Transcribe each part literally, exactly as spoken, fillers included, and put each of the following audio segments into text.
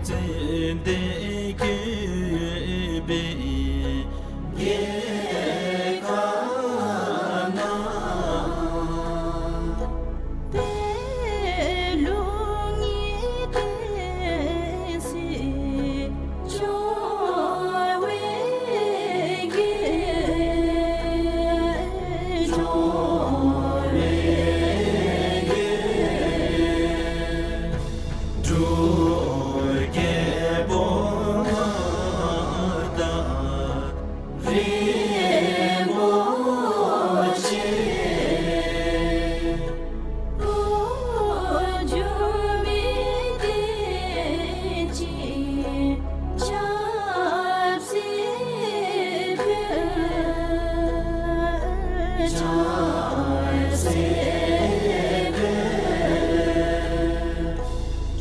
ཙན་དན་བཀོད་པའི་རྒྱལ་ཁབ་ན། པད་ལུང་གི་བསྟན་སྲིད་འབྱུང་བའི་རྒྱལ། འབྱུང་བའི་རྒྱལ། འབྲུག་རྒྱལ་པོ་དང་རིན་པོ་ཆེ། འགྲོ་མི་བདེ་སྐྱིད་ཆབ་སྲིད་ཕུལ། ཆབ་སྲིད་ཕུལ།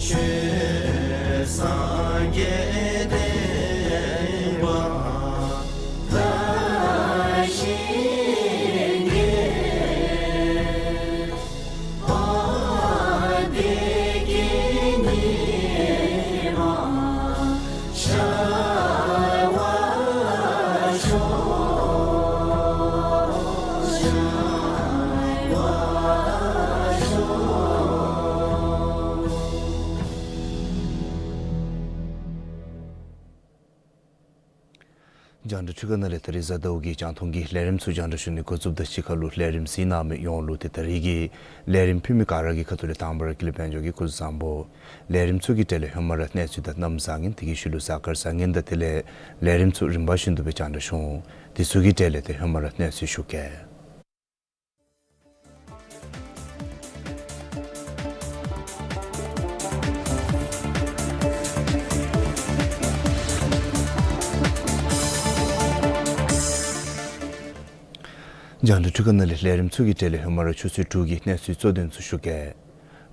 ཆོས་སངས་རྒྱས་བསྟན་པ་དར་ཞིང་རྒྱས། བདེ་སྐྱིད་ཉི་མ་ཤར་བར་ཤོག། ཤར་བར་ཤོག། རྒྱང་བསྒྲགས་འཕྲུལ་ཁང་ནང་ལས་ད་རིས་གཟའ་ཟླཝ་གི་རྒྱང་མཐོང་གི་ལས་རིམ་ཚུ་རྒྱང་བསྒྲགས་ཞུ་ནི་འགོ་བཙུགསཔ་དང་གཅིག་ཁར་ལུ་ལས་རིམ་གཟིགས་གནང་མི་ཡོངས་ལུ་ཏེ་ད་རིས་ཀྱི་ལས་རིམ་ཕུལ་མི་ག་ར་གི་ཁ་ཐུག་ལས་དང་པ་ར་ཀུན་ལེགས་དཔལ་འབྱོར་གྱིས་སྐུ་གཟུགས་བཟང་པོ། ལས་རིམ་ཚུ་གི་གྲས་ལས་ཧེ་མ་ར་གནས་ཚུལ་དང་གནམ་བཟང་ངན་དེ་གི་ཤུལ་ལུ་གཟའ་སྐར་བཟང་ངན་དང་དེ་ལས་ལས་རིམ་ཚུ་རིམ་པ་བཞིན་དུ་སྦེ་རྒྱང་བསྒྲགས་ཞུ་འོང་། དེ་ཚུ་གི་གྲས་ལས་ཏེ་ཧེ་མ་ར་གནས་ཚུལ་ཞུ་གེ། རྒྱང་བསྒྲགས་འཕྲུལ་ཁང་ནང་ལས་ལས་རིམ་ཚུ་གི་གྲས་ལས་ཧེ་མ་ར་ཆུ་ཚོད་དྲུག་གི་གནས་ཚུལ་གཙོ་དོན་ཚུ་ཞུ་གེ།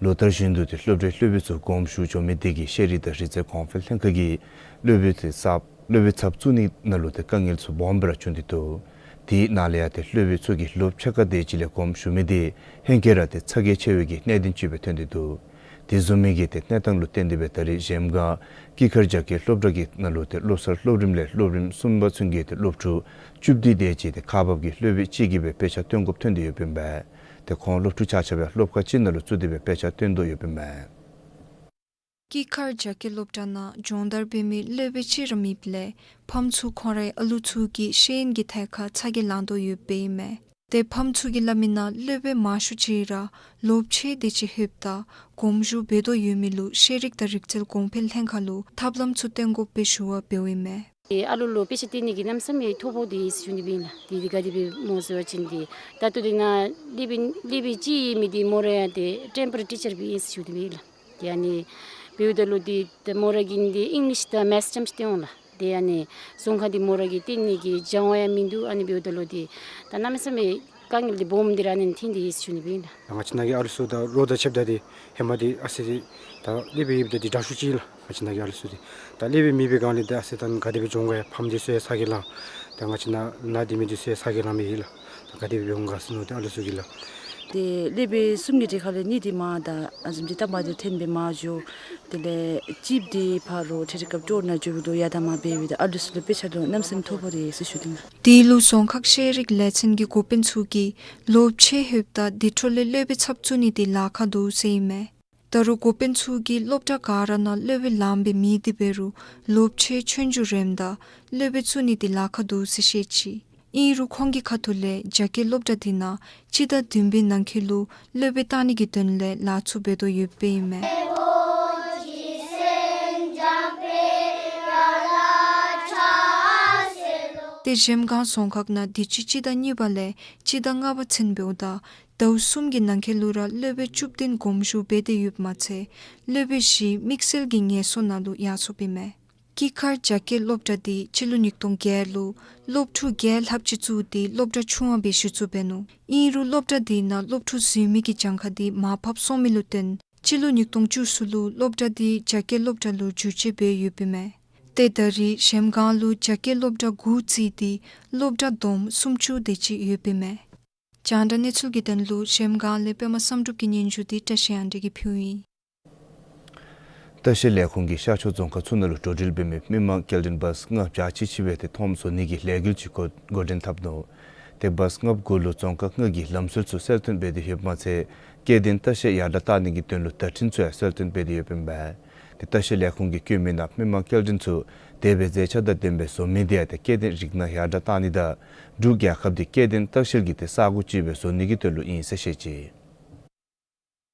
ལོ་ལྟར་བཞིན་དུ་ཏེ་སློབ་གྲྭའི་སློབ་དཔོན་ཚུ་དགོངས་ཞུ་འགྱོ་མི་དེ་གིས་ཤེས་རིག་དང་རིག་རྩལ་གོང་འཕེལ་ལྷན་ཁག་གིས་སློབ་དཔོན་ཚུ་ཚབ་སློབ་དཔོན་ཚབ་བཙུགས་ནི་ནང་ལུ་ཏེ་དཀའ་ངལ་ཚུ་སྦོམ་སྦེ་ར་བྱུང་སྟེ་འདུག། དེ་ནང་ལས་ཡང་ཏེ་སློབ་དཔོན་ཚུ་གིས་ལོ་ཕྱེད་ཀ་དེ་ཅིག་ལས་དགོངས་ཞུ་མི་དེ་ཧེང་སྐལ་ར་ཏེ་ཚ་གྱང་ཆེ་བའི་གི་གནད་དོན་ཅིག་སྦེ་ཐོན་ཏེ་འདུག། དེ་བཟུམ་མའི་གི་ཏེ་གནས་སྟངས་ལུ་བརྟེན་ཏེ་སྦེ་ད་རིས་གཞལམ་སྒང་སྐྱིད་མཁར་རྒྱ་སྐྱེད་སློབ་གྲྭ་གི་ནང་ལུ་ཏེ་བློ་གསར་སློབ་རིམ་ལས་སློབ་རིམ་གསུམ་པ་ཚུན་གྱི་ཏེ་སློབ་ཕྲུག་བཅུ་བདུན་དེ་ཅིག་ཏེ་ཁག་འབག་གི་སློབ་དཔོན་གཅིག་གིས་སྦེ་དཔེ་ཆ་སྟོན་དགོཔ་ཐོན་ཏེ་ཡོདཔ་ཨིན་པས། ཏེ་ཁོང་སློབ་ཕྲུག་ཆ་ཁྱབ་ཡང་སློབ་ཁང་གཅིག་ནང་ལུ་བཙུགས་ཏེ་སྦེ་དཔེ་ཆ་སྟོན་དོ་ཡོདཔ་ཨིན་པས། སྐྱིད་མཁར་རྒྱ་སྐྱེད་སློབ་གྲྭ་ནང་སྦྱོང་བརྡར་འབད་མི་སློབ་དཔོན་གཅིག་ར་མེདཔ་ལས་ཕམ་ཚུ་ཁོང་རའི་ཨ་ལུ་ཚུ་གི་ཤེས་ཡོན་གྱི་ཐད་ཁར་ཚ་གྱང་ལང་དོ་ཡོདཔ་ཨིན་མས། ཏེ་ཕམ་ཚུ་གིས་སླབ་མིའི་ནང་སློབ་དཔོན་མང་ཤོས་ཅིག་ར་ལོ་ཕྱེད་དེ་ཅིག་ལྷོདཔ་ད་དགོངས་ཞུ་འབད་དོ་ཡོད་མི་ལུ་ཤེས་རིག་དང་རིག་རྩལ་གོང་འཕེལ་ལྷན་ཁག་ལུ་ཐབས་ལམ་ཚུ་སྟོན་དགོ་པའི་ཞུ་བ་འབདཝ་ཨིན་མས། ཏེ་ཨ་ལུ་ལུ་དཔེ་ཆ་སྟོན་ནི་གི་གནམ་མེད་ས་མེད་ཐོ་ཕོག་སྟེ་ཡོད་ཟེར་ཞུ་ནི་སྦེ་ཨིན་ལགས། ཏེ་དེ་ག་དེ་སྦེ་སྨོ་ཟེར་བ་ཅིན་ཏེ་ད་ལྟོ་དེ་ནང་སློབ་དཔོན་སློབ་དཔོན་གཅིག་ཨིན་མི་དེ་མོ་ར་ཡང་ཏེ་ཊེམ་པོ་རེ་ཊི་ཆར་སྦེ་ཨིན་ཟེར་ཞུ་ནི་སྦེ་ཨིན་ལགས། ཏེ་ཨ་ནི་འབདཝ་ད་ལུ་ཏེ་ཏེ་མོ་ར་གིས་ཏེ་ཨིང་ལིཤ་དང་མེཐ་ཙམ་ཅིག་སྟོན་འོང་ལགས། ཏེ་ཨ་ནི་རྫོང་ཁ་འདི་མོ་ར་གིས་སྟོན་ནི་གི་སྦྱང་བ་ཡང་མིན་འདུག། ཨ་ནི་འབདཝ་ད་ལུ་ཏེ་ད་གནམ་མེད་ས་མེད་དཀའ་ངལ་འདི་སྦོམ་འདི་ར་ཨ་ནི་ཐོན་ཏེ་ཡོད་ཟེར་ཞུ་ནི་སྦེ་ཨིན་ལགས། ང་བཅས་ནང་གི་ཨ་ལུ་ཚུ་ད་ལོ་དང་ཕྱདཔ་ད་ཏེ་ཧེ་མ་འདི་ཨ་ཙི་ཅིག་ད་སློབ་དཔོན་ཡོདཔ་ད་ཏེ་དྲག་ཤོས་ཅིག་ཨིན་ལགས། ང་བཅས་ནང་གི་ཨ་ལུ་ཚུ་འདི་ད་སློབ་དཔོན་མེད་པའི་སྒང་ལས་ད་ཨ་ཙི་ད་ག་དེ་སྦེ་སྦྱོང་ག་ཡ། ཕམ་འདི་ཚུ་ཡང་ཚ་གྱང་ལང་། ད་ང་བཅས་ནང་ན་སྡོད་མི་འདི་ཚུ་ཡང་ཚ་གྱང་ལང་མི་ཨིན་ལགས། ད་ག་དེ་སྦེ་འབད་འོང་ག་ཟེར་མནོ་སྟེ་ཨ་ལུ་ཚུ་གིས་ལགས། ཏེ་སློབ་དཔོན་གསུམ་གྱི་གྲས་ཁ་ལས་གཉིས་འདི་མར་ད་ཨ་ཙི་འདི་ད་མར་འདི་ཐོན་སྦེ་མར་འགྱོ། དེ་ལས་གཅིག་འདི་ཕར་ལུ་ཊེ་རི་ཀབ་ཊོར་ནང་འགྱོ་བའི་ལུ་ཡར་དང་མར་འབད་བའི་ད་ཨ་ལུ་ཚུ་ལུ་དཔེ་ཆ་ལུ་གནམ་མེད་ས་མེད་ཐོ་ཕོག་སྟེ་ཡོད་ཟེར་ཞུ་དོ་ལགས། དེ་ལུ་རྫོང་ཁག་ཤེས་རིག་ལས་ཚན་གྱི་འགོ་དཔོན་ཚུ་གིས་ལོ་ཕྱེད་ལྷོདཔ་ད་དེ་འཕྲོ་ལས་སློབ་དཔོན་ཚབ་བཙུགས་ནི་འདི་ལཱ་ཁག་འདུག་ཟེར་ཨིན་མས། ད་རུང་འགོ་དཔོན་ཚུ་གིས་སློབ་གྲྭ་ག་ར་ནང་སློབ་དཔོན་ལངམ་སྦེ་མེད། དེ་འབད་རུང་ལོ་ཕྱེད་ཆོས་རྒྱུགས་རནམ་ད་སློབ་དཔོན་བཙུགས་ནི་འདི་ལཱ་ཁག་འདུག་ཟེར་བཤད་ཅི། ཨིན་རུང་ཁོང་གི་ཁ་ཐུག་ལས་རྒྱ་སྐྱེད་སློབ་གྲྭ་འདི་ནང་སྤྱི་ཟླ་བདུན་པའི་ནང་འཁོད་ལུ་སློབ་དཔོན་བཏང་ནི་གི་དོན་ལས་ལཱ་ཚུ་འབད་དོ་ཡོདཔ་ཨིན་མས། ཏེ་གཞལམ་སྒང་རྫོང་ཁག་ནང་དུས་ཅི་སྤྱི་ཟླ་གཉིས་པ་ལས་སྤྱི་ཟླ་ལྔ་པ་ཚུན་འབདཝ་ད་ཟླཝ་གསུམ་གྱི་ནང་འཁོད་ལུ་ར་སློབ་དཔོན་བཅུ་བདུན་དགོངས་ཞུ་འབད་དེ་ཡོདཔ་མ་ཚད་སློབ་དཔོན་བཞི་དམིགས་བསལ་གྱི་ངལ་གསོ་ནང་ལུ་ཡར་སོཔ་ཨིན་མས། སྐྱིད་མཁར་རྒྱ་སྐྱེད་སློབ་གྲྭ་འདི་སྤྱི་ལོ་ཉིས་སྟོང་བརྒྱད་ལུ་སློབ་ཕྲུག་བརྒྱ་ལྷགཔ་ཅིག་བཙུགས་ཏེ་སློབ་གྲྭ་ཆུང་བ་སྦེ་གཞི་བཙུགས་འབད་ནུག། ཨིན་རུང་སློབ་གྲྭ་འདི་ནང་སློབ་ཕྲུག་འཛུལ་མི་གི་གྱངས་ཁ་འདི་མར་ཕབ་སོང་མི་ལུ་བརྟེན་སྤྱི་ལོ་ཉིས་སྟོང་བཅུ་གསུམ་ལུ་སློབ་གྲྭ་འདི་རྒྱ་སྐྱེད་སློབ་གྲྭ་ལུ་བསྒྱུར་བཅོས་འབད་ཡོདཔ་ཨིན་མས། ཏེ་ད་རིས་གཞལམ་སྒང་ལུ་རྒྱ་སྐྱེད་སློབ་གྲྭ་དགུ་བརྩིས་ཏེ་སློབ་གྲྭ་བསྡོམས་སུམ་ཅུ་དེ་ཅིག་ཡོདཔ་ཨིན་མས། རྒྱང་བསྒྲགས་གནས་ཚུལ་གྱི་དོན་ལུ་གཞལམ་སྒང་ལས་པདྨ་བསམ་གྲུབ་ཀྱི་སྙན་ཞུ་འདི་བཀྲ་ཤིས་དབང་འདུས་ཀྱིས་ཕུལཝ་ཨིན། ལྟ་བཤལ་ལས་ཁུངས་ཀྱིས་ཤར་ཕྱོགས་རྫོང་ཁག་ཚུ་ནང་ལུ་འགྲོ་འགྲུལ་འབད་མི་མི་མང་སྐྱེལ་འདྲེན་བཱས་ལྔ་བརྒྱ་ཆ་གཅིག་སྦེ་ཏེ་ཐོངམ་བཟོ་ནི་གི་ལས་འགུལ་ཅིག་འགོ་འགོ་འདྲེན་འཐབ་ནུག། ཏེ་བཱས་ལྔ་གུ་ལུ་རྫོང་ཁག་ལྔ་གི་ལམ་སྲོལ་ཚུ་གསལ་སྟོན་འབད་དེ་ཡོདཔ་མ་ཚད་སྐྱེ་ལྡན་ལྟ་བཤལ་ཡར་དྲགས་གཏང་ནི་གི་དོན་ལུ་བརྡ་འཕྲིན་ཚུ་ཡང་གསལ་སྟོན་འབད་དེ་ཡོདཔ་ཨིན་པས། ཏེ་ལྟ་བཤལ་ལས་ཁུངས་ཀྱིས་བཀོད་མི་ནང་མི་མང་སྐྱེལ་འདྲེན་ཚུ་དེ་སྦེ་མཛེས་ཆ་དང་ལྡནམ་སྦེ་བཟོ་མི་དེ་ཡང་ཏེ་སྐྱེ་ལྡན་རིགས་སྣ་ཡར་དྲགས་གཏང་ནི་དང་འབྲུག་རྒྱལ་ཁབ་འདི་སྐྱེ་ལྡན་ལྟ་བཤལ་གྱི་ཏེ་ས་གོ་ཅིག་སྦེ་བཟོ་ནི་གི་དོན་ལུ་ཨིན་ཟེར་བཤད་ཅི།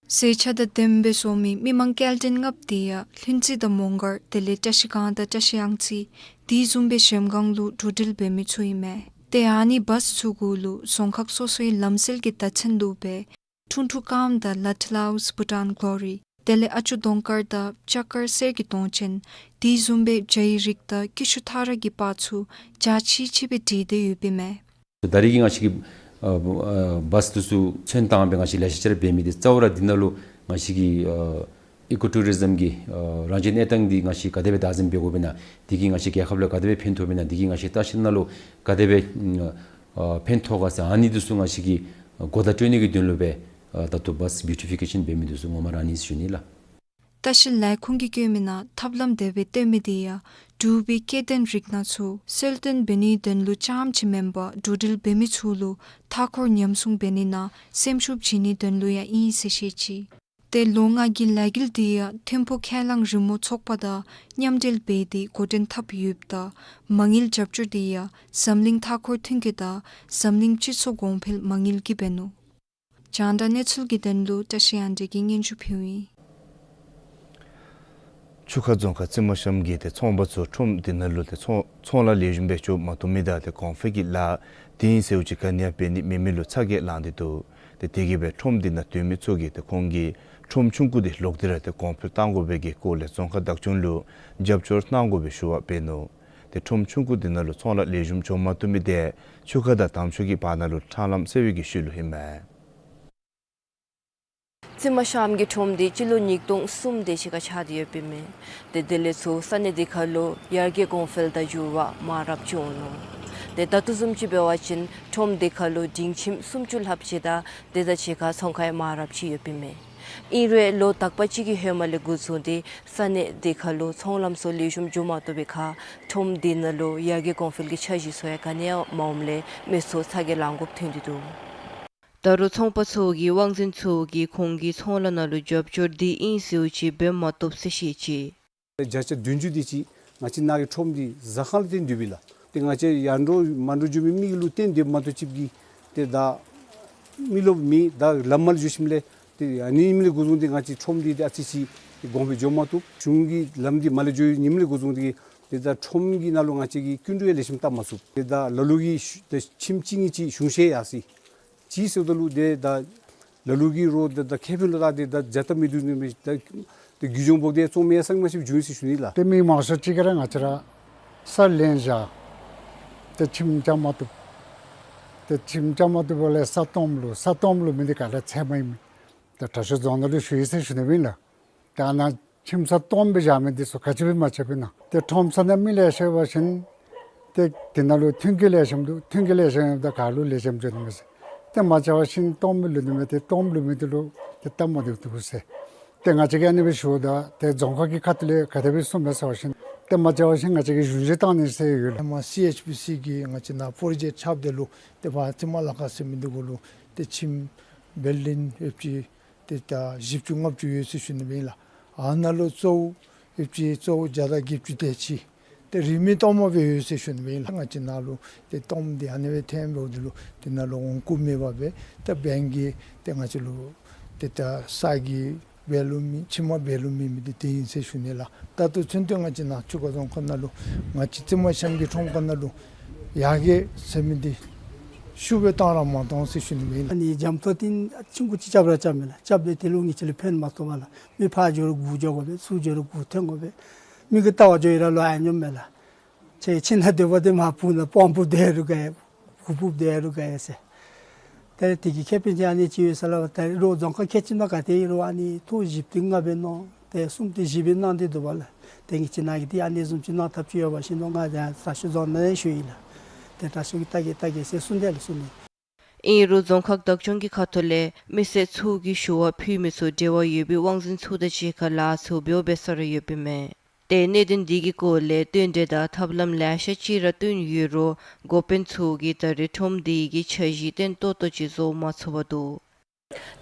མཛེས་ཆ་དང་ལྡནམ་སྦེ་བཟོ་མི་མི་མང་སྐྱེལ་འདྲེན་ལྔཔོ་དེ་ཡང་ལྷུན་རྩེ་དང་མོང་སྒར་དེ་ལས་བཀྲ་ཤིས་སྒང་དང་བཀྲ་ཤིས་གཡང་རྩེ་དེ་བཟུམ་སྦེ་གཞལམ་སྒང་ལུ་འགྲོ་འགྲུལ་འབད་མི་ཚུ་ཨིན་མས། ཏེ་ཨ་ནི་བཱས་ཚུ་གུ་ལུ་རྫོང་ཁག་སོ་སོའི་ལམ་སྲོལ་གྱི་བརྡ་མཚོན་ལུ་སྦེ་ཁྲུང་ཁྲུང་སྐམ་དང་ལ་ཊི་ལའུས་བྷུ་ཊཱན་གློ་རི་དེ་ལས་ཨ་ཅོ་གདོང་དཀར་དང་ལྕགས་དཀར་གསེར་གྱི་དོང་ཅན་དེ་བཟུམ་སྦེ་བྱ་ཡི་རིགས་དང་ཀི་ཤུ་ཐ་ར་གི་པར་ཚུ་འཇའ་ཆི་ཆི་སྦེ་བྲིས་ཏེ་ཡོདཔ་ཨིན་མས། ད་རེས་ཀྱི་ང་བཅས་ཀྱི་ཨ་ཨ་བཱས་འདི་ཚུ་ཚོན་བཏང་སྦེ་ང་བཅས་ལེ་ཤ་ཅིག་ར་འབད་མི་འདི་གཙོ་བོ་ར་འདི་ནང་ལུ་ང་བཅས་ཀྱི་ཨ་ཨི་ཀོ་ཊུ་རི་ཛིམ་གྱི་ཨ་རང་བཞིན་གནས་སྟངས་འདི་ང་བཅས་ག་དེ་སྦེ་བདག་འཛིན་འབད་དགོཔ་ཨིན་ན། འདི་གིས་ང་བཅས་རྒྱལ་ཁབ་ལུ་ག་དེ་སྦེ་ཕན་ཐོགས་པས་ན། འདི་གིས་ང་བཅས་ལྟ་བཤལ་ནང་ལུ་ག་དེ་སྦེ་ཨ་ཕན་ཐོགས་ག་ཟེར་ཨ་ནི་འདི་ཚུ་ང་བཅས་ཀྱིས་གོ་བརྡ་སྤྲོད་ནི་གི་དོན་ལུ་སྦེ་ཨ་ད་ལྟོ་བཱས་བིའུ་ཊི་ཕི་ཀེ་ཤཱན་འབད་མི་འདི་ཚུ་ངོ་མ་ར་ཨ་ནི་ཞུ་ནི་ལགས། ལྟ་བཤལ་ལས་ཁུངས་ཀྱིས་བཀོད་མི་ནང་ཐབས་ལམ་དེ་སྦེ་བཏོན་མི་དེ་ཡང་འབྲུག་པའི་སྐྱེ་ལྡན་རིགས་སྣ་ཚུ་གསལ་སྟོན་འབད་ནིའི་དོན་ལུ་རྐྱངམ་ཅིག་མེན་པར་འགྲོ་འགྲུལ་འབད་མི་ཚུ་ལུ་མཐའ་འཁོར་ཉམས་སྲུང་འབད་ནི་ནང་སེམས་ཤུགས་བྱིན་ནིའི་དོན་ལུ་ཡང་ཨིན་ཟེར་བཤད་ཅི། ཏེ་ལོ་ལྔ་གི་ལས་འགུལ་འདི་ཡང་ཐིམ་ཕུག་ཁས་བླངས་རི་མོ་ཚོགས་པ་དང་མཉམ་འབྲེལ་འབད་དེ་འགོ་འདྲེན་འཐབ་ཡོདཔ་ད་མ་དངུལ་རྒྱབ་སྐྱོར་འདི་ཡང་འཛམ་གླིང་མཐའ་འཁོར་མཐུན་རྐྱེན་དང་འཛམ་གླིང་སྤྱི་ཚོགས་གོང་འཕེལ་མ་དངུལ་གྱིས་འབད་ནུག། རྒྱང་བསྒྲགས་གནས་ཚུལ་གྱི་དོན་ལུ་བཀྲ་ཤིས་དབྱངས་སྒྲོན་གྱིས་སྙན་ཞུ་ཕུལཝ་ཨིན། ཆུ་ཁ་རྫོང་ཁག་རྩི་མ་ཤམ་གྱི་ཏེ་ཚོང་པ་ཚུ་ཁྲོམ་འདི་ནང་ལུ་ཏེ་ཚོང་ཚོང་ལཱ་ལེགས་ཤོམ་སྦེ་འགྱོ་མ་བཏུབ་མི་དང་ཏེ་གོང་འཕེལ་གྱི་ལཱ་དེ་ཨིན་ཟེར་བ་ཅིན་ག་ནི་ཡང་འབད་ནི་མེད་མི་ལུ་ཚ་གྱང་ལང་སྟེ་འདུག། ཏེ་དེ་གིས་སྦེ་ཁྲོམ་འདི་ནང་སྡོད་མི་ཚུ་གིས་ཏེ་ཁོང་གི་ཁྲོམ་ཆུང་ཀུ་འདི་ལོག་སྟེ་ར་ཏེ་གོང་འཕེལ་གཏང་དགོ་པའི་གི་སྐོར་ལས་རྫོང་ཁག་བདག་སྐྱོང་ལུ་རྒྱབ་སྐྱོར་གནང་དགོ་པའི་ཞུ་བ་འབད་ནུག། ཏེ་ཁྲོམ་ཆུང་ཀུ་འདི་ནང་ལུ་ཚོང་ལཱ་ལེགས་ཤོམ་འགྱོ་མ་བཏུབ་མི་དེ་ཆུ་ཁ་དང་དམ་ཆོས་ཀྱི་བར་ན་ལུ་ཁྲང་ལམ་སེལ་བའི་གི་ཤུལ་ལུ་ཨིན་མས། རྩི་མ་ཤམ་གྱི་ཁྲོམ་འདི་སྤྱི་ལོ་ཉིས་སྟོང་གསུམ་དེ་ཅིག་ཁར་ཆགས་ཏེ་ཡོདཔ་ཨིན་མས། ཏེ་དེ་ལས་ཚུར་ས་གནས་འདི་ཁར་ལུ་ཡར་རྒྱས་གོང་འཕེལ་དང་འགྱུར་བ་མང་རབས་ཅིག་འོང་ནུག། ཏེ་ད་ལྟོ་བཟུམ་ཅིག་འབད་བ་ཅིན་ཁྲོམ་འདི་ཁར་ལུ་སྡིངས་ཁྱིམ་སུམ་ཅུ་ལྷགཔ་ཅིག་དང་དེ་དང་གཅིག་ཁར་ཚོང་ཁང་ཡང་མང་རབས་ཅིག་ཡོདཔ་ཨིན་མས། ཨིན་རུང་ལོ་དག་པ་ཅིག་གི་ཧེ་མ་ལས་འགོ་བཟུང་སྟེ་ས་གནས་འདི་ཁར་ལུ་ཚོང་ལམ་ཚུ་ལེགས་ཤོམ་འགྱོ་མ་བཏུབ་པའི་ཁར་ཁྲོམ་འདི་ནང་ལུ་ཡར་རྒྱས་གོང་འཕེལ་གྱི་འཆར་གཞི་ཚུ་ཡང་ག་ནི་ཡང་མ་འོངམ་ལས་མི་ཚུ་ཚ་གྱང་ལང་དགོཔ་ཐོན་ཏེ་འདུག། ད་རུང་ཚོང་པ་ཚུ་གིས་དབང་འཛིན་ཚུ་གིས་ཁོང་གི་ཚོང་ལཱ་ནང་ལུ་རྒྱབ་སྐྱོར་འདི་ཨིན་ཟེར་བ་ཅིན་འབད་མ་བཏུབ་ཟེར་བཤད་ཅི། བརྒྱ་ཆ་བདུན་ཅུ་དེ་ཅིག་ང་བཅས་ནཱ་གི་ཁྲོམ་འདི་ཟ་ཁང་ལུ་བརྟེན་སྡོདཔ་ཨིན་ལགས། ཏེ་ང་བཅས་ཡར་འགྱོ་མར་འགྱོ་འགྱོ་མི་མི་གི་ལུ་བརྟེན་སྡོདཔ་མ་གཏོགས་ཅིག་གིས་ཏེ་ད་མི་རློབས་མེད། ད་ལམ་མ་ལུ་འགྱོ་ཞིནམ་ལས་ཏེ་ཨ་ནི་ཨིནམ་ལས་འགོ་བཟུང་སྟེ་ང་བཅས་ཁྲོམ་འདི་ཏེ་ཨ་ཙི་ཅིག་གོང་འཕེལ་འགྱོ་མ་བཏུབ། གཞུང་གི་ལམ་འདི་མར་ལས་འགྱོ་ནིམ་ལས་འགོ་བཟུང་སྟེ་ཏེ་ད་ཁྲོམ་གྱི་ནང་ལུ་ང་བཅས་ཀྱིས་སྐྱིན་འགྲུལ་ཡང་ལེགས་ཤོམ་བཏབ་མ་ཚུགས། ཏེ་ད་ལ་ལུ་གིས་ཤུ་ཏེ་ཁྱིམ་གཅིག་གཉིས་ཅིག་གཞུང་བཞེས་ཡར་སོ་ཡི། ཅིག་ཟེརཝ་ད་ལུ་ཏེ་ད་ལ་ལུ་གིས་རོགས་ཏེ་ད་ཁེ་ཕན་ལུ་བལྟ་སྟེ་ད་བྱ་སྟབས་མི་བདེཝ་ནི་མས། ད་ཏེ་རྒུད་གྱོང་ཕོག་སྟེ་བཙོང་མི་ཡང་ཚང་མ་ཅིག་བྱུང་ཡི་ཟེར་ཞུ་ནི་ལགས། ཏེ་མི་མང་ཤོས་ཅིག་གིས་ར་ང་བཅས་ར་ས་ལེན་བཞག། ཏེ་ཁྱིམ་རྐྱབ་མ་བཏུབ། ཏེ་ཁྱིམ་རྐྱབ་མ་བཏུབ་པ་ལས་ས་སྟོངམ་ལུ་ས་སྟོངམ་ལུ་མི་འདི་ག་ར་ཚད་མ་ཨིན་མས། ཏེ་དྲག་ཤོས་རྫོང་ནང་ལུ་ཞུ་ཡི་ཟེར་ཞུ་ནི་ཨིན་ལགས། ཏེ་ཨ་ནཱ་ཁྱིམ་ས་སྟོངམ་སྦེ་བཞག་མི་འདི་ཚུ་ག་ཅི་སྦེ་མ་ཆད་པས་ན། ཏེ་ཁྲོམ་ས་ནང་མི་ལེ་ཤ་ཡོད་པ་ཅིན་ཏེ་དེ་ནང་ལུ་མཐུན་རྐྱེན་ལེགས་ཤོམ་འདུག། མཐུན་རྐྱེན་ལེགས་ཤོམ་ཡོདཔ་ད་ག་ལུ་ལེགས་ཤོམ་འགྱོ་ནི་མས་ཟེར། ཏེ་མ་ཆད་པ་ཅིན་སྟོངམ་ལུ་ནི་མི་ཏེ་སྟོངམ་ལུ་མི་འདི་ལུ་ཏེ་སྟབས་མ་བདེཝ་འདུག་ཟེར། ཏེ་ང་བཅས་ཀྱིས་ཨ་ནི་སྦེ་ཞུཝ་ད་ཏེ་རྫོང་ཁག་གི་ཁ་ཐུག་ལས་ག་དེ་སྦེ་གསུངམ་མས་ཟེར་བ་ཅིན་ཏེ་མ་ཆད་པ་ཅིན་ང་བཅས་ཀྱིས་གཞུང་བཞེས་བཏང་ནི་ཟེར་ཡོད་ལགས། ཧེ་མ་སི་ཨེཆ་པི་སི་གི་ང་བཅས་ནཱ་པྲོ་ཇེཀཊ་རྐྱབ་སྟེ་ལུ་ཏེ་ཕར་རྩི་མ་ལ་ཁ་ཟེར་མི་འདི་གུ་ལུ་ཏེ་ཁྱིམ་བིལ་ཌིང་ཡོདཔ་ཅིག་ཏེ་ད་བཞི་བཅུ་ལྔ་བཅུ་ཡོད་ཟེར་ཞུ་ནི་ཨིན་ལགས། ཨ་ནཱ་ལུ་གཙོ་བོ་ཡོདཔ་ཅིག་གཙོ་བོ་བརྒྱ་དང་བརྒྱད་ཅུ་དེ་ཅིག་ཏེ་རིན་མེད་སྟོངམ་སྦེ་ཡོད་ཟེར་ཞུ་ནི་ཨིན་ལགས། ང་བཅས་ནཱ་ལུ་ཏེ་སྟོངམ་འདི་ཨ་ནི་སྦེ་ཐོནམ་འབདཝ་ད་ལུ་ཏེ་ནཱ་ལུ་འོང་བཀུག་མེད་པར་སྦེ་ཏེ་བེངཀ་གིས་ཏེ་ང་བཅས་ལུ་ཏེ་ད་ས་གི་འབད་ལུགས་མེད། ཁྱིམ་འབད་ལུགས་མེད་མི་འདི་དེ་ཨིན་ཟེར་ཞུ་ནི་ལགས། ད་ལྟོ་ཚུན་ཚོད་ང་བཅས་ནཱ་ཆུ་ཁ་རྫོང་ཁག་ནང་ལུ་ང་བཅས་རྩི་མ་ཤམ་གྱི་ཁྲོམ་ཁ་ནང་ལུ་ཡར་རྒྱས་ཟེར་མི་འདི་ཤུགས་སྦེ་བཏང་ར་མ་བཏང་ཟེར་ཞུ་ནི་ཨིན་ལགས། ཨ་ནི་འཇམ་ཏོག་ཏོ་ཆུང་ཀུ་ཅིག་རྐྱབ་ར་རྐྱབ་མས་ལགས། རྐྱབ་སྟེ་དེ་ལུ་ངེ་གི་ལུ་ཕན་མ་ཐོགས་པས་ལགས། མི་ཕར་འགྱོ་རུང་སྒུག་འགྱོ་དགོ་པས། ཚུར་འགྱོ་རུང་སྒུག་འཐོན་དགོ་པས། མི་གིས་བལྟ་བར་འགྱོ་ཡི་ར་ལོག་ཡར་འགྱོཝ་མས་ལགས། ཁྱེད་ཁྱིམ་ནང་སྡོད་པ་དེ་མར་སྤུངས་ནང་སྤང་སྤུབ་སྡོད་རུང་དགའ་ཡི། སྒུག་སྤུབ་སྡོད་རུང་དགའ་ཡི་ཟེར། ཏེ་དེ་གི་ཁེ་ཕན་ཅིག་ཨ་ནི་ཅིག་ཡོད་ཟེར་ལགས། ད་རུང་རྫོང་ཁག་ཁལ་གཅིག་ནང་ག་ཏེ་ཨིན་རུང་ཨ་ནི་ཐོག་བཞི་པ་དེ་ལྔ་སྦེ་གནང་། ཏེ་གསུམ་དེ་བཞི་སྦེ་གནང་སྟེ་འདུག་པ་ལགས། ཏེ་ངེ་གི་ནཱ་གི་འདི་ཨ་ནི་བཟུམ་ཅིག་གནང་ཐབས་ཅིག་ཡོད་པ་ཅིན་ལོ་ང་ཡང་དྲག་ཤོས་རྫོང་ནང་ཡང་ཞུ་ཡི་ལགས། ཏེ་དྲག་ཤོས་ཀྱིས་བལྟ་གེ་བལྟ་གེ་ཟེར་གསུངས་ཏེ་ལགས་གསུངས་ནི། ཨིན་རུང་རྫོང་ཁག་བདག་སྐྱོང་གི་ཁ་ཐུག་ལས་མི་སེར་ཚུ་གིས་ཞུ་བ་ཕུལ་མི་ཚུ་འབྲེལ་བ་ཡོད་པའི་དབང་འཛིན་ཚུ་དང་གཅིག་ཁར་ལཱ་ཚུ་འབདཝ་འབད་ས་ར་ཡོདཔ་ཨིན་མས། ཏེ་གནད་དོན་འདི་གི་སྐོར་ལས་བསྟུན་གྲོས་དང་ཐབས་ལམ་ལེ་ཤ་ཅིག་ར་བཏོན་ཡོད་རུང་འགོ་དཔོན་ཚུ་གིས་ད་རེས་ཁྲོམ་འདི་གི་འཆར་གཞི་བརྟན་ཏོག་ཏོ་ཅིག་བཟོ་མ་ཚུགས་པར་འདུག།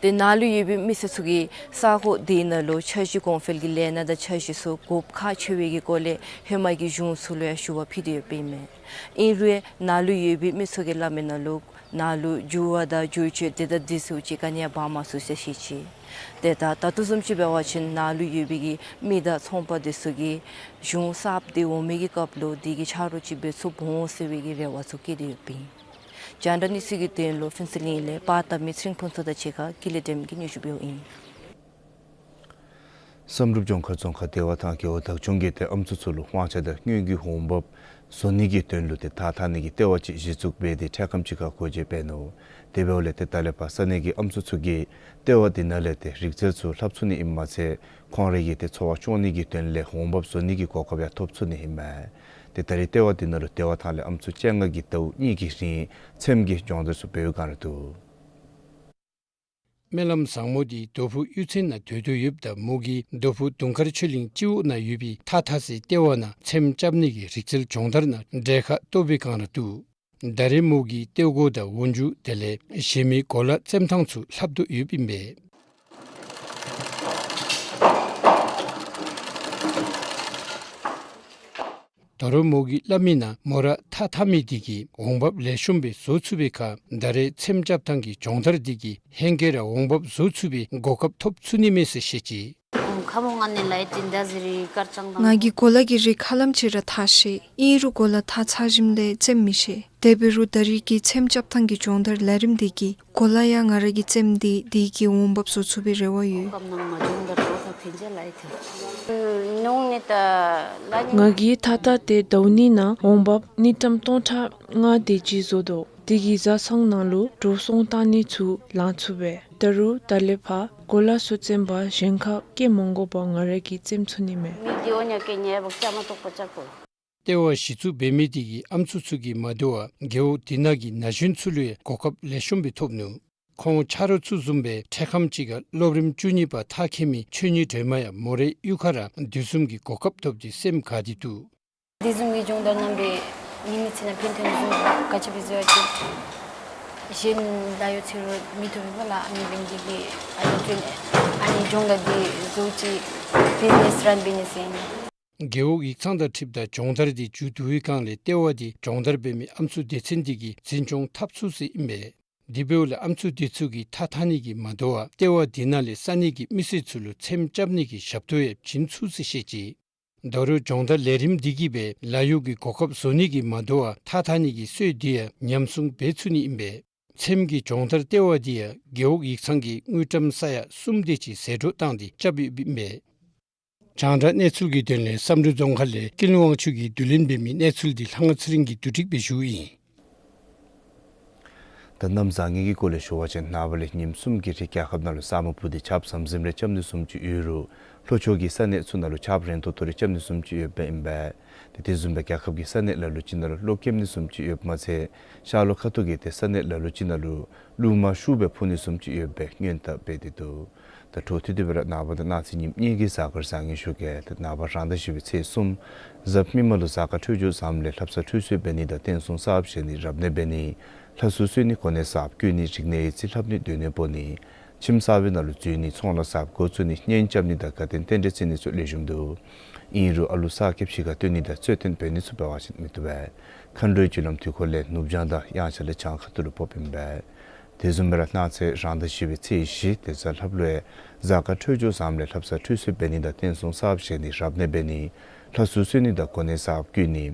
ཏེ་ནཱ་ལུ་ཡོད་པའི་མི་སེར་ཚུ་གིས་ས་གོ་འདི་ནང་ལུ་འཆར་གཞི་གོང་འཕེལ་གྱི་ལས་སྣ་དང་འཆར་གཞི་ཚུ་དགོཔ་ཁག་ཆེ་བའི་གི་སྐོར་ལས་ཧེ་མ་གི་གཞུང་ཚུ་ལུ་ཡང་ཞུ་བ་ཕུལ་ཏེ་ཡོདཔ་ཨིན་མས། ཨིན་རུང་ནཱ་ལུ་ཡོད་པའི་མི་ཚུ་གིས་སླབ་མི་ནང་ལུ་ནཱ་ལུ་འགྱུར་བ་དང་བསྒྱུར་བཅོས་དེ་དང་དེ་ཚུ་ཅིག་ག་ནི་ཡང་འབག་མ་ཚུགས་ཟེར་བཤད་ཅི། ཏེ་ད་ད་ལྟོ་བཟུམ་ཅིག་འབད་བ་ཅིན་ནཱ་ལུ་ཡོད་པའི་གི་མི་དང་ཚོང་པ་དེ་ཚུ་གིས་གཞུང་གསརཔ་དེ་འོང་མི་གི་སྐབས་ལུ་དེ་གི་ཆ་རོགས་ཅིག་འབད་ཚུགསཔ་འོང་ཟེར་བའི་གི་རེ་བ་ཚུ་བསྐྱེད་དེ་ཡོདཔ་ཨིན། རྒྱང་བསྒྲགས་གནས་ཚུལ་གྱི་དོན་ལུ་ཕུན་ཚོགས་གླིང་ལས་པར་བཏབ་མི་ཚེ་རིང་ཕུན་ཚོགས་དང་གཅིག་ཁར་ཀུན་ལེགས་སྒྲོལ་མ་གིས་སྙན་ཞུ་འབདཝ་ཨིན། བསམ་གྲུབ་ལྗོངས་མཁར་རྫོང་ཁག་བདེ་བ་ཐང་རྒེད་འོག་བདག་སྐྱོང་གིས་ཏེ་ཨམ་སྲུ་ཚུ་ལུ་དབང་ཆ་དང་དངུལ་གྱི་འོང་འབབ་བཟོ་ནི་གི་དོན་ལུ་ཏེ་ཐགས་འཐག་ནི་གི་ལྟེ་བ་ཅིག་གཞི་བཙུགས་འབད་དེ་འཕྲལ་ཁམས་ཅིག་ཁར་སྒོ་འབྱེད་འབད་ནུག། དེ་འབདཝ་ལས་ཏེ་ད་ལས་ཕར་ས་གནས་ཀྱི་ཨམ་སྲུ་ཚུ་གིས་ལྟེ་བ་འདི་ནང་ལས་ཏེ་རིག་རྩལ་ཚུ་ལྷབ་ཚུགས་ནི་ཨིནམ་མ་ཚད་ཁོང་རའི་གི་ཏེ་འཚོ་བ་སྐྱོང་ནི་གི་དོན་ལས་འོང་འབབ་བཟོ་ནི་གི་གོ་སྐབས་ཡང་ཐོབ་ཚུགས་ནི་ཨིན་མས། ཏེ་ད་རེས་ལྟེ་བ་འདི་ནང་ལུ་བདེ་བ་ཐང་ལས་ཨམ་སྲུ་བཅོ་ལྔ་གིས་ཟླཝ་གཉིས་ཀྱི་རིང་ཚེམ་གྱི་སྦྱོང་བརྡར་ཚུ་འབད་བའི་བསྒང་ར་འདུག། སྨོན་ལམ་བཟང་མོ་འདི་རྡོ་ཕུག་གཡུས་ཚན་ནང་སྡོད་དོ་ཡོདཔ་ད་མོ་གིས་རྡོ་ཕུག་དུང་དཀར་ཆོས་གླིང་སྤྱི་འོག་ནང་ཡོད་པའི་ཐགས་འཐག་སའི་ལྟེ་བ་ནང་ཚེམ་རྐྱབ་ནི་གི་རིག་རྩལ་སྦྱོང་བརྡར་ནང་གྲལ་ཁར་གཏོགས་པའི་བསྒང་ར་འདུག། ད་རེས་མོ་གིས་ལྟེ་སྒོ་དང་འོག་འཇུག་དེ་ལས་གཞན་མི་གོ་ལ་བཙེམ་ཐངས་ཚུ་ལྷབ་དོ་ཡོདཔ་ཨིན་པས། ད་རུང་མོ་གིས་སླབ་མི་ནང་མོ་ར་ཐགས་འཐག་མི་འདི་གིས་འོང་འབབ་ལེགས་ཤོམ་སྦེ་བཟོ་ཚུགས་པའི་ཁར་ད་རེས་ཚེམ་རྐྱབ་ཐངས་ཀྱི་སྦྱོང་བརྡར་འདི་གིས་ཧེང་སྐལ་ར་འོང་འབབ་བཟོ་ཚུགས་པའི་གོ་སྐབས་ཐོབ་ཚུགས་ནི་མས་ཟེར་བཤད་ཅི། ཁ་མོ་ང་ནི་ལའི་ཏིན་ད་ཟི་རི་དཀར་ལྕང་དང་། ང་གིས་གོ་ལ་གི་རིགས་ཧ་ལམ་ཅིག་ར་འཐག་ཤེས། ཨིན་རུང་གོ་ལ་འཐག་ཚར་ཞིནམ་ལས་བཙེམ་མི་ཤེས། དེ་འབད་རུང་ད་རེས་ཀྱི་ཚེམ་རྐྱབ་ཐངས་ཀྱི་སྦྱོང་བརྡར་ལས་རིམ་འདི་གིས་གོ་ལ་ཡང་ང་ར་གིས་བཙེམ་སྟེ་དེ་གི་འོང་འབབ་བཟོ་ཚུགས་པའི་རེ་བ་ཡོད། ང་གིས་ཐགས་འཐག་སྟེ་ཟླཝ་གཉིས་ནང་འོང་འབབ་དངུལ་ཀྲམ་སྟོང་ཕྲག་ལྔ་དེ་ཅིག་བཟོ་དོ། དེ་གིས་བཟའ་ཚང་ནང་ལུ་འགྲོ་སོང་བཏང་ནི་ཚུ་ལང་ཚུགས་པས། ད་རུང་ད་ལས་ཕར་གོ་ལ་ཚུ་བཙེམ་པར་གཞན་ཁར་བསྐྱལ་མ་དགོ་པར་ང་ར་གིས་བཙེམ་ཚུགས་ནི་མས། ལྟེ་བ་གཞི་བཙུགས་འབད་མི་དེ་གིས་ཨམ་སྲུ་ཚུ་གིས་མ་དོ་བར་རྒེད་འོག་དེ་ནང་གི་ན་གཞོན་ཚུ་ལུ་ཡང་གོ་སྐབས་ལེགས་ཤོམ་སྦེ་ཐོབ་ནུག། ཁོང་ཆ་རོགས་ཚུ་བཟུམ་སྦེ་འཕྲལ་ཁམས་ཅིག་ཁར་སློབ་རིམ་བཅུ་གཉིས་པ་མཐར་འཁྱོལ་མི་ཆོས་ཉིད་སྒྲོལ་མ་ཡང་མོ་རའི་གཡུས་ཁར་ར་དེ་བཟུམ་གྱི་གོ་སྐབས་ཐོབ་སྟེ་སེམས་དགའ་སྟེ་འདུག། དེ་བཟུམ་གྱི་སྦྱོང་བརྡར་གནང་སྦེ་ངེའི་མི་ཚེ་ནང་ཕན་ཐོགས་བཟུམ་ག་ཅི་སྦེ་བཟོ་ཡི་ཟེར་བ་ཅིན་གཞན་ལཱ་གཡོག་འཚོལ་རུང་མི་ཐོབ་པས་ལགས། ཨ་ནི་འབད་ནི་འདི་གིས་ཨ་ནི་སྦྱོང་བརྡར་འདི་བཟོ་ཅི་བིཛ་ནེས་རན་འབད་ནི་ཟེར་ཨིན། རྒེད་འོག་ཡིག་ཚང་དང་འཁྲིལཝ་ད་སྦྱོང་བརྡར་འདི་མཇུག་བསྡུ་བའི་བསྒང་ལས་ལྟེ་བ་འདི་སྦྱོང་བརྡར་འབད་མི་ཨམ་སྲུ་སྡེ་ཚན་འདི་གིས་འཛིན་སྐྱོང་འཐབ་ཚུགས་ཟེར་ཨིན་པས། དེ་འབདཝ་ལས་ཨམ་སྲུ་འདི་ཚུ་གིས་ཐགས་འཐག་ནི་གིས་མ་དོ་བར་ལྟེ་བ་འདི་ནང་ལས་ས་གནས་ཀྱི་མི་སེར་ཚུ་ལུ་ཚེམ་རྐྱབ་ནི་གི་ཞབས་ཏོག་ཡང་བྱིན་ཚུགས་ཟེར་བཤད་ཅི། ད་རུང་སྦྱོང་བརྡར་ལས་རིམ་འདི་གིས་སྦེ་ལཱ་གཡོག་གི་གོ་སྐབས་བཟོ་ནི་གིས་མ་དོ་བར་ཐགས་འཐག་ནི་གི་སྲོལ་འདི་ཡང་ཉམས་སྲུང་འབད་ཚུགས་ནི་ཨིན་པས། ཚེམ་གྱི་སྦྱོང་བརྡར་ལྟེ་བ་འདི་ཡང་རྒེད་འོག་ཡིག་ཚང་གིས་དངུལ་ཀྲམ་ས་ཡ་གསུམ་དེ་ཅིག་ཟད་འགྲོ་བཏང་སྟེ་རྐྱབ་ཡོདཔ་ཨིན་པས། རྒྱང་བསྒྲགས་གནས་ཚུལ་གྱི་དོན་ལས་བསམ་གྲུབ་རྫོང་ཁག་ལས་ཀུན་ལེགས་དབང་ཕྱུག་གིས་བསྡུ་ལེན་འབད་མི་གནས་ཚུལ་འདི་ལྷ་དབང་ཚེ་རིང་གིས་བསྡུ་སྒྲིག་འབད་ཞུཝ་ཨིན། ད་གནམ་བཟང་ངན་གྱི་སྐོར་ལས་ཞུ་བ་ཅིན་ནངས་པ་ལས་ཉིནམ་གསུམ་གྱི་རིང་རྒྱལ་ཁབ་ནང་ལུ་ས་སྨུག་སྤུབས་ཏེ་ཆརཔ་ཟམ་ཟིམ་རེ་རྐྱབ་ནི་བཟུམ་ཅིག་ཡོད་རུང་ལྷོ་ཕྱོགས་ཀྱི་ས་གནས་ཚུ་ནང་ལུ་ཆརཔ་རན་ཏོག་ཏོ་རེ་རྐྱབ་ནི་བཟུམ་ཅིག་ཡོདཔ་ཨིན་པས། ཏེ་དེ་བཟུམ་སྦེ་རྒྱལ་ཁབ་ཀྱི་ས་གནས་ལ་ལུ་ཅིག་ནང་ལུ་གློག་ཁེབས་ནི་བཟུམ་ཅིག་ཡོདཔ་མ་ཚད་ཤར་ལྷོ་ཁ་ཐུག་གི་ཏེ་ས་གནས་ལ་ལུ་ཅིག་ནང་ལུ་རླུང་མ་ཤུགས་སྦེ་འཕུ་ནི་བཟུམ་ཅིག་ཡོད་པའི་སྔོན་དཔག་འབད་དེ་འདུག། ད་འཕྲོ་མཐུད་དེ་སྦེ་ར་ནངས་པ་དང་གནངས་ཚེ་ཉིནམ་གཉིས་ཀྱི་གཟའ་སྐར་བཟང་ངན་ཞུ་གེ། ད་ནངས་པ་རང་ཟླ་བཞི་པའི་ཚེས་གསུམ་གཟའ་མིག་དམར་ལུ་གཟའ་སྐར་འཕྲོད་སྦྱོར་བཟངམ་ལས་ལྷ་བསངས་ཁྲུས་གསོལ་འབད་ནི་དང་རྟེན་གསུམ་གསརཔ་བཞེངས་ནི་རབ་གནས་འབད་ནི་ལྷ་གསོལ་གསོལ་ནི་གོ་གནས་གསརཔ་བསྐོ་ནི་རིག་གནས་ཡིག་རྩིས་ལྷབ་ནི་སྡོད་གནས་སྤོ་ནི་ཁྱིམ་གསར་པའི་ནང་ལུ་འཛུལ་ནི་ཚོང་ལཱ་གསརཔ་འགོ་བཙུགས་ནི་གཉེན་རྐྱབ་ནི་དང་དགའ་སྟོན་རྟེན་འབྲེལ་བརྩི་ནི་ཚུ་ལེགས་ཤོམ་འདུག། ཨིན་རུང་ཨ་ལུ་གསར་སྐྱེས་ཕྱི་ཁར་བཏོན་ནི་དང་རྩོད་ལྡན་འབད་ནི་ཚུ་འབད་བ་ཅིན་མི་བཏུབ་པས། མཁའ་འགྲོའི་རྒྱུ་ལམ་དུས་འཁོར་ལས་ནུབ་བྱང་དང་དབྱངས་འཆར་ལས་བྱང་ཁ་ཐུག་ལུ་ཕོགཔ་ཨིན་པས། དེ་བཟུམ་སྦེ་ར་གནངས་ཚེ་རང་ཟླ་བཞི་པའི་ཚེས་བཞི་ཏེ་གཟའ་ལྷགཔ་ལུ་ཡང་གཟའ་སྐར་འཕྲོད་སྦྱོར་བཟངམ་ལས་ལྷ་བསངས་ཁྲུས་གསོལ་འབད་ནི་དང་རྟེན་གསུམ་གསརཔ་བཞེངས་ནི་རབ་གནས་འབད་ནི་ལྷ་གསོལ་གསོལ་ནི་དང་གོ་གནས་གསརཔ་བསྐོ་ནི་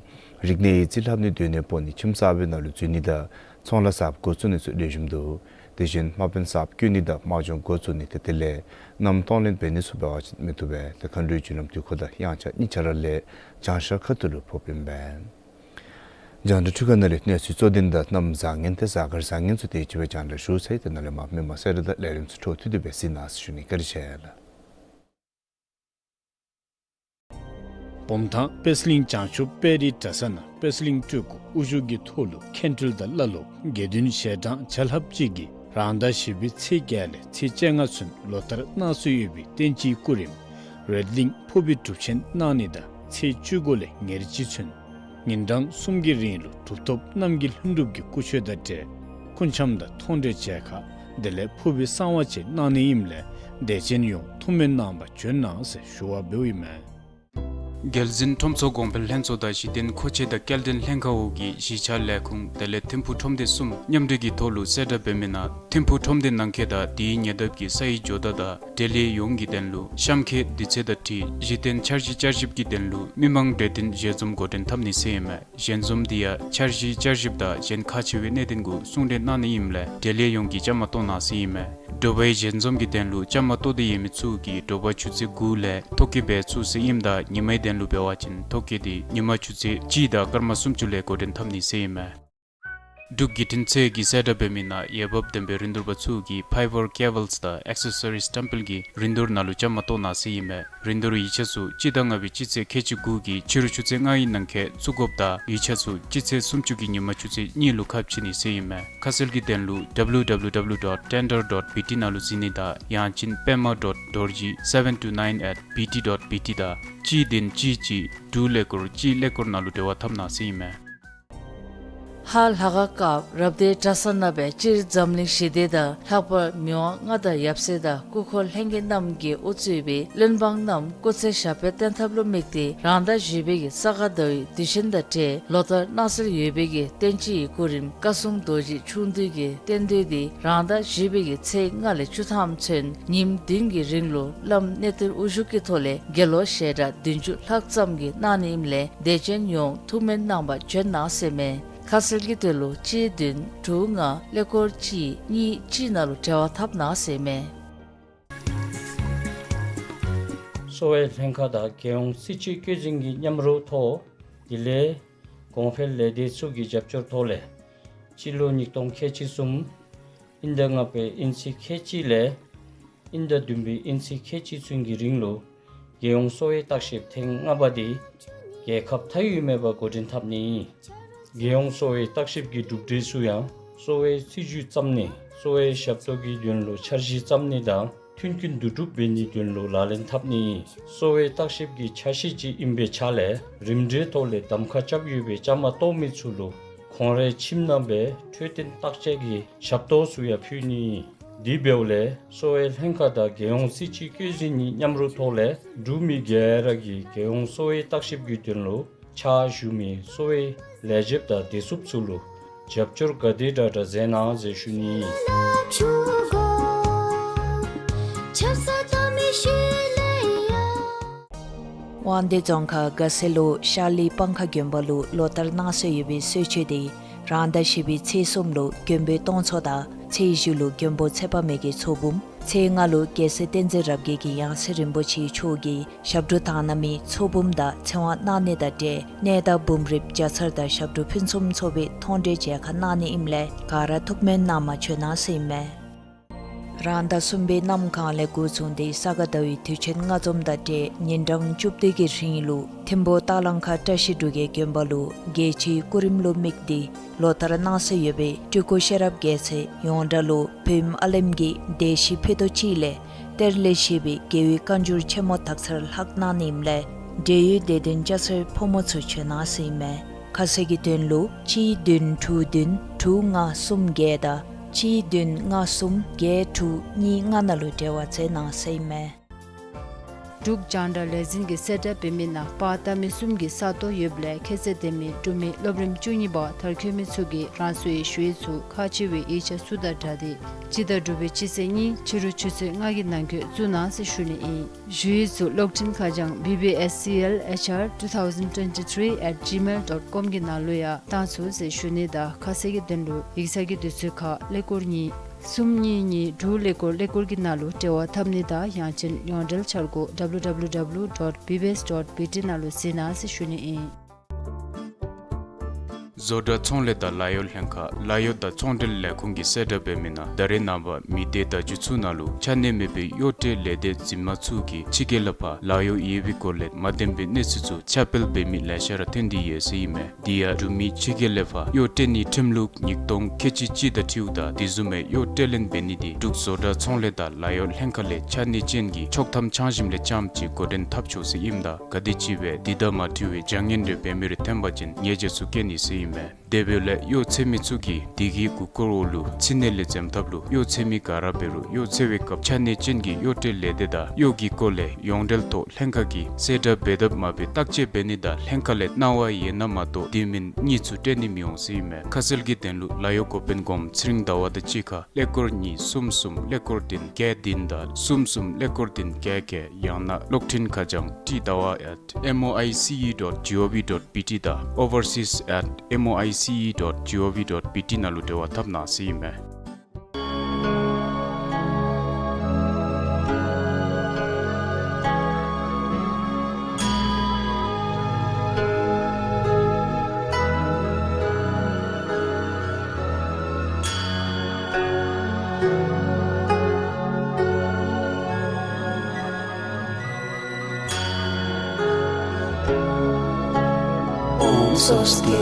རིག་གནས་ཡིག་རྩིས་ལྷབ་ནི་སྡོད་གནས་སྤོ་ནི་ཁྱིམ་གསར་པའི་ནང་ལུ་འཛུལ་ནི་དང་ཚོང་ལཱ་གསརཔ་འགོ་བཙུགས་ནི་ཚུ་ལེགས་ཤོམ་འདུག། དེ་བཞིན་དམག་དཔོན་གསརཔ་བསྐོ་ནི་དང་དམག་སྦྱོང་འགོ་བཙུགས་ནི་ཏེ་དེ་ལས་གནམ་གཏོང་ལེན་འབད་ནི་ཚུ་འབད་བ་ཅིན་མི་བཏུབ་པས། ཏེ་མཁའ་འགྲོའི་རྒྱུ་ལམ་དུས་འཁོར་དང་དབྱངས་འཆར་གཉིས་ཆ་ར་ལས་བྱང་ཤར་ཁ་ཐུག་ལུ་ཕོགཔ་ཨིན་པས། རྒྱང་བསྒྲགས་འཕྲུལ་ཁང་ནང་ལས་གནས་ཚུལ་གཙོ་དོན་དང་གནམ་བཟང་ངན་ཏེ་གཟའ་སྐར་བཟང་ངན་ཚུ་དེ་ཅིག་སྦེ་རྒྱང་བསྒྲགས་ཞུ་ཚར་ཡི། ཏེ་ནཱ་ལས་མར་མི་མང་གསལ་བསྒྲགས་དང་ལས་རིམ་ཚུ་འཕྲོ་མཐུད་དེ་སྦེ་གཟིགས་གནང་ཟེར་ཞུ་ནི། བཀའ་དྲིན་ཆེ་ལགས། བུམ་ཐང་པད་གླིང་བྱང་ཆུབ་དཔལ་རིའི་གྲྭ་ས་ནང་པད་གླིང་སྤྲུལ་སྐུ་དབུ་བཞུགས་ཀྱི་ཐོག་ལུ་མཁན་སྤྲུལ་དང་བླ་སློབ་དགེ་འདུན་ཞལ་གྲངས་བརྒྱ་ལྷགཔ་ཅིག་གིས་རང་ཟླ་བཞི་པའི་ཚེས་བརྒྱད་ལས་ཚེས་བཅོ་ལྔ་ཚུན་ལོ་ལྟར་གནང་སྲོལ་ཡོད་པའི་རྟེན་སྤྱིའི་སྐུ་རིམ་རོལ་གླིང་ཕུར་བུའི་སྒྲུབ་ཆེན་གནང་ནི་དང་ཚེས་བཅུ་དགུ་ལས་ཉེར་གཅིག་ཚུན་ཉིན་གྲངས་གསུམ་གྱི་རིང་ལུ་གྲུབ་ཐོབ་རྣམས་ཀྱི་ལྷུན་གྲུབ་ཀྱི་སྐུ་མཆོད་དང་འབྲེལ་སྐུ་འཆམ་དང་མཐོང་གྲོལ་མཇལ་ཁ་དེ་ལས་ཕུར་བུའི་གསང་བ་བཅས་གནང་ནི་ཨིནམ་ལས་དད་ཅན་ཡོངས་ཐུགས་སྨོན་གནང་བར་བྱོན་གནང་ཟེར་ཞུ་བ་འབདཝ་ཨིན་མས། རྒྱལ་གཞུང་ཁྲོམ་ཚོགས་གོང་འཕེལ་ལྷན་ཚོགས་དང་གཞི་རྟེན་མཁོ་ཆས་དང་སྐྱེལ་འདྲེན་ལྷན་ཁག་འོག་གི་གཞིས་ཆགས་ལས་ཁུངས་དེ་ལས་ཐིམ་ཕུག་ཁྲོམ་སྡེ་གསུམ་མཉམ་འབྲེལ་གྱི་ཐོག་ལུ་གསལ་བསྒྲགས་འབད་མི་ནང་ཐིམ་ཕུག་ཁྲོམ་སྡེ་ནང་འཁོད་དང་དེའི་ཉེ་འདབས་ཀྱི་ས་ཡི་ཇོ་བདག་དང་འབྲེལ་ཡོད་ཡོངས་ཀྱི་དོན་ལུ་གཤམ་འཁོད་དུས་ཚོད་དང་འཁྲིལ་གཞི་རྟེན་འཆར་གཞི་བསྐྱར་ཞིབ་ཀྱི་དོན་ལུ་མི་མང་གྲོས་བསྟུན་ཞལ་འཛོམས་འགོ་འདྲེན་འཐབ་ནི་ཟེར་ཨིན་མས། ཞལ་འཛོམས་དེ་ཡང་འཆར་གཞི་བསྐྱར་ཞིབ་དང་གཞན་ཁག་ཆེ་བའི་གནད་དོན་གུ་གསུང་གྲོས་གནང་ནི་ཨིནམ་ལས་འབྲེལ་ཡོད་ཡོངས་ཀྱིས་བཅའ་མར་གཏོགས་གནང་ཟེར་ཨིན་མས། དྲོ་པའི་ཞལ་འཛོམས་ཀྱི་དོན་ལུ་བཅའ་མར་གཏོགས་ཏེ་ཡོད་མི་ཚུ་གིས་དྲོ་པ་ཆུ་ཚོད་དགུ་ལས་ཐོ་བཀོད་འབད་ཚུགས་ཟེར་ཨིནམ་ད་ཉིན་མའི་དོན་ལུ་འབད་བ་ཅིན་ཐོ་བཀོད་དེ་ཉིན་མ་ཆུ་ཚོད་གཅིག་དང་སྐར་མ་སུམ་ཅུ་ལས་འགོ་འདྲེན་འཐབ་ནི་ཟེར་ཨིན་མས། འབྲུག་བརྒྱུད་འཕྲིན་ཚད་ཀྱིས་གསལ་བསྒྲགས་འབད་མི་ནང་འོས་འབབ་ལྡན་པའི་རིན་བསྡུར་པ་ཚུ་གིས་ཕའི་བར་ཀེ་བཱལསི་དང་ཨེག་སེ་སོ་རིསི་བཀྲམ་སྤེལ་གྱི་རིན་བསྡུར་ནང་ལུ་བཅའ་མར་གཏོགས་གནང་ཟེར་ཨིན་མས། རིན་བསྡུར་ཡིག་ཆ་ཚུ་སྤྱི་ཟླ་ལྔ་པའི་སྤྱི་ཚེས་ཁལ་གཅིག་དགུ་གི་ཕྱི་རུ་ཆུ་ཚོད་ལྔའི་ནང་འཁོད་བཙུགས་དགོཔ་དང་ཡིག་ཆ་ཚུ་སྤྱི་ཚེས་སུམ་ཅུ་གི་ཉིན་མ་ཆུ་ཚོད་གཉིས་ལུ་ཁ་ཕྱེ་ནི་ཟེར་ཨིན་མས། ཁ་གསལ་གྱི་དོན་ལུ་W W W dot tender dot B T ནང་ལུ་གཟིགས་ནི་དང་ཡང་ཅིན་པདྨ་dot dorji seven two nine at B T dot B T དང་གཅིག་བདུན་གཅིག་གཅིག་དྲུག་ཀླད་ཀོར་གཅིག་ཀླད་ཀོར་ནང་ལུ་འབྲེལ་བ་འཐབ་གནང་ཟེར་ཨིན་མས། ཧཱ་ལྷ་ཁང་སྐབས་རབ་སྡེའི་གྲྭ་ས་ནང་སྦེ་སྤྱིར་འཛམ་གླིང་ཞི་བདེ་དང་ལྷག་པར་མི་དབང་མངའ་བདག་ཡབ་སྲས་དང་སྐུ་འཁོར་ལྷན་རྒྱས་རྣམས་ཀྱིས་དབུ་གཙོས་པའི་བློན་འབངས་རྣམས་སྐུ་ཚེ་ཞབས་པད་བརྟན་ཐབས་ལུ་དམིགས་ཏེ་རང་ཟླ་བཞི་པའི་གི་ས་ག་ཟླ་བའི་དུས་ཆེན་དང་འབྲེལ་ལོ་ལྟར་གནང་སྲོལ་ཡོད་པའི་གི་རྟེན་སྤྱིའི་སྐུ་རིམ་བཀའ་སྲུང་རྡོ་རྗེ་ཁྱུང་བདུད་ཀྱི་རྟེན་མདོས་དེ་རང་ཟླ་བཞི་པའི་གི་ཚེས་ལྔ་ལས་བཅུ་ཐམ་ཚུན་ཉིནམ་བདུན་གྱི་རིང་ལུ་བླམ་གནས་བརྟན་དབུ་བཞུགས་ཀྱི་ཐོག་ལས་དགེ་སློང་ཞལ་གྲངས་བདུན་ཅུ་ལྷག་ཙམ་གྱིས་གནང་ནི་ཨིནམ་ལས་དད་ཅན་ཡོངས་ཐུགས་སྨོན་གནང་བར་བྱོན་གནང་ཟེར་མས། ཁ་གསལ་གྱི་དོན་ལུ་གཅིག་བདུན་དྲུག་ལྔ་ཀླད་ཀོར་གཅིག་གཉིས་གཅིག་ནང་ལུ་འབྲེལ་བ་འཐབ་གནང་ཟེར་མས། གསོ་བའི་ལྷན་ཁག་དང་རྒྱལ་ཡོངས་སྲིད་བྱུས་བཀོད་འཛིན་གྱི་མཉམ་རོགས་ཐོག་དེ་ལས་གོང་འཕེལ་ལས་སྡེ་ཚུ་གི་རྒྱབ་སྐྱོར་ཐོག་ལས་སྤྱི་ལོ་ཉིས་སྟོང་ཁལ་གཅིག་གསུམ་དབྱིན་ཟླ་ལྔ་པའི་དབྱིན་ཚེས་ཁལ་གཅིག་ལས་དབྱིན་ཟླ་བདུན་པའི་དབྱིན་ཚེས་ཁལ་གཅིག་ཚུན་གྱི་རིང་ལུ་རྒྱལ་ཡོངས་གསོ་བའི་བརྟག་ཞིབ་ཐེངས་ལྔ་པ་དེ་རྒྱལ་ཁབ་མཐའ་དབུས་མེད་པར་འགོ་འདྲེན་འཐབ་ནི་ཨིན། རྒྱལ་ཡོངས་གསོ་བའི་བརྟག་ཞིབ་ཀྱི་གྲུབ་འབྲས་ཚུ་ཡང་གསོ་བའི་སྲིད་བྱུས་བརྩམ་ནི་གསོ་བའི་ཞབས་ཏོག་གི་དོན་ལུ་འཆར་གཞི་བརྩམ་ནི་དང་མཐུན་རྐྱེན་བསྡུ་སྒྲུབ་འབད་ནིའི་དོན་ལུ་ལག་ལེན་འཐབ་ནི་ཨིན། གསོ་བའི་བརྟག་ཞིབ་ཀྱི་ཆ་ཤས་ཅིག་ཨིན་པའི་ཆ་ལས་རིམ་གྲོའི་ཐོག་ལས་གདམ་ཁ་རྐྱབ་ཡོད་པའི་བཅའ་མར་གཏོགས་མི་ཚུ་ལུ་ཁོང་རའི་ཁྱིམ་ནང་སྦེ་འཕྲོད་བསྟེན་བརྟག་དཔྱད་ཀྱི་ཞབས་ཏོག་ཚུ་ཡང་ཕུལ་ནི་ཨིན། དེ་འབདཝ་ལས་གསོ་བའི་ལྷན་ཁག་དང་རྒྱལ་ཡོངས་སྲིད་བྱུས་བཀོད་འཛིན་གཉིས་མཉམ་རོགས་ཐོག་ལས་འབྲུག་མི་ག་ར་གིས་རྒྱལ་ཡོངས་གསོ་བའི་བརྟག་ཞིབ་ཀྱི་དོན་ལུ་ཕྱག་ཞུ་མི་གསོ་བའི་ལས་བྱེདཔ་དང་བདེ་སྲུངཔ་ཚུ་ལུ་རྒྱབ་སྐྱོར་ག་དེ་དྲག་དྲག་མཛད་གནང་ཟེར་ཞུ་ནི་ཨིན། དབང་འདུས་རྫོང་ཁག་དགའ་སེ་ལུ་ཤར་ལི་སྤང་ཁ་དགོན་པ་ལུ་ལོ་ལྟར་གནང་སྲོལ་ཡོད་པའི་གསོལ་མཆོད་དེ་རང་ཟླ་བཞི་པའི་ཚེས་གསུམ་ལུ་མགོན་པོའི་སྟོང་ཚོགས་དང་ཚེས་བཞི་ལུ་མགོན་པོ་ཚེ་དཔག་མེད་ཀྱི་ཚོགས་འབུམ། ཚེས་ལྔ་ལུ་རྒྱལ་སྲས་བསྟན་འཛིན་རབ་རྒྱས་ཀྱི་ཡང་སྲིད་རིན་པོ་ཆེ་མཆོག་གི་ཞབས་དྲུང་དག་སྣང་མའི་ཚོགས་འབུམ་དང་ཚེ་དབང་གནང་ནི་དང་འབྲེལ་གནས་བདག་འབུམ་རིཔ་བརྒྱ་ཚར་དང་ཞབས་དྲུང་ཕུན་སུམ་ཚོགས་པའི་མཐོང་གྲོལ་མཇལ་ཁ་གནང་ནི་ཨིནམ་ལས་ག་ར་ཐུགས་སྨོན་གནང་བར་བྱོན་གནང་ཟེར་ཨིན་མས། རང་ཟླ་གསུམ་པའི་གནམ་གང་ལས་འགོ་བཟུང་སྟེ་ས་ག་ཟླ་བའི་དུས་ཆེན་ལྔ་འཛོམས་དང་འབྲེལ་ཉིན་གྲངས་བཅུ་བདུན་གྱི་རིང་ལུ་ཐིམ་ཕུག་སྟག་ལང་ཁ་བཀྲ་ཤིས་འབྲུག་རྒྱལ་དགོན་པ་ལུ་རྒྱལ་སྤྱིའི་སྐུ་རིམ་ལུ་དམིགས་ཏེ་ལོ་ལྟར་གནང་སྲོལ་ཡོད་པའི་སྤྲུལ་སྐུ་ཤེས་རབ་རྒྱལ་མཚན་ཡོངས་གྲགས་ལུ་བོད་ཨིནམ་ཨ་ལེམ་གྱི་སྡེ་བཞི་ཕུད་རྡོག་གཅིག་ལས་གཏེར་ལས་བཞེས་པའི་རྒྱལ་བའི་བཀའ་འགྱུར་ཆེན་མོ་དག་ཚར་ལྷག་གནང་ནི་ཨིནམ་ལས་འབྲེལ་ཡོད་དད་ལྡན་སྐྱ་སེར་ཕོ་མོ་ཚུ་བྱོན་གནང་ཟེར་ཨིན་མས། ཁ་གསལ་གྱི་དོན་ལུ་གཅིག་བདུན་དྲུག་བདུན་དྲུག་ལྔ་གསུམ་བརྒྱད་དང་གཅིག་བདུན་ལྔ་གསུམ་བརྒྱད་དྲུག་གཉིས་ལྔ་ནང་ལུ་འབྲེལ་བ་མཛད་གནང་ཟེར་ཨིན་མས། འབྲུག་རྒྱང་བསྒྲགས་ལས་འཛིན་གྱིས་གསལ་བསྒྲགས་འབད་མི་ནང་པར་བཏབ་མི་གསུམ་གྱི་ས་སྟོང་ཡོདཔ་ལས་ཁྱད་ཚད་ལྡན་མི་འབྲུག་མི་སློབ་རིམ་བཅུ་གཉིས་པ་མཐར་འཁྱོལ་མི་ཚུ་གིས་རང་སོའི་ཞུ་ཡིག་ཚུ་ཁག་ཆེ་བའི་ཡིག་ཆ་ཚུ་དང་སྦྲགས་ཏེ་སྤྱི་ཟླ་དྲུག་པའི་སྤྱི་ཚེས་གཉིས་ཕྱི་རུ་ཆུ་ཚོད་ལྔ་གི་ནང་འཁོད་བཙུགས་གནང་ཟེར་ཞུ་ནི་ཨིན། ཞུ་ཡིག་ཚུ་གློག་འཕྲིན་ཁ་བྱང་B B S C L H R two thousand twenty-three at gmail dot com གི་ནང་ལུ་ཡང་བཏང་ཚུགས་ཟེར་ཞུ་ནི་དང་ཁ་གསལ་གྱི་དོན་ལུ་ཡིག་ཚང་གི་དུས་ཚོད་ཁར་ཀླད་ཀོར་གཉིས་གསུམ་གཉིས་གཉིས་དྲུག་ཀླད་ཀོར་ཀླད་ཀོར་གྱི་ནང་ལུ་འབྲེལ་བ་འཐབ་ནི་དང་ཡང་ཅིན་ཡོངས་འབྲེལ་འཆར་སྒོ་W W W dot B B S dot B T ནང་ལུ་གཟིགས་གནང་ཟེར་ཞུ་ནི་ཨིན། བཟོ་གྲྭ་ཚོང་ལས་དང་ལཱ་གཡོག་ལྷན་ཁག་ལཱ་གཡོག་དང་ཚོང་འབྲེལ་ལས་ཁུངས་ཀྱིས་གསལ་བསྒྲགས་འབད་མི་ནང་ད་རེས་ནངས་པ་མི་སྡེ་བརྡ་བརྒྱུད་ཚུ་ནང་ལུ་ཆ་གནས་མེད་པའི་གཡོག་ཁྲལ་ལས་སྡེ་འཛིན་མ་ཚུ་གིས་ཕྱི་རྒྱལ་ལས་ཕར་ལཱ་གཡོག་ཡོད་པའི་སྐོར་ལས་མ་བདེན་པའི་གནས་ཚུལ་ཚུ་ཁྱབ་སྤེལ་འབད་མི་ལེ་ཤ་ར་ཐོན་ཏེ་ཡོད་ཟེར་ཨིན་མས། དེ་ཡང་འབྲུག་མི་ཕྱི་རྒྱལ་ལས་ཕར་གཡོག་སྤྲོད་ནིའི་ཁྲིམས་ལུགས་ཉིས་སྟོང་ཁལ་གཅིག་གཅིག་དང་འཁྲིལཝ་ད་དེ་བཟུམ་མའི་གཡོག་སྤྲོད་ལེན་འབད་ནི་དེ་འབྲུག་བཟོ་གྲྭ་ཚོང་ལས་དང་ལཱ་གཡོག་ལྷན་ཁག་ལས་ཆ་གནས་ཅན་གྱི་ཆོག་ཐམ་འཆང་ཞིནམ་ལས་རྐྱངམ་ཅིག་འགོ་འདྲེན་འཐབ་ཆོག་ཟེར་ཨིནམ་ད་ག་དེམ་ཅིག་སྦེ་དེ་དང་མ་འཁྲིལ་བའི་བྱ་ངན་རེ་འབད་མི་རེ་ཐོན་པ་ཅིན་ཉེས་བྱ་ཚུ་བཀལ་ནི་ཟེར་ཨིན་མས། དེ་འབདཝ་ལས་གཡོག་འཚོལ་མི་ཚུ་གིས་དེ་གི་མགུ་སྐོར་འོག་ལུ་ཕྱི་ནང་ལས་འཛེམ་ཐབས་ལུ་གཡོག་འཚོལ་མི་ག་ར་འབད་རུང་གཡོག་འཚོལ་བའི་སྐབས་ཆ་གནས་ཅན་གྱི་གཡོག་སྤྲོད་ལས་སྡེ་དང་གཡོག་གི་སྐོར་ལས་ཡོངས་འབྲེལ་ཐོག་ལྷན་ཁག་གིས་གསལ་བསྒྲགས་འབད་དཔ་མ་འབད་བརྟག་དཔྱད་འབད་ནི་དང་ལྷན་ཁག་ལས་གནང་བ་ཡོད་ན་མ་གཏོགས་དེ་མེན་གཉིས་ཚུ་སྤྲོད་ནི་མི་འོང་ཟེར་ཨིན་མས། ཁ་གསལ་གྱི་དོན་ལུ་ལཱ་གཡོག་འགོ་དཔོན་གོངམ་ཚེ་རིང་ཟླ་བ་དང་གཅིག་ཁར་ཀླད་ཀོར་གཉིས་གསུམ་གསུམ་ཀླད་ཀོར་བདུན་བརྒྱད་བདུན་དང་གསུམ་གསུམ་ཀླད་ཀོར་བདུན་བརྒྱད་བརྒྱད། ཡང་ན་གློག་འཕྲིན་ཁ་བྱང་ཏི་ཟླ་བ་at M O I C E dot G O V dot B T དང་overseas at M O I C E dot G O V dot B T ནང་ལུ་འབྲེལ་བ་འཐབ་གནང་ཟེར་ཨིན་མས། ཨོཾ་སྭ་སྟི།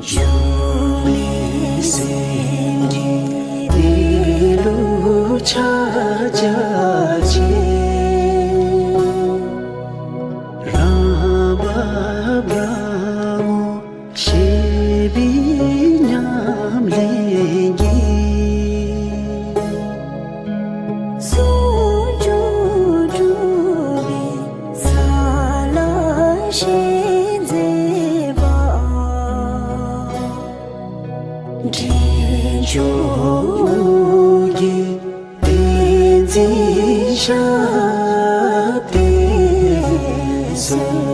འབྱུང་གནས་སེམས་ཀྱི་གནས་ལུགས་ཕྱག་རྒྱ་ཆེ། རང་བབས་རང་ངོ་ཤེས་པའི་ཉམས་ལེན་གྱིས། ཟུང་འཇུག་གྲུབ་པའི་ས་ལ་ཞེན་མཛད་པ། འདྲེན་མཆོག་གི་ཏིང་འཛིན་ཞབས་བརྟན་གསོལ།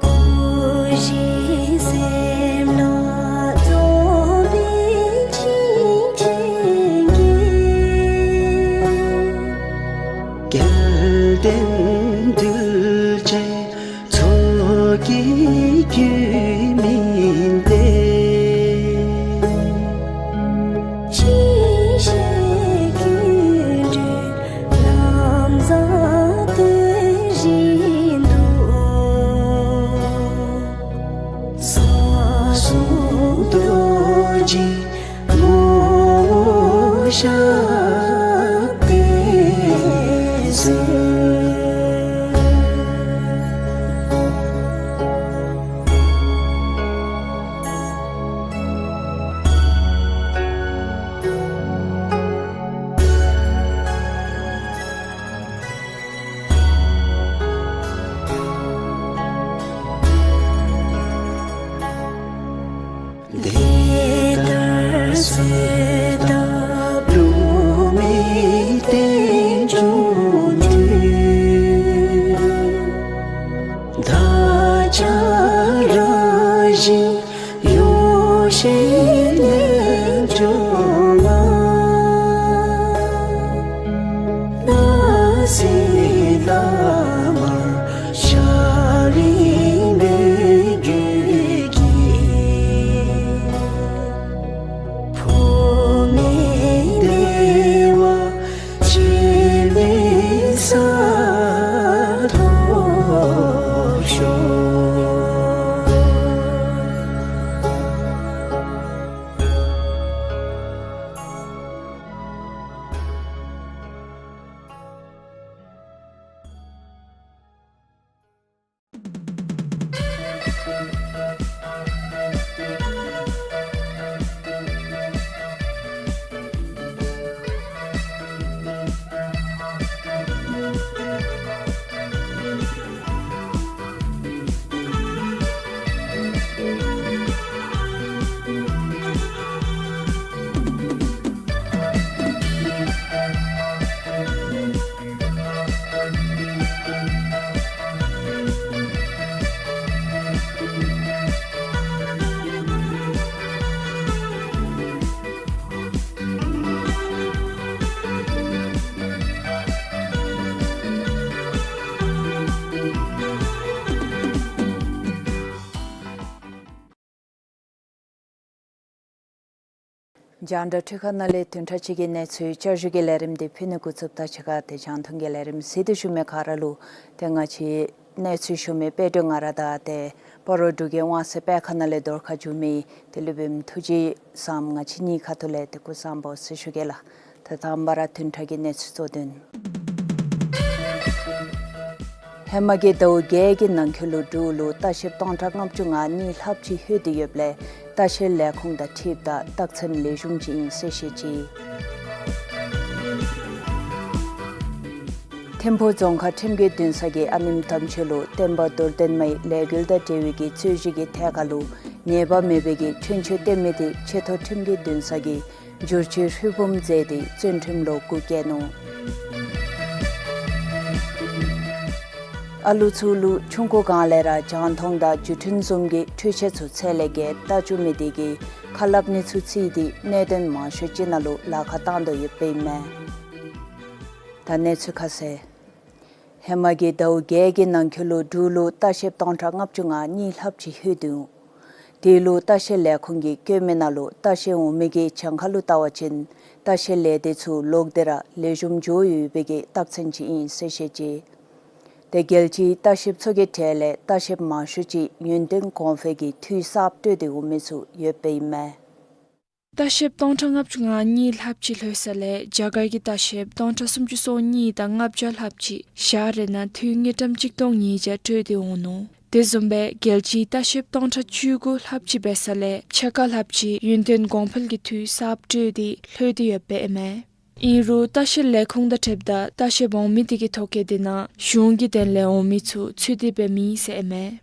གུས་ཕྱིར་སེམས་ལ་རྫོགས་པའི་ཆིངས་ཀྱི་སྐལ་ལྡན་གདུལ་བྱའི་ཚོགས་ རྒྱང་བསྒྲགས་འཕྲུལ་ཁང་ནང་ལས་བདུན་ཕྲག་གཅིག་གི་གནས་ཚུལ་བསྐྱར་ཞུ་གི་ལས་རིམ་འདི་ཕུལ་ནི་འགོ་བཙུགསཔ་ད་ཕྱི་ཁ་ཏེ་རྒྱང་མཐོང་གི་ལས་རིམ་གཟིགས་ཏེ་བཞུགས་མི་ག་ར་ལུ་ཏེ་ང་བཅས་གནས་ཚུལ་ཞུ་མི་དཔལ་སྒྲོན་ང་ར་དང་ཏེ་སྤ་རོ་འབྲུག་རྒྱལ་དབང་གསལ་དཔེ་ཁང་ནང་ལས་བརྡ་ཁ་བསྒྱུར་མི་ཏེ་ལུས་འབུམ་ཐུགས་རྗེ་བཟང་ང་བཅས་གཉིས་ཁ་ཐུག་ལས་ཏེ་སྐུ་གཟུགས་བཟང་པོ་ཟེར་ཞུ་གེ་ལགས། ད་དང་པ་ར་བདུན་ཕྲག་གི་གནས་ཚུལ་གཙོ་དོན། ཧེ་མ་གི་ཟླཝ་བརྒྱད་ཀྱི་ནང་འཁོད་ལུ་འབྲུག་ལུ་ལྟ་བཤལཔ་སྟོང་ཕྲག་ལྔ་བཅུ་ང་གཉིས་ལྷགཔ་ཅིག་ལྷོད་དེ་ཡོདཔ་ལས་ལྟ་བཤལ་ལས་ཁུངས་དང་འཁྲིལཝ་ད་རྟགས་མཚན་ལེགས་ཤོམ་ཅིག་ཨིན་ཟེར་བཤད་ཅི། ཐིམ་ཕུག་རྫོང་ཁག་ཁྲིམས་ཀྱི་འདུན་ས་གིས་ཨ་ནེམོ་དམ་ཆོས་ལུ་བསྟན་པ་རྡོར་གདན་མའི་ལས་འགུལ་དང་འབྲེལ་བའི་གི་རྩོད་གཞི་གི་ཐད་ཁར་ལུ་ཉེས་པ་མེད་པའི་གི་ཆོས་འཆོལ་བསྟན་མི་དེ་ཆེ་མཐོ་ཁྲིམས་ཀྱི་འདུན་ས་གིས་བསྒྱུར་བཅོས་ཧྲུལ་བུམ་མཛད་དེ་བཙོན་ཁྲིམས་ལོ་དགུ་བཀལ་ནུག། ཨ་ལུ་ཚུ་ལུ་ཆུང་ཀུ་སྒང་ལས་ར་རྒྱང་མཐོང་དང་བརྒྱུད་འཕྲིན་བཟུམ་གྱི་འཕྲུལ་ཆས་ཚུ་ཚད་ལས་བརྒལ་བལྟ་བཅུག་མི་དེ་གིས་ཁ་སླབ་ནི་ཚུ་བརྩིས་ཏེ་གནད་དོན་མང་ཤོས་ཅིག་ནང་ལུ་ལཱ་ཁག་བཏང་དོ་ཡོདཔ་ཨིན་མས། ད་གནས་ཚུལ་ཁ་གསལ། ཧེ་མ་གི་ཟླཝ་བརྒྱད་ཀྱི་ནང་འཁོད་ལུ་འབྲུག་ལུ་ལྟ་བཤལཔ་སྟོང་ཕྲག་ལྔ་བཅུ་ང་གཉིས་ལྷགཔ་ཅིག་ལྷོད་དེ་འོང་། དེ་ལུ་ལྟ་བཤལ་ལས་ཁུངས་ཀྱིས་བཀོད་མི་ནང་ལུ་ལྟ་བཤལ་འོང་མི་གི་གྱངས་ཁ་ལུ་བལྟ་བ་ཅིན་ལྟ་བཤལ་ལས་སྡེ་ཚུ་ལོག་སྟེ་ར་ལེགས་ཤོམ་འགྱོ་ཡོད་པའི་གི་རྟགས་མཚན་ཅིག་ཨིན་ཟེར་བཤད་ཅི། ཏེ་རྒྱལ་སྤྱིའི་ལྟ་བཤལཔ་ཚུ་གི་གྲས་ལས་ལྟ་བཤལཔ་མང་ཤོས་ཅིག་ཡུན་བརྟན་གོང་འཕེལ་གྱི་འཐུས་གསརཔ་སྤྲོད་དེ་འོང་མི་ཚུ་ཡོདཔ་ཨིན་མས། ལྟ་བཤལཔ་སྟོང་ཕྲག་ལྔ་བཅུ་ང་གཉིས་ལྷགཔ་ཅིག་ལྷོད་ས་ལས་རྒྱ་གར་གྱི་ལྟ་བཤལཔ་སྟོང་ཕྲག་སུམ་ཅུ་སོ་གཉིས་དང་ལྔ་བརྒྱ་ལྷགཔ་ཅིག་ཞག་རེ་ནང་འཐུས་དངུལ་ཀྲམ་གཅིག་སྟོང་ཉིས་བརྒྱ་སྤྲོད་དེ་འོང་ནུག། དེ་བཟུམ་སྦེ་རྒྱལ་སྤྱིའི་ལྟ་བཤལཔ་སྟོང་ཕྲག་བཅུ་དགུ་ལྷགཔ་ཅིག་འབད་ས་ལས་ཕྱེད་ཀ་ལྷགཔ་ཅིག་ཡུན་བརྟན་གོང་འཕེལ་གྱི་འཐུས་གསརཔ་སྤྲོད་དེ་ལྷོད་དེ་ཡོདཔ་ཨིན་མས། ཨིན་རུང་ལྟ་བཤལ་ལས་ཁུངས་དང་འཁྲིལཝ་ད་ལྟ་བཤལཔ་འོང་མི་དེ་གི་ཐོ་བཀོད་དེ་ནང་གཞུང་གི་དོན་ལས་འོང་མི་ཚུ་ཚུད་དེ་འབད་མེད་ཟེར་ཨིན་མས།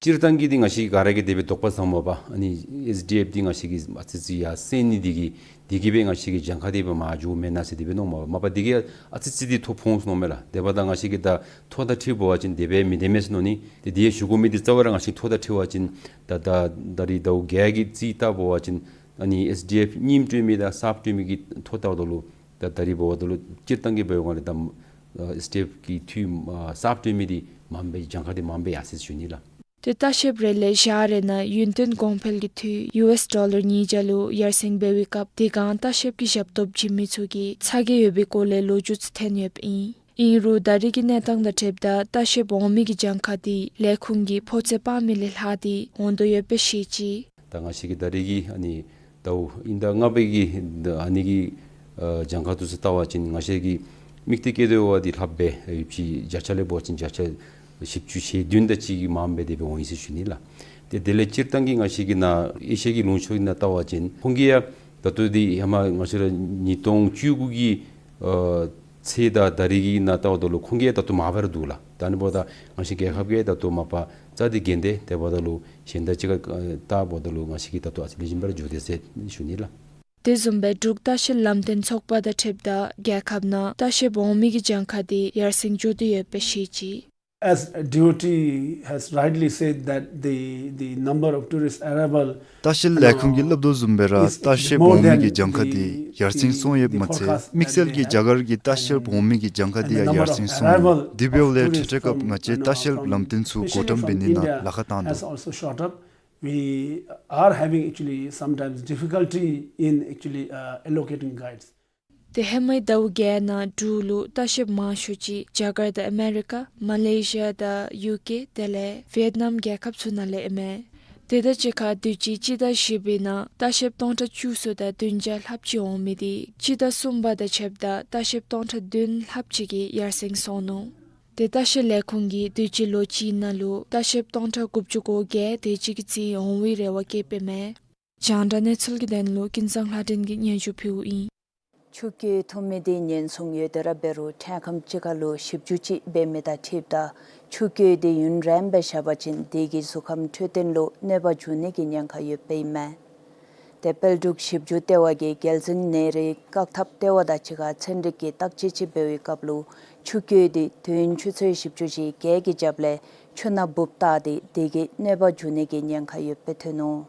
སྤྱིར་བཏང་གི་འདི་ང་བཅས་ག་ར་གིས་དེ་སྦེ་དོགས་པ་ཟ་མ་པ། ཨ་ནི་ཨེས་ཌི་ཨེཕ་འདི་ང་བཅས་ཀྱིས་ཨ་ཙི་ཙི་ཡར་སེང་ནི་འདི་གིས་འདི་གིས་སྦེ་ང་བཅས་ཀྱི་གྱངས་ཁ་འདི་སྦེ་མར་འགྱོཝ་མེན་ན་ཟེར་དེ་སྦེ་མནོཝ་མ་པ། མ་པ་འདི་གིས་ཨ་ཙི་ཙི་འདི་ཐོ་ཕོག་སོང་མས་ལགས། དེ་འབདཝ་ད་ང་བཅས་ཀྱིས་ད་ཐོ་དང་འཁྲིལ་བ་ཅིན་དེ་སྦེ་མེན་དེ་མས་ཟེར་མནོ་ནི། ཏེ་དེ་ཞུ་དགོ་མི་འདི་རྩ་བ་ར་ང་བཅས་ཐོ་དང་འཁྲིལ་བ་ཅིན་ད་ད་ད་རིས་ཟླཝ་བརྒྱད་ཀྱི་རྩིས་བལྟ་བ་ཅིན་ཨ་ནི་ཨེས་ཌི་ཨེཕ་རྙིངམ་སྤྲོད་མི་དང་གསརཔ་སྤྲོད་མི་གི་ཐོ་བལྟཝ་ད་ལུ་ད་ད་རིས་འབདཝ་ད་ལུ་སྤྱིར་བཏང་གི་འབད་བའི་སྒང་ལས་ད་ཨེས་ཌི་ཨེཕ་གི་འཐུས་ཨ་གསརཔ་སྤྲོད་མི་འདི་མངམ་སྦེ་གྱངས་ཁ་འདི་མངམ་སྦེ་ཡར་སོང་ཡི་ཟེར་ཞུ་ནི་ལགས། ཏེ་ལྟ་བཤལཔ་རེ་ལས་ཞག་རེ་ནང་ཡུན་བརྟན་གོང་འཕེལ་གྱི་འཐུས་ཡུ་ཨེསི་ཌོ་ལར་ཉིས་བརྒྱ་ལུ་ཡར་སེང་འབད་བའི་སྐབས་དེ་སྒང་ལྟ་བཤལཔ་གི་ཞབས་ཏོག་བྱིན་མི་ཚུ་གིས་ཚ་གྱང་ཡོད་པའི་སྐོར་ལས་ལོ་རྒྱུས་ཚུ་ཐོན་ཡོདཔ་ཨིན། ཨིན་རུང་ད་རིས་ཀྱི་གནས་སྟངས་དང་འཁྲིལཝ་ད་ལྟ་བཤལཔ་འོང་མི་གི་གྱངས་ཁ་འདི་ལས་ཁུངས་ཀྱིས་ཕོ་ཚོད་སྤར་མི་ལས་ལྷག་སྟེ་འོང་དོ་ཡོདཔ་སྦེ་བཤད་ཅི། ད་ང་བཅས་ཀྱི་ད་རིས་ཀྱི་ཨ་ནི་ཟླཝ་དབྱིན་ཟླ་ལྔ་པའི་གི་ཨ་ནི་གི་ཨ་གྱངས་ཁ་འདི་ཚུ་བལྟ་བ་ཅིན་ང་བཅས་ཀྱིས་དམིགས་གཏད་བསྐྱེད་དོ་བ་འདི་ལྷགཔ་སྦེ་ཡོདཔ་ཅིག་བརྒྱ་ཆ་ལས་འབད་བ་ཅིན་བརྒྱ་ཆ་བཞི་བཅུ་ཞེ་བདུན་དེ་ཅིག་གི་མངམ་སྦེ་དེ་སྦེ་འོང་ཡི་ཟེར་ཞུ་ནི་ལགས། ཏེ་དེ་ལས་སྤྱིར་བཏང་གི་ང་བཅས་ཀྱི་ནཱ་ཨེ་ཤི་ཡ་གི་ལུང་ཕྱོགས་ནང་བལྟ་བ་ཅིན་ཁོང་གིས་ཡང་ད་ལྟོ་འདི་ཧེ་མ་ང་བཅས་ར་ཉིས་སྟོང་བཅུ་དགུ་གི་ཨ་ཚེས་དང་ད་རིས་ཀྱི་ནང་བལྟཝ་ད་ལུ་ཁོང་གིས་ཡང་ད་ལྟོ་མར་འབད་ར་འདུག་ལགས། ད་ཨ་ནི་འབདཝ་ད་ང་བཅས་རྒྱལ་ཁབ་ཀྱིས་ད་ལྟོ་མ་པ་རྩ་འདི་འགེངས་ཏེ་དེ་འབདཝ་ད་ལུ་གཞན་དང་གཅིག་ཁར་ཨ་བལྟཝ་ད་ལུ་ང་བཅས་ཀྱིས་ད་ལྟོ་ཨ་ཙི་ལེགས་ཤོམ་སྦེ་ར་འགྱོ་དེས་ཟེར་ཞུ་ནི་ལགས། དེ་བཟུམ་སྦེ་འབྲུག་ལྟ་བཤལ་ལམ་སྟོན་ཚོགས་པ་དང་འཁྲིལཝ་ད་རྒྱལ་ཁབ་ནང་ལྟ་བཤལཔ་འོང་མི་གི་གྱངས་ཁ་འདི་ཡར་སེང་འགྱོ་དོ་ཡོདཔ་སྦེ་བཤད་ཅི། As D O T has rightly said that the, the number of tourist arrival ལྟ་བཤལ་ལས་ཁུངས་ཀྱིས་སླབ་དོ་བཟུམ་སྦེ་ར་ལྟ་བཤལཔ་འོང་མི་གི་གྱངས་ཁ་འདི་ཡར་སེང་སོང་ཡོདཔ་མ་ཚད་དམིགས་བསལ་གྱི་རྒྱ་གར་གྱི་ལྟ་བཤལཔ་འོང་མི་གི་གྱངས་ཁ་འདི་ཡང་ཡར་སེང་སོང་ནུག། དེ་འབདཝ་ལས་ཕྲལ་ཕྲལ་སྐབས་ང་བཅས་ལྟ་བཤལ་ལམ་སྟོན་ཚུ་འགོ་འདྲེན་འབད་ནི་ནང་ལཱ་ཁག་བཏང་དོ། We are having actually sometimes difficulty in actually uh, allocating guides. ཏེ་ཧེ་མའི་ཟླཝ་བརྒྱད་ནང་འབྲུག་ལུ་ལྟ་བཤལཔ་མང་ཤོས་ཅིག་རྒྱ་གར་དང་ཨ་མེ་རི་ཀ་མ་ལེ་ཤི་ཡ་དང་ཡུ་ཀེ་དེ་ལས་ཝེཊ་ནམ་རྒྱལ་ཁབ་ཚུ་ནང་ལས་ཨིན་མས། དེ་དང་གཅིག་ཁར་དུས་ཅི་སྤྱི་ཟླ་བཞི་པའི་ནང་ལྟ་བཤལཔ་སྟོང་ཕྲག་བཅུ་གསུམ་དང་བདུན་བརྒྱ་ལྷགཔ་ཅིག་འོང་མི་འདི་སྤྱི་ཟླ་གསུམ་པ་དང་ཕྱདཔ་ད་ལྟ་བཤལཔ་སྟོང་ཕྲག་བདུན་ལྷགཔ་ཅིག་གིས་ཡར་སེང་སོང་ནུག། ཏེ་ལྟ་བཤལ་ལས་ཁུངས་ཀྱིས་དུས་ཅི་ལོ་གཅིག་ནང་ལུ་ལྟ་བཤལཔ་སྟོང་ཕྲག་དགུ་བཅུ་གོ་བརྒྱད་དེ་ཅིག་གི་རྩིས་འོང་བའི་རེ་བ་བསྐྱེདཔ་ཨིན་མས། རྒྱང་བསྒྲགས་གནས་ཚུལ་གྱི་དོན་ལུ་ཀུན་བཟང་ལྷ་སྒྲོན་གྱིས་སྙན་ཞུ་ཕུལཝ་ཨིན། ཆུ་རྐྱལ་འཐུ་མི་འདི་ཉེན་སྲུང་ཡོད་དེ་ར་འབད་རུང་འཕྲལ་ཁམས་ཅིག་ཁར་ལུ་ཞིབ་འཇུག་ཅིག་འབད་མི་དང་འཁྲིལཝ་ད་ཆུ་རྐྱལ་འདི་ཡུན་རིངམོ་སྦེ་བཞག་པ་ཅིན་དེ་གིས་གཟུགས་ཁམས་འཕྲོད་བསྟེན་ལུ་གནོད་པ་འབྱུང་ནི་གི་ཉེན་ཁ་ཡོདཔ་ཨིན་མས། ཏེ་དཔལ་འབྲུག་ཞིབ་འཇུག་ལྟེ་བ་གིས་རྒྱལ་འཛིན་ནད་རིགས་བཀག་ཐབས་ལྟེ་བ་དང་གཅིག་ཁར་ཚན་རིག་གི་བརྟག་དཔྱད་ཅིག་འབད་བའི་སྐབས་ལུ་ཆུ་རྐྱལ་འདི་དུས་ཡུན་ཆུ་ཚོད་བཞི་བཅུ་ཞེ་བརྒྱད་ཀྱི་རྒྱབ་ལས་ཆུ་ནང་འབུཔ་བཏགས་ཏེ་དེ་གིས་གནོད་པ་འབྱུང་ནི་གི་ཉེན་ཁ་ཡོདཔ་སྦེ་ཐོན་ནུག།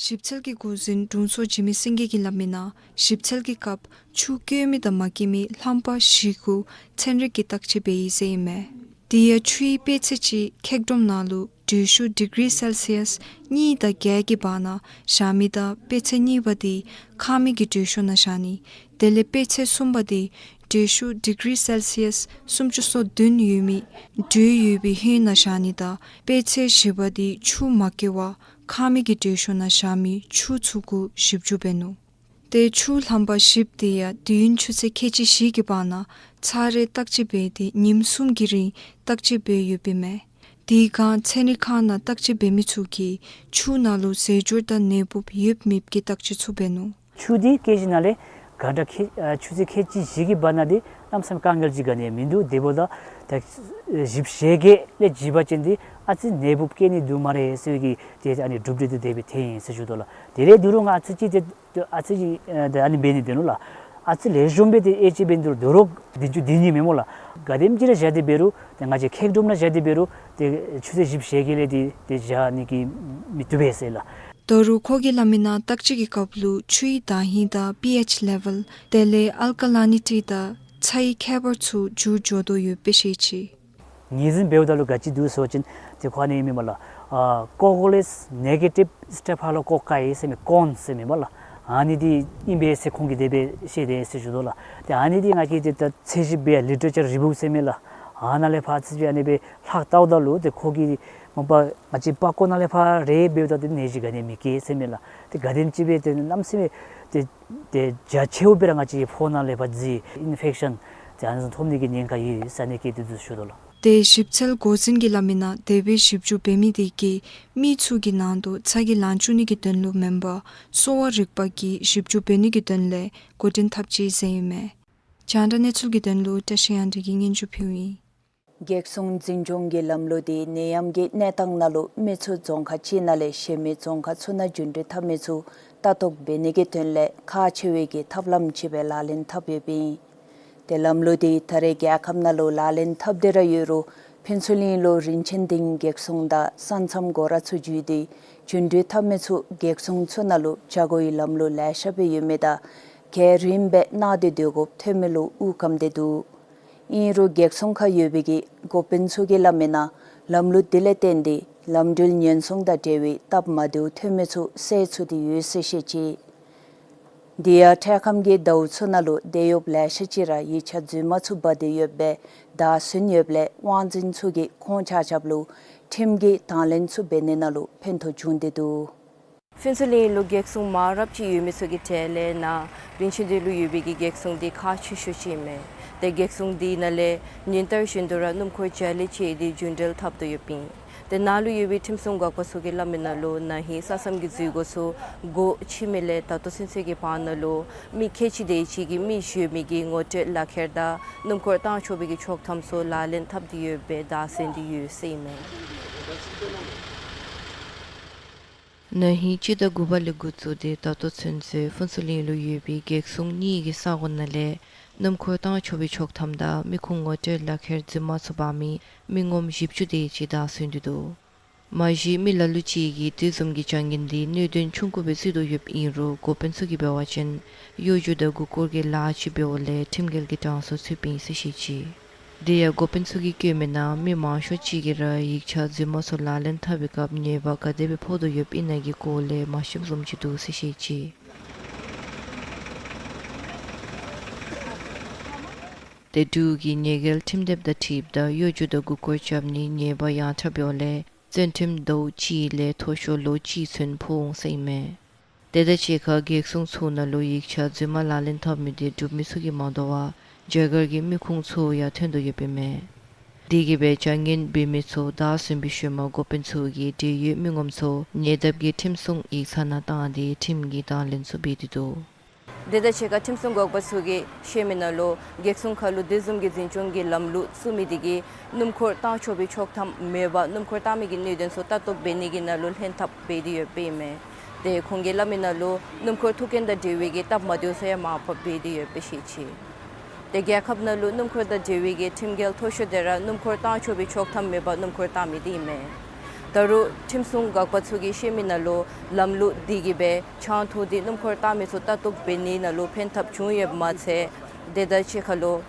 ཞིབ་འཚོལ་གྱི་འགོ་འཛིན་དྲུང་འཚོ་འཇིགས་མེད་སེང་གེ་གིས་སླབ་མིའི་ནང་ཞིབ་འཚོལ་གྱི་སྐབས་ཆུ་རྐྱལ་མི་དང་མ་རྐྱལ་མི་རྣམ་པ་བཞི་གུ་ཚན་རིག་གི་བརྟག་དཔྱད་འབད་ཡི་ཟེར་ཨིན་མས། དེ་ཡང་ཆུའི་དཔེ་ཚད་ཅིག་ཁེག་སྒྲོམ་ནང་ལུ་དྲོད་ཤུགས་ཌི་གི་རི་སེལ་སི་ཡས་གཉིས་དང་བརྒྱད་ཀྱི་བར་ན་བཞག་མི་དང་དཔེ་ཚད་གཉིས་པ་དེ་ཁང་མིག་གི་དྲོད་ཤུགས་ནང་བཞག་ནི། དེ་ལས་དཔེ་ཚད་གསུམ་པ་དེ་དྲོད་ཤུགས་ཌི་གི་རི་སེལ་སི་ཡས་སུམ་ཅུ་སོ་བདུན་ཡོད་མི་དྲོད་ཡོད་པའི་ཧོད་ནང་བཞག་ནི་དང་དཔེ་ཚད་བཞི་པ་དེ་ཆུ་མ་སྐྱེལ་བར་ཁང་མིག་གི་དྲོད་ཤུགས་ནང་བཞག་མི་ཆུ་ཚུ་གུ་ཞིབ་འཇུག་འབད་ནུག། ཏེ་ཆུ་ལྷམ་པ་བཞིཔོ་དེ་ཡང་དུས་ཡུན་ཆུ་ཚོད་ཁལ་གཅིག་བཞི་གི་བར་ན་ཚར་རེ་བརྟག་དཔྱད་འབད་དེ་ཉིནམ་གསུམ་གྱི་རིང་བརྟག་དཔྱད་འབད་ཡོདཔ་ཨིན་མས། དེ་སྒང་ཚན་རིག་ཁང་ནང་བརྟག་དཔྱད་འབད་མི་ཚུ་གིས་ཆུ་ནང་ལུ་རྫས་སྦྱོར་དང་ནད་འབུཔ་ཡོདཔ་མེདཔ་གི་བརྟག་དཔྱད་ཚུ་འབད་ནུག། ཆུ་དེ་སྐད་ཅིག་ནང་ལས་ག་འདྲ་ཁེ་ཨ་ཆུ་ཚོད་ཁལ་གཅིག་བཞི་གི་བར་ན་དེ་གནམ་མེད་ས་མེད་དཀའ་ངལ་ཅིག་ག་ནི་མིན་འདུག། དེ་འབདཝ་ད་ད་བཞི་བཅུ་ཞེ་བརྒྱད་ལས་བརྒྱད་པ་ཅིན་དེ་ཨ་ཙི་ནད་འབུཔ་སྐྱེ་ནི་འདུག་སྨ་རེ་ཟེར་བའི་གི་དེ་ཨ་ནི་གྲུབ་འབྲས་དེ་དེ་སྦེ་ཐོན་ཡི་ཟེར་ཞུ་དོ་ལགས། དེ་ལས་དེ་རུང་ང་ཨ་ཙི་ཅིག་དེ་ཨ་ཙི་ཅིག་ཨ་དེ་ཨ་ནི་འབད་ནི་དེ་ནུག་ལགས། ཨ་ཙི་ལེགས་ཤོམ་སྦེ་དེ་ཨེ་ཅིག་འབད་ནི་དེ་རུང་དོ་རུང་བདུན་ཅུ་དོན་གཉིས་མེན་སྨོ་ལགས། ག་དེམ་ཅིག་ར་བཞག་སྟེ་འབད་རུང་དེ་ང་བཅས་ཁེག་སྒྲོམ་ནང་བཞག་སྟེ་འབད་རུང་དེ་ཆུ་ཚོད་བཞི་བཅུ་ཞེ་བརྒྱད་ལས་དེ་དེ་བཞག་ནི་གི་མི་བཏུབ་པས་ཟེར་ལགས། ད་རུང་ཁོ་གིས་སླབ་མི་ནང་བརྟག་དཔྱད་ཀྱི་སྐབས་ལུ་ཆུའི་ད་ཧིང་དང་པི་ཨེཆ་ལེ་ཝེལ་དེ་ལས་ཨལ་ཀ་ལི་ནི་ཊི་དང་ཚྭའི་ཁྱད་པར་ཚུ་འགྱུར་འགྱོ་དོ་ཡོདཔ་སྦེ་ཤེས་ཅི། ངོས་འཛིན་འབདཝ་ད་ལུ་ག་ཅི་འདུག་ཟེར་བ་ཅིན་དེ་ཁོ་ཨ་ནི་ཨིན་མས་ལགས། ཨ་ཀོ་ཀོ་ལེས་ནེ་གེ་ཊིབ་སི་ཊེ་ཕ་ལོ་ཀོ་ཀའི་ཟེར་མི་ཀོན་ཟེར་མི་མས་ལགས། ཨ་ནི་དེ་ཨིན་པས་ཟེར་ཁོང་གིས་དེ་སྦེ་བཤད་དེས་ཟེར་ཞུ་དོ་ལགས། དེ་ཨ་ནི་དེ་ང་གིས་དེ་ད་ཚད་གཞི་སྦེ་ལི་ཊེ་རེ་ཅར་རི་བིའུ་ཟེར་མི་ལགས། ཨ་ནཱ་ལས་ཕར་ཚུར་སྦེ་ཨ་ནི་སྦེ་ལྷག་བལྟཝ་ད་ལུ་དེ་ཁོ་གིས་མ་པ་ང་བཅས་པགས་ཀོ་ནང་ལས་ཕར་རེ་འབདཝ་ད་དེ་ནད་གཞི་ག་ནི་མི་སྐྱེ་ཟེར་མི་ལགས། དེ་ག་དེམ་ཅིག་སྦེ་དེ་གནམ་མེད་ས་མེད་དེ་དེ་རྒྱ་ཆེཝ་སྦེ་ར་ང་བཅས་ཕོཝ་ནང་ལས་ཕར་རྫི་ཨིན་ཕེཀ་ཤཱན་དེ་ཨ་ནི་ཚུ་ཐོབ་ནི་གི་ཉེན་ཁ་ཡོད་ཟེར་ཨ་ནི་སྐད་དེ་འདུག་ཞུ་དོ་ལགས། དེ་ཞིབ་འཚོལ་འགོ་འཛིན་གྱིས་སླབ་མི་ནང་དེ་སྦེ་ཞིབ་འཇུག་འབད་མི་དེ་གིས་མི་ཚུ་གི་ནང་དུ་ཚ་གྱང་ལང་བཅུག་ནི་གི་དོན་ལུ་མེན་པར་གསོ་བ་རིག་པ་གིས་ཞིབ་འཇུག་འབད་ནི་གི་དོན་ལས་འགོ་འདྲེན་འཐབ་ཅི་ཟེར་ཨིན་མས། རྒྱང་བསྒྲགས་གནས་ཚུལ་གྱི་དོན་ལུ་བཀྲ་ཤིས་དབྱངས་སྒྲོན་གྱིས་སྙན་ཞུ་ཕུལཝ་ཨིན། རྒྱལ་སྲུང་འཛིན་སྐྱོང་གི་ལམ་ལུགས་དེ་ནད་ཡམས་ཀྱི་གནས་སྟངས་ནང་ལུ་མི་ཚུ་རྫོང་ཁག་ཅིག་ནང་ལས་གཞན་མི་རྫོང་ཁག་ཚུ་ནང་རྒྱུན་འགྲུལ་འཐབ་མི་ཚུ་ལྟ་རྟོག་འབད་ནི་གི་དོན་ལས་ཁག་ཆེ་བའི་གི་ཐབས་ལམ་ཅིག་སྦེ་ལག་ལེན་འཐབ་ཡོདཔ་ཨིན། དེ་ལམ་ལུགས་དེ་ད་རེས་རྒྱལ་ཁབ་ནང་ལུ་ལག་ལེན་འཐབ་སྟེ་ར་ཡོད་རུང་ཕུན་ཚོགས་གླིང་ལུ་རིན་ཆེན་སྡིངས་རྒྱལ་སྲུང་དང་ས་མཚམས་སྒོ་ར་ཚུ་བརྒྱུད་དེ་རྒྱུན་འགྲུལ་འཐབ་མི་ཚུ་རྒྱལ་སྲུང་ཚུ་ནང་ལུ་བྱ་སྒོ་ཡི་ལམ་ལུགས་ལེ་ཤ་སྦེ་ཡོད་མི་དང་གལ་རིམ་སྦེ་གནང་སྟེ་སྡོད་དགོཔ་ཐོན་མི་ལུ་དབུགས་སྐམ་སྟེ་འདུག། ཨིན་རུང་རྒྱལ་སྲུང་ཁར་ཡོད་པའི་གི་འགོ་དཔོན་ཚུ་གིས་སླབ་མི་ནང་ལམ་ལུགས་དེ་ལས་བརྟེན་ཏེ་ལམ་འགྲུལ་ཉེན་སྲུང་དང་འབྲེལ་བའི་སྟབས་མ་བདེཝ་ཐོན་མི་ཚུ་སེལ་ཚུགས་ཏེ་ཡོད་ཟེར་བཤད་ཅི། དེ་ཡང་འཕྲལ་ཁམས་ཀྱི་ཟླཝ་ཚུ་ནང་ལུ་དེད་གཡོགཔ་ལེ་ཤ་ཅིག་ར་ཡིག་ཆ་རྫུན་མ་ཚུ་འབག་སྟེ་ཡོདཔ་སྦེ་བདའ་ཟུན་ཡོདཔ་ལས་དབང་འཛིན་ཚུ་གིས་ཁོང་ཆ་ཁྱབ་ལུ་ཁྲིམས་ཀྱི་དང་ལེན་ཚུ་འབད་ནི་ནང་ལུ་ཕན་ཐོགས་བྱུང་སྟེ་འདུག། ཕུན་ཚོགས་གླིང་ལུ་རྒྱལ་སྲུང་མང་རབས་ཅིག་ཡོད་མི་ཚུ་གི་གྲས་ལས་ནཱ་རིན་ཆེན་སྡིངས་ལུ་ཡོད་པའི་གི་རྒྱལ་སྲུང་དེ་ཁག་ཆེ་ཤོས་ཅིག་ཨིན་མས། དེ་རྒྱལ་སྲུང་དེ་ནང་ལས་ཉིན་ལྟར་བཞིན་དུ་ར་སྣུམ་འཁོར་བརྒྱ་ལས་བཅད་དེ་རྒྱུན་འགྲུལ་འཐབ་སྟེ་ཡོདཔ་ཨིན། དེ་ནང་ལུ་ཡོད་པའི་ཁྲིམས་སྲུང་འགག་པ་ཚུ་གིས་སླབ་མི་ནང་ལུ་ན་ཧིང་ས་མཚམས་ཀྱི་འཛུལ་སྒོ་ཚུ་སྒོ་ཕྱེ་མི་ལས་ད་ལྟོ་ཚུན་ཚོད་ཀྱི་བར་ན་ལུ་མི་ཁལ་གཅིག་དེ་ཅིག་གིས་མི་གཞན་མི་གི་ངོ་སྤྲོད་ལག་ཁྱེར་དང་སྣུམ་འཁོར་བཏང་ཆོག་པའི་གི་ཆོག་ཐམ་ཚུ་ལག་ལེན་འཐབ་སྟེ་ཡོདཔ་སྦེ་བདའ་ཟུན་ཏེ་ཡོད་ཟེར་ཨིན་མས། ན་ཧིང་སྤྱི་ཟླ་དགུ་པ་ལས་འགོ་བཙུགས་ཏེ་ད་ལྟོ་ཚུན་ཚོད་ཕུན་ཚོགས་གླིང་ལུ་ཡོད་པའི་རྒྱལ་སྲུང་གཉིས་ཀྱི་ས་གོ་ནང་ལས་སྣུམ་འཁོར་བཏང་ཆོག་པའི་ཆོག་ཐམ་དང་མི་ཁུངས་ངོ་སྤྲོད་ལག་ཁྱེར་རྫུན་མ་ཚུ་འབག་མི་མི་ངོམ་བཞི་བཅུ་དེ་ཅིག་བདའ་ཟུན་ཏེ་འདུག། མ་གཞི་མི་ལ་ལུ་ཅིག་གིས་དེ་བཟུམ་གྱི་བྱ་ངན་འདི་གནད་དོན་ཆུང་ཀུ་སྦེ་བརྩི་དོ་ཡོདཔ་ཨིན་རུང་འགོ་དཔོན་ཚུ་གིས་འབད་བ་ཅིན་གཡོ་སྒྱུ་དང་མགུ་སྐོར་གྱི་ལཱ་ཅིག་འབདཝ་ལས་ཁྲིམས་འགལ་གྱི་གྲངས་སུ་ཚུདཔ་ཨིན་ཟེར་བཤད་ཅི། དེ་ཡང་འགོ་དཔོན་ཚུ་གིས་བཀོད་མི་ནང་མི་མང་ཤོས་ཅིག་གིས་ར་ཡིག་ཆ་རྫུན་མ་ཚུ་ལག་ལེན་འཐབ་པའི་སྐབས་ཉེས་པ་ག་དེ་སྦེ་ཕོག་དོ་ཡོདཔ་ཨིན་ན་གི་སྐོར་ལས་མ་ཤེསཔ་བཟུམ་ཅིག་འདུག་ཟེར་བཤད་ཅི། དེ་འབྲུག་གི་ཉེས་འགེལ་ཁྲིམས་དེབ་དང་འཁྲིལཝ་ད་གཡོ་སྒྱུ་དང་མགུ་སྐོར་རྐྱབ་ནི་ཉེས་པ་ཡང་དྲགས་འབདཝ་ལས་བཙོན་ཁྲིམས་ཟླཝ་གཅིག་ལས་མཐོ་ཤོས་ལོ་གཅིག་ཚུན་ཕོག་འོང་ཟེར་ཨིན་མས། དེ་དང་གཅིག་ཁར་རྒྱལ་སྲུང་ཚུ་ནང་ལུ་ཡིག་ཆ་རྫུན་མ་ལག་ལེན་འཐབ་མི་དེ་འབྲུག་མི་ཚུ་གིས་མ་དོ་བར་རྒྱ་གར་གྱི་མི་ཁུངས་ཚུ་ཡང་ཐོན་དོ་ཡོདཔ་ཨིན་མས། དེ་གིས་སྦེ་བྱ་ངན་འབད་མི་ཚུ་བདའ་ཟུན་པའི་ཤུལ་མ་འགོ་དཔོན་ཚུ་གིས་འབྲེལ་ཡོད་མི་ངོམ་ཚུ་ཉེ་འདབས་ཀྱི་ཁྲིམས་སྲུང་ཡིག་ཚང་ནང་བཏང་སྟེ་ཁྲིམས་ཀྱི་དང་ལེན་ཚུ་འབད་དེ་འདུག། དེ་དང་གཅིག་ཁར་ཁྲིམས་སྲུང་འགག་པ་ཚུ་གིས་བཤད་མི་ནང་ལུ་རྒྱལ་སྲུང་ཁར་ལུ་དེ་བཟུམ་གྱི་འཛིན་སྐྱོང་གི་ལམ་ལུགས་བཙུགས་མི་དེ་གིས་སྣུམ་འཁོར་བཏང་ཆོག་པའི་ཆོག་ཐམ་མེད་པར་སྣུམ་འཁོར་བཏང་མི་གི་གནད་དོན་ཚུ་ལྟ་རྟོག་འབད་ནི་གི་ནང་ལུ་ལྷན་ཐབས་འབད་དེ་ཡོདཔ་ཨིན་མས། དེ་ཁོང་གིས་སླབ་མི་ནང་ལུ་སྣུམ་འཁོར་ཐུག་རྐྱེན་དང་འབྲེལ་བའི་གི་སྟབས་མ་བདེཝ་ཚུ་ཡང་མང་པོ་འབད་དེ་ཡོདཔ་སྦེ་བཤད་ཅི། དེ་རྒྱལ་ཁབ་ནང་ལུ་སྣུམ་འཁོར་དང་འབྲེལ་བའི་གི་ཁྲིམས་འགལ་མཐོ་ཤོས་དེ་ར་སྣུམ་འཁོར་བཏང་ཆོག་པའི་ཆོག་ཐམ་མེད་པར་སྣུམ་འཁོར་བཏང་མི་དེ་ཨིན་མས། ད་རུང་ཁྲིམས་སྲུང་འགག་པ་ཚུ་གིས་བཤད་མི་ནང་ལུ་ལམ་ལུགས་དེ་གིས་སྦེ་ཆང་འཐུང་སྟེ་སྣུམ་འཁོར་བཏང་མི་ཚུ་ལྟ་རྟོག་འབད་ནི་ནང་ལུ་ཕན་ཐབས་བྱུང་ཡོདཔ་མ་ཚད་དེ་དང་གཅིག་ཁར་ལུ་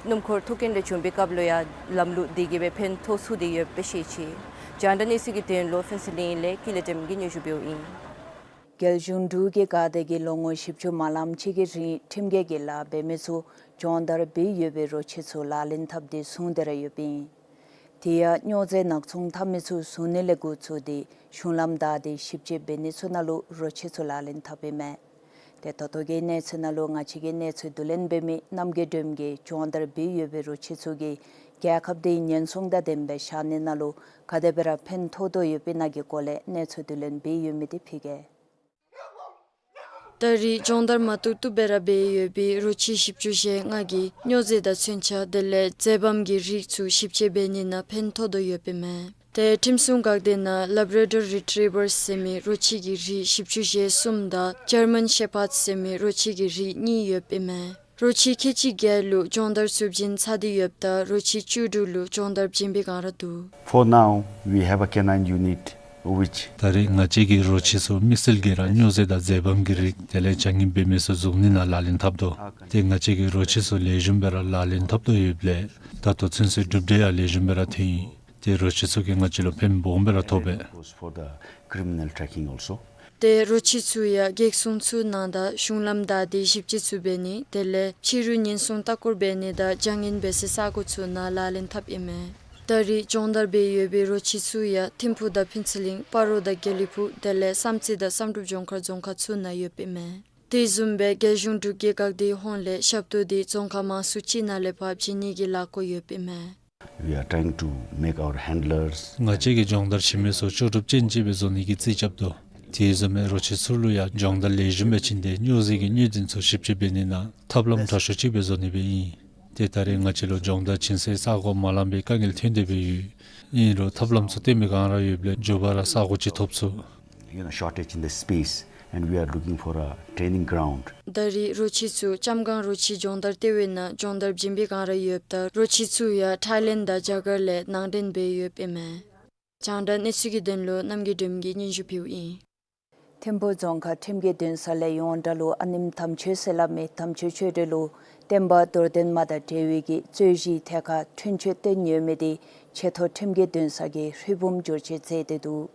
སྣུམ་འཁོར་ཐུག་རྐྱེན་རེ་བྱུང་པའི་སྐབས་ལུ་ཡང་ལམ་ལུགས་དེ་གིས་སྦེ་ཕན་ཐོགས་ཚུགས་ཏེ་ཡོདཔ་སྦེ་ཤེས་ཅི། རྒྱང་བསྒྲགས་གནས་ཚུལ་གྱི་དོན་ལུ་ཕུན་ཚོགས་གླིང་ལས་ཀུན་ལེགས་བདེམ་གིས་སྙན་ཞུ་འབདཝ་ཨིན། རྒྱལ་གཞུང་འབྲུག་གི་འགག་སྡེ་གིས་ལོ་ངོ་བཞི་བཅུ་མ་ལངམ་ཅིག་གི་རིང་ཁྲིམས་འགལ་གྱི་ལཱ་འབད་མི་ཚུ་སྦྱོང་བརྡར་འབད་ཡོད་པའི་རོ་ཁྱི་ཚུ་ལག་ལེན་འཐབ་སྟེ་བཟུང་སྟེ་ར་ཡོདཔ་ཨིན། དེ་ཡང་སྨྱོ་རྫས་ནག་ཚོང་འཐབ་མི་ཚུ་བཟུང་ནི་ལས་འགོ་བཙུགས་ཏེ་གཞུང་ལམ་བདའ་སྟེ་ཞིབ་དཔྱད་འབད་ནི་ཚུ་ནང་ལུ་རོ་ཁྱི་ཚུ་ལག་ལེན་འཐབ་ཨིན་མས། ཏེ་ད་ལྟོ་གི་གནས་ཚུལ་ནང་ལུ་ང་བཅས་ཀྱི་གནས་ཚུལ་བསྡུ་ལེན་འབད་མི་རྣམ་རྒྱལ་སྒྲོལམ་གྱིས་སྦྱོང་བརྡར་འབད་ཡོད་པའི་རོ་ཁྱི་ཚུ་གིས་རྒྱལ་ཁབ་དེ་ཉེན་སྲུང་དང་ལྡནམ་སྦེ་བཞག་ནི་ནང་ལུ་ག་དེ་སྦེ་ར་ཕན་ཐོགས་དོ་ཡོདཔ་ཨིན་ན་གི་སྐོར་ལས་གནས་ཚུལ་བསྡུ་ལེན་འབད་ཡོད་མི་དེ་ཕུལ་གེ། ད་རེས་སྦྱོང་བརྡར་མ་བཏུབ་བཏུབ་སྦེ་ར་འབད་ཡོད་པའི་རོ་ཁྱི་བཞི་བཅུ་ཞེ་ལྔ་གིས་སྨྱོ་རྫས་དང་མཚོན་ཆ་དེ་ལས་རྫས་བམ་གྱི་རིགས་ཚུ་ཞིབ་དཔྱད་འབད་ནི་ནང་ཕན་ཐོགས་དོ་ཡོདཔ་ཨིན་མས། ཏེ་ཁྲིམས་སྲུང་འགག་སྡེ་ནང་Labrador Retrievers ཟེར་མི་རོ་ཁྱི་གི་རིགས་བཞི་བཅུ་ཞེ་གསུམ་དང་German Shepherds ཟེར་མི་རོ་ཁྱི་གི་རིགས་གཉིས་ཡོདཔ་ཨིན་མས། རོ་ཁྱི་ཁལ་གཅིག་བརྒྱད་ལུ་སྦྱོང་བརྡར་ཚུ་བྱིན་ཚར་ཏེ་ཡོདཔ་ད་རོ་ཁྱི་བཅུ་དྲུག་ལུ་སྦྱོང་བརྡར་བྱིན་པའི་སྒང་ར་འདུག། For now, we have a canine unit which ད་རེས་ང་བཅས་ཀྱི་རོ་ཁྱི་ཚུ་དམིགས་བསལ་གྱིས་ར་སྨྱོ་རྫས་དང་རྫས་བམ་གྱི་རིགས་དེ་ལས་བྱ་ངན་འབད་མི་ཚུ་བཟུང་ནི་ནང་ལག་ལེན་འཐབ་དོ། ཏེ་ང་བཅས་ཀྱི་རོ་ཁྱི་ཚུ་ལེགས་ཤོམ་སྦེ་ར་ལག་ལེན་འཐབ་དོ་ཡོདཔ་ལས་ད་ལྟོ་ཚུན་ཚོད་གྲུབ་འབྲས་ཡང་ལེགས་ཤོམ་སྦེ་ར་ཐོན་ཡི། ཏེ་རོ་ཁྱི་ཚུ་གིས་ང་བཅས་ལུ་ཕན་སྦོམ་སྦེ་ར་ཐོགས་པས། Goes for the criminal tracking also. ཏེ་རོ་ཁྱི་ཚུ་ཡང་གེགས་སྲུང་ཚུ་ནང་དང་གཞུང་ལམ་བདའ་སྟེ་ཞིབ་དཔྱད་ཚུ་འབད་ནི་དེ་ལས་ཕྱི་རུ་ཉེན་སྲུང་ལྟ་སྐོར་འབད་ནི་དང་བྱ་ངན་འབད་སའི་ས་གོ་ཚུ་ནང་ལག་ལེན་འཐབ་ཨིན་མས། ད་རེས་སྦྱོང་བརྡར་འབད་ཡོད་པའི་རོ་ཁྱི་ཚུ་ཡང་ཐིམ་ཕུག་དང་ཕུན་ཚོགས་གླིང་སྤ་རོ་དང་དགེ་ལེགས་ཕུག་དེ་ལས་བསམ་རྩེ་དང་བསམ་གྲུབ་ལྗོངས་མཁར་རྫོང་ཁག་ཚུ་ནང་ཡོདཔ་ཨིན་མས། དེ་བཟུམ་སྦེ་རྒྱལ་གཞུང་འབྲུག་གི་འགག་སྡེའི་ཧོངས་ལས་ཞབས་ཏོག་དེ་རྫོང་ཁག་མང་སུ་ཅིག་ནང་ལས་ཕར་བྱིན་ནི་གི་ལཱ་འགོ་ཡོདཔ་ཨིན་མས། We are trying to make our handlers ང་བཅས་ཀྱིས་སྦྱོང་བརྡར་བྱིན་མི་ཚུ་ལྕོགས་གྲུབ་ཅན་ཅིག་སྦེ་བཟོ་ནི་གི་རྩིས་རྐྱབ་དོ། དེ་བཟུམ་སྦེ་རོ་ཁྱི་ཚུ་ལུ་ཡང་སྦྱོང་བརྡར་ལེགས་ཤོམ་སྦེ་བྱིན་ཏེ་སྨྱོ་རྫས་ཀྱི་གནོད་འཛིན་ཚུ་ཞིབ་དཔྱད་འབད་ནི་ནང་ཐབས་ལམ་དྲག་ཤོས་ཅིག་སྦེ་བཟོ་ནི་སྦེ་ཨིན། ཏེ་ད་རེས་ང་བཅས་ལུ་སྦྱོང་བརྡར་བྱིན་སའི་ས་གོ་མ་ལང་པའི་དཀའ་ངལ་ཐོན་ཏེ་སྦེ་ཡོད། ཨིན་རུང་ཐབས་ལམ་ཚུ་བཏོན་པའི་སྒང་ར་ཡོདཔ་ལས་མགྱོགས་པ་ར་ས་གོ་ཅིག་ཐོབ་ཚུགས། You know, shortage in the space, and we are looking for a training ground. ད་རེས་རོ་ཁྱི་ཚུ་ལྕམ་སྒང་རོ་ཁྱི་སྦྱོང་བརྡར་ལྟེ་བའི་ནང་སྦྱོང་བརྡར་བྱིན་པའི་སྒང་ར་ཡོདཔ་ད་རོ་ཁྱི་ཚུ་ཡང་ཐའི་ལེནཌ་དང་རྒྱ་གར་ལས་ནང་འདྲེན་འབད་ཡོདཔ་ཨིན་མས། རྒྱང་བསྒྲགས་གནས་ཚུལ་གྱི་དོན་ལུ་རྣམ་རྒྱལ་སྒྲོལམ་གྱིས་སྙན་ཞུ་ཕུལཝ་ཨིན། ཐིམ་ཕུག་རྫོང་ཁག་ཁྲིམས་ཀྱི་འདུན་ས་ལས་ཡོངས་གྲགས་ལུ་ཨ་ནེམ་དམ་ཆོས་ཟེར་སླབ་མི་དམ་ཆོས་ཆོས་སྒྲོན་ལུ་སྟོན་པ་རྡོར་ལྡན་མ་དང་འབྲེལ་བའི་གི་རྩོད་གཞིའི་ཐད་ཁར་འཁྲུན་ཆོད་བཏོན་ཡོད་མི་དེ་ཆེ་མཐོ་ཁྲིམས་ཀྱི་འདུན་ས་གིས་ཧྲིལ་བུམ་བསྒྱུར་བཅོས་མཛད་དེ་འདུག།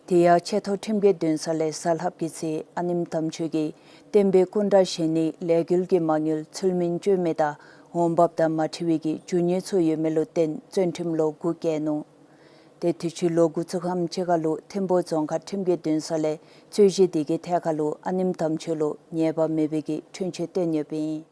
དེ་ཡང་ཆེ་མཐོ་ཁྲིམས་ཀྱི་འདུན་ས་ལས་གཟའ་ལྷགཔ་གི་ཚེ་ཨ་ནེམ་དམ་ཆོས་ཀྱིས་སྟོན་པའི་སྐུ་འདྲ་བཞེངས་ནི་ལས་འགུལ་གྱི་མ་དངུལ་ཚུལ་མིན་སྤྱོད་མི་དང་འོང་འབབ་དང་མ་འཁྲིལ་བའི་གི་རྒྱུ་དངོས་ཚུ་ཡོད་མི་ལུ་བརྟེན་བཙོན་ཁྲིམས་ལོ་དགུ་བཀལ་ནུག། ཏེ་དུས་ཅི་ལོ་དགུ་ཚུགས་ཁམས་ཅིག་ཁར་ལུ་ཐིམ་ཕུག་རྫོང་ཁག་ཁྲིམས་ཀྱི་འདུན་ས་ལས་རྩོད་གཞི་དེ་གི་ཐད་ཁར་ལུ་ཨ་ནེམ་དམ་ཆོས་ལུ་ཉེས་པ་མེད་པའི་གི་འཁྲུན་ཆོད་བཏོན་ཡོདཔ་ཨིན།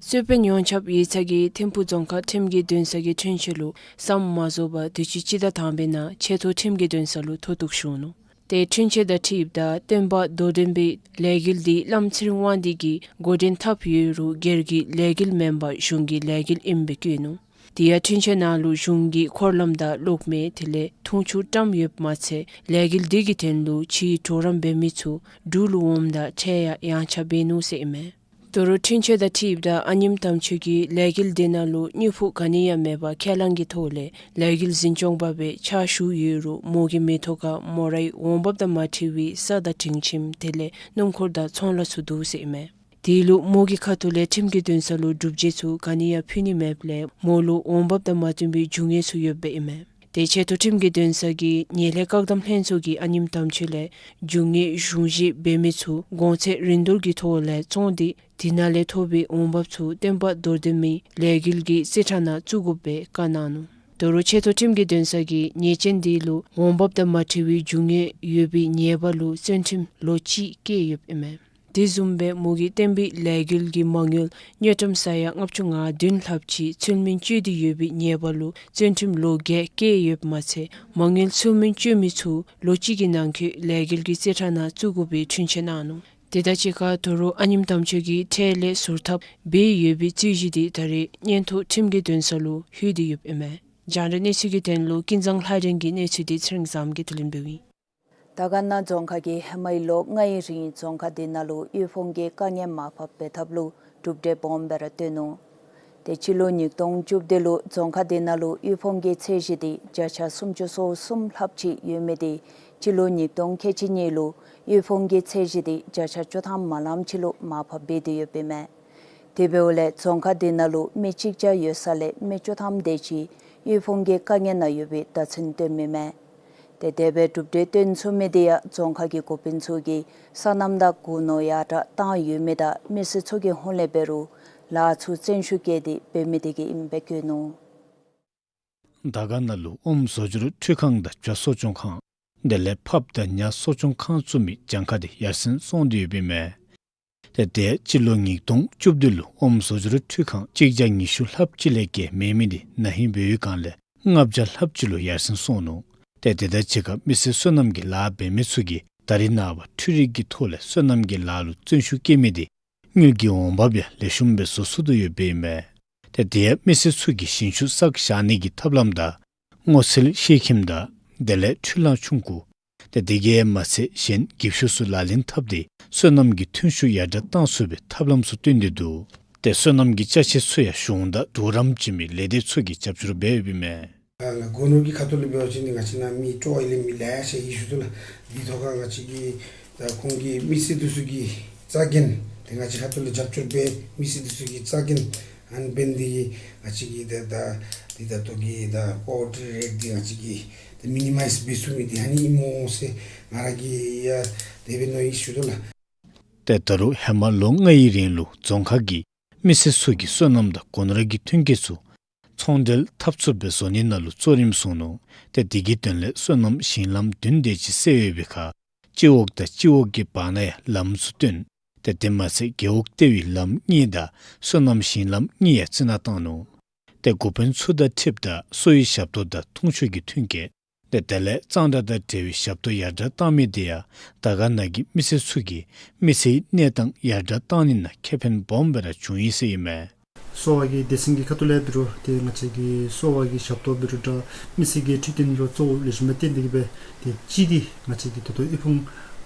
རྩོད་དཔོན་ཡོངས་ཁྱབ་ཡིག་ཚང་གིས་ཐིམ་ཕུག་རྫོང་ཁག་ཁྲིམས་ཀྱི་འདུན་ས་གི་འཁྲུན་ཆོད་ལུ་ཟམ་མ་ཟོ་བར་དུས་ཅི་སྤྱི་ཟླ་དང་པའི་ནང་ཆེ་མཐོ་ཁྲིམས་ཀྱི་འདུན་ས་ལུ་མཐོ་གཏུགས་ཞུ་ནུག། ཏེ་འཁྲུན་ཆོད་དང་འཁྲིལཝ་ད་སྟོན་པ་རྡོར་ལྡན་པའི་ལས་འགུལ་འདི་བླམ་ཚེ་རིང་དབང་འདུས་ཀྱིས་འགོ་འདྲེན་འཐབ་ཡོད་རུང་སྒེར་གྱི་ལས་འགུལ་མེན་པར་གཞུང་གི་ལས་འགུལ་ཨིནམ་སྦེ་བཀོད་ནུག། དེ་ཡང་འཁྲུན་ཆོད་ནང་ལུ་གཞུང་གི་འཁོར་ལམ་དང་གློག་མེ་དེ་ལས་འཐུང་ཆུ་བཀྲམ་ཡོདཔ་མ་ཚད་ལས་འགུལ་འདི་གི་དོན་ལུ་ཕྱིའི་གྲོགས་རམ་འབད་མི་ཚུ་འབྲུག་ལུ་འོངམ་ད་ཁྲལ་ཡང་ཡངས་ཆག་འབད་ནུག་ཟེར་ཨིན་མས། དོ་རུང་འཁྲུན་ཆོད་དང་འཁྲིལཝ་ད་ཨ་ནེམ་དམ་ཆོས་ཀྱིས་ལས་འགུལ་འདི་ནང་ལུ་དངུལ་ཕོགས་ག་ནི་ཡང་མེད་པར་ཁས་བླངས་ཀྱི་ཐོག་ལས་ལས་འགུལ་འཛིན་སྐྱོང་པ་སྦེ་ཕྱག་ཞུ་ཡོད་རུང་མོ་གི་མི་ཐོག་ཁར་མོ་རའི་འོང་འབབ་དང་མ་འཁྲིལ་བའི་ས་དང་སྒྲིང་ཁྱིམ་དེ་ལས་སྣུམ་འཁོར་དང་ཚོང་ལཱ་ཚུ་འདུག་ཟེར་ཨིན་མས། དེ་ལུ་མོ་གི་ཁ་ཐུག་ལས་ཁྲིམས་ཀྱི་འདུན་ས་ལུ་སྒྲུབ་བྱེད་ཚུ་ག་ནི་ཡང་ཕུལ་ནི་མེདཔ་ལས་མོ་ལུ་འོང་འབབ་དང་མ་བསྟུན་པའི་རྒྱུ་དངོས་ཚུ་ཡོདཔ་ཨིན་མས། ཏེ་ཆེ་མཐོ་ཁྲིམས་ཀྱི་འདུན་ས་གི་ངན་ལྷད་བཀག་སྡོམ་ལྷན་ཚོགས་ཀྱིས་ཨ་ནེམ་དམ་ཆོས་ལས་རྒྱུ་དངོས་གཞུང་བཞེས་འབད་མི་ཚུ་གོང་ཚད་རིན་བསྡུར་གྱི་ཐོག་ལས་བཙོང་སྟེ་དེ་ནང་ལས་ཐོབ་པའི་འོང་འབབ་ཚུ་སྟོན་པ་རྡོར་ལྡན་མའི་ལས་འགུལ་གྱི་རྩིས་ཁྲ་ནང་བཙུགས་དགོཔ་སྦེ་བཀའ་གནང་ནུག། དོ་རུང་ཆེ་མཐོ་ཁྲིམས་ཀྱི་འདུན་ས་གིས་ཉེས་ཅན་དེ་ལུ་འོང་འབབ་དང་མ་འཁྲིལ་བའི་རྒྱུ་དངོས་ཡོད་པའི་ཉེས་པ་ལུ་བཙོན་ཁྲིམས་ལོ་གཅིག་བཀལ་ཡོདཔ་ཨིན་མས། དེ་བཟུམ་སྦེ་མོ་གིས་སྟོན་པའི་ལས་འགུལ་གྱི་མ་དངུལ་དངུལ་ཀྲམ་ས་ཡ་ལྔ་བཅུ་ང་བདུན་ལྷགཔ་ཅིག་ཚུལ་མིན་སྤྱོད་དེ་ཡོད་པའི་ཉེས་པ་ལུ་བཙོན་ཁྲིམས་ལོ་བརྒྱད་བཀལ་ཡོདཔ་མ་ཚད་མ་དངུལ་ཚུལ་མིན་སྤྱོད་མི་ཚུ་ལོ་གཅིག་གི་ནང་འཁོད་ལས་འགུལ་གྱི་རྩིས་ཁྲ་ནང་བཙུགས་དགོ་པའི་འཁྲུན་ཆོད་གནང་ནུག། དེ་དང་གཅིག་ཁར་དོ་རུང་ཨ་ནེམ་དམ་ཆོས་ཀྱིས་ཁྲལ་ལས་ཟུར་ཐབས་འབད་ཡོད་པའི་རྩོད་གཞི་དེ་ད་རེས་མངོན་མཐོ་ཁྲིམས་ཀྱི་འདུན་ས་ལུ་ལྷོད་དེ་ཡོདཔ་ཨིན་མས། རྒྱང་བསྒྲགས་གནས་ཚུལ་གྱི་དོན་ལུ་ཀུན་བཟང་ལྷ་སྒྲོན་གྱི་གནས་ཚུལ་དེ་ཚེ་རིང་བཟངམོ་གིས་བསྡུ་ལེན་འབདཝ་ཨིན། དར་དཀར་ན་རྫོང་ཁག་གིས་ཧེ་མའི་ལོ་ལྔའི་རིང་རྫོང་ཁག་དེ་ནང་ལུ་དབུལ་ཕོངས་ཀྱི་དཀའ་ངལ་མར་ཕབ་འབད་ཐབས་ལུ་གྲུབ་འབྲས་སྦོམ་སྦེ་ར་བཏོན་ནུག། ཏེ་སྤྱི་ལོ་ཉིས་སྟོང་བཅུ་བདུན་ལུ་རྫོང་ཁག་དེ་ནང་ལུ་དབུལ་ཕོངས་ཀྱི་ཚད་གཞི་དེ་བརྒྱ་ཆ་སུམ་ཅུ་སོ་གསུམ་ལྷགཔ་ཅིག་ཡོད་མི་དེ་སྤྱི་ལོ་ཉིས་སྟོང་ཁལ་གཅིག་གཉིས་ལུ་དབུལ་ཕོངས་ཀྱི་ཚད་གཞི་དེ་བརྒྱ་ཆ་བཅུ་ཐམ་མ་ལངམ་ཅིག་ལུ་མར་ཕབ་འབད་དེ་ཡོདཔ་ཨིན་མས། དེ་འབདཝ་ལས་རྫོང་ཁག་དེ་ནང་ལུ་མི་གཅིག་བརྒྱ་ཡོད་ས་ལས་མི་བཅུ་ཐམ་དེ་ཅིག་དབུལ་ཕོངས་ཀྱི་དཀའ་ངལ་ནང་ཡོད་པའི་བརྡ་མཚོན་བཏོན་མི་མས། ཏེ་དེ་སྦེ་གྲུབ་འབྲས་བཏོན་ཚུགས་མི་དེ་ཡང་རྫོང་ཁག་གི་འགོ་དཔོན་ཚུ་གིས་སོ་ནམ་དང་སྒོ་ནོར་ཡར་དྲགས་བཏང་ཡོད་མི་དང་མི་སེར་ཚུ་གི་ཧོངས་ལས་འབད་རུང་ལཱ་ཚུ་བརྩོན་ཤུགས་བསྐྱེད་དེ་འབད་མི་དེ་གིས་ཨིནམ་སྦེ་བཀོད་ནུག། དར་དཀར་ན་ལུ་ཨོམ་བཟོ་སྦྱོར་འཕྲུལ་ཁང་དང་བྱ་གསོ་སྐྱོང་ཁང་དེ་ལས་ཕགཔ་དང་ཉ་གསོ་སྐྱོང་ཁང་བཙུགས་མི་གྱངས་ཁ་དེ་ཡར་སེང་སོང་སྟེ་ཡོདཔ་ཨིན་མས། ཏེ་དེ་སྤྱི་ལོ་ཉིས་སྟོང་བཅུ་བདུན་ལུ་ཨོམ་བཟོ་སྦྱོར་འཕྲུལ་ཁང་གཅིག་བརྒྱ་ཉི་ཤུ་ལྷགཔ་ཅིག་ལས་བརྒལ་མེད་མི་དེ་ན་ཧིང་འབད་བའི་སྒང་ལས་ལྔ་བརྒྱ་ལྷགཔ་ཅིག་ལུ་ཡར་སེང་སོང་ནུག། ཏེ་དེ་དང་གཅིག་ཁར་མི་སེར་སོ་ནམ་གྱི་ལཱ་འབད་མི་ཚུ་གིས་ད་རེས་ནངས་པ་འཕྲུལ་རིག་གི་ཐོག་ལས་སོ་ནམ་གྱི་ལཱ་ལུ་བརྩོན་ཤུགས་བསྐྱེད་མི་དེ་དངུལ་གྱི་འོང་འབབ་ཡང་ལེགས་ཤོམ་སྦེ་བཟོ་ཚུགས་དོ་ཡོདཔ་ཨིན་མས། ཏེ་དེ་ཡང་མི་སེར་ཚུ་གིས་ཞིང་ཆུ་བསགས་བཞག་ནི་གི་ཐབས་ལམ་དང་སྔོ་ཚལ་ཤེལ་ཁྱིམ་དང་དེ་ལས་འཕྲུལ་གླང་ཆུང་ཀུ། ཏེ་དེ་གིས་མ་ཚད་གཞན་འགྱིབ་ཤོག་ཚུ་ལག་ལེན་འཐབ་སྟེ་སོ་ནམ་གྱི་ཐོན་ཤུགས་ཡར་དྲགས་བཏང་ཚུགས་པའི་ཐབས་ལམ་ཚུ་སྟོན་ཏེ་འདུག། ཏེ་སོ་ནམ་གྱི་ཅ་ཆས་ཚུ་ཡང་གཞུང་དང་གྲོགས་རམ་བྱིན་མི་ལས་སྡེ་ཚུ་གིས་རྒྱབ་སྐྱོར་འབད་ཡོདཔ་ཨིན་མས། ཨ་ལགས། སྒོ་ནོར་གྱི་ཁ་ཐུག་ལས་འབད་བ་ཅིན་ང་བཅས་ནཱ་མི་སྤྲོ་བ་ཡོད་མི་ལེ་ཤ་ཡོད་ཞུ་དོ་ལགས། དེ་ཐོག་ཁར་ང་བཅས་ཀྱི་ད་ཁོང་གི་མི་སེར་འདི་ཚུ་གི་རྩ་འགེངས་དེ་ང་བཅས་ཁ་ཐུག་ལས་རྒྱབ་སྐྱོར་འབད་མི་སེར་འདི་ཚུ་གི་རྩ་འགེངས་ཨ་ནི་འབད་ནི་དེ་གིས་ང་བཅས་ཀྱི་ད་ད་དེ་ད་ལྟོ་གི་ད་པོ་ཝར་ཊི་རེཊ་འདི་ང་བཅས་ཀྱིས་ད་མི་ནི་མའིཛ་འབད་ཚུགས་མི་དེ་ཨ་ནི་ཨིན་སྨོ་ཟེར་ང་ར་གིས་ཡང་དེ་སྦེ་མནོ་ཡི་ཞུ་དོ་ལགས། ཏེ་ད་རུང་ཧེ་མ་ལོ་ལྔའི་རིང་ལུ་རྫོང་ཁག་གིས་མི་སེར་ཚུ་གི་སོ་ནམ་དང་སྒོ་ནོར་གྱི་ཐོན་སྐྱེད་ཚུ་ཚོང་འབྲེལ་འཐབ་ཚུགསཔ་སྦེ་བཟོ་ནི་ནང་ལུ་གཙོ་རིམ་བཟུང་ནུག། ཏེ་དེ་གི་དོན་ལས་སོ་ནམ་ཞིང་ལམ་བདུན་དེ་ཅིག་བསལ་ཡོད་པའི་ཁར་སྤྱི་འོག་དང་སྤྱི་འོག་གི་བར་ན་ཡང་ལམ་ཚུ་བཏོན། ཏེ་དེ་མ་ཚད་རྒེད་འོག་ལྟེ་བའི་ལམ་གཉིས་དང་སོ་ནམ་ཞིང་ལམ་གཉིས་ཡང་རྩི་ནག་བཏང་ནུག། ཏེ་འགོ་དཔོན་ཚུ་དང་འཁྲིལཝ་ད་གསོ་བའི་ཞབས་ཏོག་དང་འཐུང་ཆུ་གི་ཐོན་སྐྱེད། ཏེ་དེ་ལས་གཙང་སྦྲ་དང་འབྲེལ་བའི་ཞབས་ཏོག་ཡར་དྲགས་བཏང་མི་དེ་ཡང་དར་དཀར་ན་གི་མི་སེར་ཚུ་གི་མི་ཚེའི་གནས་སྟངས་ཡར་དྲགས་བཏང་ནི་ནང་ཁེ་ཕན་སྦོམ་སྦེ་ར་བྱུང་ཡི་ཟེར་ཨིན་མས། གསོ་བ་གི་སྡེ་ཚན་གྱི་ཁ་ཐུག་ལས་འབད་རུང་ཏེ་ང་བཅས་ཀྱི་གསོ་བ་གི་ཞབས་ཏོག་འབད་རུང་འདྲ་མི་སེར་གྱི་འཕྲོད་བསྟེན་ལུ་གཙོ་བོ་ལེགས་ཤོམ་སྦེ་བརྟེན་ཏེ་གིས་སྦེ་ཏེ་གཅིག་འདི་ང་བཅས་ཀྱི་ད་ལྟོ་དབུལ་ཕོངས་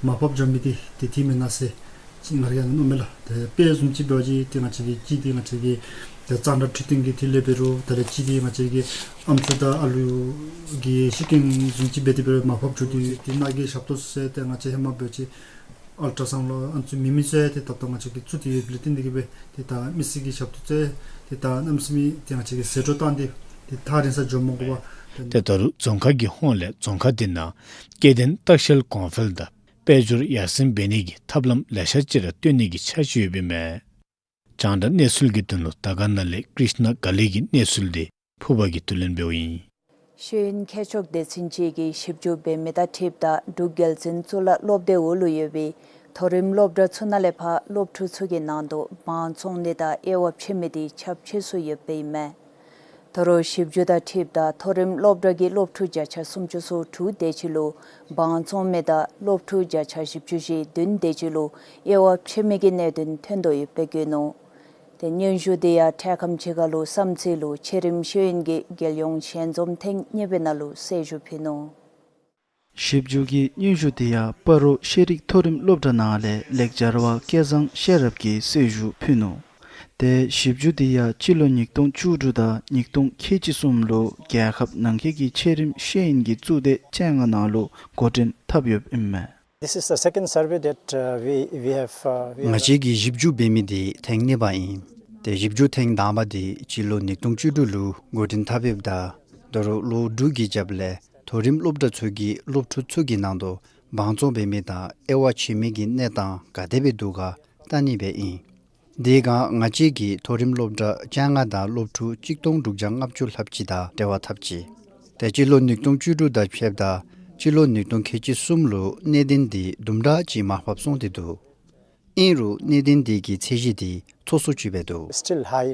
མར་ཕབ་འགྱོ་མི་འདི་ཏེ་དེ་མེན་ན་ཟེར་ཅིག་ང་ར་གིས་མནོཝ་མས་ལགས། ཏེ་དཔེ་བཟུམ་ཅིག་འབད་བ་ཅིན་ཏེ་ང་བཅས་ཀྱི་གཅིག་འདི་ང་བཅས་ཀྱི་ཏེ་གཙང་སྦྲ་འཕྲོད་བསྟེན་གྱི་ཐད་ལས་འབད་རུང་དེ་ལས་གཅིག་འདི་ང་བཅས་ཀྱི་ཨམ་སྲུ་དང་ཨ་ལུ་གི་ཤི་རྐྱེན་བཟུམ་ཅིག་འབད་དེ་འབད་རུང་མར་ཕབ་འགྱོ་དེ་ཏེ་ན་གི་ཞབས་ཏོག་ཟེར་ཏེ་ང་བཅས་ཧེ་མ་འབད་བ་ཅིན་ཨལ་ཊ་སའུནཌ་ལོ་ཨ་ནི་ཚུ་མེད་མི་ཚུ་ཡང་ཏེ་ད་ལྟོ་ང་བཅས་ཀྱིས་བཙུགས་ཏེ་ཡོདཔ་ལས་བརྟེན་ཏེ་གིས་སྦེ་ཏེ་ད་མི་སེར་གྱི་ཞབས་ཏོག་ཚུ་ཏེ་ད་གནམ་མེད་ས་མེད་ཏེ་ང་བཅས་ཀྱིས་ཟད་འགྲོ་བཏང་སྟེ་ཏེ་ཐག་རིང་ས་འགྱོ་མ་དགོ་པར། ཏེ་ད་རུང་རྫོང་ཁག་གི་ཧོངས་ལས་རྫོང་ཁག་དེ་ནང་སྐྱེ་ལྡན་ལྟ་བཤལ་གོང་འཕེལ་དང་དཔལ་འབྱོར་ཡར་སེང་འབད་ནི་གི་ཐབས་ལམ་ལེ་ཤ་ཅིག་ར་བཏོན་ནི་གི་འཆར་གཞི་ཡོདཔ་ཨིན་མས། རྒྱང་བསྒྲགས་གནས་ཚུལ་གྱི་དོན་ལུ་དར་དཀར་ན་ལས་ཀྲིཤ་ན་ག་ལི་གི་གནས་ཚུལ་དེ་ཕུར་པ་གིས་བསྡུ་ལེན་འབདཝ་ཨིན། ཤེས་ཡོན་མཁས་མཆོག་སྡེ་ཚན་ཅིག་གིས་ཞིབ་འཇུག་འབད་མི་དང་འཁྲིལཝ་ད་འབྲུག་རྒྱལ་བཙུན་གཙུག་ལག་སློབ་སྡེ་འོག་ལུ་ཡོད་པའི་མཐོ་རིམ་སློབ་གྲྭ་ཚུ་ནང་ལས་ཕར་སློབ་ཕྲུག་ཚུ་གི་ནང་དུ་བང་བཙོང་ནི་དང་དབྱེ་བ་ཕྱེ་མི་དེ་ཁྱབ་ཆེ་སུ་ཡོདཔ་ཨིན་མས། ད་རུང་ཞིབ་འཇུག་དང་འཁྲིལཝ་ད་མཐོ་རིམ་སློབ་གྲྭ་གི་སློབ་ཕྲུག་བརྒྱ་ཆ་སུམ་ཅུ་སོ་དྲུག་དེ་ཅིག་ལུ་བང་བཙོང་མི་དང་སློབ་ཕྲུག་བརྒྱ་ཆ་བཞི་བཅུ་ཞེ་བདུན་དེ་ཅིག་ལུ་དབྱེ་བ་ཕྱེ་མི་གི་གནད་དོན་ཐོན་དོ་ཡོདཔ་སྦེ་བཀོད་ནུག། ཏེ་སྙན་ཞུ་དེ་ཡང་འཕྲལ་ཁམས་ཅིག་ཁར་ལུ་བསམ་རྩེ་ལུ་ཆེ་རིམ་ཤེས་ཡོན་གྱི་རྒྱལ་ཡོངས་ཞལ་འཛོམས་ཐེངས་གཉིས་པའི་ནང་ལུ་གསལ་ཞུ་ཕུལ་ནུག། ཞིབ་འཇུག་གི་སྙན་ཞུ་དེ་ཡང་སྤ་རོ་ཤེས་རིག་མཐོ་རིམ་སློབ་གྲྭ་ནང་ལས་ལེགས་སྦྱར་བ་སྐལ་བཟང་ཤེས་རབ་ཀྱིས་གསལ་ཞུ་ཕུལ་ནུག། ཏེ་ཞིབ་འཇུག་དེ་ཡང་སྤྱི་ལོ་ཉིས་སྟོང་བཅུ་དྲུག་དང་ཉིས་སྟོང་ཁལ་གཅིག་གསུམ་ལུ་རྒྱལ་ཁབ་ནང་འཁོད་ཀྱི་ཆེ་རིམ་ཤེས་ཡོན་གྱི་གཙུག་སྡེ་བཅོ་ལྔ་ནང་ལུ་འགོ་འདྲེན་འཐབ་ཡོདཔ་ཨིན་མས། This is the second survey that, uh, we, we have, uh, we ང་have བཅས་ཀྱིས་ཞིབ་འཇུག་འབད་མི་དེ་ཐེངས་གཉིས་པ་ཨིན། ཏེ་ཞིབ་འཇུག་ཐེངས་དང་པ་དེ་སྤྱི་ལོ་ཉིས་སྟོང་བཅུ་དྲུག་ལུ་འགོ་འདྲེན་འཐབ་ཡོདཔ་ད་ད་རུང་ལོ་དྲུག་གི་རྒྱབ་ལས་མཐོ་རིམ་སློབ་གྲྭ་ཚུ་གི་སློབ་ཕྲུག་ཚུ་གི་ནང་དུ་བང་བཙོང་འབད་མི་དང་དབྱེ་བ་ཕྱེ་མི་གི་གནས་སྟངས་ག་དེ་སྦེ་འདུག་ག་བལྟ་ནི་སྦེ་ཨིན། དེ་སྒང་ང་བཅས་ཀྱིས་མཐོ་རིམ་སློབ་གྲྭ་བཅོ་ལྔ་དང་སློབ་ཕྲུག་གཅིག་སྟོང་དྲུག་བརྒྱ་ལྔ་བཅུ་ལྷགཔ་ཅིག་དང་འབྲེལ་བ་འཐབ་ཅི། ཏེ་སྤྱི་ལོ་ཉིས་སྟོང་བཅུ་དྲུག་དང་ཕྱདཔ་ད་སྤྱི་ལོ་ཉིས་སྟོང་ཁལ་གཅིག་གསུམ་ལུ་གནད་དོན་དེ་དུམ་གྲ་ཅིག་མར་ཕབ་སོང་སྟེ་འདུག། ཨིན་རུང་གནད་དོན་དེ་གི་ཚད་གཞི་དེ་མཐོ་སུ་ཅིག་སྦེ་འདུག། Still high.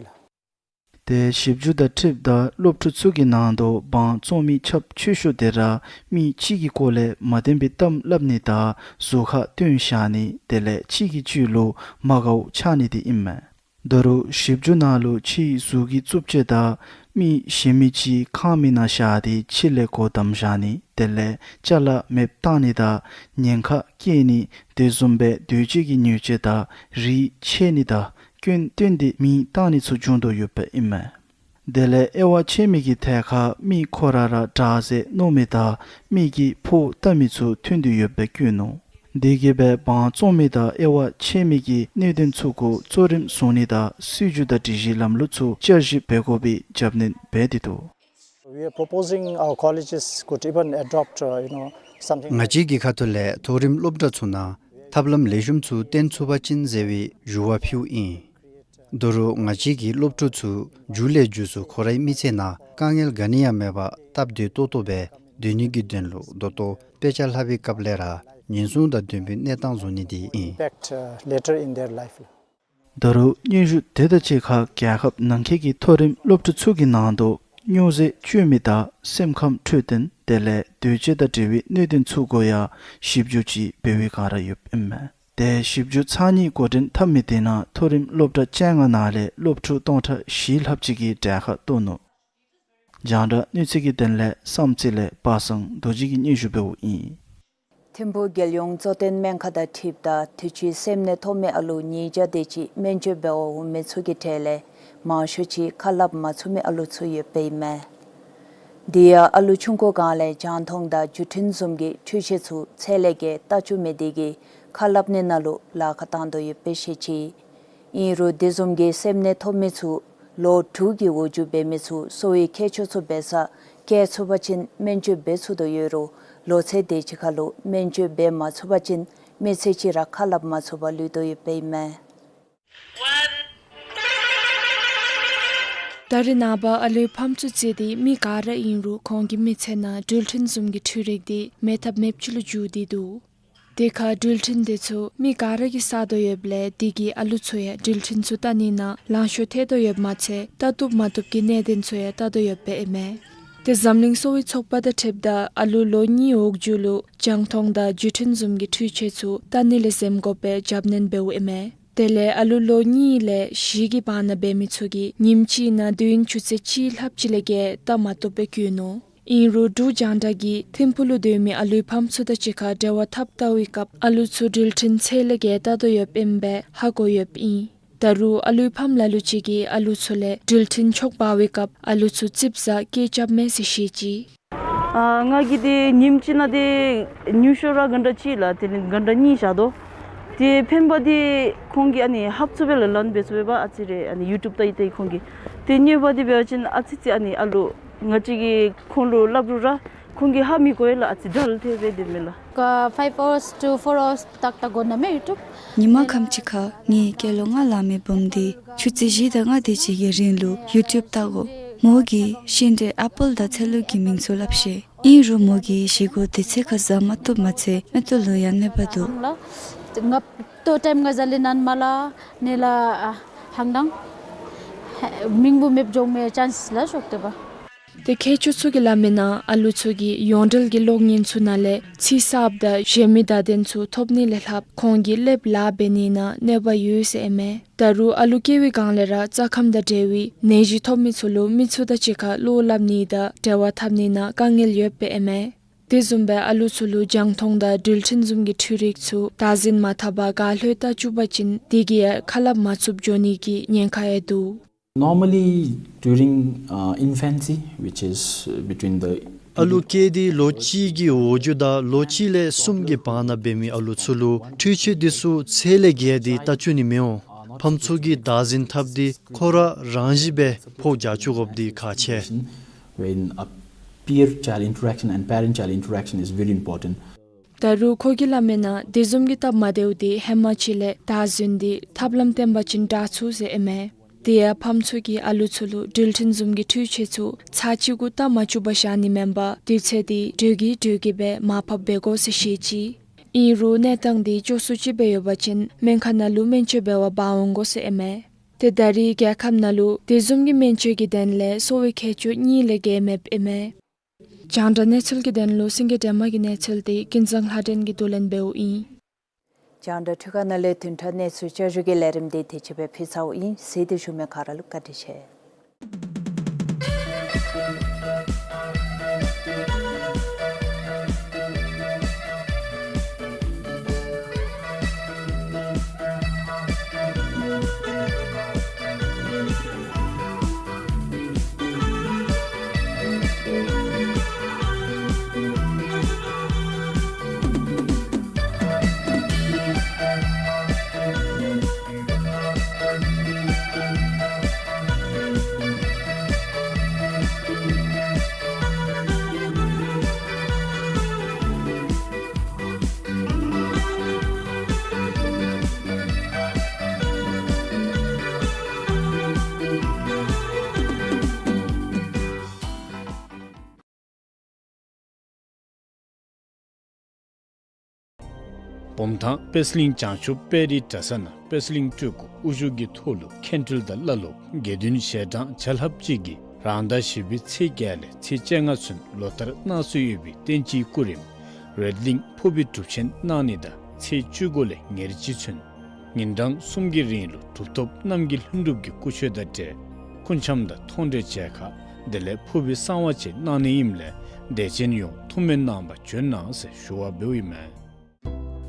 ཏེ་ཞིབ་འཇུག་དང་འཁྲིལཝ་ད་སློབ་ཕྲུག་ཚུ་གི་ནང་དུ་བང་བཙོང་མི་ཁྱབ་ཆེ་ཤོས་དེ་ར་མི་གཅིག་གི་སྐོར་ལས་མ་བདེན་པའི་གཏམ་སླབ་ནི་དང་གཟུགས་ཁར་བཏོན་བཞག་ནི་དེ་ལས་གཅིག་གི་རྒྱུད་ལུ་མ་དགའཝ་ཆགས་ནི་དེ་ཨིན་མས། ད་རུང་ཞིབ་འཇུག་ནང་ལུ་ཕྱིའི་གཟུགས་ཀྱི་རྩུབ་སྤྱོད་དང་མི་གཞན་མི་ཅིག་ཁང་མིག་ནང་བཞག་སྟེ་ཕྱི་ལས་སྒོ་བསྡམས་བཞག་ནི་དེ་ལས་ཅ་ལ་མེདཔ་བཏང་ནི་དང་ཉེན་ཁ་བསྐྱལ་ནི་དེ་བཟུམ་སྦེ་འདོད་སྤྱོད་ཀྱི་ཉེས་སྤྱོད་དང་རིགས་ཆད་ནི་དང་སྐྱོན་བཏོན་ཏེ་མེ་བཏང་ནི་ཚུ་འབྱུང་དོ་ཡོདཔ་ཨིན་མས། དེ་ལས་དབྱེ་བ་ཕྱེ་མི་གི་ཐད་ཁར་མི་ཁོ་ར་ར་དྲག་ཟས་མནོ་མི་དང་མི་གིས་ཕོཝ་བཏབ་མི་ཚུ་ཐོན་དོ་ཡོདཔ་སྦེ་བཀོད་ནུག། དེ་གིས་སྦེ་དབང་བཙོང་མི་དང་དབྱེ་བ་ཕྱེ་མི་གི་གནད་དོན་ཚུ་གུ་གཙོ་རིམ་བཟུང་ནི་དང་སྲིད་བྱུས་དང་སྒྲིག་གཞི་ལམ་ལུགས་ཚུ་བསྐྱར་ཞིབ་འབད་དགོ་པའི་རྒྱབ་སྣོན་འབད་དེ་འདུག། We are proposing our colleges could even adopt, uh, you know, something. ང་བཅས་ཀྱི་ཁ་ཐུག་ལས་མཐོ་རིམ་སློབ་གྲྭ་ཚུ་ནང་ཐབས་ལམ་ལེགས་ཤོམ་ཚུ་བཏོན་ཚུགས་པ་ཅིན་ཟེར་བའི་ཞུ་བ་ཕུལཝ་ཨིན། ད་རུང་ང་བཅས་ཀྱི་སློབ་ཕྲུག་ཚུ་མཇུག་ལས་མཇུག་སུ་ཁོ་རའི་མི་ཚེ་ནང་དཀའ་ངལ་ག་ནི་ཡང་མེད་པར་སྟབས་བདེ་ཏོག་ཏོ་སྦེ་སྡོད་ནི་གི་དོན་ལུ་ད་ལྟོ་དཔེ་ཆ་ལྷག་པའི་སྐབས་ལས་ར་ཉེན་སྲུང་དང་ལྡན་པའི་གནས་སྟངས་བཟོ་ནི་དེ་ཨིན། Impact, uh, later in their life. ད་རུང་སྙན་ཞུ་དེ་དང་གཅིག་ཁར་རྒྱལ་ཁབ་ནང་འཁོད་ཀྱི་མཐོ་རིམ་སློབ་གྲྭ་ཚུ་གི་ནང་དུ་སྨྱོ་རྫས་སྤྱོད་མི་དང་སེམས་ཁམས་འཕྲོད་བསྟེན་དེ་ལས་འདུས་བྱས་དང་འབྲེལ་བའི་གནད་དོན་ཚུ་གུ་ཡང་ཞིབ་འཇུག་ཅིག་འབད་བའི་བསྒང་ར་ཡོདཔ་ཨིན་མས། དེ་ཞིབ་འཇུག་ཚར་གཉིས་འགོ་འདྲེན་འཐབ་མི་དེ་ནང་མཐོ་རིམ་སློབ་གྲྭ་བཅོ་ལྔ་ནང་ལས་སློབ་ཕྲུག་སྟོང་ཕྲག་བཞི་ལྷགཔ་ཅིག་གིས་གྲལ་ཁར་གཏོགས་ནུག། རྒྱང་བསྒྲགས་གནས་ཚུལ་གྱི་དོན་ལས་བསམ་རྩེ་ལས་པ་སངས་རྡོ་རྗེ་གིས་སྙན་ཞུ་འབདཝ་ཨིན། ཐིམ་ཕུག་རྒྱལ་ཡོངས་གཙོ་བསྟེན་སྨན་ཁང་དང་འཁྲིལཝ་ད་དུས་ཅི་སེམས་ནད་ཐོབ་མི་ཨ་ལུ་ཉིས་བརྒྱ་དེ་ཅིག་སྨན་བཅོས་འབད་བར་འོང་མི་ཚུ་གི་གྲས་ལས་མང་ཤོས་ཅིག་ཁ་སླབ་མ་ཚུགས་མི་ཨ་ལུ་ཚུ་ཡོདཔ་ཨིན་མས། དེ་ཡང་ཨ་ལུ་ཆུང་ཀུའི་སྒང་ལས་རྒྱང་མཐོང་དང་བརྒྱུད་འཕྲིན་བཟུམ་གྱི་འཕྲུལ་ཆས་ཚུ་ཚད་ལས་བརྒལ་ལྟ་བཅུག་མི་དེ་གིས་ཁ་སླབ་ནི་ནང་ལུ་ལཱ་ཁག་བཏང་དོ་ཡོདཔ་སྦེ་བཤད་ཅི། ཨིན་རུང་དེ་བཟུམ་གྱི་སེམས་ནད་ཐོབ་མི་ཚུ་ལོ་དྲུག་གི་འོག་འགྱོ་འབད་མི་ཚུ་གསོ་བའི་མཁས་མཆོག་ཚུ་འབད་སར་བསྐྱལ་ཚུགས་པ་ཅིན་སྨན་བཅོས་འབད་ཚུགས་དོ་ཡོད་རུང་ལོ་ཚད་དེ་ཅིག་ཁར་ལུ་སྨན་བཅོས་འབད་མ་ཚུགས་པ་ཅིན་མི་ཚེ་གཅིག་ར་ཁ་སླབ་མ་ཚུགས་པར་ལུས་དོ་ཡོདཔ་ཨིན་མས། ད་རེས་ནངས་པ་ཨ་ལུའི་ཕམ་ཚུ་བརྩིས་ཏེ་མི་ག་ར་ཨིན་རུང་ཁོང་གི་མི་ཚེ་ནང་འགྲུལ་འཕྲིན་བཟུམ་གྱི་འཕྲུལ་རིག་དེ་མེད་ཐབས་མེདཔ་ཅིག་ལུ་འགྱུར་ཏེ་འདུག། དེ་ཁར་འགྲུལ་འཕྲིན་དེ་ཚུ་མི་ག་ར་གིས་བསགས་དོ་ཡོདཔ་ལས་དེ་གིས་ཨ་ལུ་ཚུ་ཡང་འགྲུལ་འཕྲིན་ཚུ་བལྟ་ནི་ནང་ལང་ཤོར་ཐལ་དོ་ཡོདཔ་མ་ཚད་བལྟ་བཏུབ་མ་བཏུབ་ཀྱི་གནད་དོན་ཚུ་ཡང་བལྟ་དོ་ཡོདཔ་ཨིན་མས། དེ་འཛམ་གླིང་གསོ་བའི་ཚོགས་པ་དང་འཁྲིལཝ་ད་ཨ་ལུ་ལོ་གཉིས་འོག་འགྱོ་ལུ་རྒྱང་མཐོང་དང་བརྒྱུད་འཕྲིན་བཟུམ་གྱི་འཕྲུལ་ཆས་ཚུ་བལྟ་ནི་ལས་འཛེམ་དགོཔ་སྦེ་རྒྱབ་སྣོན་འབདཝ་ཨིན་མས། དེ་ལས་ཨ་ལུ་ལོ་གཉིས་ལས་བཞི་གི་བར་ན་འབད་མི་ཚུ་གིས་ཉིནམ་གཅིག་ནང་དུས་ཡུན་ཆུ་ཚོད་གཅིག་ལྷགཔ་ཅིག་ལས་བརྒལ་བལྟ་མ་བཏུབ་པར་གྱུར་ནུག། ཨིན་རུང་འབྲུག་རྒྱང་བསྒྲགས་ཀྱིས་ཐིམ་ཕུག་ལུ་སྡོད་མི་ཨ་ལུའི་ཕམ་ཚུ་དང་གཅིག་ཁར་འབྲེལ་བ་འཐབ་བལྟ་བའི་སྐབས་ཨ་ལུ་ཚུ་འགྲུལ་འཕྲིན་ཚད་ལས་བརྒལ་བལྟ་དོ་ཡོདཔ་ཨིནམ་སྦེ་ཧ་གོ་ཡོདཔ་ཨིན། ད་རུང་ཨ་ལུའི་ཕམ་ལ་ལུ་ཅིག་གིས་ཨ་ལུ་ཚུ་ལས་འགྲུལ་འཕྲིན་འཕྱོག་འབག་པའི་སྐབས་ཨ་ལུ་ཚུ་ཙིགཔ་ཟ་སྐད་རྐྱབ་མས་ཟེར་བཤད་ཅི། ཨ་ང་གིས་དེ་ཉིནམ་གཅིག་ནང་དེ་ཉུང་ཤོས་ར་གྷན་ཊ་གཅིག་ལགས་དེ་ལས་གྷན་ཊ་གཉིས་བཞག་དོ། དེ་ཕན་པ་དེ་ཁོང་གིས་ཨ་ནི་ཧབ་ཚུ་སྦེ་ལགས་ལན་འབད་ཚུགས་པས་པ། ཨ་ཙི་རེ་ཨ་ནི་ཡུ་ཊུབ་བལྟ་ཡི་བལྟ་ཡི་ཁོང་གིས། དེ་གཉིས་པ་དེ་འབད་བ་ཅིན་ཨ་ཙི་ཙི་ཨ་ནི་ཨ་ལུ་ང་བཅས་ཀྱིས་ཁོང་ལུ་སླབ་རུང་ར་ཁོང་གིས་ཧ་མི་གོ་བས་ལགས། ཨ་ཙི་ཌལ་ཐལ་སྦེ་སྡོདཔ་མས་ལགས། ཀ་five hours to four hours ཏག་ཏག་གོ་ན་མས་ཡུ་ཊུབ། ཉིན་མ་ཁམས་ཅིག་ཁར་ངེའི་སྐྱེས་ལོ་ལྔ་ལང་མི་བུམོ་དེ་ཆུ་ཚོད་བཞི་དང་ལྔ་དེ་ཅིག་གི་རིང་ལུ་ཡུ་ཊུབ་བལྟ་དགོ། མོ་གིས་ཤིང་འབྲས་ཨེ་པཱལ་དང་ཚལ་ལུ་གི་མིང་ཚུ་སླབ་ཤེས། ཨིན་རུང་མོ་གིས་བཞེས་སྒོ་དུས་ཚོད་ཁར་བཟའ་མ་བཏུབ་མ་ཚད་མིག་ཏོ་ལུ་ཡང་གནོད་པ་འདུག། ལགས་ང་ཏོ་ཊའིམ་ང་བཟའ་ལས་ནན་མ་ལགས་ནི་ལགས། ཨ་ཧང་དང་མིང་བུ་མེདཔ་འགྱོ་མི་ཅཱནསི་ལགས་ཤོར་དེ་པ། དེ་མཁས་མཆོག་ཚུ་གིས་སླབ་མིའི་ནང་ཨ་ལུ་ཚུ་གིས་ཡོངས་འབྲེལ་གྱི་གློག་བརྙན་ཚུ་ནང་ལས་ཚིག་གསརཔ་དང་གཞན་མི་བརྡ་དོན་ཚུ་ཐོབ་ནི་ལས་ལྷགཔ་ཁོང་གི་ཀླདཔ་ལཱ་འབད་ནི་ནང་གནོད་པ་ཡོད་ཟེར་ཨིན་མས། ད་རུང་ཨ་ལུ་སྐྱེ་བའི་སྒང་ལས་ར་རྩ་ཁམས་དང་འབྲེལ་བའི་ནད་གཞི་ཐོབ་མི་ཚུ་ལུ་མི་ཚུ་དང་གཅིག་ཁར་བློ་སླབ་ནི་དང་འབྲེལ་བ་འཐབ་ནི་ནང་དཀའ་ངལ་ཡོདཔ་ཨིན་མས། དེ་བཟུམ་སྦེ་ཨ་ལུ་ཚུ་ལུ་རྒྱང་མཐོང་དང་འགྲུལ་འཕྲིན་བཟུམ་གྱི་འཕྲུལ་རིག་ཚུ་བདག་འཛིན་མ་འཐབ་པར་ག་ལྷོད་བལྟ་བཅུག་པ་ཅིན་དེ་གིས་ཡང་ཁ་སླབ་མ་ཚུགསཔ་འགྱོ་ནི་གི་ཉེན་ཁ་ཡང་འདུག། Normally, during, uh, infancy, which is, uh, between the ཨ་ལུ་སྐྱེས་ཏེ་ལོ་གཅིག་གི་འོག་འགྱོ་དང་ལོ་གཅིག་ལས་གསུམ་གྱི་བར་ན་འབད་མི་ཨ་ལུ་ཚུ་ལུ་འཕྲུལ་ཆས་འདི་ཚུ་ཚད་ལས་བརྒལ་ཏེ་བལྟ་བཅུག་ནི་མི་འོང་། ཕམ་ཚུ་གིས་བདག་འཛིན་འཐབ་སྟེ་ཁོ་ར་རང་བཞིན་སྦེ་ཕོག་རྒྱག་བཅུག་དགོཔ་འདི་ཁག་ཆེ། Wherein a peer child interaction and parent child interaction is very important. ད་རུང་ཁོ་གིས་སླབ་མིའི་ནང་དེ་བཟུམ་གྱི་སྟབས་མ་བདེཝ་དེ་ཧེ་མ་ཅིག་ལས་བདག་འཛིན་འདི་ཐབས་ལམ་བཏོན་པ་ཅིན་དྲག་ཚུགས་ཟེར་ཨིན་མས། དེ་ཡང་ཕམ་ཚུ་གིས་ཨ་ལུ་ཚུ་ལུ་འགྲུལ་འཕྲིན་བཟུམ་གྱི་འཕྲུལ་ཆས་ཚུ་ཚར་གཅིག་གུ་བལྟ་མ་བཅུག་པར་བཞག་ནི་མེན་པར་དུས་ཚོད་དེ་དྲོས་ཀྱིས་དྲོས་ཀྱིས་སྦེ་མར་ཕབ་འབད་དགོ་ཟེར་བཤད་ཅི། ཨིན་རུང་གནས་སྟངས་དེ་སྐྱོ་སུ་ཅིག་སྦེ་ཡོད་པ་ཅིན་སྨན་ཁང་ནང་ལུ་སྨན་བཅོས་འབད་བར་འབག་འོང་དགོ་ཟེར་ཨིན་མས། དེ་ད་རེས་རྒྱལ་ཁབ་ནང་ལུ་དེ་བཟུམ་གྱི་སྨན་བཅོས་ཀྱི་དོན་ལས་གསོ་བའི་མཁས་མཆོག་གཉིས་ལས་བརྒལ་མེདཔ་ཨིན་མས། རྒྱང་བསྒྲགས་གནས་ཚུལ་གྱི་དོན་ལུ་སེང་གེ་སྒྲོལ་མ་གི་གནས་ཚུལ་དེ་ཀུན་བཟང་ལྷ་སྒྲོན་གྱིས་བསྡུ་ལེན་འབདཝ་ཨིན། རྒྱང་བསྒྲགས་འཕྲུལ་ཁང་ནང་ལས་བདུན་ཕྲག་གནས་ཚུལ་བསྐྱར་ཞུ་གི་ལས་རིམ་དེ་དེ་ཅིག་སྦེ་ཕུལ་ཚརཝ་ཨིན། གཟིགས་ཏེ་བཞུགས་མི་ག་ར་ལུ་བཀའ་དྲིན་ཆེ། བུམ་ཐང་པད་གླིང་བྱང་ཆུབ་དཔལ་རིའི་གྲྭ་ས་ནང་པད་གླིང་སྤྲུལ་སྐུ་དབུ་བཞུགས་ཀྱི་ཐོག་ལུ་མཁན་སྤྲུལ་དང་བླ་སློབ་དགེ་འདུན་ཞལ་གྲངས་བརྒྱ་ལྷགཔ་ཅིག་གིས་རང་ཟླ་བཞི་པའི་ཚེས་བརྒྱད་ལས་ཚེས་བཅོ་ལྔ་ཚུན་ལོ་ལྟར་གནང་སྲོལ་ཡོད་པའི་རྟེན་སྤྱིའི་སྐུ་རིམ་རོལ་གླིང་ཕུར་བུའི་སྒྲུབ་ཆེན་གནང་ནི་དང་ཚེས་བཅུ་དགུ་ལས་ཉེར་གཅིག་ཚུན་ཉིན་གྲངས་གསུམ་གྱི་རིང་ལུ་གྲུབ་ཐོབ་རྣམས་ཀྱི་ལྷུན་གྲུབ་ཀྱི་སྐུ་མཆོད་དང་འབྲེལ་སྐུ་འཆམ་དང་མཐོང་གྲོལ་མཇལ་ཁ་དེ་ལས་ཕུར་བུའི་གསང་བ་བཅས་གནང་ནི་ཨིནམ་ལས་དད་ཅན་ཡོངས་ཐུགས་སྨོན་གནང་བར་བྱོན་གནང་ཟེར་ཞུ་བ་འབདཝ་ཨིན་མས།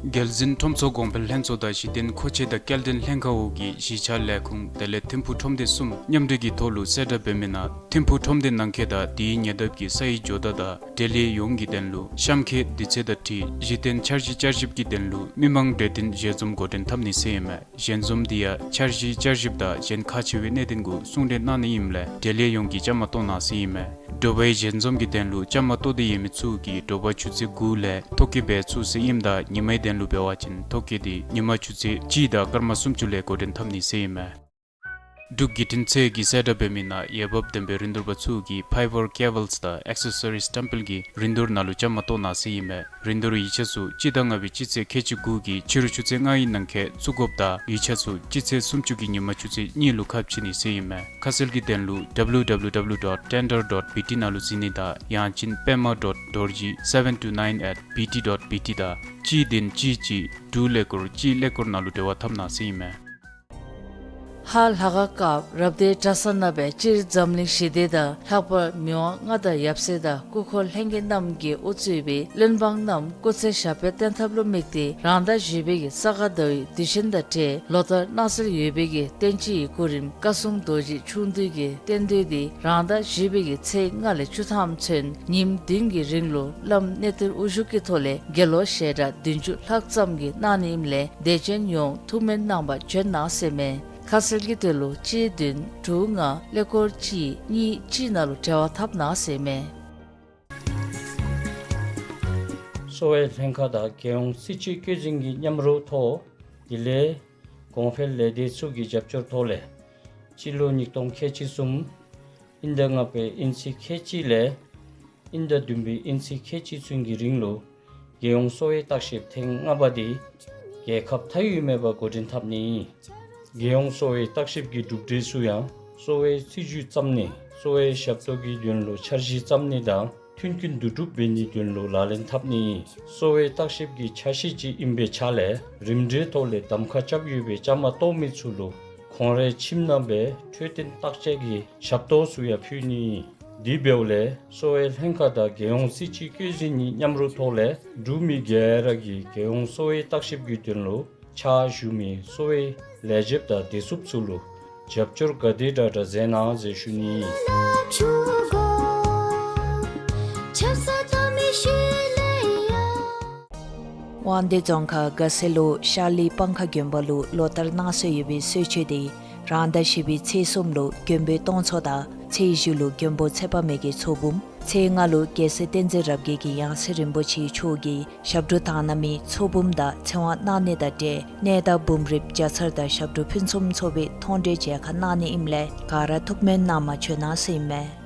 རྒྱལ་འཛིན་ཁྲོམ་ཚོགས་གོང་འཕེལ་ལྷན་ཚོགས་དང་གཞི་རྟེན་མཁོ་ཆས་དང་སྐྱེལ་འདྲེན་ལྷན་ཁག་འོག་གི་གཞིས་ཆགས་ལས་ཁུངས་དེ་ལས་ཐིམ་ཕུག་ཁྲོམ་སྡེ་གསུམ་མཉམ་འབྲེལ་གྱི་ཐོག་ལུ་གསལ་བསྒྲགས་འབད་མི་ནང་ཐིམ་ཕུག་ཁྲོམ་སྡེ་ནང་འཁོད་དང་དེའི་ཉེ་འདབས་ཀྱི་ས་ཡི་ཇོ་བདག་དང་འབྲེལ་ཡོད་ཡོངས་ཀྱི་དོན་ལུ་གཤམ་འཁོད་དུས་ཚོད་དང་འཁྲིལ་གཞི་རྟེན་འཆར་གཞི་བསྐྱར་ཞིབ་ཀྱི་དོན་ལུ་མི་མང་གྲོས་བསྟུན་ཞལ་འཛོམས་འགོ་འདྲེན་འཐབ་ནི་ཟེར་ཨིན་མས། ཞལ་འཛོམས་འདི་ཡང་འཆར་གཞི་བསྐྱར་ཞིབ་དང་གཞན་ཁག་ཆེ་བའི་གནད་དོན་གུ་གསུང་གྲོས་གནང་ནི་ཨིནམ་ལས་འབྲེལ་ཡོད་ཡོངས་ཀྱིས་བཅའ་མར་གཏོགས་གནང་ཟེར་ཨིན་མས། དྲོ་པའི་ཞལ་འཛོམས་ཀྱི་དོན་ལུ་བཅའ་མར་གཏོགས་ཏེ་ཡོད་མི་ཚུ་གིས་དྲོ་པ་ཆུ་ཚོད་དགུ་ལས་ཐོ་བཀོད་འབད་ཚུགས་ཟེར་ཨིནམ་ད་ཉི་མའི་དོན་ལུ་འབད་བ་ཅིན་ཐོ་བཀོད་འདི་ཉི་མ་ཆུ་ཚོད་གཅིག་དང་སྐར་མ་སུམ་ཅུ་ལས་འགོ་འདྲེན་འཐབ་ནི་ཟེར་ཨིན་མས། འབྲུག་བརྒྱུད་འཕྲིན་ཚད་ཀྱིས་གསལ་བསྒྲགས་འབད་མི་ནང་འོས་འབབ་ལྡན་པའི་རིན་བསྡུར་པ་ཚུ་གིས་ཕའི་བར་ཀེ་བཱལསི་དང་ཨེག་སེ་སོ་རིསི་བཀྲམ་སྤེལ་གྱི་རིན་བསྡུར་ནང་ལུ་བཅའ་མར་གཏོགས་གནང་ཟེར་ཨིན་མས། རིན་བསྡུར་ཡིག་ཆ་ཚུ་སྤྱི་ཟླ་ལྔ་པའི་སྤྱི་ཚེས་ཁལ་གཅིག་དགུ་གི་ཕྱི་རུ་ཆུ་ཚོད་ལྔ་ཡི་ནང་འཁོད་བཙུགས་དགོཔ་དང་ཡིག་ཆ་ཚུ་སྤྱི་ཚེས་སུམ་ཅུ་གི་ཉི་མ་ཆུ་ཚོད་གཉིས་ལུ་ཁ་ཕྱེ་ནི་ཟེར་ཨིན་མས། ཁ་གསལ་གྱི་དོན་ལུ་W W W dot tender dot B T ནང་ལུ་གཟིགས་ནི་དང་ཡང་ཅིན་པདྨ་dot dorji seven two nine at B T dot B T དང་གཅིག་བདུན་གཅིག་གཅིག་དྲུག་ཀླད་ཀོར་གཅིག་ཀླད་ཀོར་ནང་ལུ་འབྲེལ་བ་འཐབ་གནང་ཟེར་ཨིན་མས། ཧཱ་ལྷ་ཁང་སྐབས་རབ་སྡེའི་གྲྭ་ས་ནང་སྦེ་སྤྱིར་འཛམ་གླིང་ཞི་བདེ་དང་ལྷག་པར་མི་དབང་མངའ་བདག་ཡབ་སྲས་དང་སྐུ་འཁོར་ལྷན་རྒྱས་རྣམས་ཀྱིས་དབུ་གཙོས་པའི་བློན་འབངས་རྣམས་སྐུ་ཚེ་ཞབས་པད་བརྟན་ཐབས་ལུ་དམིགས་ཏེ་རང་ཟླ་བཞི་པའི་གི་ས་ག་ཟླ་བའི་དུས་ཆེན་དང་འབྲེལ་ལོ་ལྟར་གནང་སྲོལ་ཡོད་པའི་གི་རྟེན་སྤྱིའི་སྐུ་རིམ་བཀའ་སྲུང་རྡོ་རྗེ་ཁྱུང་བདུད་ཀྱི་རྟེན་མདོས་འདི་རང་ཟླ་བཞི་པའི་གི་ཚེས་ལྔ་ལས་བཅུ་ཐམ་ཚུན་ཉིནམ་བདུན་གྱི་རིང་ལུ་བླམ་གནས་བརྟན་དབུ་བཞུགས་ཀྱི་ཐོག་ལས་དགེ་སློང་ཞལ་གྲངས་བདུན་ཅུ་ལྷག་ཙམ་གྱིས་གནང་ནི་ཨིནམ་ལས་དད་ཅན་ཡོངས་ཐུགས་སྨོན་གནང་བར་བྱོན་གནང་ཟེར་མས། ཁ་གསལ་གྱི་དོན་ལུ་གཅིག་བདུན་དྲུག་ལྔ་ཀླད་ཀོར་གཅིག་གཉིས་གཅིག་ནང་ལུ་འབྲེལ་བ་འཐབ་གནང་ཟེར་མས། གསོ་བའི་ལྷན་ཁག་དང་རྒྱལ་ཡོངས་སྲིད་སྤྱི་བསྐྱོད་འཛིན་གྱི་མཉམ་རོགས་ཐོག་དེ་ལས་གོང་འཕེལ་ལས་སྡེ་ཚུ་གི་རྒྱབ་སྐྱོར་ཐོག་ལས་སྤྱི་ལོ་ཉིས་སྟོང་ཁལ་གཅིག་གསུམ་དབྱིན་ཟླ་ལྔ་པའི་དབྱིན་ཚེས་ཁལ་གཅིག་ལས་དབྱིན་ཟླ་བདུན་པའི་དབྱིན་ཚེས་ཁལ་གཅིག་ཚུན་གྱི་རིང་ལུ་རྒྱལ་ཡོངས་གསོ་བའི་བརྟག་ཞིབ་ཐེངས་ལྔ་པ་འདི་རྒྱལ་ཁབ་མཐའ་དབུས་མེད་པར་འགོ་འདྲེན་འཐབ་ནི། རྒྱལ་ཡོངས་གསོ་བའི་བརྟག་ཞིབ་ཀྱི་གྲུབ་འབྲས་ཚུ་ཡང་གསོ་བའི་སྲིད་བྱུས་བརྩམ་ནི་གསོ་བའི་ཞབས་ཏོག་གི་དོན་ལུ་འཆར་གཞི་བརྩམ་ནི་དང་མཐུན་རྐྱེན་བསྡུ་སྒྲུབ་འབད་ནིའི་དོན་ལུ་ལག་ལེན་འཐབ་ནི། གསོ་བའི་བརྟག་ཞིབ་ཀྱི་ཆ་ཤས་ཅིག་ཨིན་པའི་ཆ་ལས་རིམ་གྲོའི་ཐོག་ལས་གདམ་ཁ་རྐྱབ་ཡོད་པའི་བཅའ་མར་གཏོགས་མི་ཚུ་ལུ་ཁོང་རའི་ཁྱིམ་ནང་སྦེ་འཕྲོད་བསྟེན་བརྟག་དཔྱད་ཀྱི་ཞབས་ཏོག་ཚུ་ཡང་ཕུལ་ནི། དེ་འབདཝ་ལས་གསོ་བའི་ལྷན་ཁག་དང་རྒྱལ་ཡོངས་སྲིད་སྤྱི་བསྐྱོད་འཛིན་གཉིས་མཉམ་རོགས་ཐོག་ལས་འབྲུག་མི་ག་ར་གིས་རྒྱལ་ཡོངས་གསོ་བའི་བརྟག་ཞིབ་ཀྱི་དོན་ལུ་ཕྱག་ཞུ་མི་གསོ་བའི་ལས་བྱེདཔ་དང་བདེ་སྲུངཔ་ཚུ་ལུ་རྒྱབ་སྐྱོར་ག་དེ་དྲག་དྲག་མཛད་གནང་ཟེར་ཞུ་ནི། དབང་འདུས་རྫོང་ཁག་དགའ་སེ་ལུ་ཤར་གླིང་སྤང་ཁ་དགོན་པ་ལུ་ལོ་ལྟར་གནང་སྲོལ་ཡོད་པའི་གསོལ་མཆོད་འདི་རང་ཟླ་བཞི་པའི་ཚེས་གསུམ་ལུ་མགོན་པོའི་སྟོང་ཚོགས་དང་ཚེས་བཞི་ལུ་མགོན་པོ་ཚེ་དཔག་མེད་ཀྱི་ཚོགས་འབུམ། ཚེས་ལྔ་ལུ་རྒྱལ་སྲས་བསྟན་འཛིན་རབ་རྒྱས་ཀྱི་ཡང་སྲིད་རིན་པོ་ཆེ་མཆོག་གིས་ཞབས་དྲུང་དག་སྣང་མའི་ཚོགས་འབུམ་དང་ཚེ་དབང་གནང་ནི་དང་འབྲེལ་གནས་བདག་འབུམ་རིམ་བརྒྱ་ཚར་དང་ཞབས་དྲུང་ཕུན་སུམ་ཚོགས་པའི་མཐོང་གྲོལ་མཇལ་ཁ་གནང་ནི་ཨིནམ་ལས་ག་ར་ཐུགས་སྨོན་གནང་བར་བྱོན་གནང་ཟེར་ཨིན་མས།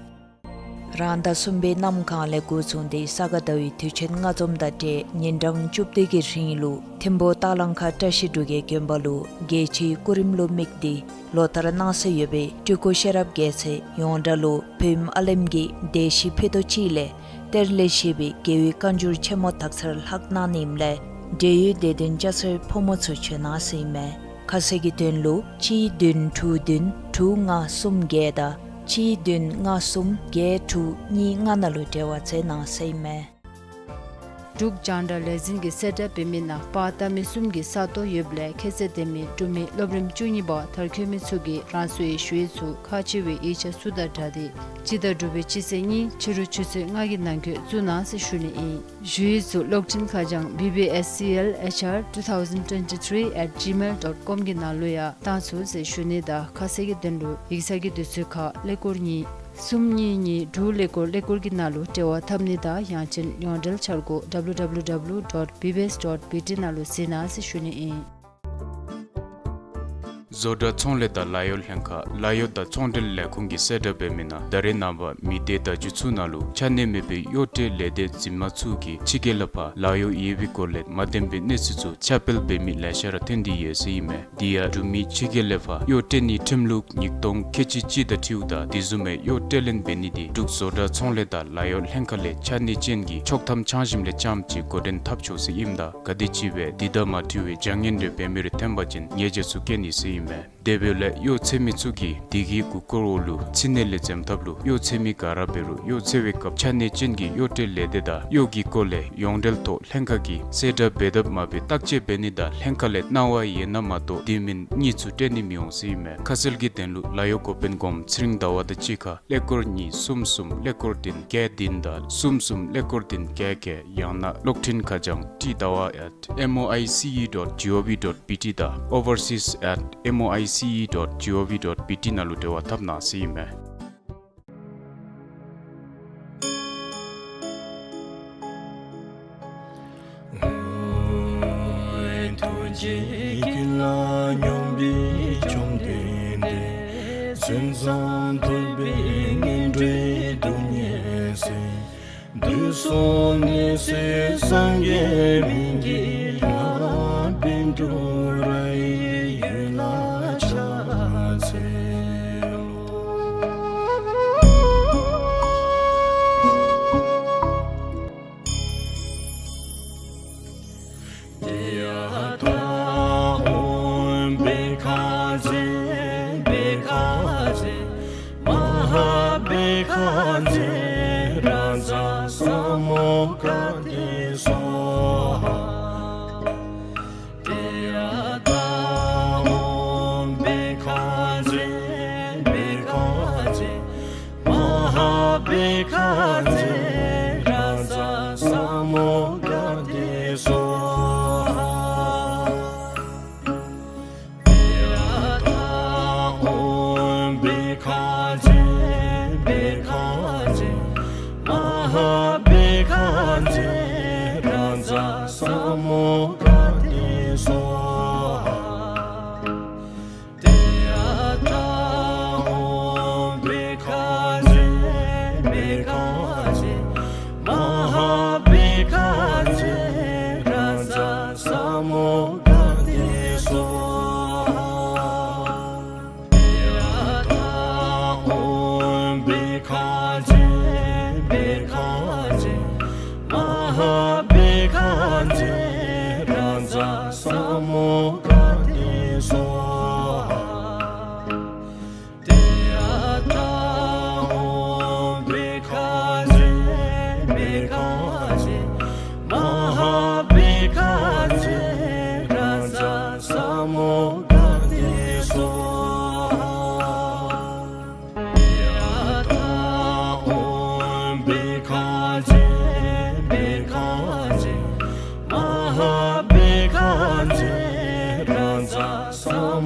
རང་ཟླ་གསུམ་པའི་གནམ་གང་ལས་འགོ་བཟུང་སྟེ་ས་ག་ཟླ་བའི་དུས་ཆེན་ལྔ་འཛོམས་དང་འབྲེལ་ཉིན་གྲངས་བཅུ་བདུན་གྱི་རིང་ལུ་ཐིམ་ཕུག་སྟག་ལང་ཁ་བཀྲ་ཤིས་འབྲུག་རྒྱལ་དགོན་པ་ལུ་རྒྱལ་སྤྱིའི་སྐུ་རིམ་ལུ་དམིགས་ཏེ་ལོ་ལྟར་གནང་སྲོལ་ཡོད་པའི་སྤྲུལ་སྐུ་ཤེས་རབ་རྒྱལ་མཚན་ཡོངས་གྲགས་ལུ་བོད་ཨམ་ཨ་ལེམ་གྱི་སྡེ་བཞི་ཕུད་རྡོག་གཅིག་ལས་གཏེར་ལས་བཞེས་པའི་རྒྱལ་བའི་བཀའ་འགྱུར་ཆེན་མོ་དག་ཚར་ལྷག་གནང་ནི་ཨིནམ་ལས་འབྲེལ་ཡོད་སྡེ་ཚན་བཅའ་སའི་ཕོ་མོ་ཚུ་བྱོན་གནང་ཟེར་ཨིན་མས། ཁ་གསལ་གྱི་དོན་ལུ་གཅིག་བདུན་དྲུག་བདུན་དྲུག་ལྔ་གསུམ་བརྒྱད་དང་གཅིག་བདུན་ལྔ་གསུམ་བརྒྱད་དྲུག་གཉིས་ལྔ་ནང་ལུ་འབྲེལ་བ་མཛད་གནང་ཟེར་ཨིན་མས། འབྲུག་རྒྱང་བསྒྲགས་ལས་འཛིན་གྱིས་གསལ་བསྒྲགས་འབད་མི་ནང་པར་བཏབ་མི་གསུམ་གྱི་ས་སྟོང་ཡོདཔ་ལས་ཁྱད་ཚད་ལྡན་མི་འབྲུག་མི་སློབ་རིམ་བཅུ་གཉིས་པ་མཐར་འཁྱོལ་མི་ཚུ་གིས་རང་སོའི་ཞུ་ཡིག་ཚུ་ཁག་ཆེ་བའི་ཡིག་ཆ་ཚུ་དང་སྦྲགས་ཏེ་སྤྱི་ཟླ་དྲུག་པའི་སྤྱི་ཚེས་གཉིས་ཕྱི་རུ་ཆུ་ཚོད་ལྔ་གི་ནང་འཁོད་བཙུགས་གནང་ཟེར་ཞུ་ནི་ཨིན། ཞུ་ཡིག་ཚུ་གློག་འཕྲིན་ཁ་བྱང་B B S C L H R two thousand twenty-three at gmail dot com གི་ནང་ལུ་ཡང་བཏང་ཚུགས་ཟེར་ཞུ་ནི་དང་ཁ་གསལ་གྱི་དོན་ལུ་ཡིག་ཚང་གི་དུས་ཚོད་ཁར་ཀླད་ཀོར་གཉིས་གསུམ་གཉིས་གཉིས་དྲུག་ཀླད་ཀོར་ཀླད་ཀོར་གྱི་ནང་ལུ་འབྲེལ་བ་འཐབ་ནི་དང་ཡང་ཅིན་ཡོངས་འབྲེལ་འཆར་སྒོ་W W W dot B B S dot B T ནང་ལུ་གཟིགས་གནང་ཟེར་ཞུ་ནི་ཨིན། བཟོ་གྲྭ་ཚོང་ལས་དང་ལཱ་གཡོག་ལྷན་ཁག་ལཱ་གཡོག་དང་ཚོང་འབྲེལ་ལས་ཁུངས་ཀྱིས་གསལ་བསྒྲགས་འབད་མི་ནང་ད་རེས་ནངས་པ་མི་སྡེ་བརྡ་བརྒྱུད་ཚུ་ནང་ལུ་ཆ་གནས་མེད་པའི་གཡོག་ཁྲལ་ལས་སྡེ་འཛིན་མ་ཚུ་གིས་ཕྱི་རྒྱལ་ལས་ཕར་ལཱ་གཡོག་ཡོད་པའི་སྐོར་ལས་མ་བདེན་པའི་གནས་ཚུལ་ཚུ་ཁྱབ་སྤེལ་འབད་མི་ལེ་ཤ་ར་ཐོན་ཏེ་ཡོད་ཟེར་ཨིན་མས། དེ་ཡང་འབྲུག་མི་ཕྱི་རྒྱལ་ལས་ཕར་གཡོག་སྤྲོད་ནིའི་ཁྲིམས་ལུགས་ཉིས་སྟོང་ཁལ་གཅིག་གཅིག་དང་འཁྲིལཝ་ད་དེ་བཟུམ་མའི་གཡོག་སྤྲོད་ལེན་འབད་ནི་དེ་འབྲུག་བཟོ་གྲྭ་ཚོང་ལས་དང་ལཱ་གཡོག་ལྷན་ཁག་ལས་ཆ་གནས་ཅན་གྱི་ཆོག་ཐམ་འཆང་ཞིནམ་ལས་རྐྱངམ་ཅིག་འགོ་འདྲེན་འཐབ་ཆོག་ཟེར་ཨིནམ་ད་ག་དེམ་ཅིག་སྦེ་དེ་དང་མ་འཁྲིལ་བའི་བྱ་ངན་རེ་འབད་མི་རེ་ཐོན་པ་ཅིན་ཉེས་བྱ་ཚུ་བཀལ་ནི་ཟེར་ཨིན་མས། དེ་འབདཝ་ལས་གཡོག་འཚོལ་མི་ཚུ་གིས་དེ་གི་མགུ་སྐོར་འོག་ལུ་ཕྱི་ནང་ལས་འཛེམ་ཐབས་ལུ་གཡོག་འཚོལ་མི་ག་ར་འབད་རུང་གཡོག་འཚོལ་བའི་སྐབས་ཆ་གནས་ཅན་གྱི་གཡོག་སྤྲོད་ལས་སྡེ་དང་གཡོག་གི་སྐོར་ལས་ཡོངས་འབྲེལ་ཐོག་ལྷན་ཁག་གིས་གསལ་བསྒྲགས་འབད་དཔ་མ་འབད་བརྟག་དཔྱད་འབད་ནི་དང་ལྷན་ཁག་ལས་གནང་བ་ཡོད་ན་མ་གཏོགས་དེ་མིན་གཉིས་ཚུ་སྤྲོད་ནི་མི་འོང་ཟེར་ཨིན་མས། ཁ་གསལ་གྱི་དོན་ལུ་ལཱ་གཡོག་འགོ་དཔོན་གོངམ་ཚེ་རིང་ཟླ་བ་དང་གཅིག་ཁར་ཀླད་ཀོར་གཉིས་གསུམ་གསུམ་ཀླད་ཀོར་བདུན་བརྒྱད་བདུན་དང་གསུམ་གསུམ་ཀླད་ཀོར་བདུན་བརྒྱད་བརྒྱད། ཡང་ན་གློག་འཕྲིན་ཁ་བྱང་ཏི་ཟླ་བ་at M O I C E dot G O V dot B T དང་overseas at M O I C E dot G O V dot B T ནང་ལུ་འབྲེལ་བ་འཐབ་གནང་ཟེར་ཨིན་མས། ཐུགས་རྗེ་ཀུན་ལ་སྙོམས་པའི་བཅོམ་ལྡན་འདས། མཚན་ཙམ་ཐོས་པས་ངན་འགྲོའི་སྡུག་བསྔལ་སེལ། དུག་གསུམ་ནད་སེལ་སངས་རྒྱས་སྨན་གྱི་བླ། པཎ་གྲུབ་ར་ཡི་འོད་ལ་ཕྱག་འཚལ་ལོ། ཏདྱ་ཐཱ། ཨོཾ་བྷཻ་ཥ་ཛྱེ་བྷཻ་ཥ་ཛྱེ་མ་ཧཱ་བྷཻ་ཥ་ཛྱེ་རཱ་ཛ་ས་མུདྒ་ཏེ་སྭཱ་ཧཱ། ཏདྱ་ཐཱ། ཨོཾ་བྷཻ་ཥ་ཛྱེ་བྷཻ་ཥ་ཛྱེ་མ་ཧཱ་བྷཻ་ཥ་ཛྱེ་རཱ་ཛ་ས་མུདྒ་ཏེ་སྭཱ་ཧཱ། ཏདྱ་ཐཱ། ཨོཾ་བྷཻ་ཥ་ཛྱེ་བྷཻ་ཥ་ཛྱེ་མ་ཧཱ་བྷཻ་ཥ་ཛྱེ་རཱ་ཛ་ས་མུདྒ་ཏེ་སྭཱ་ཧཱ། ཏདྱ་ཐཱ། ཨོཾ་བྷཻ་ཥ་ཛྱེ་བྷཻ་ཥ་ཛྱེ་མ་ཧཱ་བྷཻ་ཥ་ཛྱེ་རཱ་ཛ་ས་མུདྒ་ཏེ་སྭཱ་ཧཱ། ཏདྱ་ཐཱ། ཨོཾ་བྷཻ་ཥ་ཛྱེ་བྷཻ་ཥ་ཛྱེ་མ་ཧཱ་བྷཻ་ཥ་ཛྱེ་རཱ་ཛ་ས་མུདྒ་ཏེ་སྭཱ་ཧཱ། ཏདྱ་ཐཱ། ཨོཾ་བྷཻ་ཥ་ཛྱེ་བྷཻ་ཥ་ཛྱེ་མ་ཧཱ་བྷཻ་ཥ་ཛྱེ་རཱ་ཛ་ས་མུདྒ་ཏེ་སྭཱ་ཧཱ། ཏདྱ་ཐཱ། ཨོཾ་བྷཻ་ཥ་ཛྱེ་བྷཻ་ཥ་ཛྱེ་མ་ཧཱ་བྷཻ་ཥ་ཛྱེ་རཱ་ཛ་ས་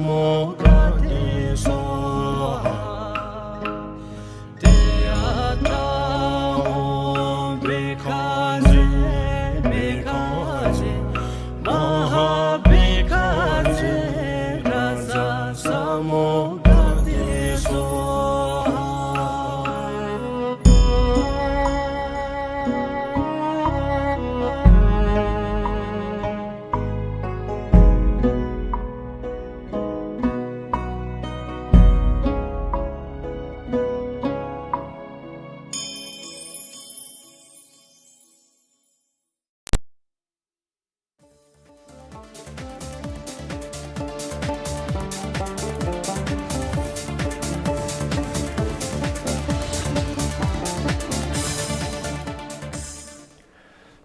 མུདྒ་ཏེ་སྭཱ་ཧཱ། ཏདྱ་ཐཱ། ཨོཾ་བྷཻ་ཥ་ཛྱེ་བྷཻ་ཥ་ཛྱེ་མ་ཧཱ་བྷཻ་ཥ་ཛྱེ་རཱ་ཛ་ས་མུདྒ་ཏེ་སྭཱ་ཧཱ།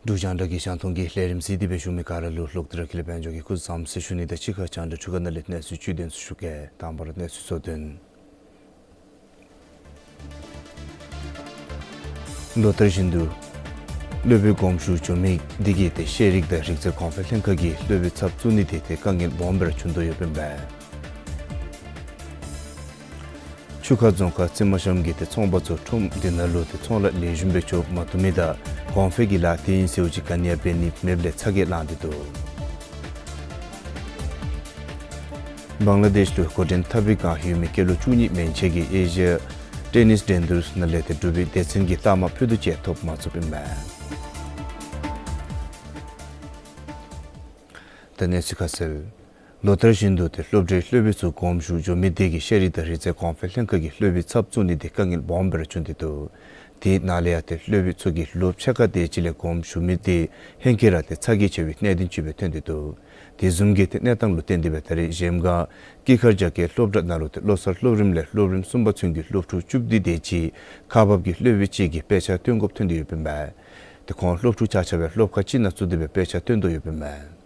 འབྲུག་རྒྱང་བསྒྲགས་ཀྱི་རྒྱང་མཐོང་གི་ལས་རིམ་གཟིགས་ཏེ་སྦེ་བཞུགས་མི་ག་ར་ལུ་ལོག་སྟེ་ར་ཀུན་ལེགས་དཔལ་འབྱོར་གྱིས་སྐུ་གཟུགས་བཟང་ཟེར་ཞུ་ནི་དང་གཅིག་ཁར་རྒྱང་བསྒྲགས་འཕྲུལ་ཁང་ནང་ལས་གནས་ཚུལ་བཅུད་དེ་ཚུ་ཞུ་གེ། དང་པ་ར་གནས་ཚུལ་གཙོ་དོན། ལོ་ལྟར་བཞིན་དུ་སློབ་དཔོན་དགོངས་ཞུ་འབྱོན་མི་འདི་གིས་ཏེ་ཤེས་རིག་དང་རིག་རྩལ་གོང་འཕེལ་ལྷན་ཁག་གིས་སློབ་དཔོན་ཚབ་བཙུགས་ནི་དེ་ཏེ་དཀའ་ངལ་སྦོམ་སྦེ་ར་བྱུང་དོ་ཡོདཔ་ཨིན་པས། ཆུ་ཁ་རྫོང་ཁག་རྩེ་མོ་གཤམ་གྱི་ཏེ་ཚོང་པ་ཚུ་ཁྲོམ་འདི་ནང་ལུ་ཏེ་ཚོང་ལཱ་ལེགས་ཤོམ་སྦེ་འགྱོ་མ་བཏུབ་མི་དང་གོང་འཕེལ་གྱི་ལཱ་དེ་ཨིན་ཟེརཝ་ཅིག་ག་ནི་ཡང་འབད་ནི་མེདཔ་ལས་ཚ་གྱང་ལངས་ཏེ་འདུག། བང་ལ་དེཤ་ལུ་འགོ་འདྲེན་འཐབ་པའི་བསྒང་ཡོད་མི་སྐྱེས་ལོ་བཅུ་གཉིས་མན་ཆད་ཀྱིས་ཨེ་ཤི་ཡ་ཊེ་ནིས་འགྲན་བསྡུར་ནང་ལས་ཏེ་གྲུབ་པའི་སྡེ་ཚན་གྱི་རྟགས་མ་ཕུད་རྡོག་ཅིག་ཐོབ་མ་ཚུགསཔ་ཨིན་མས། ད་གནས་ཚུལ་ཁ་གསལ། ལོ་ལྟར་བཞིན་དུ་ཏེ་སློབ་གྲྭའི་སློབ་དཔོན་ཚུ་དགོངས་ཞུ་འགྱོ་མི་དེ་གིས་ཤེས་རིག་དང་རིག་རྩལ་གོང་འཕེལ་ལྷན་ཁག་གི་སློབ་དཔོན་ཚབ་བཙུགས་ནི་དེ་དཀའ་ངལ་སྦོམ་སྦེ་ར་བྱུང་སྟེ་འདུག། དེ་ནང་ལས་ཡང་ཏེ་སློབ་དཔོན་ཚུ་གིས་ལོ་ཕྱེད་ཀ་དེ་ཅིག་ལས་དགོངས་ཞུ་མི་དེ་ཧེང་སྐལ་ར་ཏེ་ཚ་གྱང་ཆེ་བའི་གནད་དོན་ཅིག་སྦེ་ཐོན་ཏེ་འདུག། དེ་བཟུམ་གྱི་ཏེ་གནས་སྟངས་ལུ་བརྟེན་ཏེ་སྦེ་ད་རེས་གཞལམ་སྒང་སྐྱིད་མཁར་རྒྱ་སྐྱེད་སློབ་གྲྭ་ནང་ལུ་ཏེ་བློ་གསར་སློབ་རིམ་ལས་སློབ་རིམ་གསུམ་པ་ཚུན་གྱི་སློབ་ཕྲུག་བཅུ་བདུན་དེ་ཅིག་ཁག་འབག་གི་སློབ་དཔོན་ཅིག་གིས་དཔེ་ཆ་སྟོན་དགོཔ་ཐོན་ཏེ་ཡོདཔ་ཨིན་མས། ཏེ་ཁོང་སློབ་ཕྲུག་ཆ་ཁྱབ་སློབ་ཁག་གཅིག་ནང་བཙུགས་ཏེ་སྦེ་དཔེ་ཆ་སྟོན་དོ་ཡོདཔ་ཨིན་མས།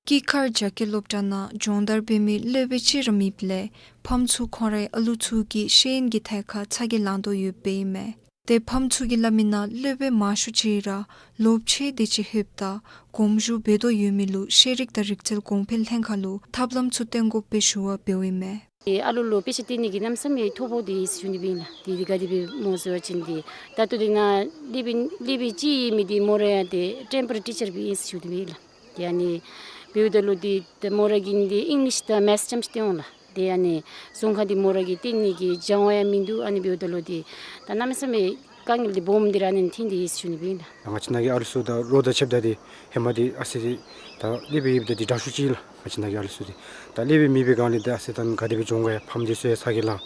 སྐྱིད་མཁར་རྒྱ་སྐྱེད་སློབ་གྲྭ་ནང་སྦྱོང་བརྡར་འབད་མི་སློབ་དཔོན་གཅིག་ར་མེདཔ་ལས་ཕམ་ཚུ་ཁོང་རའི་ཨ་ལུ་ཚུ་གི་ཤེས་ཡོན་གྱི་ཐད་ཁར་ཚ་གྱང་ལང་དོ་ཡོདཔ་ཨིན་མས། ཏེ་ཕམ་ཚུ་གིས་སླབ་མིའི་ནང་སློབ་དཔོན་མང་ཤོས་ཅིག་ར་ལོ་ཕྱེད་དེ་ཅིག་ལྷོདཔ་ད་དགོངས་ཞུ་འབད་དོ་ཡོད་མི་ལུ་ཤེས་རིག་དང་རིག་རྩལ་གོང་འཕེལ་ལྷན་ཁག་ལུ་ཐབས་ལམ་ཚུ་སྟོན་དགོ་པའི་ཞུ་བ་འབདཝ་ཨིན་མས། ཏེ་ཨ་ལུ་ལུ་དཔེ་ཆ་སྟོན་ནི་གི་གནམ་མེད་ས་མེད་ཐོ་ཕོག་སྟེ་ཡོད་ཟེར་ཞུ་ནི་སྦེ་ཨིན་ལགས། ཏེ་དེ་ག་དེ་སྦེ་སྨོ་ཟེར་བ་ཅིན་ཏེ་ད་ལྟོ་དེ་ནང་སློབ་དཔོན་སློབ་དཔོན་ཅིག་ཡོད་མི་དེ་མོ་ར་ཡང་ཏེ་ཊེམ་པོ་རེ་ཊི་ཆར་སྦེ་ཨིན་ཟེར་ཞུ་ནི་སྦེ་ཨིན་ལགས། ཏེ་ཨ་ནི་འབདཝ་ད་ལུ་ཏེ་ཏེ་མོ་ར་གིས་ཏེ་ཨིང་ལིཤ་དང་མེཐ་རྐྱངམ་ཅིག་སྟོན་འོང་ལགས། ཏེ་ཨ་ནི་རྫོང་ཁ་འདི་མོ་ར་གིས་སྟོན་ནི་གི་སྦྱང་བ་ཡང་མིན་འདུག། ཨ་ནི་འབདཝ་ད་ལུ་ཏེ་ད་གནམ་མེད་ས་མེད་དཀའ་ངལ་འདི་སྦོམ་འདི་ར་ཨ་ནི་ཐོན་ཏེ་ཡོད་ཟེར་ཞུ་ནི་སྦེ་ཨིན་ལགས། ང་བཅས་ནང་གི་ཨ་ལུ་ཚུ་དང་རོགས་དང་ཕྱདཔ་ད་ཏེ་ཧེ་མ་འདི་ཨ་ཙི་ད་སློབ་དཔོན་ཡོདཔ་ད་འདི་དྲག་ཤོས་ཅིག་ཨིན་ལགས། ང་བཅས་ནང་གི་ཨ་ལུ་ཚུ་འདི་ད་སློབ་དཔོན་མེད་པའི་སྒང་ལས་ཏེ་ཨ་ཙི་ད་ག་དེ་སྦེ་སྦྱོང་ག་ཡ། ཕམ་འདི་ཚུ་ཡང་ཚ་གྱང་ལང་།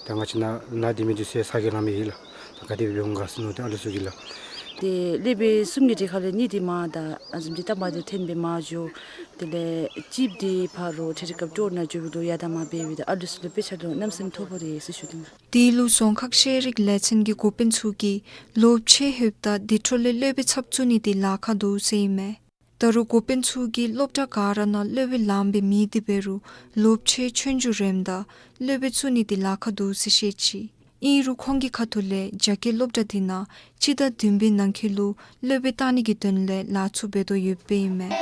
ད་ང་བཅས་ནང་ན་སྡོད་མི་འདི་ཚུ་ཡང་ཚ་གྱང་ལང་མི་ཨིན་ལགས། ད་ག་དེ་སྦེ་འོང་ག་ཟེར་མནོ་སྟེ་ཨ་ལུ་ཚུ་གིས་ལགས། ཏེ་སློབ་དཔོན་གསུམ་གྱི་གྲས་ཁ་ལས་གཉིས་འདི་མར་ད་ཨ་བཟུམ་ཅིག་ད་མར་ཏེ་ཐོན་སྦེ་མར་འགྱོ། དེ་ལས་གཅིག་འདི་ཕར་ལུ་ཐད་རི་ཁབ་སྤྲོ་ནང་འགྱོ་བའི་ལུ་ཡར་དང་མར་འབད་བའི་ད་ཨ་ལུ་ཚུ་ལུ་དཔེ་ཆ་ལུ་གནམ་མེད་ས་མེད་ཐོ་ཕོག་སྟེ་ཡོད་ཟེར་ཞུ་དོ་ལགས། དེ་ལུ་རྫོང་ཁག་ཤེས་རིག་ལས་ཚན་གྱི་འགོ་དཔོན་ཚུ་གིས་ལོ་ཕྱེད་ལྷོདཔ་ད་དེ་འཕྲོ་ལས་སློབ་དཔོན་ཚབ་བཙུགས་ནི་དེ་ལཱ་ཁག་འདུག་ཟེར་ཨིན་མས། ད་རུང་འགོ་དཔོན་ཚུ་གིས་སློབ་གྲྭ་ག་ར་ནང་སློབ་དཔོན་ལངམ་སྦེ་མེད། དེ་འབད་རུང་ལོ་ཕྱེད་ཆོས་རྒྱུགས་རནམ་ད་སློབ་དཔོན་བཙུགས་ནི་དེ་ལཱ་ཁག་འདུག་ཟེར་བཤད་ཅི། ཨིན་རུང་ཁོང་གི་ཁ་ཐུག་ལས་རྒྱ་སྐྱེད་སློབ་གྲྭ་འདི་ནང་སྤྱི་ཟླ་བདུན་པའི་ནང་འཁོད་ལུ་སློབ་དཔོན་བཏང་ནི་གི་དོན་ལས་ལཱ་ཚུ་འབད་དོ་ཡོདཔ་ཨིན་མས།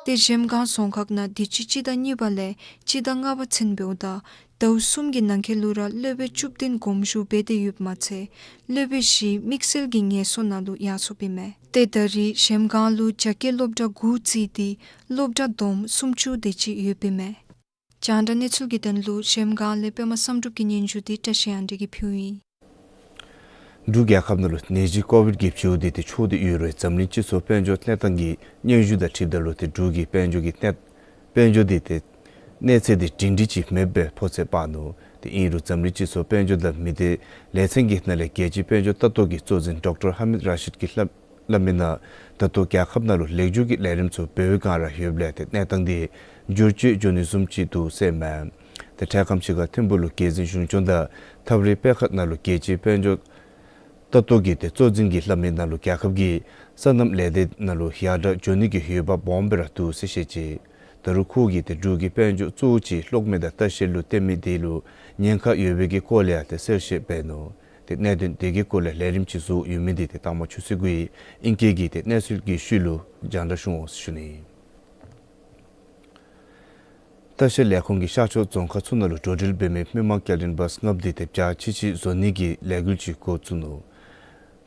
ཏེ་གཞལམ་སྒང་རྫོང་ཁག་ནང་དུས་ཅི་སྤྱི་ཟླ་གཉིས་པ་ལས་སྤྱི་ཟླ་ལྔ་པ་ཚུན་འབདཝ་ད་ཟླཝ་གསུམ་གྱི་ནང་འཁོད་ལུ་ར་སློབ་དཔོན་བཅུ་བདུན་དགོངས་ཞུ་འབད་དེ་ཡོདཔ་མ་ཚད་སློབ་དཔོན་བཞི་དམིགས་བསལ་གྱི་ངལ་གསོ་ནང་ལུ་ཡར་སོཔ་ཨིན་མས། ཏེ་ད་རེས་གཞལམ་སྒང་ལུ་རྒྱ་སྐྱེད་སློབ་གྲྭ་དགུ་བརྩིས་ཏེ་སློབ་གྲྭ་བསྡོམས་སུམ་ཅུ་དེ་ཅིག་ཡོདཔ་ཨིན་མས། རྒྱང་བསྒྲགས་གནས་ཚུལ་གྱི་དོན་ལུ་གཞལམ་སྒང་ལས་པདྨ་བསམ་གྲུབ་ཀྱི་སྙན་ཞུ་འདི་བཀྲ་ཤིས་དབང་འདུས་ཀྱིས་ཕུལཝ་ཨིན། འབྲུག་རྒྱལ་ཁབ་ནང་ལུ་ནད་གཞི་ཀོ་བིཌ་བརྒྱད་ཅུ་འདི་ཏེ་འཕྱོག་སྟེ་ཡོད་རུང་འཛམ་གླིང་སྤྱི་ཚོགས་དཔལ་འབྱོར་གནས་སྟངས་ཀྱི་སྙན་ཞུ་དང་འཁྲིལཝ་ད་ལུ་ཏེ་འབྲུག་གི་དཔལ་འབྱོར་གྱི་གནས་དཔལ་འབྱོར་འདི་ཏེ་གནས་ཚད་འདི་སྒྲིང་སྒྲི་ཅིག་མེདཔ་སྦེ་ཕོ་ཚོད་དཔག་ནུག། ཏེ་ཨིན་རུང་འཛམ་གླིང་སྤྱི་ཚོགས་དཔལ་འབྱོར་དང་མི་སྡེ་ལས་ཚན་གྱི་ནང་ལས་རྒྱལ་སྤྱིའི་དཔལ་འབྱོར་ལྟ་རྟོག་གི་གཙོ་འཛིན་ཌོག་ཊར་ཧ་མིད་ར་ཤིད་ཀྱིས་སླབ་སླབ་མིའི་ནང་ད་ལྟོ་རྒྱལ་ཁབ་ནང་ལུ་ལེགས་བཅོས་ཀྱི་ལས་རིམ་ཚུ་འབད་བའི་བསྒང་ར་ཡོདཔ་ལས་ཏེ་གནས་སྟངས་འདི་འགྱུར་བཅོས་འགྱོ་ནི་བཟུམ་ཅིག་འདུག་ཟེར་མས། ཏེ་འཕྲལ་ཁམས་ཅིག་ཁར་ཐིམ་ཕུག་ལུ་རྒྱལ་འཛིན་གཞུང་སྐྱོང་དང་ཐབས་རིག་པད་ཁ་ནང་ལུ་རྒྱལ་སྤྱིའི་དཔལ་འབྱོར་ལྟ་རྟོག་གི་ཏེ་གཙོ་འཛིན་གྱིས་སླབ་མིའི་ནང་ལུ་རྒྱལ་ཁབ་ཀྱི་སོ་ནམ་ལས་སྡེ་ནང་ལུ་ཡར་དྲག་འགྱོ་ནི་གི་འོས་འབབ་སྦོམ་སྦེ་ར་འདུག་ཟེར་བཤད་ཅི། ད་རུང་ཁོ་གིས་ཏེ་འབྲུག་གི་དཔལ་འབྱོར་གཙོ་བོ་ཅིག་གློག་མེ་དང་ལྟ་བཤལ་ལུ་བརྟེན་མི་དེ་ལུ་ཉེན་ཁ་ཡོད་པའི་གི་སྐོར་ལས་ཡང་ཏེ་གསལ་བཤད་འབད་ནུག། ཏེ་གནད་དོན་དེ་གི་སྐོར་ལས་ལས་རིམ་ཅིག་བཟོ་ཡོད་མི་འདི་ཏེ་ལྟ་མ་ཆུ་ཚོད་དགུའི་ཨིང་སྐད་ཀྱི་ཏེ་གནས་ཚུལ་གྱི་ཤུལ་ལུ་རྒྱང་བསྒྲགས་ཞུ་འོང་ཟེར་ཞུ་ནི། ལྟ་བཤལ་ལས་ཁུངས་ཀྱིས་ཤར་ཕྱོགས་རྫོང་ཁག་ཚུ་ནང་ལུ་འགྲོ་འགྲུལ་འབད་མི་མི་མང་སྐྱེལ་འདྲེན་བཱས་ལྔ་པོ་འདི་ཏེ་བརྒྱ་ཆ་ཁྲི་བཟོ་ནི་གི་ལས་འགུལ་ཅིག་འགོ་བཙུགས་ནུག།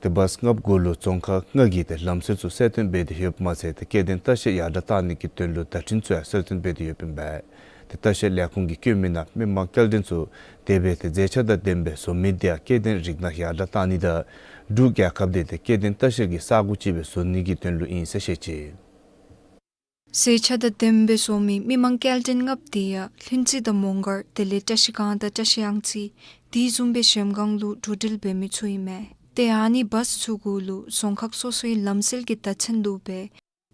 ཏེ་བཱས་ལྔ་པོ་གུ་ལུ་རྫོང་ཁག་ལྔ་གི་ཏེ་ལམ་སྲོལ་ཚུ་གསལ་སྟོན་འབད་དེ་ཡོདཔ་མ་ཚད་ཏེ་སྐྱེ་ལྡན་ལྟ་བཤལ་ཡར་དྲག་བཏང་ནི་གི་དོན་ལུ་བརྡ་འཕྲིན་ཚུ་ཡང་གསལ་སྟོན་འབད་དེ་ཡོདཔ་ཨིན་པས། ཏེ་ལྟ་བཤལ་ལས་ཁུངས་ཀྱིས་བཀོད་མིའི་ནང་མི་མང་སྐྱེལ་འདྲེན་ཚུ་དེ་སྦེ་ཏེ་མཛེས་ཆ་དང་ལྡནམ་སྦེ་བཟོ་མི་དེ་ཡང་སྐྱེ་ལྡན་རིགས་སྣ་ཡར་དྲག་བཏང་ནི་དང་འབྲུག་རྒྱལ་ཁབ་འདི་ཏེ་སྐྱེ་ལྡན་ལྟ་བཤལ་གྱི་ས་གོ་ཅིག་སྦེ་བཟོ་ནི་གི་དོན་ལུ་ཨིན་ཟེར་བཤད་ཅི། མཛེས་ཆ་དང་ལྡནམ་སྦེ་བཟོ་མི་མི་མང་སྐྱེལ་འདྲེན་ལྔ་པོ་དེ་ཡང་ལྷུན་རྩེ་དང་མོང་སྒར་དེ་ལས་བཀྲ་ཤིས་སྒང་དང་བཀྲ་ཤིས་གཡང་རྩེ་དེ་བཟུམ་སྦེ་གཞལམ་སྒང་ལུ་འགྲོ་འགྲུལ་འབད་མི་ཚུ་ཨིན་མས། ཏེ་ཨ་ནི་བཱས་ཚུ་གུ་ལུ་རྫོང་ཁག་སོ་སོའི་ལམ་སྲོལ་གྱི་བརྡ་མཚོན་ལུ་སྦེ་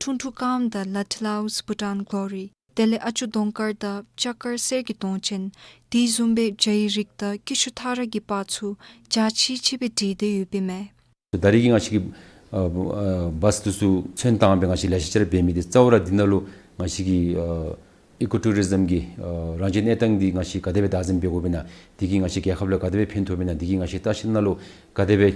ཁྲུང་ཁྲུང་ཀམ་དང་ལ་ཊི་ལའུས་བྷུ་ཊཱན་གྷོ་རི་དེ་ལས་ཨ་ཅོ་གདོང་དཀར་དང་ལྕགས་དཀར་གསེར་གྱི་གདོང་ཅན་དེ་བཟུམ་སྦེ་བྱ་ཡི་རིགས་དང་ཀི་ཤུ་ཐ་ར་གི་པར་ཚུ་འཇའ་ཆི་ཆི་སྦེ་བྲིས་ཏེ་ཡོདཔ་ཨིན་མས། ད་རེས་ཀྱི་ང་བཅས་ཀྱི་ཨ་ཨ་བཱས་འདི་ཚུ་ཚོན་བཏང་སྦེ་ང་བཅས་ལེ་ཤ་ཅིག་ར་འབད་མི་འདི་རྩ་བ་ར་འདི་ནང་ལུ་ང་བཅས་ཀྱི་ཨ་ཨི་ཀོ་ཊུ་རི་ཛིམ་གྱི་ཨ་རང་བཞིན་གནས་སྟངས་འདི་ང་བཅས་ག་དེ་སྦེ་བདག་འཛིན་འབད་དགོཔ་ཨིན་ན། འདི་གིས་ང་བཅས་རྒྱལ་ཁབ་ལུ་ག་དེ་སྦེ་ཕན་ཐོགསཔ་ཨིན་ན། འདི་གིས་ང་བཅས་ལྟ་བཤལ་ནང་ལུ་ག་དེ་སྦེ་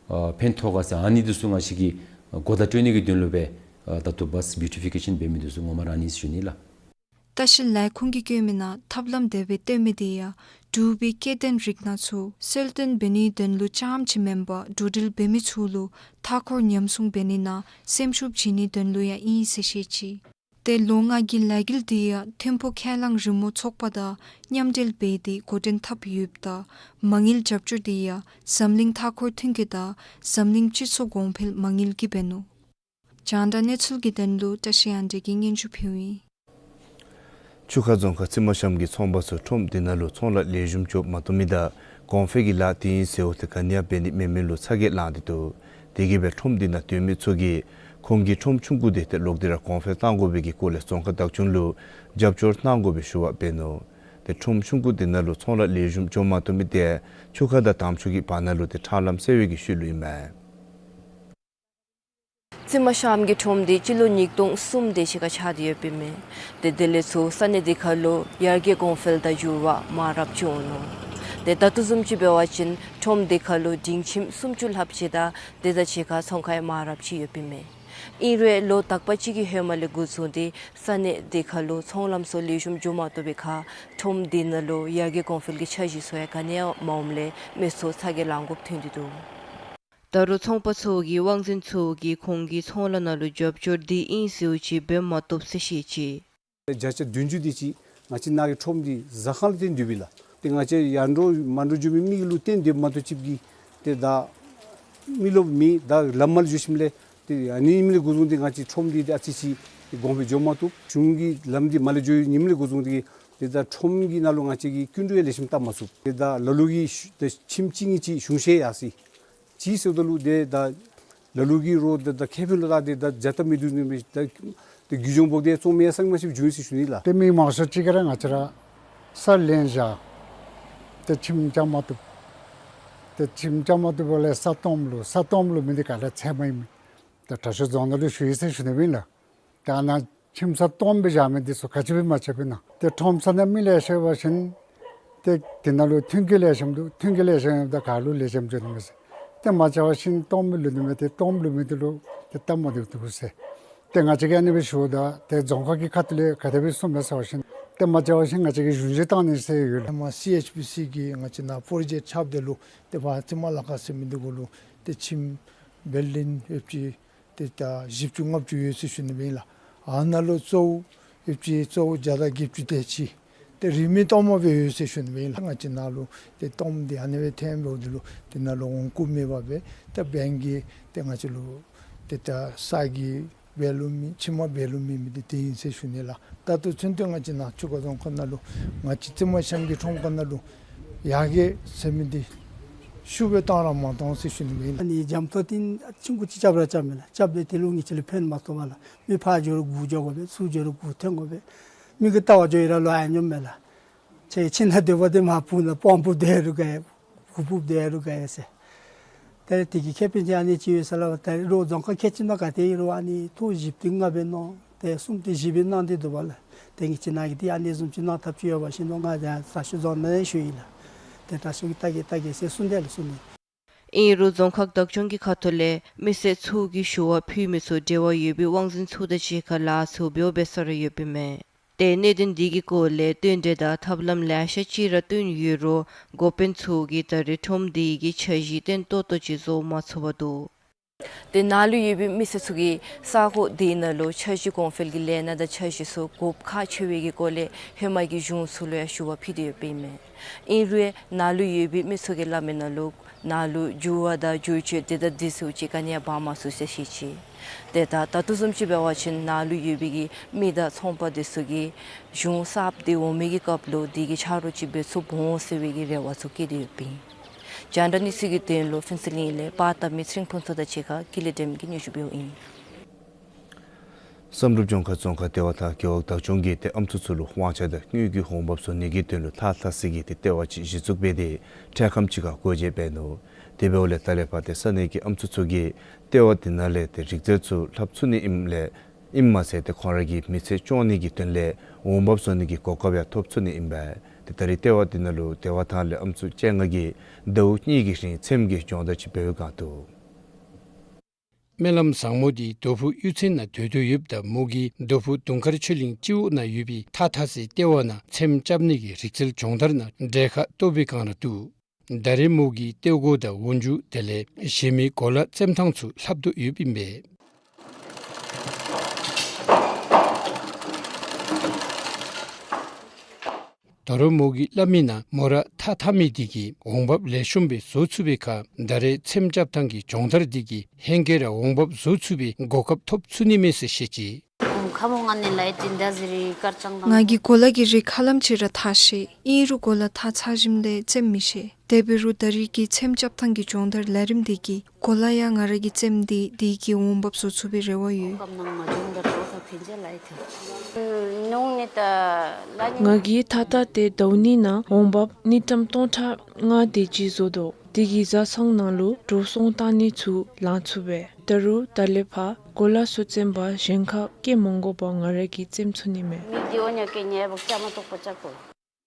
ཨ་ཕན་ཐོགས་ག་ཟེར་ཨ་ནི་འདི་ཚུ་ང་བཅས་ཀྱིས་གོ་བརྡ་སྤྲོད་ནི་གི་དོན་ལུ་སྦེ་ཨ་ད་ལྟོ་བཱས་བིའུ་ཊི་ཕི་ཀེ་ཤཱན་འབད་མི་འདི་ཚུ་ངོ་མ་ར་ཨ་ནི་ཟེར་ཞུ་ནི་ལགས། ལྟ་བཤལ་ལས་ཁུངས་ཀྱིས་བཀོད་མིའི་ནང་ཐབས་ལམ་དེ་སྦེ་སྟོན་མི་དེ་ཡང་ འབྲུག་པའི་སྐྱེ་ལྡན་རིགས་སྣ་ཚུ་གསལ་སྟོན་འབད་ནིའི་དོན་ལུ་རྐྱངམ་ཅིག་མེན་པར་འགྲོ་འགྲུལ་འབད་མི་ཚུ་ལུ་མཐའ་འཁོར་ཉམས་སྲུང་འབད་ནི་ནང་སེམས་ཤུགས་བྱིན་ནིའི་དོན་ལུ་ཡང་ཨིན་ཟེར་བཤད་ཅི། ཏེ་ལོ་ལྔ་གི་ལས་འགུལ་འདི་ཡང་ཐིམ་ཕུག་ཁས་བླངས་རི་མོ་ཚོགས་པ་དང་མཉམ་འབྲེལ་འབད་དེ་འགོ་འདྲེན་འཐབ་ཡོདཔ་ད་མ་དངུལ་རྒྱབ་སྐྱོར་འདི་ཡང་འཛམ་གླིང་མཐའ་འཁོར་མཐུན་རྐྱེན་དང་འཛམ་གླིང་སྤྱི་ཚོགས་གོང་འཕེལ་མ་དངུལ་གྱིས་འབད་ནུག། རྒྱང་བསྒྲགས་གནས་ཚུལ་གྱི་དོན་ལུ་བཀྲ་ཤིས་དབང་འདུས་ཀྱིས་སྙན་ཞུ་ཕུལཝ་ཨིན། ཆུ་ཁ་རྫོང་ཁག་རྩི་མ་ཤམ་གྱི་ཚོང་པ་ཚུ་ཁྲོམ་འདི་ནང་ལུ་ཚོང་ལཱ་ལེགས་ཤོམ་འགྱོ་མ་བཏུབ་མི་དང་གོང་འཕེལ་གྱི་ལཱ་འདི་ཨིན་ཟེརཝ་ཏེ་ག་ནི་ཡང་འབད་ནི་མེད་མི་ལུ་ཚ་གྱང་ལང་སྟེ་འདུག། དེ་གིས་སྦེ་ཁྲོམ་འདི་ནང་སྡོད་མི་ཚུ་གིས་ཁོང་གི་ཁྲོམ་ཆུང་ཀུ་འདི་ཏེ་ལོག་སྟེ་ར་གོང་འཕེལ་གཏང་དགོ་པའི་གི་སྐོར་ལས་རྫོང་ཁག་བདག་སྐྱོང་ལུ་རྒྱབ་སྐྱོར་གནང་དགོ་པའི་ཞུ་བ་འབད་ནུག། ཏེ་ཁྲོམ་ཆུང་ཀུ་འདི་ནང་ལུ་ཚོང་ལཱ་ལེགས་ཤོམ་འགྱོ་མ་བཏུབ་མི་འདི་ཆུ་ཁ་དང་དམ་ཆུ་གི་བར་ན་ལུ་ཏེ་ཁྲག་ལམ་སེལ་བའི་གི་ཤུལ་ལུ་ཨིན་མས། རྩི་མ་ཤམ་གྱི་ཁྲོམ་འདི་སྤྱི་ལོ་ཉིས་སྟོང་གསུམ་དེ་ཅིག་ཁར་ཆགས་ཏེ་ཡོདཔ་ཨིན་མས། ཏེ་དེ་ལས་ཚུར་ས་གནས་འདི་ཁར་ལུ་ཡར་རྒྱས་གོང་འཕེལ་དང་འགྱུར་བ་མང་རབས་བྱུང་ནུག། ཏེ་ད་ལྟོ་བཟུམ་ཅིག་འབད་བ་ཅིན་ཁྲོམ་འདི་ཁར་ལུ་སྡིངས་ཁྱིམ་སུམ་ཅུ་ལྷགཔ་ཅིག་དང་དེ་དང་གཅིག་ཁར་ཚོང་ཁང་ཡང་མང་རབས་ཅིག་ཡོདཔ་ཨིན་མས། ཨིན་རུང་ལོ་དག་པ་ཅིག་གི་ཧེ་མ་ལས་འགོ་བཟུང་སྟེ་ས་གནས་འདི་ཁར་ལུ་ཚོང་ལམ་ཚུ་ལེགས་ཤོམ་འགྱོ་མ་བཏུབ་པའི་ཁར་ཁྲོམ་འདི་ནང་ལུ་ཡར་རྒྱས་གོང་འཕེལ་གྱི་འཆར་གཞི་ཚུ་ཡང་ག་ནི་ཡང་མ་འོངམ་ལས་མི་ཚུ་ཚ་གྱང་ལང་དགོཔ་ཐོན་ཏེ་འདུག། ད་རུང་ཚོང་པ་ཚུ་གིས་དབང་འཛིན་ཚུ་གིས་ཁོང་གི་ཚོང་ལཱ་ནང་ལུ་རྒྱབ་སྐྱོར་འདི་ཨིན་ཟེརཝ་ཅིག་འབད་མ་བཏུབ་ཟེར་བཤད་ཅི། བརྒྱ་ཆ་བདུན་ཅུ་དེ་ཅིག་ང་བཅས་ནཱ་གི་ཁྲོམ་འདི་ཟ་ཁང་ལུ་བརྟེན་སྡོདཔ་ཨིན་ལགས། ཏེ་ང་བཅས་ཡར་འགྱོ་མར་འགྱོ་འགྱོ་མི་མི་གི་ལུ་བརྟེན་སྡོདཔ་མ་གཏོགས་ཅིག་གིས་ཏེ་ད་མི་རློབས་མེད། ད་ལམ་མ་ལུ་འགྱོ་ཞིནམ་ལས་ཏེ་ཨ་ནི་ཨིནམ་ལས་འགོ་བཟུང་སྟེ་ང་བཅས་ཁྲོམ་འདི་ཏེ་ཨ་ཙི་ཅིག་གོང་འཕེལ་འགྱོ་མ་བཏུབ། གཞུང་གི་ལམ་འདི་མར་ལས་འགྱོ་ནི་ཨིནམ་ལས་འགོ་བཟུང་སྟེ་ཏེ་ད་ཁྲོམ་གྱི་ནང་ལུ་ང་བཅས་ཀྱིས་སྐྱིན་འགྲུལ་ཡང་ལེགས་ཤོམ་བཏབ་མ་ཚུགས། ཏེ་ད་ལ་ལུ་གིས་ཤུ་ཏེ་ཁྱིམ་གཅིག་གཉིས་ཅིག་གཞུང་བཞེས་ཡར་སོ་ཡི། ཅིའི་ཟེརཝ་ད་ལུ་ཏེ་ད་ལ་ལུ་གིས་རོགས་ཏེ་ད་ཁེ་ཕན་ལུ་བལྟ་སྟེ་ད་བྱ་སྟབས་མི་བདེཝ་ནི་མས། ད་ཏེ་རྒུད་གཞོངས་འབོག་སྟེ་བཙོང་མི་ཡང་ས་མ་ཤེསཔ་བྱུང་ཡི་ཟེར་ཞུ་ནི་ལགས། ཏེ་མི་མང་ཤོས་ཅིག་གིས་ར་ང་བཅས་ར་ས་ལེན་བཞག། ཏེ་ཁྱིམ་རྐྱབ་མ་བཏུབ། ཏེ་ཁྱིམ་རྐྱབ་མ་བཏུབ་པ་ལས་ས་སྟོངམ་ལུ་ས་སྟོངམ་ལུ་མི་འདི་ག་ལས་ཚད་མ་ཨིན་མས། ཏེ་དྲག་ཤོས་རྫོང་ནང་ལུ་ཞུ་ཡི་ཟེར་ཞུ་ནི་ཨིན་ལགས། ད་ནཱ་ཁྱིམ་ས་སྟོངམ་སྦེ་བཞག་མི་འདི་ཚུ་ག་ཅི་སྦེ་མ་ཆགསཔ་ཨིན་ན། ཏེ་ཁྲོམ་ས་ནང་མི་ལེ་ཤ་ཡོད་པ་ཅིན་ཏེ་དེ་ནང་ལུ་མཐུན་རྐྱེན་ལེགས་ཤོམ་འདུག། མཐུན་རྐྱེན་ལེགས་ཤོམ་ཡོདཔ་ད་ག་ལུ་ལེགས་ཤོམ་འགྱོ་ནི་མས་ཟེར། ཏེ་མ་ཆགས་པ་ཅིན་སྟོངམ་སྦེ་ལུས་ནི་མས། ཏེ་སྟོངམ་ལུས་མི་འདི་ལུ་ཏེ་སྟབས་མ་བདེཝ་འདུག་ཟེར། ཏེ་ང་བཅས་ཀྱིས་ཨ་ནི་སྦེ་ཞུཝ་ད་ཏེ་རྫོང་ཁག་གི་ཁ་ཐུག་ལས་ག་དེ་སྦེ་གསུངམ་མས་ཟེར་བ་ཅིན་ཏེ་མ་ཆགས་པ་ཅིན་ང་བཅས་ཀྱིས་གཞུང་བཞེས་བཏང་ནི་ཟེར་ཡོད་ལགས། ཧེ་མ་སི་ཨེཆ་པི་སི་གིས་ང་བཅས་ནཱ་པྲོ་ཇེཀཊ་རྐྱབ་སྟེ་ལུ་ཏེ་ཕར་རྩི་མ་ལ་ཁ་ཟེར་མི་འདི་གུ་ལུ་ཏེ་ཁྱིམ་བིལ་ཌིང་ཡོདཔ་ཅིག་ཏེ་ད་བཞི་བཅུ་ལྔ་བཅུ་ཡོད་ཟེར་ཞུ་ནི་ཨིན་ལགས། ཨ་ནཱ་ལུ་གཙོ་བོ་ཡོདཔ་ཅིག་གཙོ་བོ་བརྒྱ་དང་བརྒྱད་ཅུ་དེ་ཅིག་ཏེ་རིན་མེད་སྟོངམ་སྦེ་ཡོད་ཟེར་ཞུ་ནི་ཨིན་ལགས། ང་བཅས་ནཱ་ལུ་ཏེ་སྟོངམ་འདི་ཨ་ནི་སྦེ་ཐོནམ་འབདཝ་ད་ལུ་ཏེ་ནཱ་ལུ་འོང་བཀུག་མེད་པར་སྦེ་ཏེ་བེངཀ་གིས་ཏེ་ང་བཅས་ལུ་ཏེ་ད་ས་གི་འབད་ལུགས་མེད། ཁྱིམ་མ་འབད་ལུགས་མེད་མི་འདི་དེ་ཨིན་ཟེར་ཞུ་ནི་ལགས། ད་ལྟོ་ཚུན་ཚོད་ང་བཅས་ནཱ་ཆུ་ཁ་རྫོང་ཁག་ནང་ལུ་ང་བཅས་རྩི་མ་ཤམ་གྱི་ཁྲོམ་ཁ་ནང་ལུ་ཡར་རྒྱས་ཟེར་མི་འདི་ཤུགས་སྦེ་བཏང་ར་མ་བཏང་ཟེར་ཞུ་ནི་ཨིན་ལགས། ཨ་ནི་འཇམ་ཏོག་ཏོ་ཨ་ནི་ཆུང་ཀུ་ཅིག་རྐྱབ་ར་རྐྱབ་མས་ལགས། རྐྱབ་སྦེ་དེ་ལུ་ང་བཅས་ལུ་ཕན་མ་ཐོགས་པས་ལགས། མི་ཕར་འགྱོ་རུང་སྒུག་འགྱོ་དགོ་པས། ཚུར་འགྱོ་རུང་སྒུག་འཐོན་དགོ་པས། མི་གིས་བལྟ་བར་འགྱོ་ཡི་ར་ལོག་ཡར་འགྱོཝ་མས་ལགས། ཁྱོད་ཁྱིམ་ནང་སྡོད་པ་འདི་མར་སྤུངས་ནང་སྤང་སྤུབ་སྡོད་རུང་དགའ་ཡི། སྒུག་སྤུབ་སྡོད་རུང་དགའ་ཡི་ཟེར། ཏེ་དེ་གི་ཁེ་ཕན་ཅིག་ཨ་ནི་ཅིག་ཡོད་ཟེར་སླབ་པ། ད་རུང་རྫོང་ཁག་ཁལ་གཅིག་ནང་ག་ཏེ་ཨིན་རུང་ཨ་ནི་ཐོག་བཞི་བཏིང་ལྔ་སྦེ་གནང་སྟེ་གསུམ་བཏིང་བཞི་སྦེ་གནང་སྟེ་འདུག་པ་ལགས། ཏེ་ང་བཅས་ནཱ་གི་འདི་ཨ་ནི་བཟུམ་ཅིག་གནང་ཐབས་ཅིག་ཡོད་པ་ཅིན་ནོར་ང་ཡང་དྲག་ཤོས་རྫོང་ནང་ཡང་ཞུ་ཡི་ལགས། ཏེ་དྲག་ཤོས་ཀྱིས་བལྟ་གེ་བལྟ་གེ་ཟེར་གསུངས་ཏེ་ལགས་གསུངས་ནི། ཨིན་རུང་རྫོང་ཁག་བདག་སྐྱོང་གི་ཁ་ཐུག་ལས་མི་སེར་ཚུ་གིས་ཞུ་བ་ཕུལ་མི་ཚུ་འབྲེལ་བ་ཡོད་པའི་དབང་འཛིན་ཚུ་དང་གཅིག་ཁར་ལཱ་ཚུ་འབདཝ་འབད་ས་ར་ཡོདཔ་ཨིན་མས། ཏེ་གནད་དོན་འདི་གི་སྐོར་ལས་བསྟུན་གྲོས་དང་ཐབས་ལམ་ལེ་ཤ་ཅིག་ར་བསྟུན་ཡོད་རུང་འགོ་དཔོན་ཚུ་གིས་ད་རེས་ཁྲོམ་འདི་གི་འཆར་གཞི་བརྟན་ཏོག་ཏོ་ཅིག་བཟོ་མ་ཚུགས་པར་འདུག། ཏེ་ནཱ་ལུ་ཡོད་པའི་མི་སེར་ཚུ་གིས་ས་གོ་འདི་ནང་ལུ་འཆར་གཞི་གོང་འཕེལ་གྱི་ལས་སྣ་དང་འཆར་གཞི་ཚུ་དགོཔ་ཁག་ཆེ་བའི་གི་སྐོར་ལས་ཧེ་མ་གི་གཞུང་ཚུ་ལུ་ཡང་ཞུ་བ་ཕུལ་ཏེ་ཡོདཔ་ཨིན་མས། ཨིན་རུང་ནཱ་ལུ་ཡོད་པའི་མི་ཚུ་གིས་སླབ་མི་ནང་ལུ་ནཱ་ལུ་འགྱུར་བ་དང་བསྒྱུར་བཅོས་དེ་དང་དེ་ཚུ་ཅིག་ག་ནི་ཡང་འབག་མ་ཚུགས་ཟེར་བཤད་ཅི། ཏེ་ད་ད་ལྟོ་བཟུམ་ཅིག་འབད་བ་ཅིན་ནཱ་ལུ་ཡོད་པའི་གི་མི་དང་ཚོང་པ་དེ་ཚུ་གིས་གཞུང་གསརཔ་འདི་འོང་མི་གི་སྐབས་ལུ་དེ་གི་ཆ་རོགས་ཅིག་འབད་ཚུགསཔ་འོང་ཟེར་བའི་གི་རེ་བ་ཚུ་བསྐྱེད་དེ་ཡོདཔ་ཨིན། རྒྱང་བསྒྲགས་གནས་ཚུལ་གྱི་དོན་ལུ་ཕུན་ཚོགས་གླིང་ལས་པར་བཏབ་མི་ཚེ་རིང་ཕུན་ཚོགས་དང་གཅིག་ཁར་ཀུན་ལེགས་སྒྲོལ་མ་གིས་སྙན་ཞུ་འབདཝ་ཨིན། བསམ་གྲུབ་ལྗོངས་མཁར་རྫོང་ཁག་ལྟེ་བ་དང་རྒེད་འོག་བདག་སྐྱོང་གིས་ཏེ་ཨམ་སྲུ་ཚུ་ལུ་དབང་ཆ་དང་དངུལ་གྱི་འོང་འབབ་བཟོ་ནི་གི་དོན་ལུ་ལྷག་ལྷག་ཅིག་གི་ཏེ་ལྟེ་བ་ཅིག་གཞི་བཙུགས་འབད་དེ་འཕྲལ་ཁམས་ཅིག་ཁར་སྒོ་འབྱེད་འབད་ནུག། དེ་འབདཝ་ལས་ད་ལས་ཕར་ཏེ་ས་གནས་ཀྱི་ཨམ་སྲུ་ཚུ་གིས་ལྟེ་བ་དེ་ནང་ལས་ཏེ་རིག་རྩལ་ཚུ་ལྷབ་ཚུགས་ནི་ཨིནམ་ལས་ཨིནམ་མ་ཚད་ཏེ་ཁོང་ར་གི་མི་ཚེ་སྐྱོང་ནི་གི་དོན་ལས་འོང་འབབ་བཟོ་ནི་གི་གོ་སྐབས་ཡང་ཐོབ་ཚུགས་ནི་ཨིན་པས། ཏེ་ད་རེས་ལྟེ་བ་དེ་ནང་ལུ་ལྟེ་བ་ཐང་ལས་ཨམ་སྲུ་བཅོ་ལྔ་གིས་ཟླཝ་གཉིས་ཀྱི་རིང་ཚེམ་གྱི་སྦྱོང་བརྡར་ཅིག་འབད་བའི་སྒང་དུ་ སྨོན་ལམ་བཟང་མོ་འདི་རྡོ་ཕུ་གཡུས་ཚན་ནང་སྡོད་དོ་ཡོདཔ་ད་མོ་གིས་རྡོ་ཕུ་དུང་དཀར་ཆོས་གླིང་སྤྱི་འོག་ནང་ཡོད་པའི་ཐ་ཐ་ཟེར་ལྟེ་བ་ནང་ཚེམ་རྐྱབ་ནི་གི་རིག་རྩལ་སྦྱོང་བརྡར་ནང་འབྲེལ་ཁ་གཏོགས་པའི་སྒང་ར་འདུག། ད་རེས་མོ་གིས་ལྟེ་སྒོ་དང་འོག་འཇུག་དེ་ལས་གཞན་མི་གོ་ལ་བཙེམ་ཐངས་ཚུ་ལྷབ་དོ་ཡོདཔ་ཨིན་པས། ད་རུང་མོ་གིས་སླབ་མི་ནང་མོ་ར་ཐ་ཐ་མི་འདི་གིས་འོང་འབབ་ལེགས་ཤོམ་སྦེ་བཟོ་ཚུགས་པའི་ཁར་ད་རེས་ཚེམ་རྐྱབ་ཐངས་ཀྱི་སྦྱོང་བརྡར་འདི་གིས་ཧེང་སྐལ་ར་འོང་འབབ་བཟོ་ཚུགས་པའི་གོ་སྐབས་ཐོབ་ཚུགས་ནི་མས་ཟེར་བཤད་ཅི། ཁ་མོ་ང་ནི་ལའི་ཏིན་ད་ཟི་རི་དཀར་ཅང་དང་། ང་གིས་གོ་ལ་གི་རིགས་ཧ་ལམ་ཅིག་ར་འཐག་ཤེས། ཨིན་རུང་གོ་ལ་འཐག་ཚར་ཞིནམ་ལས་བཙེམ་མི་ཤེས། དེ་འབད་རུང་ད་རེས་ཀྱི་ཚེམ་རྐྱབ་ཐངས་ཀྱི་སྦྱོང་བརྡར་ལས་རིམ་འདི་གིས་གོ་ལ་ཡང་ང་ར་གིས་བཙེམ་སྟེ་དེ་གིས་འོང་འབབ་བཟོ་ཚུགས་པའི་རེ་བ་ཡོད། ང་གིས་ཐ་ཐ་སྟེ་ཟླཝ་གཉིས་ནང་འོང་འབབ་དངུལ་ཀྲམ་སྟོང་ཕྲག་ལྔ་དེ་ཅིག་བཟོ་དོ། དེ་གིས་བཟའ་ཚང་ནང་ལུ་འགྲོ་སོང་བཏང་ནི་ཚུ་ལང་ཚུགས་པས། ད་རུང་ད་ལས་ཕར་གོ་ལ་ཚུ་བཙེམ་པར་གཞན་ཁར་བསྐྱལ་མ་དགོ་པར་ང་ར་གིས་བཙེམ་ཚུགས་ནི་མས།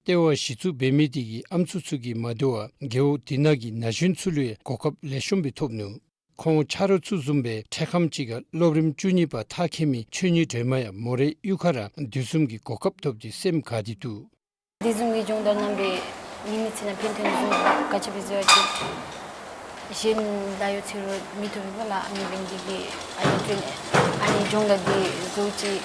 ལྟེ་བ་གཞི་བཙུགས་འབད་མི་དེ་གིས་ཨམ་སྲུ་ཚུ་གིས་མ་དོ་བར་རྒེད་འོག་དེ་ནང་གི་ན་གཞོན་ཚུ་ལུ་ཡང་གོ་སྐབས་ལེགས་ཤོམ་སྦེ་ཐོབ་ནུག། ཁོང་ཆ་རོགས་ཚུ་བཟུམ་སྦེ་འཕྲལ་ཁམས་ཅིག་ཁར་སློབ་རིམ་བཅུ་གཉིས་པ་མཐར་འཁྱོལ་མི་ཆོས་ཉིད་སྒྲོལ་མ་ཡང་མོ་རའི་གཡུས་ཁར་ར་དེ་བཟུམ་གྱི་གོ་སྐབས་ཐོབ་སྟེ་སེམས་དགའ་སྟེ་འདུག། དེ་བཟུམ་གྱི་སྦྱོང་བརྡར་གནང་སྦེ་ཉིན་མི་ཚེ་ནང་ཕན་ཐོགས་ནི་བཟུམ་ག་ཅི་སྦེ་བཟོ་ཡ་ཅིག་གཞན་ལཱ་གཡོག་ཚུ་རུང་མི་ཐོབ་པས་ལགས། ཨ་ནི་འབད་ནི་དེ་གིས་ཨ་ནི་ཨ་ནི་སྦྱོང་བརྡར་འདི་བཟོ་ཅིག་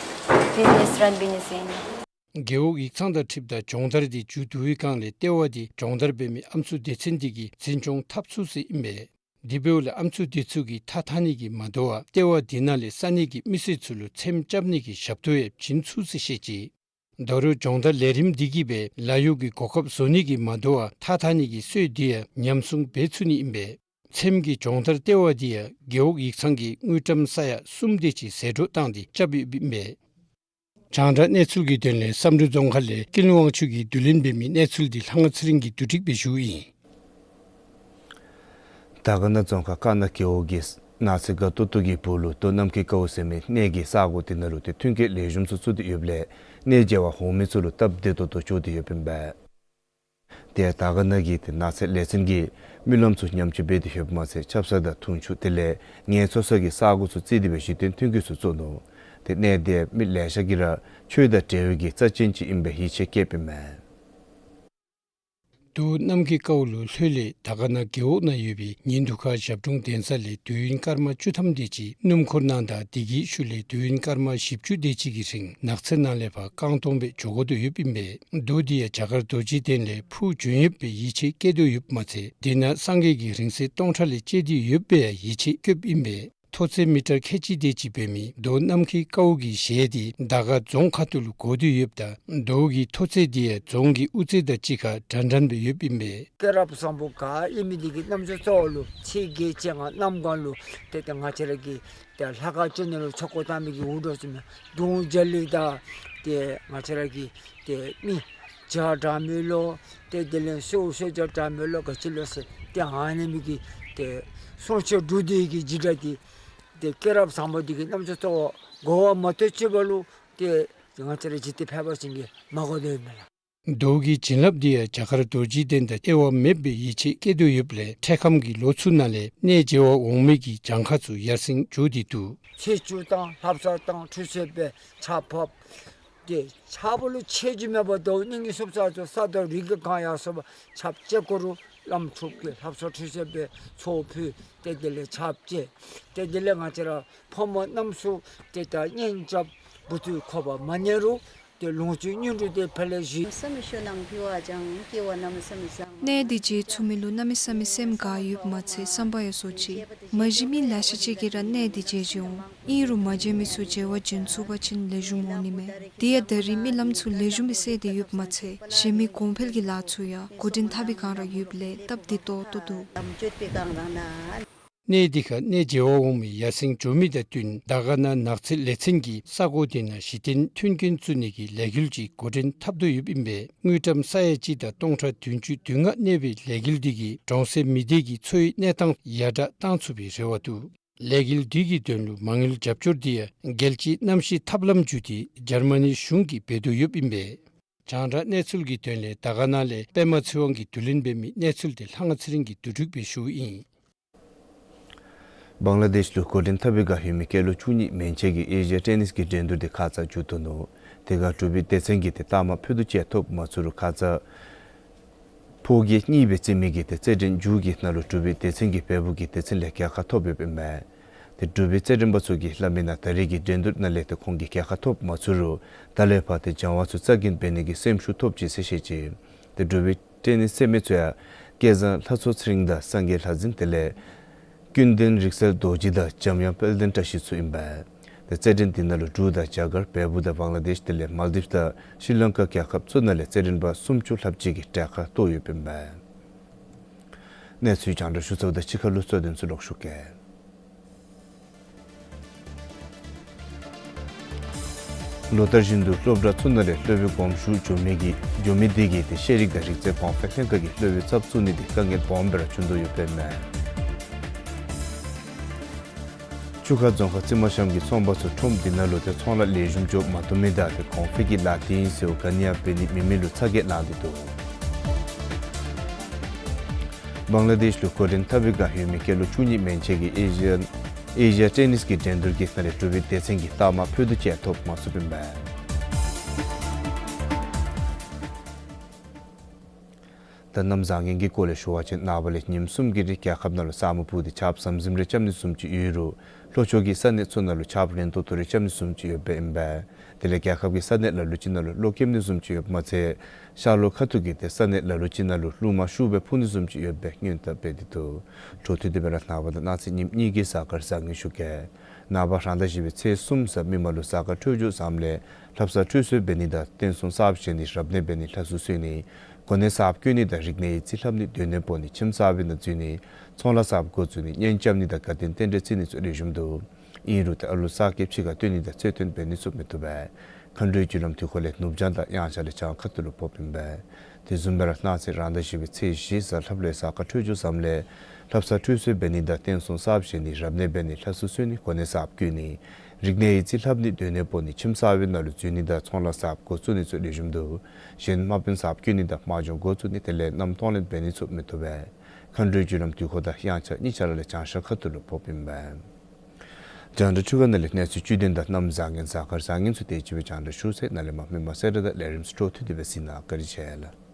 བིཛ་ནེས་རན་འབད་ནི་ཟེར་ཨིན། རྒེད་འོག་ཡིག་ཚང་དང་འཁྲིལཝ་ད་སྦྱོང་བརྡར་འདི་མཇུག་བསྡུ་བའི་སྒང་ལས་ལྟེ་བ་འདི་སྦྱོང་བརྡར་འབད་མི་ཨམ་སྲུ་སྡེ་ཚན་འདི་གིས་འཛིན་སྐྱོང་འཐབ་ཚུགས་ཟེར་ཨིན་པས། དེ་འབདཝ་ལས་ཨམ་སྲུ་འདི་ཚུ་གིས་ཐ་ཐ་ནི་གིས་མ་དོ་བར་ལྟེ་བ་འདི་ནང་ལས་ས་གནས་ཀྱི་མི་སེར་ཚུ་ལུ་ཚེམ་རྐྱབ་ནི་གི་ཞབས་ཏོག་ཡང་བྱིན་ཚུགས་ཟེར་བཤད་ཅི། ད་རུང་སྦྱོང་བརྡར་ལས་རིམ་འདི་གིས་སྦེ་ལཱ་གཡོག་གི་གོ་སྐབས་བཟོ་ནི་གིས་མ་དོ་བར་ཐ་ཐ་ནི་གི་སྲོལ་འདི་ཡང་ཉམས་སྲུང་འབད་ཚུགས་ནི་ཨིན་པས། ཚེམ་གྱི་སྦྱོང་བརྡར་ལྟེ་བ་འདི་ཡང་རྒེད་འོག་ཡིག་ཚང་གིས་དངུལ་ཀྲམ་ས་ཡ་གསུམ་དེ་ཅིག་ཟད་འགྲོ་བཏང་སྟེ་རྐྱབ་ཡོདཔ་ཨིན་པས། རྒྱང་བསྒྲགས་གནས་ཚུལ་གྱི་དོན་ལས་བསམ་གྲུབ་རྫོང་ཁག་ལས་ཀུན་དབང་ཆོས་ཀྱིས་བསྡུ་ལེན་འབད་མི་གནས་ཚུལ་འདི་ལྷ་དབང་ཚེ་རིང་གིས་བསྡུ་སྒྲིག་འབད་ཞུཝ་ཨིན། དར་དཀར་ན་རྫོང་ཁག་དཀར་ན་རྒེད་འོག་གི་ནགས་ཚལ་དགའ་ཏོག་ཏོ་གི་སྦུག་ལུ་རྡོ་གནམ་ཁའི་ཀཝ་ཟེར་མི་གནས་ཀྱི་ས་གོ་དེ་ནང་ལུ་ཏེ་མཐུན་རྐྱེན་ལེགས་ཤོམ་ཚུ་བཙུགས་ཏེ་ཡོདཔ་ལས་གནས་མཇལ་བར་འོང་མི་ཚུ་ལུ་སྟབས་བདེ་ཏོག་ཏོ་བྱུང་སྟེ་ཡོདཔ་ཨིན་པས། ཏེ་དར་དཀར་ན་གི་ཏེ་ནགས་ཚལ་ལས་ཚན་གྱིས་མི་ལམ་ཚུ་ཉམས་བཅོས་འབད་དེ་ཡོདཔ་མ་ཚད་ཆབ་གསང་དང་དུང་ཆུ་དེ་ལས་ངལ་འཚོ་ས་གི་ས་གོ་ཚུ་བརྩིས་ཏེ་སྦེ་གཞི་རྟེན་མཐུན་རྐྱེན་ཚུ་བཙུགས་ནུག། ཏེ་གནས་དེ་མི་ལེ་ཤ་གིས་ར་ཆོས་དང་འབྲེལ་བའི་གི་རྩ་ཅན་ཅིག་ཨིན་པའི་ཡིད་ཆེས་བསྐྱེདཔ་ཨིན་མས། རྡོ་གནམ་ཁའི་ཀཝ་ལུ་ལྷོད་ལས་དར་དཀར་ན་རྒེད་འོག་ནང་ཡོད་པའི་ཉིན་དུ་ཁ་ཞབས་དྲུང་གདན་ས་ལས་དུས་ཡུན་སྐར་མ་བཅུ་ཐམ་དེ་ཅིག་སྣུམ་འཁོར་ནང་དང་དེ་གི་ཤུལ་ལས་དུས་ཡུན་སྐར་མ་བཞི་བཅུ་དེ་ཅིག་གི་རིང་ནགས་ཚལ་ནང་ལས་ཕར་རྐང་སྟོང་སྦེ་འགྱོ་དགོ་དོ་ཡོདཔ་ཨིན་པས། རྡོ་འདི་ཡང་རྒྱ་གར་རྡོ་རྗེ་གདན་ལས་འཕུར་བྱོན་ཡོདཔ་སྦེ་ཡིད་ཆེས་བསྐྱེད་དོ་ཡོདཔ་མ་ཚད་དེ་ནང་སངས་རྒྱས་ཀྱི་རིང་བསྲེལ་སྟོང་ཕྲག་ལས་བཅད་དེ་ཡོདཔ་སྦེ་ཡང་ཡིད་ཆེས་བསྐྱེདཔ་ཨིན་པས། མཐོ་ཚད་མི་ཊར་ཁལ་གཅིག་དེ་ཅིག་འབད་མི་རྡོ་གནམ་ཁའི་ཀཝ་གི་གཞལ་དེ་དར་དཀར་རྫོང་ཁ་ཐུག་ལུ་བསྒོར་ཏེ་ཡོདཔ་ད་རྡོ་གི་མཐོ་ཚད་དེ་ཡང་རྫོང་གི་དབུ་རྩེ་དང་གཅིག་ཁར་འདྲན་འདྲ་སྦེ་ཡོདཔ་ཨིན་པས། སྐྱེས་རབས་བཟང་པོ་ག་ཨིན་མི་དེ་གིས་རྣམ་ཅོ་ཚུ་ལུ་ཚེས་བརྒྱད་བཅོ་ལྔ་གནམ་གང་ལུ་ཏེ་ཏེ་ང་བཅས་ར་གི་ཏེ་ལྷ་ཁང་ཅིག་ནང་ལུ་ཆོ་ག་བཏང་མི་གི་འུར་སྒྲོག་ཟེར་མི་དུང་རྒྱ་གླིང་དང་ཏེ་ང་བཅས་ར་གི་ཏེ་མི་བྱ་དྲག་མི་ལོ་ཏེ་དེ་ལས་སོ་སོ་བྱ་དྲག་མི་ལོ་ག་ཅི་ལོ་ཟེར་ཏེ་ཨ་ནི་མི་གི་ཏེ་སྲུང་བྱ་འབྲུག་སྡེ་གི་འཇིགས་སྐྲག་དེ་ཏེ་སྐྱེས་རབས་བཟང་པོ་འདི་གིས་རྣམ་ཅོ་ཚུ་གོ་བ་མ་ཐོབ་ཅིག་འབད་རུང་ཏེ་ང་བཅས་ར་འཇིག་རྟེན་ཕལ་པ་ཅིག་གིས་མ་གོ་དོ་ཡོད་མེན་ལགས། རྡོ་གི་བྱིན་རླབས་འདི་ཡང་རྒྱ་གར་རྡོ་རྗེ་གདན་དང་དབྱེ་བ་མེདཔ་སྦེ་ཡིད་ཆེས་བསྐྱེད་དོ་ཡོདཔ་ལས་འཕྲལ་ཁམས་ཀྱི་ལོ་ཚུ་ནང་ལས་གནས་མཇལ་བར་འོང་མི་གི་གྱངས་ཁ་ཚུ་ཡར་སེང་འགྱོ་སྟེ་འདུག། ཚེས་བཅུ་བཏང་ལྷ་བསངས་བཏང་ཁྲུས་གསོལ་འབད་ཆརཔ་ཕབ། ཏེ་ཆརཔ་ལུ་ཆད་རྒྱུ་མེད་པར་ཟླཝ་གཉིས་གཉིས་སུབ་ས་ཚུ་ས་རྡོ་རི་གི་གང་ཡར་སོང་བ་ཆརཔ་བཅད་དགོ་རུང་བླམ་ཆོསཔ་གིས་ལྷ་བསངས་ཁྲུས་གསོལ་འབད་ཚོགས་ཕུལ། ཏེ་དེ་ལས་ཆརཔ་བཅད། ཏེ་དེ་ལས་ང་བཅས་ར་ཕོ་མོ་རྣམ་གསུམ་ཏེ་ད་གཉེན་རྐྱབ་བུ་ཚུ་ཁོག་པ་མ་ཉལ་རུང་ཏེ་ལོངས་སྤྱོད་སྙིང་རུས་དེ་ཕར་ལས་ཞི། གནས་འདི་མཇལ་ཚུགས་མི་ལུ་གནམ་མེད་ས་མེད་སེམས་དགའ་ཡོདཔ་མ་ཚད་བསམ་པ་ཡང་རྫོགས་ཅི། མ་གཞི་མི་ལེ་ཤ་ཅིག་གིས་ར་གནས་འདི་མཇལ་མཇལཝ་འོང་། ཨིན་རུང་མ་མཇལ་མི་ཚུ་མཇལ་བར་བྱོན་ཚུགས་པ་ཅིན་ལེགས་ཤོམ་འོང་ནི་མས། དེ་ཡང་ད་རེས་མི་ལམ་ཚུ་ལེགས་ཤོམ་སྦེ་སེལ་ཏེ་ཡོདཔ་མ་ཚད་གཞན་མི་གོང་འཕེལ་གྱི་ལཱ་ཚུ་ཡང་འགོ་འདྲེན་འཐབ་པའི་བསྒང་ར་ཡོདཔ་ལས་སྟབས་བདེ་ཏོག་ཏོ་འདུག། གནས་འདི་ཁར་གནས་མཇལ་བར་འོང་མི་ཡར་སེང་འགྱོ་མི་དང་བསྟུན་དར་དཀར་ན་ནགས་ཚལ་ལས་ཚན་གྱིས་ས་གོ་དེ་ནང་གཞི་རྟེན་མཐུན་རྐྱེན་བཙུགས་ནི་གི་ལས་འགུལ་ཅིག་འགོ་འདྲེན་འཐབ་དོ་ཡོདཔ་ཨིན་པས། དངུལ་ཀྲམ་ས་ཡ་གཅིག་དང་སྟོང་ཕྲག་བདུན་ཅུ་དོན་ལྔ་གནས་པའི་ལས་འགུལ་འདི་གིས་གྲོང་གསེབ་མི་སྡེ་གི་འཚོ་བའི་གནས་སྟངས་ཡར་དྲག་བཏང་ཚུགས་པའི་རེ་བ་འདུག། ལས་འགུལ་འདི་གི་དོན་ལུ་མ་དངུལ་རྒྱབ་སྐྱོར་འདི་ཡང་རྒྱལ་སྤྱིའི་གནམ་གཤིས་ཐབས་ལམ་བརྒྱུད་དེ་འཇར་མ་ནི་གཞུང་གིས་འབད་དོ་ཡོདཔ་ཨིན་པས། རྒྱང་བསྒྲགས་གནས་ཚུལ་གྱི་དོན་ལས་དར་དཀར་ན་ལས་པདྨ་ཚེ་དབང་གིས་བསྡུ་ལེན་འབད་མི་གནས་ཚུལ་དེ་ལྷ་དབང་ཚེ་རིང་གིས་བསྡུ་སྒྲིག་འབད་ཞུཝ་ཨིན། བང་ལ་དེཤ་ལུ་འགོ་འདྲེན་འཐབ་པའི་བསྒང་ཡོད་མི་སྐྱེས་ལོ་བཅུ་གཉིས་མན་ཆད་ཀྱི་ཨེ་ཤི་ཡ་ཊེ་ནིས་ཀྱི་འགྲན་བསྡུར་དེ་ཁ་ཙ་མཇུག་བསྡུ་ནུག། དེ་བསྒང་འབྲུག་པའི་སྡེ་ཚན་གྱིས་དེ་རྟགས་མ་ཕུལ་བསྡུ་ཅིག་ཡང་ཐོབ་མ་ཚུགས་རུང་ཁ་ཙ་ཕོ་སྐྱེས་གཉིས་སྦེ་རྩེ་མི་གི་དེ་རྩེད་འགྲན་མཇུག་གི་ནང་ལུ་འབྲུག་པའི་སྡེ་ཚན་གྱིས་བལ་པོ་གི་སྡེ་ཚན་ལས་རྒྱལ་ཁ་ཐོབ་ཡོདཔ་ཨིན་མས། དེ་འབྲུག་པའི་རྩེད་འགྲན་པ་ཚུ་གིས་སླབ་མི་ནང་ད་རེས་ཀྱི་འགྲན་བསྡུར་ནང་ལས་དེ་ཁོང་གིས་རྒྱལ་ཁ་ཐོབ་མ་ཚུགས་རུང་ད་ལས་ཕར་དེ་སྦྱང་བ་ཚུ་རྩ་འགེངས་འབད་ནི་གི་སེམས་ཤུགས་ཐོབ་ཅི་ཟེར་བཤད་ཅི། དེ་འབྲུག་པའི་ཊེ་ནིས་རྩེད་མི་ཚུ་ཡང་སྐལ་བཟང་ལྷ་མཚོ་ཚེ་རིང་དང་སངས་རྒྱས་ལྷ་འཛིན་དེ་ལས་ཀུན་ལྡན་རིག་གསལ་རྡོ་རྗེ་དང་འཇམ་དབྱངས་དཔལ་ལྡན་བཀྲ་ཤིས་ཚུ་ཨིན་པས། དེ་རྩེད་འགྲན་དེ་ནང་ལུ་འབྲུག་དང་རྒྱ་གར་བལ་པོ་དང་བང་ལ་དེཤ་དེ་ལས་མཱལ་དིབ་དང་ཤྲི་ལང་ཀ་རྒྱལ་ཁབ་ཚུ་ནང་ལས་རྩེད་འགྲན་པ་སུམ་ཅུ་ལྷགཔ་ཅིག་གིས་གྲལ་ཁར་གཏོགས་ཡོདཔ་ཨིན་པས། གནས་ཚུལ་རྒྱང་བསྒྲགས་ཞུ་ཚརཝ་དང་གཅིག་ཁར་ལུ་གཙོ་དོན་ཚུ་ལོག་ཞུ་གེ། ལོ་ལྟར་བཞིན་དུ་སློབ་གྲྭ་ཚུ་ནང་ལས་སློབ་དཔོན་དགོངས་ཞུ་འགྱོ་མི་གི་འགྱོ་མི་དེ་གིས་དེ་ཤེས་རིག་དང་རིག་རྩལ་གོང་འཕེལ་ལྷན་ཁག་གི་སློབ་དཔོན་ཚབ་བཙུགས་ནི་དེ་དཀའ་ངལ་སྦོམ་སྦེ་ར་བྱུང་དོ་ཡོདཔ་ཨིན་མས། ཆུ་ཁ་རྫོང་ཁག་རྩི་མ་ཤམ་གྱི་ཚོང་པ་ཚུ་ཁྲོམ་དེ་ནང་ལུ་དེ་ཚོང་ལཱ་ལེགས་ཤོམ་འགྱོ་མ་བཏུབ་མི་དང་དེ་གོང་འཕེལ་གྱི་ལཱ་དེ་ཨིན་ཟེར་ག་ནི་ཡང་འབད་ནི་མེད་མི་ལུ་ཚ་གྱང་ལང་སྟེ་འདུག། བང་ལ་དེཤ་ལུ་འགོ་འདྲེན་འཐབ་པའི་བསྒང་ཡོད་མི་སྐྱེས་ལོ་བཅུ་གཉིས་མན་ཆད་ཀྱི་ཨེ་ཤི་ཡ་ཨེ་ཤི་ཡ་ཊེ་ནིས་ཀྱི་འགྲན་བསྡུར་གྱི་ནང་ལས་འབྲུག་པའི་སྡེ་ཚན་གྱིས་རྟགས་མ་ཕུལ་བསྡུ་ཅིག་ཡང་ཐོབ་མ་ཚུགསཔ་ཨིན་པས། ད་གནམ་བཟང་ངན་གྱི་སྐོར་ལས་ཞུ་བ་ཅིན་ནངས་པ་ལས་ཉིནམ་གསུམ་གྱི་རིང་རྒྱལ་ཁབ་ནང་ལུ་ས་སྨུག་སྤུབས་ཏེ་ཆརཔ་ཟམ་ཟིམ་རེ་རྐྱབ་ནི་བཟུམ་ཅིག་ཡོད་རུང་ལྷོ་ཕྱོགས་ཀྱི་ས་གནས་ཚུ་ནང་ལུ་ཆརཔ་རན་ཏོག་ཏོ་རེ་རྐྱབ་ནི་བཟུམ་ཅིག་ཡོདཔ་ཨིན་པས། དེ་ལས་རྒྱལ་ཁབ་ཀྱི་ས་གནས་ལ་ལུ་ཅིག་ནང་ལུ་གློག་ཁེབས་ནི་བཟུམ་ཅིག་ཡོདཔ་མ་ཚད་ཤར་ལྷོ་ཁ་ཐུག་གི་དེ་ས་གནས་ལ་ལུ་ཅིག་ནང་ལུ་རླུང་མ་ཤུགས་སྦེ་འཕུ་ནི་བཟུམ་ཅིག་ཡོདཔ་སྦེ་སྔོན་དཔག་འབད་དེ་འདུག། འཕྲོ་མཐུད་དེ་སྦེ་ར་ནངས་པ་དང་གནངས་ཚེ་ཉིནམ་གཉིས་ཀྱི་གཟའ་སྐར་བཟང་ངན་ཞུ་གེ། ནངས་པ་རང་ཟླ་བཞི་པའི་ཚེས་གསུམ་གཟའ་མིག་དམར་ལུ་གཟའ་སྐར་འཕྲོད་སྦྱོར་བཟངམ་ལས་ལྷ་བསངས་ཁྲུས་གསོལ་འབད་ནི་དང་རྟེན་གསུམ་གསརཔ་བཞེངས་ནི་རབ་གནས་འབད་ནི་ལྷ་གསོལ་གསོལ་ནི་གོ་གནས་གསརཔ་བསྐོ་ནི་དང་རིག་གནས་ཡིག་རྩིས་ལྷབ་ནི་སྡོད་གནས་སྤོ་ནི་ཁྱིམ་གསར་པའི་ནང་འཛུལ་ནི་ཚོང་ལཱ་གསརཔ་འགོ་བཙུགས་ནི་གཉེན་རྐྱབ་ནི་དང་དགའ་སྟོན་རྟེན་འབྲེལ་བརྩི་ནི་ཚུ་ལེགས་ཤོམ་འདུག། ཨིན་རུང་དེ་ཨ་ལུ་གསར་སྐྱེས་ཕྱི་ཁར་སྟོན་ནི་དང་རྩེད་འགྲན་འབད་ནི་ཚུ་མི་བཏུབ་པས། མཁའ་འགྲོའི་རྒྱུ་ལམ་དུས་འཁོར་ལས་ནུབ་བྱང་དང་དབྱངས་འཆར་ལས་བྱང་ཁ་ཐུག་ལུ་ཕོགཔ་ཨིན་པས། དེ་བཟུམ་སྦེ་ར་གནངས་ཚེ་རང་ཟླ་བཞི་པའི་ཚེས་བཞི་གཟའ་ལྷགཔ་ལུ་གཟའ་སྐར་འཕྲོད་སྦྱོར་བཟངམ་ལས་ལྷ་བསངས་ཁྲུས་གསོལ་འབད་ནི་དང་རྟེན་གསུམ་གསརཔ་བཞེངས་ནི་རབ་གནས་འབད་ནི་ལྷ་གསོལ་གསོལ་ནི་གོ་གནས་གསརཔ་བསྐོ་ནི་རིག་གནས་ཡིག་རྩིས་ལྷབ་ནི་སྡོད་གནས་སྤོ་ནི་ཁྱིམ་གསར་པའི་ནང་ལུ་འཛུལ་ནི་དང་ཚོང་ལཱ་གསརཔ་འགོ་བཙུགས་ནི་ཚུ་ལེགས་ཤོམ་འདུག། གཞན་དམག་དཔོན་གསརཔ་བསྐོ་ནི་དང་དམག་སྦྱོང་འགོ་བཙུགས་ནི་དེ་ལས་གནམ་གཏོང་ལེན་འབད་ནི་ཚུ་མི་བཏུབ་པས། མཁའ་འགྲོའི་རྒྱུ་ལམ་དུས་འཁོར་དང་དབྱངས་འཆར་གཉིས་ཆ་ར་ལས་བྱང་ཤར་ཁ་ཐུག་ལུ་ཕོགཔ་ཨིན་པས། རྒྱང་བསྒྲགས་འཕྲུལ་ཁང་ནང་ལས་གནས་ཚུལ་བཅུད་ལྡན་དང་གནམ་བཟང་ངན་གཟའ་སྐར་བཟང་ངན་ཚུ་དེ་ཅིག་སྦེ་རྒྱང་བསྒྲགས་ཞུ་ཚར། ནཱ་ལས་མར་མི་མང་གསལ་བསྒྲགས་དང་ལས་རིམ་ཚུ་འཕྲོ་མཐུད་དེ་སྦེ་གཟིགས་གནང་། བཀའ་དྲིན་ཆེ་ལགས།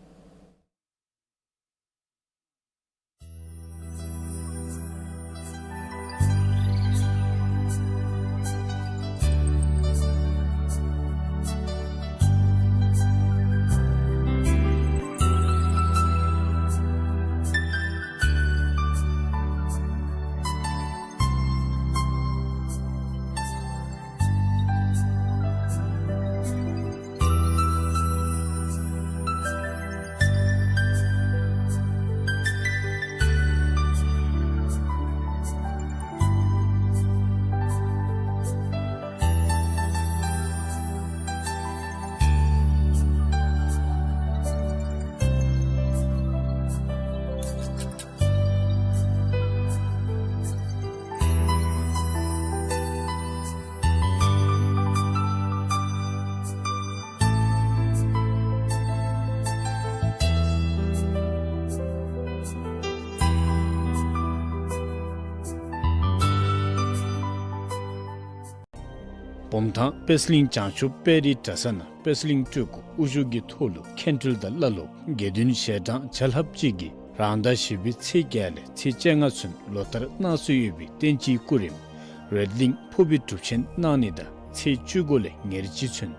བུམ་ཐང་པད་གླིང་བྱང་ཆུབ་དཔལ་རི་གྲྭ་ས་ནང་པད་གླིང་སྤྲུལ་སྐུ་དབུ་བཞུགས་ཀྱི་ཐོག་ལུ་མཁན་སྤྲུལ་དང་བླ་སློབ་དགེ་འདུན་ཞལ་གྲངས་བརྒྱ་ལྷགཔ་ཅིག་གིས་རང་ཟླ་བཞི་པའི་ཚེས་བརྒྱད་ལས་ཚེས་བཅོ་ལྔ་ཚུན་ལོ་ལྟར་གནང་སྲོལ་ཡོད་པའི་བསྟན་སྤྱིའི་སྐུ་རིམ་རོལ་གླིང་ཕུར་བུའི་སྒྲུབ་ཆེན་གནང་ནི་དང་ཚེས་བཅུ་དགུ་ལས་ཉེར་གཅིག་ཚུན་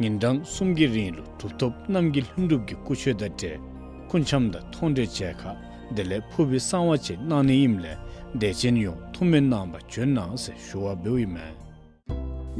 ཉིན་གྲངས་གསུམ་གྱི་རིང་ལུ་གྲུབ་ཐོབ་རྣམ་རྒྱལ་ལྷུན་གྲུབ་ཀྱི་སྐུ་མཆོད་དང་འབྲེལ་སྐུ་འཆམ་དང་མཐོང་གྲོལ་མཇལ་ཁ་དེ་ལས་ཕུར་བུའི་གསང་བ་བཅས་གནང་ནི་ཨིནམ་ལས་དད་ཅན་ཡོངས་ཐུགས་སྨོན་གནང་བར་བྱོན་གནང་ཟེར་ཞུ་བ་འབདཝ་ཨིན་མས།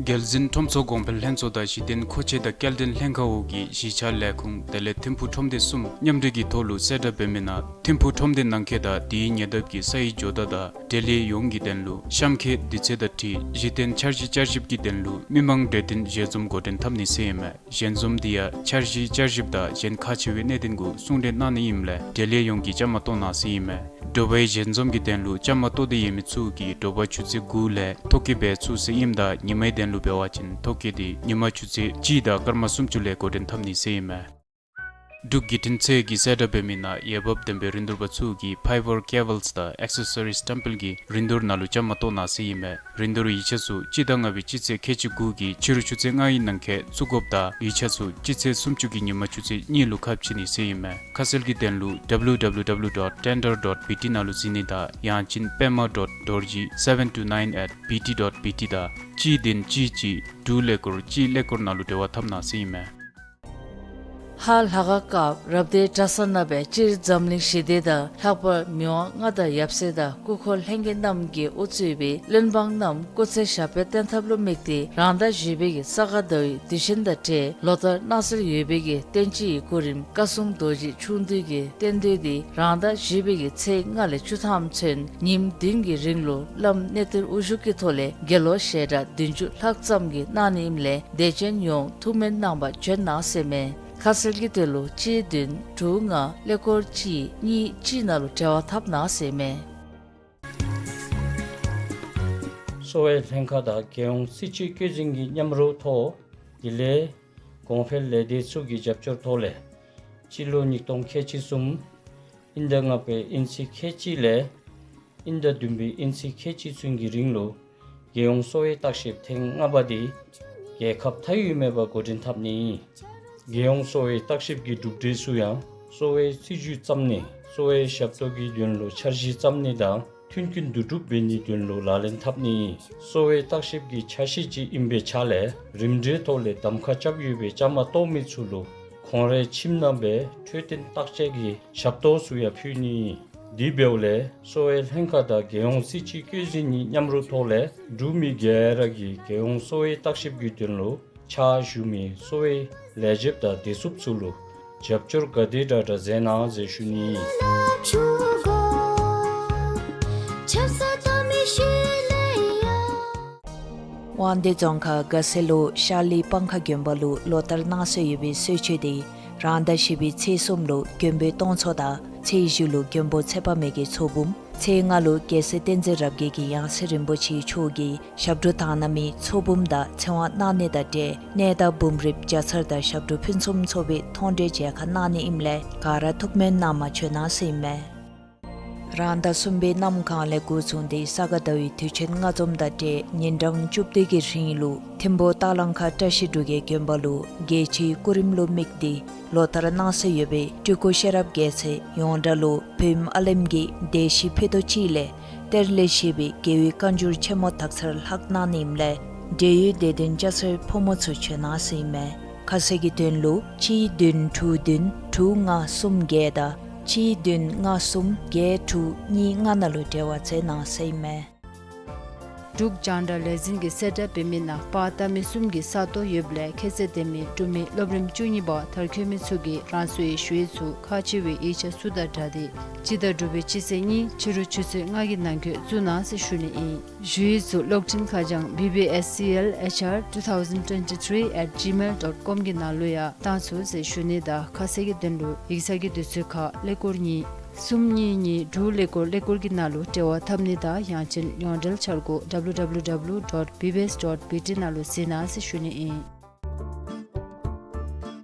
རྒྱལ་འཛིན་ཁྲོམ་ཚོགས་གོང་འཕེལ་ལྷན་ཚོགས་དང་གཞི་རྟེན་མཁོ་ཆས་དང་སྐྱེལ་འདྲེན་ལྷན་ཁག་འོག་གི་གཞིས་ཆགས་ལས་ཁུངས་དེ་ལས་ཐིམ་ཕུག་ཁྲོམ་སྡེ་གསུམ་མཉམ་འབྲེལ་གྱི་ཐོག་ལུ་གསལ་བསྒྲགས་འབད་མི་ནང་ཐིམ་ཕུག་ཁྲོམ་སྡེ་ནང་འཁོད་དང་དེའི་ཉེ་འདབས་ཀྱི་སའི་ཇོ་བདག་དང་འབྲེལ་ཡོད་ཡོངས་ཀྱི་དོན་ལུ་གཤམ་འཁོད་དུས་ཚོད་དང་འཁྲིལ་གཞི་རྟེན་འཆར་གཞི་བསྐྱར་ཞིབ་ཀྱི་དོན་ལུ་མི་མང་གྲོས་བསྟུན་ཞལ་འཛོམས་འགོ་འདྲེན་འཐབ་ནི་ཟེར་ཨིན་མས། ཞལ་འཛོམས་དེ་ཡང་འཆར་གཞི་བསྐྱར་ཞིབ་དང་གཞན་ཁག་ཆེ་བའི་གནད་དོན་གུ་གསུང་གྲོས་གནང་ནི་ཨིནམ་ལས་འབྲེལ་ཡོད་ཡོངས་ཀྱིས་བཅའ་མར་གཏོགས་གནང་ཟེར་ཨིན་མས། དྲོ་པའི་ཞལ་འཛོམས་ཀྱི་དོན་ལུ་བཅའ་མར་གཏོགས་ཏེ་ཡོད་མི་ཚུ་གིས་དྲོ་པ་ཆུ་ཚོད་དགུ་ལས་ཐོ་བཀོད་འབད་ཚུགས་ཟེར་ཨིནམ་ད་ཉིན་མའི་དོན་ལུ་འབད་བ་ཅིན་ཐོ་བཀོད་དེ་ཉིན་མ་ཆུ་ཚོད་གཅིག་དང་སྐར་མ་སུམ་ཅུ་ལས་འགོ་འདྲེན་འཐབ་ནི་ཟེར་ཨིན་མས། འབྲུག་བརྒྱུད་འཕྲིན་ཚད་ཀྱིས་གསལ་བསྒྲགས་འབད་མི་ནང་འོས་འབབ་ལྡན་པའི་རིན་བསྡུར་པ་ཚུ་གིས་ཕའི་བར་ཀེ་བཱལསི་དང་ཨེག་སེ་སོ་རིསི་བཀྲམ་སྤེལ་གྱི་རིན་བསྡུར་ནང་ལུ་བཅའ་མར་གཏོགས་གནང་ཟེར་ཨིན་མས། རིན་བསྡུར་ཡིག་ཆ་ཚུ་སྤྱི་ཟླ་ལྔ་པའི་སྤྱི་ཚེས་ཁལ་གཅིག་དགུ་གི་ཕྱི་རུ་ཆུ་ཚོད་ལྔ་གི་ནང་འཁོད་བཙུགས་དགོཔ་དང་ཡིག་ཆ་ཚུ་སྤྱི་ཚེས་སུམ་ཅུ་གི་ཉིན་མ་ཆུ་ཚོད་གཉིས་ལུ་ཁ་ཕྱེ་ནི་ཟེར་ཨིན་མས། ཁ་གསལ་གྱི་དོན་ལུ་W W W dot tender dot B T ནང་ལུ་གཟིགས་ནི་དང་ཡང་ཅིན་པདྨ་dot dorji seven two nine at B T dot B T དང་གཅིག་བདུན་གཅིག་གཅིག་དྲུག་ཀླད་ཀོར་གཅིག་ཀླད་ཀོར་ནང་ལུ་འབྲེལ་བ་འཐབ་གནང་ཟེར་ཨིན་མས། ཧཱ་ལྷ་ཁང་སྐབས་རབ་སྡེ་གྲྭ་ཚང་ནང་སྦེ་སྤྱིར་འཛམ་གླིང་ཞི་བདེ་དང་ལྷག་པར་མི་དབང་མངའ་བདག་ཡབ་སྲས་དང་སྐུ་འཁོར་ལྷན་རྒྱས་རྣམས་ཀྱིས་དབུ་གཙོས་པའི་བློན་འབངས་རྣམས་སྐུ་ཚེ་ཞབས་པད་བརྟན་ཐབས་ལུ་དམིགས་ཏེ་རང་ཟླ་བཞི་པའི་གི་ས་ག་ཟླ་བའི་དུས་ཆེན་དང་འབྲེལ་ལོ་ལྟར་གནང་སྲོལ་ཡོད་པའི་གི་བསྟན་སྤྱི་ཡི་སྐུ་རིམ་བཀའ་སྲུང་རྡོ་རྗེ་འཆང་འདུས་ཀྱི་རྟེན་མདོ་འདི་རང་ཟླ་བཞི་པའི་གི་ཚེས་ལྔ་ལས་བཅུ་ཐམ་ཚུན་ཉིནམ་བདུན་གྱི་རིང་ལུ་བླམ་གནས་བརྟན་དབུ་བཞུགས་ཀྱི་ཐོག་ལས་དགེ་སློང་ཞལ་གྲངས་བདུན་ཅུ་ལྷག་ཙམ་གྱིས་གནང་ནི་ཨིནམ་ལས་དད་ཅན་ཡོངས་ཐུགས་སྨོན་གནང་བར་བྱོན་གནང་ཟེར་མས། ཁ་གསལ་གྱི་དོན་ལུ་གཅིག་བདུན་དྲུག་ལྔ་ཀླད་ཀོར་གཅིག་གཉིས་གཅིག་ནང་ལུ་འབྲེལ་བ་འཐབ་གནང་ཟེར་མས། གསོ་བའི་ལྷན་ཁག་དང་རྒྱལ་ཡོངས་སྲིད་སྤྱི་བཀོད་འཛིན་གྱི་མཉམ་རོགས་ཐོག་དེ་ལས་གོང་འཕེལ་ལས་སྡེ་ཚུ་གི་རྒྱབ་སྐྱོར་ཐོག་ལས་སྤྱི་ལོ་ཉིས་སྟོང་ཁལ་གཅིག་གསུམ་དབྱིན་ཟླ་ལྔ་པའི་དབྱིན་ཚེས་ཁལ་གཅིག་ལས་དབྱིན་ཟླ་བདུན་པའི་དབྱིན་ཚེས་ཁལ་གཅིག་ཚུན་གྱི་རིང་ལུ་རྒྱལ་ཡོངས་གསོ་བའི་བརྟག་ཞིབ་ཐེངས་ལྔ་པ་འདི་རྒྱལ་ཁབ་མཐའ་དབུས་མེད་པར་འགོ་འདྲེན་འཐབ་ནི། རྒྱལ་ཡོངས་གསོ་བའི་བརྟག་ཞིབ་ཀྱི་གྲུབ་འབྲས་ཚུ་ཡང་གསོ་བའི་སྲིད་བྱུས་བརྩམ་ནི་གསོ་བའི་ཞབས་ཏོག་གི་དོན་ལུ་འཆར་གཞི་བརྩམ་ནི་དང་མཐུན་རྐྱེན་བསྡུ་སྒྲུབ་འབད་ནིའི་དོན་ལུ་ལག་ལེན་འཐབ་ནི། གསོ་བའི་བརྟག་ཞིབ་ཀྱི་ཆ་ཤས་ཅིག་ཨིན་པའི་ཆ་ལས་རིམ་གྲོའི་ཐོག་ལས་གདམ་ཁ་རྐྱབ་ཡོད་པའི་བཅའ་མར་གཏོགས་མི་ཚུ་ལུ་ཁོང་རའི་ཁྱིམ་ནང་སྦེ་འཕྲོད་བསྟེན་བརྟག་དཔྱད་ཀྱི་ཞབས་ཏོག་ཚུ་ཡང་ཕུལ་ནི། དེ་འབདཝ་ལས་གསོ་བའི་ལྷན་ཁག་དང་རྒྱལ་ཡོངས་སྲིད་སྤྱི་བཀོད་འཛིན་གྱི་མཉམ་རོགས་ཐོག་ལས་འབྲུག་མི་སྒེར་ར་གིས་རྒྱལ་ཡོངས་གསོ་བའི་བརྟག་ཞིབ་ཀྱི་དོན་ལུ་ཕྱག་ཞུ་མི་གསོ་བའི་ལས་བྱེདཔ་དང་བདེ་སྲུངཔ་ཚུ་ལུ་རྒྱབ་སྐྱོར་ག་དེ་དྲག་དྲག་མཛད་གནང་ཟེར་ཞུ་ནི། དབང་འདུས་རྫོང་ཁག་དགའ་སེ་ལུ་ཤར་གླིང་སྤང་ཁ་དགོན་པ་ལུ་ལོ་ལྟར་གནང་སྲོལ་ཡོད་པའི་གསོལ་མཆོད་འདི་རང་ཟླ་བཞི་པའི་ཚེས་གསུམ་ལུ་མགོན་པོའི་སྟོང་ཚོགས་དང་ཚེས་བཞི་ལུ་མགོན་པོ་ཚེ་དཔག་མེད་ཀྱི་ཚོགས་འབུམ། ཚེས་ལྔ་ལུ་རྒྱལ་སྲས་བསྟན་འཛིན་རབ་རྒྱས་ཀྱིས་ཡང་སྲིད་རིན་པོ་ཆེ་མཆོག་གི་ཞབས་དྲུང་དང་ན་མི་ཚོགས་འབུམ་དང་ཚེ་དབང་གནང་ནི་དང་འབྲེལ་གནས་བདག་འབུམ་རིཔ་བརྒྱ་ཚར་དང་ཞབས་དྲུང་ཕུན་སུམ་ཚོགས་པའི་མཐོང་གྲོལ་མཇལ་ཁ་གནང་ནི་ཨིནམ་ལས་ག་ར་ཐུགས་སྨོན་གནང་བར་བྱོན་གནང་ཟེར་ཨིན་མས། རང་ཟླ་གསུམ་པའི་གནམ་གང་ལས་འགོ་བཟུང་སྟེ་ས་ག་ཟླ་བའི་དུས་ཆེན་ལྔ་འཛོམས་དང་འབྲེལ་ཉིན་གྲངས་བཅུ་བདུན་གྱི་རིང་ལུ་ཐིམ་ཕུ་སྟག་ལང་ཁ་བཀྲ་ཤིས་འབྲུག་རྒྱལ་དགོན་པ་ལུ་རྒྱལ་སྤྱིའི་སྐུ་རིམ་ལུ་དམིགས་ཏེ་ལོ་ལྟར་གནང་སྲོལ་ཡོད་པའི་སྤྲུལ་སྐུ་ཤེས་རབ་རྒྱལ་མཚན་ཡོངས་གྲགས་ལུ་བོད་ཨམ་ཨ་ལེམ་གྱི་སྡེ་བཞི་ཕུད་རྡོག་གཅིག་ལས་གཏེར་ལས་བཞེས་པའི་རྒྱལ་བའི་བཀའ་འགྱུར་ཆེན་མོ་དག་ཚར་ལྷག་གནང་ནི་ཨིནམ་ལས་འབྲེལ་ཡོད་དད་ལྡན་སྐྱ་སེར་ཕོ་མོ་ཚུ་བྱོན་གནང་ཟེར་ཨིན་མས། ཁ་གསལ་གྱི་དོན་ལུ་གཅིག་བདུན་དྲུག་བདུན་དྲུག་ལྔ་གསུམ་བརྒྱད་དང་གཅིག་བདུན་ལྔ་གསུམ་བརྒྱད་དྲུག་གཉིས་ལྔ་ནང་ལུ་འབྲེལ་བ་མཛད་གནང་ཟེར་ཨིན་མས། འབྲུག་རྒྱང་བསྒྲགས་ལས་འཛིན་གྱིས་གསལ་བསྒྲགས་འབད་མི་ནང་པར་བཏབ་མི་གསུམ་གྱི་ས་སྟོང་ཡོདཔ་ལས་ཁྱད་ཚད་ལྡན་མི་འབྲུག་མི་སློབ་རིམ་བཅུ་གཉིས་པ་མཐར་འཁྱོལ་མི་ཚུ་གིས་རང་སོའི་ཞུ་ཡིག་ཚུ་ཁག་ཆེ་བའི་ཡིག་ཆ་ཚུ་དང་སྦྲགས་ཏེ་སྤྱི་ཟླ་དྲུག་པའི་སྤྱི་ཚེས་གཉིས་ཕྱི་རུ་ཆུ་ཚོད་ལྔ་གི་ནང་འཁོད་བཙུགས་གནང་ཟེར་ཞུ་ནི་ཨིན། ཞུ་ཡིག་ཚུ་གློག་འཕྲིན་ཁ་བྱང་B B S C L H R two thousand twenty-three at gmail dot com གི་ནང་ལུ་ཡང་བཏང་ཚུགས་ཟེར་ཞུ་ནི་དང་ཁ་གསལ་གྱི་དོན་ལུ་ཡིག་ཚང་གི་དུས་ཚོད་ཁར་ཀླད་ཀོར་གཉིས་གསུམ་གཉིས་གཉིས་དྲུག་ཀླད་ཀོར་ཀླད་ཀོར་གྱི་ནང་ལུ་འབྲེལ་བ་འཐབ་ནི་དང་ཡང་ཅིན་ཡོངས་འབྲེལ་འཆར་སྒོ་W W W dot B B S dot B T ནང་ལུ་གཟིགས་གནང་ཟེར་ཞུ་ནི་ཨིན།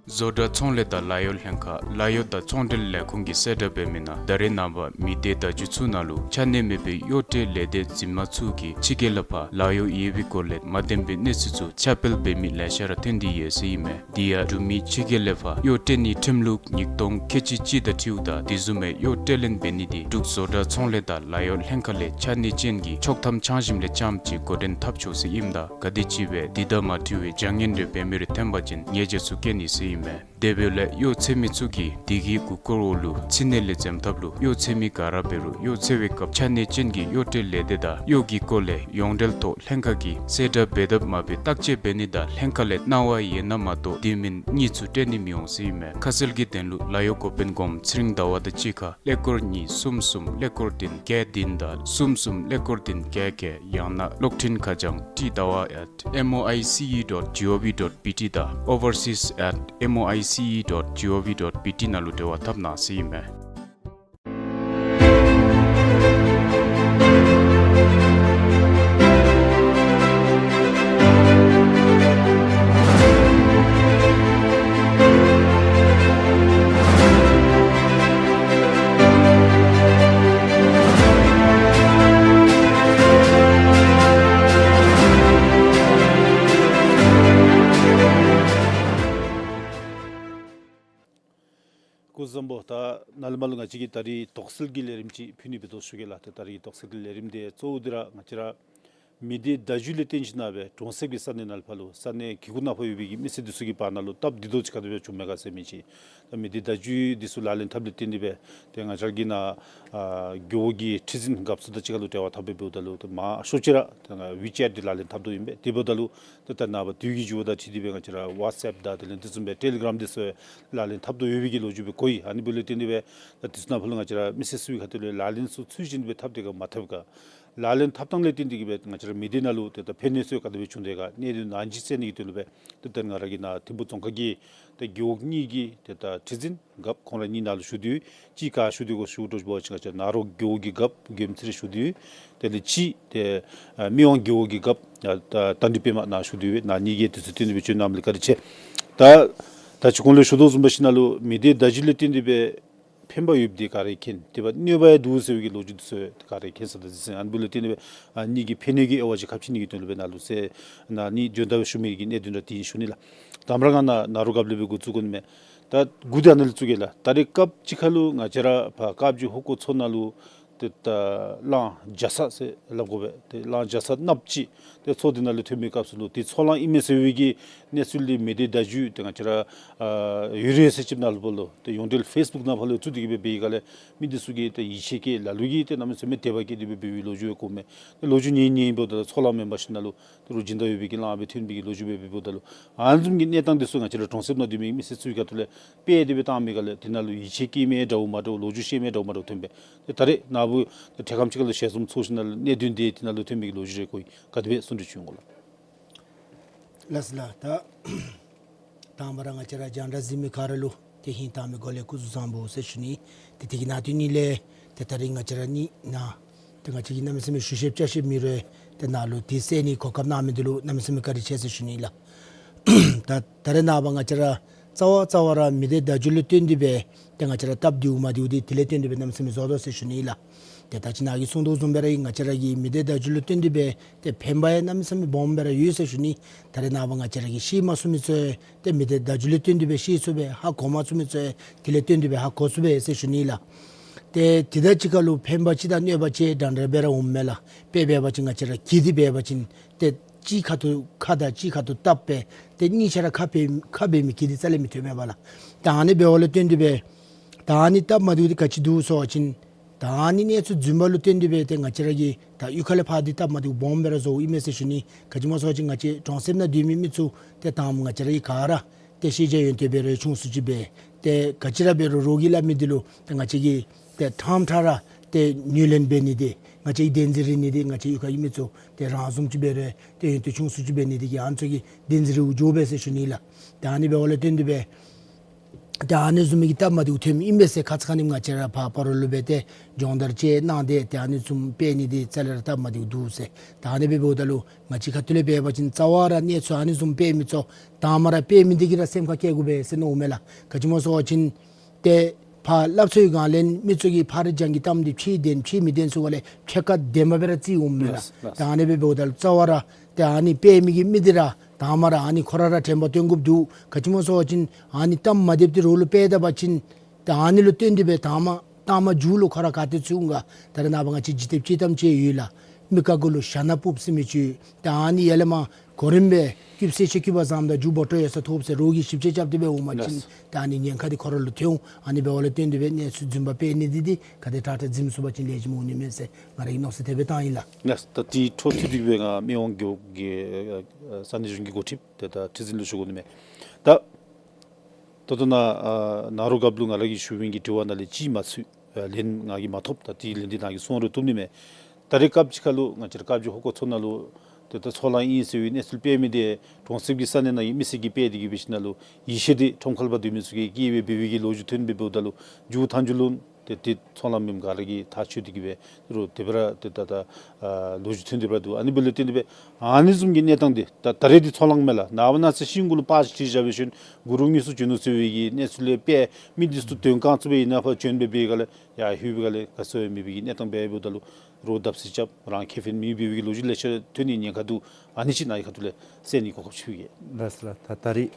བཟོ་གྲྭ་ཚོང་ལས་དང་ལཱ་གཡོག་ལྷན་ཁག་ལཱ་གཡོག་དང་ཚོང་འབྲེལ་ལས་ཁུངས་ཀྱིས་གསལ་བསྒྲགས་འབད་མི་ནང་ད་རེས་ནངས་པ་མི་སྡེ་བརྡ་བརྒྱུད་ཚུ་ནང་ལུ་ཆ་གནས་མེད་པའི་གཡོག་སྤྲོད་ལས་སྡེ་འཛིན་མ་ཚུ་གིས་ཕྱི་རྒྱལ་ལས་ཕར་ལཱ་གཡོག་ཡོད་པའི་སྐོར་ལས་མ་བདེན་པའི་གནས་ཚུལ་ཚུ་ཁྱབ་སྤེལ་འབད་མི་ལེ་ཤ་ར་ཐོན་ཏེ་ཡོད་ཟེར་ཨིན་མས། དེ་ཡང་འབྲུག་མི་ཕྱི་རྒྱལ་ལས་ཕར་གཡོག་སྤྲོད་ནིའི་ཁྲིམས་ལུགས་ཉིས་སྟོང་ཁལ་གཅིག་གཅིག་དང་འཁྲིལཝ་ད་དེ་བཟུམ་མའི་གཡོག་སྤྲོད་ལེན་འབད་ནི་དེ་འབྲུག་བཟོ་གྲྭ་ཚོང་ལས་དང་ལཱ་གཡོག་ལྷན་ཁག་ལས་ཆ་གནས་ཅན་གྱི་ཆོག་ཐམ་འཆང་ཞིནམ་ལས་རྐྱངམ་ཅིག་འགོ་འདྲེན་འཐབ་ཆོག་ཟེར་ཨིནམ་ད་ག་དེམ་ཅིག་སྦེ་དེ་དང་མ་འཁྲིལ་བའི་བྱ་ངན་རེ་འབད་མི་རེ་ཐོན་པ་ཅིན་ཉེས་བྱ་ཚུ་བཀལ་ནི་ཟེར་ཨིན་མས། དེ་འབདཝ་ལས་གཡོག་འཚོལ་མི་ཚུ་གིས་དེ་གི་མགུ་སྐོར་འོག་ལུ་ཕྱི་ནང་ལས་འཛེམ་ཐབས་ལུ་གཡོག་འཚོལ་མི་ག་ར་འབད་རུང་གཡོག་འཚོལ་བའི་སྐབས་ཆ་གནས་ཅན་གྱི་གཡོག་སྤྲོད་ལས་སྡེ་དང་གཡོག་གི་སྐོར་ལས་ཡོངས་འབྲེལ་ཐོག་ལྷན་ཁག་གིས་གསལ་བསྒྲགས་འབད་དཔ་མ་འབད་བརྟག་དཔྱད་འབད་ནི་དང་ལྷན་ཁག་ལས་གནང་བ་ཡོད་ན་མ་གཏོགས་དེ་མིན་གཉིས་ཚུ་སྤྲོད་ནི་མི་འོང་ཟེར་ཨིན་མས། ཁ་གསལ་གྱི་དོན་ལུ་ལཱ་གཡོག་འགོ་དཔོན་སྒོམ་ཚེ་རིང་ཟླ་བ་དང་གཅིག་ཁར་ཀླད་ཀོར་གཉིས་གསུམ་གསུམ་ཀླད་ཀོར་བདུན་བརྒྱད་བདུན་དང་གསུམ་གསུམ་ཀླད་ཀོར་བདུན་བརྒྱད་བརྒྱད། ཡང་ན་གློག་འཕྲིན་ཁ་བྱང་T ཟླ་བ་at M O I C E dot G O V dot B T དང་overseas at M O I C E dot G O V dot B T ནང་ལུ་འབྲེལ་བ་འཐབ་གནང་ཟེར་ཨིན་མས། མ་ལུ་ང་བཅས་ཀྱིས་ད་རིས་དོགས་སེལ་གྱི་ལས་རིམ་ཅིག་ཕུལ་ནི་འབད་དོ་ཞུ་གེ་ལགས། ཏེ་ད་རིས་དོགས་སེལ་གྱི་ལས་རིམ་འདི་གཙོ་བོ་འདི་ར་ང་བཅས་ར་མི་སྡེ་བརྡ་བརྒྱུད་ལས་བརྟེན་ཞིན་ན་སྦེ་གྲོང་གསེབ་ཀྱི་ས་གནས་ནང་ལུ་ཕར་ལུ་ས་གནས་གི་གུ་ནང་ཕར་ཡོད་པའི་གི་མི་སེར་འདི་ཚུ་གི་བར་ན་ལུ་སྟབས་བདེ་ཏོག་ཅིག་ག་དེ་སྦེ་བྱུངམ་མས་ག་ཟེར་མི་ཅིག། ད་མི་སྡེ་བརྡ་བརྒྱུད་འདི་ཚུ་ལག་ལེན་འཐབ་ལས་བརྟེན་ཏེ་སྦེ་ཏེ་ང་བཅས་ར་གི་ནཱ་ཨ་རྒེད་འོག་གི་ཁྲི་འཛིན་རྒཔོ་ཚུ་དང་གཅིག་ཁར་ལུ་འབྲེལ་བ་འཐབ་སྦེ་འབདཝ་ད་ལུ་ཏེ་མང་ཤོས་ཅིག་ར་ཏེ་ང་ཝི་ཅེཊ་འདི་ལག་ལེན་འཐབ་དོ་ཨིན་པས། དེ་འབདཝ་ད་ལུ་ཏེ་ད་ནངས་པ་དུས་ཀྱི་འགྱུར་བ་དང་འཁྲིལ་ཏེ་སྦེ་ང་བཅས་ར་ཝཊས་ཨེཔ་དང་དེ་ལས་དེ་བཟུམ་སྦེ་ཊེ་ལི་གརམ་འདི་ཚུ་ལག་ལེན་འཐབ་དོ་ཡོད་པའི་གི་ལོ་རྒྱུས་སྦེ་གོ་ཡི། ཨ་ནི་འབདཝ་ལས་བརྟེན་ཏེ་སྦེ་ད་དུས་ཚོད་ནང་ཕར་ལུ་ང་བཅས་ར་མི་སེར་ཚུ་གི་ཁ་ཐུག་ལས་ལག་ལེན་ཚུ་ཚུལ་བཞིན་སྦེ་འཐབ་སྟེ་ག་མ་འཐབ་ག། ལག་ལེན་འཐབ་ཐངས་ལས་བརྟེན་ཏེ་གི་སྦེ་ང་བཅས་ར་མི་སྡེ་ནང་ལུ་ཏེ་ད་ཕན་གནོད་ཚུ་ག་དེ་སྦེ་བྱུང་དེས་ག་གནད་དོན་ནང་འཇིགས་སེལ་ནི་གི་དོན་ལུ་སྦེ་ཏེ་ད་ང་ར་གི་ནཱ་ཐིམ་ཕུ་རྫོང་ཁག་གི་ཏེ་རྒེད་འོག་གཉིས་ཀྱི་ཏེ་ད་ཁྲི་འཛིན་རྒཔོ་ཁོང་ར་གཉིས་ནཱ་ལུ་ཞུ་དོ་ཡོད། གཅིག་ག་ཞུ་དོ་ཡོད་གོ་ཞུ་དོ་ཡོདཔ་འབད་བ་ཅིན་ང་བཅས་ནཱ་རོ་རྒེད་འོག་གི་རྒཔོ་རྒྱལ་ཡུམ་ཚེ་རིང་ཞུ་དོ་ཡོད། དེ་ལས་གཅིག་ཏེ་ཨ་སྨད་ཝང་རྒེད་འོག་གི་རྒཔོ་ཨ་ད་རྟ་མགྲིན་པདྨ་ནཱ་ཞུ་དོ་ཡོད། ནཱ་གཉིས་ཀྱིས་དུས་ཚོད་བཏོན་ཏེ་སྦེ་བྱོན་གནང་མི་ལུ་བཀའ་དྲིན་ཆེ། ད་ད་ཅི་གོང་ལུ་ཞུ་དོ་བཟུམ་འབད་ཞིན་ན་ལུ་མི་སྡེ་བརྡ་བརྒྱུད་ལས་བརྟེན་ཏེ་སྦེ་ཕན་པ་ཡོདཔ་འདི་ག་ར་མཁྱེན། དེ་འབདཝ་གནོད་པ་ཡང་འདུག་ཟེར་བའི་གི་ལོ་རྒྱུས་འདི་ཚུ་ག་ར་མཁྱེན་ས་དང་གཟིགས་ས་ཨིན། ཨ་ནི་འབདཝ་ལས་བརྟེན་ཏེ་སྦེ་ཨ་ནི་གི་ཕན་གནོད་ཀྱི་དབྱེ་བ་ཅིག་ཁ་ཕྱེ་ནི་གི་དོན་ལུ་སྦེ་ནཱ་ལུ་ཟེར་ནཱ་ནི་བྱོན་ད་སྦེ་ཞུ་མི་གི་གནད་དོན་ར་འདི་ཨིན་ཞུ་ནི་ལགས། དང་པ་ར་ང་ནཱ་ནཱ་རོ་རྒཔོ་ལས་སྦེ་འགོ་བཙུགས་དགོ་ནི་མས། ད་འགོ་འདི་ཨ་ནཱ་ལས་བཙུགས་གེ་ལགས། ད་རེས་སྐབས་ཅིག་ཁར་ལུ་ང་བཅས་ར་ཕར་དཀར་སྦྱོར་ཧོ་ཀོ་མཚོ་ནང་ལུ་ཏེ་ད་གླང་རྒྱ་ཚ་ཟེར་སླབ་དགོ་པས། ཏེ་གླང་རྒྱ་ཚ་གནགཔོ་ཅིག་ཏེ་མཚོ་འདི་ནང་ལུ་ཐོན་པའི་སྐབས་སུ་ལུ་ཏེ་མཚོ་གླང་ཨིན་མས་ཟེར་བའི་གི་གནས་ཚུལ་འདི་མི་སྡེ་བརྡ་བརྒྱུད་ཏེ་ང་བཅས་ར་ཨ་ཡུ་རེ་ཟེར་ཅིག་ནང་ལུ་ཕར་ལུ་ཏེ་ཡོངས་འབྲེལ་ཕེསི་བུཀ་ནང་ཕར་ལུ་བཙུགས་ཏེ་གི་སྦེ་འབད་བའི་སྒང་ལས་མི་འདི་ཚུ་གིས་ཏེ་ཡིད་ཆེས་བསྐྱེད་ལ་ལུ་གིས་ཏེ་གནམ་མེད་ས་མེད་དད་པ་བསྐྱེད་དེ་སྦེ་འབད་བའི་ལོ་རྒྱུས་ཡང་གོཝ་མས། ཏེ་ལོ་རྒྱུས་ཉན་ཉན་འབདཝ་ད་ལུ་མཚོ་གླང་མེན་པར་ཞིན་ན་ལུ་ཏེ་རོགས་སྦྱིན་བདག་ཡོད་པའི་གི་གླང་སྦེ་ཐོན་པའི་གི་ལོ་རྒྱུས་སྦེ་འབདཝ་ད་ལུ་ཨ་ནི་བཟུམ་གྱི་གནས་སྟངས་འདི་ཚུ་ང་བཅས་ར་གྲོང་གསེབ་ནང་སྡོད་མི་མི་སེར་ཚུ་གི་ཁ་ཐུག་ལས་དཔེ་དེ་སྦེ་བཏང་མི་སྒང་ལས་དེ་ནང་ལུ་ཡིད་ཆེས་བསྐྱེད་མི་འདྲཝ་མ་འདྲཝ་ལོ་རྒྱུས་བཤད་མི་འདྲཝ་མ་འདྲཝ་ཐོན་པས། ཏེ་ད་རེས་ནཱ་བུ་ཏེ་འཕྲལ་ཁམས་ཅིག་ཁར་ལུ་ཞལ་འཛོམས་ཚོགས་ཞིན་ན་ལུ་གནད་དོན་འདི་དེ་ནང་ལུ་ཐོན་མི་གི་ལོ་རྒྱུས་རེ་གོ་ཡི། ག་དེ་སྦེ་གསུང་གྲོས་ཅིག་ཡོད་ག་ལགས། ལགས་སོ་ལགས། ད་དང་པ་ར་ང་བཅས་ར་རྒྱང་བསྒྲགས་གཟིགས་མི་ག་ར་ལུ་ཏེ་ཧིང་དྭངས་མའི་སྒོ་ལས་སྐུ་གཟུགས་བཟང་པོ་ཟེར་ཞུ་ནི། ཏེ་དེ་གི་ནང་དོན་ནི་ལས་ཏེ་ད་རིས་ང་བཅས་ར་གཉིས་ནཱ་ཏེ་ང་བཅས་ཀྱིས་གནམ་མེད་ས་མེད་ཞུ་ཤེསཔ་བཅའ་ཤེསཔ་མེད་རུང་ཏེ་ནཱ་ལུ་དེ་གསན་ནི་གོ་སྐབས་གནང་མི་འདི་ལུ་གནམ་མེད་ས་མེད་བཀའ་དྲིན་ཆེ་ཟེར་ཞུ་ནི་ལགས། ད་ད་རེས་ནངས་པ་ང་བཅས་ར་རྩ་བ་རྩ་བ་ར་མི་སྡེ་བརྡ་བརྒྱུད་ལུ་བརྟེན་ཏེ་སྦེ་ཏེ་ང་བཅས་ར་སྟབས་བདེཝ་མ་བདེཝ་འདི་དེ་ལས་བརྟེན་ཏེ་སྦེ་གནམ་མེད་ས་མེད་བཟོ་དོ་ཟེར་ཞུ་ནི་ལགས། ཏེ་ད་ཅི་ནཱ་གིས་གསུང་དོ་བཟུམ་སྦེ་ར་ང་བཅས་ར་གི་མི་སྡེ་བརྡ་བརྒྱུད་ལུ་བརྟེན་ཏེ་སྦེ་ཏེ་ཕན་པ་ཡང་གནམ་མེད་ས་མེད་སྦོམ་སྦེ་ར་ཡོད་ཟེར་ཞུ་ནི། ད་རེས་ནངས་པ་ང་བཅས་ར་གིས་ཤེས་མ་ཚུགས་མི་ཚུ་ཏེ་མི་སྡེ་བརྡ་བརྒྱུད་ལུ་བརྟེན་ཏེ་སྦེ་ཤེས་ཚུགས་པས། ཧ་གོ་མ་ཚུགས་མི་ཚུ་དེ་ལས་བརྟེན་ཏེ་སྦེ་ཧ་གོ་ཚུགས་པས་ཟེར་ཞུ་ནི་ལགས། ཏེ་དེ་དང་གཅིག་ཁར་ལུ་ཕན་པ་ཅིག་དང་གནོད་པ་ཅིག་འདྲན་འདྲ་སྦེ་ར་འོངམ་མས་ལགས། དཔེ་འབད་བ་ཅིན་ང་བཅས་ར་གྱི་འདི་འབད་བ་ཅིན་ཏེ་གཅིག་ཁ་ཐུག་ཁ་དང་གཅིག་ཁ་ཐུག་བཏབ་སྦེ་ཏེ་གཉིས་ཆ་ར་ཁ་འབད་ཁ་འབད་མི་གྱི་འདི་རྩ་ལས་མི་ཐོན་མས་པ་ལགས། ད་ཨ་ནི་འབདཝ་ལས་བརྟེན་ཏེ་སྦེ་ད་ཨ་ནི་སྟབས་མ་བདེཝ་འདི་ག་ཅི་འདུག་ཟེར་བ་ཅིན་ད་ཨ་ནི་གནས་ཚུལ་རྫུན་པ་ལུ་བརྟེན་ཏེ་སྦེ་ཏེ་ང་བཅས་ར་གིས་ད་གཡུས་ཁ་ལས་ཕར་འདི་སྟབས་མ་བདེཝ་སྦོམ་སྦེ་ར་བཟོཝ་ཨིན་མས་ཟེར་ཞུ་ནི། ག་ཅི་སྨོ་ཟེར་བ་ཅིན་ང་བཅས་གྲོང་གསེབ་ནང་སྡོད་མི་མི་ཚུ་ཏེ་ད་ང་བཅས་ར་གིས་ག་ར་ཏེ་ཤེས་བྱ་ཡོན་ཏན་འབད་རུང་ཆུང་སུ་ཅིག་འབད། ཏེ་ག་ཅི་ར་འབད་རུང་རོགས་ཀྱིས་སླབ་མི་འདི་ལུ་ཏེ་ང་བཅས་ཀྱིས་ཏེ་ཕྲང་ཕྲང་ར་ཏེ་ངོས་ལེན་འབད་ནི་འདི་ང་བཅས་ཀྱིས་བདེན་འཛིན་རེ་ནི་འདི་ང་བཅས་གཡུས་ཁ་གི་མི་ཚུ་ཏེ་རང་བཟུམ་ཅིག་འབད་རུང་ཏེ་ཡོན་ཏན་ཆུང་སུ་ཅིག་འབད་ནི་འདི་གིས་ཨ་ནི་ཚུ་གིས་བདེན་འཛིན་རེ་འགྱོ་སྦེ་ཟེར་ཞུ་ནི་ལགས། ཏེ་ཨ་ནི་འབདཝ་ལས་བརྟེན་ཏེ་སྦེ་ཏེ་ཨ་ནི་བཟུམ་མའི་གི་སྟབས་མ་བདེཝ་ཐོནམ་ཨིན་པས་ཟེར་ཁ་ཙ་ཁ་ཉིནམ་ང་བཅས་ར་ཕར་སྤ་རོ་ལུ་སྦེ་ཏེ་སྦྱོང་བརྡར་ཅིག་གནང་སྟེ་ཏེ་ཨ་ནི་བཟུམ་སྤེལ་ནི་འདི་རྩ་ལས་ར་སྟབས་མ་བདེཝ་འདུག་ཟེར། ད་ཨ་ནི་སྦེ་འབདཝ་ད་ལུ་ང་བཅས་ཁ་ཐུག་ལས་འབད་བ་ཅིན་རྩ་བ་ར་གནས་ཚུལ་ཨ་ནི་བཟུམ་སྤེལ་མི་ཚུ་དང་པ་ར་སྤེལ་མི་འདི་གིས་ར་སེམས་ཁར་བཀལ་དགོ་པས་ཟེར་མནོཝ་མས་ལགས། ག་ཅི་སྨོ་ཟེར་བ་ཅིན་ཏེ་ཕར་སླབ་སྲོལ་སྒང་ལས་མི་ཚུ་གིས་ཕར་རྒྱང་གི་གཏམ་འདི་ཕྱིར་བདེན་ཕྱིར་མི་བདེན་ཚུ་ག་ལས་ཕྱེད་ཀ་བདེན་པ་སྦེ་ར་བརྩིཝ་མས་ལགས། ལགས། ད་ཨ་ནི་སྦེ་འབདཝ་ད་ལུ་རྩ་བ་ར་ཏེ་ཨ་ནི་སྤེལ་མི་གི་མི་འདི་ར་དང་པ་ར་ཨ་ནི་ཁོ་ར་ར་དྲན་པ་སྟོན་དགོཔ་འདུག། ག་ཅི་སྨོ་ཟེར་བ་ཅིན་ཨ་ནི་གཏམ་མ་བདེཝ་འདི་རོགས་ལུ་སྤེལ་ད་པ་ཅིན་ཏེ་ཨ་ནི་ལུ་བརྟེན་ཏེ་སྦེ་དང་པ་དང་པ་མཇུག་ལུ་ཁོ་ར་ག་ཏེ་ཚུད་འོང་ག། ད་རེས་ནངས་པ་ང་བཅས་འཇིག་རྟེན་སྤྱི་གཏམ་ཅིག་ཡོད་ལགས། མི་ཁ་གུ་ལུ་ཞྭ་ནག་སྤུབས་ཟེར་མི་ཅིག། ཏེ་ཨ་ནི་ཡར་ལས་མར་གོ་རིམ་སྦེ་སྐྱིདཔ་སེ་ཆེ་སྐྱིདཔ་བཟངམ་ད་མཇུག་བོ་ཊོ་ཡོད་ས་ཐོབ་ཟེར་རོགས་ཀྱིས་ཞིབ་དཔྱད་རྐྱབ་སྟེ་སྦེ་འོང་པ་ཅིན་ལགས། ཏེ་ཨ་ནི་ཉེན་ཁ་འདི་ཁོ་ར་ལུ་ཐོན་འོང་། ཨ་ནི་འབདཝ་ལས་བརྟེན་ཏེ་སྦེ་གནས་ཚུལ་རྫུན་པ་སྤེལ་ནི་འདི་འདི་ག་དེ་དྲག་དྲག་འཛེམ་ཚུགས་པ་ཅིན་ལེགས་ཤོམ་འོང་ནི་མས་ཟེར་ང་རའི་མནོ་བསམ་དེ་སྦེ་བཏང་ཡི་ལགས། ལགས། ད་དེ་འཕྲོ་མཐུད་དེ་སྦེ་ང་སྨད་ཝང་རྒེད་འོག་གི་ཨ་ས་གནས་གཞུང་གི་འགོ་ཁྲིདཔ་ཏེ་ད་ཁྲི་འཛིན་ལུ་ཞུ་དགོ་ནི་མས། ད་ད་ལྟོ་ནཱ་ཨ་ནཱ་རོ་རྒཔོ་ལུ་ང་ར་གིས་ཞུ་མི་གི་དྲི་བ་ནང་ལས་གཅིག་མ་ཚུད་ཨ་ལན་ང་གིས་མ་ཐོབ། ད་དེ་ལན་འདི་ནཱ་གིས་གསུང་རུང་བཏུབ་ནི་མས། ད་རེས་སྐབས་ཅིག་ཁར་ལུ་ང་བཅས་ར་དཀར་སྦྱོར་ཧོ་ཀོ་མཚོ་ནང་ལུ་ཏེ་ད་མཚོ་གླང་ཨིན་ཟེར་བའི་གནས་ཚུལ་སྤེལ་མི་འདི་གྲོང་གསེབ་ཀྱི་ས་གནས་ནང་གི་མི་སེར་གྱིས་སྤེལ་ཏེ་གི་འབད་ཞིན་ན་ལུ་ཡིད་ཆེས་འདི་ཁྲོམ་ཁ་ལས་ཕར་སྡོད་མི་ཚུ་གིས་བསྐྱེད་སྦེ་འབད་བའི་གི་ལོ་རྒྱུས་ཐོན་སྦེ་འབདཝ་ད་ལུ་མཇུག་མཐའ་མཇུག་ལུ་ཏེ་དེ་མཚོ་གླང་མེནམ་ག་ར་གིས་ཐག་ཆོད་དེ་གི་སྦེ་རུང་དེ་སྦེ་ར་ཏེ་ད་ད་ཨ་ལོ་རྒྱུས་ཐོན་ཏེ་འབད་འདུག། ཨ་ནི་འབདཝ་ལས་བརྟེན་ཏེ་སྦེ་ཨ་ནི་བཟུམ་གྱི་གནས་སྟངས་འདི་ད་ད་རེས་འདི་མཚོ་གླང་མས་ལགས། ནངས་པ་གནངས་ཚེ་ཤིང་གུ་ལུ་པར་ཅིག་བྲིས་བཞག་འབད་ཞིན་གུ་རུ་དངོས་སུ་བྱོན་ནུག་ཟེར་བའི་གི་གནས་ཚུལ་ལས་སྦེ་མི་འདི་ཚུ་དོན་རྐང་བཙུགས་སྦེ་ཨིན་ན་ཕར་བྱོན་སྦེ་འབད་བའི་སྒང་ལས་ཡར་ལྷོད་པའི་སྒང་ལས་ག་ཅི་སྦེ་མེད་པའི་གི་གནས་སྟངས་སྦེ་འབདཝ་ད་ལུ་རོགས་བརྡབ་གསིག་རྐྱབ་རང་ཁེ་ཕན་མེད་པའི་གི་ལོ་རྒྱུས་ལེ་ཤ་ཐོན་ནིའི་ཉེན་ཁ་འདུག། ཨ་ནི་ཅིག་ནཱ་གི་ཁ་ཐུག་ལས་གསན་ནིའི་གོ་སྐབས་ཅིག་ཕུལ་གེ། ལགས་ལགས། ད་ད་རེས་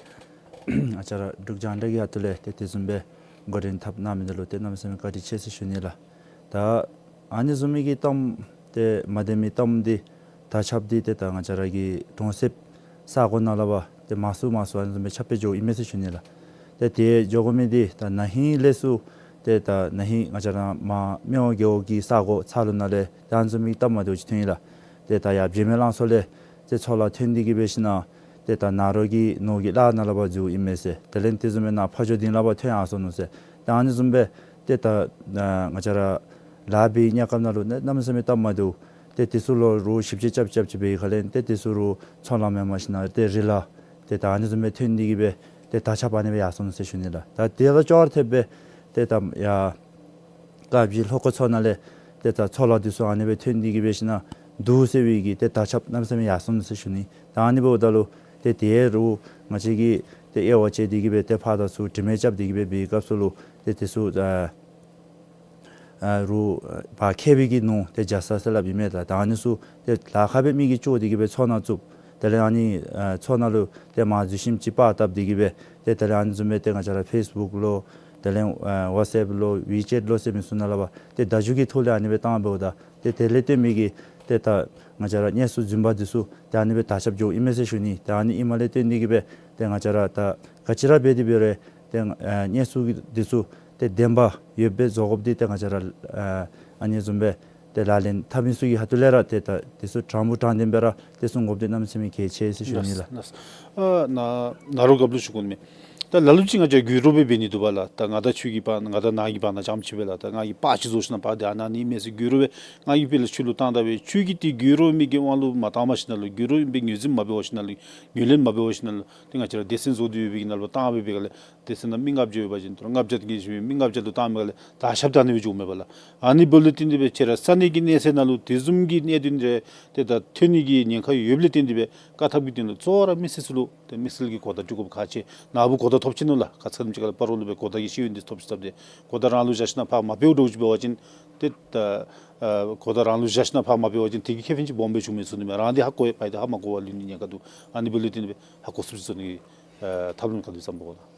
ང་བཅས་ར་འབྲུག་རྒྱང་བསྒྲགས་ཀྱི་ཁ་ཐུག་ལས་ཏེ་དེ་བཟུམ་སྦེ་ འགོ་འདྲེན་འཐབ་གནང་མི་འདི་ལུ་ཏེ་གནམ་མེད་ས་མེད་བཀའ་དྲིན་ཆེ་ཟེར་ཞུ་ནི་ལགས། ད་ཨ་ནི་བཟུམ་མའི་གི་གཏམ་ཏེ་མ་བདེན་མི་གཏམ་འདི་དར་ཁྱབ་འདི་ཏེ་ད་ང་བཅས་ར་གི་གྲོང་གསེབ་ས་གོ་ནང་ལུ་འབད་ཏེ་མང་སུ་མང་སུ་ཨ་ནི་བཟུམ་སྦེ་ཁྱབ་སྤེལ་འགྱོཝ་ཨིན་མས་ཟེར་ཞུ་ནི་ལགས། ཏེ་དེ་འགྱོ་དགོ་མི་འདི་ད་ན་ཧིང་ལས་ཚུར་ཏེ་ད་ན་ཧིང་ང་བཅས་ར་མར་སྨད་ཝང་རྒེད་འོག་གི་ས་གོ་ཚར་ལུ་ནང་ལས་ད་ཨ་ནི་བཟུམ་མའི་གཏམ་མ་བདེཝ་ཅིག་ཐོན་ཡི་ལགས། ཏེ་ད་ཡར་བྱེ་སྨད་གླང་མཚོ་ལས་ཏེ་མཚོ་ལ་ཐོན་ཏེ་གི་འབད་ཞིན་ན་ཏེ་ད་ནཱ་རོ་གི་ནོར་གྱི་གླ་ནང་ལུ་འབད་འཛུལཝ་ཨིན་མས་ཟེར། དེ་ལས་དེ་བཟུམ་སྦེ་ནཱ་ཕ་ཇོ་སྡིངས་ལུ་འབད་ཐོན་ཡར་སོ་ནུག་ཟེར། ད་ཨ་ནི་བཟུམ་སྦེ་ཏེ་ད་ང་བཅས་ར་ལཱ་འབད་བའི་གནས་སྐབས་ནང་ལུ་ནི་གནམ་མེད་ས་མེད་སྟབས་མ་བདེཝ། ཏེ་དེ་ཚུ་ལུ་རོགས་ཞིབ་དཔྱད་རྐྱབ་རྐྱབ་ཅིག་འབད་བའི་ཁ་ལས་ཏེ་དེ་ཚུ་རོགས་མཚོ་ནང་མེནམ་ཞིན་ན་ཏེ་རི་ལ་ཏེ་ད་ཨ་ནི་བཟུམ་སྦེ་ཐོན་ཏེ་གི་སྦེ་ཏེ་དར་ཁྱབ་ཨ་ནི་སྦེ་ཡར་སོ་ནུག་ཟེར་ཞུ་ནི་ལགས། ད་དེ་དང་ཅོག་ར་འཐདཔ་སྦེ་ཏེ་ད་ཡར་དཀར་སྦྱིས་ལྷོ་ཁ་མཚོ་ནང་ལས་ཏེ་ད་མཚོ་ལ་འདི་ཚུ་ཨ་ནི་སྦེ་ཐོན་ཏེ་གི་འབད་ཞིན་ན་འདུག་ཟེར་བའི་གི་ཏེ་དར་ཁྱབ་གནམ་མེད་ས་མེད་ཡར་སོ་ནུག་ཟེར་ཞུ་ནི། ད་ཨ་ནི་འབདཝ་ད་ལུ་ཏེ་དེ་རུང་ང་བཅས་ཀྱིས་ཏེ་དབྱེ་བ་དཔྱད་དེ་གི་སྦེ་ཏེ་ཕར་དང་ཚུར་དྲི་མེད་རྐྱབ་སྟེ་གི་སྦེ་འབད་བའི་སྐབས་སུ་ལུ་ཏེ་དེ་ཚུ་ཨ་ཨ་རུང་ཨ་ཕར་ཁེ་པའི་གི་ནོར་ཏེ་རྒྱ་ཚ་ཟེར་སླབ་ཨིན་མས་ལགས། ད་ཨ་ནི་ཚུ་ཏེ་ལཱ་ཁག་སྦེ་མི་གིས་བཅོ་སྟེ་གི་སྦེ་མཚོ་ནང་བཙུགས། དེ་ལས་ཨ་ནི་ཨ་མཚོ་ནང་ལུ་ཏེ་མར་འཛུལ་ཞིནམ་ཅིག་པར་བཏབ་སྟེ་གི་སྦེ་ཏེ་དེ་ལས་ཨ་ནི་བཟུམ་སྦེ་ཏེ་ང་བཅས་ར་ཕེསི་བུཀ་ལུ་དེ་ལས་ཨ་ཝཊས་ཨེཔ་ལུ་ཝི་ཅེཊ་ལུ་ཟེར་མི་ཚུ་ནང་ལུ་འབད་ཏེ་བརྡ་བརྒྱུད་ཀྱི་ཐོག་ལས་ཨ་ནི་སྦེ་བཏང་འབདཝ་ད་ཏེ་དེ་ལས་བརྟེན་མི་གིས་ཏེ་ད་ང་བཅས་ར་གནས་ཚུལ་རྫུན་པ་འདི་ཚུ་ཏེ་ཨ་ནི་སྦེ་དར་ཁྱབ་འགྱོཝ་ཨིན་མས་ཟེར་ཞུ་ནི། ཏེ་ཨ་ནི་ཨིནམ་ལས་བརྟེན་ཏེ་གི་སྦེ་ཏེ་ང་བཅས་ར་ད་ག་ཅི་ར་འབད་དེ་འབད་རུང་ཏེ་ཨ་གནས་ཚུལ་འདི་ཚུ་ཏེ་བདེན་པ་ཡོདཔ་སྦེ་བཟོ་དགོཔ་འདི་ཏེ་ང་བཅས་ར་ཨ་ཨ་ནི་བཟུམ་སྦེ་ཏེ་ལག་ལེན་འཐབ་མི་ཚུ་གི་ཁ་ཐུག་ལས་ར་ཏེ་ད་འདི་ཚུ་དྲང་པོ་དྲང་བདེན་སྦེ་ར་ཏེ་སྲུང་དགོཔ་འདི་གནམ་མེད་ས་མེད་གལ་ཆེ་ཟེར་ཞུ་ནི་ལགས། ལགས། ཨ་ནཱ་ནཱ་རོ་རྒཔོ་ལུ་ཞུ་དགོ་ནི་མས། ད་ལ་ལུ་ཅིག་ང་བཅས་རྒྱུ་རོ་སྦེ་འབད་ནི་འདུག་པ་ལགས། ད་ང་དང་ཁྱོད་ཀྱི་བར་ན་ང་དང་ནཱ་གི་བར་ན་རྐྱངམ་ཅིག་སྦེ་ལགས། ད་ང་གིས་པར་ཅིག་བཟོ་ཞིན་ན་པར་འདི་ཨ་ནཱ་ནི་ཨིན་མས་ཟེར་རྒྱུ་རོ་སྦེ་ང་གིས་དཔེ་ལུ་ཁྱོད་ལུ་བཏང་ད་སྦེ་ཁྱོད་ཀྱིས་ཏེ་རྒྱུ་རོ་མི་གི་དབང་ལུ་མ་བཏང་པར་ཞིན་ན་ལུ་རྒྱུ་རོ་ཨིན་པའི་ངོས་འཛིན་མ་འབད་བར་ཞིན་ན་ལུ་ངོས་ལེན་མ་འབད་བར་ཞིན་ན་ལུ་ཏེ་ང་བཅས་ར་སྡེ་ཚན་བཟོ་སྟེ་ཡོད་པའི་གི་ནང་ལུ་བཏང་སྦེ་འབད་ག་ལས་སྡེ་ཚན་ནང་མི་ལྔ་བརྒྱ་ཡོད་པ་ཅིན་ད་ལྔ་བརྒྱ་དེ་གིས་ཞུ་མི་ལྔ་བརྒྱ་ལུ་བཏང་འབད་ག་ལས་དར་ཁྱབ་ད་ཨ་ནི་སྦེ་འགྱོཝ་མས་པ་ལགས། ཨ་ནི་འབདཝ་ལས་བརྟེན་ཏེ་སྦེ་ཁྱེད་ར་ས་གནས་ཀྱི་གནས་ཚད་ནང་ལུ་དེ་བཟུམ་གྱི་གནད་དོན་རེ་ཏེ་ད་ཐོན་ནི་གི་ཉེན་ཁ་ཡོདཔ་ལས་བརྟེན་ཏེ་སྦེ་བཀག་ཐབས་ཀྱི་དོན་ལུ་གཙོ་བོ་ར་མི་སེར་ཚུ་ལུ་ཏེ་དམིགས་བསལ་གྱི་གོ་བརྡ་སྤྲོད་དགོཔ་ཁག་ཆེ། ནཱ་བུ་གོ་བརྡ་ཐོབ་ཅི་ནུག་ལགས། ཁ་ཙ་ཅིག་ཁ་ལས་སྤ་རོ་ལུ་སྦེ་གོ་བརྡ་གི་ཤེས་ཡོན་འདི་ཐོབ་ཅི་ཐོབ་སྟེ་གོ་བརྡ་རང་ལུ་བཞག་ཞིན་ན་ཕར་མ་སྤེལཝ་འདྲཝ་ཅིག་འབད་བ་ཅིན་ཏེ་ད་ཨ་གོ་བརྡ་རང་ལུ་བཞག་ཞིན་ན་ཕར་མ་སྤེལ་བ་ཅིན་དེ་གི་ཁེ་ཕན་ཅིག་སྦོམ་སྦེ་བྱུང་མི་ཚུགས་ནི་མས། རང་འདི་ཧ་གོ་ཡི་ཕར་འདི་ཧ་མ་གོ་བར་ལུས་ནི་ཉེན་ཁ་འདུག། ཨ་ནི་འབདཝ་ལས་བརྟེན་ཏེ་སྦེ་ཧ་གོ་ཚུགསཔ་ཅིག་བཟོ་ནི་གི་ཨ་ཐབས་ལམ་ག་དེ་སྦེ་བརྩམ་དགོ་ལགས།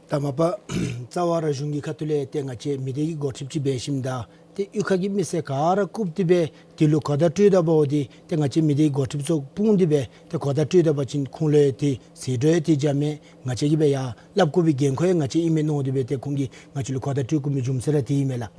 ད་མ་པ་རྩ་བ་ར་གཞུང་གི་ཁ་ཐུག་ལས་ཏེ་ང་བཅས་མི་སྡེ་གི་འགོ་ཁྲིདཔ་ཅིག་འབད་ཞིནམ་ད་ཏེ་གཡུས་ཁ་གི་མི་སེར་ག་ར་བཀུག་སྟེ་སྦེ་དེ་ལུ་གོ་བརྡ་སྤྲོད་ད་འབདཝ་འདི་ཏེ་ང་བཅས་མི་སྡེ་གི་འགོ་ཁྲིདཔ་ཚུ་སྤུངས་ཏེ་སྦེ་ཏེ་གོ་བརྡ་སྤྲོད་ད་པ་ཅིན་ཁོང་ལུ་ཡང་ཏེ་ཟད་འགྲོ་ཡང་ཏེ་རྐྱངམ་མེད། ང་བཅས་ཀྱིས་སྦེ་ཡར་སླབ་དགོ་པའི་འགན་ཁུར་ཡང་ང་བཅས་ཨིན་མས་མནོ་སྟེ་སྦེ་ཏེ་ཁོང་གིས་ང་བཅས་ལུ་གོ་བརྡ་སྤྲོད་དགོ་མི་རྒྱུ་མཚན་ར་དེ་ཨིན་མས་ལགས།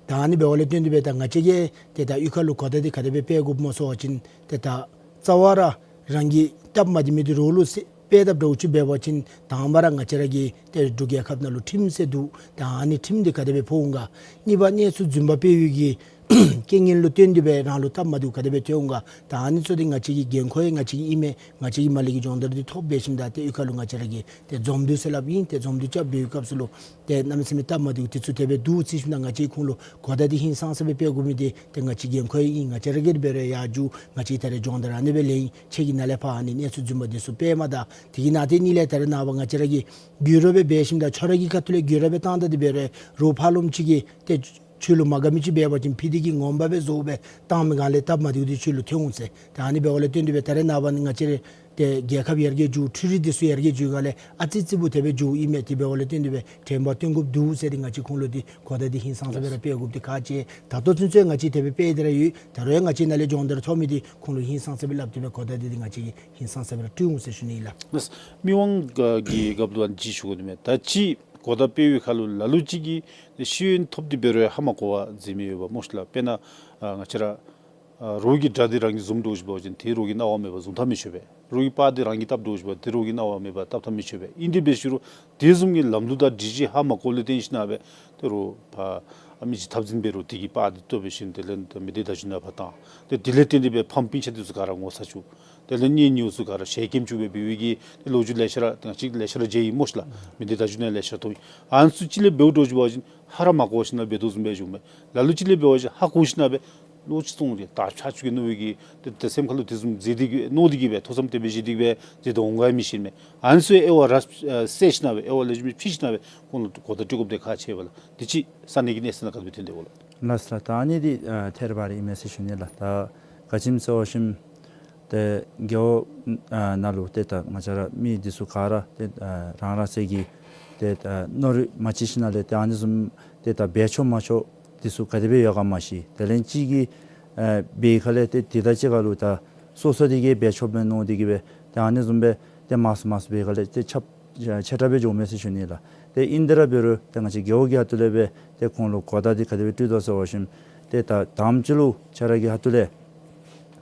ད་ཨ་ནི་འབདཝ་ལས་བརྟེན་ཏེ་སྦེ་ད་ང་བཅས་ཀྱིས་ཏེ་ད་གཡུས་ཁ་ལུ་གོ་བརྡ་འདི་ག་དེ་སྦེ་སྤེལ་དགོཔ་སྨོ་ཟེར་བ་ཅིན་ཏེ་ད་རྩ་བ་ར་རང་གི་སྟབས་མ་བདེ་མི་འདི་རོགས་ལུ་སྤེལ་དཔ་འདྲཝ་ཅིག་འབད་བ་ཅིན་དང་པ་ར་ང་བཅས་ར་གི་ཏེ་འབྲུག་རྒྱལ་ཁབ་ནང་ལུ་ཁྲིམས་ཟེར་འདུག། ད་ཨ་ནི་ཁྲིམས་འདི་ག་དེ་སྦེ་ཕོག་འོང་ག། གཉིས་པ་གནས་ཚུལ་རྫུན་པ་སྤེལ་བའི་གི་རྐྱེན་ངན་ལུ་བརྟེན་ཏེ་སྦེ་རང་ལུ་སྟབས་མ་བདེཝ་ག་དེ་སྦེ་ཐོན་འོང་ག། ད་ཨ་ནི་ཚུ་འདི་ང་བཅས་ཀྱི་འགན་ཁུར་ཡང་ང་བཅས་ཀྱི་ཨིན་མས། ང་བཅས་ཀྱིས་མར་ལས་ཀྱི་སྦྱོང་བརྡར་འདི་ཐོབ་འབད་ཞིནམ་ད་ཏེ་གཡུས་ཁ་ལུ་ང་བཅས་ར་གིས་ཏེ་འཛོམས་འདུ་ཟེར་སླབ་ཨིན། ཏེ་འཛོམས་འདུ་རྐྱབ་པའི་སྐབས་སུ་ལུ་ཏེ་གནམ་མེད་ས་མེད་སྟབས་མ་བདེཝ་དེ་ཚུ་དེ་སྦེ་འདུག་ཟེར་ཞིནམ་ད་ང་བཅས་ཁོང་ལུ་གོ་བརྡ་འདི་ཧིང་སངས་ས་སྦེ་སྤེལ་དགོ་མི་འདི་ཏེ་ང་བཅས་འགན་ཁུར་ཡང་ཨིན། ང་བཅས་ར་གིས་འབད་རུང་ཡར་འགྱོ་ང་བཅས་ད་རེས་སྦྱོང་བརྡར་ཨ་ནི་སྦེ་ལས་ཨིན། ཁྱེད་ཀྱིས་ནཱ་ལས་ཕར་ཨ་ནི་གནས་ཚུལ་རྫུན་པ་འདི་ཚུ་སྤེལ་མ་ད། དེ་གི་ནང་དེ་གཉིས་ལས་ད་རེས་ནངས་པ་ང་བཅས་ར་གིས་འགྱུར་བ་སྦེ་འབད་ཞིནམ་ད་ཁྱོད་ར་གི་ཁ་ཐུག་ལས་འགྱུར་བ་སྦེ་བཏང་ད་དེ་འབད་རུང་རོགས་ཕར་ལོགམ་ཅིག་གིས་ཏེ་ཁྱོད་ལུ་མ་དགའ་མི་ཅིག་འབད་བ་ཅིན་ཕྱི་འདི་གི་ངོ་མ་སྦེ་བཟོ་སྦེ་བཏང་མི་ག་ལས་སྟབས་མ་བདེཝ་འདི་ཁྱོད་ལུ་ཐོན་འོང་ཟེར། ད་ཨ་ནི་འབདཝ་ལས་བརྟེན་ཏེ་སྦེ་ད་རེས་ནངས་པ་ནི་ང་བཅས་ར་ཏེ་རྒྱལ་ཁབ་ཡར་རྒྱས་འགྱོ་འཕྲུལ་རིག་འདི་ཚུ་ཡར་རྒྱས་འགྱོ་ག་ལས་ཨ་ཙི་ཙི་བུ་དེ་སྦེ་འགྱོཝ་ཨིན་མས། དེ་འབདཝ་ལས་བརྟེན་ཏེ་སྦེ་དྲན་པ་བཏོན་དགོཔ་འདུག་ཟེར་ཏེ་ང་བཅས་ཁོང་ལུ་འདི་གོ་བརྡ་འདི་ཧིང་སངས་ས་སྦེ་ར་སྤེལ་དགོཔ་འདི་ཁག་ཆེ། ད་ལྟོ་ཚུན་ཚོད་ང་བཅས་དེ་སྦེ་སྤེལ་ཏེ་ར་ཡོད། ད་རུང་ཡང་ང་བཅས་ནཱ་ལས་སྦྱོང་བརྡར་ཐོབ་མི་འདི་ཁོང་ལུ་ཧིང་སངས་ས་སྦེ་སླབ་སྟེ་སྦེ་གོ་བརྡ་འདི་འདི་ང་བཅས་ཀྱིས་ཧིང་སངས་ས་སྦེ་ར་སྤྲོད་འོང་ཟེར་ཞུ་ནི་ལགས། ལགས། མི་དབང་གི་རྒྱབ་ལུ་ཨ་ནི་ཅིག་ཞུ་དགོ་ནི་མས། ད་ཅི་གོ་བརྡ་སྤེལ་བའི་ཁར་ལུ་ལ་ལུ་ཅིག་གིས་ཤེས་ཡོན་ཐོབ་སྟེ་འབད་རུང་ཧ་མ་གོ་བར་འཛོལ་མི་ཡོདཔ་སྨོ་ཤིག་ལགས། དཔེར་ན་ཨ་ང་བཅས་ར་ཨ་རོགས་ཀྱི་སྒྲ་འདི་རང་གིས་བཟུང་འདྲཝ་ཅིག་འབད་བ་ཅིན་ཏེ་རོགས་ཀྱི་རྣ་བར་མེད་པར་བཟུང་ཐབས་མི་ཆོག་པས། རོགས་ཀྱི་པར་འདི་རང་གིས་བཏབ་འདྲཝ་ཅིག་འབད་ཏེ་རོགས་ཀྱི་རྣ་བར་མེད་པར་བཏབ་ཐབས་མི་ཆོག་པས། ཨིན་དེ་འབད་ཞུ་རུང་དེ་བཟུམ་གྱི་ལམ་ལུགས་དང་སྒྲིག་གཞི་ཧ་མ་གོཝ་ལས་བརྟེན་ཞིན་ན་སྦེ་ཏེ་རོགས་ཕར་ཨ་མི་ཅིག་འཐབ་འཛིང་འབད་རུང་དེ་གི་པར་འདི་བཏོན་འབད་ཞིནམ་དེ་ལས་མི་སྡེ་བརྡ་བརྒྱུད་ནང་ཕར་བཏང་། ཏེ་དེ་ལས་བརྟེན་ཏེ་སྦེ་ཕམ་སྤུན་ཆ་འདི་ཚུ་ག་ར་ངོ་ཚ་བཅུག། དེ་ལས་གཉེན་ཉེཝ་ཚུ་ག་ར་ཞལ་སྐྱེམས་བཅུག་སྦེ་འབད་བའི་གི་ཏེ་ལོ་རྒྱུས་ལེ་ཤ་ར་ང་བཅས་ལེ་ཤ་ར་མཇལ་ཡི་སྨོ་ཤིག་ལགས། མི་སྡེ་བརྡ་བརྒྱུད་ནང་ལེ་ཤ་ར་མཐོང་ཡི། ཨ་ནི་ཚུ་ཅིག་ལས་འབདཝ་འདྲཝ་ཅིག་འབད་བ་ཅིན་ཧ་ར་མ་གོ་ཞིན་ན་འབད་དོ་བཟུམ་སྦེ་བྱུངམ་མས། ལ་ལུ་ཅིག་ལས་འབད་བ་ཅིན་ཧ་གོ་ཞིན་ན་སྦེ་ལོག་ཅིག་སོང་སྟེ་ད་ཆ་ཅིག་གི་མནོ་བའི་གི་ཏེ་ཏེ་སེམས་ཁར་ལུ་དེ་བཟུམ་མཛད་དེ་གི་མནོ་སྟེ་གི་སྦེ་ཐུགས་བསམ་དེ་སྦེ་བཞེས་ཏེ་གི་སྦེ་མཛད་དེ་འོང་ག་ཡང་མི་ཤེས་མས། ཨ་ནི་ཚུ་དབྱེ་བ་ར་ཨ་བསལ་ཞིན་ན་སྦེ་དབྱེ་བ་ལེགས་ཤོམ་སྦེ་ཕྱེ་ཞིན་ན་སྦེ་ཁོང་ལུ་གོ་བརྡ་སྤྲོད་དགོཔ་འདི་ཁག་ཆེ་བས་ལགས། དེ་ཅིག་ས་གནས་ཀྱི་གནས་ཚད་ནང་ག་དེ་སྦེ་ཐོན་དོ་ལགས། ལགས་སོ་ལགས། ད་ཨ་ནི་འདི་ཨ་ཐད་རི་བ་རི་ཨིན་མས་ཟེར་ཞུ་ནི་ལགས། ད་ག་ཅི་སྨོ་ཟེར་བ་ཅིན་ཏེ་རྒེད་འོག་ཨ་ནང་ལུ་ཏེ་ད་ང་བཅས་ར་མི་འདི་ཚུ་ག་ར་ཏེ་ཨ་རང་རང་སོའི་གི་ ཏེ་ད་མནོ་རིག་མ་བྱེད་ཞིནམ་ལས་ཏེ་ཨ་ནི་བཟུམ་ཏེ་ད་འབད་ཆོག་མ་ཆོག་འདི་ཚུ་ག་དེ་སྦེ་ཡོད་ག་མ་ཤེས། དེ་ལས་གཅིག་གིས་ཨེ་འབད་ཁ་ལས་ཏེ་དེ་དང་གཅིག་ཁར་ལུ་ད་སོ་སོ་འདི་གིས་འབད་ཆོག་མས་མནོ་སྟེ་གིས་སྦེ་ཏེ་ཨ་ནི་བཟུམ་སྦེ་ཏེ་མང་སུ་མང་སུ་འབད་ཁ་ལས་ཏེ་ཆབ་ཆེ་དྲགས་སྦེ་འགྱོཝ་མས་ཟེར་ཞུ་ནི་ལགས། ཏེ་ཨིན་དེ་ར་འབད་རུང་ཏེ་ང་བཅས་རྒེད་འོག་གི་ཁ་ཐུག་ལས་སྦེ་ཏེ་ཁོང་ལུ་གོ་བརྡ་འདི་ག་དེ་སྦེ་སྤྲོད་དོ་ཟེར་བ་ཅིན་ཏེ་ད་དང་པ་ཅིག་ལུ་ཁྱེད་ར་གི་ཁ་ཐུག་ལས་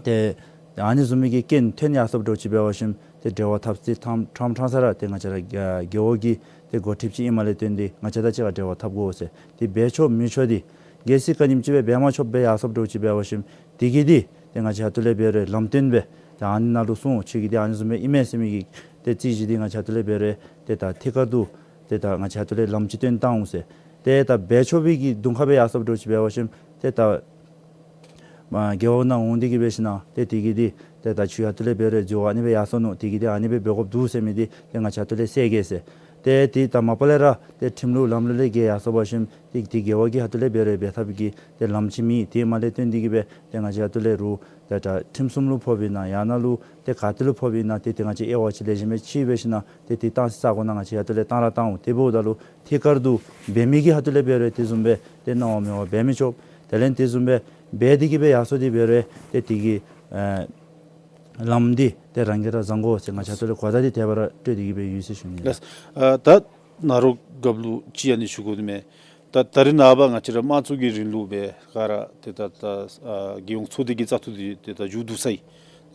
ཏེ་ཨ་ནི་བཟུམ་མའི་གི་རྐྱེན་ཐོན་ཡར་སོཔ་འདྲཝ་ཅིག་འབད་བ་ཅིན་ཏེ་འབྲེལ་བ་འཐབ་སྟེ་ཐམ་ཕྲང་ཕྲང་ས་ར་ཏེ་ང་བཅས་ར་རྒེད་འོག་གི་ཏེ་འགོ་ཁྲིདཔ་ཅིག་ཨིནམ་ལས་བརྟེན་ཏེ་ང་བཅས་དང་གཅིག་ཁར་འབྲེལ་བ་འཐབ་དགོ་ཟེར། ཏེ་འབད་ཆོག་མི་ཆོག་འདི་གལ་སྲིད་ག་ཉིནམ་ཅིག་སྦེ་འབད་མ་ཆོགཔ་སྦེ་ཡར་སོཔ་འདྲཝ་ཅིག་འབད་བ་ཅིན་དེ་གིས་འདི་ཏེ་ང་བཅས་ཁ་ཐུག་ལས་འབད་རུང་ལམ་སྟོན་སྦེ་ཏེ་ཨ་ནི་ནང་ལུ་སོང་ཁྱོད་ཀྱིས་འདི་ཨ་ནི་བཟུམ་སྦེ་ཨིན་མས་ཟེར་མི་གི་ཏེ་རྩོད་གཞི་འདི་ང་བཅས་ཁ་ཐུག་ལས་འབད་རུང་ཏེ་ད་ཐད་ཀར་དུ་ཏེ་ད་ང་བཅས་ཁ་ཐུག་ལས་ལམ་ཅིག་སྟོན་བཏང་འོང་ཟེར། ཏེ་ད་འབད་ཆོག་པའི་གི་གདོང་ཁ་སྦེ་ཡར་སོཔ་འདྲཝ་ཅིག་འབད་བ་ཅིན་ཏེ་ད་མ་རྒེད་འོག་ནང་འོང་སྟེ་གིས་འབད་ཞིན་ན་ཏེ་དེ་གིས་འདི་ཏེ་ད་ཁྱོད་ཁ་ཐུག་ལས་འབད་རུང་འཛོལ་བ་ཨ་ནི་སྦེ་ཡར་སོ་ནུག། དེ་གིས་འདི་ཨ་ནི་སྦེ་འབད་དགོཔ་འདུག་ཟེར་མི་འདི་ཏེ་ང་བཅས་ཁ་ཐུག་ལས་སེལ་གེ་ཟེར། ཏེ་ཏེ་ད་མ་པ་ལས་ར་ཏེ་ཁྲིམས་ལུགས་ལམ་ལུགས་ལས་འགལ་ཡར་སོ་བ་ཅིན་ཏེ་དེ་རྒེད་འོག་གི་ཁ་ཐུག་ལས་འབད་རུང་འབད་ཐབས་ཀྱི་ཏེ་ལམ་ཅིག་མེད། དེ་མ་ལས་བརྟེན་ཏེ་གིས་སྦེ་ཏེ་ང་བཅས་ཁ་ཐུག་ལས་རུང་ཏེ་ད་ཁྲིམས་སྲུང་ལུ་ཕོགཔ་ཨིན་ན་ཡང་ན་ལུ་ཏེ་ག་ཏེ་ལུ་ཕོགཔ་ཨིན་ན་ཏེ་ཏེ་ང་བཅས་དབྱེ་བ་ཅིག་ལེགས་ཤོམ་སྦེ་ཕྱེ་འབད་ཞིན་ན་ཏེ་དེ་བཏང་སའི་ས་གོ་ནང་ང་བཅས་ཁ་ཐུག་ལས་བཏང་ར་བཏང་འོང་། དེ་འབདཝ་ད་ལུ་ཐད་ཀར་དུ་འབད་མི་གི་ཁ་ཐུག་ལས་འབད་རུང་ཏེ་བཟུམ་སྦེ་ཏེ་གནང་བ་མེད་པར་འབད་མི་ཆོག། དེ་ལས་ཏེ་བཟུམ་སྦེ་འབད་དེ་གིས་སྦེ་ཡར་སོ་སྟེ་འབད་རུང་ཏེ་དེ་གི་ཨེ་ལམ་འདི་ཏེ་རང་གིས་ར་བཟང་དགོ་ཟེར་ང་བཅས་ཁ་ཐུག་ལས་གོ་བརྡ་འདི་དེ་སྦེ་ར་སྤྲོད་དེ་གིས་སྦེ་ཡོད་ཟེར་ཞུ་ནི་ལགས། ལགས། ཨ་ད་ནཱ་རོ་རྒཔོ་ལུ་ཅིག་ཨ་ནི་ཞུ་དགོ་ནི་མས། ད་ད་རེས་ནངས་པ་ང་བཅས་ར་དམངས་གཙོ་གི་རིང་ལུགས་སྦེ་ག་ར་ཏེ་ད་ད་ཨ་རྒྱལ་ཡོངས་ཚོགས་སྡེ་གི་བཙག་འཐུ་འདི་ཏེ་ད་མཇུག་བསྡུ་ཚར་ཡི།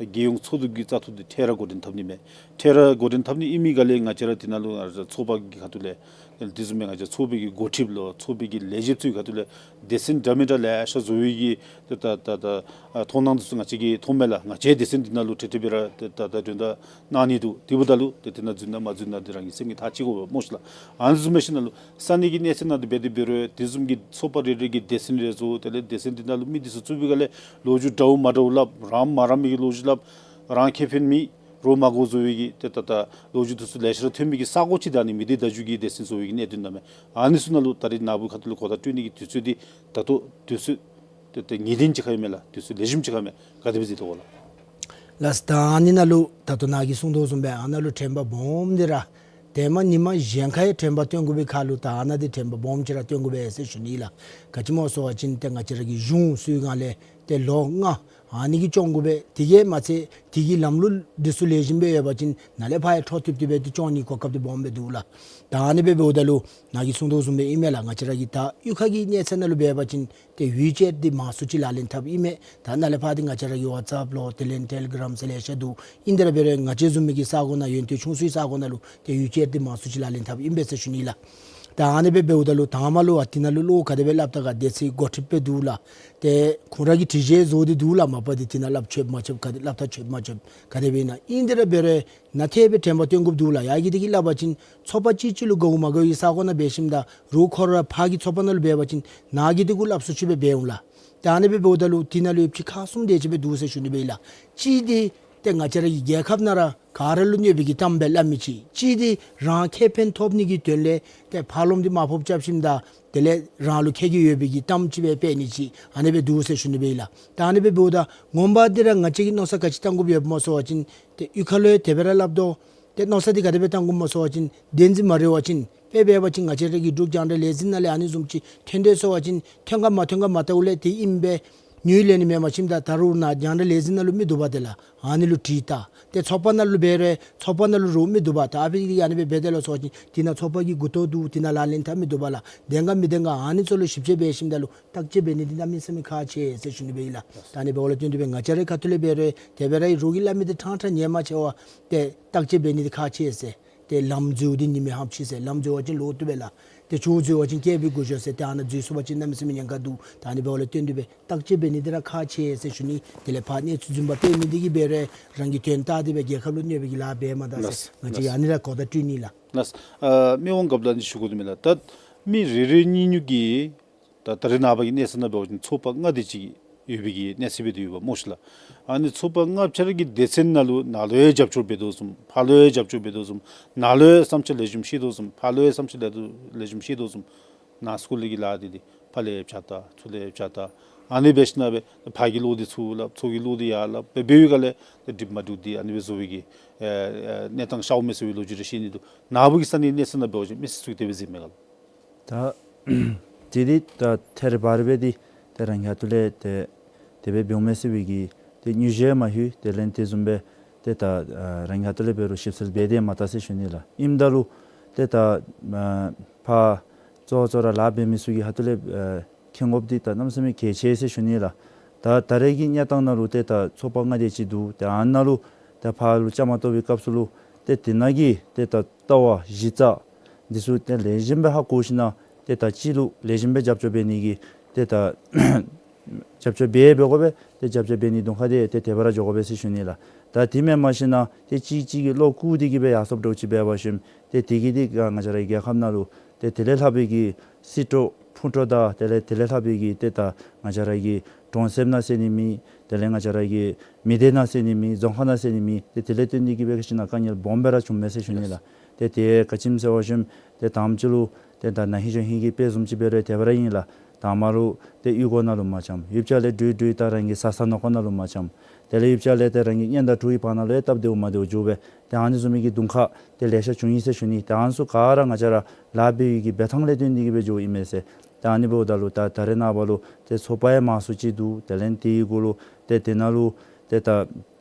རྒྱལ་ཡོངས་ཚོགས་འདུ་གི་བཙག་འཐུ་འདི་འཕྲལ་ར་འགོ་འདྲེན་འཐབ་ནི་མས། འཕྲལ་ར་འགོ་འདྲེན་འཐབ་ནི་ཨིན་མི་ག་ལས་ང་བཅས་ར་འདི་ནང་ལུ་ང་བཅས་ཚོགས་པ་གི་ཁ་ཐུག་ལས་དེ་བཟུམ་སྦེ་ང་བཅས་ཚོགས་པའི་གི་འགོ་ཁྲིདཔ་ལོ་ཚོགས་པའི་གི་ལས་བྱེདཔ་ཚུ་གི་ཁ་ཐུག་ལས་སྡེ་ཚན་འདྲ་མི་འདྲ་ལེ་ཤ་བཟོ་བའི་གི་ད་ད་ད་ཨ་མཐོང་སྣང་འདི་ཚུ་ང་བཅས་ཀྱིས་མཐོངམ་མས་ལགས། ང་བཅས་སྡེ་ཚན་འདི་ནང་ལུ་འཕྲལ་འཕྲལ་སྦེ་ར་ད་ད་ད་དོན་དག་གནང་ནི་འདུག། དེ་འབདཝ་ད་ལུ་ཏེ་དེ་ནང་འཛུལ་ན་མ་འཛུལ་ན་འདི་རང་གི་སེམས་ཀྱིས་ཐག་བཅད་དགོ་པས་སྨོ་ཤིག་ལགས། ཨ་ནི་བཟུམ་འབད་ཞིན་ན་ལུ་ས་གནས་ཀྱི་གནས་ཚད་ནང་དུ་འབད་དེ་འབད་རུང་དེ་བཟུམ་གྱི་ཚོགས་པ་རེ་རེ་གི་སྡེ་ཚན་རེ་བཟོ། དེ་ལས་སྡེ་ཚན་འདི་ནང་ལུ་མི་འདི་ཚུ་བཙུགས་པའི་སྒང་ལས་ལོ་རྒྱུས་འདྲཝ་མ་འདྲཝ་སླབ། རང་མ་རང་མི་གི་ལོ་རྒྱུས་སླབ། རང་ཁེ་ཕན་མེད་རོགས་མ་དགོ་བཟོ་བའི་གི་ཏེ་ད་ད་ལོ་རྒྱུས་འདི་ཚུ་ལེ་ཤ་ར་ཐོན་མི་གི་ས་གོ་ཅིག་ད་ནི་མི་སྡེ་བརྡ་བརྒྱུད་ཀྱི་སྡེ་ཚན་བཟོ་བའི་གི་གནད་དོན་ཨིན་མས། ཨ་ནི་ཚུ་ནང་ལུ་ད་རེས་ནཱ་བུ་ཁ་ཐུག་ལུ་གོ་བརྡ་སྤྲོད་ནི་གི་དུས་ཚོད་འདི་ད་ལྟོ་དུས་ཚོད་ཏེ་ཏེ་ངེས་གཏན་ཅིག་ཁར་ཨིན་མས་ལགས། དུས་ཚོད་ལེགས་ཤོམ་ཅིག་ཁར་ཨིན་མས། ག་དེ་སྦེ་གཟིགས་དོ་གོ་ལགས། ལགས། ད་ཨ་ནི་ནང་ལུ་ད་ལྟོ་ནཱ་གིས་གསུངས་དོ་བཟུམ་སྦེ་ཨ་ནཱ་ལུ་དྲན་པ་སྦོམ་འདི་ར་ཏེ་མ་ཉིནམ་གཞན་ཁར་ཡང་དྲན་པ་བཏོན་དགོ་པའི་ཁར་ལུ་ད་ཨ་ནཱ་འདི་དྲན་པ་སྦོམ་ཅིག་ར་བཏོན་དགོ་པས་ཟེར་ཞུ་ནི་ལགས། ག་ཅི་སྨོ་ཟེར་བ་ཅིན་ཏེ་ང་བཅས་ར་གི་གཞུང་བཙུགས་སྒང་ལས་ཏེ་ལོ་ལྔ་ཨ་ནི་གིས་སྐྱོང་དགོ་པས། དེ་གིས་མ་ཚད་དེ་གི་ལམ་ལུགས་འདི་ཚུ་ལེགས་ཤོམ་སྦེ་ཡོད་པ་ཅིན་ནཱ་ལས་ཕར་ཡང་འཕྲོ་མཐུད་དེ་སྦེ་ཏེ་སྐྱོང་ནི་གོ་སྐབས་འདི་སྦོམ་སྦེ་འདུག་ལགས། ད་ཨ་ནི་སྦེ་འབདཝ་ད་ལུ་ནཱ་གིས་གསུངས་དོ་བཟུམ་སྦེ་ཨིན་མས་ལགས། ང་བཅས་ར་གི་ད་གཡུས་ཁ་གི་གནས་ཚད་ནང་ལུ་འབད་བ་ཅིན་ཏེ་ཡུལ་ཅེར་འདི་མང་སུ་ཅིག་ལག་ལེན་འཐབ་ཨིན་མས། ད་ནཱ་ལས་ཕར་འདི་ང་བཅས་ར་གི་ཝཊས་ཨེཔ་ལོ་དེ་ལས་ཊེ་ལི་གརམ་ཟེར་ལེ་ཤ་འདུག། ཨིན་དེ་ར་འབད་རུང་ང་བཅས་བཟུམ་མའི་གི་ས་གོ་ནང་ཡོན་ཏན་ཆུང་སུའི་ས་གོ་ནང་ལུ་ཏེ་ཡུལ་ཅེར་འདི་མང་སུ་ཅིག་ལག་ལེན་འཐབ་ཨིན་པས་ཟེར་ཞུ་ནི་ལགས། ད་ཨ་ནི་སྦེ་འབདཝ་ད་ལུ་དང་པ་ལུ་ཨ་འདི་ནང་ལུ་བློ་ག་དེ་སྦེ་སླབ་ད་ག་སྡེ་ཚན་འགོ་ཁྲིདཔ་སྦེ་འདུག་ལགས། ཏེ་ཁོང་ར་གིས་སྒྲིག་གཞི་བཟོ་སྟེ་འདུག་ལགས། མ་པ་འདི་འདི་ནང་སླབ་ཆོགཔ་མ་ཆོགཔ་ག་དེ་སླབ་ད་ཆོགཔ་མ་ཆོགཔ་ག་དེ་སྦེ་ཨིན་ན། ཨིན་དེ་ར་འབད་རུང་ནཱ་ཏེ་སྦེ་དྲན་པ་བཏོན་དགོཔ་འདུག་ལགས། ཡ་གི་དེ་གིས་སླབ་པ་ཅིན་ཚོགས་པ་གཅིག་གཅིག་ལུ་དགའཝ་མ་དགའཝ་གི་ས་གོ་ནང་འབད་ཞིནམ་ད་རོགས་ཁོ་ར་ཕར་གྱི་ཚོགས་པ་ནང་ལུ་འབད་བ་ཅིན་ནཱ་གི་དེ་གུ་སླབ་སུ་ཅིག་སྦེ་འབད་འོང་ལགས། ད་ཨ་ནི་སྦེ་འབདཝ་ད་ལུ་འདི་ནང་ལུ་ཡོདཔ་ཅིག་ཁག་གསུམ་དེ་ཅིག་སྦེ་འདུག་ཟེར་ཞུ་ནི་སྦེ་ཨིན་ལགས། གཅིག་འདི་ཏེ་ང་བཅས་ར་གི་རྒྱལ་ཁབ་ནང་ར་ག་ར་ལུ་གནོད་པའི་གི་གཏམ་སྦེ་སླབ་མི་ཅིག། གཅིག་འདི་རང་ཁེ་ཕན་ཐོབ་ནི་གི་དོན་ལས་ཏེ་ཕར་ལོགམ་འདི་མར་ཕབ་རྐྱབ་ཞིནམ་ད་དེ་ལས་རང་ལུ་ཁེ་གི་ཡོད་པའི་གི་གཏམ་ཅིག་སྦེ་སྤེལ་ནི་ཅིག་ཨ་ནི་སྦེ་འདུག་ཟེར་ཞུ་ནི་སྦེ་ཨིན་ལགས། ད་ཨ་ནི་སྦེ་འབདཝ་ད་ངོ་མ་འདི་ར་ང་བཅས་ཀྱིས་མནོ་བསམ་ག་ཅི་བཏང་དགོཔ་ཡོདཔ་སྨོ་ཟེར་བ་ཅིན་ཏེ་གཡུས་ཁ་ལུ་ཡང་དེ་སྦེ་ར་སླབ་དོ། ཏེ་མནོ་བསམ་འདི་ག་དེ་སྦེ་བཏང་དགོཔ་སྨོ་ཟེར་བ་ཅིན་བདེན་འཛིན་མ་རེད་པ་ཅིན་དཔེ་འབད་བ་ཅིན་ང་བཅས་ར་གི་འབྲུག་རྒྱང་བསྒྲགས་ལས་འཛིན་ནང་ལས་ཨ་ནི་བཟུམ་ཅིག་ཐོན་དོ་ཟེར་བ་ཅིན་ཐོན་ག་མ་ཐོན་ག་མ་བལྟཝ་ལས་ཏེ་ཨིནམ་སྦེ་ཉུལ་ལེན་ནི་མེན་པར་ཞིནམ་ད་ད་རུང་ནཱ་རྒྱང་བསྒྲགས་ལས་འཛིན་ནང་ལུ་མི་འདུག་པ། དེ་ལས་ཨ་ནི་ལུ་དྲིས་ད། ཏེ་ཚོགས་པ་ནང་ལུ་འབད་རུང་ཚོགས་པ་ནང་ལུ་རོགས་མི་འདུག་པ། ད་ཨ་ཕི་གི་ཨ་ནི་སྦེ་འབད་དེ་ལོ་ཟེར་བ་ཅིན་འདི་ནང་ཚོགས་པ་གི་མགུ་ཏོ་འདུག། འདི་ནང་ལག་ལེན་འཐབ་མི་འདུག་པ་ལགས། བདེན་ག་མི་བདེན་ག་ཨ་ནི་ཚུ་ལུ་ཞིབ་དཔྱད་འབད་ཞིནམ་ད་ལུ་བརྟག་དཔྱད་འབད་ནི་འདི་གནམ་མེད་ས་མེད་ཁག་ཆེ་ཟེར་ཞུ་ནི་སྦེ་ཨིན་ལགས། ད་ཨ་ནི་འབདཝ་ལས་བརྟེན་ཏེ་སྦེ་ང་བཅས་རའི་ཁ་ཐུག་ལས་འབད་རུང་དེ་སྦེ་ར་ཨིན། རོགས་ཀྱིས་སླབ་མི་འདི་ཕྲང་ཕྲང་ཉན་མ་ཆེ་བར་ཏེ་བརྟག་དཔྱད་འབད་ནི་འདི་ཁག་ཆེ་ཟེར། ཏེ་ལམ་འཛོལ་འདི་ཉི་མའི་ཧམ་ཆི་ཟེར། ལམ་འཛོལ་བ་ཅིན་ལོག་བཏུབ་པས་ལགས། ཏེ་ཆུ་འཛོལ་བ་ཅིན་སྐྱེལ་བའི་སྒོ་ཤོར་ཟེར། ཏེ་ཨ་ནཱ་འཛོལ་སོང་པ་ཅིན་གནམ་མེད་ས་མེད་ཉེན་ཁ་འདུག། ད་ཨ་ནི་འབདཝ་ལས་བརྟེན་ཏེ་སྦེ་བརྟག་དཔྱད་འབད་ནི་འདི་ར་ཁག་ཆེ་ཟེར་ཞུ་ནི། དེ་ལས་ཕར་གནས་ཚུལ་རྫུན་པ་སྤེལ་མི་འདི་གིས་འབད་རུང་རང་གི་དོན་བལྟ་སྟེ་སྦེ་རྒྱལ་ཁབ་ལུ་གནོད་པའི་གི་ལཱ་འབད་མ་ད་ཟེར། ལགས། ང་བཅས་ལགས། ཨ་ནི་ར་གོ་བརྡ་སྤྲོད་ནི་ལགས། ལགས། ཨ་མི་དབང་རྒཔོ་ལགས་ཨ་ནི་ཞུ་དགོ་ནི་མས་ལགས། ད་མི་རེ་རེ་གཉིས་གཉིས་ཀྱིས་ད་ད་རེས་ནངས་པ་གི་གནས་ཚད་ནང་འབད་བ་ཅིན་ཚོགས་པ་ལྔ་དེ་ཅིག་ཡོད་པའི་གི་གནས་ཚད་སྦེ་དེ་ཡོདཔ་སྨོ་ཤིག་ལགས། ཨ་ནི་ཚོགས་པ་ལྔ་ཁྱེད་ར་གི་སྡེ་ཚན་ནང་ལུ་ནཱ་ལུ་ཡང་རྒྱབ་སྐྱོར་འབད་དོ་བཟུམ་ཕར་ལུ་ཡང་རྒྱབ་སྐྱོར་འབད་དོ་བཟུམ་ནཱ་ལུ་ཡང་བསམ་འཆར་ལེགས་ཤོམ་བཤད་དོ་བཟུམ་ཕར་ལུ་ཡང་བསམ་འཆར་ལེགས་ལེགས་ཤོམ་བཤད་དོ་བཟུམ་ནཱ་སྐོར་ལས་ཀྱི་ལཱ་འདི་འདི་ཕར་ལས་ཡང་བཅའ་ད་ཚུར་ལས་ཡང་བཅའ་ད་ ཨ་ནི་འབད་ཞིན་ན་སྦེ་ཕར་གྱི་བློ་འདི་ཚུར་སླབ་ཚུར་གྱི་བློ་འདི་ཡར་སླབ་སྦེ་འབད་བའི་སྒང་ལས་ཏེ་འགྲིག་མ་འགྲིག་འདི་ཨ་ནི་སྦེ་བཟོ་བའི་གི་ཨེ་ཨེ་གནས་སྟངས་ཤརཝ་མས་ཟེར་བའི་ལོ་རྒྱུས་རེ་བཤད་ནི་འདུག། ནཱ་བུ་གི་ས་གནས་གནས་ཚད་ནང་འབད་བ་ཅིན་མི་སེར་ཚུ་གིས་དེ་སྦེ་གཟིགས་མས་ག་ལགས། ད་དེ་འདི་ད་ཐད་རི་བ་རི་སྦེ་འདི་ཏེ་རང་འགན་ཐོག་ལས་ཏེ་དེ་སྦེ་འབདཝ་མས་ཟེར་བའི་གི་ཏེ་ཉུ་ཞིག་མ་ལྷོད། དེ་ལས་དེ་བཟུམ་སྦེ་ཏེ་ད་ཨ་རང་འགན་ཐོག་ལས་འབད་རུང་ཞིབ་འཚོལ་འབད་དེ་མ་བལྟ་ཟེར་ཞུ་ནི་ལགས། ཨིནམ་ད་ལུ་ཏེ་ད་ཨ་ཕར་གཙོ་གཙོ་ར་ལཱ་འབད་མི་ཚུ་གི་ཁ་ཐུག་ལས་ཨ་མཁྱེན་དགོཔ་འདི་ད་གནམ་མེད་ས་མེད་གལ་ཆེ་ཟེར་ཞུ་ནི་ལགས། ད་ད་རེས་ཀྱི་གནས་སྟངས་ནང་ལུ་ཏེ་ད་ཚོགས་པ་ལྔ་དེ་ཅིག་འདུག། ཏེ་ཨ་ནཱ་ལུ་ད་ཕར་ལུ་བཅའ་མར་གཏོགས་པའི་སྐབས་སུ་ལུ་ཏེ་དེ་ནང་གི་ཏེ་ད་ལྟ་བ་གཞི་རྩ་འདི་ཚུ་ཏེ་ལེགས་ཤོམ་སྦེ་ཧ་གོ་ཞིན་ན་ཏེ་ད་སྤྱི་ལུ་ལེགས་ཤོམ་སྦེ་རྒྱབ་སྐྱོར་འབད་ནི་གི་ཏེ་ད་རྒྱབ་སྐྱོར་འབད་འབད་དགོ་པས། ཏེ་རྒྱབ་སྐྱོར་འབད་ནི་གདོང་ཁ་འདི་ཏེ་དེ་སྦེ་ར་འགྱོ་དགོ་པས་ཟེར་ཞུ་ནི་ལགས། ད་དེ་མེན་པར་ཞིན་ན་ཏེ་གཅིག་གཅིག་གིས་བློ་བཀུག་སྟེ་གིས་སྦེ་ཡར་སོངམ་འདྲཝ་ཅིག་འབད་བ་ཅིན་ཏེ་དེ་གིས་འདི་ང་བཅས་རའི་རྒྱལ་ཁབ་ནང་ལུ་ཏེ་དེ་ལས་ལྷག་པའི་གི་སྲིད་གྲོགས་ཕུང་གྲོགས་དང་དེ་ལས་དེ་ལས་ལྷག་པའི་གི་ཏེ་ད་ང་བཅས་ར་གི་གྲོང་གསེབ་ནང་ཟེར་ནི་མེད། དེ་ལས་ང་བཅས་ར་གི་མི་སྡེ་ནང་ཟེར་ནི་མེད། རྫོང་ཁག་ནང་ཟེར་ནི་མེད། ཏེ་དེ་ལས་བརྟེན་ཏེ་གིས་འབད་ཞིན་ན་དཀའ་ངལ་སྦོམ་སྦེ་ར་བྱུངམ་མས་ཟེར་ཞུ་ནི་ལགས། ཏེ་དེ་ག་ཅི་སྨོ་ཟེར་བ་ཅིན་ཏེ་དང་པ་ཅིག་ལུ་ཏེ་ད་ན་ཧིང་གཞེས་ཧིང་གི་དཔེ་བཟུམ་ཅིག་འབད་རུང་དེ་སྦེ་ར་ཨིན་ལགས། དང་པ་ལུ་ཏེ་གཡུས་སྒོ་ནང་ལུ་མ་འཁྱམ། ཡུདཔ་ཅིག་ལས་དྲུད་དྲུད་ད་རང་གི་བཟའ་ཚང་ནང་འཁོད་ནང་ལུ་མ་འཁྱམ། དེ་ལས་ཡུདཔ་ཅིག་ལས་ཏེ་རང་གི་གཉེན་དང་གྲོགས་ཀྱི་བར་ན་ལུ་ཡང་སྟབས་བདེཝ་མ་བདེཝ་འགྱོ་སྦེ་ཏེ་ཨ་ནི་བཟུམ་མའི་གི་གདོང་ཁ་ཏེ་ལེ་ཤ་བྱུང་ཡི་ཟེར་ཞུ་ནི། ཏེ་ཨ་ནི་ཚུ་ག་ར་ང་བཅས་ར་ལཱ་འབད་བའི་གི་འབད་ཐངས་ལས་བརྟེན་ཏེ་གིས་འབད་འགྱོཝ་ཨིན་མས་ཟེར། ཏེ་ཨ་ནི་འབདཝ་ད་ལུ་ད་ད་རེས་ནངས་པ་ལུ་ཏེ་ཚོགས་པ་ཡང་མང་སུ་ཅིག་འདུག། དེ་ལས་དེའི་གུ་ལུ་ཏེ་དེ་ནང་ལུ་ཏེ་ད་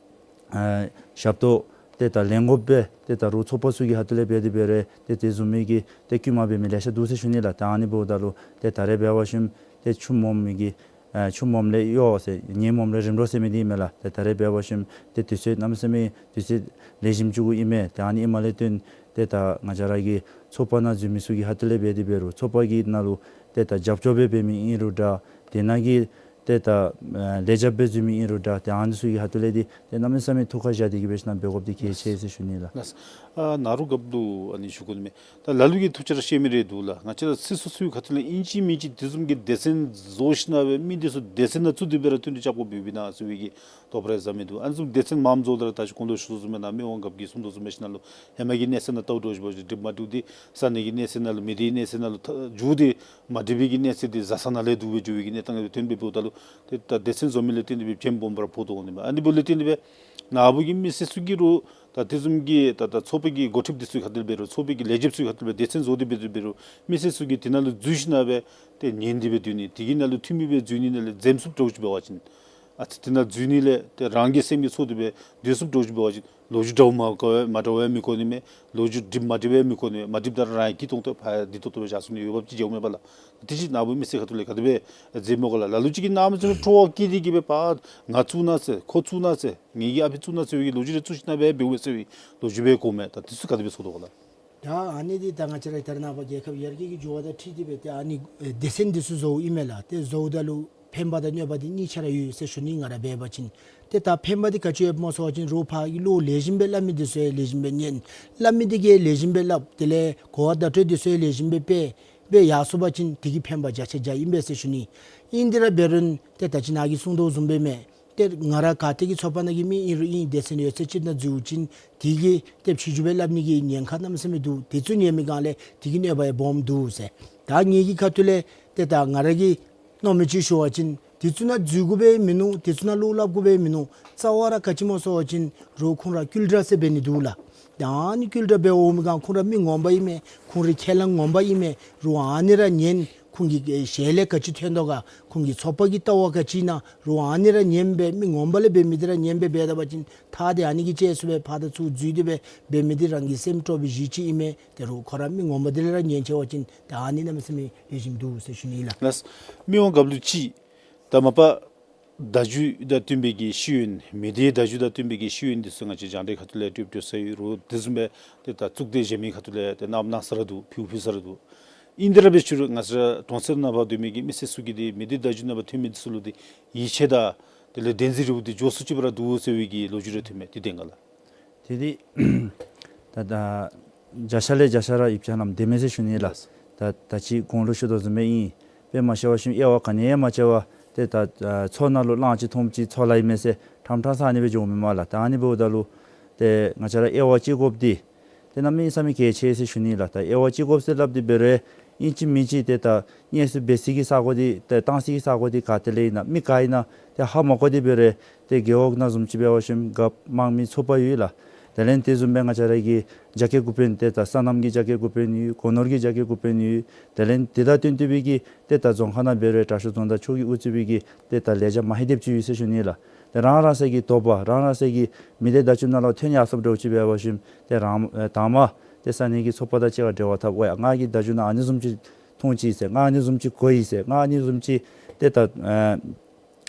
ཨ་ཞབས་ཏོག་ཏེ་ད་ལེན་དགོཔ་སྦེ་ཏེ་ད་རོགས་ཚོགས་པ་ཚུ་གི་ཁ་ཐུག་ལས་འབད་དེ་འབད་རུང་ཏེ་དེ་བཟུམ་མའི་གི་ཏེ་བསྐུལ་མ་འབད་མི་ལེ་ཤ་འདུག་ཟེར་ཞུ་ནི་ལགས། ཏེ་ཨ་ནི་འབདཝ་ད་ལུ་ཏེ་ད་རེས་འབད་བ་ཅིན་ཏེ་ཆུ་སྨོམ་མི་གི་ཨ་ཆུ་སྨོམ་ལས་གཡོ་ཟེར་ཉེས་སྨོམ་ལས་རིམ་གྲོ་ཟེར་མི་འདི་ཨིན་མས་ལགས། ཏེ་ད་རེས་འབད་བ་ཅིན་ཏེ་དུས་ཚོད་གནམ་མེད་ས་མེད་དུས་ཚོད་ལེགས་ཤོམ་ཅིག་གུ་ཨིན་མས། ཏེ་ཨ་ནི་ཨིནམ་ལས་བརྟེན་ཏེ་ད་ང་བཅས་ར་གི་ཚོགས་པ་ནང་འཛུལ་མི་ཚུ་གི་ཁ་ཐུག་ལས་འབད་དེ་འབད་རུང་ཚོགས་པ་གི་ནང་ལུ་ཏེ་ད་རྒྱབ་སྐྱོར་སྦེ་འབད་མི་ཨིན་རུང་འདྲ། དེ་ནང་གི་ཏེ་ད་ཨ་ལས་བྱེདཔ་སྦེ་འཛུལ་མི་ཨིན་རུང་འདྲ། ཏེ་ཨ་ནི་ཚུ་གི་ཁ་ཐུག་ལས་འདི་ཏེ་གནམ་མེད་ས་མེད་ཐུགས་ཁར་བཞག་སྟེ་གིས་འབད་ཞིན་ན་འབད་དགོཔ་འདི་གལ་ཆེ་ཟེར་ཞུ་ནི་ལགས། ལགས། ཨ་ནཱ་རོགས་རྒཔོ་ལུ་ཨ་ནི་ཞུ་དགོ་ནི་མས། ད་ལ་ལུ་གིས་ཐུགས་ཆ་ར་ཤེས་མི་རེ་འདུག་ལགས། ང་བཅས་ར་སོ་སོ་སོའི་ཁ་ཐུག་ལས་ཨིན་ཅི་མིན་ཅི་དེ་བཟུམ་གྱི་སྡེ་ཚན་བཟོ་ཞིན་ན་སྦེ་མི་འདི་ཚུ་སྡེ་ཚན་ནང་བཙུགས་ཏེ་སྦེ་ར་མཐུན་སྒྲིལ་རྐྱབ་དགོཔ་ཡོདཔ་ཨིན་ན་ཟེར་བའི་གི་དོགས་པ་རེ་ཟ་མི་འདུག། ཨ་ནི་བཟུམ་སྡེ་ཚན་མངམ་བཟོཝ་ད་ར་ད་ཅི་གོང་ལུ་ཞུ་དོ་བཟུམ་སྦེ་ནཱ་མི་དབང་རྒཔོ་གིས་གསུང་དོ་བཟུམ་སྦེ་ཞིན་ན་ལུ་ཧེ་མ་གི་གནས་ཚད་ནང་ལྟཝ་འདྲཝ་ཅིག་འབད་བ་ཅིན་འགྲིག་མ་འགྲིག་འདི་ས་གནས་ཀྱི་གནས་ཚད་ནང་ལུ་མི་སྡེའི་གནས་ཚད་ནང་ལུ་ཐ་མཇུག་འདི་མ་འགྲིག་པའི་གི་གནས་ཚད་འདི་བཟའ་ཚང་ནང་ལས་འདུག་སྦེ་འགྱོ་བའི་གི་གནས་སྟངས་ཐོན་སྦེ་འབདཝ་ད་ལུ་ཏེ་ད་སྡེ་ཚན་བཟོ་མི་ལས་བརྟེན་ཏེ་སྦེ་རྐྱེན་སྦོམ་ར་ཕོག་དོ་འོང་ནི་མས། ཨ་ནི་འབདཝ་ལས་བརྟེན་ཏེ་སྦེ་ནཱ་བུ་གི་མི་སེར་ཚུ་གིས་རོགས་ད་དེ་བཟུམ་གྱི་ད་ད་ཚོགས་པའི་གི་འགོ་ཁྲིདཔ་འདི་ཚུ་གི་ཁ་ཐུག་ལས་འབད་རུང་ཚོགས་པའི་གི་ལས་བྱེདཔ་ཚུ་གི་ཁ་ཐུག་ལས་འབད་རུང་སྡེ་ཚན་བཟོ་སྟེ་སྦེ་འབད་རུང་མི་སེར་ཚུ་གིས་དེ་ནང་ལུ་འཛུལ་ཞིན་ན་སྦེ་ཏེ་ཉན་ཏེ་སྦེ་སྡོད་ནི་དེ་གི་ནང་ལུ་འཐུས་མི་སྦེ་འཛུལ་ནི་ནང་ལས་འཛེམ་ཚུགསཔ་འདྲཝ་ཅིག་འབད་བ་ཅིན་ཨ་ཙི་དེ་ནང་འཛུལ་ནི་ལས་ཏེ་རང་གི་སེམས་ཀྱིས་ཚོར་ཏེ་སྦེ་སྡོད་ཚུགསཔ་འདྲཝ་ཅིག་འབད་བ་ཅིན་ལོ་རྒྱུས་འདྲཝ་མ་འདྲཝ་མ་འདྲཝ་མི་གོ་ནི་མས། ལོ་རྒྱུས་འགྲིག་མ་འགྲིག་སྦེ་མི་གོ་ནི་མས། མ་འགྲིགཔ་ད་ར་རང་གི་དོན་དུ་ཕར་འདི་ཏོག་ཏོ་སྦེ་བཞག་ཚུགས་ནི་ཡོདཔ་ཅིག་འགྱོཝ་མས་པ་ལགས། དེ་ཅིག་ནཱ་བུ་མི་སེར་ཁ་ཐུག་ལས་ག་དེ་སྦེ་མཛད་མོ་ག་ལགས། ལ་ལུ་ཅིག་གིས་གནམ་མེད་ས་མེད་སྤྲོ་བ་སྐྱེས་ཏེ་གིས་སྦེ་པ་ང་བཙུགས་གནང་ཟེར་ཁོ་བཙུགས་གནང་ཟེར་ངེ་གི་ཨ་ཕི་བཙུགས་གནང་ཟེར་བའི་གི་ལོ་རྒྱུས་རེ་བཙུགས་ཞིན་ན་སྦེ་འབདཝ་མས་ཟེར་བའི་ལོ་རྒྱུས་སྦེ་གོཝ་མས། ད་དེ་ཚུ་ག་དེ་སྦེ་ཚོར་དོ་ག་ལགས། ད་ཨ་ནི་འདི་ད་ང་བཅས་ར་ད་རེས་ནངས་པ་རྒྱལ་ཁབ་ཡར་རྒྱས་ཀྱི་འགྱུར་བ་དང་འཁྲིལ་ཏེ་སྦེ་ཏེ་ཨ་ནི་ཨེ་སྡེ་ཚན་འདི་ཚུ་བཟོཝ་ཨིན་མས་ལགས། ཏེ་བཟོཝ་ད་ལུ་ཕན་པ་དང་གནོད་པ་འདི་གཉིས་ཆ་ར་ཡོད་ཟེར་ཞུ་ནི། ང་ར་འབད་བ་ཅིན་ཏེ་ད་ཕན་པ་འདི་ག་ཅི་ཡོདཔ་སྨོ་ཟེར་བ་ཅིན་རོགས་ཕར་གྱི་བློ་ལེགས་ཤོམ་སྦེ་སླབ་མི་འདི་ཚུ་ཡང་ལེགས་ཤོམ་སྦེ་ཉན། སླབ་མི་འདི་གིས་ལེགས་ཤོམ་སྦེ་སླབ། དེ་ལས་གོ་བ་བརྡ་སྤྲོད་འདི་ཚུ་ཡང་ལེགས་ཤོམ་སྦེ་སྤེལ་སྦེ་ཡར་སོང་པ་ཅིན་དེ་གིས་ཕན་པ་བརྒྱ་ཆ་བརྒྱ་ཨིན་པས་ཟེར་ཞུ་ནི། ཨིན་དེ་ར་འབད་རུང་ཏེ་ད་ཅི་ནཱ་གིས་གསུང་དོ་བཟུམ་སྦེ་མས། ཏེ་ང་ར་ག་ཏེ་གི་ཚོགས་པ་ནང་གི་མི་ཨིན་རུང་ཨིན། སྡེ་ཚན་ཡོད་ཚད་ཅིག་ནང་འཛུལ་ཅིན་དེ་གིས་ཏེ་ཕྱི་འགྱུར་སྦེ་སླབ་ནི་གི་ཉེན་ཁ་གནམ་མེད་ས་མེད་འདུག། དེ་ཚུ་ཉན་མི་སྒང་ལས་དེ་གི་གནོད་པ་ཡང་སྦོམ་འདུག་ཟེར། ད་ངེ་གི་ཁ་ཐུག་ལས་ཏེ་ད་ང་ར་གི་མནོ་མི་ཅིག་ཞུ་བ་ཅིན་དེ་ཚུ་ནང་འཛུལ་དགོཔ་ཡང་མིན་ནུག། དེ་ཚུ་ནང་བློ་སླབ་དགོཔ་ཡང་མིན་ནུག། རྩ་བ་ར་ག་ཅི་སྨོ་ཟེར་བ་ཅིན་རོགས་ཁོང་ར་བསྐུལ་བསྒྲགས་ཟེར་འབད་ནི་འདུག་ལགས། ད་ཨ་ནི་བསྐུལ་བསྒྲགས་འབད་འོང་མི་སྒང་ཁོང་ར་མི་ངོ་མ་ཨིན་མས། ཁོང་རའི་ཁས་བླངས་ངོ་མ་ཨིན་མས། རོགས་ཨ་ནི་ར་ཉན། ཁོང་གི་ཞལ་ལས་ག་ཅི་ཐོན་དོ་ག། ཁོང་གི་ཚོགས་པ་གི་ལྟ་བ་ག་ཅི་ཨིན་ན་རོགས་ཨ་ནི་ར་ཉན་སྦེ་མི་ངོ་མ་ལས་འབད་མི་འདི་ར་ཉན་སྦེ་འབད་ད་པ་ཅིན་ད་དེ་ཨ་ནི་གི་བཅས་སུ་སྦེ་ཕར་དང་ཚུར་འཛུལ་ཏེ་སྦེ་འབད་མི་འདི་རང་གི་སེམས་སྤྲོ་བའི་གཞི་ཅིག་ཨིན་མས། ཏེ་རོགས་ཁོ་ར་མི་ངོ་མ་འདི་ལས་ར་ཉན་ཆི་བ་ཅིན་ད་ཨ་ནི་གནམ་མེད་ས་མེད་ལེགས་ཤོམ་འདུག་ཟེར་ཞུ་ནི་ལགས། ལགས། མི་དབང་རྒཔོ་ལུ་ཅིག་ད་མ་པ་བརྡ་བརྒྱུད་དང་བསྟུན་པའི་གི་ཤེས་ཡོན་མི་སྡེའི་བརྡ་བརྒྱུད་དང་བསྟུན་པའི་གི་ཤེས་ཡོན་འདི་ཚུ་ང་བཅས་རྒྱང་བསྒྲགས་ཁ་ཐུག་ལས་སྤྲོད་སྤྲོད་ས་ཡོད། རོགས་དེ་བཟུམ་སྦེ་ཏེ་ད་གཙུག་སྡེ་གཞན་མི་ཁ་ཐུག་ལས་ཏེ་གནང་གནང་ས་ར་འདུག། ཕུལ་ཕུལ་ས་ར་འདུག། ཨིན་དེ་ར་འབད་ཞུ་རུང་ང་བཅས་ར་གྲོང་གསེབ་ནང་ཕར་སྡོད་མི་གི་མི་སེར་ཚུ་གིས་འདི་མི་སྡེའི་བརྡ་བརྒྱུད་ནང་ཕར་ཐོན་མི་འདི་ཚུ་ལུ་འདི་ཡིད་ཆེས་དང་དེ་ལས་བདེན་འཛིན་རེ་བ་འདི་འཇོག་ཚུགས་ཅི་པ་ར་འདུག་ཟེར་བའི་གི་ལོ་རྒྱུས་རེ་ཐོན་མས། འདི་བདེན་ག་ལགས། དེ་འདི་ད་ད་བརྒྱ་ཆ་ལས་བརྒྱ་ཆ་ར་ཡིད་ཆེས་གནངམ་བདེན་མས་ཟེར་ཞུ་ནི་ལགས། ད་ད་ཅི་གོང་ལུ་ཞུ་དོ་བཟུམ་སྦེ་ཨིན། དཔེ་མ་ཤེས་པ་ཅིན་དབྱེ་བ་ག་ནི་ཡང་མ་ཕྱེ་བར་ཏེ་ད་ཨ་མཚོ་ནང་ལུ་གླང་ཅིག་འཐུངམ་ཅིག་མཚོ་ལ་ཨིན་མས་ཟེར་ཁྲམ་ཁྲམ་ཟེར་ཨ་ནི་སྦེ་འགྱོཝ་མས་མ་ལགས། ད་ཨ་ནི་འབདཝ་ད་ལུ་ཏེ་ང་བཅས་ར་དབྱེ་བ་ཕྱེ་དགོཔ་འདི་ཏེ་གནམ་མེད་ས་མེད་གལ་ཆེ་ཟེར་ཞུ་ནི་ལགས། ད་དབྱེ་བ་ཕྱེ་དགོཔ་ཟེར་སླབ་སྟེ་འབད་རུང་ ཨིན་ཅི་མིན་ཅི་ཏེ་ད་གནས་ཚུལ་འབད་སའི་གི་ས་གོ་འདི་ཏེ་བཏང་སའི་གི་ས་གོ་འདི་ག་ཏེ་ལས་ཨིན་ན་མི་ག་ཨིན་ན་ཏེ་ཧ་མ་གོ་སྟེ་འབད་རུང་ཏེ་རྒེད་འོག་ནང་བཟུམ་ཅིག་འབད་བ་ཅིན་རྒཔོ་དམངས་མི་ཚོགས་པ་ཡོད་ལགས། དེ་ལས་དེ་བཟུམ་སྦེ་ང་བཅས་ར་གི་རྒྱ་སྐྱེད་འགོ་དཔོན་ཏེ་ད་སོ་ནམ་གྱི་རྒྱ་སྐྱེད་འགོ་དཔོན་ཡོད། སྒོ་ནོར་གྱི་རྒྱ་སྐྱེད་འགོ་དཔོན་ཡོད། དེ་ལས་དེ་དང་བསྟུན་ཏེ་སྦེ་གི་ཏེ་ད་རྫོང་ཁག་ནང་འབད་རུང་དྲག་ཤོས་རྫོང་བདག་མཆོག་གིས་དབུ་གཙོས་པའི་གི་ཏེ་ད་ལས་བྱ་མ་ཧེ་དེབ་ཅིག་ཡོད་ཟེར་ཞུ་ནི་ལགས། ཏེ་རང་རང་སོའི་གི་དོགས་པ་རང་རང་སོའི་གི་མི་སྡེ་བརྡ་བརྒྱུད་ནང་ལུ་ཐོན་ཡར་སོངམ་འདྲཝ་ཅིག་འབད་བ་ཅིན་ཏེ་རང་ཨེ་དང་པ་ཏེ་ས་གནས་ཀྱི་ཚོགས་པ་དང་གཅིག་ཁར་འབྲེལ་བ་འཐབ། ཝའི་ང་གིས་བརྡ་བརྒྱུད་ནང་ཨ་ནི་བཟུམ་ཅིག་མཐོང་ཅི་ཟེར། ང་ཨ་ནི་བཟུམ་ཅིག་གོ་ཡི་ཟེར། ང་ཨ་ནི་བཟུམ་ཅིག་ཏེ་ད་ཨེ་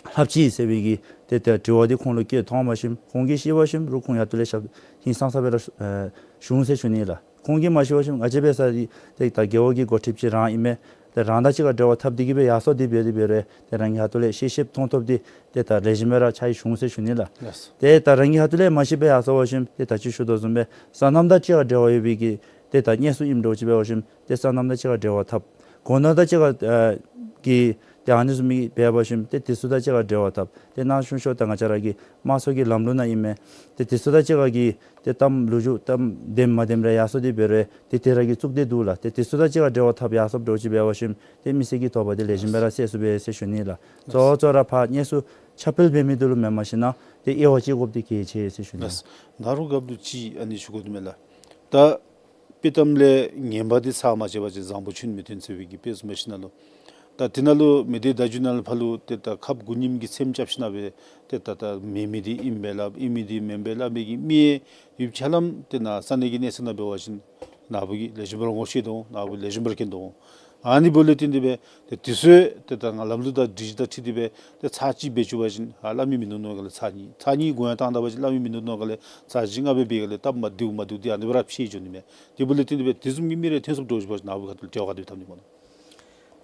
ལྷབ་ཅི་ཟེར་བའི་གི་ཏེ་ད་དྲི་བ་འདི་ཁོང་ལུ་བཀོད་ཐོན་པ་ཅིན་ཁོང་གིས་ཤེས་པ་ཅིན་རུང་ཁོང་ཡར་ལྟོ་ལས་ཞབས་ཧིང་སང་ས་སྦེ་ར་ཨེ་ཞུ་འོང་ཟེར་ཞུ་ནི་ལགས། ཁོང་གིས་མ་ཤེས་པ་ཅིན་ང་བཅས་འབད་ས་འདི་ཏེ་ད་རྒེད་འོག་གི་འགོ་ཁྲིདཔ་ཅིག་རང་ཨིན་མས། ཏེ་རང་དང་གཅིག་ཁར་འབྲེལ་བ་འཐབ་སྟེ་གི་སྦེ་ཡར་སོང་སྟེ་འབད་དེ་འབད་རུང་ཏེ་རང་གིས་ཧ་ཏོ་ལས་ཤེས་ཤེསཔ་མཐོང་ཐོབ་སྟེ་ཏེ་ད་ལེགས་ཤོམ་སྦེ་ར་ཕྱག་ཞུ་འོང་ཟེར་ཞུ་ནི་ལགས། ལགས། ཏེ་ད་རང་གིས་ཧ་ཏོ་ལས་མ་ཤེས་པར་ཡར་སོང་པ་ཅིན་ཏེ་ད་ཅི་ཞུ་དོ་བཟུམ་སྦེ་སོ་ནམ་དང་གཅིག་ཁར་འབྲེལ་བ་ཡོད་པའི་གི་ཏེ་ད་གནས་ཚུལ་ཨིནམ་འདྲཝ་ཅིག་འབད་བ་ཅིན་ཏེ་སོ་ནམ་དང་གཅིག་ཁར་འབྲེལ་བ་འཐབ། སྒོ་ནོར་དང་གཅིག་ཁར་ཨེ་གི་ཏེ་ཨ་ནི་བཟུམ་མའི་འབད་བ་ཅིན་ཏེ་དེ་ཚུ་དང་གཅིག་ཁར་འབྲེལ་བ་འཐབ། ཏེ་ནཱ་ཞུ་ཞུཝ་ད་ང་བཅས་ར་གི་དམངས་གཙོ་གི་ལམ་ལུགས་ནང་ཨིན་མས། ཏེ་དེ་ཚུ་དང་གཅིག་ཁར་གི་ཏེ་གཏམ་ལོ་རྒྱུས་གཏམ་བདེནམ་མ་བདེནམ་རེ་ཡར་སོང་སྟེ་འབད་རུང་ཏེ་དེ་ར་གིས་བཙུགས་ཏེ་འདུག་ལགས། ཏེ་དེ་ཚུ་དང་གཅིག་ཁར་འབྲེལ་བ་འཐབ་ཡར་སོངམ་འདྲཝ་ཅིག་འབད་བ་ཅིན་ཏེ་མི་སེར་གྱི་དོགས་པ་འདི་ལེགས་ཤོམ་སྦེ་ར་སེལ་ཚུགས་པས་ཟེར་ཞུ་ནི་ལགས། གཙོ་བོ་གཙོ་བོ་ར་ཕར་གནས་ཚུལ་ཁྱབ་སྤེལ་འབད་མི་འདི་ལུ་མེན་མ་གཞི་ན་ཏེ་དབྱེ་བ་དཔྱད་དགོཔ་འདི་གལ་ཆེ་ཟེར་ཞུ་ནི་ལགས། ལགས། ནཱ་རོ་རྒཔོ་ལུ་ཅིག་ཨ་ནི་ཞུ་དགོ་དོ་མས་ལགས། ད་དཔྱེ་གཏམ་ལས་ངན་པ་འདི་ཚར་མ་བཅད་པ་ཅིན་བཟང་པོ་ཆུ་ནང་མི་ཐོན་ཟེར་བའི་གི་དཔེ་བཟུམ་མ་གཞི་ནང་ལུ་ད་དེ་ནང་ལུ་མི་སྡེ་བརྡ་བརྒྱུད་ནང་ལུ་ཕར་ལུ་ཏེ་ད་ཁབ་དགུ་ཉིམ་གི་སེམས་རྐྱབ་ཞིན་ན་སྦེ་ཏེ་ད་ད་མེན་མི་འདི་ཨིན་པས་ལགས། ཨིན་མི་འདི་མེན་པས་ལགས་སྦེ་གི་མི་ཡུལ་ཆ་ལམ་ཏེ་ནཱ་ས་གནས་ཀྱི་གནས་ཚད་ནང་འབད་བ་ཅིན་ནཱ་བུ་གིས་ལེགས་ཤོམ་སྦེ་ར་ངོ་ཤེས་དོ་འོང་། ནཱ་བུ་ལེགས་ཤོམ་སྦེ་ར་མཁྱེན་དོ་འོང་། ཨ་ནི་འབདཝ་ལས་བརྟེན་ཏེ་སྦེ་ཏེ་དེ་ཚུ་ཏེ་ད་ང་ལམ་ལུགས་དང་སྒྲིག་གཞི་དང་འཁྲིལ་ཏེ་སྦེ་ཏེ་ཚར་གཅིག་འབད་བཅུག་པ་ཅིན་ཨ་སླབ་མི་མིན་འདུག་མནོ་ག་ལས་ཚར་གཉིས་ཚར་གཉིས་གུ་ཡང་བཏང་ད་པ་ཅིན་སླབ་མི་མིན་འདུག་མནོ་ག་ལས་ཚར་བཞི་ལྔ་སྦེ་འབད་ག་ལས་སྟབས་མ་བདེཝ་མ་བདེཝ་འདི་ཨ་ནི་སྦེ་ར་ཕྱེ་འགྱོ་ནི་མས། དེ་འབདཝ་ལས་བརྟེན་ཏེ་སྦེ་དེ་བཟུམ་གྱི་མི་རེ་ཐོན་སོངམ་འདྲཝ་ཅིག་འབད་བ་ཅིན་ནཱ་བུ་ཁ་ཐུག་ལུ་འབྲེལ་བ་ག་དེ་འཐབ་ནི་སྨོ་ལགས།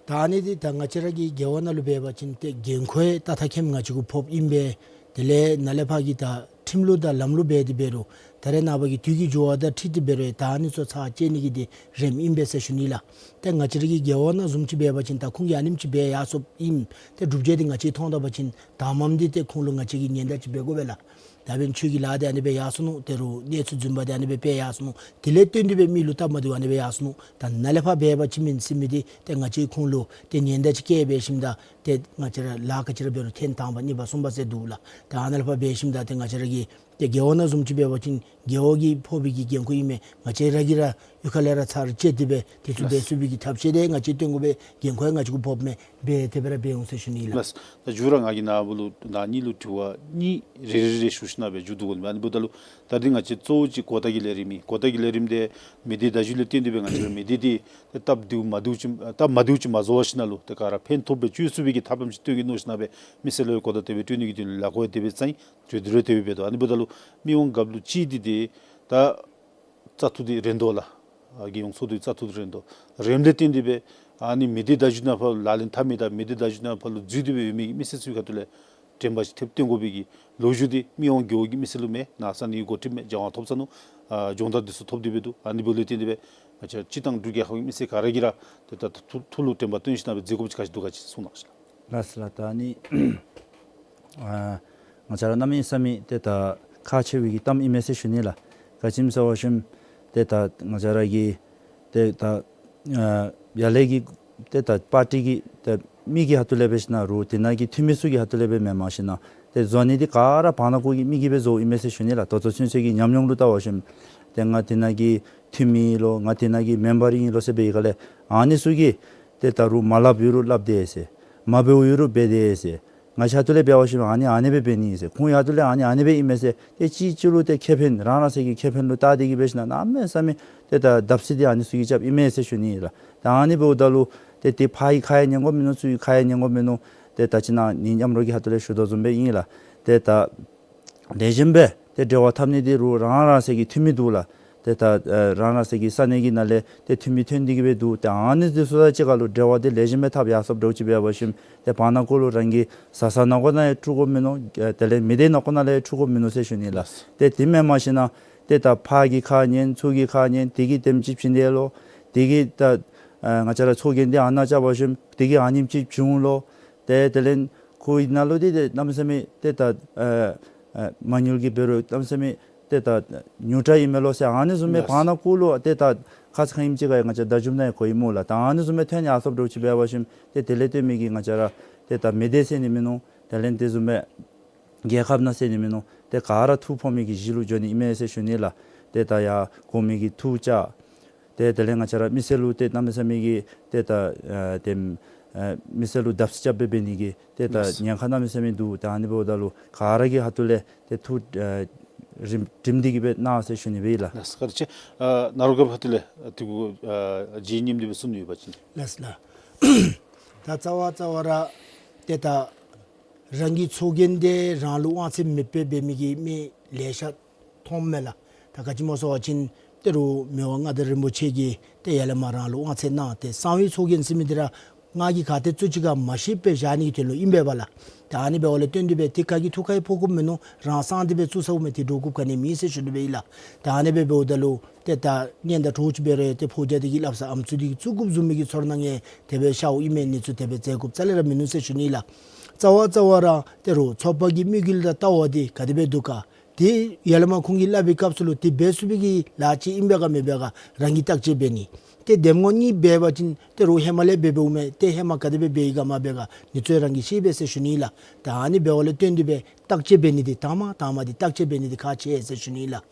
ད་ཨ་ནི་འདི་ད་ང་བཅས་ར་གི་རྒེད་འོག་ནང་ལུ་འབད་བ་ཅིན་ཏེ་འགན་ཁུར་ཡང་ཏག་ཏག་མཁནམ་ང་བཅས་གུ་ཕོགཔ་ཨིན་པས། དེ་ལས་ནཱ་ལས་ཕར་གྱི་ད་ཁྲིམས་ལུགས་དང་ལམ་ལུགས་འབད་དེ་འབད་རུང་ད་རེས་ནངས་པ་གི་དུས་ཀྱི་འགྱུར་བ་དང་འཁྲིལ་ཏེ་འབད་རུང་ད་ཨ་ནི་ཚུ་ཚར་བཅད་ནི་གི་འདི་རནམ་ཨིན་པས་ཟེར་ཞུ་ནི་ལགས། ཏེ་ང་བཅས་ར་གི་རྒེད་འོག་ནང་བཟུམ་ཅིག་འབད་བ་ཅིན་ད་ཁོང་གིས་ཨ་ནེམ་ཅིག་འབད་ཡར་སོངམ་ཨིན། ཏེ་སྒྲུབ་བྱེད་འདི་ང་བཅས་མཐོང་ད་པ་ཅིན་དང་པམ་འདི་ཏེ་ཁོང་ལུ་ང་བཅས་ཀྱིས་ཉེན་བརྡ་ཅིག་འབད་དགོ་པས་ལགས། ད་འབདན་ཁྱོད་ཀྱི་ལཱ་འདི་ཨ་ནི་སྦེ་ཡར་སོ་ནུག། ད་རུང་གནས་ཚུལ་རྫུན་པ་འདི་ཨ་ནི་སྦེ་སྤེལ་ཡར་སོ་ནུག། དེ་ལས་བརྟེན་ཏེ་སྦེ་མི་ལུ་སྟབས་མ་བདེཝ་ཨ་ནི་སྦེ་ཡར་སོ་ནུག། ད་ནཱ་ལས་ཕར་འབད་བ་ཅིན་མིན་ཟེར་མི་འདི་ཏེ་ང་བཅས་ཁོང་ལུ་ཏེ་ཉེན་བརྡ་ཅིག་བཀལ་འབད་ཞིནམ་ད་ཏེ་ང་བཅས་ར་ལཱ་ག་ཅི་ར་འབད་རུང་ཐེངས་དང་པ་གཉིས་པ་གསུམ་པ་ཟེར་འདུག་ལགས། ད་ཨ་ནཱ་ལས་ཕར་འབད་ཞིནམ་ད་ཏེ་ང་བཅས་ར་གི་ཏེ་རྒེད་འོག་ནང་བཟུམ་ཅིག་འབད་བ་ཅིན་རྒེད་འོག་གིས་ཕོག་པའི་གི་འགན་ཁུར་ཨིན་མས། ང་བཅས་ར་གིས་ར་གཡུས་ཁ་ལས་ར་ཚར་བཅད་དེ་སྦེ་དེ་ཚུ་འབད་ཚུགས་པའི་གི་ཐབས་ཤེས་འདི་ང་བཅས་སྟོན་དགོ་པས། འགན་ཁུར་ཡང་ང་བཅས་གུ་ཕོགཔ་མས། འབད་དེ་སྦེ་ར་འབད་འོང་ཟེར་ཞུ་ནི་ལགས། ལགས། ད་མཇུག་ར་ང་གིས་ནཱ་བུ་ལུ་ནཱ་གཉིས་ལུ་དྲི་བ་གཉིས་རེ་རེ་རེ་ཞུ་ཞིན་ན་སྦེ་མཇུག་བསྡུ་དགོ་ནི་མས། ཨ་ནི་འབདཝ་ད་ལུ་ད་འདི་ང་བཅས་གཙོ་བོ་ཅིག་གོ་བརྡ་གི་ལས་རིམ་ཨིན། གོ་བརྡ་གི་ལས་རིམ་འདི་མི་སྡེ་བརྡ་བརྒྱུད་ལས་བརྟེན་ཏེ་སྦེ་ང་བཅས་ར་མི་སྡེ་འདི་ཏེ་སྟབས་བདེཝ་མ་བདེཝ་ཅིག་སྟབས་མ་བདེཝ་ཅིག་མ་བཟོ་བར་ཞིན་ན་ལུ་ཏེ་ག་ར་ཕན་ཐོགས་སྦེ་སྤྱོད་ཚུགས་པའི་གི་ཐབས་ལམ་ཅིག་སྟོན་གེ་མནོ་ཞིན་ན་སྦེ་མི་སེར་ལུ་གོ་བརྡ་དེ་སྦེ་སྤྲོད་ནི་གི་དོན་ལུ་ལཱ་འགོ་ཡང་དེ་སྦེ་བརྩམས་ཡི། གྲོས་བསྡུར་ཡང་དེ་སྦེ་འབད་དོ། ཨ་ནི་འབདཝ་ད་ལུ་མི་དབང་རྒཔོ་ལུ་ཅིག་འདི་ཏེ་ད་བཙག་འཐུ་འདི་རན་དོ་ལགས། ཨ་རྒྱལ་ཡོངས་ཚོགས་འདུའི་བཙག་འཐུ་འདི་རན་དོ། རནམ་ལས་བརྟེན་ཏེ་སྦེ་ཨ་ནི་མི་སྡེ་བརྡ་བརྒྱུད་ནང་ཕར་ལུ་ལག་ལེན་འཐབ་མི་དང་མི་སྡེ་བརྡ་བརྒྱུད་ནང་ཕར་ལུ་འཛུལ་ཏེ་སྦེ་ཡོད་མི་གི་མི་སེར་ཚུ་གི་ཁ་ཐུག་ལས་དྲན་པ་ཅིག་ཐེབས་སྟོན་དགོ་པའི་གི་ལོ་རྒྱུས་འདི་མི་དབང་རྒེད་འོག་གི་མི་སེར་ལུ་མེན། ནཱ་ས་གནས་འགོ་ཁྲིདཔ་མེན། རྒྱལ་དབང་ཐོབ་ཚར་ནུག། ཨ་སྦྱོང་བརྡར་འདི་ཚུ་ཐོབ་སྟེ་སྦེ་འདུག། ཨ་ནི་འབདཝ་ལས་བརྟེན་ཏེ་སྦེ་ང་བཅས་སྤྱིར་བཏང་འབྲུག་རྒྱལ་ཁབ་ཀྱི་མི་སེར་ག་ར་གིས་ར་ཏེ་ད་ཐུགས་ཐུགས་ལུ་དྲན་པ་བཏོན་ཞིན་ན་སྦེ་མཛད་དགོཔ་ཅིག་ག་ཅི་འདུག་ག་ཅིག་གསུང་གནང་ཞུ་ལགས། ལགས་སོ་ལགས། ད་ཨ་ནི་ཨ་ང་བཅས་ར་གནམ་མེད་ས་མེད་ཏེ་ད་ཁག་ཆེ་བའི་གི་གཏམ་ཨིན་མས་ཟེར་ཞུ་ནི་ལགས། ག་ཅི་སྨོ་ཟེར་བ་ཅིན་ཏེ་ད་ང་བཅས་ར་གི་ཏེ་ད་ཨ་ཡར་ལས་ཀྱི་ཏེ་ད་པར་ཊི་གི་ཏེ་མི་གི་ཁ་ཐུག་ལས་འབད་ཞིན་ན་རུང་དེ་ནང་གི་འཐུས་མི་ཚུ་གི་ཁ་ཐུག་ལས་སྦེ་མེན་མ་གཞི་ན་ཏེ་བཟོ་ནི་འདི་ག་ར་བར་ན་ཀོ་གི་མི་གིས་སྦེ་བཟོཝ་ཨིན་མས་ཟེར་ཞུ་ནི་ལགས། ད་ལྟོ་ཚུན་ཚོད་ཀྱི་ཉམས་མྱོང་ལུ་བལྟ་བ་ཅིན་ཏེ་ང་དེ་ནང་གི་འཐུས་མི་ཨིན་ལོ་ང་དེ་ནང་གི་མེམ་བར་ཨིན་ལོ་ཟེར་འབད་བའི་སྒང་ལས་ཨ་ནི་ཚུ་གིས་ཏེ་ད་རུང་མ་སླབ་ཡོད་རུང་སླབ་དེས་ཟེར། མ་འབདཝ་ཡོད་རུང་འབད་དེས་ཟེར། ང་བཅས་ཁ་ཐུག་ལས་འབད་བ་ཅིན་ཨ་ནི་ཨ་ནི་སྦེ་འབད་ནི་ཨིན་ཟེར། ཁོང་ཡང་ཁ་ཐུག་ལས་ཨ་ནི་ཨ་ནི་སྦེ་ཨིན་མས་ཟེར། ཏེ་གཅིག་གཅིག་ལུ་ཏེ་ཁེ་ཕན་རང་རང་སོའི་གི་ཁེ་ཕན་ལུ་བལྟ་སྟེ་གི་འབད་ཞིན་ན་གནམ་མེད་ས་མེད་ཏེ་ད་བརྡབ་གསིག་འདི་ཨ་ནི་ཚུ་གིས་རྐྱབ་ཨིན་མས་ཟེར་ཞུ་ནི་ཨིན་ལགས། ད་ཨ་ནི་འབདཝ་ད་ལུ་ཏེ་ཏེ་ཕར་གྱི་ཁ་ཡང་ཉན་དགོཔ་མིན་ནུག། ཚུར་གྱི་ཁ་ཡང་ཉན་དགོཔ་མིན་ནུག། ཏེ་ད་ཅི་ནཱ་ངེའི་མཉམ་རོགས་ཀྱིས་ཁ་ཐུག་ལས་ཞུ་དོ་བཟུམ་སྦེ་ཨིན་ལགས། ཏེ་ད་ལེགས་ཤོམ་སྦེ་ཏེ་འབྲེལ་བ་འཐབ་ནི་འདི་རུང་རང་རང་སོའི་གི་འཐུས་མི་འདུག་ལགས། ཏེ་ད་ཨ་རང་རང་སོའི་གི་ས་གནས་ཀྱི་ནང་ལས་ཏེ་འཐུས་མི་ཐོན་ཏེ་གི་སྦེ་འདུག། ཏེ་ཨ་ནི་འདི་ཚུ་དང་གཅིག་ཁར་ལུ་འབྲེལ་བ་འདི་ལེགས་ཤོམ་སྦེ་འཐབ་ཡར་སོངམ་འདྲཝ་ཅིག་འབད་བ་ཅིན་ཏེ་བར་ན་ཀོ་ལུ་རང་གི་བཟའ་ཚང་ནང་འཁོད་ནང་ཡང་འཁྲུག་དགོཔ་མིན་ནུག། ཨེ་དེ་ལས་མི་སྡེ་ནང་འཁོད་ནང་ལས་ཡང་འཁྲུག་དགོཔ་མིན་ནུག་ཟེར་ཞུ་ནི་ལགས། ཏེ་དེ་མེན་མ་གཞི་ན་ཏེ་ད་ཕར་གྱི་ཁ་ཉན་ཚུར་གྱི་ཁ་ཉན་དེ་གིས་དེམ་ཅིག་བྱིན་དེས་ལོ། དེ་གིས་ད་ཨ་ང་བཅས་ར་ཚོགས་རྒྱན་འདི་ཨ་ནཱ་རྐྱབ་པ་ཅིན་དེ་གིས་ཨ་ནེམ་ཅིག་བྱུང་ལོ། ཏེ་དེ་ལས་ཁོ་གི་ནང་ལུ་འདི་ཏེ་གནམ་མེད་ས་མེད་ཏེ་ད་ཨ་ཨ་མ་དངུལ་གྱི་འབད་རུང་གནམ་མེད་ས་མེད་ཏེ་ད་ཉུང་དྲགས་ཨིན་མས་ལོ་ཟེར་ཨ་ནི་བཟུམ་སྦེ་ལགས། བར་ན་ཀོ་ལུ་ཏེ་ད་ ཁ་ཙ་ཁ་ཉིནམ་ཅིག་ཁར་ཡང་ང་བཅས་བརྡ་བརྒྱུདཔ་ནང་ཡང་གོཝ་ཨིན་སྨོ་ལགས། ད་ཨ་ནི་བཟུམ་སྦེ་ཐོན་ནི་ཨ་སོངམ་འདྲཝ་ཅིག་འབད་བ་ཅིན་ཏེ་དེ་ལས་བརྟེན་མི་གིས་ང་བཅས་ར་ཏེ་ད་མི་སྡེ་ཟེར་ནི་མིན་ནུག། དེ་ལས་དེ་བཟུམ་སྦེ་རྒྱལ་ཁབ་ནང་ཟེར་ནི་མིན་ནུག། ཏེ་ག་ར་ཐུགས་ཕོག་མི་གི་གཞི་ལུ་འགྱོ་ནི་ཨིན་མས་ཟེར་ཞུ་ནི་ལགས། ཏེ་ད་ཡར་གོང་མའི་གི་ཐུགས་བཅགས། ཏེ་དེ་ལས་ང་བཅས་ར་མི་སེར་ལུ་ཏེ་གནམ་མེད་ས་མེད་ཀྱི་ཏེ་ད་ཨ་ཏེ་ཨ་མི་སེར་ལུ་བརྡབ་གསིག་རྐྱབ་སྦེ་འབད་ནི་གི་ཏེ་ད་ལགས། ཉེན་ཁ་གནམ་མེད་ས་མེད་འདུག། ད་ཨ་ནི་འབདཝ་ད་ལུ་ག་ར་གི་ཁ་ཐུག་ལས་ཏེ་ཐུགས་ཨ་རིམ་རིམ་འདི་གིས་སྦེ་གནང་ཟེར་ཞུ་ནི་སྦེ་ཨིན་ལགས། ལགས་སོ། བཀའ་དྲིན་ཆེ། ཨ་ནཱ་རོ་རྒཔོ་ཁ་ཐུག་ལས་ཨ་དེ་གུ་ཨ་རྗེ་སྙེམས་ཏེ་སྦེ་གསུང་ནི་ཡོད་པ་ཅིན། ལགས་ལགས། ད་རྩ་བ་རྩ་བ་ར་ཏེ་ད་རང་གི་ཚོགས་རྒྱན་འདི་རང་ལུ་དབང་ཚད་མེདཔ་སྦེ་འབད་མི་གི་མི་ལེ་ཤ་མཐོངམ་མས་ལགས། ད་ག་ཅི་སྨོ་ཟེར་བ་ཅིན་ཏེ་རུང་མི་དབང་མངའ་བདག་རིན་པོ་ཆེ་གིས་ཏེ་ཡར་ལས་མར་རང་ལུ་དབང་ཚད་གནང་སྟེ་གསང་བའི་ཚོགས་རྒྱན་ཟེར་མི་འདི་ར་ང་གིས་ག་ཏེ་བཙུགས་ཅི་ག་མ་ཤེསཔ་སྦེ་བཞག་ནི་གི་དོན་ལུ་ཨིན་པས་པ་ལགས། ད་ཨ་ནི་འབདཝ་ལས་བརྟེན་ཏེ་སྦེ་ཏེ་ག་གི་ཐུགས་ཁར་ཡང་ཕོག་དགོཔ་མིན་ནུག། རང་གསང་སྟེ་སྦེ་བཙུགས་ཚརཝ་མས། ཏེ་འདྲོག་དགོཔ་ག་ནི་མེད་ཟེར་ཞུ་ནི་སྦེ་ཨིན་ལགས། ད་ཨ་ནི་སྦེ་འབདཝ་ད་ལུ་ཏེ་ད་གཉེན་དང་གྲོགས་ཅིག་འབད་རུང་ཏེ་ཕོ་རྒྱས་འདི་གིས་སླབ་ས་ཨམ་སྲུ་འདི་གིས་བཙུགས་དགོཔ་བཟུམ་མའི་གི་ཚོར་སྣང་ཡང་དེ་སྦེ་ཤརཝ་ཨིན་མས། ཨ་ནི་ཚུ་དེ་སྦེ་མཛད་དགོཔ་རྩ་ལས་ར་མིན་ནུག་ཟེར་ཞུ་ནི་ལགས། རྩ་བ་རྩ་བ་ར་ཏེ་རུང་ཚོགས་པ་གི་དམིགས་ཡུལ་དང་ལྟ་བ་འདི་ག་དེ་སྦེ་འདུག་ག། ཏེ་ཡར་ལས་མར་ཁོང་གིས་སླབ་པའི་སྐབས་སུ་ལུ་ཏེ་འབད་ཚུགས་པའི་གི་ལཱ་ཅིག་ཨིན་པས་ག་མེན་པས་ག་རང་གིས་བརྟག་དཔྱད་འབད་ནི། ཏེ་འདེམས་ངོ་གཉིས་འབད་བ་ཅིན་ཏེ་རུང་ཧེ་མ་ལས་འབད་འབདཝ་མས། ཏེ་ཧེ་མ་ག་དེ་སྦེ་འབད་ཡི་ག་མ་འབད་ག་ཨ་ནི་ཚུ་རང་གིས་ཤེས་པས་ཟེར་ཞུ་ནི་ལགས། ད་ཨ་ནི་འབདཝ་ལས་བརྟེན་ཏེ་སྦེ་བརྟག་དཔྱད་འབད་ནི་འདི་དང་པ་དང་པ་འདི་བརྟག་དཔྱད་འབད་ནི་འདི་ཁག་ཆེ་ཟེར་ཞུ་ནི་ལགས།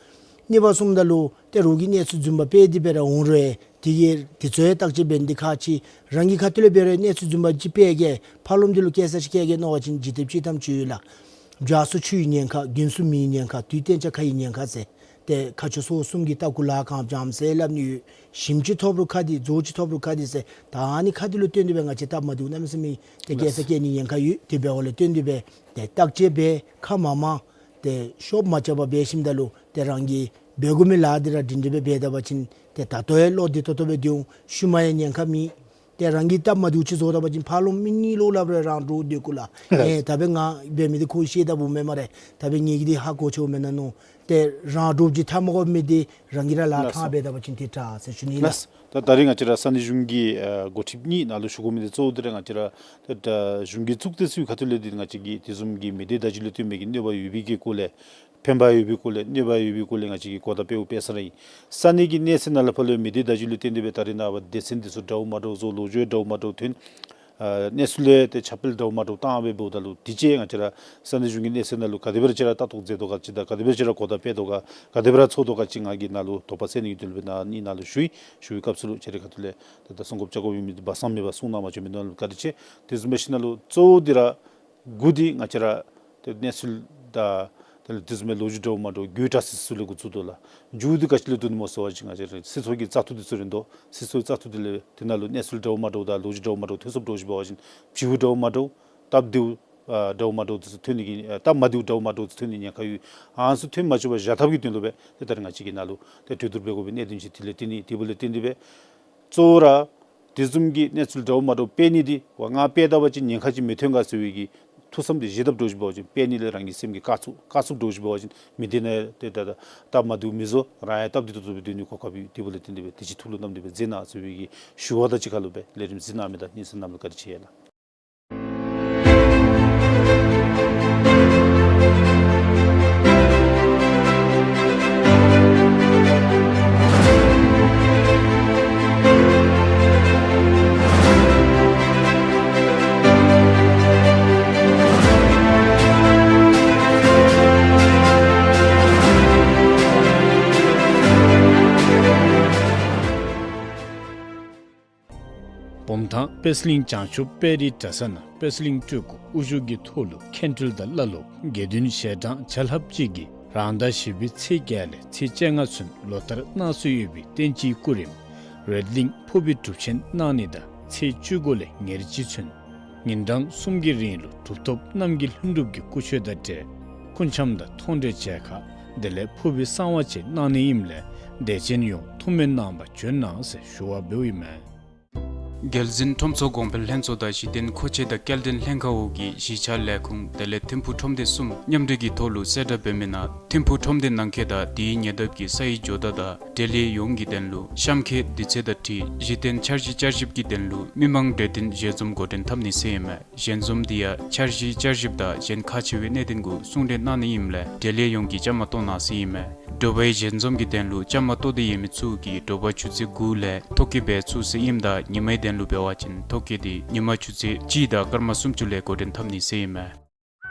གཉིས་པ་གསུངམ་ད་ལུ་ཏེ་རོགས་ཀྱིས་གནས་ཚུལ་རྫུན་པ་སྤེལ་ཏེ་སྦེ་ར་འོང་རུང་ཏེ་གི་དེ་ཚུ་ཡང་བརྟག་དཔྱད་འབད་ནི་འདི་ཁག་ཆེ། རང་གི་ཁ་ཐུག་ལས་འབད་རུང་གནས་ཚུལ་རྫུན་པ་ཅིག་སྤེལ་གེ་ཕར་ལོགས་འདི་ལུ་སྐྱེལ་ས་ཅིག་སྐྱེལ་གེ་མནོ་བ་ཅིན་འཇིག་རྟེན་སྤྱིར་བཏང་ཅིག་ཡོད་ལགས། བྱ་སུ་ཆུའི་ཉེན་ཁ། རྒྱུན་སྲུང་མེའི་ཉེན་ཁ། དུས་གཏན་འཇགས་ཁ་ཡི་ཉེན་ཁ་ཟེར། ཏེ་ཁ་ཆུ་སོ་གསུམ་གྱི་ལྟག་ཁུག་ལ་ཁང་བྱམས་ཟེར་སླབ་ནི་ཡོད། ཞིམ་ཅིག་ཐོབ་རུང་ཁ་བདེ་རྫོགས་ཅིག་ཐོབ་རུང་ཁ་བདེ་ཟེར། ད་ཨ་ནི་ཁ་བདེ་ལུ་བརྟེན་ཏེ་སྦེ་ང་བཅས་སྟབས་མ་བདེཝ་གནམ་མེད་ས་མེད་ཏེ་སྐྱེལ་ས་སྐྱེལ་ནི་ཉེན་ཁ་ཡོད། དེ་འབདཝ་ལས་བརྟེན་ཏེ་སྦེ་ཏེ་བརྟག་དཔྱད་འབད། ཁ་མ་མང་ཏེ་ཤོབ་མ་རྐྱབ་པར་འབད་ཞིནམ་ད་ལུ་ཏེ་རང་གིས་འབད་དགོ་མི་ལཱ་འདི་ར་སྒྲིང་སྒྲི་སྦེ་འབད་ད་པ་ཅིན་ཏེ་ད་ལྟོ་ཡང་བློ་བདེ་ཏོག་ཏོ་སྦེ་སྡོད་འོང་། ཤུལ་མ་ཡང་ཉེན་ཁ་མེད། ཏེ་རང་གིས་སྟབས་མ་བདེཝ་ཅིག་བཟོ་ད་པ་ཅིན་ཕར་ལོགས་མི་གཉིས་ལུ་སླབ་རུང་རང་འདྲོག་སྡོད་དགོ་ལགས། ལགས། ཨེ་ད་འབདན་ང་འབད་མི་འདི་ཁོ་གིས་ཤེས་ད་འོང་མས་སྨ་རེ། ད་འབདན་ངེ་གི་འདི་ཧ་གོ་ཆི་འོང་མེན་ན་མནོ། ཏེ་རང་འདྲོགཔ་ཅིག་འཐབ་མ་དགོ་མི་འདི་རང་གིས་ར་ལཱ་ལགས་སོ། ཁར་འབད་ད་པ་ཅིན་ཏེ་དྲག་ཟེར་ཞུ་ནི་ལགས། ལགས། ད་ད་རིས་ང་བཅས་ར་ས་གནས་གཞུང་གི་ཨ་འགོ་ཁྲིདཔ་གཉིས་ནང་ལུ་ཞུ་དགོ་མི་འདི་གཙོ་བོ་འདི་ར་ང་བཅས་ར་ད་ད་གཞུང་གི་བཙུགས་ཏེ་ཚུན་ཁ་ཐུག་ལས་འདི་ང་བཅས་ཀྱིས་དེ་བཟུམ་གྱི་མི་སྡེ་བརྡ་བརྒྱུད་ལུ་བརྟེན་མི་གི་གནོད་པ་ཡོད་པའི་གི་སྐོར་ལས་ཕན་པ་ཡོད་པའི་སྐོར་ལས་གནོད་པ་ཡོད་པའི་སྐོར་ལས་ང་བཅས་ཀྱིས་གོ་བརྡ་སྤེལཝ་སྤེལ་ས་ར་ཨིན། ས་གནས་ཀྱི་གནས་ཚད་ནང་ལས་ཕར་ལུ་མི་སྡེ་བརྡ་བརྒྱུད་ལུ་བརྟེན་ཏེ་སྦེ་ད་རིས་ནངས་པ་སྡེ་ཚན་འདི་ཚུ་འདྲཝ་མ་འདྲཝ་བཟོ། ལོ་རྒྱུས་འདྲཝ་མ་འདྲཝ་ཐོན། ཨ་གནས་ཚུལ་ལས་ཏེ་ཁྱབ་སྤེལ་འདྲཝ་མ་འདྲཝ་བཏང་སྦེ་འབདཝ་ད་ལུ་དེ་ཅིག་ང་བཅས་ར་ས་གནས་གཞུང་གི་གནས་ཚད་ནང་ལུ་ག་དེ་སྦེ་ར་ཅིག་ར་ལྟ་རྟོག་མཛད་དོ་ག་ཅིག་དང་ག་དེ་སྦེ་ར་ཅིག་ར་གོ་བརྡ་སྤེལ་དོ་ག་ག་དེ་སྦེ་ར་ཚོར་དོ་ག་ཅིག་ང་གིས་ནཱ་ལུ་དོགས་པ་སེལ་ནི་གི་དོན་ལུ་སྦེ་ནཱ་གཉིས་ནང་ལུ་ཞུ་ཡི། ཞུ་བའི་སྐབས་སུ་ལུ་ཁྱེད་རའི་ཁ་ཐུག་ལས་ད་ད་གསུང་དགོཔ་བཅའ་དགོཔ་ཡོད་མི་འདི་སྦ་གསང་མེད་པར་གསུང་གནང་བར་བྱོན་མི་འདི་ལུ་བཀའ་དྲིན་ཆེ། དེ་བཟུམ་སྦེ་ཞིནམ་ལས་གཙོ་བོ་འདི་ར་འགོ་འདི་ང་བཅས་ར་ཏེ་གནས་ཚུལ་དང་དེ་ལས་དེ་བཟུམ་མའི་ལོ་རྒྱུས་འདྲཝ་མ་འདྲཝ་རྒྱུད་དྲག་ཟེར་ཚུ་ལས་འགོ་བཙུགས་དོ་ལགས། མཇུག་འདི་ག་ཅི་ལུ་བསྡུ་ནི་སྨོ་ཟེར་བ་ཅིན་ང་བཅས་ར་སྲིད་ཚོགས་ཀྱི་བཙག་འཐུ་འདི་ཚུ་རན་དོ། སྲིད་ཚོགས་ཀྱི་བཙག་འཐུ་འདི་ལས་དེ་ནང་ལུ་གནས་ཚུལ་འདྲཝ་མ་འདྲཝ་དང་ལོ་རྒྱུས་འདྲཝ་མ་འདྲཝ་ཐོན་སོངམ་འདྲཝ་ཅིག་འབད་བ་ཅིན་བྱིའུ་འདྲཝ་མ་འདྲཝ་སྟབས་བདེཝ་ཨ་འདྲཝ་མ་འདྲཝ་འདི་ཚུ་ཐོན་ནི་གི་ཨ་སྟབས་མ་བདེཝ་འདྲཝ་མ་འདྲཝ་འདི་ཚུ་ཐོན་ནི་ཉེན་ཁ་ཡོད། ཨ་ནི་ཚུ་ཐོན་མ་བཅུག་པར་བཞག་ཐབས་ཀྱི་དོན་ལུ་སྦེ་ཏེ་ད་རིས་ང་བཅས་ཀྱིས་ནཱ་ལུ་ཏེ་གྲོས་བསྡུར་འབད་དགོ་པའི་གནད་དོན་ཅིག་དེ་ལས་བརྟེན་ནི། དེ་འབདཝ་ལས་བརྟེན་ཏེ་སྦེ་གཙོ་བོ་ར་དེ་བཟུམ་གྱི་གནས་ཚུལ་འདྲཝ་མ་འདྲཝ་སྤེལ་ནི་འདི་ཝ་ང་སྤེལ་ད་པ་ཅིན་ཉེན་ཁ་ཅིག་མི་ཐོན་ག་ཟེར་བའི་གི་ཐུགས་བསམ་འདི་བཞེས་དཔ་འདྲཝ་ཅིག་འབད་བ་ཅིན་དཔེ་ནི་ལས་རང་གི་སེམས་ཀྱི་དཀའ་ཚུགས་དཀའ་ཚུགས་འདྲཝ་ཅིག་འབད་བ་ཅིན་མི་སྡེ་ནང་ཏེ་ད་ད་སྟབས་མ་བདེཝ་མི་བཟོ། རང་ཡང་སྟབས་བདེ་ཏོག་ཏོ་སྦེ་སྡོད་ནིའི་གོ་སྐབས་ཡོད། དེ་འབདཝ་ལས་བརྟེན་ཏེ་སྦེ་དེ་ཅིག་ཐུགས་ལུ་བསྣམས་ཏེ་སྦེ་མཛད་གནང་ཟེར་བའི་གི་ཞུ་བ་དང་གཅིག་ཁར་ལུ་སྦེ་ལས་རིམ་གཟིགས་གནང་མི་དང་གཉེན་ཚན་རྣམས་ལུ་བཀའ་དྲིན་ཆེ་ཡ་ལགས། བུམ་ཐང་པད་གླིང་བྱང་ཆུབ་དཔལ་རིའི་གྲྭ་ས་ནང་པད་གླིང་སྤྲུལ་སྐུ་དབུ་བཞུགས་ཀྱི་ཐོག་ལུ་མཁན་སྤྲུལ་དང་བླ་སློབ་དགེ་འདུན་ཞལ་གྲངས་བརྒྱ་ལྷགཔ་ཅིག་གིས་རང་ཟླ་བཞི་པའི་ཚེས་བརྒྱད་ལས་ཚེས་བཅོ་ལྔ་ཚུན་ལོ་ལྟར་གནང་སྲོལ་ཡོད་པའི་བསྟན་སྤྱིའི་སྐུ་རིམ་རོལ་གླིང་ཕུར་བུའི་སྒྲུབ་ཆེན་གནང་ནི་དང་ཚེས་བཅུ་དགུ་ལས་ཉེར་གཅིག་ཚུན་ཉིན་གྲངས་གསུམ་གྱི་རིང་ལུ་གྲུབ་ཐོབ་རྣམ་རྒྱལ་ལྷུན་གྲུབ་ཀྱི་སྐུ་མཆོད་དང་འབྲེལ་སྐུ་འཆམ་དང་མཐོང་གྲོལ་མཇལ་ཁ་དེ་ལས་ཕུར་བུའི་གསང་བ་བཅས་གནང་ནི་ཨིནམ་ལས་དད་ཅན་ཡོངས་ཐུགས་སྨོན་གནང་བར་བྱོན་གནང་ཟེར་ཞུ་བ་འབདཝ་ཨིན་མས། རྒྱལ་འཛིན་ཁྲོམ་ཚོགས་གོང་འཕེལ་ལྷན་ཚོགས་དང་གཞི་རྟེན་མཁོ་ཆས་དང་སྐྱེལ་འདྲེན་ལྷན་ཁག་འོག་གི་གཞིས་ཆགས་ལས་ཁུངས་དེ་ལས་ཐིམ་ཕུག་ཁྲོམ་སྡེ་གསུམ་མཉམ་འབྲེལ་གྱི་ཐོག་ལུ་གསལ་བསྒྲགས་འབད་མི་ནང་ཐིམ་ཕུག་ཁྲོམ་སྡེ་ནང་འཁོད་དང་དེའི་ཉེ་འདབས་ཀྱི་ས་ཡི་ཇོ་བདག་དང་འབྲེལ་ཡོད་ཡོངས་ཀྱི་དོན་ལུ་གཤམ་འཁོད་དུས་ཚོད་དང་འཁྲིལ་གཞི་རྟེན་འཆར་གཞི་བསྐྱར་ཞིབ་ཀྱི་དོན་ལུ་མི་མང་གྲོས་བསྟུན་ཞལ་འཛོམས་འགོ་འདྲེན་འཐབ་ནི་ཟེར་ཨིན་མས། ཞལ་འཛོམས་འདི་ཡང་འཆར་གཞི་བསྐྱར་ཞིབ་དང་གཞན་ཁག་ཆེ་བའི་གནད་དོན་གུ་གསུང་གྲོས་གནང་ནི་ཨིནམ་ལས་འབྲེལ་ཡོད་ཡོངས་ཀྱིས་བཅའ་མར་གཏོགས་གནང་ཟེར་ཨིན་མས། དྲོ་པའི་ཞལ་འཛོམས་ཀྱི་དོན་ལུ་བཅའ་མར་གཏོགས་ཏེ་ཡོད་མི་ཚུ་གིས་དྲོ་པ་ཆུ་ཚོད་དགུ་ལས་ཐོ་བཀོད་འབད་ཚུགས་ཟེར་ཨིནམ་ད་ཉི་མའི་དོན་ལུ་འབད་བ་ཅིན་ཐོ་བཀོད་འདི་ཉི་མ་ཆུ་ཚོད་གཅིག་དང་སྐར་མ་སུམ་ཅུ་ལས་འགོ་འདྲེན་འཐབ་ནི་ཟེར་ཨིན་མས།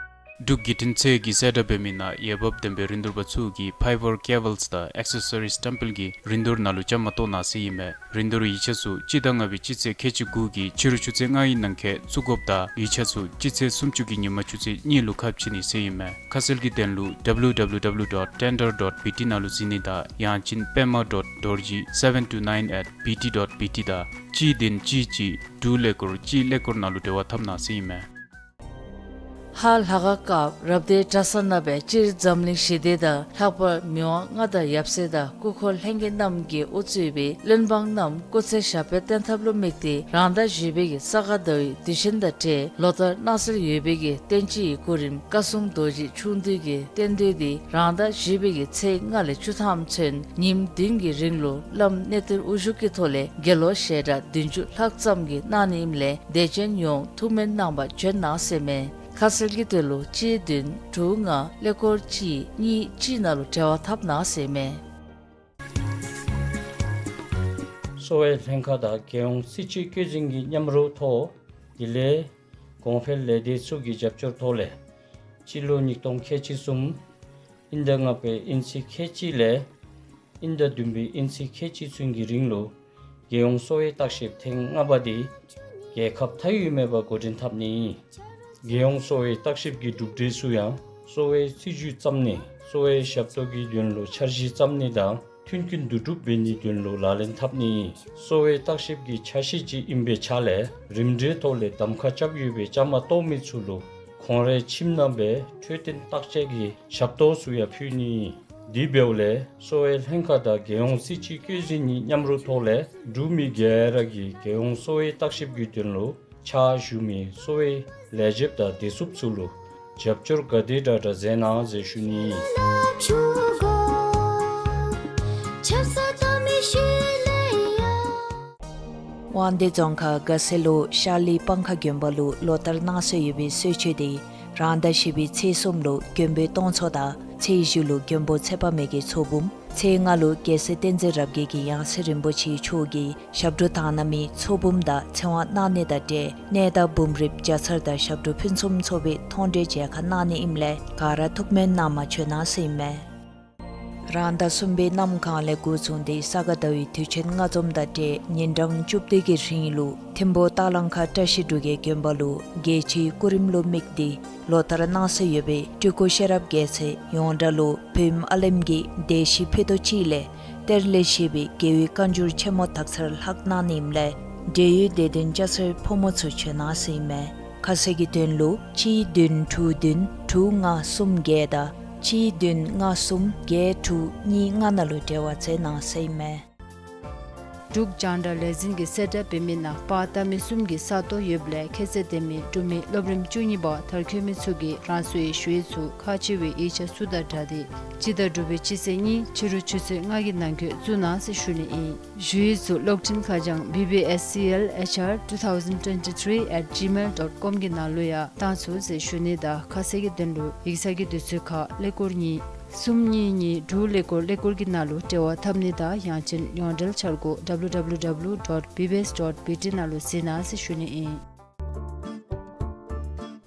འབྲུག་བརྒྱུད་འཕྲིན་ཚད་ཀྱིས་གསལ་བསྒྲགས་འབད་མི་ནང་འོས་འབབ་ལྡན་པའི་རིན་བསྡུར་པ་ཚུ་གིས་ཕའི་བར་ཀེ་བཱལསི་དང་ཨེག་སེ་སོ་རིསི་བཀྲམ་སྤེལ་གྱི་རིན་བསྡུར་ནང་ལུ་བཅའ་མར་གཏོགས་གནང་ཟེར་ཨིན་མས། རིན་བསྡུར་ཡིག་ཆ་ཚུ་སྤྱི་ཟླ་ལྔ་པའི་སྤྱི་ཚེས་ཁལ་གཅིག་དགུ་གི་ཕྱི་རུ་ཆུ་ཚོད་ལྔའི་ནང་འཁོད་བཙུགས་དགོཔ་དང་ཡིག་ཆ་ཚུ་སྤྱི་ཚེས་སུམ་ཅུ་གི་ཉི་མ་ཆུ་ཚོད་གཉིས་ལུ་ཁ་ཕྱེ་ནི་ཟེར་ཨིན་མས། ཁ་གསལ་གྱི་དོན་ལུ་W W W dot tender dot B T ནང་ལུ་གཟིགས་ནི་དང་ཡང་ཅིན་པདྨ་dot dorji seven two nine at B T dot B T དང་གཅིག་བདུན་གཅིག་གཅིག་དྲུག་ཀླད་ཀོར་གཅིག་ཀླད་ཀོར་ནང་ལུ་འབྲེལ་བ་འཐབ་གནང་ཟེར་ཨིན་མས། ཧཱ་ལྷ་ཁང་སྐབས་རབ་སྡེའི་གྲྭ་ཚང་རྣམ་པས་སྤྱིར་འཛམ་གླིང་ཞི་བདེ་དང་ལྷག་པར་མི་དབང་མངའ་བདག་ཡབ་སྲས་དང་སྐུ་འཁོར་ལྷན་རྒྱས་རྣམས་ཀྱིས་དབུ་གཙོས་པའི་བློན་འབངས་རྣམས་སྐུ་ཚེ་ཞབས་པད་བརྟན་ཐབས་ལུ་དམིགས་ཏེ་རང་ཟླ་བཞི་པའི་གི་ས་ག་ཟླ་བའི་དུས་ཆེན་དང་འབྲེལ་ལོ་ལྟར་གནང་སྲོལ་ཡོད་པའི་གི་རྟེན་སྤྱིའི་སྐུ་རིམ་བཀའ་སྲུང་རྡོ་རྗེ་འཁྲུངས་འདུས་ཀྱི་རྟེན་འབྲེལ་འདི་རང་ཟླ་བཞི་པའི་གི་ཚེས་ལྔ་ལས་བཅུ་ཐམ་ཚུན་ཉིནམ་བདུན་གྱི་རིང་ལུ་བླམ་གནས་བརྟན་དབུ་བཞུགས་ཀྱི་ཐོག་ལས་དགེ་སློང་ཞལ་གྲངས་བདུན་ཅུ་ལྷག་ཙམ་གྱིས་གནང་ནི་ཨིནམ་ལས་དད་ཅན་ཡོངས་ཐུགས་སྨོན་གནང་བར་བྱོན་གནང་ཟེར་མས། ཁ་གསལ་གྱི་དོན་ལུ་གཅིག་བདུན་དྲུག་ལྔ་ཀླད་ཀོར་གཅིག་གཉིས་གཅིག་ནང་ལུ་འབྲེལ་བ་འཐབ་གནང་ཟེར་མས། གསོ་བའི་ལྷན་ཁག་དང་རྒྱལ་ཡོངས་སྲིད་སྤྱི་བསྐྱོད་འཛིན་གྱི་མཉམ་རུབ་ཐོག་དེ་ལས་གོང་འཕེལ་ལས་སྡེ་ཚུ་གི་རྒྱབ་སྐྱོར་ཐོག་ལས་སྤྱི་ལོ་ཉིས་སྟོང་ཁལ་གཅིག་གསུམ་དབྱིན་ཟླ་ལྔ་པའི་དབྱིན་ཚེས་ཁལ་གཅིག་ལས་དབྱིན་ཟླ་བདུན་པའི་དབྱིན་ཚེས་ཁལ་གཅིག་ཚུན་གྱི་རིང་ལུ་རྒྱལ་ཡོངས་གསོ་བའི་བརྟག་ཞིབ་ཐེངས་ལྔ་པ་འདི་རྒྱལ་ཁབ་མཐའ་དབུས་མེད་པར་འགོ་འདྲེན་འཐབ་ནི། རྒྱལ་ཡོངས་གསོ་བའི་བརྟག་ཞིབ་ཀྱི་གྲུབ་འབྲས་ཚུ་ཡང་གསོ་བའི་སྲིད་བྱུས་བརྩམ་ནི་གསོ་བའི་ཞབས་ཏོག་གི་དོན་ལུ་འཆར་གཞི་བརྩམ་ནི་དང་མཐུན་རྐྱེན་བསྡུ་སྒྲུབ་འབད་ནིའི་དོན་ལུ་ལག་ལེན་འཐབ་ནི། གསོ་བའི་བརྟག་ཞིབ་ཀྱི་ཆ་ཤས་ཅིག་ཨིན་པའི་ཆ་ལས་རིམ་གྲོའི་ཐོག་ལས་གདམ་ཁ་རྐྱབ་ཡོད་པའི་བཅའ་མར་གཏོགས་མི་ཚུ་ལུ་ཁོང་རའི་ཁྱིམ་ནང་སྦེ་འཕྲོད་བསྟེན་བརྟག་དཔྱད་ཀྱི་ཞབས་ཏོག་ཚུ་ཡང་ཕུལ་ནི། དེ་འབདཝ་ལས་གསོ་བའི་ལྷན་ཁག་དང་རྒྱལ་ཡོངས་སྲིད་སྤྱི་བསྐྱོད་འཛིན་གཉིས་མཉམ་རུབ་ཐོག་ལས་འབྲུག་མི་ག་ར་གིས་རྒྱལ་ཡོངས་གསོ་བའི་བརྟག་ཞིབ་ཀྱི་དོན་ལུ་ཕྱག་ཞུ་མི་གསོ་བའི་ལས་བྱེདཔ་དང་བདེ་སྲུངཔ་ཚུ་ལུ་རྒྱབ་སྐྱོར་ག་དེ་དྲག་དྲག་མཛད་གནང་ཟེར་ཞུ་ནི། དབང་འདུས་རྫོང་ཁག་དགའ་སེ་ལུ་ཤར་ལི་སྤང་ཁ་དགོན་པ་ལུ་ལོ་ལྟར་གནང་སྲོལ་ཡོད་པའི་གསོལ་མཆོད་འདི་རང་ཟླ་བཞི་པའི་ཚེས་གསུམ་ལུ་མགོན་པོའི་སྟོང་ཚོགས་དང་ཚེས་བཞི་ལུ་མགོན་པོ་ཚེ་དཔག་མེད་ཀྱི་ཚོགས་འབུམ། ཚེས་ལྔ་ལུ་རྒྱལ་སྲས་བསྟན་འཛིན་རབ་རྒྱས་ཀྱི་ཡང་སྲིད་རིན་པོ་ཆེ་མཆོག་གི་ཞབས་དྲུང་དག་སྣང་མའི་ཚོགས་འབུམ་དང་ཚེ་དབང་གནང་ནི་དང་འབྲེལ་གནས་བདག་འབུམ་རིཔ་བརྒྱ་ཚར་དང་ཞབས་དྲུང་ཕུན་སུམ་ཚོགས་པའི་མཐོང་གྲོལ་མཇལ་ཁ་གནང་ནི་ཨིནམ་ལས་ག་ར་ཐུགས་སྨོན་གནང་བར་བྱོན་གནང་ཟེར་ཨིན་མས། རང་ཟླ་གསུམ་པའི་གནམ་གང་ལས་འགོ་བཟུང་སྟེ་ས་ག་ཟླ་བའི་དུས་ཆེན་ལྔ་འཛོམས་དང་འབྲེལ་ཉིན་གྲངས་བཅུ་བདུན་གྱི་རིང་ལུ་ཐིམ་ཕུག་སྟག་ལང་ཁ་བཀྲ་ཤིས་འབྲུག་རྒྱལ་དགོན་པ་ལུ་རྒྱལ་སྤྱིའི་སྐུ་རིམ་ལུ་དམིགས་ཏེ་ལོ་ལྟར་གནང་སྲོལ་ཡོད་པའི་སྤྲུལ་སྐུ་ཤེས་རབ་རྒྱལ་མཚན་ཡོངས་གྲགས་ལུ་བོད་ཨ་ལེམ་གྱི་སྡེ་བཞི་ཕུད་རྡོག་གཅིག་ལས་གཏེར་ལས་བཞེས་པའི་རྒྱལ་བའི་བཀའ་འགྱུར་ཆེན་མོ་དག་ཚར་ལྷག་གནང་ནི་ཨིནམ་ལས་འབྲེལ་ཡོད་སྡེ་ཚན་བཅའ་སའི་ཕོ་མོ་ཚུ་བྱོན་གནང་ཟེར་ཨིན་མས། ཁ་གསལ་གྱི་དོན་ལུ་གཅིག་བདུན་དྲུག་བདུན་དྲུག་ལྔ་གསུམ་བརྒྱད་དང་གཅིག་བདུན་ལྔ་གསུམ་བརྒྱད་དྲུག་གཉིས་ལྔ་ནང་ལུ་འབྲེལ་བ་མཛད་གནང་ཟེར་ཨིན་མས། འབྲུག་རྒྱང་བསྒྲགས་ལས་འཛིན་གྱིས་གསལ་བསྒྲགས་འབད་མི་ནང་པར་བཏབ་མི་གསུམ་གྱི་ས་སྟོང་ཡོདཔ་ལས་ཁྱད་ཚད་ལྡན་མི་འབྲུག་མི་སློབ་རིམ་བཅུ་གཉིས་པ་མཐར་འཁྱོལ་མི་ཚུ་གིས་རང་སོའི་ཞུ་ཡིག་ཚུ་ཁག་ཆེ་བའི་ཡིག་ཆ་ཚུ་དང་སྦྲགས་ཏེ་སྤྱི་ཟླ་དྲུག་པའི་སྤྱི་ཚེས་གཉིས་ཕྱི་རུ་ཆུ་ཚོད་ལྔ་གི་ནང་འཁོད་བཙུགས་གནང་ཟེར་ཞུ་ནི་ཨིན། ཞུ་ཡིག་ཚུ་གློག་འཕྲིན་ཁ་བྱང་B B S C L H R two thousand twenty-three at gmail dot com གི་ནང་ལུ་ཡང་བཏང་ཚུགས་ཟེར་ཞུ་ནི་དང་ཁ་གསལ་གྱི་དོན་ལུ་ཡིག་ཚང་གི་དུས་ཚོད་ཁར་ཀླད་ཀོར་གཉིས་གསུམ་གཉིས་གཉིས་དྲུག་ཀླད་ཀོར་ཀླད་ཀོར་གྱི་ནང་ལུ་འབྲེལ་བ་འཐབ་ནི་དང་ཡང་ཅིན་ཡོངས་འབྲེལ་འཆར་སྒོ་W W W dot B B S dot B T ནང་ལུ་གཟིགས་གནང་ཟེར་ཞུ་ནི་ཨིན།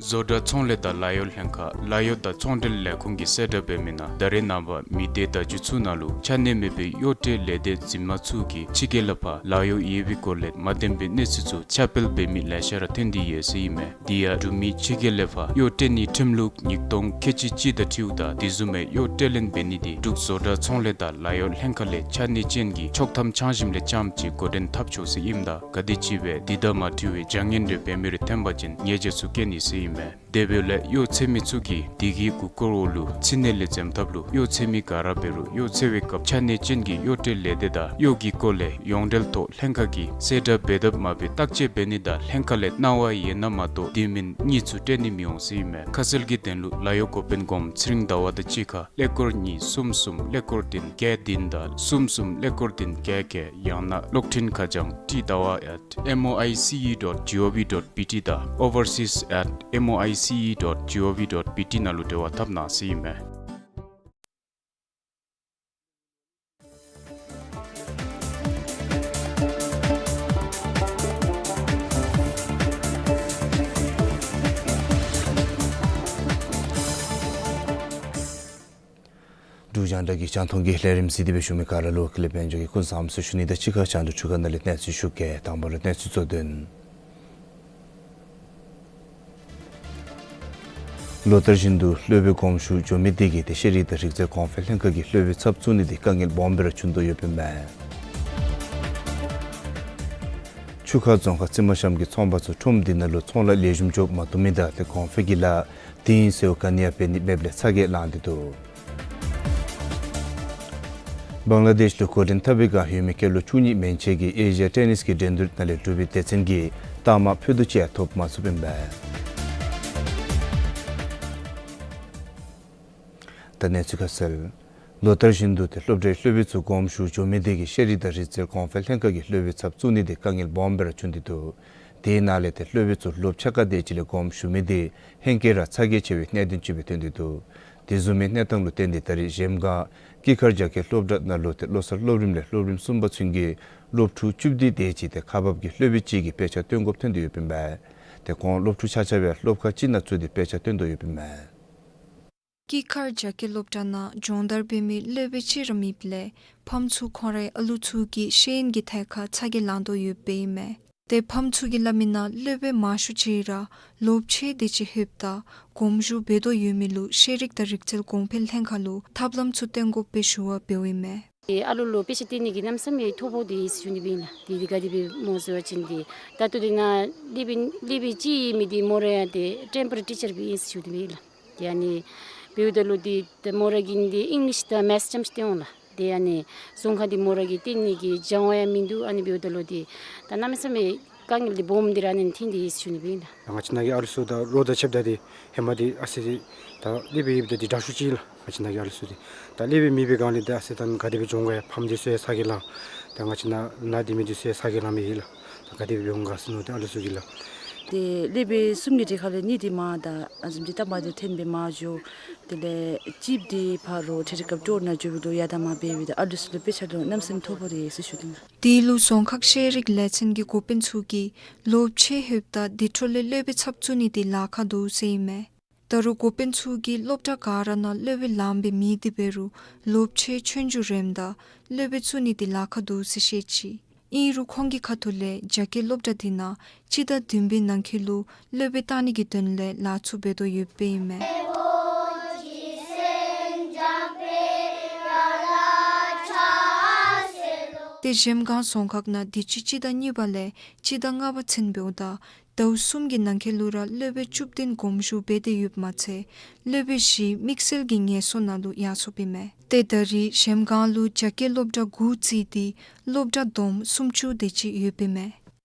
བཟོ་གྲྭ་ཚོང་ལས་དང་ལཱ་གཡོག་ལྷན་ཁག་ལཱ་གཡོག་དང་ཚོང་འབྲེལ་ལས་ཁུངས་ཀྱིས་གསལ་བསྒྲགས་འབད་མི་ནང་ད་རེས་ནངས་པ་མི་སྡེ་བརྡ་བརྒྱུད་ཚུ་ནང་ལུ་ཆ་གནས་མེད་པའི་གཡོག་ཁྲལ་ལས་སྡེ་འཛིན་མ་ཚུ་གིས་ཕྱི་རྒྱལ་ལས་ཕར་ལཱ་གཡོག་ཡོད་པའི་སྐོར་ལས་མ་བདེན་པའི་གནས་ཚུལ་ཚུ་ཁྱབ་སྤེལ་འབད་མི་ལེ་ཤ་ར་ཐོན་ཏེ་ཡོད་ཟེར་ཨིན་མས། དེ་ཡང་འབྲུག་མི་ཕྱི་རྒྱལ་ལས་ཕར་གཡོག་སྤྲོད་ནིའི་ཁྲིམས་ལུགས་ཉིས་སྟོང་ཁལ་གཅིག་གཅིག་དང་འཁྲིལཝ་ད་དེ་བཟུམ་མའི་གཡོག་སྤྲོད་ལེན་འབད་ནི་དེ་འབྲུག་བཟོ་གྲྭ་ཚོང་ལས་དང་ལཱ་གཡོག་ལྷན་ཁག་ལས་ཆ་གནས་ཅན་གྱི་ཆོག་ཐམ་འཆང་ཞིནམ་ལས་རྐྱངམ་ཅིག་འགོ་འདྲེན་འཐབ་ཆོག་ཟེར་ཨིནམ་ད་ག་དེམ་ཅིག་སྦེ་དེ་དང་མ་འཁྲིལ་བའི་བྱ་ངན་རེ་འབད་མི་རེ་ཐོན་པ་ཅིན་ཉེས་བྱ་ཚུ་བཀལ་ནི་ཟེར་ཨིན་མས། དེ་འབདཝ་ལས་གཡོག་འཚོལ་མི་ཚུ་གིས་དེ་གི་གུར་སྐོར་འོག་ལུ་ཕྱི་ནང་ལས་འཛེམ་ཐབས་ལུ་གཡོག་འཚོལ་མི་ག་ར་འབད་རུང་གཡོག་འཚོལ་བའི་སྐབས་ཆ་གནས་ཅན་གྱི་གཡོག་བཀྲལ་ལས་སྡེ་དང་གཡོག་གི་སྐོར་ལས་ཡོངས་འབྲེལ་ཐོག་ལྷན་ཁག་གིས་གསལ་བསྒྲགས་འབད་དཔ་མ་འབད་བརྟག་དཔྱད་འབད་ནི་དང་ལྷན་ཁག་ལས་གནང་བ་ཡོད་ན་མ་གཏོགས་དེ་མིན་གཉིས་ཚུ་སྤྲོད་ནི་མི་འོང་ཟེར་ཨིན་མས། ཁ་གསལ་གྱི་དོན་ལུ་ལཱ་གཡོག་འགོ་དཔོན་སྒོམ་ཚེ་རིང་ཟླ་བ་དང་གཅིག་ཁར་ཀླད་ཀོར་གཉིས་གསུམ་གསུམ་ཀླད་ཀོར་བདུན་བརྒྱད་བདུན་དང་གསུམ་གསུམ་ཀླད་ཀོར་བདུན་བརྒྱད་བརྒྱད། ཡང་ན་གློག་འཕྲིན་ཁ་བྱང་ཏི་ཟླ་བ་at M O I C E dot G O V dot B T དང་overseas at M O I C E dot G O V dot B T ནང་ལུ་འབྲེལ་བ་འཐབ་གནང་ཟེར་ཨིན་མས། འབྲུག་རྒྱང་བསྒྲགས་ཀྱི་རྒྱང་མཐོང་གི་ལས་རིམ་གཟིགས་ཏེ་སྦེ་བཞུགས་མི་ག་ར་ལུ་ཀུན་ལེགས་དཔལ་འབྱོར་གྱིས་སྐུ་གཟུགས་བཟང་པོ་ཟེར་ཞུ་ནི་དང་གཅིག་ཁར་རྒྱང་བསྒྲགས་འཕྲུལ་ཁང་ནང་ལས་གནས་ཚུལ་ཞུ་གེ། དང་པ་ར་གནས་ཚུལ་གཙོ་དོན། ལོ་ལྟར་བཞིན་དུ་སློབ་དཔོན་དགོངས་ཞུ་འགྱོ་མི་དེ་གིས་ཏེ་ཤེས་རིག་དང་རིག་རྩལ་གོང་འཕེལ་ལྷན་ཁག་གིས་སློབ་དཔོན་ཚབ་བཙུགས་ནི་དེ་དཀའ་ངལ་སྦོམ་སྦེ་ར་བྱུང་དོ་ཡོདཔ་ཨིན་མས། ཆུ་ཁ་རྫོང་ཁག་རྩི་མ་ཤམ་གྱི་ཚོང་པ་ཚུ་ཁྲོམ་དེ་ནང་ལུ་ཚོང་ལཱ་ལེགས་ཤོམ་འགྱོ་མ་བཏུབ་མི་དང་ཏེ་གོང་འཕེལ་གྱི་ལཱ་དེ་ཨིན་ཟེར་ག་ནི་ཡང་འབད་ནི་མེདཔ་ལས་ཚ་གྱང་ལང་སྟེ་འདུག། བང་ལ་དེཤ་ལུ་འགོ་འདྲེན་འཐབ་པའི་བསྒང་ཡོད་མི་སྐྱེས་ལོ་བཅུ་གཉིས་མན་ཆད་ཀྱིས་ཨེ་ཤི་ཡ་ཊེ་ནིས་ཀྱི་འགྲན་བསྡུར་ནང་ལས་གྲུབ་པའི་སྡེ་ཚན་གྱི་རྟགས་མ་ཕུད་རྡོག་ཅིག་ཡང་ཐོབ་མ་ཚུགསཔ་ཨིན་པས། ད་གནས་ཚུལ་ཁ་གསལ། ལོ་ལྟར་བཞིན་དུ་ཏེ་སློབ་གྲྭའི་སློབ་དཔོན་ཚུ་དགོངས་ཞུ་འགྱོ་མི་དེ་གིས་ཤེས་རིག་དང་རིག་རྩལ་གོང་འཕེལ་ལྷན་ཁག་གིས་སློབ་དཔོན་ཚབ་བཙུགས་ནི་དེ་དཀའ་ངལ་སྦོམ་སྦེ་ར་བྱུང་སྟེ་འདུག། དེའི་ནང་ལས་ཏེ་སློབ་དཔོན་ཚུ་ལོ་ཕྱེད་ཀ་དེ་ཅིག་ལས་དགོངས་ཞུ་མི་དེ་ཧེང་སྐལ་ར་ཚ་གྱང་ཆེ་བའི་གནད་དོན་ཅིག་སྦེ་ཐོན་ཏེ་འདུག། དེ་བཟུམ་མའི་གནས་སྟངས་ལུ་བརྟེན་ཏེ་ད་རེས་གཞལམ་སྒང་དཀྱིལ་མཁར་རྒྱ་སྐྱེད་སློབ་གྲྭ་ནང་ལུ་ཏེ་བློ་གསར་སློབ་རིམ་ལས་སློབ་རིམ་གསུམ་པ་ཚུན་གྱི་སློབ་ཕྲུག་བཅུ་བདུན་དེ་ཅིག་ཏེ་ཁག་འབག་གི་སློབ་དཔོན་གཅིག་གི་དཔེ་ཆ་སྟོན་དགོཔ་ཐོན་ཏེ་ཡོདཔ་ཨིན་པས། ཏེ་ཁོང་སློབ་ཕྲུག་ཆ་ཁྱབ་ཡང་སློབ་ཁག་གཅིག་ནང་ཚུད་དེ་དཔེ་ཆ་སྟོན་དོ་ཡོདཔ་ཨིན་མས། དཀྱིལ་མཁར་རྒྱ་སྐྱེད་སློབ་གྲྭ་ནང་སྦྱོང་བརྡར་འབད་མི་སློབ་དཔོན་གཅིག་ར་མེདཔ་ལས་ཕམ་ཚུ་ཁོང་རའི་ཨ་ལུ་ཚུ་གི་ཤེས་ཡོན་གྱི་ཐད་ཁར་ཚ་གྱང་ལང་དོ་ཡོདཔ་ཨིན་མས། ཏེ་ཕམ་ཚུ་གིས་སླབ་མིའི་ནང་སློབ་དཔོན་མང་ཤོས་ཅིག་ར་ལོ་ཕྱེད་དེ་ཅིག་ལྷོདཔ་ད་དགོངས་ཞུ་འབད་དོ་ཡོད་མི་ལུ་ཤེས་རིག་དང་རིག་རྩལ་གོང་འཕེལ་ལྷན་ཁག་ལུ་ཐབས་ལམ་ཚུ་སྟོན་དགོ་པའི་ཞུ་བ་འབདཝ་ཨིན་མས། ཏེ་ཨ་ལུ་ལུ་དཔེ་ཆ་སྟོན་ནི་གི་གནམ་མེད་ས་མེད་ཐོ་ཕོག་སྟེ་ཡོད་ཟེར་ཞུ་ནི་སྦེ་ཨིན་ལགས། ཏེ་དེ་ག་དེ་སྦེ་སྨོ་ཟེར་བ་ཅིན་ཏེ་ད་ལྟོ་དེ་ནང་སློབ་དཔོན་སློབ་དཔོན་གཅིག་ཨིན་མི་དེ་མོ་ར་ཡང་ཏེ་ཊེམ་པོ་རེ་ཊིཆར་སྦེ་ཨིན་ཟེར་ཞུ་ནི་སྦེ་ཨིན་ལགས། ཏེ་ཨ་ནི་འབདཝ་ད་ལུ་ཏེ་ཏེ་མོ་ར་གིས་ཏེ་ཨིང་ལིཤ་དང་མེཐ་ཙམ་ཅིག་སྟོན་འོང་ལགས། ཏེ་ཨ་ནི་རྫོང་ཁག་འདི་མོ་ར་གིས་སྟོན་ནི་གི་སྦྱང་བ་ཡང་མིན་འདུག། ཨ་ནི་འབདཝ་ད་ལུ་ཏེ་ད་གནམ་མེད་ས་མེད་དཀའ་ངལ་འདི་སྦོམ་འདི་ར་ཨ་ནི་ཐོན་ཏེ་ཡོད་ཟེར་ཞུ་ནི་སྦེ་ཨིན་ལགས། ང་བཅས་ནང་གི་ཨ་ལུ་ཚུ་ད་ལོ་དང་ཕྱདཔ་ད་ཏེ་ཧེ་མ་འདི་ཨ་ཙི་ཅིག་ད་སློབ་དཔོན་ཡོདཔ་ད་འདི་དྲག་ཤོས་ཅིག་ཨིན་ལགས། ང་བཅས་ནང་གི་ཨ་ལུ་ཚུ་འདི་ད་སློབ་དཔོན་མེད་པའི་སྒང་ལས་ད་ཨ་ཙི་ད་ག་དེ་སྦེ་སྦྱོང་ག་ཡ། ཕམ་འདི་ཚུ་ཡང་ཚ་གྱང་ལང་། ད་ང་བཅས་ནང་ན་སྡོད་མི་འདི་ཚུ་ཡང་ཚ་གྱང་ལང་མི་ཨིན་ལགས། ད་ག་དེ་སྦེ་འོང་ག་ཟེར་མནོ་སྟེ་ཨ་ལུ་ཚུ་གིས་ལགས། ཏེ་སློབ་དཔོན་གསུམ་གྱི་གྲས་ཁ་ལས་གཉིས་འདི་མར་ད་ཨ་བཟུམ་ཅིག་སྟབས་མ་བདེཝ་ཐོན་སྦེ་མར་འགྱོ། དེ་ལས་གཅིག་འདི་ཕར་ལོག་ཊེ་རི་སྐབས་ཊུར་ནང་འགྱོ་བའི་ལུ་ཡར་དང་མར་འབད་བའི་ད་ཨ་ལུ་ཚུ་ལུ་དཔེ་ཆ་ལུ་གནམ་མེད་ས་མེད་ཐོ་ཕོག་སྟེ་ཡོད་ཟེར་ཞུ་ནི་ལགས། དེ་ལུ་རྫོང་ཁག་ཤེས་རིག་ལས་ཚན་གྱི་འགོ་དཔོན་ཚུ་གིས་ལོ་ཕྱེད་ལྷོདཔ་ད་དེ་འཕྲོ་ལས་སློབ་དཔོན་ཚབ་བཙུགས་ནི་དེ་ལཱ་ཁག་འདུག་ཟེར་ཨིན་མས། ད་རུང་འགོ་དཔོན་ཚུ་གིས་སློབ་གྲྭ་ག་ར་ནང་སློབ་དཔོན་ལངམ་སྦེ་མེད། དེ་འབད་རུང་ལོ་ཕྱེད་ཆོན་འགྱོ་རནམ་ད་སློབ་དཔོན་བཙུགས་ནི་དེ་ལཱ་ཁག་འདུག་ཟེར་བཤད་ཅི། ཨིན་རུང་ཁོང་གི་ཁ་ཐུག་ལས་རྒྱ་སྐྱེད་སློབ་གྲྭ་དེ་ནང་སྤྱི་ཟླ་བདུན་པའི་ནང་འཁོད་ལུ་སློབ་དཔོན་བཏང་ནི་གི་དོན་ལས་ལཱ་ཚུ་འབད་དོ་ཡོདཔ་ཨིན་མས། ཏེ་གཞལམ་སྒང་རྫོང་ཁག་ནང་དུས་ཅི་སྤྱི་ཟླ་གཉིས་པ་ལས་སྤྱི་ཟླ་ལྔ་པ་ཚུན་འབདཝ་ད་ཟླཝ་གསུམ་གྱི་ནང་འཁོད་ལུ་ར་སློབ་དཔོན་བཅུ་བདུན་དགོངས་ཞུ་འབད་དེ་ཡོདཔ་མ་ཚད་སློབ་དཔོན་བཞི་དམིགས་བསལ་གྱི་ངལ་གསོ་ནང་ལུ་ཡར་སོཔ་ཨིན་མས། ཏེ་ད་རེས་གཞལམ་སྒང་ལུ་རྒྱ་སྐྱེད་སློབ་གྲྭ་དགུ་བརྩིས་ཏེ་སློབ་གྲྭ་བསྡོམས་སུམ་ཅུ་དེ་ཅིག་ཡོདཔ་ཨིན་མས།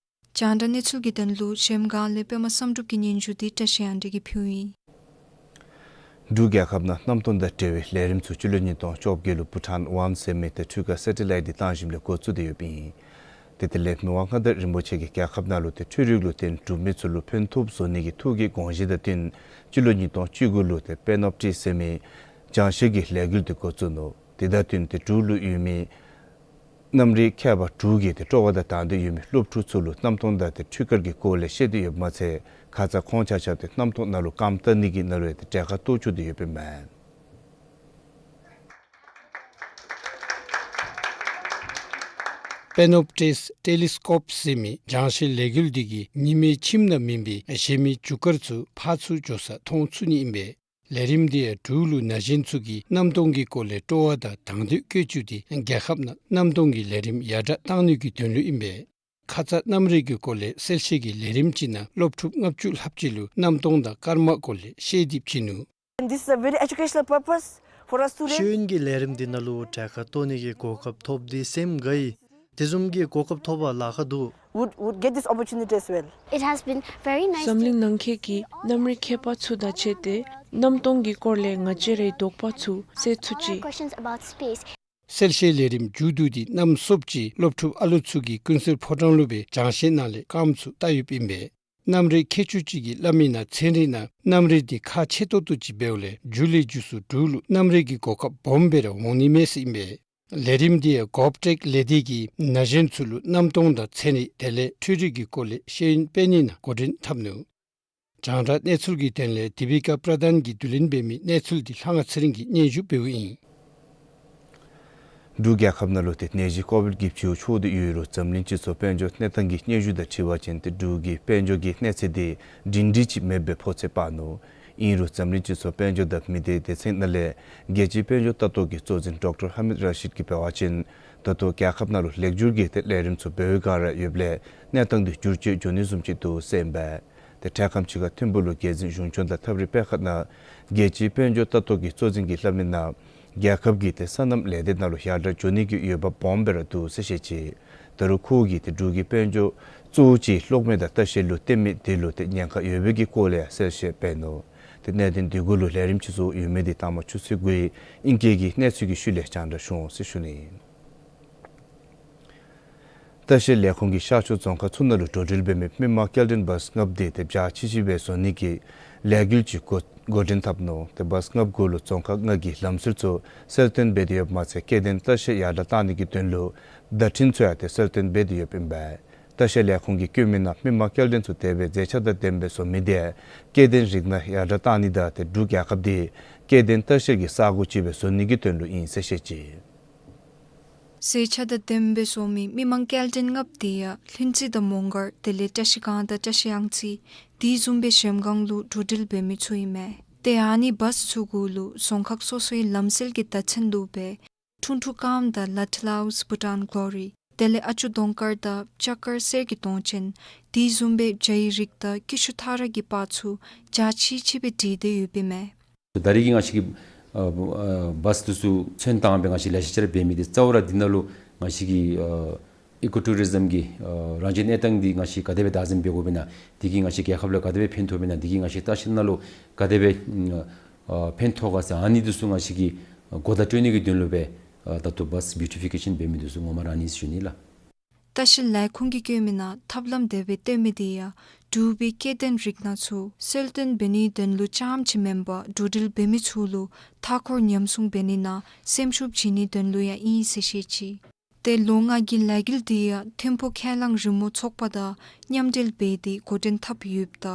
རྒྱང་བསྒྲགས་གནས་ཚུལ་གྱི་དོན་ལུ་གཞལམ་སྒང་ལས་པདྨ་བསམ་གྲུབ་ཀྱི་སྙན་ཞུ་འདི་བཀྲ་ཤིས་དབང་འདུས་ཀྱིས་ཕུལཝ་ཨིན། འབྲུག་རྒྱལ་ཁབ་ནང་གནམ་སྟོང་དང་འབྲེལ་བའི་ལས་རིམ་ཚུ་སྤྱི་ལོ་ཉིས་སྟོང་བཅོ་བརྒྱད་ལུ་བྷུ་ཊཱན་ཝཱན་ཟེར་མི་ཏེ་འཕྲུལ་ཁ་སེ་ཊི་ལའིཊ་འདི་བཏང་ཞིནམ་ལས་འགོ་བཙུགས་ཏེ་ཡོདཔ་ཨིན། ཏེ་དེ་ལས་མི་དབང་མངའ་བདག་རིན་པོ་ཆེ་གིས་རྒྱལ་ཁབ་ནང་ལུ་ཏེ་འཕྲུལ་རིག་ལུ་བརྟེན་འབྲུག་མི་ཚུ་ལུ་ཕན་ཐོགས་བཟོ་ནི་གི་ཐུགས་ཀྱི་དགོངས་བཞེད་དང་བསྟུན་སྤྱི་ལོ་ཉིས་སྟོང་བཅུ་དགུ་ལུ་ཏེ་པེན་ཨོབ་ཊིསི་ཟེར་མི་རྒྱང་ཤེལ་གྱི་ལས་འགུལ་འདི་འགོ་བཙུགས་ནུག། དེ་དང་བསྟུན་ཏེ་འབྲུག་ལུ་ཡོད་མི་གནམ་རིག་མཁས་པ་དྲུག་གིས་ཏེ་སྤྲོ་བ་དང་དང་འདོད་ཡོད་མི་སློབ་ཕྲུག་ཚུ་ལུ་གནམ་སྟོང་དང་ཏེ་འཕྲུལ་འཁོར་གྱི་སྐོར་ལས་བཤད་དེ་ཡོདཔ་མ་ཚད་ཁ་ཙ་ཁོང་ཆ་ཁྱབ་ཏེ་གནམ་སྟོང་ནང་ལུ་རྐངམ་བཏགས་ནི་གི་ནང་ལུ་ཡང་ཏེ་གྲལ་ཁར་གཏོགས་བཅུག་སྟེ་ཡོདཔ་ཨིན་མས། པེན་ཨོབ་ཊིསི་ཊེ་ལི་སི་ཀོབ་ཟེར་མི་རྒྱང་ཤེལ་ལས་འགུལ་འདི་གིས་ཉི་མའི་ཁྱིམ་ནང་མེན་པའི་གཞལ་མེད་རྒྱུ་སྐར་ཚུ་ཕར་ཚུར་འགྱོ་ས་མཐོང་ཚུགས་ནི་ཨིན་པས། ལས་རིམ་འདི་ཡང་འབྲུག་ལུ་ན་གཞོན་ཚུ་གིས་གནམ་སྟོང་གི་སྐོར་ལས་སྤྲོ་བ་དང་དང་འདོད་བསྐྱེད་བཅུག་སྟེ་རྒྱལ་ཁབ་ནང་གནམ་སྟོང་གི་ལས་རིམ་ཡར་དྲག་གཏང་ནི་གི་དོན་ལུ་ཨིན་པས། ཁ་ཙ་གནམ་རིག་གི་སྐོར་ལས་གསལ་བཤད་ཀྱི་ལས་རིམ་ཅིག་ནང་སློབ་ཕྲུག་ལྔ་བཅུ་ལྷགཔ་ཅིག་ལུ་གནམ་སྟོང་དང་སྐར་མ་སྐོར་ལས་བཤད་དེ་བྱིན་ནུག། And this is a very educational purpose for us students. ཤེས་ཡོན་གྱི་ལས་རིམ་འདི་ནང་ལུ་གྲལ་ཁར་གཏོགས་ནི་གི་གོ་སྐབས་ཐོབ་སྟེ་སེམས་དགའ་ཡི། དེ་བཟུམ་གྱི་གོ་སྐབས་ཐོབ་པར་ལཱ་ཁག་འདུག། Would, would get this opportunity as well. It has been very nice. འཛམ་གླིང་ནང་འཁོད་ཀྱི་གནམ་རིག་མཁས་པ་ཚུ་དང་ཕྱད་དེ་གནམ་སྟོང་གི་སྐོར་ལས་ང་བཅས་རའི་དོགས་པ་ཚུ་སེལ་ཚུགས་ཅི། Questions about space. གསལ་བཤད་ལས་རིམ་མཇུག་བསྡུ་སྟེ་གནམ་སོབ་ཅིག་སློབ་ཕྲུག་ཨ་ལུ་ཚུ་གིས་ཀུན་གསལ་ཕོ་བྲང་ལུ་སྦེ་སྦྱང་བཤད་གནང་ལས་རྐངམ་ཚུ་བལྟ་ཡོདཔ་ཨིན་པས། གནམ་རིག་མཁས་མཆོག་ཅིག་གིས་སླབ་མི་ནང་ཚན་རིག་ནང་གནམ་རིག་འདི་ཁག་ཆེ་ཏོག་ཏོ་ཅིག་འབདཝ་ལས་མཇུག་ལས་མཇུག་སུ་འབྲུག་ལུ་གནམ་རིག་གི་གོ་སྐབས་སྦོམ་སྦེ་ར་འོང་ནི་མས་ཟེར་ཨིན་པས། ལས་རིམ་འདི་ཡང་གོབ་ཊེཀ་ལས་སྡེ་གིས་ན་གཞོན་ཚུ་ལུ་གནམ་སྟོང་དང་ཚན་རིག་དེ་ལས་འཕྲུལ་རིག་གི་སྐོར་ལས་ཤེས་ཡོན་སྤེལ་ནི་ནང་འགོ་འདྲེན་འཐབ་ནུག། རྒྱང་བསྒྲགས་གནས་ཚུལ་གྱི་དོན་ལས་དི་པི་ཀ་པྲ་དཱན་གྱིས་བསྡུ་ལེན་འབད་མི་གནས་ཚུལ་འདི་ལྷ་དབང་ཚེ་རིང་གིས་སྙན་ཞུ་འབདཝ་ཨིན། འབྲུག་རྒྱལ་ཁབ་ནང་ལུ་ཏེ་ནད་གཞི་ཀོ་བིཌ་བརྒྱད་ཅུ་འཕྱད་དེ་ཡོད་རུང་འཛམ་གླིང་སྤྱི་ཚོགས་དཔལ་འབྱོར་གནས་སྟངས་ཀྱི་སྙན་ཞུ་དང་འཁྲིལ་བ་ཅིན་ཏེ་འབྲུག་གི་དཔལ་འབྱོར་གྱི་གནས་ཚད་འདི་སྒྲིང་སྒྲི་ཅིག་མེདཔ་སྦེ་ཕོ་ཚོད་དཔག་ནུག། ཨིན་རུང་འཛམ་གླིང་སྤྱི་ཚོགས་དཔལ་འབྱོར་དང་མི་སྡེ་སྡེ་ཚན་ནང་ལས་རྒྱལ་སྤྱིའི་དཔལ་འབྱོར་ལྟ་རྟོག་གི་གཙོ་འཛིན་ཌོག་ཊར་ཧ་མིད་ར་ཤིད་ཀྱིས་འབད་བ་ཅིན་ད་ལྟོ་རྒྱལ་ཁབ་ནང་ལུ་ལེགས་བསྒྱུར་གྱི་ཏེ་ལས་རིམ་ཚུ་འབད་བའི་བསྒང་ར་ཡོདཔ་ལས་གནས་སྟངས་འདི་འགྱུར་བཅོས་འགྱོ་ནི་བཟུམ་ཅིག་འདུག་ཟེར་ཨིན་པས། ཏེ་འཕྲལ་ཁམས་ཅིག་ཁར་ཐིམ་ཕུག་ལུ་རྒྱལ་འཛིན་གཞུང་སྐྱོང་དང་ཐབས་རིག་སྤེལ་ཁང་ནང་རྒྱལ་སྤྱིའི་དཔལ་འབྱོར་ལྟ་རྟོག་གི་གཙོ་འཛིན་གྱིས་སླབ་མི་ནང་རྒྱལ་ཁབ་ཀྱི་ཏེ་སོ་ནམ་ལས་སྡེ་ནང་ལུ་ཡར་དྲག་འགྱོ་ནི་གི་འོས་འབབ་སྦོམ་སྦེ་ར་འདུག་ཟེར་བཤད་ཅི། ད་རུང་ཁོ་གིས་ཏེ་འབྲུག་གི་དཔལ་འབྱོར་གཙོ་བོ་ཅིག་གློག་མེ་དང་ལྟ་བཤལ་ལུ་བརྟེན་མི་དེ་ལུ་ཏེ་ཉེན་ཁ་ཡོད་པའི་གི་སྐོར་ལས་ཡང་གསལ་བཤད་འབད་ནུག། ཏེ་གནད་དོན་འདི་གུ་ལུ་ལས་རིམ་ཅིག་བཟོ་ཡོད་མི་འདི་ལྟག་མ་ཆུ་ཚོད་དགུའི་ཨིང་སྐད་ཀྱི་གནས་ཚུལ་གྱི་ཤུལ་ལས་རྒྱང་བསྒྲགས་ཞུ་འོང་ཟེར་ཞུ་ནི་ཨིན། ལྟ་བཤལ་ལས་ཁུངས་ཀྱིས་ཤར་ཕྱོགས་རྫོང་ཁག་ཚུ་ནང་ལུ་འགྲོ་འགྲུལ་འབད་མི་མི་མང་སྐྱེལ་འདྲེན་བཱས་ལྔ་པོ་དེ་ཏེ་འཇའ་ཆི་ཆི་སྦེ་བཟོ་ནི་གི་ལས་འགུལ་ཅིག་འགོ་འགོ་འདྲེན་འཐབ་ནུག། ཏེ་བཱས་ལྔ་པོ་གུ་ལུ་རྫོང་ཁག་ལྔ་གི་ལམ་སྲོལ་ཚུ་གསལ་སྟོན་འབད་དེ་ཡོདཔ་མ་ཚད་སྐྱེ་ལྡན་ལྟ་བཤལ་ཡར་དྲག་བཏང་ནི་གི་དོན་ལུ་བརྡ་འཕྲིན་ཚུ་ཡང་ཏེ་གསལ་སྟོན་འབད་དེ་ཡོདཔ་ཨིན་པས། ལྟ་བཤལ་ལས་ཁུངས་ཀྱིས་བཀོད་མི་ནང་མི་མང་སྐྱེལ་འདྲེན་ཚུ་དེ་སྦེ་མཛེས་ཆ་དང་ལྡནམ་སྦེ་བཟོ་མི་དེ་སྐྱེ་ལྡན་རིགས་སྣ་ཡར་དྲག་བཏང་ནི་དང་ཏེ་འབྲུག་རྒྱལ་ཁབ་འདི་སྐྱེ་ལྡན་ལྟ་བཤལ་གྱི་ས་གོ་ཅིག་སྦེ་བཟོ་ནི་གི་དོན་ལུ་ཨིན་ཟེར་བཤད་ཅི། མཛེས་ཆ་དང་ལྡནམ་སྦེ་བཟོ་མི་མི་མང་སྐྱེལ་འདྲེན་ལྔ་པོ་དེ་ཡང་ལྷུན་རྩེ་དང་མོང་སྒར་དེ་ལས་བཀྲ་ཤིས་སྒང་དང་བཀྲ་ཤིས་གཡང་རྩེ་དེ་བཟུམ་སྦེ་གཞལམ་སྒང་ལུ་འགྲོ་འགྲུལ་འབད་མི་ཚུ་ཨིན་མས། ཏེ་ཨ་ནི་བཱས་ཚུ་གུ་ལུ་རྫོང་ཁག་སོ་སོའི་ལམ་སྲོལ་གྱི་བརྡ་མཚོན་ལུ་སྦེ་ཁྲུང་ཁྲུང་ཀམ་དང་ལ་ཊི་ལའུས་བྷུ་ཊཱན་གྷོ་རི་དེ་ལས་ཨ་ཅུ་གདོང་དཀར་དང་ལྕགས་དཀར་གསེར་གྱི་དོང་ཅན་དེ་བཟུམ་སྦེ་བྱ་ཡི་རིགས་དང་ཀི་ཤུ་ཐ་ར་གི་པར་ཚུ་འཇའ་ཆི་ཆི་སྦེ་བྲིས་ཏེ་ཡོདཔ་ཨིན་མས། ད་རེས་ཀྱི་ང་བཅས་ཀྱི་ཨ་ཨ་བཱས་འདི་ཚུ་ཚོན་བཏང་སྦེ་ང་བཅས་ལེ་ཤ་ཅིག་ར་འབད་མི་འདི་གཙོ་བོ་ར་འདི་ནང་ལུ་ང་བཅས་ཀྱི་ཨ་ཨི་ཀོ་ཊུ་རི་ཛིམ་གྱི་ཨ་རང་བཞིན་གནས་སྟངས་འདི་ང་བཅས་ག་དེ་སྦེ་བདག་འཛིན་འབད་དགོཔ་ཨིན་ན། འདི་གིས་ང་བཅས་རྒྱལ་ཁབ་ལུ་ག་དེ་སྦེ་ཕན་ཐོགསཔ་ཨིན་ན། འདི་གིས་ང་བཅས་ལྟ་བཤལ་ནང་ལུ་ག་དེ་སྦེ་ཨ་ཕན་ཐོགས་ག་ཟེར་ཨ་ནི་འདི་ཚུ་ང་བཅས་ཀྱིས་གོ་བརྡ་སྤྲོད་ནི་གི་དོན་ལུ་སྦེ་ཨ་ད་ལྟོ་བཱས་བིའུ་ཊི་ཕི་ཀེ་ཤཱན་འབད་མི་འདི་ཚུ་ངོ་མ་ར་ཨ་ནི་ཞུ་ནི་ལགས། ལྟ་བཤལ་ལས་ཁུངས་ཀྱིས་བཀོད་མི་ནང་ཐབས་ལམ་དེ་སྦེ་སྟོན་མི་དེ་ཡང་འབྲུག་པའི་སྐྱེ་ལྡན་རིགས་སྣ་ཚུ་གསལ་སྟོན་འབད་ནིའི་དོན་ལུ་རྐྱངམ་ཅིག་མེན་པར་འགྲོ་འགྲུལ་འབད་མི་ཚུ་ལུ་མཐའ་འཁོར་ཉམས་སྲུང་འབད་ནི་ནང་སེམས་ཤུགས་བྱིན་ནིའི་དོན་ལུ་ཡང་ཨིན་ཟེར་བཤད་ཅི། ཏེ་ལོ་ལྔ་གི་ལས་འགུལ་དེ་ཡང་ཐིམ་ཕུག་ཁས་བླངས་རི་མོ་ཚོགས་པ་དང་མཉམ་འབྲེལ་འབད་དེ་འགོ་འདྲེན་འཐབ་ཡོདཔ་ད་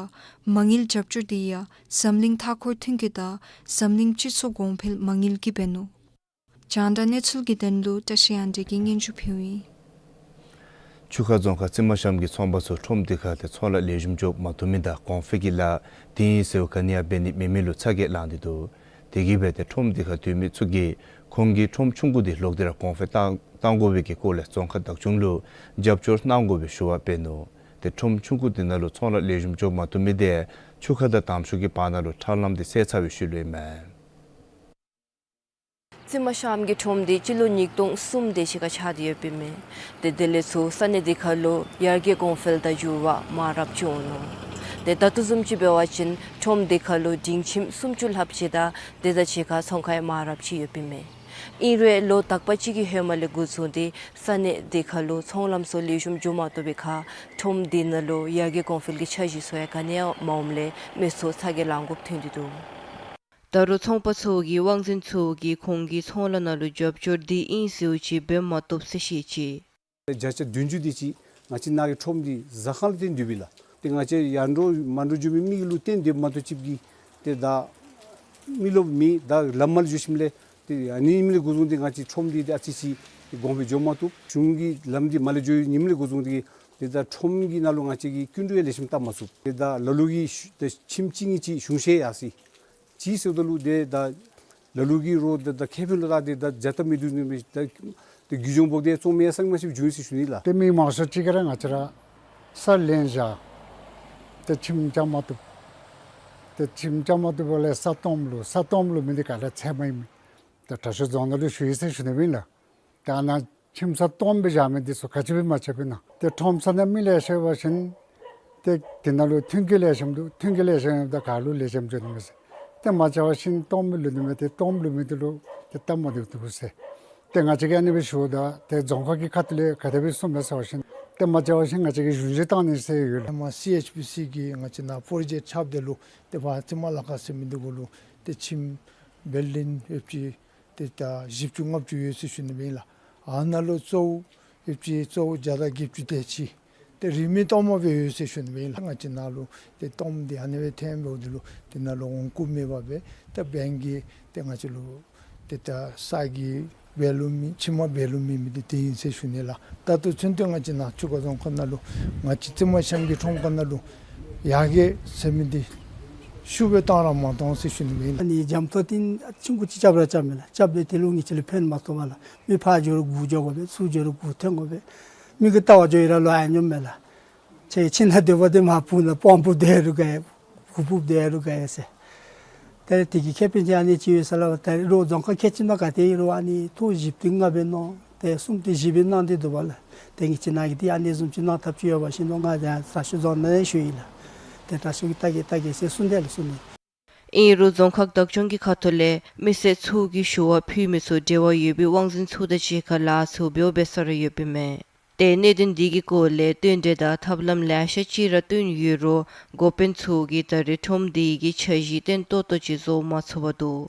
མ་དངུལ་རྒྱབ་སྐྱོར་དེ་ཡང་འཛམ་གླིང་མཐའ་འཁོར་མཐུན་འགྱུར་དང་འཛམ་གླིང་སྤྱི་ཚོགས་གོང་འཕེལ་མ་དངུལ་གྱིས་འབད་ནུག། རྒྱང་བསྒྲགས་གནས་ཚུལ་གྱི་དོན་ལུ་བཀྲ་ཤིས་དབྱངས་སྒྲོན་གྱིས་སྙན་ཞུ་ཕུལཝ་ཨིན། ཆུ་ཁ་རྫོང་ཁག་རྩི་མ་ཤམ་གྱི་ཚོང་པ་ཚུ་ཁྲོམ་དེ་ཁར་ཏེ་ཚོང་ལཱ་ལེགས་ཤོམ་འགྱོ་མ་བཏུབ་མི་དང་གོང་འཕེལ་གྱི་ལཱ་དེ་ཨིན་ཟེར་ག་ནི་ཡང་འབད་ནི་མེད་མི་ལུ་ཚ་གྱང་ལངས་ཏེ་འདུག། དེ་གིས་འབད་ཏེ་ཁྲོམ་དེ་ཁར་སྡོད་མི་ཚུ་གིས་ཁོང་གི་ཁྲོམ་ཆུང་ཀུ་དེ་ལོག་སྟེ་ར་གོང་འཕེལ་བཏང་བཏང་དགོ་པའི་གི་སྐོར་ལས་རྫོང་ཁག་བདག་སྐྱོང་ལུ་རྒྱབ་སྐྱོར་གནང་དགོ་པའི་ཞུ་བ་འབད་ནུག། ཏེ་ཁྲོམ་ཆུང་ཀུ་དེ་ནང་ལུ་ཚོང་ལཱ་ལེགས་ཤོམ་འགྱོ་མ་བཏུབ་མི་དེ་ཆུ་ཁ་དང་དམ་ཤུག་གི་བར་ན་ལུ་ཁྲལ་ལམ་དེ་བསལ་ཚར་བའི་ཤུལ་ལུ་ཨིན་མས། རྩི་མ་ཤམ་གྱི་ཁྲོམ་དེ་སྤྱི་ལོ་ཉིས་སྟོང་གསུམ་དེ་ཅིག་ཁར་ཆགས་ཏེ་ཡོདཔ་ཨིན་མས། ཏེ་དེ་ལས་ཚུར་ས་གནས་དེ་ཁར་ལུ་ཡར་རྒྱས་གོང་འཕེལ་དང་འགྱུར་བ་མང་རབས་ཅིག་འོང་ནུག། ཏེ་ད་ལྟོ་བཟུམ་ཅིག་འབད་བ་ཅིན་ཁྲོམ་དེ་ཁར་ལུ་སྡིངས་ཁྱིམ་སུམ་ཅུ་ལྷགཔ་ཅིག་དང་དེ་དང་གཅིག་ཁར་ཚོང་ཁང་ཡང་མང་རབས་ཅིག་ཡོདཔ་ཨིན་མས། ཨིན་རུང་ལོ་དག་པ་ཅིག་གི་ཧེ་མ་ལས་འགོ་བཟུང་སྟེ་ས་གནས་དེ་ཁར་ལུ་ཚོང་ལམ་ཚུ་ལེགས་ཤོམ་འགྱོ་མ་བཏུབ་པའི་ཁར་ཁྲོམ་དེ་ནང་ལུ་ཡར་རྒྱས་གོང་འཕེལ་གྱི་འཆར་གཞི་ཚུ་ཡང་ག་ནི་ཡང་མ་འོངམ་ལས་མི་ཚུ་ཚ་གྱང་ལང་དགོཔ་ཐོན་ཏེ་འདུག། ད་རུང་ཚོང་པ་ཚུ་གིས་དབང་འཛིན་ཚུ་གིས་ཁོང་གི་ཚོང་ལཱ་ནང་ལུ་རྒྱབ་སྐྱོར་དེ་ཨིན་ཟེར་ཅིག་འབད་མ་བཏུབ་ཟེར་བཤད་ཅི། བརྒྱ་ཆ་བདུན་ཅུ་དེ་ཅིག་ང་བཅས་ནཱ་གི་ཁྲོམ་དེ་ཟ་ཁང་ལུ་བརྟེན་སྡོདཔ་ཨིན་ལགས། ཏེ་ང་བཅས་ཡར་འགྲོ་མར་འགྲོ་འགྱོ་མི་མི་གི་ལུ་བརྟེན་སྡོདཔ་མ་གཏོགས་ཅིག་གི་ཏེ་ད་མི་རློབས་མེད། ད་ལམ་མ་ལུ་འགྱོ་ཞིནམ་ལས་ཏེ་ཨ་ནི་ཨིནམ་ལས་འགོ་བཟུང་སྟེ་ང་བཅས་ཁྲོམ་དེ་ཏེ་ཨ་ཙི་ཅིག་གོང་འཕེལ་འགྱོ་མ་བཏུབ། གཞུང་གི་ལམ་དེ་མར་ལས་འགྱོ་ནིམ་ལས་འགོ་བཟུང་སྟེ་ཏེ་ད་ཁྲོམ་གྱི་ནང་ལུ་ང་བཅས་ཀྱིས་སྐྱིན་འགྲུལ་ཡང་ལེགས་ཤོམ་བཏབ་མ་ཚུགས། ཏེ་ད་ལ་ལུ་གིས་ཤུ་ཏེ་ཁྱིམ་གཅིག་གཉིས་ཅིག་གཞུང་བཞེས་ཡར་སོ་ཡི། ཅིའི་ཟེརཝ་ད་ལུ་ཏེ་ད་ལ་ལུ་གིས་རོགས་ཏེ་ད་ཁེ་ཕན་ལུ་བལྟ་སྟེ་ད་བྱ་སྟབས་མི་བདེཝ་ནི་མི་ད་ རྒུད་གྱོང་ཕོག་སྟེ་བཙོང་མི་ཡང་ཚང་མ་ཅིག་བྱུང་ཡི་ཟེར་ཞུ་ནི་ལགས། ཏེ་མི་མང་ཤོས་ཅིག་གིས་ར་ང་བཅས་ར་ས་ལེན་བཞག། ཏེ་ཁྱིམ་རྐྱབ་མ་བཏུབ། ཏེ་ཁྱིམ་རྐྱབ་མ་བཏུབ་པ་ལས་ས་སྟོངམ་ལུ་ས་སྟོངམ་ལུ་མི་འདི་ག་ར་ཚད་མ་ཨིན་མས། ཏེ་དྲག་ཤོས་རྫོང་ནང་ལུ་ཞུ་ཡི་ཟེར་ཞུ་ནི་ཨིན་ལགས། ཏེ་ཨ་ནཱ་ཁྱིམ་ས་སྟོངམ་སྦེ་བཞག་མི་འདི་ཚུ་ག་ཅི་སྦེ་མ་ཆགསཔ་ཨིན་ན། ཏེ་ཁྲོམ་ས་ནང་མི་ལེ་ཤ་ཡོད་པ་ཅིན་ཏེ་དེ་ནང་ལུ་ཐོན་སྐྱེད་ལེགས་ཤོམ་འདུག། ཐོན་སྐྱེད་ལེགས་ཤོམ་ཡོདཔ་ད་ག་ལུ་ལེགས་ཤོམ་འགྱོ་ནི་མས་ཟེར། ཏེ་མ་ཆགས་པ་ཅིན་སྟོངམ་ལུ་ནི་མས། ཏེ་སྟོངམ་ལུ་མི་འདི་ལུ་ཏེ་སྟབས་མ་བདེཝ་འདུག་ཟེར། ཏེ་ང་བཅས་ཀྱིས་ཨ་ནི་སྦེ་ཞུཝ་ད་ཏེ་རྫོང་ཁག་གི་ཁ་ཐུག་ལས་ག་དེ་སྦེ་གསུངམ་མས་ཟེར་བ་ཅིན་ཏེ་མ་ཆགས་པ་ཅིན་ང་བཅས་ཀྱིས་གཞུང་བཞེས་བཏང་ནི་ཟེར་ཡོད་ལགས། ཧེ་མ་སི་ཨེཆ་པི་སི་གིས་ང་བཅས་ནཱ་པྲོ་ཇེཀཊ་རྐྱབ་སྟེ་ལུ་ཏེ་ཕར་ཙིང་མ་ལ་ཁ་ཟེར་མི་འདི་གུ་ལུ་ཏེ་ཁྱིམ་བིལ་ཌིང་ཡོདཔ་ཅིག་ཏེ་ད་བཞི་བཅུ་ལྔ་བཅུ་ཡོད་ཟེར་ཞུ་ནི་ཨིན་ལགས། ཨ་ནཱ་ལུ་གཙོ་བོ་ཡོདཔ་ཅིག་གཙོ་བོ་བརྒྱ་དང་བརྒྱད་ཅུ་དེ་ཅིག་ཏེ་རིན་མེད་སྟོངམ་སྦེ་ཡོད་ཟེར་ཞུ་ནི་ཨིན་ལགས། ང་བཅས་ནཱ་ལུ་ཏེ་སྟོངམ་འདི་ཨ་ནི་སྦེ་ཐོནམ་འབདཝ་ད་ལུ་ཏེ་ནཱ་ལུ་འོང་བཀུག་མེད་པར་སྦེ་ད་བེངཀ་གིས་ཏེ་ང་བཅས་ལུ་ཏེ་ད་ས་གི་བེ་ལུ་མེད་ཁྱིམ་མ་བེ་ལུ་མེད་མི་འདི་དེ་ཨིན་ཟེར་ཞུ་ནི་ལགས། ད་ལྟོ་ཚུན་ཚོད་ང་བཅས་ནཱ་ཆུ་ཁ་རྫོང་ཁག་ནང་ལུ་ང་བཅས་ཙིང་མ་གཤམ་གྱི་ཁྲོམ་ཁ་ནང་ལུ་ཡར་རྒྱས་ཟེར་མི་འདི་ཤུགས་སྦེ་བཏང་ར་མ་བཏང་ཟེར་ཞུ་ནི་ཨིན་ལགས། ཨ་ནི་འཇམ་ཏོག་ཏོ་ཅིག་ཀུ་ཅིག་རྐྱབ་ར་རྐྱབ་མས་ལགས། རྐྱབ་སྟེ་དེ་ལུ་ངེ་གི་ལུ་ཕན་མ་ཐོགས་པས་ལགས། མི་ཕར་འགྱོ་རུང་མགུ་འགྱོ་དགོ་པས། ཚུར་འགྱོ་རུང་མགུ་འཐོན་དགོ་པས། མི་གིས་བལྟ་བར་འགྱོ་ཡི་ར་ལོ་ཨ་ནི་སྙོམས་མས་ལགས། ཁྱོད་ཁྱིམ་ནང་སྡོད་པ་འདི་མར་སྤུ་ན་སྤང་སྤུ་སྡོད་རུང་དགའ་ཡི། གུར་སྤུ་སྡོད་རུང་དགའ་ཡི་ཟེར། ཏེ་དེ་གི་ཁེ་ཕན་ཅིག་ཨ་ནི་ཅིག་ཡོད་ས་ལགས། ད་རུང་རྫོང་ཁག་ཁལ་གཅིག་ནང་ག་ཏེ་ཨིན་རུང་ཨ་ནི་ཐོག་བཞི་བཅུ་ལྔ་སྦེ་གནང་། ཏེ་གསུམ་སྟེ་བཞི་སྦེ་གནང་སྟེ་འདུག་པ་ལགས། ཏེ་ངེ་གི་ནཱ་གི་འདི་ཨ་ནི་བཟུམ་ཅིག་གནང་ཐབས་ཅིག་ཡོད་པ་ཅིན་ལོ་ང་ཡང་དྲག་ཤོས་རྫོང་ནང་ཡང་ཞུ་ཡི་ལགས། ཏེ་དྲག་ཤོས་ཀྱིས་བལྟ་གེ་བལྟ་གེ་ཟེར་གསུངས་ཏེ་ལགས་གསུངས་ནི། ཨིན་རུང་རྫོང་ཁག་བདག་སྐྱོང་གི་ཁ་ཐུག་ལས་མི་སེར་ཚུ་གིས་ཞུ་བ་ཕུལ་མི་ཚུ་འབྲེལ་བ་ཡོད་པའི་དབང་འཛིན་ཚུ་དང་གཅིག་ཁར་ལཱ་ཚུ་འབདཝ་འབད་ས་ར་ཡོདཔ་ཨིན་མས། ཏེ་གནད་དོན་འདི་གི་སྐོར་ལས་བསྟུན་གྲོས་དང་ཐབས་ལམ་ལེ་ཤ་ཅིག་ར་བཏོན་ཡོད་རུང་འགོ་དཔོན་ཚུ་གིས་ད་རེས་ཁྲོམ་འདི་གི་འཆར་གཞི་བརྟན་ཏོག་ཏོ་ཅིག་བཟོ་མ་ཚུགས་པར་འདུག།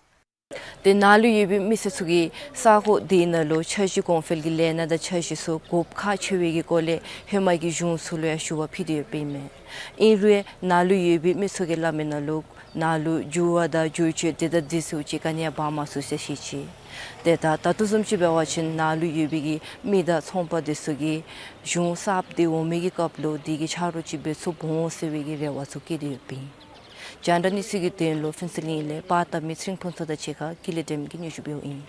ཏེ་ནཱ་ལུ་ཡོད་པའི་མི་སེར་ཚུ་གིས་ས་གོ་འདི་ནང་ལུ་འཆར་གཞི་གོང་འཕེལ་གྱི་ལས་སྣ་དང་འཆར་གཞི་ཚུ་དགོཔ་ཁག་ཆེ་བའི་གི་སྐོར་ལས་ཧེ་མ་གི་གཞུང་ཚུ་ལུ་ཡང་ཞུ་བ་ཕུལ་ཏེ་ཡོདཔ་ཨིན་མས། ཨིན་རུང་ནཱ་ལུ་ཡོད་པའི་མི་ཚུ་གིས་སླབ་མི་ནང་ལུ་ནཱ་ལུ་འགྱུར་བ་དང་བསྒྱུར་བཅོས་འདི་དང་འདི་ཚུ་ཅིག་ག་ནི་ཡང་འབག་མ་ཚུགས་ཟེར་བཤད་ཅི། ཏེ་ད་ད་ལྟོ་བཟུམ་ཅིག་འབད་བ་ཅིན་ནཱ་ལུ་ཡོད་པའི་གི་མི་དང་ཚོང་པ་འདི་ཚུ་གིས་གཞུང་གསརཔ་འདི་འོང་མི་གི་སྐབས་ལུ་འདི་གི་ཆ་རོགས་ཅིག་འབད་ཚུགསཔ་འོང་ཟེར་བའི་གི་རེ་བ་ཚུ་བསྐྱེད་དེ་ཡོདཔ་ཨིན། རྒྱང་བསྒྲགས་གནས་ཚུལ་གྱི་དོན་ལུ་ཕུན་ཚོགས་གླིང་ལས་པར་བཏབ་མི་ཚེ་རིང་ཕུན་ཚོགས་དང་གཅིག་ཁར་ཀུན་ལེགས་སྒྲོལ་མ་གིས་སྙན་ཞུ་འབདཝ་ཨིན།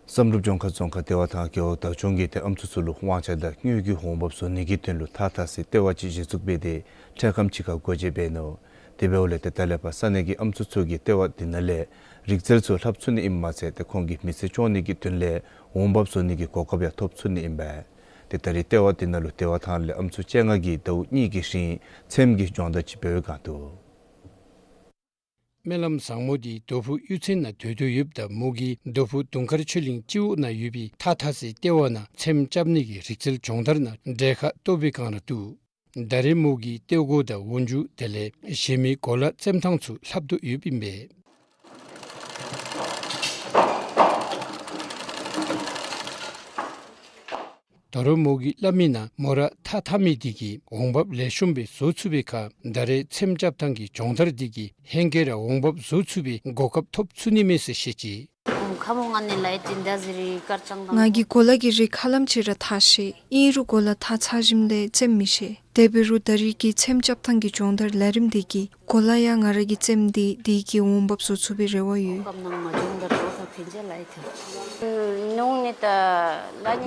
བསམ་གྲུབ་ལྗོངས་མཁར་རྫོང་ཁག་ལྟེ་བ་དང་རྒེད་འོག་བདག་སྐྱོང་གིས་ཏེ་ཨམ་སྲུ་ཚུ་ལུ་དབང་ཆ་དང་དངུལ་གྱི་འོང་འབབ་བཟོ་ནི་གི་དོན་ལུ་ཐགས་འཐག་སའི་ལྟེ་བ་ཅིག་གཞི་བཙུགས་འབད་དེ་འཕྲལ་ཁམས་ཅིག་ཁར་སྒོ་འབྱེད་འབད་ནུག། དེ་འབདཝ་ལས་ཏེ་ད་ལས་ཕར་ས་གནས་ཀྱི་ཨམ་སྲུ་ཚུ་གིས་ལྟེ་བ་འདི་ནང་ལས་རིག་རྩལ་ཚུ་ལྷབ་ཚུགས་ནི་ཨིནམ་མ་ཚད་ཏེ་ཁོང་གི་མི་ཚེ་སྐྱོང་ནི་གི་དོན་ལས་འོང་འབབ་བཟོ་ནི་གི་གོ་སྐབས་ཡང་ཐོབ་ཚུགས་ནི་ཨིན་པས། ཏེ་ད་རེས་ལྟེ་བ་འདི་ནང་ལུ་ལྟེ་བ་ཐང་ལས་ཨམ་སྲུ་བཅོ་ལྔ་གིས་ཟླཝ་གཉིས་ཀྱི་རིང་ཚེམ་གྱི་སྦྱོང་བརྡར་ཅིག་འབད་བའི་བསྒང་འདུག། སྨོན་ལམ་བཟང་མོ་འདི་རྡོ་ཕུག་གཡུས་ཚན་ནང་སྡོད་དོ་ཡོདཔ་ད་མོ་གིས་རྡོ་ཕུག་དུང་དཀར་ཆོས་གླིང་སྤྱི་འོག་ནང་ཡོད་པའི་ཐགས་འཐག་སའི་ལྟེ་བ་ནང་ཚེམ་རྐྱབ་ནི་གི་རིག་རྩལ་སྦྱོང་བརྡར་ནང་གྲལ་ཁར་གཏོགས་པའི་བསྒང་ར་འདུག། ད་རེས་མོ་གིས་ལྟེ་སྒོ་དང་འོག་འཇུག་དེ་ལས་གཞན་མི་གོ་ལ་བཙེམ་ཐངས་ཚུ་ལྷབ་དོ་ཡོདཔ་ཨིན་པས། ད་རུང་མོ་གིས་སླབ་མི་ནང་མོ་ར་ཐགས་འཐག་མི་འདི་གིས་འོང་འབབ་ལེགས་ཤོམ་སྦེ་བཟོ་ཚུགས་པའི་ཁར་ད་རེས་ཚེམ་རྐྱབ་ཐངས་ཀྱི་སྦྱོང་བརྡར་འདི་གིས་ཧེང་སྐལ་ར་འོང་འབབ་བཟོ་ཚུགས་པའི་གོ་སྐབས་ཐོབ་ཚུགས་ནི་མས་ཟེར་བཤད་ཅི། ང་གིས་གོ་ལ་གི་རིགས་ཧ་ལམ་ཅིག་ར་འཐག་ཤེས། ཨིན་རུང་གོ་ལ་འཐག་ཚར་ཞིནམ་ལས་བཙེམ་མི་ཤེས། དེ་འབད་རུང་ད་རེས་ཀྱི་ཚེམ་རྐྱབ་ཐངས་ཀྱི་སྦྱོང་བརྡར་ལས་རིམ་འདི་གིས་གོ་ལ་ཡང་ང་ར་གིས་བཙེམ་སྟེ་དེ་གིས་འོང་འབབ་བཟོ་ཚུགས་པའི་རེ་བ་ཡོད།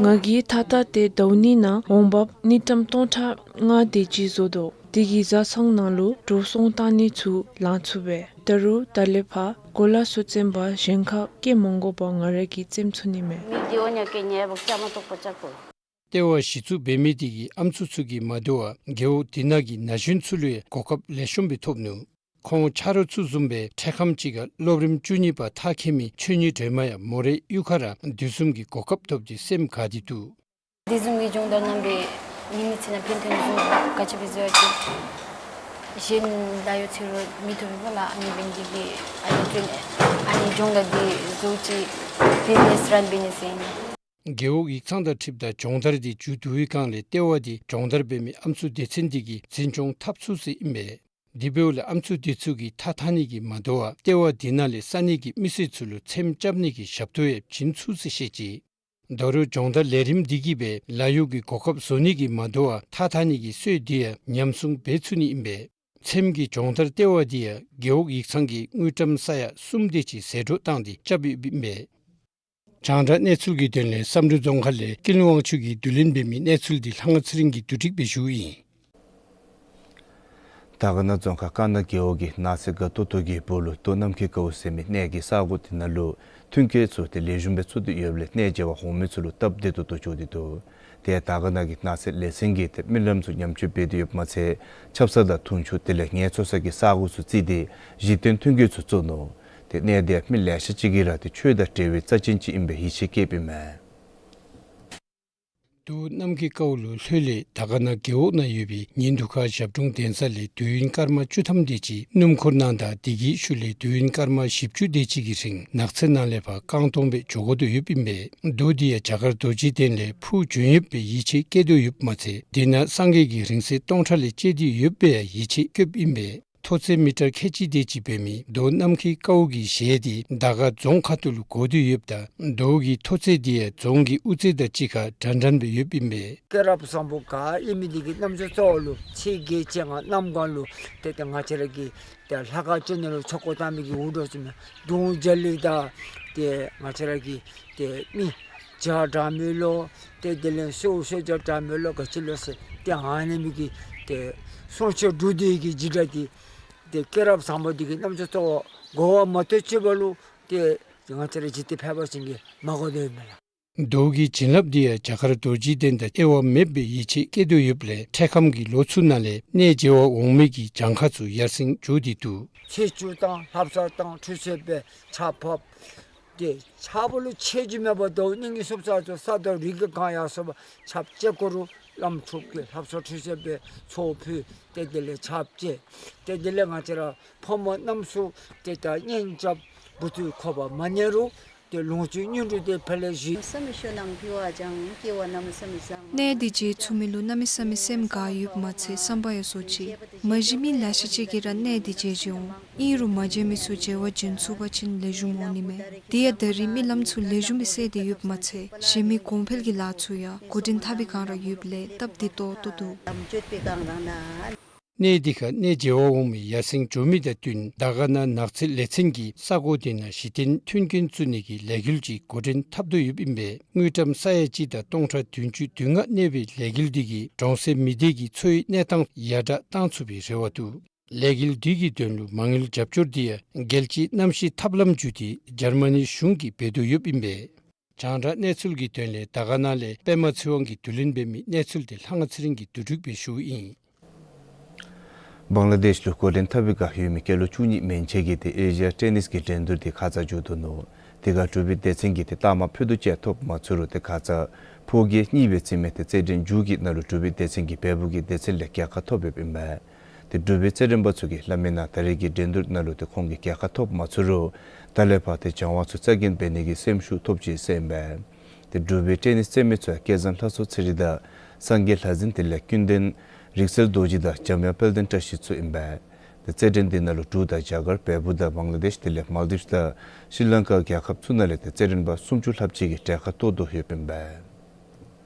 ང་གིས་ཐགས་འཐག་སྟེ་ཟླཝ་གཉིས་ནང་འོང་འབབ་དངུལ་ཀྲམ་སྟོང་ཕྲག་ལྔ་དེ་ཅིག་བཟོ་དོ། དེ་གིས་བཟའ་ཚང་ནང་ལུ་འགྲོ་སོང་བཏང་ནི་ཚུ་ལང་ཚུགས་པས། ད་རུང་ད་ལས་ཕར་གོ་ལ་ཚུ་བཙེམ་པར་གཞན་ཁར་བསྐྱལ་མ་དགོ་པར་ང་ར་གིས་བཙེམ་ཚུགས་ནི་མས། ལྟེ་བ་གཞི་བཙུགས་འབད་མི་དེ་གིས་ཨམ་སྲུ་ཚུ་གིས་མ་དོ་བར་རྒེད་འོག་དེ་ནང་གི་ན་གཞོན་ཚུ་ལུ་ཡང་གོ་སྐབས་ལེགས་ཤོམ་སྦེ་ཐོབ་ནུག། ཁོང་ཆ་རོགས་ཚུ་བཟུམ་སྦེ་འཕྲལ་ཁམས་ཅིག་ཁར་སློབ་རིམ་བཅུ་གཉིས་པ་མཐར་འཁྱོལ་མི་ཆོས་ཉིད་སྒྲོལ་མ་ཡང་མོ་རའི་གཡུས་ཁར་ར་དེ་བཟུམ་གྱི་གོ་སྐབས་ཐོབ་སྟེ་སེམས་དགའ་སྟེ་འདུག། དེ་བཟུམ་གྱི་སྦྱོང་བརྡར་གནང་སྦེ་ངེའི་མི་ཚེ་ནང་ཕན་ཐོགས་ནི་བཟུམ་ག་ཅི་སྦེ་བཟོ་ཡི་ཟེར་གཞན་ལཱ་གཡོག་འཚོལ་རུང་མི་ཐོབ་པས་ལགས། ཨ་ནི་འབད་ནི་དེ་གིས་ཨ་ནི་ཨ་ནི་སྦྱོང་བརྡར་འདི་བཟོ་ཅི་བིཛ་ནེས་རན་འབད་ནི་ཟེར་ཨིན། རྒེད་འོག་ཡིག་ཚང་དང་འཁྲིལཝ་ད་སྦྱོང་བརྡར་འདི་མཇུག་བསྡུ་བའི་བསྒང་ལས་ལྟེ་བ་འདི་སྦྱོང་བརྡར་འབད་མི་ཨམ་སྲུ་སྡེ་ཚན་འདི་གིས་འཛིན་སྐྱོང་འཐབ་ཚུགས་ཟེར་ཨིན་པས། དེ་འབདཝ་ལས་ཨམ་སྲུ་འདི་ཚུ་གིས་ཐགས་འཐག་ནི་གིས་མ་དོ་བར་ལྟེ་བ་འདི་ནང་ལས་ས་གནས་ཀྱི་མི་སེར་ཚུ་ལུ་ཚེམ་རྐྱབ་ནི་གི་ཞབས་ཏོག་ཡང་བྱིན་ཚུགས་ཟེར་བཤད་ཅི། ད་རུང་སྦྱོང་བརྡར་ལས་རིམ་འདི་གིས་སྦེ་ལཱ་གཡོག་གི་གོ་སྐབས་བཟོ་ནི་གིས་མ་དོ་བར་ཐགས་འཐག་ནི་གི་སྲོལ་འདི་ཡང་ཉམས་སྲུང་འབད་ཚུགས་ནི་ཨིན་པས། ཚེམ་གྱི་སྦྱོང་བརྡར་ལྟེ་བ་འདི་ཡང་རྒེད་འོག་ཡིག་ཚང་གིས་དངུལ་ཀྲམ་ས་ཡ་གསུམ་དེ་ཅིག་ཟད་འགྲོ་བཏང་སྟེ་རྐྱབ་ཡོདཔ་ཨིན་པས། རྒྱང་བསྒྲགས་གནས་ཚུལ་གྱི་དོན་ལས་བསམ་གྲུབ་རྫོང་ཁག་ལས་ཀུན་ལེགས་དབང་ཕྱུག་གིས་བསྡུ་ལེན་འབད་མི་གནས་ཚུལ་འདི་ལྷ་དབང་ཚེ་རིང་གིས་བསྡུ་སྒྲིག་འབད་ཞུཝ་ཨིན། དར་དཀར་ན་རྫོང་ཁག་དཀར་ན་རྒེད་འོག་གི་ནགས་ཚལ་དགའ་ཏོག་ཏོ་གི་སྦུག་ལུ་རྡོ་གནམ་ཁའི་ཀཝ་ཟེར་མི་གནས་ཀྱི་ས་གོ་དེ་ནང་ལུ་ཐོན་སྐྱེད་ཚུ་ཏེ་ལེགས་ཤོམ་སྦེ་བཙུགས་ཏེ་ཡོདཔ་ལས་གནས་མཇལ་བར་འོང་མི་ཚུ་ལུ་སྟབས་བདེ་ཏོག་ཏོ་བྱུང་སྟེ་འདུག། ཏེ་དར་དཀར་ན་གི་ནགས་ཚལ་ལས་ཚན་གྱིས་ཏེ་རྨི་ལམ་ཚུ་ཉམས་བཅོས་འབད་དེ་ཡོདཔ་མ་ཚད་ཆབ་གསང་དང་དུང་ཕྱུར་དེ་ལས་ངལ་འཚོ་ས་གི་ས་གོ་ཚུ་བརྩིས་ཏེ་གཞི་རྟེན་ཐོན་སྐྱེད་ཚུ་བཙུགས་ནུག། ཏེ་གནས་འདི་ཡང་མི་ལེ་ཤ་ཅིག་གིས་ར་ཏེ་ཆོས་དང་འབྲེལ་བའི་རྩ་ཅན་ཅིག་ཨིན་པའི་ཡིད་ཆེས་བསྐྱེདཔ་ཨིན་མས། རྡོ་གནམ་ཁའི་ཀཝ་ལུ་ལྷོད་ལས་དར་དཀར་ན་རྒེད་འོག་ནང་ཡོད་པའི་ཉིན་དུ་ཁ་ཞབས་དྲུང་གདན་ས་ལས་དུས་ཡུན་སྐར་མ་བཅུ་ཐམ་དེ་ཅིག་སྣུམ་འཁོར་ནང་དང་དེ་གི་ཤུལ་ལས་དུས་ཡུན་སྐར་མ་བཞི་བཅུ་དེ་ཅིག་གི་རིང་ནགས་ཚལ་ནང་ལས་ཕར་རྐང་སྟོང་སྦེ་འགྱོ་དགོ་དོ་ཡོདཔ་ཨིན་པས། རྡོ་འདི་ཡང་རྒྱ་གར་རྡོ་རྗེ་གདན་ལས་འཕུར་བྱོན་ཡོདཔ་སྦེ་ཡིད་ཆེས་བསྐྱེད་དོ་ཡོདཔ་མ་ཚད་དེ་ནང་སངས་རྒྱས་ཀྱི་རིང་བསྲེལ་སྟོང་ཕྲག་ལས་བཅད་དེ་ཡོདཔ་སྦེ་ཡང་ཡིད་ཆེས་བསྐྱེདཔ་ཨིན་པས། མཐོ་ཚད་མི་ཊར་ཁལ་གཅིག་དེ་ཅིག་འབད་མི་རྡོ་གནམ་ཁའི་ཀཝ་གི་གཞལ་དེ་དར་དཀར་རྫོང་ཁ་ཐུག་ལུ་བསྒོར་ཏེ་ཡོདཔ་ད་རྡོ་གི་མཐོ་ཚད་དེ་ཡང་རྫོང་གི་དབུ་རྩེ་དང་གཅིག་ཁར་འདྲན་འདྲ་སྦེ་ཡོདཔ་ཨིན་པས། སྐྱེས་རབས་བཟང་པོ་ག་ཨིན་མི་དེ་གི་རྣམ་ཅོ་རྩ་བ་ལུ་ཚེས་བརྒྱད་བཅོ་ལྔ་གནམ་གང་ལུ་ཏེ་ཏེ་ང་བཅས་ར་གི་ཏེ་ལྷ་ཁང་ཅིག་ནང་ལུ་ཆོ་ག་གཏང་མི་གི་འུར་སྒྲོག་ཅིག་མས། གདོང་རྒྱ་གླིང་དང་ཏེ་ང་བཅས་ར་གི་ཏེ་མི་བྱ་དྲག་མི་ལོ་ཏེ་དེ་ལས་སེའུ་སེའུ་བྱ་དྲག་མི་ལོ་ག་ཅི་ལོ་ཟེར་ཏེ་ཨ་ནེམ་གི་ཏེ་སྲུང་སྐྱོབ་སྒྲུབ་སྡེ་གི་འཇིགས་སྐྲག་དེ་ཏེ་སྐྱེས་རབས་བཟང་པོ་དེ་གི་རྣམ་ཅོ་རྩ་བ་བསྒོར་བ་མ་གཏོགས་ཅིག་པ་ལུ་ཏེ་ང་བཅས་ར་འཇིག་རྟེན་ཕལ་པ་ཅིག་གིས་མ་གོ་དོ་ཡོད་མས་ལགས། རྡོ་གི་བྱིན་རླབས་དེ་ཡང་རྒྱ་གར་རྡོ་རྗེ་གདན་དང་དབྱེ་བ་མེདཔ་སྦེ་ཡིད་ཆེས་བསྐྱེད་དོ་ཡོདཔ་ལས་འཕྲལ་ཁམས་ཀྱི་ལོ་ཚུ་ནང་ལས་གནས་མཇལ་བར་འོང་མི་གི་གྱངས་ཁ་ཚུ་ཡར་སེང་འགྱོ་སྟེ་འདུག། ཆོས་སྤྱོད་དང་ལྷ་བསངས་དང་ཁྲུས་གསོལ་འབད་ཆརཔ་ཕབ། ཏེ་ཆརཔ་ལུ་ཆད་ཅིག་མེད་པར་ཟླཝ་གཉིས་གཉིས་སོང་ས་ཚུ་ས་དང་རི་གི་གང་ཡར་སོང་བ་ཆརཔ་ཅིག་གོ་རུང་བླམ་ཚུ་གིས་ལྷ་བསངས་ཁྲུས་གསོལ་འབད་ཚོགས་ཕུལ། ཏེ་དེ་ལས་ཆརཔ་བཅད། ཏེ་དེ་ལས་ང་བཅས་ར་ཕོ་མོ་རྣམ་ཚུ་ཏེ་ད་གཉེན་རྐྱབ་བུ་ཚུ་ཁོག་པ་མ་ནད་རུང་ཏེ་ལོངས་སྤྱོད་སྙིང་རུས་དེ་ཕར་ལས་ཞི། བསམ་ཤོ་ནང་ཕི་བ་ཅང་སྐྱེ་བ་ན་མི་བསམ་མི་བཟང་། གནས་འདི་མཇལ་ཚུགས་མི་ལུ་གནམ་མེད་ས་མེད་སེམས་དགའ་ཡོདཔ་མ་ཚད་བསམ་པ་ཡང་སོར་ཆུད། མ་གཞི་མི་ལེ་ཤ་ཅིག་གིས་ར་གནས་འདི་མཇལ་མཇལ་འོང་། ཨིན་རུང་མ་མཇལ་མི་ཚུ་མཇལ་བར་བྱོན་ཚུགས་པ་ཅིན་ལེགས་ཤོམ་འོང་ནི་མས། དེ་ཡང་ད་རིས་རྨི་ལམ་ཚུ་ལེགས་ཤོམ་སྦེ་གསལ་ཏེ་ཡོདཔ་མ་ཚད་གཞན་མི་གོང་འཕེལ་གྱི་ལཱ་ཚུ་ཡང་འགོ་འདྲེན་འཐབ་པའི་བསྒང་ར་ཡོདཔ་ལས་སྟབས་བདེ་ཏོག་ཏོ་འདུག། ལམ་བཅོས་པའི་བསྒང་ར་ནང་། གནས་འདི་ཁར་གནས་མཇལ་བར་འོང་མི་ཡར་སེང་འགྱོ་མི་དང་བསྟུན་དར་དཀར་ན་ནགས་ཚལ་ལས་ཚན་གྱིས་ས་གོ་དེ་ནང་གཞི་རྟེན་མཐུན་རྐྱེན་བཙུགས་ནི་གི་ལས་འགུལ་ཅིག་འགོ་འདྲེན་འཐབ་དོ་ཡོདཔ་ཨིན་པས། དངུལ་ཀྲམ་ས་ཡ་གཅིག་དང་སྟོང་ཕྲག་བདུན་ཅུ་དོན་ལྔ་གནས་པའི་ལས་འགུལ་འདི་གིས་གྲོང་གསེབ་མི་སྡེ་གི་འཚོ་བའི་གནས་སྟངས་ཡར་དྲག་བཏང་ཚུགས་པའི་རེ་བ་འདུག། ལས་འགུལ་འདི་གི་དོན་ལུ་མ་དངུལ་རྒྱབ་སྐྱོར་འདི་ཡང་རྒྱལ་སྤྱིའི་གནམ་གཤིས་ཐབས་ལམ་བརྒྱུད་དེ་འཇར་མ་ནི་གཞུང་གིས་འབད་དོ་ཡོདཔ་ཨིན་པས། རྒྱང་བསྒྲགས་གནས་ཚུལ་གྱི་དོན་ལས་དར་དཀར་ན་ལས་པདྨ་ཚེ་དབང་གིས་བསྡུ་ལེན་འབད་མི་གནས་ཚུལ་དེ་ལྷ་དབང་ཚེ་རིང་གིས་བསྡུ་སྒྲིག་འབད་ཞུཝ་ཨིན། བང་ལ་དེཤ་ལུ་འགོ་འདྲེན་འཐབ་པའི་བསྒང་ཡོད་མི་སྐྱེས་ལོ་བཅུ་གཉིས་མན་ཆད་ཀྱི་ཏེ་ཨེ་ཤི་ཡ་ཊེ་ནིས་ཀྱི་འགྲན་བསྡུར་དེ་ཁ་ཙ་མཇུག་བསྡུ་ནུག། དེ་ཁར་འབྲུག་པའི་སྡེ་ཚན་གྱིས་ཏེ་རྟགས་མ་ཕུད་རྡོག་ཅིག་ཡང་ཐོབ་མ་ཚུགས་རུང་ཏེ་ཁ་ཙ་ཕོ་སྐྱེས་གཉིས་སྦེ་རྩིས་མི་ཏེ་རྩེད་འགྲན་མཇུག་གི་ནང་ལུ་འབྲུག་པའི་སྡེ་ཚན་གྱིས་བལ་པོ་གི་སྡེ་ཚན་ལས་རྒྱལ་ཁ་ཐོབ་ཡོདཔ་ཨིན་མས། ཏེ་འབྲུག་པའི་རྩེད་འགྲན་པ་ཚུ་གིས་སླབ་མིའི་ནང་ད་རེས་ཀྱི་འགྲན་བསྡུར་ནང་ལུ་ཏེ་ཁོང་གིས་རྒྱལ་ཁ་ཐོབ་མ་ཚུགས་རུང་ད་ལས་ཕར་ཏེ་སྦྱང་བ་ཚུ་རྩ་འགེངས་འབད་ནི་གི་སེམས་ཤུགས་ཐོབ་ཅི་ཟེར་ཨིན་པས། ཏེ་འབྲུག་པའི་ཊེ་ནིས་རྩེད་མི་ཚུ་ཡང་སྐལ་བཟང་ལྷ་མཚོ་ཚེ་རིང་དང་སངས་རྒྱས་ལྷ་འཛིན་དེ་ལས་ཀུན་ལྡན་རིག་རྩལ་རྡོ་རྗེ་དང་འཇམ་དབྱངས་དཔལ་ལྡན་བཀྲ་ཤིས་ཚུ་ཨིན་པས། ཏེ་རྩེད་འགྲན་འདི་ནང་ལུ་འབྲུག་དང་རྒྱ་གར་བལ་པོ་དང་བང་ལ་དེཤ་དེ་ལས་མཱལ་དིབས་དང་ཤྲི་ལང་ཀ་རྒྱལ་ཁབ་ཚུ་ནང་ལས་ཏེ་རྩེད་འགྲན་པ་སུམ་ཅུ་ལྷགཔ་ཅིག་གིས་གྲལ་ཁར་གཏོགས་དོ་ཡོདཔ་ཨིན་པས།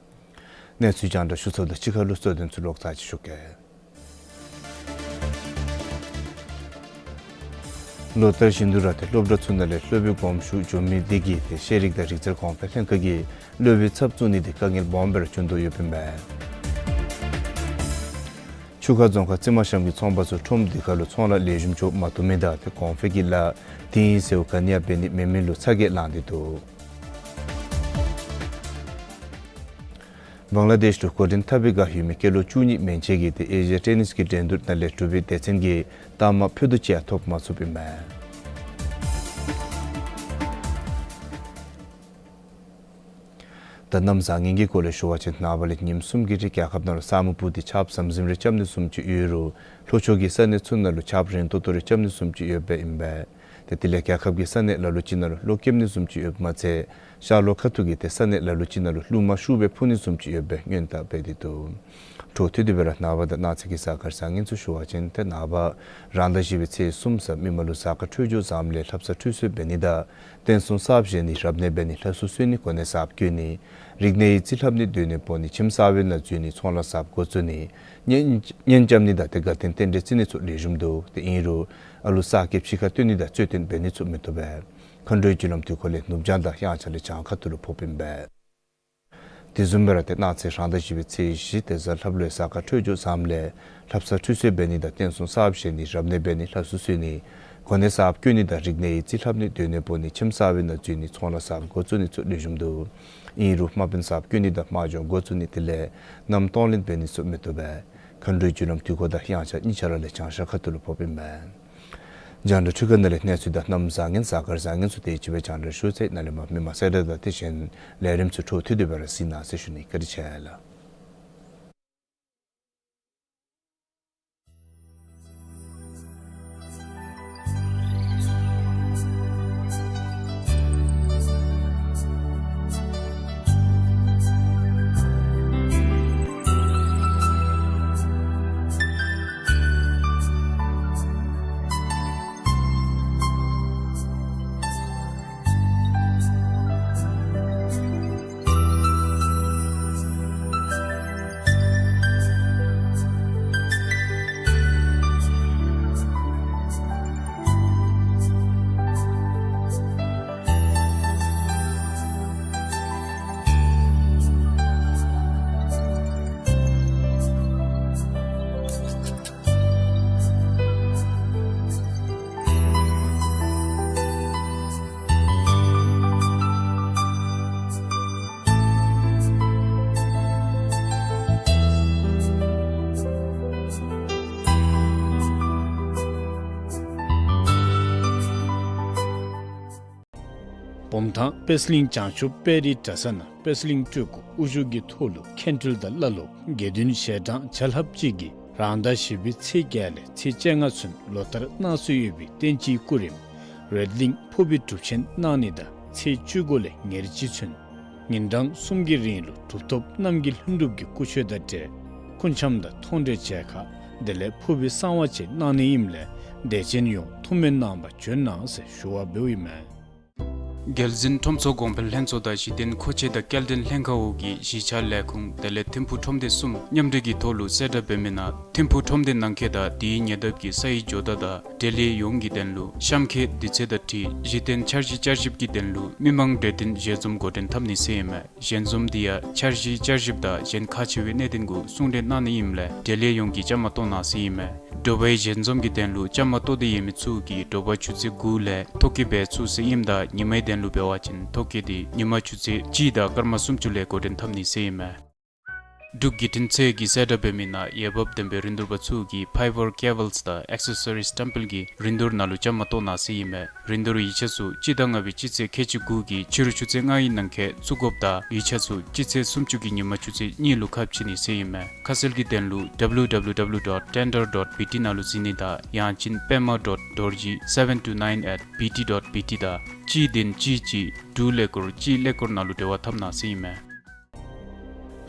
གནས་ཚུལ་རྒྱང་བསྒྲགས་ཞུ་ཚརཝ་དང་གཅིག་ཁར་ལུ་གཙོ་དོན་ཚུ་ལོག་ཚར་ཅིག་ཞུ་གེ། ལོ་ལྟར་བཞིན་དུ་ར་ཏེ་སློབ་གྲྭ་ཚུ་ནང་ལས་སློབ་དཔོན་དགོངས་ཞུ་འབྱོན་མི་དེ་གིས་ཏེ་ཤེས་རིག་དང་རིག་རྩལ་གོང་འཕེལ་ལྷན་ཁག་གིས་སློབ་དཔོན་ཚབ་བཙུགས་ནི་དེ་དཀའ་ངལ་སྦོམ་སྦེ་ར་བྱུང་དོ་ཡོདཔ་ཨིན་པས། ཆུ་ཁ་རྫོང་ཁག་རྩི་མ་ཤམ་གྱི་ཚོང་པ་ཚུ་ཁྲོམ་དེ་ཁར་ལུ་ཚོང་ལཱ་ལེགས་ཤོམ་འགྱོ་མ་བཏུབ་མི་དང་ཏེ་གོང་འཕེལ་གྱི་ལཱ་དེ་ཨིན་ཟེར་ག་ནི་ཡང་འབད་ནི་མེད་མི་ལུ་ཚ་གྱང་ལངས་ཏེ་འདུག། བང་ལ་དེཤ་ལུ་འགོ་འདྲེན་འཐབ་པའི་བསྒང་ཡོད་མི་སྐྱེས་ལོ་བཅུ་གཉིས་མན་ཆད་ཀྱིས་ཏེ་ཨེ་ཤི་ཡ་ཊེ་ནིས་ཀྱི་འགྲན་བསྡུར་ནང་ལས་འབྲུག་པའི་སྡེ་ཚན་གྱིས་རྟགས་མ་ཕུད་རྡོག་གཅིག་ཡང་ཐོབ་མ་ཚུགསཔ་ཨིན་མས། ད་གནམ་བཟང་ངན་གྱི་སྐོར་ལས་ཞུ་བ་ཅིན་ནངས་པ་ལས་ཉིནམ་གསུམ་གྱི་རིང་རྒྱལ་ཁབ་ནང་ལུ་ས་སྨུག་སྤུབས་ཏེ་ཆརཔ་ཟམ་ཟིམ་རེ་རྐྱབ་ནི་བཟུམ་ཅིག་ཡོད་རུང་ལྷོ་ཕྱོགས་ཀྱི་ས་གནས་ཚུ་ནང་ལུ་ཆརཔ་རན་ཏོག་ཏོ་རེ་རྐྱབ་ནི་བཟུམ་ཅིག་ཡོདཔ་ཨིན་པས། ཏེ་དེ་ལས་རྒྱལ་ཁབ་ཀྱི་ས་གནས་ལ་ལུ་ཅིག་ནང་ལུ་གློག་རྐྱབ་ནི་བཟུམ་ཅིག་ཡོདཔ་མ་ཚད་ཤར་ལྷོ་ཁ་ཐུག་གི་ཏེ་ས་གནས་ལ་ལུ་ཅིག་ནང་ལུ་རླུང་མ་ཤུགས་སྦེ་འཕུ་ནི་བཟུམ་ཅིག་ཡོདཔ་སྔོན་བརྡ་འབད་དེ་འདུག། འཕྲོ་མཐུད་དེ་སྦེ་ར་ནངས་པ་དང་གནངས་ཚེ་གི་གཟའ་སྐར་བཟང་ངན་ཚུ་ཞུ་བ་ཅིན་ཏེ་ནངས་པ་རང་ཟླ་བཞི་པའི་ཚེས་གསུམ་གཟའ་མིག་དམར་ལུ་གཟའ་སྐར་འཕྲོད་སྦྱོར་བཟངམ་ལས་ལྷ་བསངས་ཁྲུས་གསོལ་འབད་ནི་དང་རྟེན་གསུམ་གསརཔ་བཞེངས་ནི་རབ་གནས་འབད་ནི་ལྷ་གསོལ་གསོལ་ནི་གོ་གནས་གསརཔ་བསྐོ་ནི་རིག་གནས་ཡིག་རྩིས་ལྷབ་ནི་སྡོད་གནས་སྤོ་ནི་ཁྱིམ་གསར་པའི་ནང་འཛུལ་ནི་ཚོང་ལཱ་གསརཔ་འགོ་བཙུགས་ནི་གཉེན་གཉེན་རྐྱབ་ནི་དང་ཏེ་དགའ་སྟོན་རྟེན་འབྲེལ་བརྩི་ནི་ཚུ་ལེགས་ཤོམ་འདུག། ཏེ་ཨིན་རུང་ཨ་ལུ་གསར་སྐྱེས་ཕྱི་ཁར་བཏོན་ནི་དང་རྩོད་བཏོན་འབད་ནི་ཚུ་མི་བཏུབ་པས། མཁའ་འགྲོའི་རྒྱུ་ལམ་དུས་འཁོར་ལས་ནུབ་བྱང་དང་དབྱངས་འཆར་ལས་བྱང་ཁ་ཐུག་ལུ་ཕོགཔ་ཨིན་པས། དེ་བཟུམ་སྦེ་ར་ཏེ་གནངས་ཚེ་རང་ཟླ་བཞི་པའི་ཚེས་བཞི་ཏེ་གཟའ་ལྷག་པ་ལུ་གཟའ་སྐར་འཕྲོད་སྦྱོར་བཟངམ་ལས་ལྷ་བསངས་ཁྲུས་གསོལ་འབད་ནི་དང་རྟེན་གསུམ་གསརཔ་བཞེངས་ནི་རབ་གནས་འབད་ནི་ལྷ་གསོལ་གསོལ་ནི་གོ་གནས་གསརཔ་བསྐོ་ནི་དང་རིག་གནས་ཡིག་རྩིས་ལྷབ་ནི་སྡོད་གནས་སྤོ་ནི་ཁྱིམ་གསར་པའི་ནང་འཛུལ་ནི་ཚོང་ལཱ་གསརཔ་འགོ་བཙུགས་ནི་ཚུ་ལེགས་ཤོམ་འདུག། ཨིན་རུང་དམག་དཔོན་གསརཔ་བསྐོ་ནི་དང་དམག་སྦྱོང་འགོ་བཙུགས་ནི་དེ་ལས་གནམ་གཏོང་ལེན་འབད་ནི་ཚུ་མི་བཏུབ་པས། མཁའ་འགྲོའི་རྒྱུ་ལམ་དུས་འཁོར་དང་དབྱངས་འཆར་གཉིས་ཆ་ར་ལས་བྱང་ཤར་ཁ་ཐུག་ལུ་ཕོགཔ་ཨིན་པས། རྒྱང་བསྒྲགས་འཕྲུལ་ཁང་ནང་ལས་གནས་ཚུལ་དང་གནམ་བཟང་ངན་གཟའ་སྐར་བཟང་ངན་ཚུ་དེ་ཅིག་སྦེ་རྒྱང་བསྒྲགས་ཞུ་ཚར་ཡི། ནཱ་ལས་མར་མི་མང་གསལ་བསྒྲགས་དང་དེ་བཞིན་ལས་རིམ་ཚུ་འཕྲོ་མཐུད་དེ་སྦེ་ར་གཟིགས་གནང་ཟེར་ཞུ་ནི། བཀའ་དྲིན་ཆེ་ལགས། བུམ་ཐང་པད་གླིང་བྱང་ཆུབ་དཔལ་རི་གྲྭ་ས་ནང་པད་གླིང་སྤྲུལ་སྐུ་དབུ་བཞུགས་ཀྱི་ཐོག་ལུ་མཁན་སྤྲུལ་དང་བླ་སློབ་དགེ་འདུན་ཞལ་གྲངས་བརྒྱ་ལྷགཔ་ཅིག་གིས་རང་ཟླ་བཞི་པའི་ཚེས་བརྒྱད་ལས་ཚེས་བཅོ་ལྔ་ཚུན་ལོ་ལྟར་གནང་སྲོལ་ཡོད་པའི་བསྟན་སྤྱིའི་སྐུ་རིམ་རོལ་གླིང་ཕུར་བུའི་སྒྲུབ་ཆེན་གནང་ནི་དང་ཚེས་བཅུ་དགུ་ལས་ཉེར་གཅིག་ཚུན་ཉིན་གྲངས་གསུམ་གྱི་རིང་ལུ་གྲུབ་ཐོབ་རྣམ་རྒྱལ་ལྷུན་གྲུབ་ཀྱི་སྐུ་མཆོད་དང་འབྲེལ་སྐུ་འཆམ་དང་མཐོང་གྲོལ་མཇལ་ཁ་དེ་ལས་ཕུར་བུའི་གསང་བ་བཅས་གནང་ནི་ཨིནམ་ལས་དད་ཅན་ཡོངས་ཐུགས་སྨོན་གནང་པར་བྱོན་གནང་ཟེར་ཞུ་བ་འབདཝ་ཨིན་མས། རྒྱལ་འཛིན་ཁྲོམ་ཚོགས་གོང་འཕེལ་ལྷན་ཚོགས་དང་གཞི་རྟེན་མཁོ་ཆས་དང་སྐྱེལ་འདྲེན་ལྷན་ཁག་འོག་གི་གཞིས་ཆགས་ལས་ཁུངས་དེ་ལས་ཐིམ་ཕུག་ཁྲོམ་སྡེ་གསུམ་མཉམ་འབྲེལ་གྱི་ཐོག་ལུ་གསལ་བསྒྲགས་འབད་མི་ནང་ཐིམ་ཕུག་ཁྲོམ་སྡེ་ནང་འཁོད་དང་དེའི་ཉེ་འདབས་ཀྱི་ས་ཡི་ཇོ་བདག་དང་འབྲེལ་ཡོད་ཡོངས་ཀྱི་དོན་ལུ་གཤམ་འཁོད་དུས་ཚོད་དང་འཁྲིལ་གཞི་རྟེན་འཆར་གཞི་བསྐྱར་ཞིབ་ཀྱི་དོན་ལུ་མི་མང་གྲོས་བསྟུན་ཞལ་འཛོམས་འགོ་འདྲེན་འཐབ་ནི་ཟེར་ཨིན་མས། ཞལ་འཛོམས་འདི་ཡང་འཆར་གཞི་བསྐྱར་ཞིབ་དང་གཞན་ཁག་ཆེ་བའི་གནད་དོན་གུ་གསུང་གྲོས་གནང་ནི་ཨིནམ་ལས་འབྲེལ་ཡོད་ཡོངས་ཀྱིས་བཅའ་མར་གཏོགས་གནང་ཟེར་ཨིན་མས། དྲོ་པའི་ཞལ་འཛོམས་ཀྱི་དོན་ལུ་བཅའ་མར་གཏོགས་ཏེ་ཡོད་མི་ཚུ་གིས་དྲོ་པ་ཆུ་ཚོད་དགུ་ལས་ཐོ་བཀོད་འབད་ཚུགས་ཟེར་ཨིནམ་ད་ཉི་མའི་དོན་ལུ་འབད་བ་ཅིན་ཐོ་བཀོད་འདི་ཉི་མ་ཆུ་ཚོད་གཅིག་དང་སྐར་མ་སུམ་ཅུ་ལས་འགོ་འདྲེན་འཐབ་ནི་ཟེར་ཨིན་མས། འབྲུག་བརྒྱུད་འཕྲིན་ཚད་ཀྱིས་གསལ་བསྒྲགས་འབད་མི་ནང་འོས་འབབ་ལྡན་པའི་རིན་བསྡུར་པ་ཚུ་གིས་Fiverr Cables དང་Accessories Temple གྱི་རིན་བསྡུར་ནང་ལུ་བཅའ་མར་གཏོགས་གནང་ཟེར་ཨིན་མས། རིན་བསྡུར་ཡིག་ཆ་ཚུ་སྤྱི་ཟླ་ལྔ་པའི་སྤྱི་ཚེས་ཁལ་གཅིག་དགུ་གི་ཕྱི་རུ་ཆུ་ཚོད་ལྔའི་ནང་འཁོད་བཙུགས་དགོཔ་དང་ཡིག་ཆ་ཚུ་སྤྱི་ཚེས་སུམ་ཅུ་གི་ཉིན་མ་ཆུ་ཚོད་གཉིས་ལུ་ཁ་ཕྱེ་ནི་ཟེར་ཨིན་མས། ཁ་གསལ་གྱི་དོན་ལུ་W W W dot tender dot B T ནང་ལུ་གཟིགས་ནི་དང་ཡང་ཅིན་པདྨ་dot dorji seven two nine at B T dot B T དང་གཅིག་བདུན་གཅིག་གཅིག་དྲུག་ཀླད་ཀོར་གཅིག་ཀླད་ཀོར་ནང་ལུ་འབྲེལ་བ་འཐབ་གནང་ཟེར་ཨིན་མས།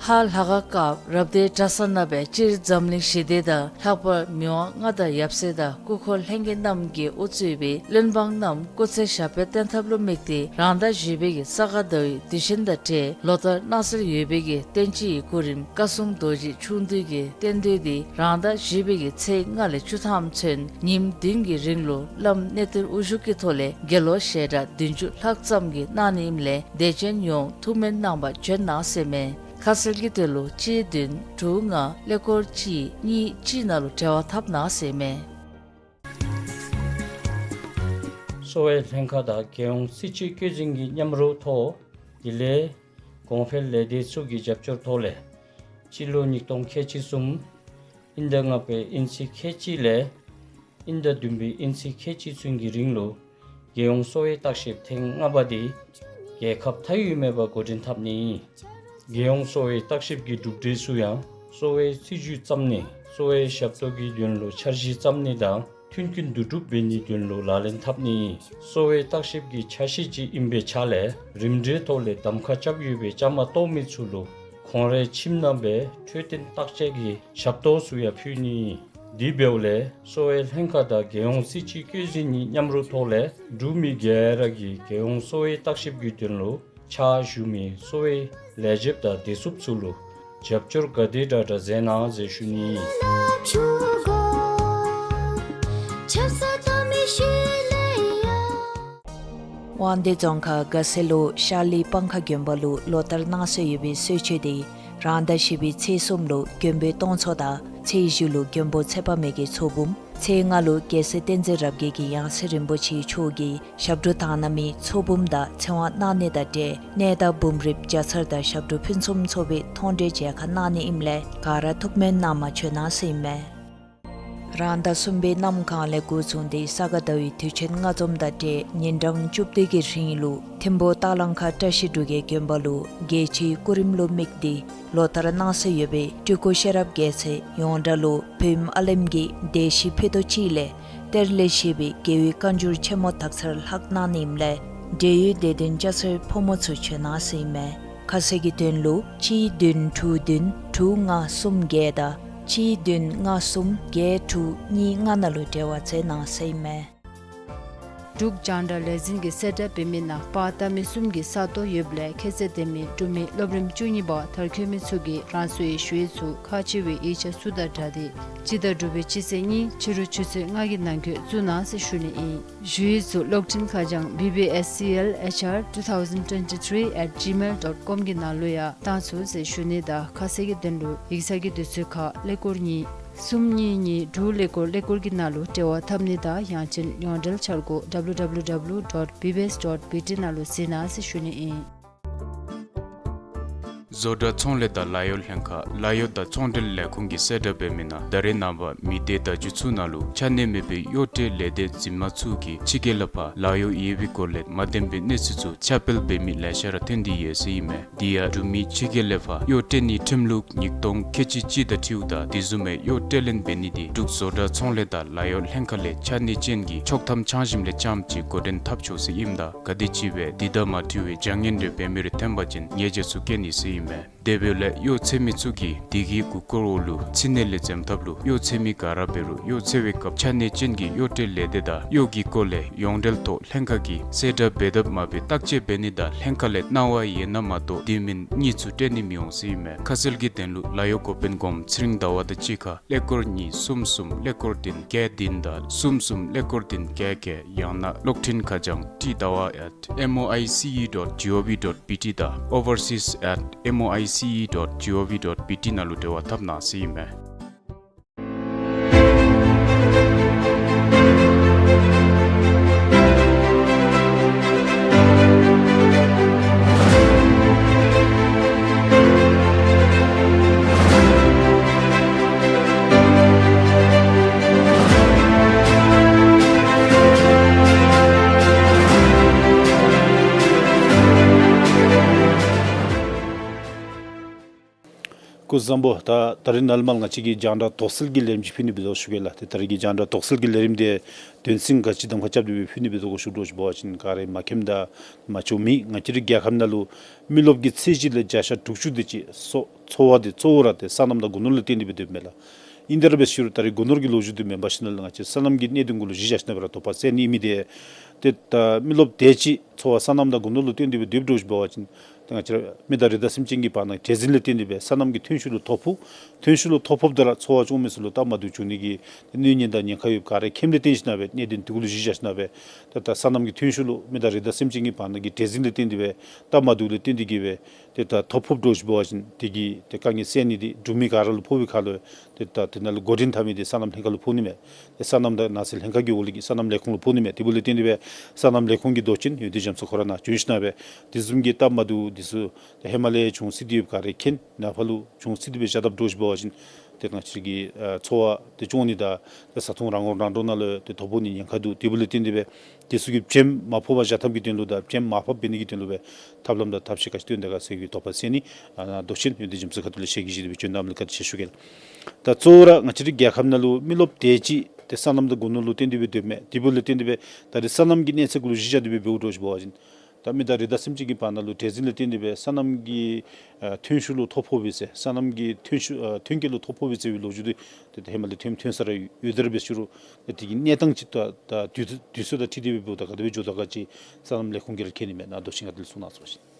ཧཱ་ལྷ་ཁང་སྐབས་རབ་སྡེའི་གྲྭ་ས་ནང་སྦེ་སྤྱིར་འཛམ་གླིང་ཞི་བདེ་དང་ལྷག་པར་མི་དབང་མངའ་བདག་ཡབ་སྲས་དང་སྐུ་འཁོར་ལྷན་རྒྱས་རྣམས་ཀྱིས་དབུ་གཙོས་པའི་བློན་འབངས་རྣམས་སྐུ་ཚེ་ཞབས་པད་བརྟན་ཐབས་ལུ་དམིགས་ཏེ་རང་ཟླ་བཞི་པའི་གི་ས་ག་ཟླ་བའི་དུས་ཆེན་དང་འབྲེལ་ལོ་ལྟར་གནང་སྲོལ་ཡོད་པའི་གི་བསྟན་སྤྱི་ཡི་སྐུ་རིམ་བཀའ་སྲུང་རྡོ་རྗེ་ཆུང་བསྡུས་ཀྱི་རྟེན་མདོས་འདི་རང་ཟླ་བཞི་པའི་གི་ཚེས་ལྔ་ལས་བཅུ་ཐམ་ཚུན་ཉིནམ་བདུན་གྱི་རིང་ལུ་བླམ་གནས་བརྟན་དབུ་བཞུགས་ཀྱི་ཐོག་ལས་དགེ་སློང་ཞལ་གྲངས་བདུན་ཅུ་ལྷག་ཙམ་གྱིས་གནང་ནི་ཨིནམ་ལས་དད་ཅན་ཡོངས་ཐུགས་སྨོན་གནང་པར་བྱོན་གནང་ཟེར་མས། ཁ་གསལ་གྱི་དོན་ལུ་གཅིག་བདུན་དྲུག་ལྔ་ཀླད་ཀོར་གཅིག་གཉིས་གཅིག་ནང་ལུ་འབྲེལ་བ་འཐབ་གནང་ཟེར་མས། གསོ་བའི་ལྷན་ཁག་དང་རྒྱལ་ཡོངས་སྲིད་སྤྱི་བཀོད་འཛིན་གྱི་མཉམ་རོགས་ཐོག་དེ་ལས་གོང་འཕེལ་ལས་སྡེ་ཚུ་གི་རྒྱབ་སྐྱོར་ཐོག་ལས་སྤྱི་ལོ་ཉིས་སྟོང་ཁལ་གཅིག་གསུམ་དབྱིན་ཟླ་ལྔ་པའི་དབྱིན་ཚེས་ཁལ་གཅིག་ལས་དབྱིན་ཟླ་བདུན་པའི་དབྱིན་ཚེས་ཁལ་གཅིག་ཚུན་གྱི་རིང་ལུ་རྒྱལ་ཡོངས་གསོ་བའི་བརྟག་ཞིབ་ཐེངས་ལྔ་པ་འདི་རྒྱལ་ཁབ་མཐའ་དབུས་མེད་པར་འགོ་འདྲེན་འཐབ་ནི། རྒྱལ་ཡོངས་གསོ་བའི་བརྟག་ཞིབ་ཀྱི་གྲུབ་འབྲས་ཚུ་ཡང་གསོ་བའི་སྲིད་བྱུས་བརྩམ་ནི་གསོ་བའི་ཞབས་ཏོག་གི་དོན་ལུ་འཆར་གཞི་བརྩམ་ནི་དང་མཐུན་རྐྱེན་བསྡུ་སྒྲུབ་འབད་ནིའི་དོན་ལུ་ལག་ལེན་འཐབ་ནི། གསོ་བའི་བརྟག་ཞིབ་ཀྱི་ཆ་ཤས་ཅིག་ཨིན་པའི་ཆ་ལས་རིམ་གྲོའི་ཐོག་ལས་གདམ་ཁ་རྐྱབ་ཡོད་པའི་བཅའ་མར་གཏོགས་མི་ཚུ་ལུ་ ཁོང་རའི་ཁྱིམ་ནང་སྦེ་འཕྲོད་བསྟེན་བརྟག་དཔྱད་ཀྱི་ཞབས་ཏོག་ཚུ་ཡང་ཕུལ་ནི། དེ་འབདཝ་ལས་གསོ་བའི་ལྷན་ཁག་དང་རྒྱལ་ཡོངས་སྲིད་སྤྱི་བཀོད་འཛིན་གཉིས་མཉམ་རུབ་ཐོག་ལས་འབྲུག་མི་ག་ར་གིས་རྒྱལ་ཡོངས་གསོ་བའི་བརྟག་ཞིབ་ཀྱི་དོན་ལུ་ཕྱག་ཞུ་མི་གསོ་བའི་ལས་བྱེདཔ་དང་བདེ་སྲུངཔ་ཚུ་ལུ་རྒྱབ་སྐྱོར་ག་དེ་དྲག་དྲག་མཛད་གནང་ཟེར་ཞུ་ནི། དབང་འདུས་རྫོང་ཁག་དགའ་སེ་ལུ་ཤར་ལི་སྤང་ཁ་དགོན་པ་ལུ་ལོ་ལྟར་གནང་སྲོལ་ཡོད་པའི་གསོལ་མཆོད་དེ་རང་ཟླ་བཞི་པའི་ཚེས་གསུམ་ལུ་མགོན་པོའི་སྟོང་ཚོགས་དང་ཚེས་བཞི་ལུ་མགོན་པོ་ཚེ་དཔག་མེད་ཀྱི་ཚོགས་འབུམ། ཚེས་ལྔ་ལུ་རྒྱལ་སྲས་བསྟན་འཛིན་རབ་རྒྱས་ཀྱིས་ཡང་སྲིད་རིན་པོ་ཆེའི་མཆོག་གི་ཞབས་དྲུང་དང་ན་མི་ཚོགས་འབུམ་དང་ཚེ་དབང་གནང་ནི་དང་འབྲེལ་གནས་བདག་འབུམ་རིཔ་བརྒྱ་ཚར་དང་ཞབས་དྲུང་ཕུན་སུམ་ཚོགས་པའི་མཐོང་གྲོལ་མཇལ་ཁ་གནང་ནི་ཨིནམ་ལས་ག་ར་ཐུགས་སྨོན་གནང་མ་བྱོན་གནང་ཟེར་ཨིན་མས། རང་ཟླ་གསུམ་པའི་གནམ་གང་ལས་འགོ་བཟུང་སྟེ་ས་ག་ཟླ་བའི་དུས་ཆེན་ལྔ་འཛོམས་དང་འབྲེལ་ཉིན་གྲངས་བཅུ་བདུན་གྱི་རིང་ལུ་ཐིམ་ཕུ་སྟག་ལང་ཁ་བཀྲ་ཤིས་འབྲུག་རྒྱལ་དགོན་པ་ལུ་རྒྱལ་སྤྱིའི་སྐུ་རིམ་ལུ་དམིགས་ཏེ་ལོ་ལྟར་གནང་སྲོལ་ཡོད་པའི་སྤྲུལ་སྐུ་ཤེས་རབ་རྒྱལ་མཚན་ཡོངས་གྲགས་ལུ་བོད་ཨིནམ་ཨ་ལེམ་གྱི་སྡེ་བཞི་ཕུད་རྡོག་གཅིག་ལས་གཏེར་ལས་བཞེས་པའི་རྒྱལ་བའི་བཀའ་འགྱུར་ཆེན་མོ་དག་ཚར་ལྷག་གནང་ནི་ཨིནམ་ལས་འབྲེལ་ཡོད་སྡེ་ཚན་བཅའ་ཚར་ཕོ་མོ་ཚུ་བྱོན་གནང་ཟེར་ཨིན་མས། ཁ་གསལ་གྱི་དོན་ལུ་གཅིག་བདུན་དྲུག་བདུན་དྲུག་ལྔ་གསུམ་བརྒྱད་དང་གཅིག་བདུན་ལྔ་གསུམ་བརྒྱད་དྲུག་གཉིས་ལྔ་ནང་ལུ་འབྲེལ་བ་མཛད་གནང་ཟེར་ཨིན་མས། འབྲུག་རྒྱང་བསྒྲགས་ལས་འཛིན་གྱིས་གསལ་བསྒྲགས་འབད་མི་ནང་པར་བཏབ་མི་གསུམ་གྱི་ས་སྟོང་ཡོདཔ་ལས་ཁྱད་ཚད་ལྡན་མི་འབྲུག་མི་སློབ་རིམ་བཅུ་གཉིས་པ་མཐར་འཁྱོལ་མི་ཚུ་གིས་རང་སོའི་ཞུ་ཡིག་ཚུ་ཁག་ཆེ་བའི་ཡིག་ཆ་ཚུ་དང་སྦྲགས་ཏེ་སྤྱི་ཟླ་དྲུག་པའི་སྤྱི་ཚེས་གཉིས་ཕྱི་རུ་ཆུ་ཚོད་ལྔ་གི་ནང་འཁོད་བཙུགས་གནང་ཟེར་ཞུ་ནི་ཨིན། ཞུ་ཡིག་ཚུ་གློག་འཕྲིན་ཁ་བྱང་B B S C L H R two thousand twenty-three at gmail dot com གི་ནང་ལུ་ཡང་བཏང་ཚུགས་ཟེར་ཞུ་ནི་དང་ཁ་གསལ་གྱི་དོན་ལུ་ཡིག་ཚང་གི་དུས་ཚོད་ཁར་ཀླད་ཀོར་གཉིས་གསུམ་གཉིས་གཉིས་དྲུག་ཀླད་ཀོར་ཀླད་ཀོར་གྱི་ནང་ལུ་འབྲེལ་བ་འཐབ་ནི་དང་ཡང་ཅིན་ཡོངས་འབྲེལ་འཆར་སྒོ་W W W dot B B S dot B T ནང་ལུ་གཟིགས་གནང་ཟེར་ཞུ་ནི་ཨིན། བཟོ་གྲྭ་ཚོང་ལས་དང་ལཱ་གཡོག་ལྷན་ཁག་ལཱ་གཡོག་དང་ཚོང་འབྲེལ་ལས་ཁུངས་ཀྱིས་གསལ་བསྒྲགས་འབད་མི་ནང་ད་རེས་ནངས་པ་མི་སྡེ་བརྡ་བརྒྱུད་ཚུ་ནང་ལུ་ཆ་གནས་མེད་པའི་གཡོག་ཁྲལ་ལས་སྡེ་འཛིན་མ་ཚུ་གིས་ཕྱི་རྒྱལ་ལས་ཕར་ལཱ་གཡོག་ཡོད་པའི་སྐོར་ལས་མ་བདེན་པའི་གནས་ཚུལ་ཚུ་ཁྱབ་སྤེལ་འབད་མི་ལེ་ཤ་ར་ཐོན་ཏེ་ཡོད་ཟེར་ཨིན་མས། དེ་ཡང་འབྲུག་མི་ཕྱི་རྒྱལ་ལས་ཕར་གཡོག་སྤྲོད་ནིའི་ཁྲིམས་ལུགས་ཉིས་སྟོང་ཁལ་གཅིག་གཅིག་དང་འཁྲིལཝ་ད་དེ་བཟུམ་མའི་གཡོག་སྤྲོད་ལེན་འབད་ནི་དེ་འབྲུག་བཟོ་གྲྭ་ཚོང་ལས་དང་ལཱ་གཡོག་ལྷན་ཁག་ལས་ཆ་གནས་ཅན་གྱི་ཆོག་ཐམ་ཆ་འཇམ་ལས་རྐྱངམ་ཅིག་འགོ་འདྲེན་འཐབ་ཆོག་ཟེར་ཨིནམ་ད་ག་དེམ་ཅིག་སྦེ་དེ་དང་མ་འཁྲིལ་བའི་བྱ་ངན་རེ་འབད་མི་རེ་ཐོན་པ་ཅིན་ཉེས་བྱ་ཚུ་བཀལ་ནི་ཟེར་ཨིན་མས། དེ་འབདཝ་ལས་གཡོག་འཚོལ་མི་ཚུ་གིས་དེ་གི་གུ་སྐོར་འོག་ལུ་ཕྱི་ནང་ལས་འཛེམ་ཐབས་ལུ་གཡོག་འཚོལ་མི་ག་ར་འབད་རུང་གཡོག་འཚོལ་བའི་སྐབས་ཆ་གནས་ཅན་གྱི་གཡོག་སྤྲོད་ལས་སྡེ་དང་གཡོག་གི་སྐོར་ལས་ཡོངས་འབྲེལ་ཐོག་ལྷན་ཁག་གིས་གསལ་བསྒྲགས་འབད་དཔ་མ་འབད་བརྟག་དཔྱད་འབད་ནི་དང་ལྷན་ཁག་ལས་གནང་བ་ཡོད་ན་མ་གཏོགས་དེ་མིན་གཉིས་ཚུ་སྤྲོད་ནི་མི་འོང་ཟེར་ཨིན་མས། ཁ་གསལ་གྱི་དོན་ལུ་ལཱ་གཡོག་འགོ་དཔོན་གོངམ་ཚེ་རིང་ཟླ་བ་དང་གཅིག་ཁར་ཀླད་ཀོར་གཉིས་གསུམ་གསུམ་ཀླད་ཀོར་བདུན་བརྒྱད་བདུན་དང་གསུམ་གསུམ་ཀླད་ཀོར་བདུན་བརྒྱད་བརྒྱད། ཡང་ན་གློག་འཕྲིན་ཁ་བྱང་ཏི་ཟླ་བ་at M O I C E dot G O V dot B T དང་overseas at M O I C E dot G O V dot B T ནང་ལུ་འབྲེལ་བ་འཐབ་གནང་ཟེར་ཨིན་མས། སྐུ་གཟུགས་བཟང་པོ། ད་ད་རིས་ནཱ་ལས་མར་ང་བཅས་ཀྱིས་རྒྱང་བསྒྲགས་དོགས་སེལ་གྱི་ལས་རིམ་ཅིག་ཕུལ་ནི་འབད་དོ་ཞུ་གེ་ལགས། ཏེ་ད་རིས་ཀྱི་རྒྱང་བསྒྲགས་དོགས་སེལ་གྱི་ལས་རིམ་འདི་དོན་ཚན་ག་ཅི་གདམ་ཁ་རྐྱབ་སྟེ་སྦེ་ཕུལ་ནི་འབད་དོ་གོ་ཞུ་དོ་ཞུ་བ་ཅིན་ག་ར་མ་མཁྱེནམ་དང་མ་ཆོག་མི་ང་བཅས་རའི་རྒྱལ་ཁབ་ནང་ལུ་མི་རློབས་ཀྱི་ཚད་གཞི་ལས་བརྒྱ་ཆ་དྲུག་ཅུ་དེ་ཅིག་སོ་འཚོ་བ་དེ་གཙོ་བོ་ར་ཏེ་སོ་ནམ་དང་སྒོ་ནོར་ལུ་བརྟེན་ཏེ་སྦེ་སྡོདཔ་མས་ལགས། ཨིན་ཏེ་ར་འབད་ཞུ་རུང་ད་རིས་སྒོ་ནོར་གྱི་ལོ་རྒྱུས་དེ་མེན་པར་ཞིནམ་ལས་ང་བཅས་སོ་ནམ་གྱི་གནད་དོན་གུ་ལུ་གཞི་བཞག་ཞིནམ་ལས་ར་དོགས་པ་སེལ་ནི་ཨིན་མི་དེ་ཏེ་ད་མི་རློབས་དེ་ཅིག་འཚོ་བ་སོ་ནམ་དང་སྒོ་ནོར་ལུ་བརྟེན་ཏེ་སྦེ་སྡོདཔ་འདྲཝ་ཅིག་ཏེ་ང་བཅས་ར་མི་དང་རི་དྭགས་སེམས་ཅན་གྱི་བར་ན་བྲེལ་ཟིང་ལུ་བརྟེན་ཏེ་སྦེ་སོ་ནམ་གྱི་ཐོན་ཤུགས་ལུ་ཐོ་ཕོག་ཐོན་ཤུགས་ལུ་ཐོ་ཕོགཔ་ད་ར་འཚོ་བ་སྐྱོང་མི་ཚུ་ལུ་སྟབས་མ་བདེཝ་བྱུང་ནི་གི་གནོད་ཉེན་དང་ཉེན་ཁ་ཡོདཔ་ག་ར་མཁྱེནམ་ལས་བརྟེན་ཞིནམ་ལས་གནད་དོན་དེ་གུ་ལུ་གཞི་བཞག་ཞིནམ་ལས་ཏེ་ད་སོ་ནམ་གྱི་ཐོན་ཤུགས་ལུ་མི་དང་རི་དྭགས་སེམས་ཅན་གྱི་བར་ན་གི་བྲེལ་ཟིང་ལུ་བརྟེན་ཏེ་སྦེ་སྟབས་མ་བདེཝ་ལུ་བརྟེན་ཏེ་གིས་སྦེ་ཏེ་ད་ཐོ་ཕོགཔ་འདྲཝ་ཅིག་འབད་བ་ཅིན་དེ་གི་ཏེ་དཀའ་ངལ་སེལ་ནི་དེ་འབྲུག་མི་ག་ར་ལུ་ཕོག་པའི་ཁར་ལུ་ཏེ་ད་དེ་ནང་ལུ་འགོ་འདྲེན་འཐབ་མི་དེ་སོ་ནམ་ལྷན་ཁག་ལུ་ཕོག་ནི་མས། ཏེ་སོ་ནམ་དང་ནགས་ཚལ་ལྷན་ཁག་གི་འོག་ལུ་གི་སོ་ནམ་ལས་ཁུངས་ལུ་ཕོག་ནི་མས། དེ་འབདཝ་ལས་བརྟེན་ཏེ་སྦེ་སོ་ནམ་ལས་ཁུངས་ཀྱི་མདོ་ཆེན་ཡོན་ཏན་རྒྱ་མཚོ་ཁོ་ར་ནཱ་བྱོན་ཞིནམ་ལས་སྦེ་དེ་བཟུམ་གྱི་སྟབས་མ་བདེཝ་དེ་ཚུ་ཏེ་ཧེ་མ་ལས་བྱུང་སྲིད་དེ་ཡོདཔ་ག་ར་མཁྱེན། ནཱ་ཕར་ལུ་བྱུང་སྲིད་དེ་སྦེ་བཞག་དཔ་འདྲཝ་ཅིག་འབད་བ་ཅིན་ཏེ་ང་བཅས་ཀྱི་ཨ་འཚོ་བ་དེ་སྐྱོང་ནི་དང་ཏེ་བཟའ་འཐུང་རང་མགོ་རང་འདྲོངས་ནང་ལུ་ཏེ་ཐོ་ཕོག་ནི་ཉེན་ཁ་འདུག། དེ་འབདཝ་ལས་བརྟེན་ཏེ་སྦེ་དེ་ཚུ་གི་བྱེམ་མ་ཕོག་པར་བཞག་ཐབས་ཀྱི་དོན་ལུ་དང་བྱེམ་མར་ཕབ་འབད་ནི་གི་དོན་ལུ་སྦེ་ཐབས་ལམ་དང་ཐབས་ཤེས་ག་ཅི་བཏོན་དོ་ག་ཟེར་གྱི་དོགས་པ་སེལ་ནི་ཨ་མདོ་ཆེན་ཡོན་ཏན་རྒྱ་མཚོ་ཁ་ཐུག་ལས་ཞལ་གྱིས་བཞེས་ཏེ་སྦེ་བྱོན་གནངམ་ལས་བཀའ་དྲིན་ཆེ་ཞུ་གེ་ལགས། ད་གཙོ་བོ་ར་ང་བཅས་རའི་རྒྱལ་ཁབ་ནང་ལུ་མི་རློབས་དེ་ཅིག་ཏེ་སོ་ནམ་དང་སྒོ་ནོར་ལུ་བརྟེན་ཏེ་སྦེ་སྡོདཔ་མས། དེ་འབདཝ་ལས་བརྟེན་ཏེ་སྦེ་ད་རིས་སོ་ནམ་གྱི་གནས་ཚད་གུ་ལུ་གཞི་བཞག་སྟེ་སྦེ་འབདཝ་འདྲཝ་ཅིག་འབད་བ་ཅིན་ ད་མི་དང་རི་དྭགས་སེམས་ཅན་གྱི་བར་ན་ལུ་འདྲེས་འཛིང་ལས་བརྟེན་ཏེ་སྦེ་སོ་ནམ་གྱི་ཨ་ཐོན་ཤུགས་ལུ་ཐོ་ཕོག་པའི་ཟེར། སོ་ནམ་གྱི་ཐོན་ཤུགས་ཨ་ཐོན་སྐྱེད་ལུ་ཐོ་ཕོག་པའི་ཟེར་བའི་ལོ་རྒྱུས་འདི་ཏེ་ད་ཧེ་མ་ལས་ཐོན་ཐོན་ས་ར་ཡོད། དེ་ར་འབད་ཞུ་རུང་ཏེ་དེ་གི་གནས་སྟངས་ཅིག་ད་ད་དུས་དུས་ཚོད་དང་འཁྲིལ་ཏེ་སྦེ་འབདཝ་ད་ག་དེ་སྦེ་འགྱོ་དོ་ག་ཅིག་སོ་ནམ་ལས་ཁུངས་ཀྱིས་ར་མཁྱེན་ནི་མས། ནཱ་མདོ་ཆེན་ག་དེ་ལས་གསུང་གནང་ཚུགས་པ་ཅིན།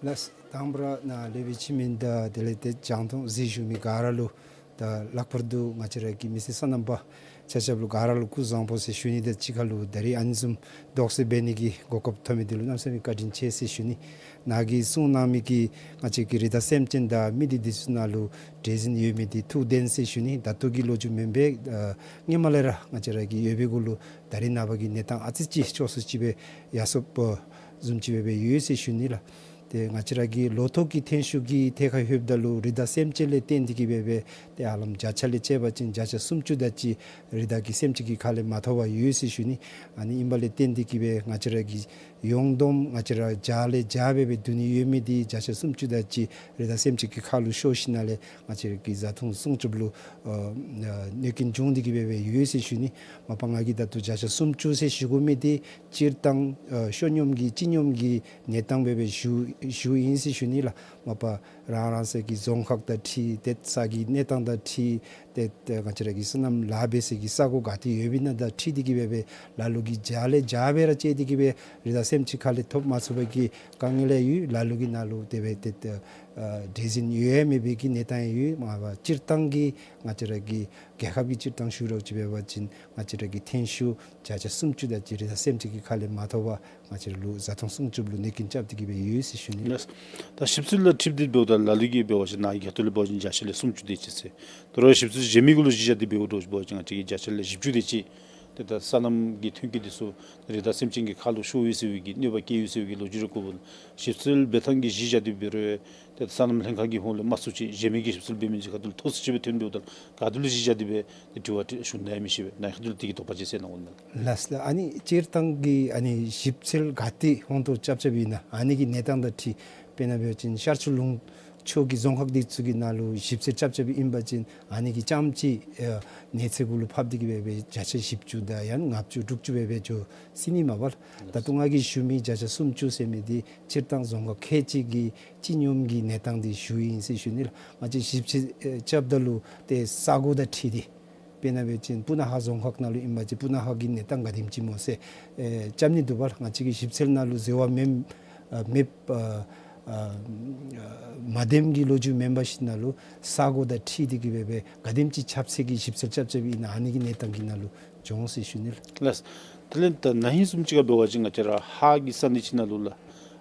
ལགས། དང་པ་ར་ནཱ་ལས་བྱེད་མི་དང་དེ་ལས་ཏེ་རྒྱང་མཐོང་གཟིགས་བཞུགས་མི་ག་ར་ལུ་ད་ལྷག་པར་དུ་ང་བཅས་ར་གི་མི་སེར་སོ་ནམ་པ་ཆ་ཁྱབ་ལུ་ག་ར་ལུ་སྐུ་གཟུགས་བཟང་པོ་ཟེར་ཞུ་ནི་དང་གཅིག་ཁར་ལུ་ད་རིས་ཨ་ནི་བཟུམ་དོགས་སེལ་འབད་ནི་གི་གོ་སྐབས་ཐོབ་མི་འདི་ལུ་གནམ་མེད་ས་མེད་བཀའ་དྲིན་ཆེ་ཟེར་ཞུ་ནི། ནཱ་གིས་གསུང་གནང་མི་གི་ང་བཅས་ཀྱི་རི་དྭགས་སེམས་ཅན་དང་མི་སྡེ་འདི་ཚུ་ནང་ལུ་འདྲེས་འཛིང་ཡོད་མི་འདི་ཐུགས་བདེན་ཟེར་ཞུ་ནི། ད་ལྟོ་གི་ལོ་རྒྱུས་མེན་པས། ཨ་སྔོན་མ་ལས་ར་ང་བཅས་ར་གི་ཡོད་པའི་གུ་ལུ་ད་རིས་ནངས་པ་གི་གནས་སྟངས་ཨ་ཙི་ཅིག་ཕྱོགས་སུ་ཅིག་སྦེ་ཡར་སོངམ་བཟུམ་ཅིག་སྦེ་སྦེ་ཡོད་ཟེར་ཞུ་ནི་ལགས། ཏེ་ང་བཅས་ར་གི་ལོ་ཐོག་གི་ཐོན་ཤུགས་ཀྱི་ཐད་ཁར་ལྷོདཔ་ད་ལུ་རི་དྭགས་སེམས་ཅན་ལས་བརྟེན་ཏེ་གི་སྦེ་སྦེ་ཏེ་ཧ་ལམ་བརྒྱ་ཆ་ལས་བཅད་པ་ཅིན་བརྒྱ་ཆ་སུམ་ཅུ་དེ་ཅིག་རི་དྭགས་ཀྱི་སེམས་ཅན་གྱི་ཁ་ལས་མ་ཐོབ་པར་ཡོད་ཟེར་ཞུ་ནི། ཨ་ནི་ཨིན་པ་ལས་བརྟེན་ཏེ་གི་སྦེ་ང་བཅས་ར་གི་ཡོངས་བསྡོམས་ང་བཅས་ར་བརྒྱ་ལས་བརྒྱ་སྦེ་སྦེ་བསྡུ་ནི་ཡོད་མི་འདི་བརྒྱ་ཆ་སུམ་ཅུ་དེ་ཅིག་རི་དྭགས་སེམས་ཅན་གྱི་ཁ་ལུ་ཤོར་ཞིནམ་ལས་ང་བཅས་ར་གི་བཟའ་འཐུང་སྲུང་སྐྱོབ་ལུ་ཨ་ཨ་གནོད་སྐྱོན་བྱུང་སྟེ་གི་སྦེ་སྦེ་ཡོད་ཟེར་ཞུ་ནི། མ་པ་ང་གིས་ད་ལྟོ་བརྒྱ་ཆ་སུམ་ཅུ་ཟེར་ཞུ་དགོ་མི་འདི་སྤྱིར་བཏང་ཨ་ཤོ་སྙོམས་ཀྱི་སྤྱི་སྙོམས་ཀྱི་གནས་སྟངས་སྦེ་སྦེ་ཞུ་ཞུཝ་ཨིན་ཟེར་ཞུ་ནི་ལགས། མ་པ་རང་རང་སོའི་གི་རྫོང་ཁག་དང་འཁྲིལ་ཏེ་ས་གི་གནས་སྟངས་དང་འཁྲིལ་ཏེ་ཏེ་ང་བཅས་ར་གི་སོ་ནམ་ལཱ་འབད་སའི་གི་ས་གོ་ག་ཏེ་ཡོདཔ་ཨིན་ན་དང་འཁྲིལ་ཏེ་གི་སྦེ་སྦེ་ལ་ལུ་གིས་བརྒྱ་ལས་བརྒྱ་སྦེ་ར་བཅད་དེ་གི་སྦེ་རི་དྭགས་སེམས་ཅན་ཁ་ལས་ཐོབ་མ་ཚུགས་པའི་གི་དཀའ་ངལ་ཡང་ཡོད། ལ་ལུ་གི་ནང་ལུ་དེ་སྦེ་ཏེ་ཏེ་ཨ་འདྲེས་འཛིང་ཡོད་ཡང་མེད་པའི་གི་གནས་སྟངས་ཡང་ཡོད། མ་པ་སྤྱིར་བཏང་གི་ང་བཅས་ར་གི་རྒྱལ་ཁབ་ཀྱི་སྤྱིར་བཏང་ཞུ་རོགས་ཅིག་འབད་བ་ཅིན་ང་བཅས་ར་གི་ཐོན་ཤུགས་བརྒྱ་ཆ་སུམ་ཅུ་དེ་ཅིག་རི་དྭགས་སེམས་ཅན་གྱི་ཁ་ལས་མ་ཐོབ་པར་ང་བཅས་ར་ལུ་བཟའ་འཐུང་སྲུང་སྐྱོབ་ལུ་གནོད་སྐྱོན་རྐྱབ་སྟེ་གི་སྦེ་ཡོད་ཟེར་ཞུ་ནི་ལགས། ད་ཞིབ་འཚོལ་ལུ་འཁྲིལ་ཏེ་འབདཝ་ད་ལ་ལུ་གིས་འབད་བ་ཅིན་ནཱ་གི་ཁ་ཐུག་ལས་འབད་བ་ཅིན་བརྒྱ་ཆ་ལས་སུམ་ཅུ་དེ་ཅིག་ཟེར། ད་རུང་ཞིབ་འཚོལ་གཞན་མི་གུ་ལུ་གཞི་བཞག་སྟེ་འབདཝ་འདྲཝ་ཅིག་འབད་བ་ཅིན་ང་བཅས་ཀྱིས་བརྒྱ་ཆ་ལས་བཞི་བཅུ་དེ་ཅིག་ཏེ་ད་སོ་ནམ་གྱི་ཐོན་སྐྱེད་འདི་ཚུ་རི་དྭགས་སེམས་ཅན་གྱི་ཁ་ལུ་ཤོར་ཡི་ཟེར་བའི་གི་གནོད་པ་བཀལ་ཡི་ཟེར་བའི་གི་ལོ་རྒྱུས་རེ་གོཝ་ཨིན། ཞིབ་འཚོལ་འབད་ཐངས་ཀྱི་གཞི་བཞག་སྟེ་འབད་རུང་ཏེ་སོ་ནམ་ལྷན་ཁག་གི་ཧོངས་ལས་མ་ཚུད་ཅིག་གཞན་མི་གིས་ཞིབ་འཚོལ་འབད་མི་ཅིག་ཁ་ཐུག་ལུ་ཐོབ་ཚུལ་ཅིག་སྦེ་ཐོན་འབདཝ་ད་ག་ཏེ་ལུ་གཞི་བཞག་སྟེ་སྦེ་ཏེ་དྲི་བ་དྲི་ཞུ་ནི་ཨིན་མི་ཤེས་པས། ནཱ་ཁ་ཐུག་ལས་དེ་གི་དོགས་པ་ཅིག་སེལ་གནང་དགོ་ནི་མས། ལགས་ལགས། ཨ་ནི་སྤྱིར་བཏང་གི་ཨ་ནི་ཞིབ་འཚོལ་ག་ཏེ་ཧོང་ཏོ་རྐྱབ་རྐྱབ་ཨིན་ན་ཨ་ནི་གི་གནས་སྟངས་དང་འཁྲིལ་དཔེར་ན་འབད་བ་ཅིན་ཤར་ཕྱོགས་ལུང་ཕྱོགས་ཀྱི་རྫོང་ཁག་འདི་ཚུ་གི་ནང་ལུ་ཞིབ་འཚོལ་རྐྱབ་རྐྱབ་ཨིན་པ་ཅིན་ཨ་ནི་གིས་རྐྱངམ་ཅིག་ཨ་གནས་ཚད་གུ་ལུ་ཕབ་སྟེ་གི་སྦེ་སྦེ་བརྒྱ་ཆ་བཞི་བཅུ་དང་ཡང་ལྔ་བཅུ་དྲུག་ཅུ་སྦེ་སྦེ་འགྱོ་སྲིད་ནི་མས་པ་ལགས། ད་ལྟོ་ང་གིས་ཞུ་མི་བརྒྱ་ཆ་སུམ་ཅུ་ཟེར་མི་འདི་སྤྱིར་བཏང་རྫོང་ཁག་ཁལ་གཅིག་གི་སྤྱི་སྙོམས་ཀྱི་གནས་སྟངས་འདི་ཞུཝ་ཨིན་ཟེར་ཞུ་ནི་ལགས། ང་བཅས་ཞིབ་འཚོལ་ཨེ་རྐྱབ་ད་ལུ་ཏེ་ས་གོ་དང་འཁྲིལ་ཏེ་དཔེར་ན་འབད་བ་ཅིན་སྤུ་ན་ཁ་རྫོང་ཁག་ནང་ལུ་ཨིན་པ་ཅིན་སྤུ་ན་ཁ་གི་གནས་སྟངས་ག་དེམ་ཅིག་སྨོ་ཟེར་ཨེ་རྐྱབ་ནི་འདུག་པ་ལགས། ང་བཅས་ཀྱི་ཞིབ་འཚོལ་ནང་ལུ་འཛོལ་བ་མེད་ཨ་མེད་ཨ་ཨ་མ་བདེནམ་གི་ལོ་རྒྱུས་མེན་པ་ཅིག་ནང་ལུ་ས་གོ་དང་འཁྲིལ་ཏེ་གི་སྦེ་སྦེ་ག་དེམ་ཅིག་ཁྱབ་ཚད་ཀྱི་ཞིབ་འཚོལ་རྐྱབ་རྐྱབ་ཨིན་ན་ཨ་ནི་གི་གནས་སྟངས་ཀྱི་ནང་ལུ་འགྱོ་འོང་ཟེར་ཞུ་ནི་ལགས། ལགས། དེ་ལས་ད་ན་ཧིང་བཟུམ་ཅིག་ཁར་འབད་བ་ཅིན་ང་བཅས་ར་ཧཱ་གི་ས་གནས་ཅིག་ནང་ལུ་ལགས།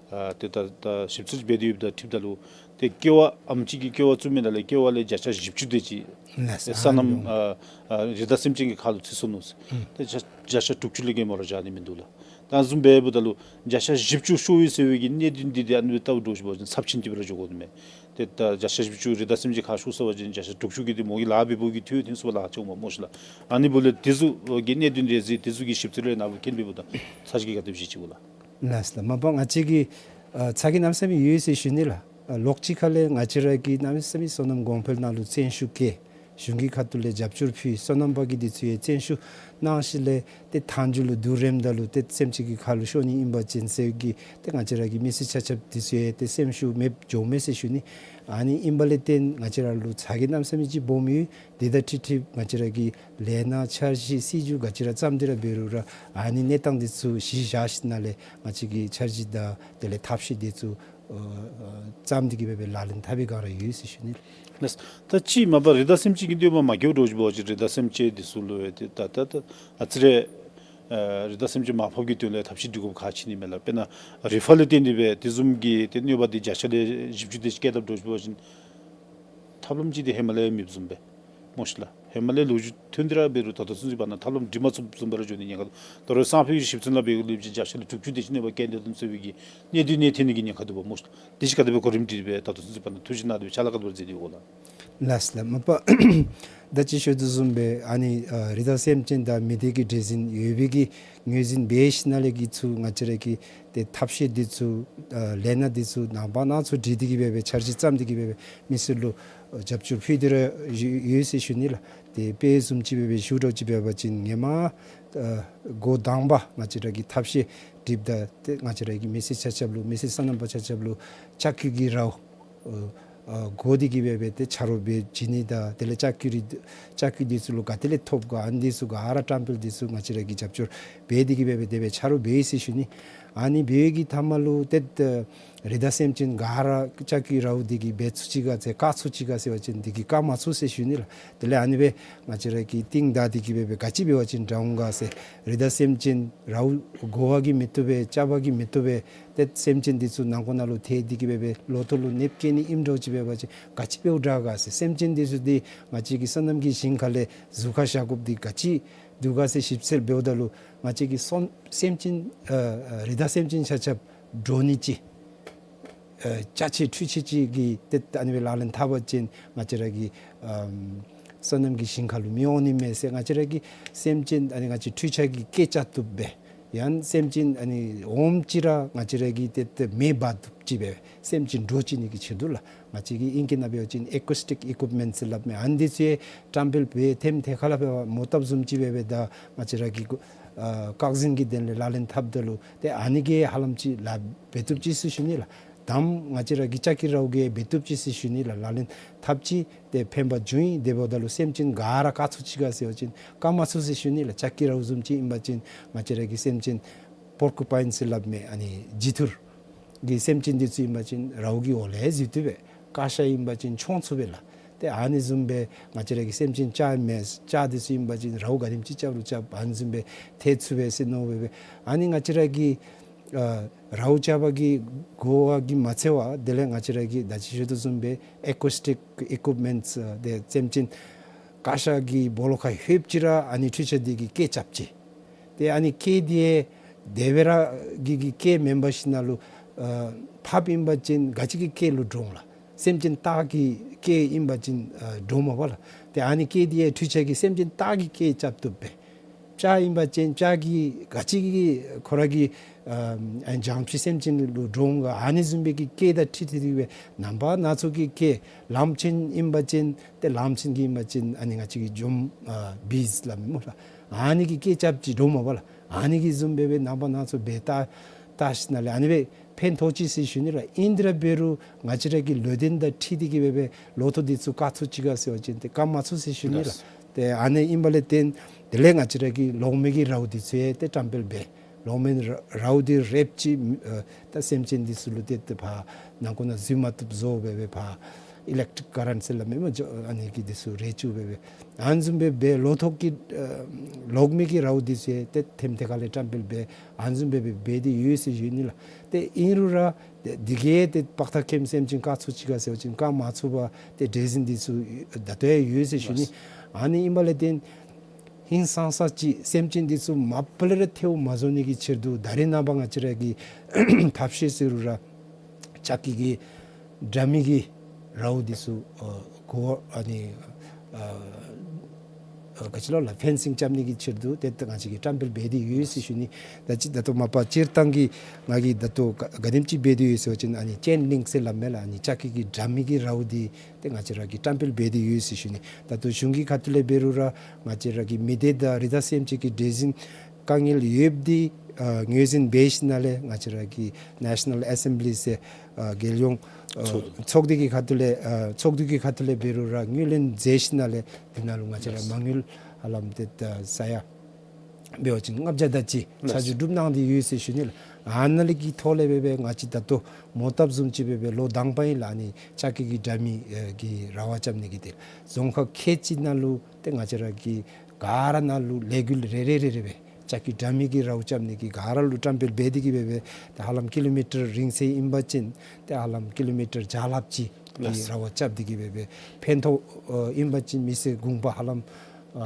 ཨ་ཏེ་ད་ད་ཞིབ་འཚོལ་འབད་དེ་ཡོདཔ་དང་འཁྲིལཝ་ད་ལུ་ཏེ་ཀེ་བ་ཨམ་ཅིག་གི་ཀེ་བ་བཙུགས་མི་ནང་ལས་ཀེ་བ་ལས་བརྒྱ་ཆ་བཞི་བཅུ་དེ་ཅིག་ལགས། སོ་ནམ་ཨ་ཨ་རི་དྭགས་སེམས་ཅན་གྱི་ཁ་ལུ་ཚུད་སོ་ནུག་ཟེར། ཨུམ། ཏེ་བརྒྱ་བརྒྱ་ཆ་དྲུག་ཅུ་ལས་བརྒལ་མ་ར་བཞག་ནི་མིན་འདུག་ལགས། ད་བཟུམ་འབདཝ་ད་ལུ་བརྒྱ་ཆ་བཞི་བཅུ་ཤོར་ཡི་ཟེར་བའི་གི་གནད་དོན་འདི་ཏེ་ཨ་ནི་སྦེ་ལྟཝ་འདྲཝ་ཅིག་འབད་བ་ཅིན་ཚབས་ཆེན་ཅིག་སྦེ་ར་འགྱོ་དགོ་ནི་མས། ཏེ་ད་བརྒྱ་ཆ་བཞི་བཅུ་རི་དྭགས་སེམས་ཅན་ཁ་ཤོར་ཚར་བ་ཅིན་བརྒྱ་ཆ་དྲུག་ཅུ་གི་འདི་མོ་གི་ལཱ་འབད་བའི་གི་འཐུས་ཐོན་ཚུགས་པར་ལཱ་ཁག་ཆེཝ་མས་སྨོ་ཤིག་ལགས། ཨ་ནི་འབདཝ་ལས་དེ་ཚུ་གི་གནད་དོན་རེ་ཟེར་དེ་ཚུ་གི་ཞིབ་འཚོལ་རེ་ནཱ་ལུ་མཁྱེན་འབདཝ་ད་ཚར་གཅིག་གིས་ག་དེ་སྦེ་ཞུ་ཅི་གོ་ལགས། ལགས་ལགས། མ་པ་ང་བཅས་ཀྱིས་ཨ་ཚ་གྱང་གནམ་མེད་ས་མེད་ཡོད་ཟེར་ཞུ་ནི་ལགས། ཨ་ལོགས་ཅིག་ཁ་ལས་ང་བཅས་ར་གིས་གནམ་མེད་ས་མེད་སོ་ནམ་གོང་འཕེལ་ནང་ལུ་བརྩོན་ཤུགས་བསྐྱེད། གཞུང་གི་ཁ་ཐུག་ལས་རྒྱབ་སྐྱོར་ཕུལ། སོ་ནམ་པ་གི་འདི་ཚུ་ཡང་བརྩོན་ཤུགས་གནང་ཞིནམ་ལས་ཏེ་མཐའ་མཇུག་ལུ་བསྡུ་རནམ་ད་ལུ་ཏེ་སེམས་ཅན་གྱི་ཁ་ལུ་ཤོར་ནི་ཨིན་པ་ཅིན་ཟེར་གི་ཏེ་ང་བཅས་ར་གི་མི་སེར་ཆ་ཁྱབ་འདི་ཚུ་ཡང་ཏེ་སེམས་ཤུགས་མེདཔ་འགྱོཝ་མས་ཟེར་ཞུ་ནི། ཨ་ནི་ཨིན་པ་ལས་བརྟེན་ང་བཅས་ར་ལུ་ཚ་གྱང་གནམ་མེད་ས་མེད་ཅིག་སྦོམ་ཡོད། དེ་དང་འཁྲིལ་འཁྲིལ་ང་བཅས་ར་གིས་ལས་སྣ་འཆར་གཞི་སྲིད་བྱུས་ག་ཅི་ར་བརྩམས་ཏེ་ར་འབད་རུང་ར་ཨ་ནི་གནས་སྟངས་འདི་ཚུ་གཞི་བཞག་ཞིནམ་ལས་ང་བཅས་ཀྱིས་འཆར་གཞི་དང་དེ་ལས་ཐབས་ཤེས་འདི་ཚུ་ཨ་ཨ་བརྩམས་ཏེ་གི་སྦེ་སྦེ་ལག་ལེན་འཐབ་པའི་བསྒང་ར་ཡོད་ཟེར་ཞུ་ནི། ལགས། ད་ཅི་མ་པ་རི་དྭགས་སེམས་ཅན་གྱི་གནོད་པ་མ་བཀལཝ་འདྲཝ་ཅིག་འབད་བ་ཅིན་རི་དྭགས་སེམས་ཅན་འདི་ཚུ་ལུ་ཡང་ཏེ་ད་ད་ད་ཨ་ཙི་རེ་ཨ་རི་དྭགས་སེམས་ཅན་མར་ཕབ་ཀྱི་དོན་ལས་ཐབས་ཤེས་སྒྲིག་དགོཔ་ཁག་ཆེ་ནི་མས་ལགས། དཔེར་ན་རི་ཕག་ལས་བརྟེན་ཏེ་སྦེ་དེ་བཟུམ་གྱི་ཏེ་གནོད་པ་འདི་བརྒྱ་ཆ་ལས་བཞི་བཅུ་དེ་ཅིག་བཀལ་དཔ་འདྲཝ་ཅིག་འབད་བ་ཅིན་ཐབས་ལམ་ཅིག་འདི་ཧེ་མ་ལས་མེདཔ་བཟུམ་སྦེ་སྨོ་ཤིག་ལགས། ཧེ་མ་ལས་ལོ་རྒྱུས་ཐོན་ཏེ་ར་འབད་རུང་ད་ལྟོ་ཚུན་ཚོད་བར་ན་ཐབས་ལམ་སྒྲིག་མ་ཚུགསཔ་བཟུམ་སྦེ་ར་འགྱོ་ནི་ཉེན་ཁ་འདུག། ད་རུང་སང་ཕོད་ཀྱི་ཞིབ་འཚོལ་ནང་འབད་བའི་གི་ལུགས་ཅིག་བརྒྱ་ཆ་ལས་དྲུག་ཅུ་དེ་ཅིག་གནོད་པ་བཀལ་ཏེ་འདུག་ཟེར་བའི་གི་གནད་དོན་ནང་ཐོན་ནི་གི་ཉེན་ཁ་འདུག་པ་སྨོ་ཤིག། དེ་ཅིག་ག་དེ་སྦེ་གོ་རིམ་སྒྲིག་སྦེ་ད་ལྟོ་ཚུན་ཚོད་བར་ན་ཐུགས་བཞེད་གནང་སྟེ་སྦེ་ཕྱག་ལཱ་ག་དེ་སྦེ་མཛད་དེ་ཡོད་གོ་ལགས། ལགས་ལགས། མ་པ་ད་ཅི་ཞུ་དོ་བཟུམ་སྦེ་ཨ་ནི་ཨ་རི་དྭགས་སེམས་ཅན་དང་མི་སྡེ་གི་འདྲེས་འཛིང་ཡོད་པའི་གི་ངོས་འཛིན་འབད་ཞིནམ་ལས་གི་ཚུ་ང་བཅས་ར་གི་ཏེ་ཐབས་ཤེས་འདི་ཚུ་ཨ་ལས་སྣ་འདི་ཚུ་ནངས་པ་གནངས་ཚུ་སྒྲིག་སྟེ་གི་སྦེ་སྦེ་འཆར་གཞི་བརྩམས་ཏེ་གི་སྦེ་སྦེ་མི་སེར་ལུ་ཨ་རྒྱབ་སྐྱོར་ཕུལ་ཏེ་ར་ཡོད་ཡོད་ཟེར་ཞུ་ནི་ལགས། ཏེ་དཔེ་བཟུམ་ཅིག་སྦེ་སྦེ་ཞུ་འདྲཝ་ཅིག་འབད་བ་ཅིན་ཧེ་མ་ཨ་འགོ་དང་པ་ང་བཅས་ར་གི་ཐབས་ཤེས་ སྒྲིགཔ་ད་ཏེ་ང་བཅས་ར་གི་མི་སེར་ཆ་ཁྱབ་ལུ་མི་སེར་སོ་ནམ་པ་ཆ་ཁྱབ་ལུ་ལྕགས་ཀྱུ་གི་རཝ་ཨ་ཨ་བགོ་སྟེ་གི་སྦེ་སྦེ་ཏེ་ཆ་རོགས་འབད་བྱིན་ནི་དང་དེ་ལས་ལྕགས་ཀྱུ་རི་ལྕགས་ཀྱུ་འདི་ཚུ་ལུ་ག་ཏེ་ལས་ཐོབ་ག་ཨ་ནི་འདི་ཚུ་ག་ར་བཀྲམ་སྤེལ་འདི་ཚུ་ང་བཅས་ར་གིས་རྒྱབ་སྐྱོར་འབད་དེ་གི་སྦེ་སྦེ་དེ་སྦེ་ཆ་རོགས་འབད་ཡི་ཟེར་ཞུ་ནི། ཨ་ནི་འབད་བའི་གི་མཐའ་མ་ལུ་ཏེ་ཨ་རི་དྭགས་སེམས་ཅན་ག་ར་ལྕགས་ཀྱུ་རཝ་འདི་གིས་འབད་ཚུགས་ཅི་ག་ཟེར་བཀག་ཚུགས་ཅི་ག་ཟེར་བ་ཅིན་འདི་གིས་བཀག་མ་ཚུགས་ཟེར་ཞུ་ནི་ལགས། དེ་ལས་ཨ་ནི་སྦེ་ང་བཅས་ར་གིས་རྟིང་བདའ་སྟེ་གི་སྦེ་སྦེ་ག་ཅི་འབད་བ་ཅིན་དྲག་འོང་ག་ཟེར་རི་དྭགས་སེམས་ཅན་རཝ་བགོ་བ་གིས་མི་བཏུབ་པས་རྐྱབ་པ་གིས་མི་བཏུབ་པས་ཏེ་སེམས་ཅན་འདི་ཚུ་ནང་འཁོད་ནང་ལུ་ཐལ་ཏེ་གི་སྦེ་སྦེ་ལོ་ཐོག་ལུ་གནོདཔ་བཀལ་ནི་ཨིནམ་འདྲཝ་ཅིག་འབད་བ་ཅིན་ག་ཅི་འབདཝ་དྲག་ག་ཟེར། སེམས་ཅན་འདི་ཚུ་འདི་ང་བཅས་ཀྱི་སོ་ནམ་གྱི་ཞིང་ཁ་ལས་ཟུར་ཁར་བཞག་དགོཔ་འདི་ག་ཅི་འདུག་ག་ཟེར་ཞིབ་འཚོལ་འབདཝ་ད་ལུ་ང་བཅས་ཀྱི་སོ་སེམས་ཅན་ཨ་ཨ་རི་དྭགས་སེམས་ཅན་ཆ་ཁྱབ་འདྲོག་ནི་ཅིག་ཨ་ཅ་ཆས་འཕྲུལ་ཆས་ཅིག་གིས་ཏེ་ཨ་ནི་སྦེ་ལག་ལེན་འཐབ་པ་ཅིན་ང་བཅས་ར་གི་ཨམ་སོ་ནམ་གྱི་ཞིང་ཁ་ལུ་མི་འོང་ནི་མས་ཟེར། ང་བཅས་ར་གི་སེམས་ཅན་ཨ་ནི་ང་བཅས་འཕྲུལ་ཆས་ཀྱིས་སྐད་རྐྱབ་བཏུབ་པས། ཡང་སེམས་ཅན་ཨ་ནི་འོངམ་ཅིག་ར་ང་བཅས་ར་གིས་ཏེ་ཏེ་མེ་འབར་བཏུབ་ཅིག་སྦེ་སེམས་ཅན་འདྲོག་བྱིན་ནི་གི་ཕྱིར་དུ་ལགས། ང་བཅས་ཀྱིས་ཨིང་སྐད་ནང་འབད་བ་ཅིན་ཨེ་ཀུ་སི་ཊིཀ་ཨི་ཀུ་པི་མེནཊ་ཟེར་སླབ་མས། ཨ་ནི་འདི་ཚུ་ཡང་བཀྲམ་སྤེལ་འབད་ཐེམ་ཐེ་ཁ་ལས་འབད་བ་མོ་བཏབ་བཟུམ་ཅིག་སྦེ་སྦེ་ད་ང་བཅས་ར་གིས་ཨ་བཀག་འཛིན་གྱི་དོན་ལས་ལག་ལེན་འཐབ་ད་ལུ་ཏེ་ཨ་ནི་གིས་ཧ་ལམ་ཅིག་ལཱ་འབད་བཏུབ་ཅི་ཟེར་ཞུ་ནི་ལགས། དམ་ང་བཅས་ར་གི་ལྕགས་ཀྱུ་རཝ་གིས་འབད་བཏུབ་ཅི་ཟེར་ཞུ་ནི་ལགས། ལག་ལེན་འཐབ་ཅི། ཏེ་ཕན་པ་བྱུང་ཡི། དེ་འབདཝ་ད་ལུ་སེམས་ཅན་ག་ར་བཀག་ཚུགས་ཅི་ག་ཟེར་བ་ཅིན་བཀག་མ་ཚུགས་ཟེར་ཞུ་ནི་ལགས། ལྕགས་ཀྱུ་རཝ་བཟུམ་ཅིག་ཨིན་པ་ཅིན་ང་བཅས་ར་གི་སེམས་ཅན་པོར་ཀུ་པའིན་ཟེར་སླབ་མས། ཨ་ནི་བྱི་ཐུར་གྱི་སེམས་ཅན་འདི་ཚུ་ཨིན་པ་ཅིན་རཝ་གི་འོག་ལས་འཛུལ་བཏུབ་པས། ཀ་ཤ་ཨིན་པ་ཅིན་མཆོང་ཚུགས་པས་ལགས། ཏེ་ཨ་ནི་བཟུམ་སྦེ་ང་བཅས་ར་གི་སེམས་ཅན་བྱ་མེན་བྱ་འདི་ཚུ་ཨིན་པ་ཅིན་རཝ་ག་དེམ་ཅིག་རྐྱབ་རུང་རྐྱབ་ཨ་ནི་བཟུམ་སྦེ་ཐལ་ཚུགས་པས་ཟེར་མནོ་བས་སྦེ། ཨ་ནི་ང་བཅས་ར་གི་ཨ་རཝ་རྐྱབ་པ་གིས་གོ་བ་གིས་མ་ཚད་པར་དེ་ལས་ང་བཅས་ར་གི་ད་ཅི་ཞུ་དོ་བཟུམ་སྦེ་ཨེ་ཀུ་སི་ཊིཀ་ཨི་ཀུ་པི་མེནཊ་ཨ་ཏེ་སེམས་ཅན་ཀ་ཤ་གི་སྦོ་ལོགས་ཁར་ལྷོདཔ་ཅིག་ར་ཨ་ནི་འཕྲུལ་ཆས་འདི་གིས་སྐད་རྐྱབ་ཅི། ཏེ་ཨ་ནི་སྐད་འདི་ཡང་དེ་སྦེ་ར་གི་གི་སྐད་མེན་པར་ཞིནམ་ལས་ཨ་ཕགཔ་ཨིན་པ་ཅིན་ག་ཅི་གི་སྐད་ལུ་འདྲོག་ལགས། སེམས་ཅན་སྟག་གི་སྐད་ཨིན་པ་ཅིན་ཨ་འདྲོག་མ་པ་ལགས། ཏེ་ཨ་ནི་སྐད་འདི་ཡང་འཕྲུལ་ཆས་ཀྱིས་སེམས་ཅན་སྟག་གི་སྐད་རྐྱབ་བཏུབ་པས། བྱ་ཨིན་པ་ཅིན་བྱ་གི་ག་ཅི་གི་ཁོ་ར་གི་ཨ་ཨ་བྱང་ཕྱི་སེམས་ཅན་ལུ་འདྲོག་ག་ཨ་ནི་བཟུམ་སྦེ་གི་སྐད་དང་འཁྲིལ་ཏེ་སྦེ་རྣམ་པ་སྣ་ཚོགས་ཀྱི་སྐད། གླང་ཆེན་ཨིན་པ་ཅིན་ཏེ་གླང་ཆེན་གྱི་ཨིན་པ་ཅིན་ཨ་ནི་ང་བཅས་ཀྱི་འཇོམས་ཨ་བིས་སླབ་མས་སྨོ་ལགས། ཨ་ནི་གི་སྐད་རྐྱབ་ཅི། འདྲོག་མ་པ་ལགས། ཨ་ནི་གི་བཟུམ་སྦེ་སྦེ་རྣམ་པ་སྣ་ཚོགས་སྦེ་བལྟ་བལྟ་ཞིནམ་ལས་ཨ་ནི་སྦེ་ཕན་ཐོགས་ཅི་ཟེར་ཞུ་ནི་ལགས། ཨིན་དེ་ར་འབད་རུང་ང་བཅས་ར་གི་ལུས་རྟེན་དང་འཁྲིལ་ཏེ་གི་སྦེ་སྦེ་ལོ་ཐོག་འདི་ཚུ་བཀག་ཚུགས་ཅི་ག་ཟེར་བ་ཅིན་ཏེ་བཀག་མ་ཚུགས་ཟེར་ཞུ་ནི་ལགས། ལགས། ཏེ་ཨ་ནི་ཨིན་པ་ལས་བརྟེན་དེ་ལས་ང་བཅས་ར་གི་ལོག་མི་གི་རཝ་འདི་ཚུ་ཡང་ཏེ་བཀྲམ་སྤེལ་འབད། ལོག་མི་ར་རཝ་འདི་རེགཔ་ཅིག་ཨ་ད་སེམས་ཅན་འདི་ཚུ་ལུ་ཏེ་ཏེ་ཕར་ནང་འཁོད་ནང་འཛུལ་མ་བཏུབ་བཟོ་སྦེ་སྦེ་ཕར་ཨི་ལེག་ཊིཀ་ཀ་རེནཊ་ཟེར་སླབ་མས་སྨོ། ཨ་ནི་གི་འདི་ཚུ་རེག་བཅུག་སྦེ་སྦེ་ཨ་ནི་བཟུམ་སྦེ་སྦེ་ལོ་ཐོག་གི་ཨ་ལོག་མི་གི་རཝ་འདི་ཚུ་ཡང་ཏེ་ཐེམ་ཐེ་ཁ་ལས་བཀྲམ་སྤེལ་འབད། ཨ་ནི་བཟུམ་སྦེ་སྦེ་འབད་དེ་ཡོད་ཟེར་ཞུ་ནི་ལགས། ཏེ་ཨིན་རུང་ར་ཏེ་འདི་གིས་ཏེ་དཔག་ཐག་ཁེམ་སེམས་ཅན་བཀག་ཚུགས་ཅི་ག་ཟེར་བ་ཅིན་བཀག་མ་ཚུགས་པར་ཏེ་འདྲེ་སྲིན་འདི་ཚུ་ད་ལྟོ་ཡང་ཡོད་ཟེར་ཞུ་ནི། ལགས། ཨ་ནི་ཨིན་པ་ལས་བརྟེན་ཧིང་སངས་ས་ཅིག་སེམས་ཅན་འདི་ཚུ་མ་པ་ལས་ར་ཐལཝ་མ་བཟོ་ནི་གི་ཕྱིར་དུ་ད་རེས་ནངས་པ་ང་བཅས་ར་གིས་ཐབས་ཤེས་ཟེར་རུང་ར་ལྕགས་ཀྱུ་གི་དྲ་མིག་གི་རཝ་འདི་ཚུ་ཨ་གོ་ཨ་ནི་ཨ་ཨ་ག་ཅི་ལོ་ལགས་ཕེན་སིང་རྐྱབ་ནི་གི་ཕྱིར་དུ་ཏེ་ད་ང་བཅས་ཀྱིས་བཀྲམ་སྤེལ་འབད་དེ་ཡོད་ཟེར་ཞུ་ནི། ད་ཅི་ད་ལྟོ་མ་པ་སྤྱིར་བཏང་གི་ང་གིས་ད་ལྟོ་ག་ག་དེམ་ཅིག་འབད་དེ་ཡོད་ཟེར་བ་ཅིན་ཨ་ནི་ཅེན་ལིང་ཀ་ཟེར་སླབ་མས་ལགས། ཨ་ནི་ལྕགས་ཀྱུ་གི་དྲ་མིག་གི་རཝ་འདི་ཏེ་ང་བཅས་ར་གིས་བཀྲམ་སྤེལ་འབད་དེ་ཡོད་ཟེར་ཞུ་ནི། ད་ལྟོ་གཞུང་གི་ཁ་ཐུག་ལས་འབད་རུང་ར་ང་བཅས་ར་གི་མི་སྡེ་དང་རི་དྭགས་སེམས་ཅན་གྱི་འདྲེ་སྲིན་དཀའ་ངལ་ཡོདཔ་འདི་ཨ་ངོས་འཛིན་འབད་ཞིནམ་ལས་ང་བཅས་ར་གི་ནེ་ཤ་ནཱལ་ཨེ་སེམ་བི་ལི་ཟེར་ཨ་རྒྱལ་ཡོངས་ཨ་ཚོགས་འདུ་ཚོགས་འདུ་གི་ཁ་ཐུག་ལས་ཨ་ཚོགས་འདུ་གི་ཁ་ཐུག་ལས་འབད་རུང་ར་ངོས་ལེན་མཛད་ཞིནམ་ལས་འདི་ནང་ལུ་ང་བཅས་ར་མ་དངུལ་ཧ་ལམ་ཏེ་ད་ས་ཡ་འབད་བ་ཅིན་ལྔ་བརྒྱ་དེ་ཅིག་ཆ་འཇོག་གྲུབ་གནང་སྟེ་ཡོད་ཟེར་ཞུ་ནི་ལགས། ཨ་ནཱ་ལས་ཀྱི་ཐོག་ལས་སྦེ་སྦེ་ང་བཅས་ད་ལྟོ་མོ་བཏབ་བཟུམ་ཅིག་སྦེ་སྦེ་ལོ་དང་པ་ཨིན་ལགས། ཨ་ནི་ལྕགས་ཀྱུ་གི་དྲ་མིག་ཨེ་གི་ར་བ་རྐྱབ་ནི་གི་ཏེ་རྫོང་ཁག་ཁལ་གཅིག་ནང་ལུ་ཏེ་ང་བཅས་ར་གི་ག་ར་ནང་ལུ་ལས་འགུལ་རེ་རེ་རེ་རེ་སྦེ་ལྕགས་ཀྱུ་དྲ་མིག་གི་རཝ་རྐྱབ་ནི་གི་ག་ར་ལུ་བཀྲམ་སྤེལ་འབད་དེ་གི་སྦེ་སྦེ་ཏེ་ཧ་ལམ་ཀི་ལོ་མི་ཊར་རིང་ཚད་ཨིན་པ་ཅིན་ཏེ་ཧ་ལམ་ཀི་ལོ་མི་ཊར་བརྒྱ་ལྷགཔ་ཅིག་གི་ལགས། ར་བ་རྐྱབ་སྟེ་གི་སྦེ་སྦེ་ཕན་ཐོགས་ཨ་ཨིན་པ་ཅིན་མི་སེར་གུང་པ་ཧ་ལམ་ཨ་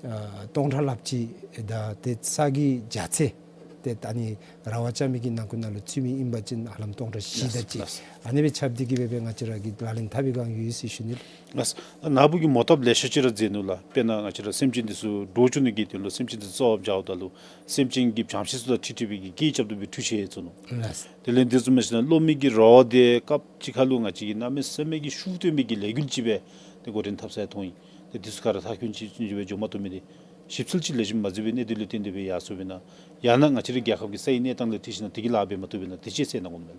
ཨ་སྟོང་ཕྲག་ལྷགཔ་ཅིག་དང་ཏེ་ས་གི་རྒྱ་ཚད་ཏེ་ད་ནི་ར་བ་རྐྱབ་མི་གི་ནང་འཁོད་ནང་ལུ་ཚུད་མི་ཨིན་པ་ཅིན་ཧ་ལམ་སྟོང་ཕྲག་བཞི་དེ་ཅིག་ལགས། ཨ་ནི་སྦེ་རྐྱབ་སྟེ་གི་སྦེ་སྦེ་ང་བཅས་ར་གིས་ལག་ལེན་འཐབ་པའི་སྒང་ཡོད་ཟེར་ཞུ་ནི། ལགས། ནཱ་བུ་གིས་མོ་བཏབ་ལེ་ཤ་ཅིག་ར་མཛད་ནུག་ལགས། དཔེར་ན་ང་བཅས་ར་སེམས་ཅན་འདི་ཚུ་འདྲོག་བཅུག་ནི་གི་དོན་ལུ་སེམས་ཅན་འདི་ཚུ་རྩོལ་བ་བརྒྱབ་ད་ལུ་སེམས་ཅན་གྱི་བྱང་ཤེས་ཚུ་དང་འཁྲིལ་འཁྲིལ་བའི་གི་སྐད་རྐྱབ་བཏུབ་པའི་འཕྲུལ་ཆས་བཙུགས་ནུག། ལགས། དེ་ལས་འདི་ཚུ་མེན་ཞིན་ན་གློག་མེ་གི་ར་བ་དེ་སྐབས་ཅིག་ཁར་ལུ་ང་བཅས་ཀྱིས་གནམ་མེད་ས་མེད་ཀྱི་ཤུགས་བཏོན་པའི་གི་ལས་འགུལ་ཅིག་སྦེ་ཏེ་འགོ་འདྲེན་འཐབ་ས་ཡང་མཐོང་ཡི། ཏེ་འདི་ཚུ་ག་ར་ཐག་ཁུང་ཅིག་ཅིག་སྦེ་འགྱོ་མ་བཏུབ་མི་འདི་ ཞིབ་འཚོལ་ཅིག་ལེགས་ཤོམ་མ་མཛད་པའི་གནད་དོན་ལུ་བརྟེན་ཏེ་སྦེ་ཡར་སོངམ་ཨིན་ན། ཡང་ན་ང་བཅས་རའི་རྒྱལ་ཁབ་ཀྱི་ས་ཡི་གནས་སྟངས་ལུ་འཁྲིལ་ཞིན་ན་དེ་གིས་ལཱ་འབད་མ་བཏུབ་པས་ན། དེ་ཅིག་གསལ་གནང་དགོ་མས།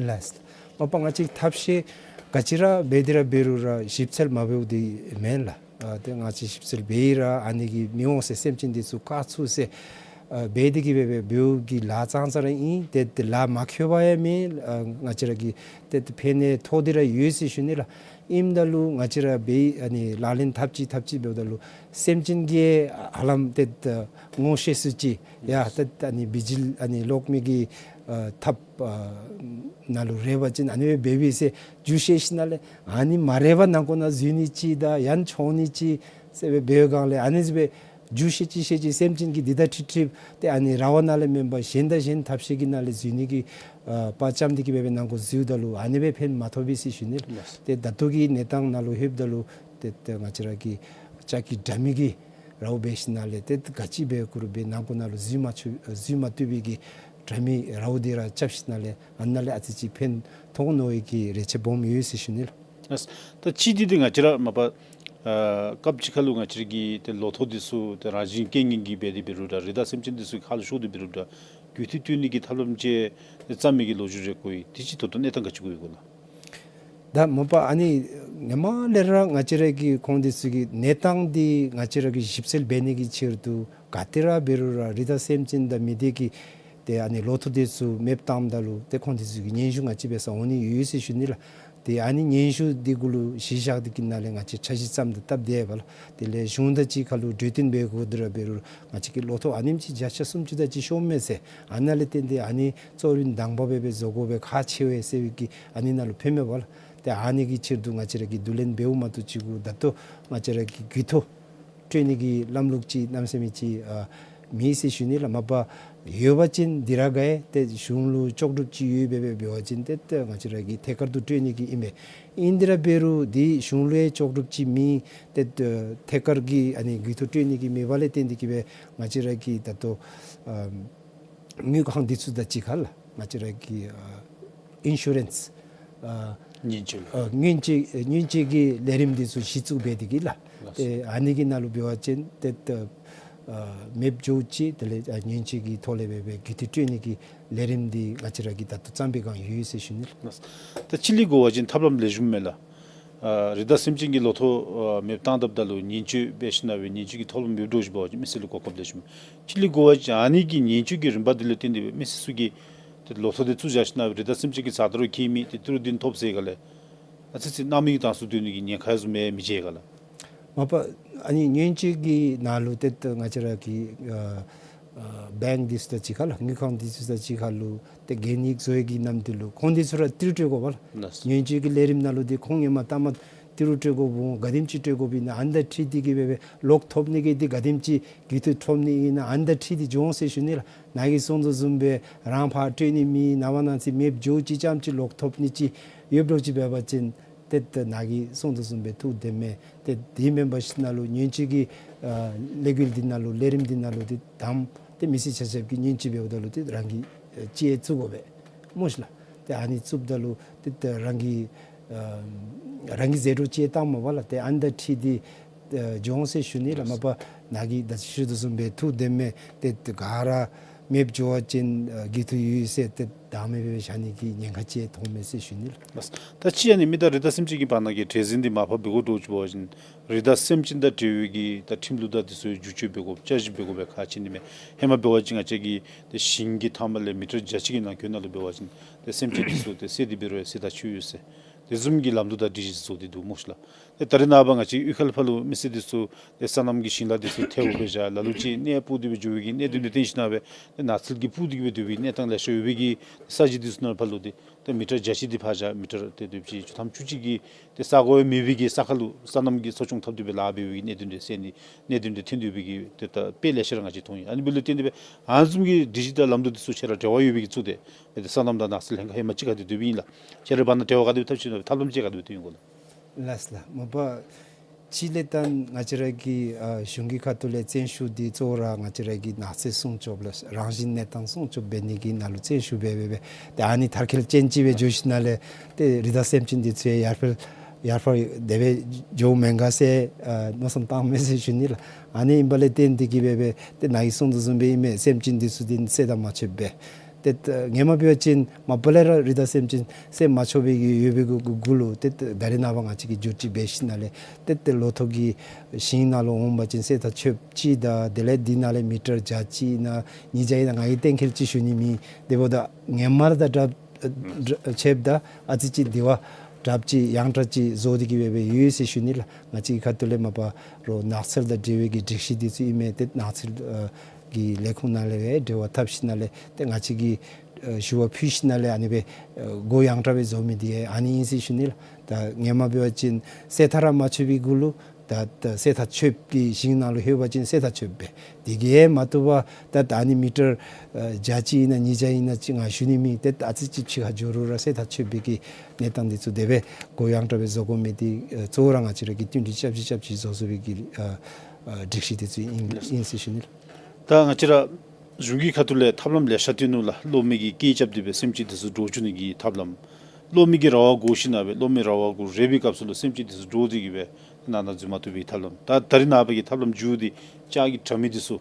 ལགས། མ་པ་ང་བཅས་ཐབས་ཤེས་ག་ཅི་ར་འབད་དེ་ར་འབད་རུང་ར་ཞིབ་འཚོལ་མ་འབདཝ་འདི་མེན་ལགས། ཨ་ཏེ་ང་བཅས་ཞིབ་འཚོལ་འབད་ར་ཨ་ནི་གིས་མི་འོང་ཟེར་སེམས་ཅན་འདི་ཚུ་བཀག་ཚུགས་ཟེར་ཨ་འབད་དེ་གིས་འབད་འབད་འབདཝ་གི་ལཱ་ཙང་ཙ་ར་ཨིན། ཏེ་ཏེ་ལཱ་མ་འཁྱོལ་བ་ཡང་མེན། ཨ་ང་བཅས་ར་གིས་ཏེ་ཏེ་ཕན་ནི་ཐོགས་ཏེ་ར་ཡོད་ཟེར་ཞུ་ནི་ལགས། ཨིནམ་ད་ལུ་ང་བཅས་ར་འབད་ཨ་ནི་ལག་ལེན་འཐབ་ཅི་འཐབ་ཅི་འབདཝ་ད་ལུ་སེམས་ཅན་གྱིས་ཧ་ལམ་ཏེ་ཏེ་ངོ་ཤེས་སུ་ཅིག་ཡ་ཏེ་ཏེ་ཨ་ནི་བི་ཇི་ལ་ཨ་ནི་གློག་མེ་གི་ཨ་ཐགཔ་ཨ་ནང་ལུ་རེག་པ་ཅིན་ཨ་ནི་སྦེ་འབད་བས་ཟེར་འགྱུར་བཤད་ཞིནམ་ལས་ཨ་ནི་མ་རེག་པར་ནང་འཁོད་ནང་འཛུལ་ནི་ཅིག་དང་ཡང་མཆོང་ནི་ཅིག་ཟེར་སྦེ་འབད་བའི་སྒང་ལས་ཨ་ནི་སྦེ་འགྱུར་བཤད་ཅིག་བཤད་ཅི། སེམས་ཅན་གྱིས་འདི་དང་འཁྲིལ་འཁྲིལཝ་ཏེ་ཨ་ནི་ར་བ་ནང་ལས་མེན་པར་གཞན་དང་གཞན་ཐབས་ཤེས་ཀྱི་ནང་ལས་འཛུལ་ནི་གི་ཨ་དཔའ་བཅམ་སྟེ་གིས་འབད་འབད་ནང་འཁོད་འཛུལཝ་ད་ལུ་ཨ་ནི་སྦེ་ཕན་མ་ཐོགས་པས་ཟེར་ཞུ་ནི་ལགས། ཏེ་ད་ལྟོ་གི་གནས་སྟངས་ནང་ལུ་ལྷོདཔ་ད་ལུ་ཏེ་ཏེ་ང་བཅས་ར་གི་ལྕགས་ཀྱི་དྲ་མིག་གིས་རཝ་འབད་ཞིནམ་ལས་ཏེ་ག་ཅི་འབད་དགོ་རུང་འབད་ནང་འཁོད་ནང་ལུ་འཛུལ་མ་ཚུགས་འཛུལ་མ་བཏུབ་པའི་གི་དྲ་མིག་རཝ་འདི་ར་རྐྱབ་ཞིནམ་ལས་ཨ་ནཱ་ལས་ཨ་ཙི་ཅིག་ཕན་ཐོགས་ནི་གི་རེ་ཆེ་སྦོམ་ཡོད་ཟེར་ཞུ་ནི་ལགས། ཨ་ད་ཅི་འདི་འདི་ང་བཅས་ར་མ་པ་ཨ་སྐབས་ཅིག་ཁར་ལུ་ང་བཅས་ར་གི་ཏེ་ལོ་ཐོག་འདི་ཚུ་ཏེ་རང་བཞིན་རྐྱེན་ངན་གྱིས་འབད་དེ་འབད་རུང་ར་རི་དྭགས་སེམས་ཅན་འདི་ཚུ་ཁ་ལུ་ཤོར་ཏེ་འབད་རུང་ར་རྒུད་འཐུས་བཏོན་ནི་གི་ཐབས་ལམ་ཅིག་ཏེ་བརྩམས་མི་གི་ལོ་རྒྱུས་རེ་གོ་ཡི། དེ་ཅིག་ད་ལྟོ་གནས་སྟངས་ག་ཅི་གོ་ཡི་གོ་ལགས། ད་མ་པ་ཨ་ནི་ཧེ་མ་ལས་ར་ང་བཅས་ར་གི་ཁོང་འདི་ཚུ་གི་གནས་སྟངས་འདི་ང་བཅས་ར་གིས་ཞིབ་འཚོལ་འབད་ནི་གི་ཕྱིར་དུ་ག་ཏེ་ར་འབད་རུང་ར་རི་དྭགས་སེམས་ཅན་དང་མི་སྡེ་གི་ཏེ་ཨ་ནི་ལོ་ཐོག་འདི་ཚུ་མེདཔ་བཏངམ་ད་ལུ་ཏེ་ཁོང་འདི་ཚུ་གི་སྙན་ཞུ་ང་བཅས་འབད་སར་འོང་ནི་ཡོད་ཟེར་ཞུ་ནི་ལགས། ཏེ་ཨ་ནི་སྙན་ཞུ་འདི་གུ་ལུ་གཞི་བཞག་སྟེ་གིས་ནཱ་ལས་ང་བཅས་འཆར་གཞི་བརྩམས་ཏེ་བཏབ་སྟེ་ཡོདཔ་ལགས། དེ་ལས་གཞུང་དང་གཅིག་ཁར་ལུ་གྲོས་བསྟུན་འབད་དགོ་དེ་ར་འབད་རུང་ང་བཅས་ཀྱིས་ལོ་ཐོག་ཨ་ནེམ་ཅིག་བརྒྱ་ཆ་སུམ་ཅུ་དེ་ཅིག་ཤོར་མས་ཟེར་ཨ་ནཱ་ལས་བརྟེན་ཏེ་ཨ་ནི་གཙོ་རིམ་དང་པ་འབད་འབད་བཟོ་དགོ་པའི་ཁག་ཆེ་བས་ཟེར་བའི་གི་ཨ་ནི་ནང་ལུ་ཕན་མས་པ་ལགས། ཏེ་ཨ་ནི་གི་ཕྱིར་དུ་ང་བཅས་ར་གིས་བསྡུ་ལེན་འབདཝ་མ་གཏོགས་ཅིག་གུ་ད་ལྟོ་ང་བཅས་ར་གིས་རྒུད་འཐུས་སྤྲོད་ནི་གི་ལམ་ལུགས་ཅིག་གནམ་མེད་ས་མེད་ཅིག་ཨ་མེད་ཟེར་ཞུ་ནི་ལགས། མ་པ་ཡོད་པ་ཅིན་འདི་ར་ག་ཡེ་ཏེ་གཞུང་ལུ་ལྕོགས་གྲུབ་ཅིག་ཡོད་འབད་འབད་འབད་བ་ཅིན་ཏེ་ཏེ་ང་བཅས་ར་གིས་ཐད་ཀར་དུ་སྤྲོད་ནི་གི་ཨིན་པས། ཨིན་དེ་ར་འབད་རུང་འདི་གཞུང་ལུ་ཡང་ལྕོགས་གྲུབ་ཅིག་མེད། ཏེ་ཐད་ཀར་གྱི་ཨ་ནི་རྒུད་འཐུས་སྤྲོད་ནི་གི་མེད་པ་ལས་བརྟེན་ཏེ་གིས་འབད་ང་བཅས་ར་གིས་ད་ལྟོ་ཨ་དངུལ་ཁང་འདི་ཚུ་དང་གཅིག་ཁར་ལགས་ང་བཅས་ར་གི་ཨ་ཨིན་ཤུ་རེནསི་ཨ་ཉེན་བཅོལ་ཨ་ཉེན་བཅོལ་ཨ་ཉེན་བཅོལ་གྱི་ལས་རིམ་འདི་ཚུ་གཞི་བཙུགས་འབད་དེ་གིས་ལགས། ལགས་སོ། ཏེ་ཨ་ནི་གི་ནང་ལུ་འབད་བ་ཅིན་ཏེ་ཏེ་ཨ་མེདཔ་འགྱོ་ཅི། དེ་ལས་ཨ་ཉེན་བཅོལ་གྱི་ཐོག་ལས་འབད་འབད་རྒུད་འཐུས་སྤྲོད་ནི་གི་ལས་རིམ་འདི་ང་བཅས་ར་གིས་ད་ལྟོ་བརྩམས་པའི་སྒང་ཡོད་ཟེར་ཞུ་ནི་ལགས། ལགས་སོ། ད་ཕྱི་གླིང་གུ་འབད་བ་ཅིན་ཐབས་ལམ་ལེགས་ཤོམ་མས་ལགས། ཨ་རི་དྭགས་སེམས་ཅན་གྱི་ལོ་ཐོག་ཨ་མེདཔ་བཏང་དཔ་ད་ལུ་ཉེན་བཅོལ་འབད་ཞིན་ན་སྦེ་ཉེན་བཅོལ་གྱི་ཐབས་ལམ་འབད་འགྱོ་ཅི། འབད་བ་ཅིན་མི་སེར་ལུ་གོ་སྐབས་ལེགས་ཤོམ། ཕྱི་གླིང་གུ་འབད་བ་ཅིན་ཨ་ནི་གི་ཉེན་བཅོལ་གྱི་རིམ་པ་འདི་ལུ་བརྟེན་ཏེ་སྦེ་མི་སེར་ཚུ་གིས་ཏེ་ལོ་ཐོག་འདི་བཙུགས་བཞག་ཞིན་ན་སྦེ་རི་དྭགས་སེམས་ཅན་གྱིས་ཟ་ད་རུང་ཁྱད་མེད། ཏེ་ཏི་རུ་བདུན་ཐོབ་ཟེར་ག་ལས་ཨ་ཙི་ཅིག་སྣང་མེད་ཀྱི་གྲངས་སུ་སྡོད་ནི་གི་ཉེན་ཁ་ཡང་བཟུམ་མེད་མི་བྱེད་ག་ལགས། མ་པ་ཨ་ནི་ཉེན་བཅོལ་གྱི་ནང་ལུ་ཏེ་ཏེ་ང་བཅས་ར་གི་ཨ་ཨ་བེངཀ་འདི་ཚུ་དང་གཅིག་ཁར་ལགས་དངུལ་ཁང་འདི་ཚུ་དང་གཅིག་ཁར་ལུ་ཏེ་གན་ཡིག་བཟོ་བའི་གི་ནམ་དུས་ལུ་ཁོང་འདི་ཚུ་ར་ཏི་རུ་སྤྲོད་དགོ་པ་ལགས། ལགས་སོ། ཉེན་བཅོལ་གྱི་ལས་རིམ་ནང་ལུ་ཏེ་ཁོང་ཧེ་མ་ལྟ་མ་ཏི་རུ་སྤྲོད་དགོཔ་འོང་། ག་དེམ་ཅིག་སྤྲོད་དགོཔ་ཨིན་ན་ཨ་ནི་དང་འཁྲིལ་ཏེ་གིས་འབད་འབད་ལོག་ཐོབ་ནི་གི་འདི་ག་དེམ་ཅིག་རྒུད་འཐུས་ཐོབ་ནི་ཨིན་ན་ཨ་ནི་དང་འཁྲིལ་ཏེ་འགྱོ་འོང་ཟེར་ཞུ་ནི་ལགས། ནཱ་གིས་གསུངས་དོ་བཟུམ་སྦེ་རང་ཕར་སྤྲོད་ནི་མེད། ནངས་པ་གནངས་ཚེ་མེདཔ་འགྱོ་ཅི། རྐྱངམ་ཅིག་ལོག་ཐོབ་ནི་ཅིག་ཡོདཔ་ལོག་ཅིག་འབད་བ་ཅིན་ཏེ་ཏེ་ནཱ་གིས་གསུངས་དོ་བཟུམ་སྦེ་ཐུགས་བདེ་མས། ཏེ་དེ་མེན་པར་ཞིན་ན་ལུ་ཉེན་བཅོལ་གྱི་ཨ་ལས་འགུལ་འདི་ནང་ལུ་ལས་རིམ་འདི་ནང་ལུ་ཏེ་དང་པ་ཏེ་མི་སེར་ཆ་ཁྱབ་ཀྱིས་ཉེན་བཅོལ་འབདཝ་ད་ལུ་ཏེ་རང་གིས་ཨ་ཅིག་བཙུགས་དགོ་པས་སྨོ་ཤི་ལགས། ཏེ་ཨ་ནི་བཙུགསཔ་ད་ལུ་ཏེ་ཏེ་རང་གི་ཨ་རང་གི་ཟད་འགྲོ་ཅིག་བཏངམ་མས་པ་ལགས། ཏེ་ཨ་ནི་དང་འཁྲིལ་ཏེ་ཨ་འགྱོ་འོང་ཟེར་ཞུ་ནི་ལགས། མ་པ་ནཱ་གིས་ད་ཅི་ཞུ་དོ་བཟུམ་སྦེ་ཐུགས་བདེ་མས། ཏེ་ཏེ་ག་ར་མེདཔ་འགྱོ་བ་ཅིན་ཨ་རྒུད་འཐུས་ཡོད་ཟེར་ཏེ་བདག་མེད་སྦེ་བཞག་ནི་གི་ཉེན་ཁ་ཅིག་མཐོངམ་མས་ཟེར་ཞུ་ནི་ལགས། ད་ཅི་ཨ་ནི་མི་དང་རི་དྭགས་སེམས་ཅན་གྱི་བར་ན་གི་འབྲེལ་འཛིང་འདི་མར་ཕབ་འབད་དགོཔ་འདྲཝ་ཅིག་འབད་བ་ཅིན་རི་དྭགས་སེམས་ཅན་དང་འབྲེལ་བའི་གི་ད་ཁྲིམས་ལུགས་དང་འདི་ཚུ་བསྒྱུར་བཅོས་འབད་དགོཔ་བསྐྱར་ཞིབ་འབད་དགོ་པའི་ཁག་ཆེ་ནི་མས། ཧེ་མ་འབད་བ་ཅིན་ང་བཅས་ཀྱི་ཏེ་ཞིང་གི་མཐའ་མ་ལས་མི་ཊར་བརྒྱ་ཅིག་གི་ནང་འཁོད་ནང་ལུ་འབད་བ་ཅིན་ཏེ་སེམས་ཅན་འདི་ཚུ་ཏེ་བསད་དེ་འབད་རུང་ཡང་ཟས་དང་ཆུ་ཡོད་ཟེར། དེ་བཟུམ་གྱི་ལམ་ལུགས་དང་སྒྲིག་གཞི་བཟོ་སྟེ་འདུག་སྨོ་ཤི་ལགས། ཏེ་ད་རེས་ནངས་པ་ང་བཅས་དབུས་ཁ་ལས་ཕར་ལུ་མི་སེར་འདི་ཚུ་ཏེ་སོ་ནམ་གྱི་ཞིང་ལཱ་འདི་ཚུ་ཐལཝ་སྦེ་བཞག་ལ་ལུ་ཅིག་གནས་སྤུབས་ཏེ་སྦེ་འགྱོ་བའི་གི་གནད་དོན་འདི་བརྟེན་ཞིན་ན་སྦེ་ཏེ་ནགས་ཚལ་གྱི་སྤུབས་ཏེ་གིས་སྦེ་སྡོད་པའི་གནས་སྟངས་ལེ་ཤ་ཡོད་པའི་གི་ས་གཞི་འདི་ཚུ་ནང་ཕར་ལུ་ཏེ་ཏེ་མི་ཊར་བརྒྱ་ཅིག་འདི་ཕར་བཞག་མི་ཊར་ཏེ་དེ་ཅིག་བཅུ་ཐམ་བཅུ་གཅིག་གི་ཏེ་ས་གོ་ཡང་མེད་པའི་གི་ས་ཁར་ལུ་སོ་ནམ་གྱི་གསོ་སྐྱོང་འཐབ་སྟེ་སྦེ་ལཱ་འབད་བའི་གི་གནད་དོན་འདི་སེལ་ནི་གནད་དོན་འདི་ཐོན་ཏེ་ཡོད་པའི་གི་ཏེ་ད་དཔེ་ལེ་ཤ་ར་ང་བཅས་མཐོང་ཡི། ཨ་ནི་འབདཝ་ལས་བརྟེན་ཏེ་སྦེ་ཨ་ནི་བཟུམ་གྱི་སྒྲིག་གཞི་དང་ལམ་ལུགས་འདི་ཚུ་ཁྱེད་ར་འབྲེལ་བ་ཡོད་པའི་གི་བཙུགས་ཏེ་ཏེ་སོ་ནམ་དང་ནགས་ཚལ་ལྷན་ཁག་ཧེ་མ་གཅིག་ཁར་ཏེ་སྡོད་པའི་ཨིན་ལགས། ཁྱེད་ར་བར་ན་འབྲེལ་བ་ག་དེ་སྦེ་འཐབ་ཅི་ཨིན་ན་ཐབས་ལམ་ཅིག་ག་དེ་སྦེ་བཏོན་ཡི་གོ་ལགས། ལགས་ལགས། མ་པ་ཕྱི་ལས་ད་ང་བཅས་ར་གི་ཨ་གཞུང་གི་ཁ་ཐུག་ལས་བརྩོན་ཤུགས་འདི་གཙོ་བོ་ར་ང་བཅས་ར་གི་ནགས་ཚལ་སྲུང་སྐྱོབ་ལགས་རང་བཞིན་གནས་སྟངས་སྲུང་སྐྱོབ་འབད་ནི་གི་ནང་ལུ་བརྩོན་ཤུགས་འབད་འབད་འབད་ཏེ་ཨ་ནི་མཐར་འཁྱོལ་ཅན་ཅིག་སྦེ་འགྱོ་ཞིན་ན་ལས་ཏེ་རི་དྭགས་སེམས་ཅན་འདི་ཚུ་ཡང་ཡར་འཕེལ་ ཡར་ཕར་དེ་སྦེ་འགྱོཝ་མེན་ག་ཟེར་ཨ་མནོ་བསམ་བཏངམ་མས་ཟེར་ཞུ་ནི་ལགས། ཨ་ནི་ཨིན་པ་ལས་བརྟེན་ཏེ་གིས་སྦེ་སྦེ་ཏེ་ནཱ་གིས་གསུངས་དོ་བཟུམ་སྦེ་ཨིན་མས། སེམས་ཅན་འདི་ཚུ་འདི་བསད་དང་མ་ཆོདཔ་སྦེ་ཏེ་ད་ཧེ་མ་འབད་བ་ཅིན་མ་པ་ལས་ར་རི་དྭགས་སེམས་ཅན་བསད་མ་ཆོག་པའི་གི་ཡོད་པའི་གུ་གུ་གུ་ལུ་ཏེ་ད་རེས་ནངས་པ་ང་བཅས་ཀྱིས་བསྒྱུར་བཅོས་འབད་ཞིནམ་ལས་ཏེ་ད་ལོ་ཐོག་གི་ཞིང་ནང་ལུ་འོང་པ་ཅིན་བསད་དང་ཆོདཔ་ཅིག་དང་དེ་ལས་འདི་ནང་ལས་མི་ཊར་བརྒྱ་ཅིག་ཨིན་ན་ཉིས་བརྒྱ་ཨིན་ན་ང་གིས་གཏན་འཁེལ་ཅིག་ཞུ་ནི་མེད། དེ་འབདཝ་ད་ཧེ་མ་ར་ད་དྲགཔ་ཨ་ཆོདཔ་ད་ཨ་ཙི་ཅིག་དེ་བ་དྲགཔ་ཅིག་ཡང་དྲག་ཅིག་བཟོ་སྟེ་གིས་སྦེ་སྦེ་ཡོད་ཟེར་ཞུ་ནི་ལགས། ང་བཅས་ཀྱི་ཁ་ཐུག་ལས་མ་པ་རོགས་ནགས་ཚལ་དང་འབྲེལ་བའི་གི་སྒྲིག་གཞི་འདི་ཚུ་ཨིན་མས། ཏེ་ནགས་ཚལ་ཨ་གི་ལས་ཁུངས་ནང་ལས་སྦེ་འབྲེལ་བ་འཐབ་ཞིནམ་ལས་ཏེ་ང་བཅས་ཀྱིས་ཨ་ཞུ་བ་ཕུལ་ཞིནམ་ལས་ཨ་ནི་སྦེ་ཨ་འགོ་ཡང་དྲག་སྦེ་བཟོ་མི་འདི་ཨ་ནི་ཨིན་ཟེར་ཞུ་ནི་ལགས། ད་ཧེ་མ་འབད་བ་ཅིན་བསད་དང་ར་མ་ཆོད་པའི་གུ་ལུ་ད་ད་བསད་དང་ཆོདཔ་གི་ཞིང་ནང་ལུ་ལྷོད་པ་ཅིན་བསད་དང་ཆོདཔ་སྦེ། དེ་གིས་མ་བཏུབ་པར་ད་ད་ཨ་ནི་མི་ཊར་ཨ་བརྒྱ་ཅིག་ཨིན་ན་ཉིས་བརྒྱ་ཨིན་ན་ཅིག་ང་ཞུ་ནི་མེད། ཏེ་ད་ཨ་ཙི་ཅིག་ཕྱི་ཁར་འགྱོ་རུང་ར་བསད་དང་ཆོདཔ་སྦེ་གི་གནས་སྟངས་འདི་ཚུ་དེ་སྦེ་འགོ་ཡང་དྲག་སྦེ་བཟོ་དགོ་མི་འདི་ཨ་གཙོ་བོ་ར་ང་བཅས་ར་གིས་བསྟུན་གྲོས་རྐྱབ་ཅིག་རྐྱབ་ཅིག་བཟོ་བཟོ་བའི་གི་ཨ་ཨ་སྒྲིག་གཞི་འདི་ཚུ་ཨིན་ཨིན་ཟེར་ཞུ་ནི་ལགས། ད་ང་བཅས་ར་གཞུང་གི་ཁ་ཐུག་ལས་ཐབས་ལམ་ལེ་ཤ་སྟོན་ནུག་ལགས། གློག་མེ་གི་སྐད་རྐྱབ་སྟེ་སྦེ་སེམས་ཅན་འདི་ཚུ་འདྲོག་བཅུག་ནི་གི་ཐབས་ལམ། གློག་མེ་གི་ར་བ་བསྒོར་ཞིནམ་ལས་སྦེ་གློག་མེ་ར་བ་གུ་རེག་པའི་སྐབས་སུ་ལུ་སེམས་ཅན་འདི་ཚུ་འདྲོག་སྟེ་གིས་སྦེ་ནང་ན་འཛུལ་མ་བཏུབ་པའི་ཐབས་ལམ། ད་ད་རེས་ནངས་པ་གི་ཐབས་ལམ་མཇུག་འདི་ལྕགས་ཀྱི་དྲ་མིག་འདི་ཚུ་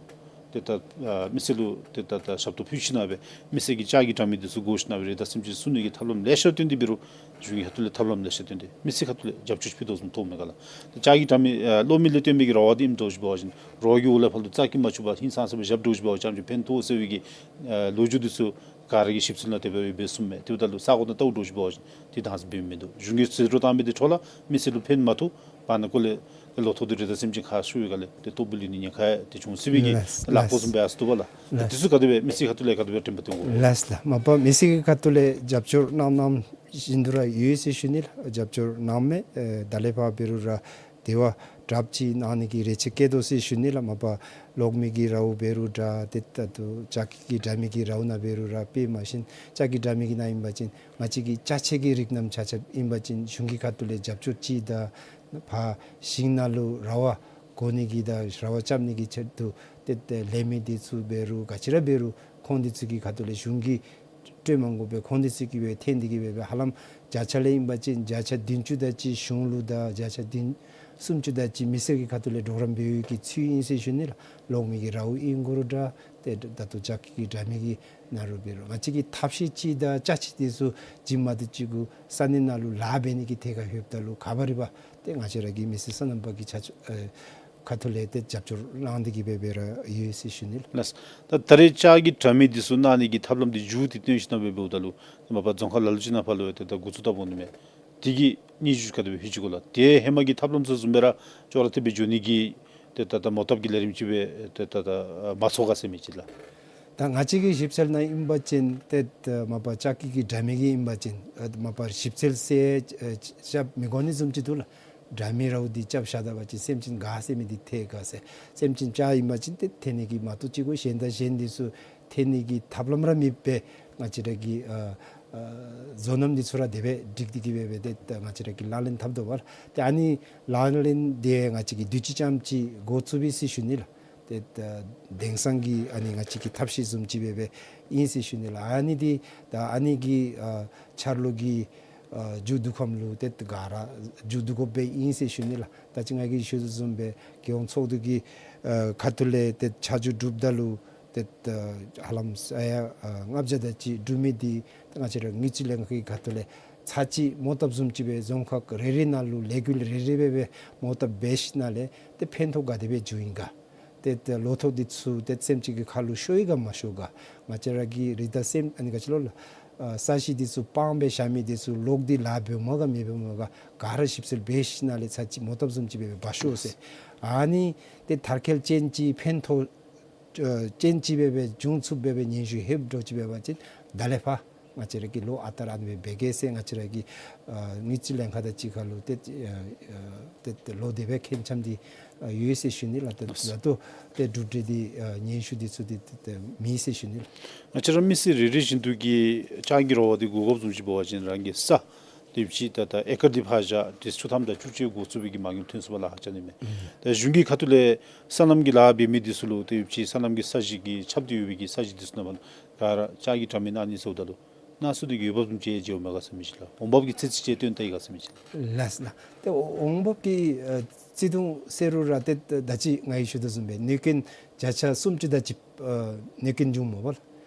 ཏེ་ད་ཨ་མི་སེར་ལུ་ཏེ་ད་ད་ཞབས་ཏོག་ཕུལ་ཞིནམ་ལས་སྦེ་མི་སེར་གྱིས་ལྕགས་ཀྱི་དྲ་མིག་འདི་ཚུ་བསྒོར་ཞིནམ་ལས་སྦེ་རི་དྭགས་སེམས་ཅན་བསུ་ནི་གི་ཐབས་ལམ་ལེ་ཤ་སྟོན་ཏེ་འབད་རུང་གཞུང་གི་ཁ་ཐུག་ལས་ཐབས་ལམ་ལེ་ཤ་སྟོན་ཏེ་མི་སེར་ཁ་ཐུག་ལས་རྒྱབ་སྐྱོར་ཕུལ་དོ་བཟུམ་མཐོངམ་མས་ག་ལགས། ཏེ་ལྕགས་ཀྱི་དྲ་མིག་ཨ་གློག་མེ་ལས་བཏོན་པའི་གི་ར་བ་འདི་ཨིནམ་འདྲཝ་ཅིག་འབད་བ་ཅིན་ར་བ་གི་འོག་ལས་ཕར་ལུ་རྩ་འཁྱམ་མ་བཅུག་པར་ཧིང་སངས་ས་སྦེ་བཞག་འདྲཝ་ཅིག་འབད་བ་ཅིན་ཕན་ཐོགས་ཟེར་བའི་གི་ཨ་ལོ་རྒྱུས་འདི་ཚུ་ག་ར་གིས་ཞིབ་འཚོལ་གནང་སྟེ་སྦེ་འབད་ཚུགས་མས། དེ་འབདཝ་ད་ལུ་ས་གོ་ནང་བལྟཝ་འདྲཝ་ཅིག་འབད་བ་ཅིན་ཏེ་དྭངས་སུ་འབད་མི་འདུག། གཞུང་གིས་ཟད་འགྲོ་བཏང་མི་འདི་འཕྲོ་བརླག་མི་སེར་ལུ་ཕན་མ་ཐོགས་པར་ནང་འཁོད་ལས་ལོ་ཐོག་འདི་རི་དྭགས་སེམས་ཅན་ཁ་ཤོར་བའི་སྒང་ལས་ཏེ་ལྟོ་བུ་ལུས་ནི་ཉེན་ཁ་ཏེ་བྱུང་སྲིད་པའི་གི་ལགས་ལགས་པོ་བཟུམ་སྦེ་ཨ་ཙི་བཏུབ་པས་ལགས། ལགས། དེ་ཚུ་ག་དེ་སྦེ་མི་སེར་ཁ་ཐུག་ལས་ག་དེ་སྦེ་དྲན་པ་བཏོན་དགོ། ལགས་ལགས། མ་པ་མི་སེར་གྱི་ཁ་ཐུག་ལས་རྒྱབ་སྐྱོར་གནང་གནངམ་བཞིན་དུ་ར་ཡོད་ཟེར་ཞུ་ནི་ལགས། རྒྱབ་སྐྱོར་གནངམ་མས། ཨེ་ད་ལས་ཕར་འབད་རུང་ར་དེ་བ་དྲགཔ་ཅིག་གནང་ནི་གི་རེ་ཆེ་བསྐྱེད་དོ་ཟེར་ཞུ་ནི་ལགས། མ་པ་གློག་མེ་གི་རཝ་འབད་རུང་འདྲ་ཏེ་ད་ལྟོ་ལྕགས་ཀྱི་དྲ་མིག་གི་རཝ་ནང་འབད་རུང་ར་དཔེ་མ་ཤེས་ལྕགས་ཀྱི་དྲ་མིག་གི་ནང་ཨིན་པ་ཅིན་ང་བཅས་ཀྱི་ཅ་ཆས་ཀྱི་རིགས་རྣམས་ཆ་ཁྱབ་ཨིན་པ་ཅིན་གཞུང་གི་ཁ་ཐུག་ལས་རྒྱབ་སྐྱོར་ཅིག་དང་ཕར་ཞིང་ནང་ལུ་ར་བ་བསྒོར་ནི་གི་དང་ར་བ་རྐྱབ་ནི་གི་ཆེད་དུ་ཏེ་ཏེ་ལས་མི་འདི་ཚུ་འབད་རུང་ག་ཅི་ར་འབད་རུང་ཁོང་འདི་ཚུ་གི་ཁ་ཐུག་ལས་གཞུང་གིས་སྤྲོད་མ་དགོ་པར་ཁོང་འདི་ཚུ་གིས་སྦེ་འཐེན་ཏེ་གིས་སྦེ་སྦེ་ཧ་ལམ་བརྒྱ་ཆ་ལས་ཨིན་པ་ཅིན་བརྒྱ་ཆ་བདུན་ཅུ་དེ་ཅིག་གཞུང་ལུ་དང་བརྒྱ་ཆ་བདུན་སུམ་ཅུ་དེ་ཅིག་མི་སེར་གྱི་ཁ་ཐུག་ལས་གྲོགས་རམ་འབད་བའི་གི་ཚུལ་ཨིན་ཟེར་ཞུ་ནི་ལགས། གློག་མེ་གི་རཝ་ཨིན་དགོ་རུང་འདྲ་ཏེ་ད་ལྟོ་ལྕགས་ཀྱི་དྲ་མིག་གི་ནང་ར་འབད་རུང་ང་བཅས་ཀྱི་ཐབས་ཤེས་ཅིག་དང་ཅ་ཆས་འདི་ཚུ་བྱིནམ་དེ་ཅིག་གུ་ས་གནས་ནང་ལུ་ལཱ་འབད་ནི་གི་ཐད་ཁར་ལྷོདཔ་ད་ལུ་ག་བ་རི་བ་ཏེ་ང་བཅས་ར་གི་མི་སེར་སོ་ནམ་པ་གི་ཆ་ཨེ་ཁ་ཐུག་ལས་ཏེ་རྒྱབ་སྐྱོར་གནང་སྟེ་གིས་སྦེ་འབད་ར་ཡོད་ཟེར་ཞུ་ནི་ལགས། ལགས། ད་ད་རེས་ལྕགས་ཀྱི་དྲ་མིག་འདི་ཚུ་གནང་ནི་གི་ཐབས་ལམ་འདི་མཇུག་འདི་བཏོན་ཞིནམ་སྦེ་འབདཝ་ད་ལུ་མ་པ་རྫོང་ཁག་ལ་ལུ་ཅིག་ནང་ཕར་ལུ་ཏེ་ད་འགོ་བཙུགས་ད་འོང་ནི་མས། དེ་གི་སྙན་ཞུ་ག་དེ་སྦེ་ཕུལ་ཅི་གོ་ལགས། ཏེ་ཧེ་མ་གི་ཐབས་ལམ་ཚུ་བཟུམ་སྦེ་ར་ཅོག་ར་འཐདཔ་སྦེ་འགྱོ་ནི་གི་ཏེ་ད་ད་མོ་བཏབ་ཀྱི་ལས་རིམ་ཅིག་སྦེ་ཏེ་ད་ད་མ་ཚོགས་ག་ཟེར་མི་ཅིག་ལགས། ད་ང་བཅས་ཀྱི་ཞིབ་འཚོལ་ནང་ཨིན་པ་ཅིན་ཏེ་ད་མ་པ་ལྕགས་ཀྱི་གི་དྲ་མིག་གི་ཨིན་པ་ཅིན་ཨ་མ་པ་ཞིབ་འཚོལ་ཟེར་ཨ་རྐྱབ་མི་དགོ་ནི་བཟུམ་ཅིག་འདུག་ལགས། དྲ་མིག་རཝ་འདི་རྐྱབ་བཞག་ད་པ་ཅིན་སེམས་ཅན་ག་ཟེར་མི་འདི་འཐད་ག་ཟེར། སེམས་ཅན་ལྕགས་ཨིན་པ་ཅིན་ཏེ་འཐེན་ནི་གི་མ་གཏོགས་ཅིག་གུ་གཞན་དང་གཞན་འདི་ཚུ་འཐེན་ནི་གི་ཐབས་ལམ་ར་མེདཔ་སྦེ་ང་བཅས་ར་གི་ཨ་ཨ་བཟོ་རྣམ་འདི་ཚུ་ར་དེ་སྦེ་སྒྲིག་སྟེ་གིས་སྦེ་སྦེ་ཏེ་ད་ང་བཅས་ར་གིས་ལག་ལེན་འཐབ་དོ་བ་ལགས། ཏེ་ཨ་ནི་ལག་ལེན་འདི་ང་བཅས་ཀྱིས་དུས་ཅི་ཙམ་ཅིག་འགོ་བཙུགས་པས་ཟེར་ཞུ་ནི་ལགས། ཏེ་ད་དེང་སང་གི་ཨ་ནི་ང་བཅས་ཀྱི་ཐབས་ཤེས་བཟུམ་ཅིག་སྦེ་སྦེ་ཨིན་ཟེར་ཞུ་ནི་ལགས། ཨ་ནི་འདི་ད་ཨ་ནི་གི་ཨ་འཆར་ལོ་གི་ཨ་མཇུག་བསྡུ་ཁམས་ལུ་ཏེ་ག་ར་མཇུག་བསྡུ་དགོཔ་སྦེ་ཨིན་ཟེར་ཞུ་ནི་ལགས། ད་ཅི་ང་གིས་ཞུ་དོ་བཟུམ་སྦེ་རྒྱལ་ཡོངས་ཚོགས་འདུ་གི་ཨ་ཁ་ཐུག་ལས་ཏེ་ཆ་འཇོག་གྲུབ་ད་ལུ་ཏེ་ད་ཧ་ལམ་ས་ཡ་ཨ་ལྔ་བརྒྱ་དེ་ཅིག་འགྲུབ་མི་འདི་ད་ང་བཅས་ར་དངུལ་རྩིས་ལྷན་ཁག་གི་ཁ་ཐུག་ལས་ཚར་གཅིག་མོ་བཏབ་བཟུམ་ཅིག་སྦེ་རྫོང་ཁག་རེ་རེ་ནང་ལུ་ལས་འགུལ་རེ་རེ་སྦེ་སྦེ་མོ་བཏབ་འབད་ཞིནམ་ལས་ཏེ་ཕན་ཐོགས་ག་དེ་སྦེ་འབྱུང་ཡི་ག། ཏེ་ད་ལོ་ཐོག་འདི་ཚུ་ཏེ་སེམས་ཅན་གྱི་ཁ་ལུ་ཤོར་ཡི་ག་མ་ཤོར་ག། ང་བཅས་ར་གི་རི་དྭགས་སེམས་ཨ་ནི་ག་ཅི་ལོ་ལགས། ཨ་ས་གཞི་འདི་ཚུ་སྤང་སྦེ་བཞག་མི་འདི་ཚུ་ལོག་སྟེ་ལཱ་འབདཝ་མས་ག་མི་འབདཝ་མས་ག་ག་ར་ཞིབ་འཚོལ་འབད་ཞིནམ་ལས་ཚར་གཅིག་མོ་བཏབ་བཟུམ་ཅིག་སྦེ་འབད་ཤོག་ཟེར། ཨ་ནི་ཏེ་མཐར་འཁྱོལ་ཅན་ཅིག་ཕན་ཐོགས་ཨ་ཅན་ཅིག་སྦེ་སྦེ་འབྱུང་ཚུགསཔ་སྦེ་སྦེ་སྙན་ཞུ་ལྷོདཔ་འདྲཝ་ཅིག་འབད་བ་ཅིན་ད་ལས་ཕར་ང་བཅས་ར་གིས་ལོ་ཨ་རྟག་ར་ཨ་ནི་སྦེ་འབད་གེ་ཟེར་ང་བཅས་ར་གི་ཨ་དངུལ་རྩིས་ལྷན་ཁག་དང་གཅིག་ཁར་ལུ་ཏེ་ཨ་ཨ་ཏེ་ཏེ་ལོག་སྟེ་སྦེ་ཁེངས་འཆམ་འདི་ཨ་ཡོད་ཟེར་ཞུ་ནི་ལགས། ཏེ་ད་ལྟོ་ཏེ་གྲུབ་འབྲས་འདི་ཨ་སྙན་ཞུ་འདི་ཚུ་འདི་ཏེ་ཏེ་མེད་ཟེར་ཞུ་ནི་ལགས། ང་བཅས་ར་མི་སེར་རེ་རེ་བཞིན་དུ་གིས་ལྕགས་ཀྱི་ར་བ་འདི་བསྒོར་དགོཔ་བཟུམ་ཅིག་འབད་བ་ཅིན་རང་གི་ས་དེ་ཅིག་ད་ད་ཨེ་ཀར་འདི་ཕར་བཞག་ཏེ་ཆུ་ཐམ་དང་བཅུ་གཅིག་འགོ་བཙུགས་པའི་གི་མ་དངུལ་ཐོན་ཚུགས་པ་ལཱ་ཁག་ཆགས་ནི་མས། ད་གཞུང་གི་ཁ་ཐུག་ལས་སོ་ནམ་གྱི་ལཱ་འབད་མི་འདི་ཚུ་ལུ་དེ་ཅིག་སོ་ནམ་གྱི་ས་གཞི་གི་ཁྱབ་སྟེ་ཡོད་པའི་གི་ས་གཞི་འདི་ཚུ་ནང་ཕར་ག་ར་ལྕགས་ཀྱི་དྲ་མིག་གནང་ནི་ཟེརཝ་ད་ལུ་ ནང་སུ་དེ་གི་འོས་འབབ་དུམ་ཅིག་ཡང་བརྗེཝ་མས་ག་ཟེར་མི་ཅིག་ལགས། འོང་འབབ་ཀྱི་ཚོད་རྩིས་ཅིག་སྟོན་ད་ཡི་ག་ཟེར་མི་ཅིག་ལགས། ལགས་ལགས། ཏེ་འོང་འབབ་ཀྱི་ཨ་བརྩི་མཐོང་ཟེར་རུང་ར་ཏེ་ད་ཅི་ང་གིས་ཞུ་དོ་བཟུམ་སྦེ་གནོད་སྐྱོན་བརྒྱ་ཆ་སུམ་ཅུ་ད་ཅིག་ཨ་གནོད་སྐྱོན་བྱུངམ་མས་པ་ལགས།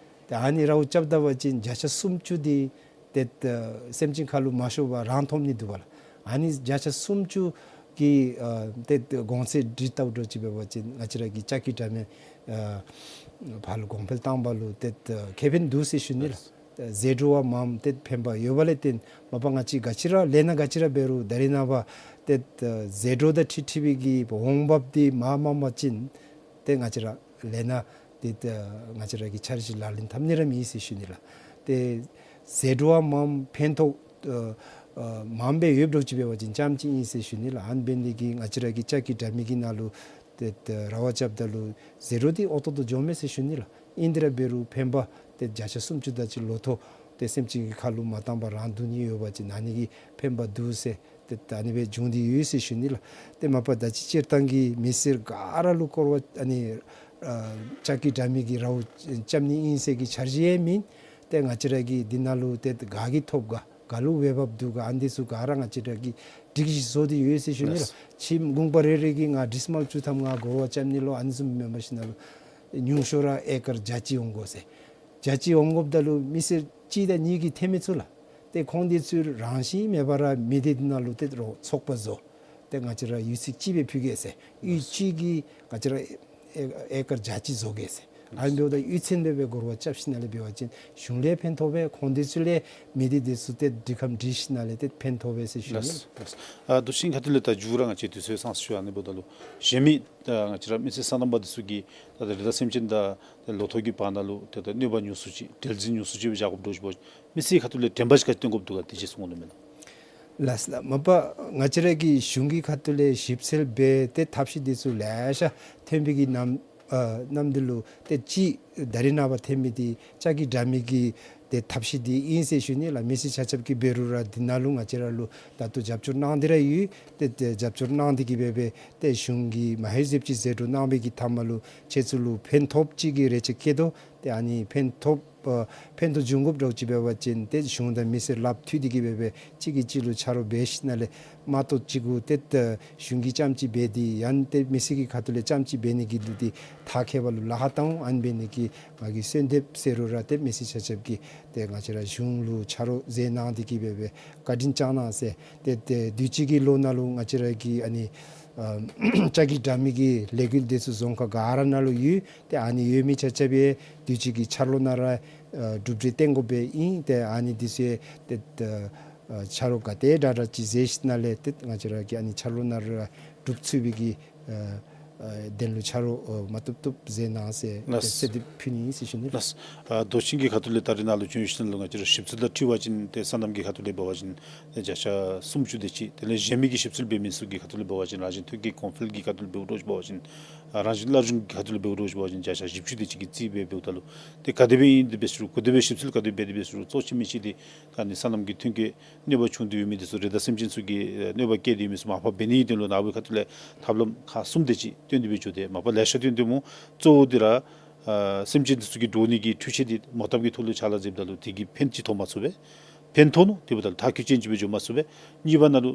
ཏེ་ཨ་ནི་རཝ་རྐྱབ་ད་པ་ཅིན་བརྒྱ་ཆ་སུམ་ཅུ་འདི་ཏེ་ཨ་སེམས་ཅན་ཁ་ལུ་མ་ཤོར་བར་རང་ཐོབ་ནི་འདུག་པ་ལགས། ཨ་ནི་བརྒྱ་ཆ་སུམ་ཅུ་གི་ཨ་ཏེ་གོང་ཚད་སྒྲིག་བལྟཝ་འདྲཝ་ཅིག་འབད་བ་ཅིན་ང་བཅས་ར་གི་ལྕགས་ཀྱི་དྲ་མིག་ཨ་ཕར་ལུ་གོང་འཕེལ་བཏང་པ་ལུ་ཏེ་ཨ་ཁེ་ཕན་འདུག་ཟེར་ཞུ་ནི་ལགས། ཟད་འགྲོ་བ་མངམ་ཏེ་ཕན་པ་ཡོདཔ་ལས་བརྟེན་མ་པ་ང་བཅས་ག་ཅི་ར་ལས་སྣ་ག་ཅི་ར་འབད་རུང་ད་རེས་ནངས་པ་ཏེ་ཨ་ཟད་འགྲོ་དང་འཁྲིལ་འཁྲིལ་བའི་གི་འོང་འབབ་འདི་མར་མངམ་པ་ཅིན་ཏེ་ང་བཅས་ར་ལས་སྣ་འདི་ཏེ་ང་བཅས་ར་གིས་འཆར་གཞི་ལག་ལེན་འཐབ་ནི་ར་མེད་ཟེར་ཞུ་ནི་ལགས། ཏེ་ཟད་འགྲོ་བ་མངམ་ཕན་ཐོགས་ཨ་ཨ་མངམ་སྦེ་ཡོདཔ་འདྲཝ་ཅིག་འབད་བ་ཅིན་རྐྱངམ་ཅིག་ཨིན་ཟེར་ཞུ་ནི་ལགས། ཨ་ནི་འབད་ནི་དེ་གིས་ང་བཅས་ར་གི་ལྕགས་ཀྱི་དྲ་མིག་གི་ནང་ལུ་ཏེ་ཏེ་རཝ་རྐྱབ་ད་ལུ་ཟད་འགྲོ་འདི་འོག་ཏོག་ཏོ་འགྱོཝ་མས་ཟེར་ཞུ་ནི་ལགས། ཨིན་དེ་ར་འབད་རུང་ཕན་པ་ཏེ་བརྒྱ་ཆ་སུམ་ཅུ་ད་ཅིག་ལོ་ཐོག་ཏེ་སེམས་ཅན་གྱི་ཁ་ལུ་མ་བཏང་པར་རང་བསྡུ་ནི་ཡོད་པ་ཅིན་ཨ་ནི་གིས་ཕན་པ་འདུག་ཟེར་ཏེ་ད་ཨ་ནི་སྦེ་བྱུང་སྟེ་ཡོད་ཟེར་ཞུ་ནི་ལགས། ཏེ་མ་པ་ད་ཅི་སྤྱིར་བཏང་གི་མི་སེར་ག་ར་ལུ་སྐོར་བ་ཨ་ནི་ཨ་ལྕགས་ཀྱི་དྲ་མིག་གི་རཝ་རྐྱབ་ནི་ཨིན་ཟེར་གྱི་འཆར་གཞི་ཡང་མེད། ཏེ་ང་བཅས་ར་གིས་འདི་ནང་ལུ་ཏེ་ག་གིས་ཐོབ་ག་ག་ལུ་འོས་འབབ་འདུག་ག་ཨ་ནི་འདི་ཚུ་ག་ར་ང་བཅས་ར་གིས་སྒྲིག་གཞི་བཟོ་སྟེ་ཡོད་ཟེར་ཞུ་ནི་ལགས། ལགས། ཁྱིམ་གུང་པ་རེ་རེ་གིས་ང་ཌི་སི་མཱལ་བཅུ་ཐམ་ང་སྒོར་བ་རྐྱབ་ནི་ལོ་ཨ་ནི་བཟུམ་མེན་པར་ཞིནམ་ལས་ཉུང་ཤོས་ར་ཨེ་ཀར་བརྒྱ་ཅིག་འོང་དགོ་ཟེར། བརྒྱ་ཅིག་འོང་དགོཔ་ད་ལུ་མི་སེར་གཅིག་དང་གཉིས་ཀྱིས་འཐོན་མི་ཚུགས་ལགས། ཏེ་ཁོང་འདི་ཚུ་རང་བཞིན་མེད་པར་མི་སྡེ་འདི་ནང་ལུ་ཏེ་རོགས་ཚོགས་པ་བཟོ། ཏེ་ང་བཅས་ར་ཡུལ་ཚོ་གཅིག་སྦེ་ཕུལ་གེ་ཟེར། ཡུལ་གཅིག་གིས་ང་བཅས་ར་ཨེ་ཨེ་ཀར་བརྒྱ་ཅིག་བཟོ་གེ་ཟེར། ཨ་ནི་འབདཝ་ད་ཡུལ་ཚན་སྦེ་སྦེ་སྒོར་བ་རྐྱབ་ཞིནམ་ལས་འབད་བ་ཅིན་གཞུང་ལས་ཕན་ཐོགས་པས། ཁོང་འདི་ཚུ་ལས་མི་སྡེ་འདི་ཚུ་ཏེ་སྒྲིག་ཁམས་སྒྲིག་ཞིནམ་ལས་ཏེ་ཕན་ཐོགས་པས་ཟེར་ཞུ་ནི། ལགས་ལགས། ཨ་འདུ་ཤེས་ཁ་ཐུག་ལས་ད་མཇུག་ར་ང་བཅས་དུས་ཚོད་ཚང་སོང་ཡི། ཨ་ནི་འབདཝ་ད་ལུ་གཞན་མི་ད་ང་བཅས་ར་མི་སེར་སོ་ནམ་པ་འདི་ཚུ་གིས་ད་ད་རི་དྭགས་སེམས་ཅན་དང་ད་ལོ་ཐོག་གི་བར་ན་ལུ་ད་ད་གནོད་པ་ཉུང་སུ་ཅིག་འབྲེལ་འཛིང་ཉུང་སུ་ཅིག་སྦེ་བཞག་དགོཔ་འདྲཝ་ཅིག་འབད་བ་ཅིན་མི་སེར་ཁ་ཐུག་ལས་དྲན་པ་ཅིག་ག་ཅི་བཏོན་དགོཔ་འདུག་ག་དེ་ཅིག་གསུང་གནང་མས་ན། ལགས་ལགས། མ་པ་ང་བཅས་ར་གི་གཞུང་གི་ཁ་ཐུག་ལས་ཞིབ་འཚོལ་འབད་དེ་ཐབས་ཤེས་འདི་ཚུ་ལེ་ཤ་ཐོན་པའི་གི་ནམ་ཨ་ནམ་འདི་ལུ་ཏེ་ཅིག་ད་རེས་ནངས་པ་ཐོན་མི་འདི་ལྕགས་ཀྱི་དྲ་མིག་གི་ཏེ་ཐབས་ཤེས་འདི་ཨིན་ཟེར་ཞུ་ནི་ལགས། མི་སེར་ཆ་ཁྱབ་ཀྱིས་འབད་རུང་ར་འདི་ནང་ལུ་ང་བཅས་ར་ལུ་ད་ལྟོ་རྒྱབ་སྐྱོར་གནང་སྟེ་ར་ཡོད། ཏེ་ཏེ་རྒྱབ་སྐྱོར་གནང་སྟེ་གིས་འབད་འབད་ཏེ་གཞུང་གིས་མ་ཧེ་ཟེབ་ཅིག་ཟད་འགྲོ་གནང་བའི་གི་མཐའ་མ་ལུ་ཁྱེད་ཚུ་ལུ་ཕན་ཐོགས་ཅིག་གི་རེ་ཆེ་བསྐྱེད་དོ། ཏེ་ཨ་ནི་ཕན་ཐོགས་ཨ་ཕན་ཐོགས་འབྱུང་དགོཔ་འདྲཝ་ཅིག་འབད་བ་ཅིན་ཏེ་གཞུང་དང་མི་སེར་སླབ་མཐུད་དེ་གིས་འབད་འབད་གཅིག་གིས་གཅིག་ལུ་ཆ་རོགས་འབད་ཞིནམ་ལས་མ་གཏོགས་གཅིག་གུ་ཏེ་ད་གཞུང་གིས་རྐྱངམ་ཅིག་འབད་དེ་ཡང་ཏེ་མི་སེར་གྱི་ཁ་ཐུག་ལས་རྐྱངམ་ཅིག་འབད་ནི་གི་ལུགས་འདི་ཐ་ཁེ་བ་ལུ་ལཱ་ཁག་བཏང་འོང་། ཨ་ནི་འབད་ནི་གིས་ང་གིས་གསོལ་འདེབས་ཟེར་རུང་ར་ཏེ་མི་སེར་ཆ་ཁྱབ་ཀྱིས་ཏེ་ང་བཅས་ར་གཞུང་ལུ་ཆ་རོགས་མཛད་གནང་སྟེ་གིས་འབད་འབད་བཀའ་དྲིན་བསྐྱང་གནང་ཟེར། ཏེ་ཏེ་དུས་ཅི་གི་ལོ་ནང་ལུ་ང་བཅས་ར་གི་ཨ་ནི་ཨ་ལྕགས་ཀྱི་དྲ་མིག་གི་ལས་འགུལ་འདི་ཚུ་རྫོང་ཁག་ག་ར་ནང་ལུ་ཡོད། ཏེ་ཨ་ནི་ཡོད་མི་ཆ་ཁྱབ་ཡང་དུས་ཅི་གི་འཆར་ལོ་ནང་ར་ཨ་གྲུབ་འབྲས་བསྟན་དགོཔ་སྦེ་ཨིན། ཏེ་ཨ་ནི་འདི་ཚུ་ཡང་ཏེ་ཨ་ཆ་རོགས་ག་དེ་དྲག་དྲག་ཅིག་མཛད་ཞིནམ་ལས་ཏེ་ང་བཅས་ར་གི་ཨ་ནི་འཆར་ལོ་ནང་ར་གྲུབ་ཚུགས་པའི་གི་ཨ་ཨ་དོན་ལུ་ཆ་རོགས་ཨ་མ་བཏུབ་བཏུབ་མཛད་གནང་ཟེར་ཏེ་ལགས། གསོལ་འདེབས་ཕུལ་ནི་ཨིན་ཟེར་ཞུ་ནི། ལགས། ཨ་རྡོ་ཆིང་གི་ཁ་ཐུག་ལས་ད་རེས་ནཱ་ལུ་བྱོན་ཞིནམ་ལས་ང་བཅས་ར་ཞིབ་འཚོལ་དང་འཁྲིལ་བ་ཅིན་ཏེ་སོ་ནམ་གྱི་ཁ་ཐུག་ལས་འབད་བ་ཅིན་ཏེ་བརྒྱ་ཆ་སུམ་ཅུ་དེ་ཅིག། དེ་ལས་གཞན་མི་གིས་ཞིབ་འཚོལ་འབད་མི་ཚུ་གི་ཁ་ཐུག་ལས་འབད་བ་ཅིན་རང་བཞིན་ཐོན་སྐྱེད་གོང་འཕེལ་གྱི་ཁ་ཐུག་ལས་འབདཝ་འདྲཝ་ཅིག་འབད་བ་ཅིན་ཨ་རང་བཞིན་སླར་འབྱུང་གི་ཁ་ཐུག་ལས་འབདཝ་འདྲཝ་ཅིག་འབད་བ་ཅིན་བརྒྱ་ཆ་བཞི་བཅུ་དེ་ཅིག་གི་རྩིས་སྦེ་འབདཝ་ད་ལུ་ཏེ་ག་དེ་སྦེ་ཨིན་དེ་སྦེ་ཟེར་རུང་ག་དེ་སྦེ་ཞིབ་འཚོལ་ག་དེ་སྦེ་འབད་དེ་སྦེ་ཟེར་རུང་གཙོ་ཆེ་མི་ཅིག་འདི་ད་ནི་སོ་ནམ་གྱི་ཐོན་སྐྱེད་གནོད་པ་བྱུང་སྟེ་ཡོད་མི་འདི་ཚུ་རི་དྭགས་སེམས་ཅན་ཚུ་གིས་ཨེ་གནོད་པ་བཀལ་ཏེ་ཡོད་མི་ཚུ་མར་ཕབ་འབད་ནིའི་དོན་ལུ་ནཱ་བུའི་ཁ་ཐུག་ལས་ཐབས་ལམ་ཁག་གསུམ་དེ་ཅིག་སྟོན་ཏེ་སྦེ་བྱོན་ཏེ་མ་པ་ལེ་ཤ་སྟོན་ཏེ་སྨོ། གཙོ་བོ་འདི་ར་ཨ་སེམས་ཅན་འདི་ཚུ་གི་འདྲོག་ནི་གི་འཕྲུལ་ཆས་འདི་མོ་བཏབ་ཀྱི་ཐོག་ལུ་ཕྱག་ལཱ་མཛདཔ་ད་ལུ་དེ་གིས་ཕན་ཅིག་ཐོགས་མ་ཚུགས་པས། ཕན་ཐོགས་ནུག། དེ་འབདཝ་ད་ལུ་མཐར་འཁྱོལ་ཅན་ཅིག་སྦེ་འགྱོ་མ་ཚུགས་པས། གཉིས་པ་ནཱ་ལུ་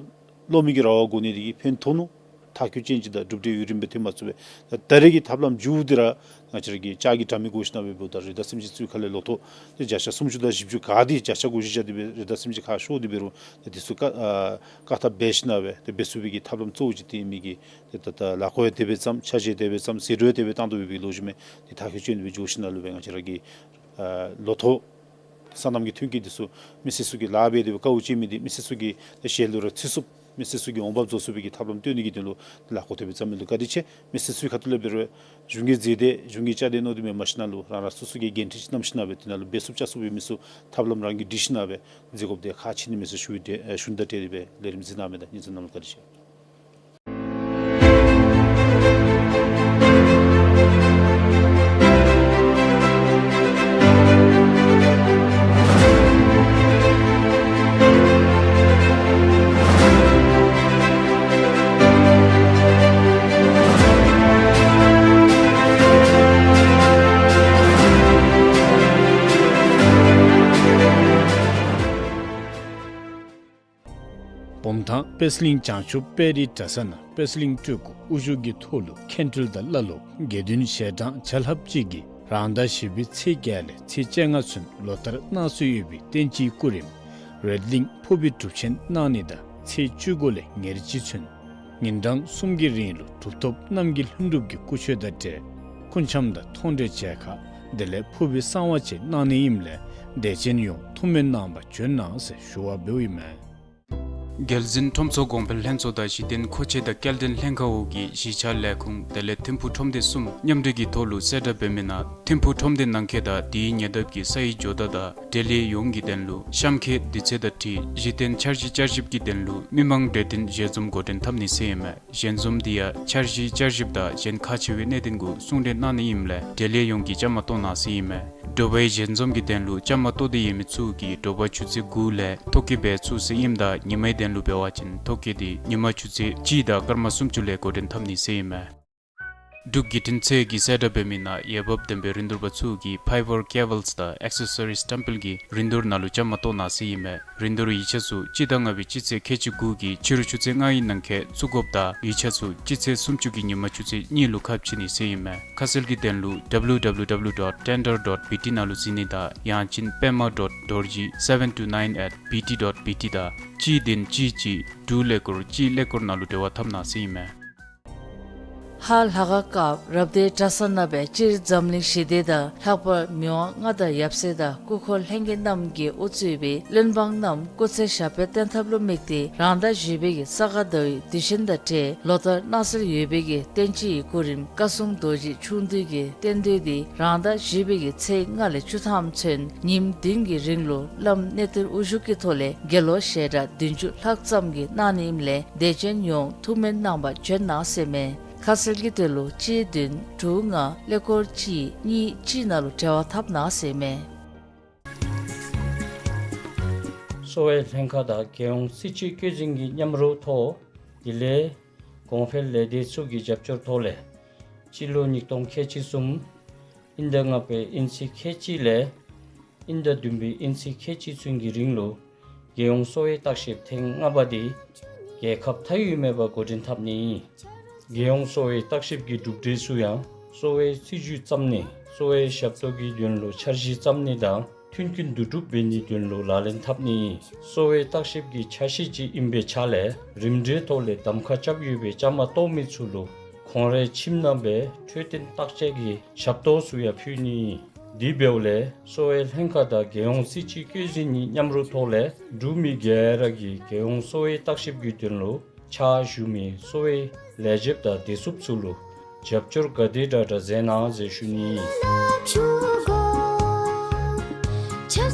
གློག་མེ་གི་ར་བ་བསྒོར་ནི་དེ་གིས་ཕན་ཐོགས་ནུག། མཐར་འཁྱོལ་ཅན་ཅིག་དང་གྲུབ་འབྲས་ཡུན་རིངམོ་སྦེ་ཐོན་མ་ཚུགས་པས། ད་ད་རེས་ཀྱི་ཐབས་ལམ་མཇུག་འདི་ར་ང་བཅས་ར་གིས་ལྕགས་ཀྱི་དྲ་མིག་བསྒོར་ཞིན་ན་སྦེ་འབདཝ་ད་རི་དྭགས་སེམས་ཅན་ཚུ་གི་ཁ་ལས་ལོ་ཐོག་ཏེ་བརྒྱ་ཆ་སུམ་ཅུ་དང་བཞི་བཅུ་ག་དེ་བརྒྱ་ཆ་དགུ་བཞི་བཞག་སྟེ་སྦེ་རི་དྭགས་སེམས་ཅན་ཁག་ཤོར་ཏེ་འབད་རུང་ཏེ་དེ་ཚུ་བཀག་ཨ་བཀག་ཐབས་འབད་ཞིན་ན་སྦེ་ཏེ་འབད་ཚུགས་པའི་གི་ཐབས་ལམ་གཙོ་བོ་ཅིག་འདི་ཨིན་མི་གིས་ཏེ་ད་ལྟོ་ལཱ་ཁག་ཡང་དེ་སྦེ་བརྩམས་འཆར་གཞི་ཡང་དེ་སྦེ་བརྩམས་ཟད་འགྲོ་ཡང་དེ་སྦེ་བཏང་དོ་བའི་གི་ལོ་རྒྱུས་མས། ཏེ་མཐར་འཁྱོལ་ཅན་དེ་སྦེ་འགྱོ་ཞིན་ན་ལུ་སྦེ་ང་བཅས་ར་གིས་ཨ་ལོ་ཐོག་སོ་ནམ་གྱི་ཐོན་སྐྱེད་འདི་ཚུ་མི་སེར་ཚུ་གིས་ལཱ་འབད་དེ་སྦེ་དཀའཝ་སྤྱད་མི་འདི་མི་སེར་ཚུ་གི་ཞལ་ལུ་ར་ཚུད་ཚུགསཔ་མི་སེར་ཚུ་གི་འོང་འབབ་བཟོ་ཚུགས་པའི་གི་ཐབས་ལམ་སྟོན་ནི་གི་དོན་ལུ་ལཱ་ཁག་དེ་སྦེ་བརྩམས་མི་ལུ་བཀའ་དྲིན་ཆེ། མི་སེར་ཚུའི་ཁ་ཐུག་ལས་འབད་རུང་གཞུང་གིས་མཛད་དེ་གཞུང་གིས་བཅའ་སྡོད་མནོ་སྟེ་མེན་པར་ཞིན་ན་ལུ་རང་རང་སོ་སོ་གིས་འགན་འཁྲི་ཅིག་བསྣམས་ཞིན་ན་སྦེ་དེ་ནང་ལུ་འབད་ཚུགསཔ་བཅའ་ཚུགས་པའི་མི་ཚུ་ཐབས་ལམ་རང་གིས་སྒྲིག་ཞིན་ན་སྦེ་མཛད་དགོཔ་འདི་ཁག་ཆེ་ནི་མས་ཟེར་ཞུ་བའི་ཏེ་ཨེ་ཞུ་ནི་དང་འབྲེལ་ཏེ་སྦེ་ལས་རིམ་གཟིགས་གནང་མི་དང་ཉན་མི་ཚུ་ནམ་ལུ་བཀའ་དྲིན་ཆེ། བུམ་ཐང་པད་གླིང་བྱང་ཆུབ་དཔལ་རིའི་གྲྭ་ས་ནང་པད་གླིང་སྤྲུལ་སྐུ་དབུ་བཞུགས་ཀྱི་ཐོག་ལུ་མཁན་སྤྲུལ་དང་བླ་སློབ་དགེ་འདུན་ཞལ་གྲངས་བརྒྱ་ལྷགཔ་ཅིག་གིས་རང་ཟླ་བཞི་པའི་ཚེས་བརྒྱད་ལས་ཚེས་བཅོ་ལྔ་ཚུན་ལོ་ལྟར་གནང་སྲོལ་ཡོད་པའི་བསྟན་སྤྱིའི་སྐུ་རིམ་རོལ་གླིང་ཕུར་བུའི་སྒྲུབ་ཆེན་གནང་ནི་དང་ཚེས་བཅུ་དགུ་ལས་ཉེར་གཅིག་ཚུན་ཉིན་གྲངས་གསུམ་གྱི་རིང་ལུ་གྲུབ་ཐོབ་རྣམས་ཀྱི་ལྷུན་གྲུབ་ཀྱི་སྐུ་མཆོད་དང་འབྲེལ་སྐུ་འཆམ་དང་མཐོང་གྲོལ་མཇལ་ཁ་དེ་ལས་ཕུར་བུའི་གསང་བ་བཅས་གནང་ནི་ཨིནམ་ལས་དད་ཅན་ཡོངས་ཐུགས་སྨོན་གནང་བར་བྱོན་གནང་ཟེར་ཞུ་བ་འབདཝ་ཨིན་མས། རྒྱལ་འཛིན་ཁྲོམ་ཚོགས་གོང་འཕེལ་ལྷན་ཚོགས་དང་གཞི་རྟེན་མཁོ་ཆས་དང་སྐྱེལ་འདྲེན་ལྷན་ཁག་འོག་གི་གཞིས་ཆགས་ལས་ཁུངས་དེ་ལས་ཐིམ་ཕུག་ཁྲོམ་སྡེ་གསུམ་མཉམ་འབྲེལ་གྱི་ཐོག་ལུ་གསལ་བསྒྲགས་འབད་མི་ནང་ཐིམ་ཕུག་ཁྲོམ་སྡེ་ནང་འཁོད་དང་དེའི་ཉེ་འདབས་ཀྱི་ས་ཡི་ཇོ་བདག་དང་འབྲེལ་ཡོད་ཡོངས་ཀྱི་དོན་ལུ་གཤམ་འཁོད་དུས་ཚོད་དང་འཁྲིལ་གཞི་རྟེན་འཆར་གཞི་བསྐྱར་ཞིབ་ཀྱི་དོན་ལུ་མི་མང་གྲོས་བསྟུན་ཞལ་འཛོམས་འགོ་འདྲེན་འཐབ་ནི་ཟེར་ཨིན་མས། ཞལ་འཛོམས་འདི་ཡང་འཆར་གཞི་བསྐྱར་ཞིབ་དང་གཞན་ཁག་ཆེ་བའི་གནད་དོན་གུ་གསུང་གྲོས་གནང་ནི་ཨིནམ་ལས་འབྲེལ་ཡོད་ཡོངས་ཀྱིས་བཅའ་མར་གཏོགས་གནང་ཟེར་ཨིན་མས། དྲོ་པའི་ཞལ་འཛོམས་ཀྱི་དོན་ལུ་བཅའ་མར་གཏོགས་ཏེ་ཡོད་མི་ཚུ་གིས་དྲོ་པ་ཆུ་ཚོད་དགུ་ལས་ཐོ་བཀོད་འབད་ཚུགས་ཟེར་ཨིནམ་ད་ཉི་མའི་དོན་ལུ་འབད་བ་ཅིན་ཐོ་བཀོད་འདི་ཉི་མ་ཆུ་ཚོད་གཅིག་དང་སྐར་མ་སུམ་ཅུ་ལས་འགོ་འདྲེན་འཐབ་ནི་ཟེར་ཨིན་མས། འབྲུག་བརྒྱུད་འཕྲིན་ཚད་ཀྱིས་གསལ་བསྒྲགས་འབད་མི་ནང་འོས་འབབ་ལྡན་པའི་རིན་བསྡུར་པ་ཚུ་གིས་ཕའི་བར་ཀེ་བཱལསི་དང་ཨེག་སེ་སོ་རིསི་བཀྲམ་སྤེལ་གྱི་རིན་བསྡུར་ནང་ལུ་བཅའ་མར་གཏོགས་གནང་ཟེར་ཨིན་མས། རིན་བསྡུར་ཡིག་ཆ་ཚུ་སྤྱི་ཟླ་ལྔ་པའི་སྤྱི་ཚེས་ཁལ་གཅིག་དགུ་གི་ཕྱི་རུ་ཆུ་ཚོད་ལྔའི་ནང་འཁོད་བཙུགས་དགོཔ་དང་ཡིག་ཆ་ཚུ་སྤྱི་ཚེས་སུམ་ཅུ་གི་ཉི་མ་ཆུ་ཚོད་གཉིས་ལུ་ཁ་ཕྱེ་ནི་ཟེར་ཨིན་མས། ཁ་གསལ་གྱི་དོན་ལུ་W W W dot tender dot B T ནང་ལུ་གཟིགས་ནི་དང་ཡང་ཅིན་པདྨ་dot dorji seven two nine at B T dot B T དང་གཅིག་བདུན་གཅིག་གཅིག་དྲུག་ཀླད་ཀོར་གཅིག་ཀླད་ཀོར་ནང་ལུ་འབྲེལ་བ་འཐབ་གནང་ཟེར་ཨིན་མས། ཧཱ་ལྷ་ཁང་སྐབས་རབ་སྡེའི་གྲྭ་ས་ནང་སྦེ་སྤྱིར་འཛམ་གླིང་ཞི་བདེ་དང་ལྷག་པར་མི་དབང་མངའ་བདག་ཡབ་སྲས་དང་སྐུ་འཁོར་ལྷན་རྒྱས་རྣམས་ཀྱིས་དབུ་གཙོས་པའི་བློན་འབངས་རྣམས་སྐུ་ཚེ་ཞབས་པད་བརྟན་ཐབས་ལུ་དམིགས་ཏེ་རང་ཟླ་བཞི་པའི་གི་ས་ག་ཟླ་བའི་དུས་ཆེན་དང་འབྲེལ་ལོ་ལྟར་གནང་སྲོལ་ཡོད་པའི་གི་བསྟན་སྤྱིའི་སྐུ་རིམ་བཀའ་སྲུང་རྡོ་རྗེ་ཁྱུང་བདུད་ཀྱི་རྟེན་མདོས་འདི་རང་ཟླ་བཞི་པའི་གི་ཚེས་ལྔ་ལས་བཅུ་ཐམ་ཚུན་ཉིནམ་བདུན་གྱི་རིང་ལུ་བླམ་གནས་བརྟན་དབུ་བཞུགས་ཀྱི་ཐོག་ལས་དགེ་སློང་ཞལ་གྲངས་བདུན་ཅུ་ལྷག་ཙམ་གྱིས་གནང་ནི་ཨིནམ་ལས་དད་ཅན་ཡོངས་ཐུགས་སྨོན་གནང་བར་བྱོན་གནང་ཟེར་མས། ཁ་གསལ་གྱི་དོན་ལུ་གཅིག་བདུན་དྲུག་ལྔ་ཀླད་ཀོར་གཅིག་གཉིས་གཅིག་ནང་ལུ་འབྲེལ་བ་འཐབ་གནང་ཟེར་མས། གསོ་བའི་ལྷན་ཁག་དང་རྒྱལ་ཡོངས་སྲིད་སྤྱི་བསྐྱོད་འཛིན་གྱི་མཉམ་རོགས་ཐོག་དེ་ལས་གོང་འཕེལ་ལས་སྡེ་ཚུ་གི་རྒྱབ་སྐྱོར་ཐོག་ལས་སྤྱི་ལོ་ཉིས་སྟོང་ཁལ་གཅིག་གསུམ་དབྱིན་ཟླ་ལྔ་པའི་དབྱིན་ཚེས་ཁལ་གཅིག་ལས་དབྱིན་ཟླ་བདུན་པའི་དབྱིན་ཚེས་ཁལ་གཅིག་ཚུན་གྱི་རིང་ལུ་རྒྱལ་ཡོངས་གསོ་བའི་བརྟག་ཞིབ་ཐེངས་ལྔ་པ་འདི་རྒྱལ་ཁབ་མཐའ་དབུས་མེད་པར་འགོ་འདྲེན་འཐབ་ནི་ཨིན། རྒྱལ་ཡོངས་གསོ་བའི་བརྟག་ཞིབ་ཀྱི་གྲུབ་འབྲས་ཚུ་ཡང་གསོ་བའི་སྲིད་བྱུས་བརྩམ་ནི་གསོ་བའི་ཞབས་ཏོག་གི་དོན་ལུ་འཆར་གཞི་བརྩམ་ནི་དང་མཐུན་རྐྱེན་བསྡུ་སྒྲུབ་འབད་ནིའི་དོན་ལུ་ལག་ལེན་འཐབ་ནི་ཨིན། གསོ་བའི་བརྟག་ཞིབ་ཀྱི་ཆ་ཤས་ཅིག་ཨིན་པའི་ཆ་ལས་རིམ་གྲོའི་ཐོག་ལས་གདམ་ཁ་རྐྱབ་ཡོད་པའི་བཅའ་མར་གཏོགས་མི་ཚུ་ལུ་ཁོང་རའི་ཁྱིམ་ནང་སྦེ་འཕྲོད་བསྟེན་བརྟག་དཔྱད་ཀྱི་ཞབས་ཏོག་ཚུ་ཡང་ཕུལ་ནི་ཨིན། དེ་འབདཝ་ལས་གསོ་བའི་ལྷན་ཁག་དང་རྒྱལ་ཡོངས་སྲིད་སྤྱི་བསྐྱོད་འཛིན་གཉིས་མཉམ་རོགས་ཐོག་ལས་འབྲུག་མི་ག་ར་གིས་རྒྱལ་ཡོངས་གསོ་བའི་བརྟག་ཞིབ་ཀྱི་དོན་ལུ་ཕྱག་ཞུ་མི་གསོ་བའི་ལས་བྱེདཔ་དང་བདེ་སྲུངཔ་ཚུ་ལུ་རྒྱབ་སྐྱོར་ག་དེ་དྲག་དྲག་མཛད་གནང་ཟེར་ཞུ་ནི་ཨིན།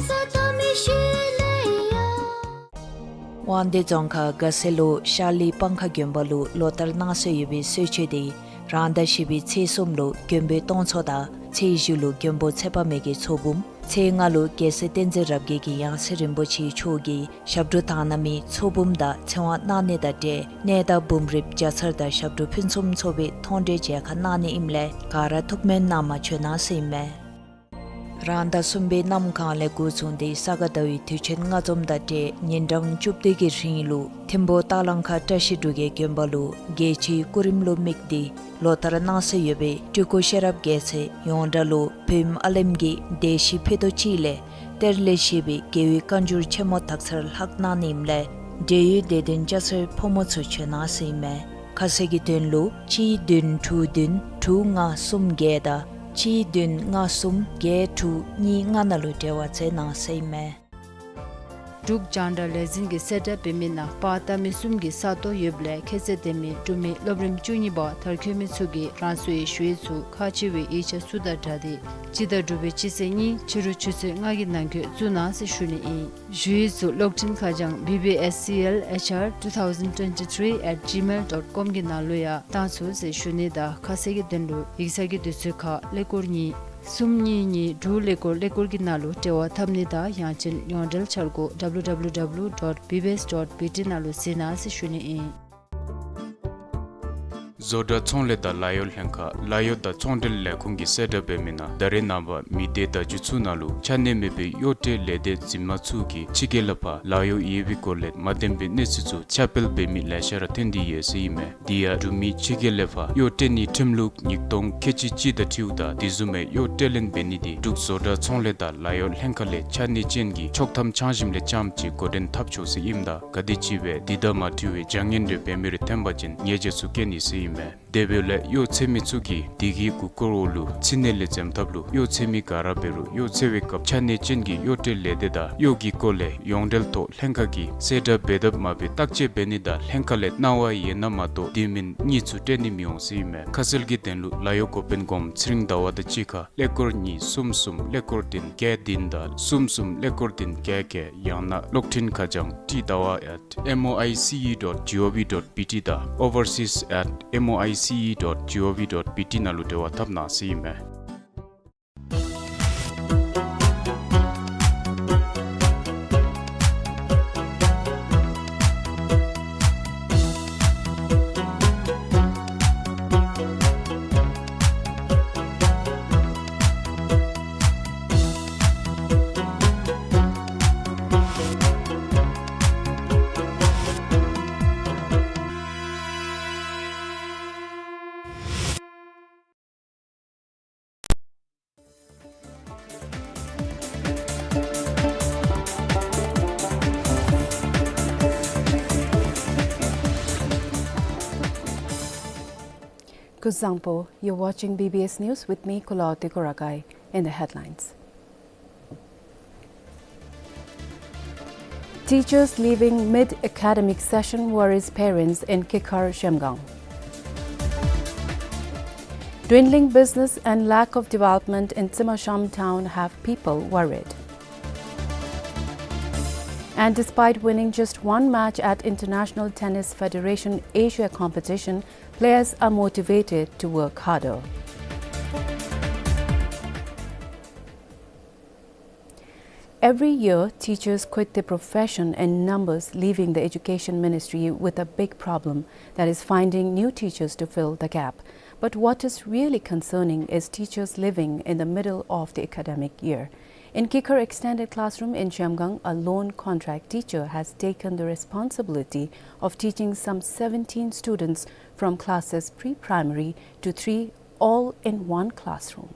དབང་འདུས་རྫོང་ཁག་དགའ་སེ་ལུ་ཤར་ལི་སྤང་ཁ་དགོན་པ་ལུ་ལོ་ལྟར་གནང་སྲོལ་ཡོད་པའི་གསོལ་མཆོད་འདི་རང་ཟླ་བཞི་པའི་ཚེས་གསུམ་ལུ་མགོན་པོའི་སྟོང་ཚོགས་དང་ཚེས་བཞི་ལུ་མགོན་པོ་ཚེ་དཔག་མེད་ཀྱི་ཚོགས་འབུམ། ཚེས་ལྔ་ལུ་རྒྱལ་སྲས་བསྟན་འཛིན་རབ་རྒྱས་ཀྱི་ཡང་སྲིད་རིན་པོ་ཆེ་མཆོག་གིས་ཞབས་དྲུང་དག་སྣང་མའི་ཚོགས་འབུམ་དང་ཚེ་དབང་གནང་ནི་དང་འབྲེལ་གནས་བདག་འབུམ་རིཔ་བརྒྱ་ཚར་དང་ཞབས་དྲུང་ཕུན་སུམ་ཚོགས་པའི་མཐོང་གྲོལ་མཇལ་ཁ་གནང་ནི་ཨིནམ་ལས་ག་ར་ཐུགས་སྨོན་གནང་བར་བྱོན་གནང་ཟེར་ཨིན་མས། རང་ཟླ་གསུམ་པའི་གནམ་གང་ལས་འགོ་བཟུང་སྟེ་ས་ག་ཟླ་བའི་དུས་ཆེན་ལྔ་འཛོམས་དང་འབྲེལ་ཉིན་གྲངས་བཅུ་བདུན་གྱི་རིང་ལུ་ཐིམ་ཕུག་སྟག་ལང་ཁ་བཀྲ་ཤིས་འབྲུག་རྒྱལ་དགོན་པ་ལུ་རྒྱལ་སྤྱིའི་སྐུ་རིམ་ལུ་དམིགས་ཏེ་ལོ་ལྟར་གནང་སྲོལ་ཡོད་པའི་སྤྲུལ་སྐུ་ཤེས་རབ་རྒྱལ་མཚན་ཡོངས་གྲགས་ལུ་བོད་ཨིནམ་ཨ་ལེམ་གྱི་སྡེ་བཞི་ཕུད་རྡོག་གཅིག་ལས་གཏེར་ལས་བཞེས་པའི་རྒྱལ་བའི་བཀའ་འགྱུར་ཆེན་མོ་དག་ཚར་ལྷག་གནང་ནི་ཨིནམ་ལས་འབྲེལ་ཡོད་དད་ལྡན་སྐྱ་སེར་ཕོ་མོ་ཚུ་བྱོན་གནང་ཟེར་ཨིན་མས། ཁ་གསལ་གྱི་དོན་ལུ་གཅིག་བདུན་དྲུག་བདུན་དྲུག་ལྔ་གསུམ་བརྒྱད་དང་གཅིག་བདུན་ལྔ་གསུམ་བརྒྱད་དྲུག་གཉིས་ལྔ་ནང་ལུ་འབྲེལ་བ་མཛད་གནང་ཟེར་ཨིན་མས། འབྲུག་རྒྱང་བསྒྲགས་ལས་འཛིན་གྱིས་གསལ་བསྒྲགས་འབད་མི་ནང་པར་བཏབ་མི་གསུམ་གྱི་ས་སྟོང་ཡོདཔ་ལས་ཁྱད་ཚད་ལྡན་མི་འབྲུག་མི་སློབ་རིམ་བཅུ་གཉིས་པ་མཐར་འཁྱོལ་མི་ཚུ་གིས་རང་སོའི་ཞུ་ཡིག་ཚུ་ཁག་ཆེ་བའི་ཡིག་ཆ་ཚུ་དང་སྦྲགས་ཏེ་སྤྱི་ཟླ་དྲུག་པའི་སྤྱི་ཚེས་གཉིས་ཕྱི་རུ་ཆུ་ཚོད་ལྔ་གི་ནང་འཁོད་བཙུགས་གནང་ཟེར་ཞུ་ནི་ཨིན། ཞུ་ཡིག་ཚུ་གློག་འཕྲིན་ཁ་བྱང་B B S C L H R two thousand twenty-three at gmail dot com གི་ནང་ལུ་ཡང་བཏང་ཚུགས་ཟེར་ཞུ་ནི་དང་ཁ་གསལ་གྱི་དོན་ལུ་ཡིག་ཚང་གི་དུས་ཚོད་ཁར་ཀླད་ཀོར་གཉིས་གསུམ་གཉིས་གཉིས་དྲུག་ཀླད་ཀོར་ཀླད་ཀོར་གྱི་ནང་ལུ་འབྲེལ་བ་འཐབ་ནི་དང་ཡང་ཅིན་ཡོངས་འབྲེལ་འཆར་སྒོ་W W W dot B B S dot B T ནང་ལུ་གཟིགས་གནང་ཟེར་ཞུ་ནི་ཨིན། བཟོ་གྲྭ་ཚོང་ལས་དང་ལཱ་གཡོག་ལྷན་ཁག་ལཱ་གཡོག་དང་ཚོང་འབྲེལ་ལས་ཁུངས་ཀྱིས་གསལ་བསྒྲགས་འབད་མི་ནང་ད་རེས་ནངས་པ་མི་སྡེ་བརྡ་བརྒྱུད་ཚུ་ནང་ལུ་ཆ་གནས་མེད་པའི་གཡོག་ཁྲལ་ལས་སྡེ་འཛིན་མ་ཚུ་གིས་ཕྱི་རྒྱལ་ལས་ཕར་ལཱ་གཡོག་ཡོད་པའི་སྐོར་ལས་མ་བདེན་པའི་གནས་ཚུལ་ཚུ་ཁྱབ་སྤེལ་འབད་མི་ལེ་ཤ་ར་ཐོན་ཏེ་ཡོད་ཟེར་ཨིན་མས། དེ་ཡང་འབྲུག་མི་ཕྱི་རྒྱལ་ལས་ཕར་གཡོག་ཁྲལ་ནི་ཁྲིམས་ལུགས་ཉིས་སྟོང་ཁལ་གཅིག་གཅིག་དང་འཁྲིལཝ་ད་དེ་བཟུམ་མའི་གཡོག་ཁྲལ་ལེན་འབད་ནི་དེ་འབྲུག་བཟོ་གྲྭ་ཚོང་ལས་དང་ལཱ་གཡོག་ལྷན་ཁག་ལས་ཆ་གནས་ཅན་གྱི་ཆོག་ཐམ་འཆང་ཞིནམ་ལས་རྐྱངམ་ཅིག་འགོ་འདྲེན་འཐབ་ཆོག་ཟེར་ཨིནམ་ད་ག་དེམ་ཅིག་སྦེ་དེ་དང་མ་འཁྲིལ་བའི་བྱ་ངན་རེ་འབད་མི་རེ་ཐོན་པ་ཅིན་ཉེས་ཆད་ཚུ་བཀལ་ནི་ཟེར་ཨིན་མས། དེ་འབདཝ་ལས་གཡོག་འཚོལ་མི་ཚུ་གིས་དེ་གི་མགུ་སྐོར་འོག་ལུ་ཚིག་ནི་ལས་འཛེམ་ཐབས་ལུ་གཡོག་འཚོལ་མི་ག་ར་འབད་རུང་གཡོག་འཚོལ་བའི་སྐབས་ཆ་གནས་ཅན་གྱི་གཡོག་ཁྲལ་ལས་སྡེ་དང་གཡོག་གི་སྐོར་ལས་ཡོངས་འབྲེལ་ཐོག་ལྷན་ཁག་གིས་གསལ་བསྒྲགས་འབད་དཔ་མ་འབད་བརྟག་དཔྱད་འབད་ནི་དང་ལྷན་ཁག་ལས་གནང་བ་ཡོད་ན་མ་གཏོགས་དེ་མེན་གཉིས་ཚུ་སྤྲོད་ནི་མི་འོང་ཟེར་ཨིན་མས། ཁ་གསལ་གྱི་དོན་ལུ་ལཱ་གཡོག་འགོ་དཔོན་གོངམ་ཚེ་རིང་ཟླ་བ་དང་གཅིག་ཁར་ཀླད་ཀོར་གཉིས་གསུམ་གསུམ་ཀླད་ཀོར་བདུན་བརྒྱད་བདུན་དང་གསུམ་གསུམ་ཀླད་ཀོར་བདུན་བརྒྱད་བརྒྱད། ཡང་ན་གློག་འཕྲིན་ཁ་བྱང་ཏི་ཟླ་བ་at M O I C E dot G O V dot B T དང་overseas at M O I C E dot G O V dot B T ནང་ལུ་འབྲེལ་བ་འཐབ་གནང་ཟེར་ཨིན་མས། Kuzuzangpo, you're watching B B S News with me, Kulaw Tekorakai. In the headlines. Teachers leaving mid-academic session worries parents in Kikhar, Zhemgang. Dwindling business and lack of development in Tsimshihamn town have people worried. And despite winning just one match at International Tennis Federation Asia competition, players are motivated to work harder. Every year, teachers quit their profession in numbers, leaving the education ministry with a big problem, that is finding new teachers to fill the gap. But what is really concerning is teachers leaving in the middle of the academic year. In Kikhar Extended Classroom in Zhemgang, a lone contract teacher has taken the responsibility of teaching some seventeen students from classes pre-primary to three, all in one classroom.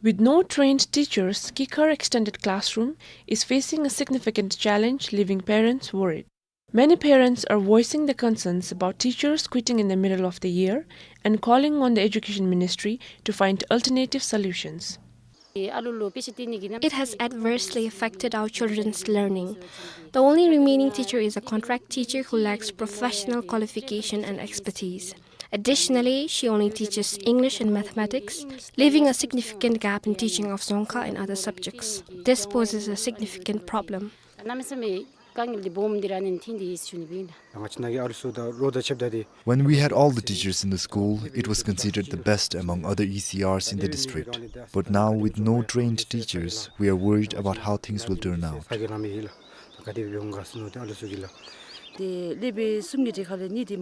With no trained teachers, Kikhar Extended Classroom is facing a significant challenge, leaving parents worried. Many parents are voicing their concerns about teachers quitting in the middle of the year and calling on the Education Ministry to find alternative solutions. It has adversely affected our children's learning. The only remaining teacher is a contract teacher who lacks professional qualification and expertise. Additionally, she only teaches English and mathematics, leaving a significant gap in teaching of Dzongkha and other subjects. This poses a significant problem. When we had all the teachers in the school, it was considered the best among other E C Rs in the district. But now, with no trained teachers, we are worried about how things will turn out.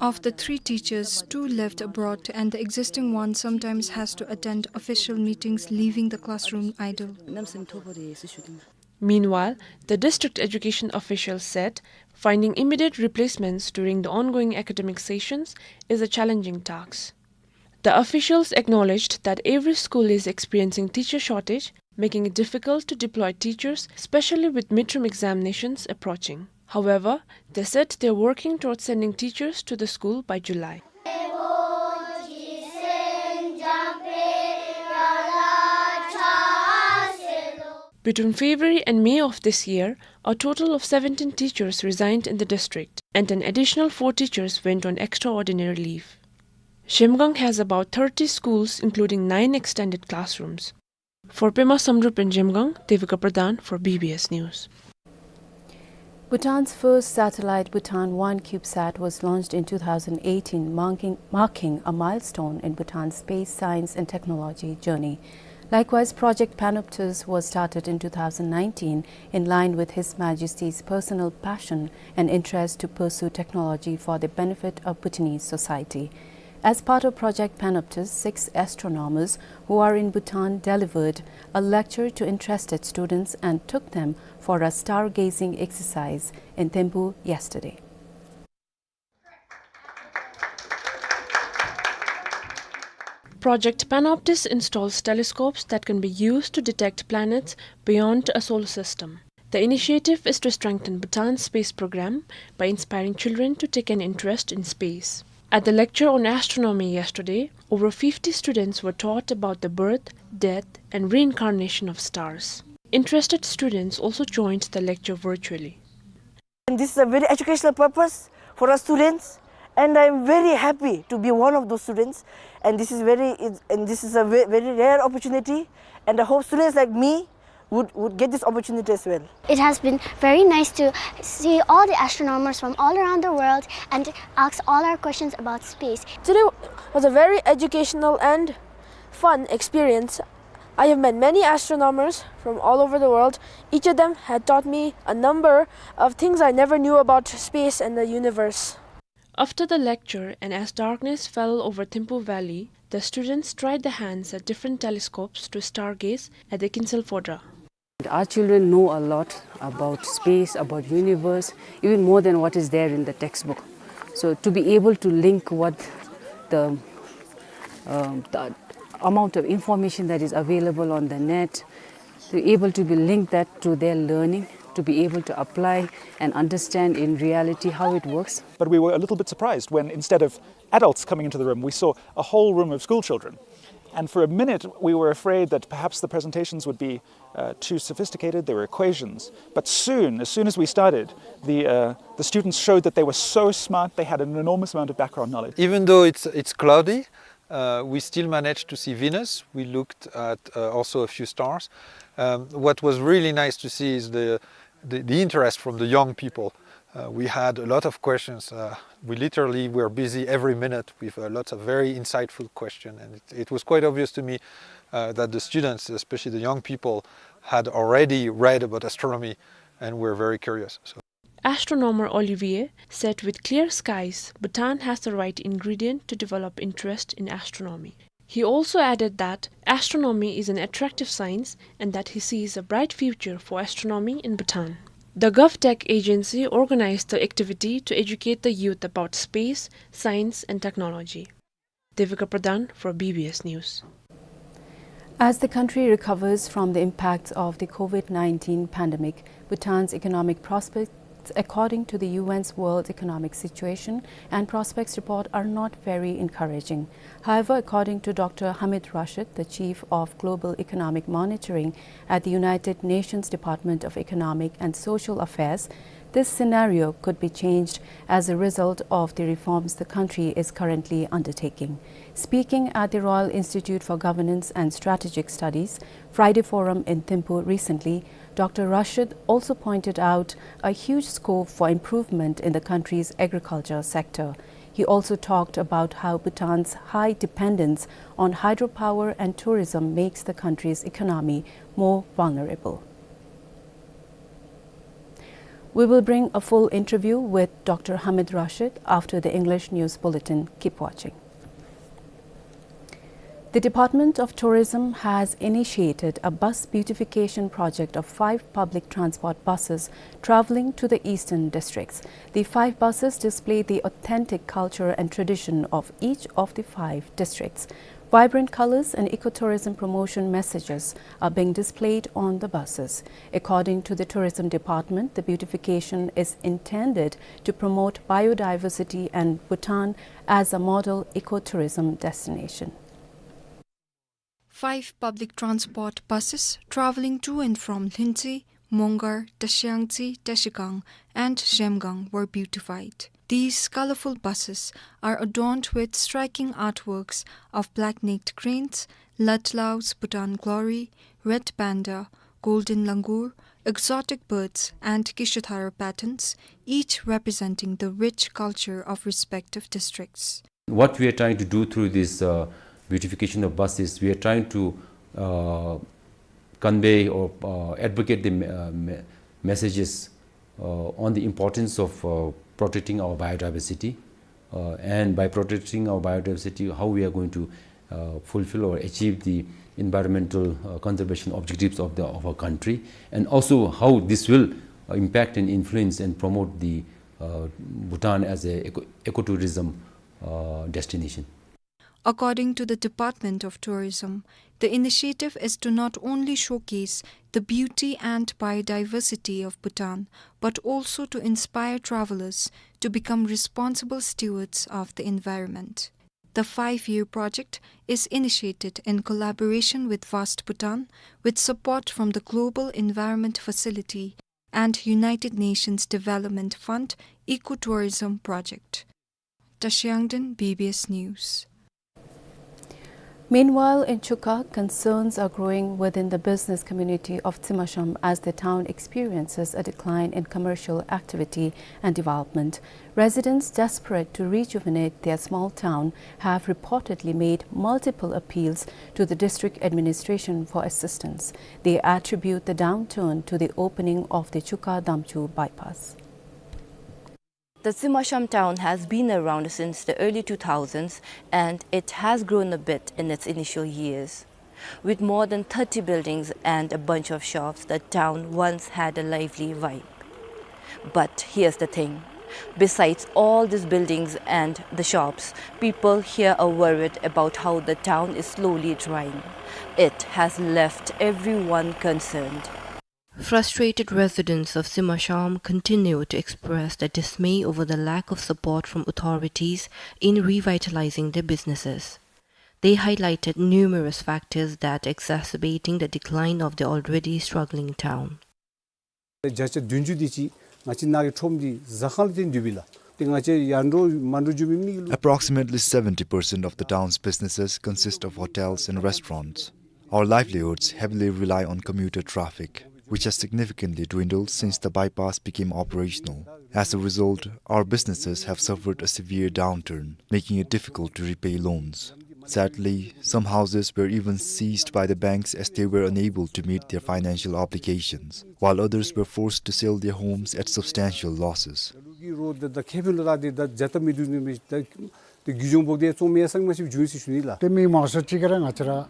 Of the three teachers, two left abroad, and the existing one sometimes has to attend official meetings, leaving the classroom idle. Meanwhile, the district education official said finding immediate replacements during the ongoing academic sessions is a challenging task. The officials acknowledged that every school is experiencing teacher shortage, making it difficult to deploy teachers, especially with midterm examinations approaching. However, they said they are working towards sending teachers to the school by July. Between February and May of this year, a total of seventeen teachers resigned in the district, and an additional four teachers went on extraordinary leave. Zhemgang has about thirty schools, including nine extended classrooms. For Pema Samdrup in Zhemgang, Devika Pradhan for B B S News. Bhutan's first satellite, Bhutan One CubeSat, was launched in two thousand eighteen, marking, marking a milestone in Bhutan's space science and technology journey. Likewise, Project Panoptis was started in two thousand nineteen in line with His Majesty's personal passion and interest to pursue technology for the benefit of Bhutanese society. As part of Project Panoptis, six astronomers who are in Bhutan delivered a lecture to interested students and took them for a stargazing exercise in Thimphu yesterday. Project Panoptis installs telescopes that can be used to detect planets beyond a solar system. The initiative is to strengthen Bhutan's space program by inspiring children to take an interest in space. At the lecture on astronomy yesterday, over fifty students were taught about the birth, death, and reincarnation of stars. Interested students also joined the lecture virtually. And this is a very educational purpose for our students, and I am very happy to be one of those students. And this is very, it, and this is a ve-, very rare opportunity, and I hope students like me would, would get this opportunity as well. It has been very nice to see all the astronomers from all around the world and ask all our questions about space. Today was a very educational and fun experience. I have met many astronomers from all over the world. Each of them had taught me a number of things I never knew about space and the universe. After the lecture, and as darkness fell over Thimphu Valley, the students tried their hands at different telescopes to stargaze at the Kinsel Phodrang. Our children know a lot about space, about universe, even more than what is there in the textbook. So to be able to link what the, um, the amount of information that is available on the net, to be able to be link that to their learning, to be able to apply and understand in reality how it works. But we were a little bit surprised when, instead of adults coming into the room, we saw a whole room of school children. And for a minute, we were afraid that perhaps the presentations would be, uh, too sophisticated, they were equations. But soon, as soon as we started, the, uh, the students showed that they were so smart, they had an enormous amount of background knowledge. Even though it's, it's cloudy, uh, we still managed to see Venus. We looked at, uh, also a few stars. Um, what was really nice to see is the, the, the interest from the young people. Uh, we had a lot of questions. Uh, we literally were busy every minute with, uh, lots of very insightful questions, and it, it was quite obvious to me, uh, that the students, especially the young people, had already read about astronomy and were very curious. So. Astronomer Olivier said with clear skies, Bhutan has the right ingredient to develop interest in astronomy. He also added that astronomy is an attractive science and that he sees a bright future for astronomy in Bhutan. The GovTech agency organized the activity to educate the youth about space, science and technology. Devika Pradhan for B B S News. As the country recovers from the impacts of the COVID nineteen pandemic, Bhutan's economic prospects, according to the U N's World Economic Situation and Prospects Report, are not very encouraging. However, according to Doctor Hamid Rashid, the chief of Global Economic Monitoring at the United Nations Department of Economic and Social Affairs, this scenario could be changed as a result of the reforms the country is currently undertaking. Speaking at the Royal Institute for Governance and Strategic Studies Friday Forum in Thimphu recently, Doctor Rashid also pointed out a huge scope for improvement in the country's agriculture sector. He also talked about how Bhutan's high dependence on hydropower and tourism makes the country's economy more vulnerable. We will bring a full interview with Doctor Hamid Rashid after the English news bulletin. Keep watching. The Department of Tourism has initiated a bus beautification project of five public transport buses traveling to the eastern districts. The five buses display the authentic culture and tradition of each of the five districts. Vibrant colors and ecotourism promotion messages are being displayed on the buses. According to the Tourism Department, the beautification is intended to promote biodiversity and Bhutan as a model ecotourism destination. Five public transport buses traveling to and from Lhintse, Mongar, Tashiyangtse, Tashikang, and Zhemgang were beautified. These colorful buses are adorned with striking artworks of black-necked cranes, Latlaus, Bhutan Glory, Red Panda, Golden Langur, exotic birds, and Kishadhara patterns, each representing the rich culture of respective districts. What we are trying to do through this, uh, beautification of buses, we are trying to uh, convey or, uh, advocate the me-, uh, me-, messages, uh, on the importance of, uh, protecting our biodiversity, uh, and by protecting our biodiversity, how we are going to, uh, fulfill or achieve the environmental, uh, conservation objectives of the, of our country, and also how this will, uh, impact and influence and promote the, uh, Bhutan as a eco-, ecotourism, uh, destination. According to the Department of Tourism, the initiative is to not only showcase the beauty and biodiversity of Bhutan, but also to inspire travelers to become responsible stewards of the environment. The five-year project is initiated in collaboration with Vast Bhutan, with support from the Global Environment Facility and United Nations Development Fund Ecotourism Project. Tashi Yangden, B B S News. Meanwhile, in Chuka, concerns are growing within the business community of Tsimasham as the town experiences a decline in commercial activity and development. Residents, desperate to rejuvenate their small town, have reportedly made multiple appeals to the district administration for assistance. They attribute the downturn to the opening of the Chuka Damchu bypass. The Tsimasham town has been around since the early two thousands, and it has grown a bit in its initial years. With more than thirty buildings and a bunch of shops, the town once had a lively vibe. But here's the thing. Besides all these buildings and the shops, people here are worried about how the town is slowly drying. It has left everyone concerned. Frustrated residents of Tsimasham continue to express their dismay over the lack of support from authorities in revitalizing their businesses. They highlighted numerous factors that exacerbating the decline of the already struggling town. བརྒྱ་ཆ་བདུན་ཅུ་དེ་ཅིག་ང་བཅས་ནཱ་གི་ཁྲོམ་འདི་ཟ་ཁང་ལུ་བརྟེན་སྡོད་པས་ལགས། ཏེ་ང་བཅས་ཡར་འགྲོ་མར་འགྲོ་འགྱོ་མི་མི་གི་ལུ། Approximately seventy percent of the town's businesses consist of hotels and restaurants. Our livelihoods heavily rely on commuter traffic, which has significantly dwindled since the bypass became operational. As a result, our businesses have suffered a severe downturn, making it difficult to repay loans. Sadly, some houses were even seized by the banks as they were unable to meet their financial obligations, while others were forced to sell their homes at substantial losses. ཏེ་རྒྱུ་ལྗོངས་འབོར་དེ་བཙོང་མི་ཡང་ཚང་མ་ཅིག་བྱུང་ཡི་ཟེར་ཞུ་ནི་ལགས། ཏེ་མི་མང་ཤོས་ཅིག་གིས་ར་ང་བཅས་ར་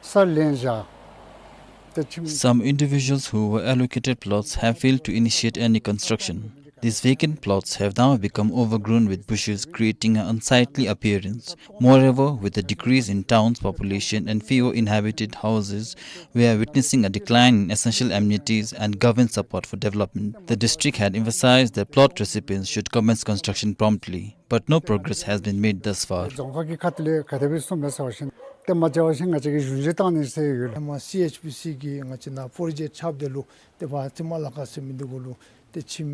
ས་ལེན་བཞག། ཏེ་ཁྱིམ། Some individuals who were allocated plots have failed to initiate any construction. These vacant plots have now become overgrown with bushes, creating an unsightly appearance. Moreover, with the decrease in town's population and fewer inhabited houses, we are witnessing a decline in essential amenities and government support for development. The district had emphasized that plot recipients should commence construction promptly. But no progress has been made thus far. རྫོང་ཁག་གི་ཁ་ཐུག་ལས་ག་དེ་སྦེ་གསུངམ་མས་ཟེར་བ་ཅིན་ཏེ་མ་བྱ་བ་ཅིན་ང་བཅས་ཀྱིས་གཞུང་བཞེས་བཏང་ནི་ཟེར་ཡོད་ལགས། ཧེ་མ་སི་ཨེཆ་པི་སི་གི་ང་བཅས་ནཱ་པོ་རོ་ཇེཀཊ་རྐྱབ་དེ་ལུ་ཏེ་བ་ཙི་མ་ལ་ཁ་ཟེར་མི་འདི་གུ་ལུ་ཏེ་ཁྱིམ་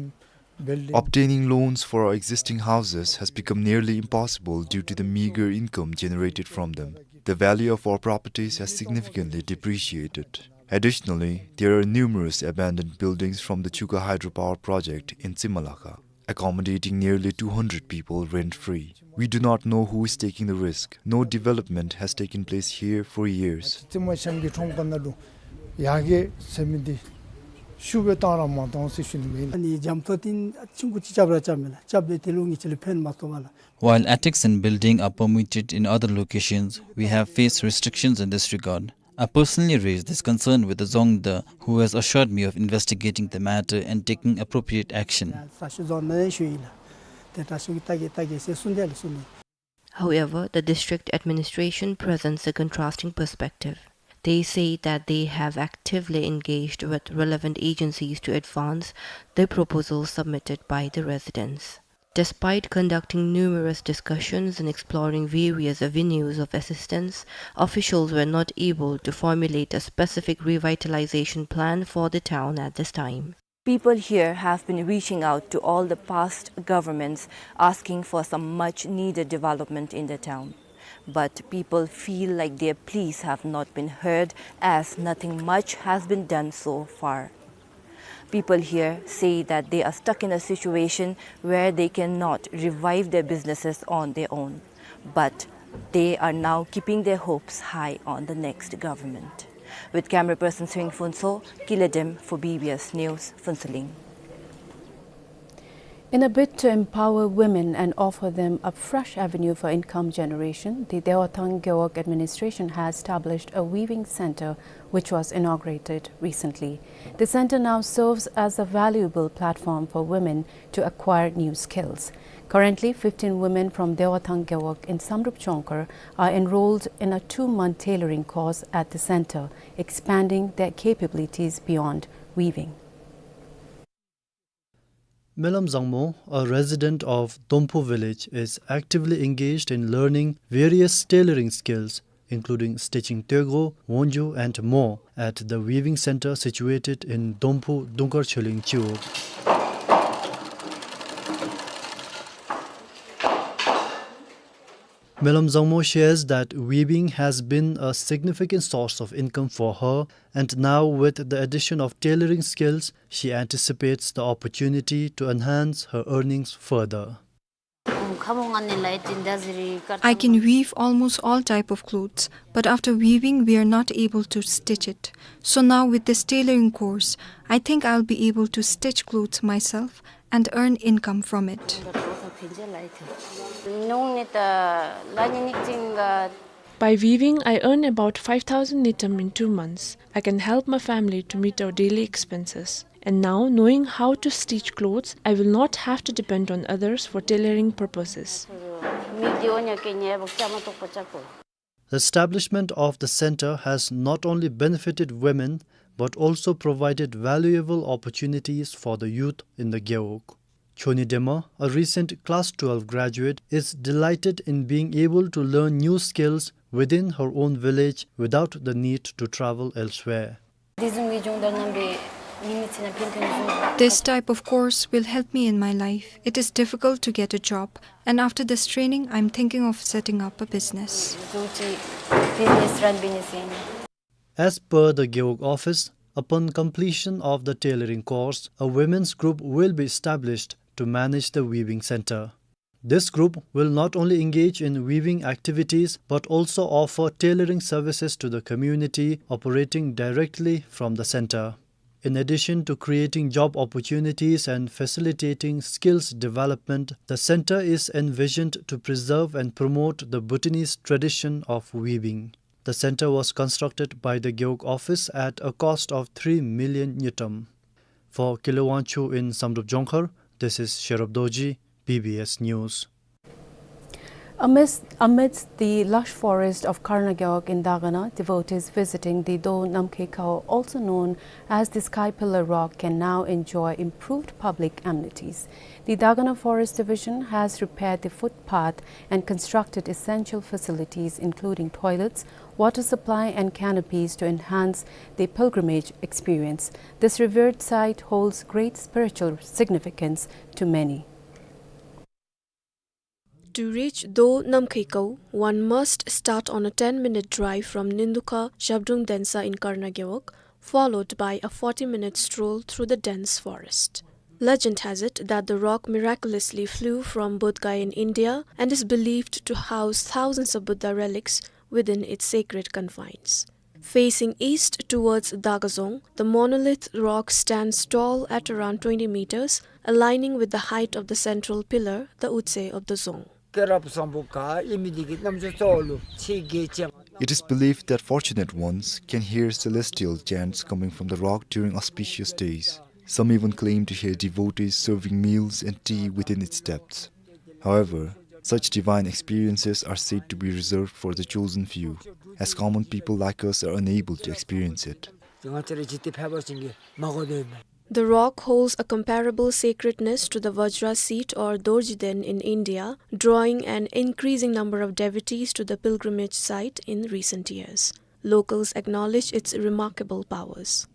བེལ་ལི། Obtaining loans for our existing houses has become nearly impossible due to the meager income generated from them. The value of our properties has significantly depreciated. Additionally, there are numerous abandoned buildings from the Chuka hydropower project in Tsimalakha, accommodating nearly two hundred people rent-free. We do not know who is taking the risk. No development has taken place here for years. ཙི་མ་ཤམ་གྱི་ཁྲོམ་ཁ་ནང་ལུ་ཡར་རྒྱས་ཟེར་མི་འདི་ཤུགས་སྦེ་བཏང་ར་མ་བཏང་ཟེར་ཞུ་ནི་མས། ཨ་ནི་འཇམ་ཏོག་ཏོ་ཨ་ཆུང་ཀུ་ཅིག་རྐྱབ་ར་རྐྱབ་མས་ལགས། རྐྱབ་སྦེ་དེ་ལུ་ངེ་ཅིག་ལུ་ཕན་མ་ཐོགས་པས་ལགས། While attics and building are permitted in other locations, we have faced restrictions in this regard. I personally raised this concern with the Dzongda, who has assured me of investigating the matter and taking appropriate action. ས་ཤུ་རྫོང་ནང་ཞུ་ཡི་ལགས། ཏེ་ད་ཞུ་གི་ལྟ་གེ་ལྟ་གེ་ཟེར་གསུངས་ཏེ་ལགས་གསུངས་ནི། However, the district administration presents a contrasting perspective. They say that they have actively engaged with relevant agencies to advance the proposals submitted by the residents. Despite conducting numerous discussions and exploring various avenues of assistance, officials were not able to formulate a specific revitalization plan for the town at this time. People here have been reaching out to all the past governments asking for some much needed development in the town. But people feel like their pleas have not been heard, as nothing much has been done so far. People here say that they are stuck in a situation where they cannot revive their businesses on their own. But They are now keeping their hopes high on the next government. With camera person Swing Phuntsho, Kiledem for B B S News, Phuentsholing. In a bid to empower women and offer them a fresh avenue for income generation, the Dewathang Gewog administration has established a weaving center which was inaugurated recently. The center now serves as a valuable platform for women to acquire new skills. Currently, fifteen women from Dewathang Gewog in Samdrup Jongkhar are enrolled in a two-month tailoring course at the center, expanding their capabilities beyond weaving. Melam Zangmo, a resident of Domphu village, is actively engaged in learning various tailoring skills, including stitching tuego, wonju, and more, at the weaving center situated in Domphu Dungkar Choling Chiwog. Melam Zangmo shares that weaving has been a significant source of income for her, and now with the addition of tailoring skills, she anticipates the opportunity to enhance her earnings further. I can weave almost all type of clothes, but after weaving, we are not able to stitch it. So now with this tailoring course, I think I'll be able to stitch clothes myself and earn income from it. By weaving, I earn about five thousand ngultrum in two months. I can help my family to meet our daily expenses. And now, knowing how to stitch clothes, I will not have to depend on others for tailoring purposes. The establishment of the center has not only benefited women, but also provided valuable opportunities for the youth in the Gewog. Choni Dema, a recent class twelve graduate, is delighted in being able to learn new skills within her own village without the need to travel elsewhere. This type of course will help me in my life. It is difficult to get a job, and after this training, I'm thinking of setting up a business. As per the Gewog office, upon completion of the tailoring course, a women's group will be established to manage the weaving center. This group will not only engage in weaving activities but also offer tailoring services to the community operating directly from the center. In addition to creating job opportunities and facilitating skills development, the center is envisioned to preserve and promote the Bhutanese tradition of weaving. The center was constructed by the Gewog office at a cost of three million ngultrum. For Kilewanchu in Samdrup Jongkhar, this is Sherub Dorji, B B S News. Amidst, amidst the lush forest of Karna Gewog in Dagana, devotees visiting the Do Namkhai Kaw, also known as the Sky Pillar Rock, can now enjoy improved public amenities. The Dagana Forest Division has repaired the footpath and constructed essential facilities, including toilets, water supply, and canopies to enhance the pilgrimage experience. This revered site holds great spiritual significance to many. To reach Do Namkhai Kaw, one must start on a ten-minute drive from Nindukha Zhabdrung Densa in Karna Gewog, followed by a forty-minute stroll through the dense forest. Legend has it that the rock miraculously flew from Bodh Gaya in India and is believed to house thousands of Buddha relics within its sacred confines. Facing east towards Dagazong, the monolith rock stands tall at around twenty meters, aligning with the height of the central pillar, the Utse of the Zong. It is believed that fortunate ones can hear celestial chants coming from the rock during auspicious days. Some even claim to hear devotees serving meals and tea within its depths. However, such divine experiences are said to be reserved for the chosen few, as common people like us are unable to experience it. The rock holds a comparable sacredness to the Vajra seat or Dorjiden in India, drawing an increasing number of devotees to the pilgrimage site in recent years. Locals acknowledge its remarkable powers.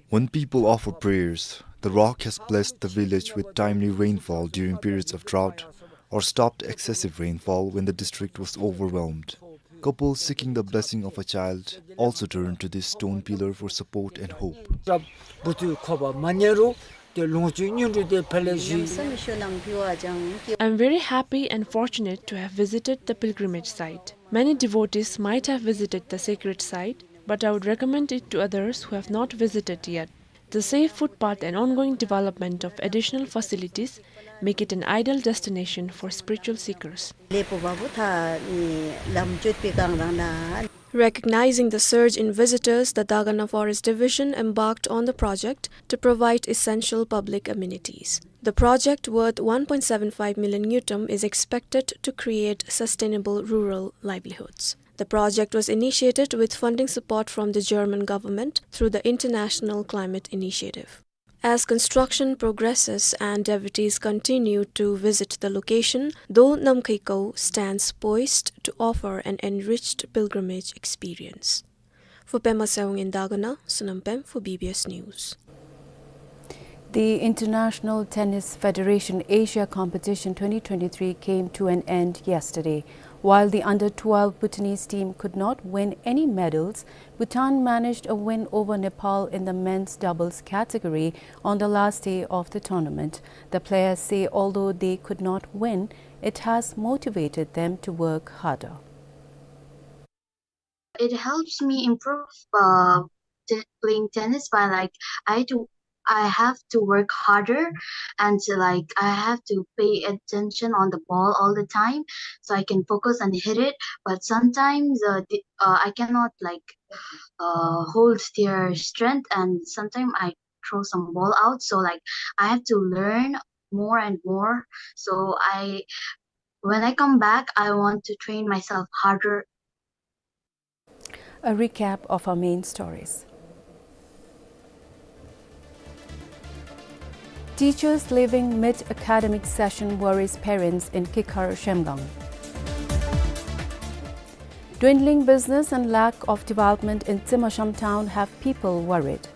When people offer prayers, the rock has blessed the village with timely rainfall during periods of drought or stopped excessive rainfall when the district was overwhelmed. Couples seeking the blessing of a child also turn to this stone pillar for support and hope. ཏེ་ལོངས་སྤྱོད་སྙིང་རུས་ཏེ་ཕར་ལས་བཞེས། I'm very happy and fortunate to have visited the pilgrimage site. Many devotees might have visited the sacred site, but I would recommend it to others who have not visited yet. The safe footpath and ongoing development of additional facilities make it an ideal destination for spiritual seekers. ལེགས་པོ་བ་བུ་ཐ་ནི་ལམ་བཅོས་པའི་སྒང་རང་ན། Recognizing the surge in visitors, the Dagana Forest Division embarked on the project to provide essential public amenities. The project, worth one point seven five million ngultrum, is expected to create sustainable rural livelihoods. The project was initiated with funding support from the German government through the International Climate Initiative. As construction progresses and devotees continue to visit the location, Do Namkhai Kaw stands poised to offer an enriched pilgrimage experience. For Pema Sewang in Dagana, Sonam Pem for B B S News. The International Tennis Federation Asia Competition twenty twenty-three came to an end yesterday. While the under twelve Bhutanese team could not win any medals, Bhutan managed a win over Nepal in the men's doubles category on the last day of the tournament. The players say although they could not win, it has motivated them to work harder. It helps me improve, uh, t-, playing tennis by, like, I do, I have to work harder and, like, I have to pay attention on the ball all the time so I can focus and hit it. But sometimes, uh, the, uh, I cannot, like, uh, hold their strength, and sometimes I throw some ball out. So, like, I have to learn more and more. So I, when I come back, I want to train myself harder. A recap of our main stories. Teachers leaving mid-academic session worries parents in Kikhar, Zhemgang. Dwindling business and lack of development in Tsimshihamwe town have people worried.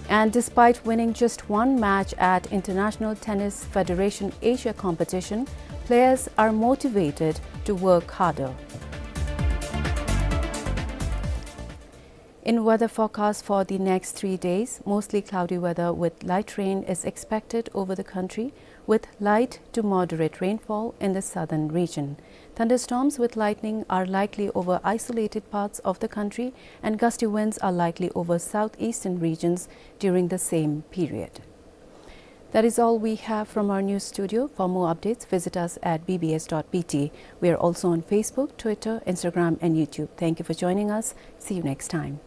And despite winning just one match at International Tennis Federation Asia Competition, players are motivated to work harder. In weather forecast for the next three days, mostly cloudy weather with light rain is expected over the country, with light to moderate rainfall in the southern region. Thunderstorms with lightning are likely over isolated parts of the country, and gusty winds are likely over southeastern regions during the same period. That is all we have from our news studio. For more updates, visit us at B B S dot B T. We are also on Facebook, Twitter, Instagram, and YouTube. Thank you for joining us. See you next time.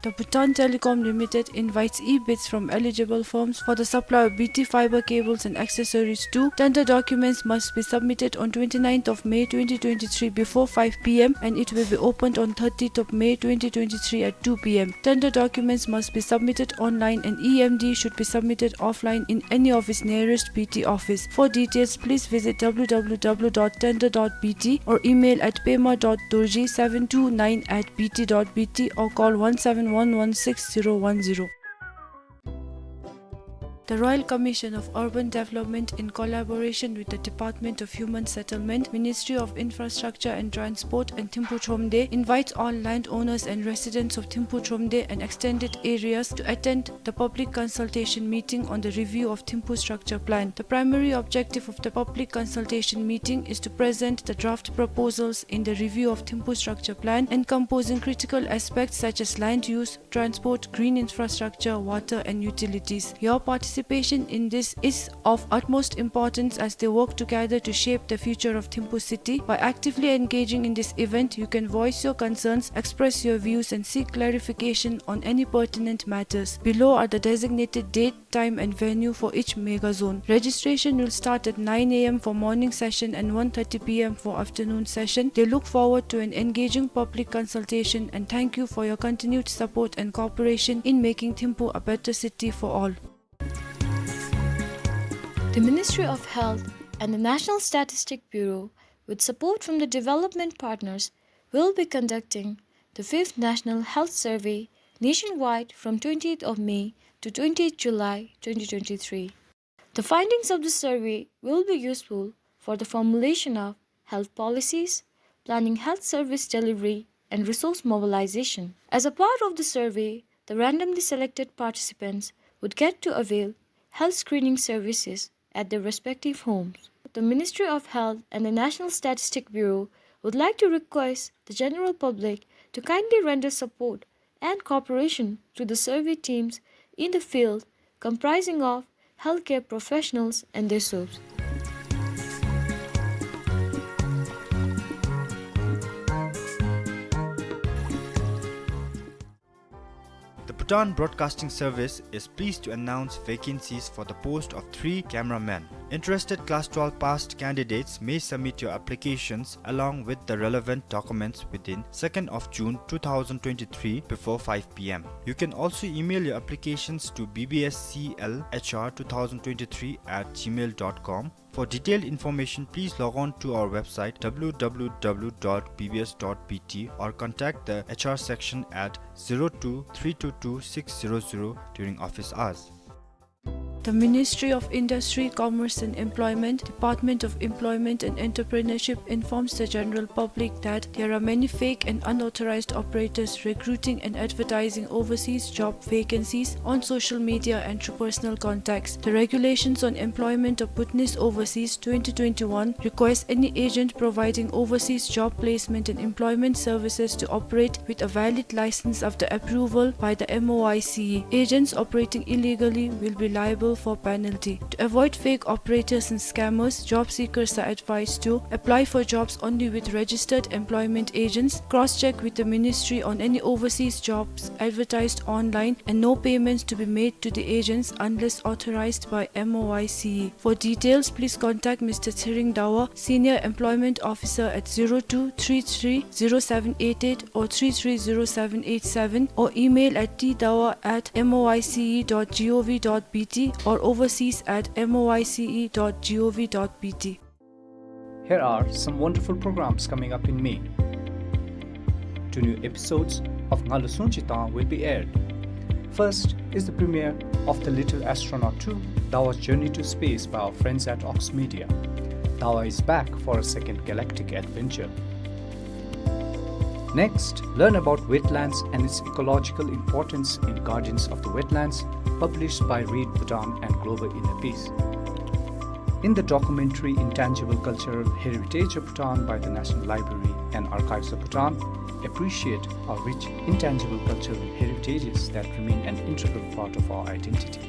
The Bhutan Telecom Limited invites e-bids from eligible firms for the supply of B T fiber cables and accessories too. Tender documents must be submitted on twenty-ninth of May twenty twenty-three before five P M and it will be opened on thirtieth of May twenty twenty-three at two P M. Tender documents must be submitted online and E M D should be submitted offline in any of its nearest B T office. For details, please visit W W W dot tender dot B T or email at pema dot dorji seven two nine at B T dot B T or call one seven one one six zero one zero. The Royal Commission of Urban Development, in collaboration with the Department of Human Settlement, Ministry of Infrastructure and Transport, and Thimphu Thromde, invites all landowners and residents of Thimphu Thromde and extended areas to attend the public consultation meeting on the review of Thimphu Structure Plan. The primary objective of the public consultation meeting is to present the draft proposals in the review of Thimphu Structure Plan, encompassing critical aspects such as land use, transport, green infrastructure, water, and utilities. Your participation in this is of utmost importance as they work together to shape the future of Thimphu city. By actively engaging in this event, you can voice your concerns, express your views, and seek clarification on any pertinent matters. Below are the designated date, time and venue for each mega zone. Registration will start at nine A M for morning session and one thirty P M for afternoon session. They look forward to an engaging public consultation and thank you for your continued support and cooperation in making Thimphu a better city for all. The Ministry of Health and the National Statistic Bureau, with support from the development partners, will be conducting the fifth National Health Survey nationwide from twentieth of May to twentieth July twenty twenty-three. The findings of the survey will be useful for the formulation of health policies, planning health service delivery, and resource mobilization. As a part of the survey, the randomly selected participants would get to avail health screening services at their respective homes. The Ministry of Health and the National Statistic Bureau would like to request the general public to kindly render support and cooperation to the survey teams in the field, comprising of healthcare professionals and their soups. The Bhutan Broadcasting Service is pleased to announce vacancies for the post of three cameramen. Interested class twelve passed candidates may submit your applications along with the relevant documents within second of June two thousand twenty-three before five p m. You can also email your applications to B B S C L H R two thousand twenty-three at gmail dot com. For detailed information, please log on to our website, W W W dot B B S dot B T, or contact the H R section at zero two three two two six zero zero during office hours. The Ministry of Industry, Commerce and Employment, Department of Employment and Entrepreneurship informs the general public that there are many fake and unauthorized operators recruiting and advertising overseas job vacancies on social media and through personal contacts. The Regulations on Employment of Bhutanese Overseas twenty twenty-one requires any agent providing overseas job placement and employment services to operate with a valid license after approval by the M O I C E. Agents operating illegally will be liable for penalty. To avoid fake operators and scammers, job seekers are advised to apply for jobs only with registered employment agents, cross-check with the ministry on any overseas jobs advertised online, and no payments to be made to the agents unless authorized by M O I C E. For details, please contact Mister Tshering Dawa, Senior Employment Officer, at zero two three three zero seven eight eight or three three zero seven eight seven, or email at T dawa at M O I C E dot G O V dot B T or overseas at M O I C E dot G O V dot B T. Here are some wonderful programs coming up in May. Two new episodes of Ngalo Sungchi Tang will be aired. First is the premiere of The Little Astronaut two, Dawa's Journey to Space by our friends at Ox Media. Dawa is back for a second galactic adventure. Next, learn about wetlands and its ecological importance in Guardians of the Wetlands, published by Read Bhutan and Global Inner Peace. In the documentary Intangible Cultural Heritage of Bhutan by the National Library and Archives of Bhutan, appreciate our rich intangible cultural heritages that remain an integral part of our identity.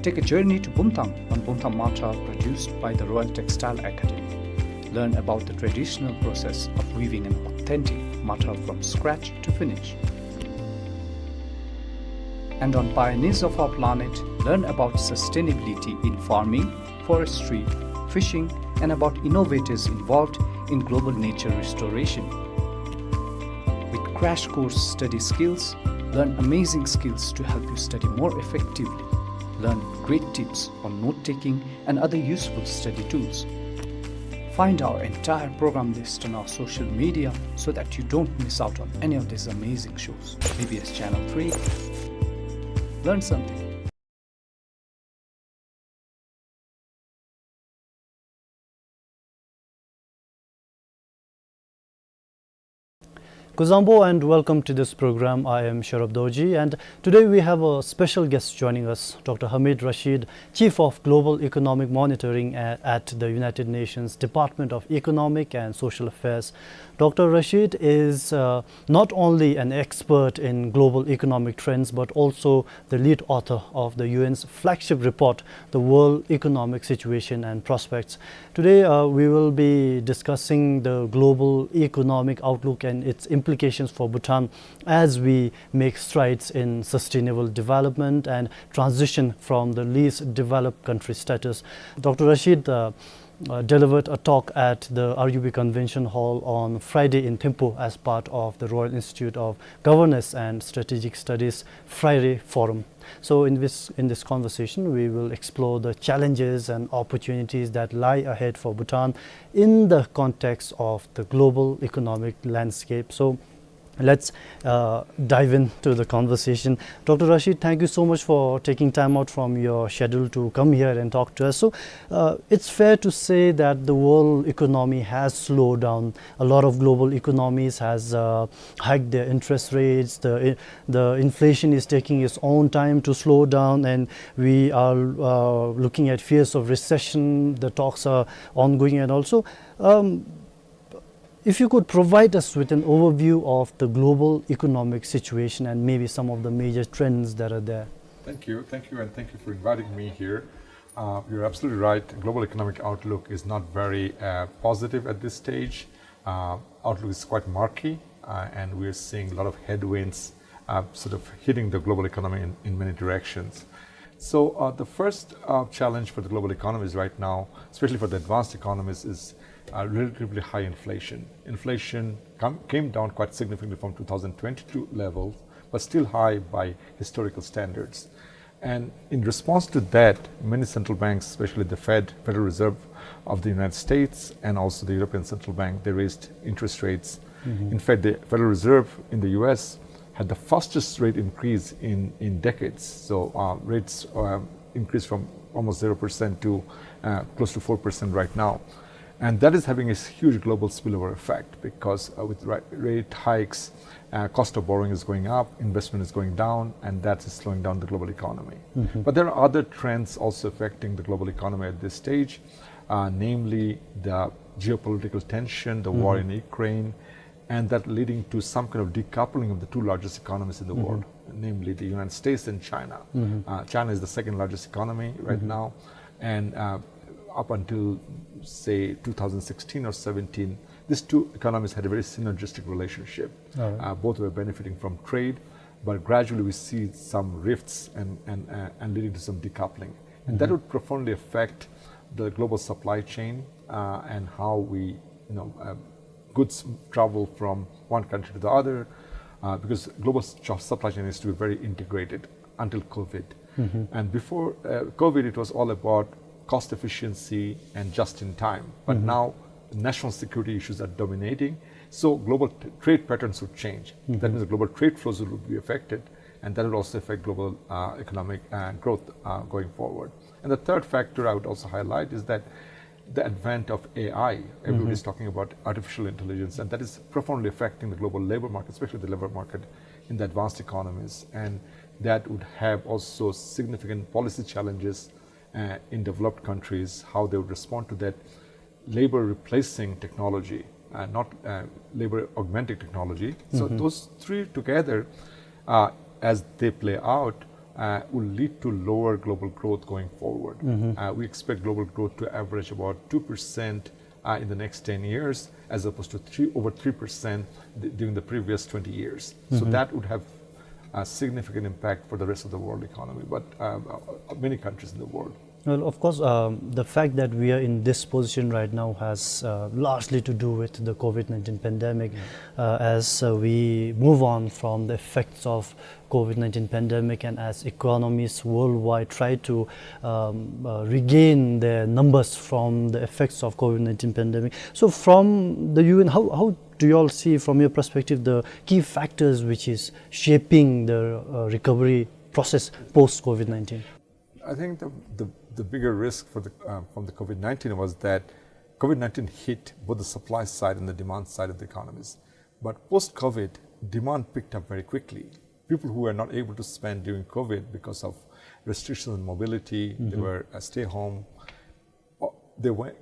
Take a journey to Bumthang on Bumthang Mathar, produced by the Royal Textile Academy. Learn about the traditional process of weaving an authentic mathar from scratch to finish. And on Pioneers of Our Planet, learn about sustainability in farming, forestry, fishing, and about innovators involved in global nature restoration. With Crash Course Study Skills, learn amazing skills to help you study more effectively. Learn great tips on note-taking and other useful study tools. Find our entire program list on our social media so that you don't miss out on any of these amazing shows. B B S Channel three. Learn something. Kuzuzangpo and welcome to this program. I am Sherub Dorji, and today we have a special guest joining us, Doctor Hamid Rashid, Chief of Global Economic Monitoring a-, at the United Nations Department of Economic and Social Affairs. Doctor Rashid is, uh, not only an expert in global economic trends, but also the lead author of the U N's flagship report, The World Economic Situation and Prospects. Today, uh, we will be discussing the global economic outlook and its implications for Bhutan as we make strides in sustainable development and transition from the least developed country status. Doctor Rashid, uh, uh, delivered a talk at the R U B Convention Hall on Friday in Thimphu as part of the Royal Institute of Governance and Strategic Studies Friday Forum. So in this, in this conversation, we will explore the challenges and opportunities that lie ahead for Bhutan in the context of the global economic landscape. So, Let's uh, dive into the conversation. Doctor Rashid, thank you so much for taking time out from your schedule to come here and talk to us. So, uh, it's fair to say that the world economy has slowed down. A lot of global economies has uh, hiked their interest rates. The, the inflation is taking its own time to slow down, and we are uh, looking at fears of recession. The talks are ongoing, and also, um, if you could provide us with an overview of the global economic situation and maybe some of the major trends that are there. Thank you, thank you, and thank you for inviting me here. Uh, you're absolutely right. Global economic outlook is not very uh, positive at this stage. Uh, outlook is quite murky, uh, and we're seeing a lot of headwinds uh, sort of hitting the global economy in, in many directions. So uh, the first uh, challenge for the global economies right now, especially for the advanced economies, is uh, relatively high inflation. Inflation come, came down quite significantly from two thousand twenty-two levels, but still high by historical standards. And in response to that, many central banks, especially the Fed, Federal Reserve of the United States, and also the European Central Bank, they raised interest rates. In fact, the Federal Reserve in the U S had the fastest rate increase in, in decades. So uh, rates uh, increased from almost zero percent to uh, close to four percent right now. And that is having a huge global spillover effect because uh, with ri- rate hikes, uh, cost of borrowing is going up, investment is going down, and that is slowing down the global economy. But there are other trends also affecting the global economy at this stage, uh, namely the geopolitical tension, the war in Ukraine, and that leading to some kind of decoupling of the two largest economies in the world, namely the United States and China. Uh, China is the second largest economy right now, and uh, up until, say, two thousand sixteen or seventeen, these two economies had a very synergistic relationship. Uh, both were benefiting from trade, but gradually we see some rifts and, and, uh, and leading to some decoupling. And that would profoundly affect the global supply chain uh, and how we, you know, uh, goods travel from one country to the other, uh, because global s- supply chain is to be very integrated until COVID. And before uh, COVID, it was all about cost efficiency and just in time. But now, national security issues are dominating, so global t- trade patterns would change. That means global trade flows would be affected, and that would also affect global uh, economic uh, growth uh, going forward. And the third factor I would also highlight is that the advent of A I. Everybody is talking about artificial intelligence, and that is profoundly affecting the global labor market, especially the labor market in the advanced economies. And that would have also significant policy challenges uh, in developed countries, how they would respond to that labor replacing technology, uh, not uh, labor augmenting technology. So those three together, uh, as they play out, uh, will lead to lower global growth going forward. Uh, we expect global growth to average about two percent uh, in the next ten years, as opposed to three, over three percent d- during the previous twenty years. So that would have a significant impact for the rest of the world economy, but uh, uh, many countries in the world. Well, of course, um, the fact that we are in this position right now has uh, largely to do with the COVID nineteen pandemic. Uh, as uh, we move on from the effects of COVID nineteen pandemic and as economies worldwide try to um, uh, regain their numbers from the effects of COVID nineteen pandemic. So, from the U N, how, how do you all see, from your perspective, the key factors which is shaping the uh, recovery process post COVID nineteen? I think the, the, the bigger risk for the, uh, from the COVID nineteen was that COVID nineteen hit both the supply side and the demand side of the economies. But post COVID, demand picked up very quickly. People who were not able to spend during COVID because of restrictions on mobility, they were uh, stay home, uh, they went,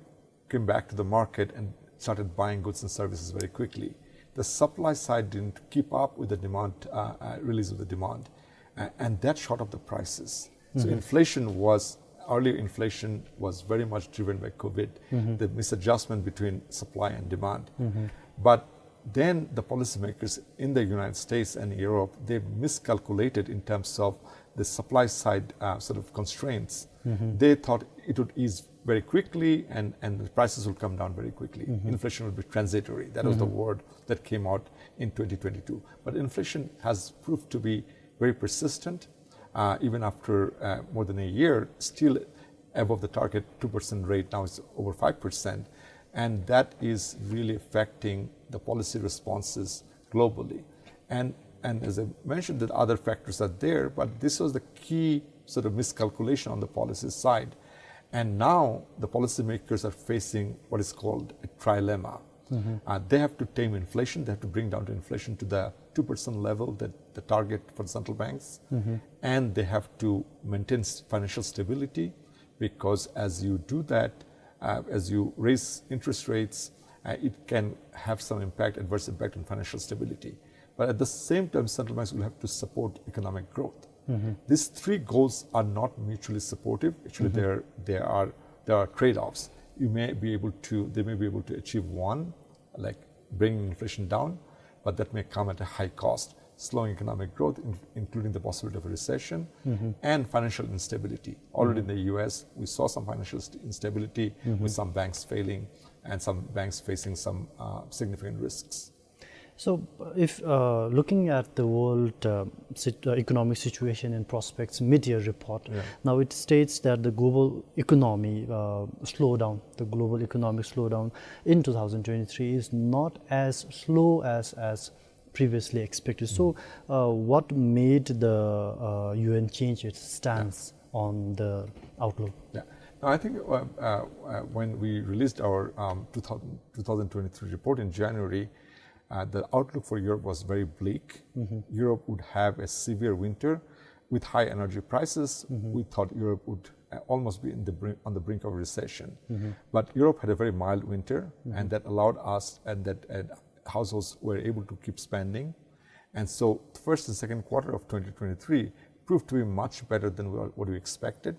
came back to the market and started buying goods and services very quickly. The supply side didn't keep up with the demand, uh, uh, release of the demand, uh, and that shot up the prices. So inflation was, earlier inflation was very much driven by COVID, the misadjustment between supply and demand. But then the policymakers in the United States and Europe, they miscalculated in terms of the supply side uh, sort of constraints. They thought it would ease very quickly and, and the prices will come down very quickly. Inflation will be transitory. That was the word that came out in twenty twenty-two. But inflation has proved to be very persistent, uh, even after uh, more than a year, still above the target two percent rate. Now it's over five percent. And that is really affecting the policy responses globally. And, and as I mentioned, the other factors are there, but this was the key sort of miscalculation on the policy side. And now the policymakers are facing what is called a trilemma. Uh, they have to tame inflation, they have to bring down the inflation to the two percent level, that the target for the central banks, and they have to maintain s-, financial stability, because as you do that, uh, as you raise interest rates, uh, it can have some impact, adverse impact on financial stability. But at the same time, central banks will have to support economic growth. These three goals are not mutually supportive. Actually, there, there are, there are trade-offs. You may be able to, they may be able to achieve one, like bringing inflation down, but that may come at a high cost, slowing economic growth, in-, including the possibility of a recession and financial instability. Already in the U S, we saw some financial st-, instability with some banks failing and some banks facing some, uh, significant risks. So, uh, if, uh, looking at the world, uh, sit-, uh, economic situation and prospects mid-year report, now it states that the global economy, uh, slowdown, the global economic slowdown in two thousand twenty-three is not as slow as, as previously expected. So, uh, what made the, uh, U N change its stance on the outlook? Yeah. Now, I think, uh, uh, uh, when we released our, um, two thousand, two thousand twenty-three report in January, uh, the outlook for Europe was very bleak. Europe would have a severe winter with high energy prices. We thought Europe would, uh, almost be in the brink, on the brink of recession. But Europe had a very mild winter, and that allowed us, and that, uh, households were able to keep spending. And so the first and second quarter of twenty twenty-three proved to be much better than what, what we expected.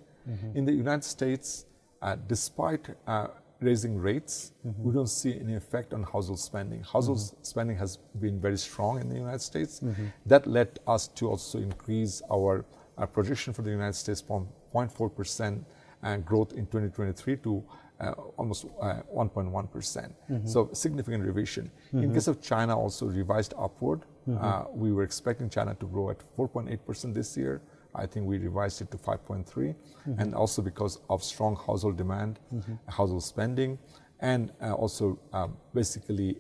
In the United States, uh, despite, uh, raising rates, we don't see any effect on household spending. Household s-, spending has been very strong in the United States. That led us to also increase our, uh, projection for the United States from zero point four percent, uh, growth in twenty twenty-three to, uh, almost, uh, one point one percent. So significant revision. In case of China, also revised upward. Uh, we were expecting China to grow at four point eight percent this year. I think we revised it to five point three, and also because of strong household demand, household spending, and, uh, also, uh, basically,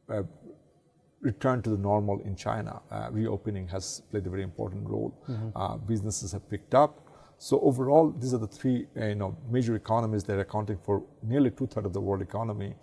uh, return to the normal in China. Uh, reopening has played a very important role. Uh, businesses have picked up. So overall, these are the three, uh, you know, major economies that are accounting for nearly two-thirds of the world economy.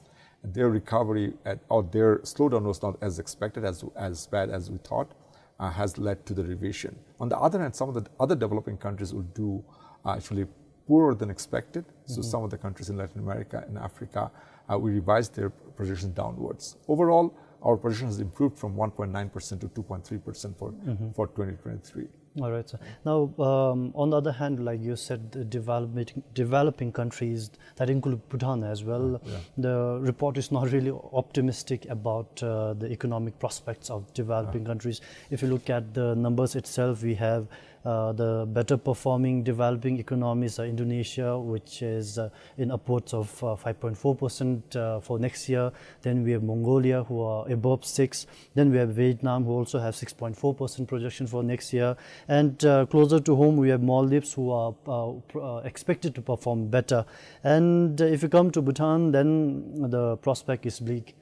Their recovery at, or their slowdown was not as expected, as, as bad as we thought, uh, has led to the revision. On the other hand, some of the other developing countries will do, uh, actually poorer than expected. So some of the countries in Latin America and Africa, uh, we revised their projections downwards. Overall, our projection has improved from one point nine percent to two point three percent for, for twenty twenty-three. All right, sir. Now, um, on the other hand, like you said, the developing, developing countries, that include Bhutan as well, the report is not really optimistic about, uh, the economic prospects of developing countries. If you look at the numbers itself, we have, uh, the better performing developing economies are Indonesia, which is, uh, in upwards of, uh, five point four percent, uh, for next year. Then we have Mongolia, who are above six. Then we have Vietnam, who also have six point four percent projection for next year. And, uh, closer to home, we have Maldives, who are, uh, pr-, uh, expected to perform better. And, uh, if you come to Bhutan, then the prospect is bleak.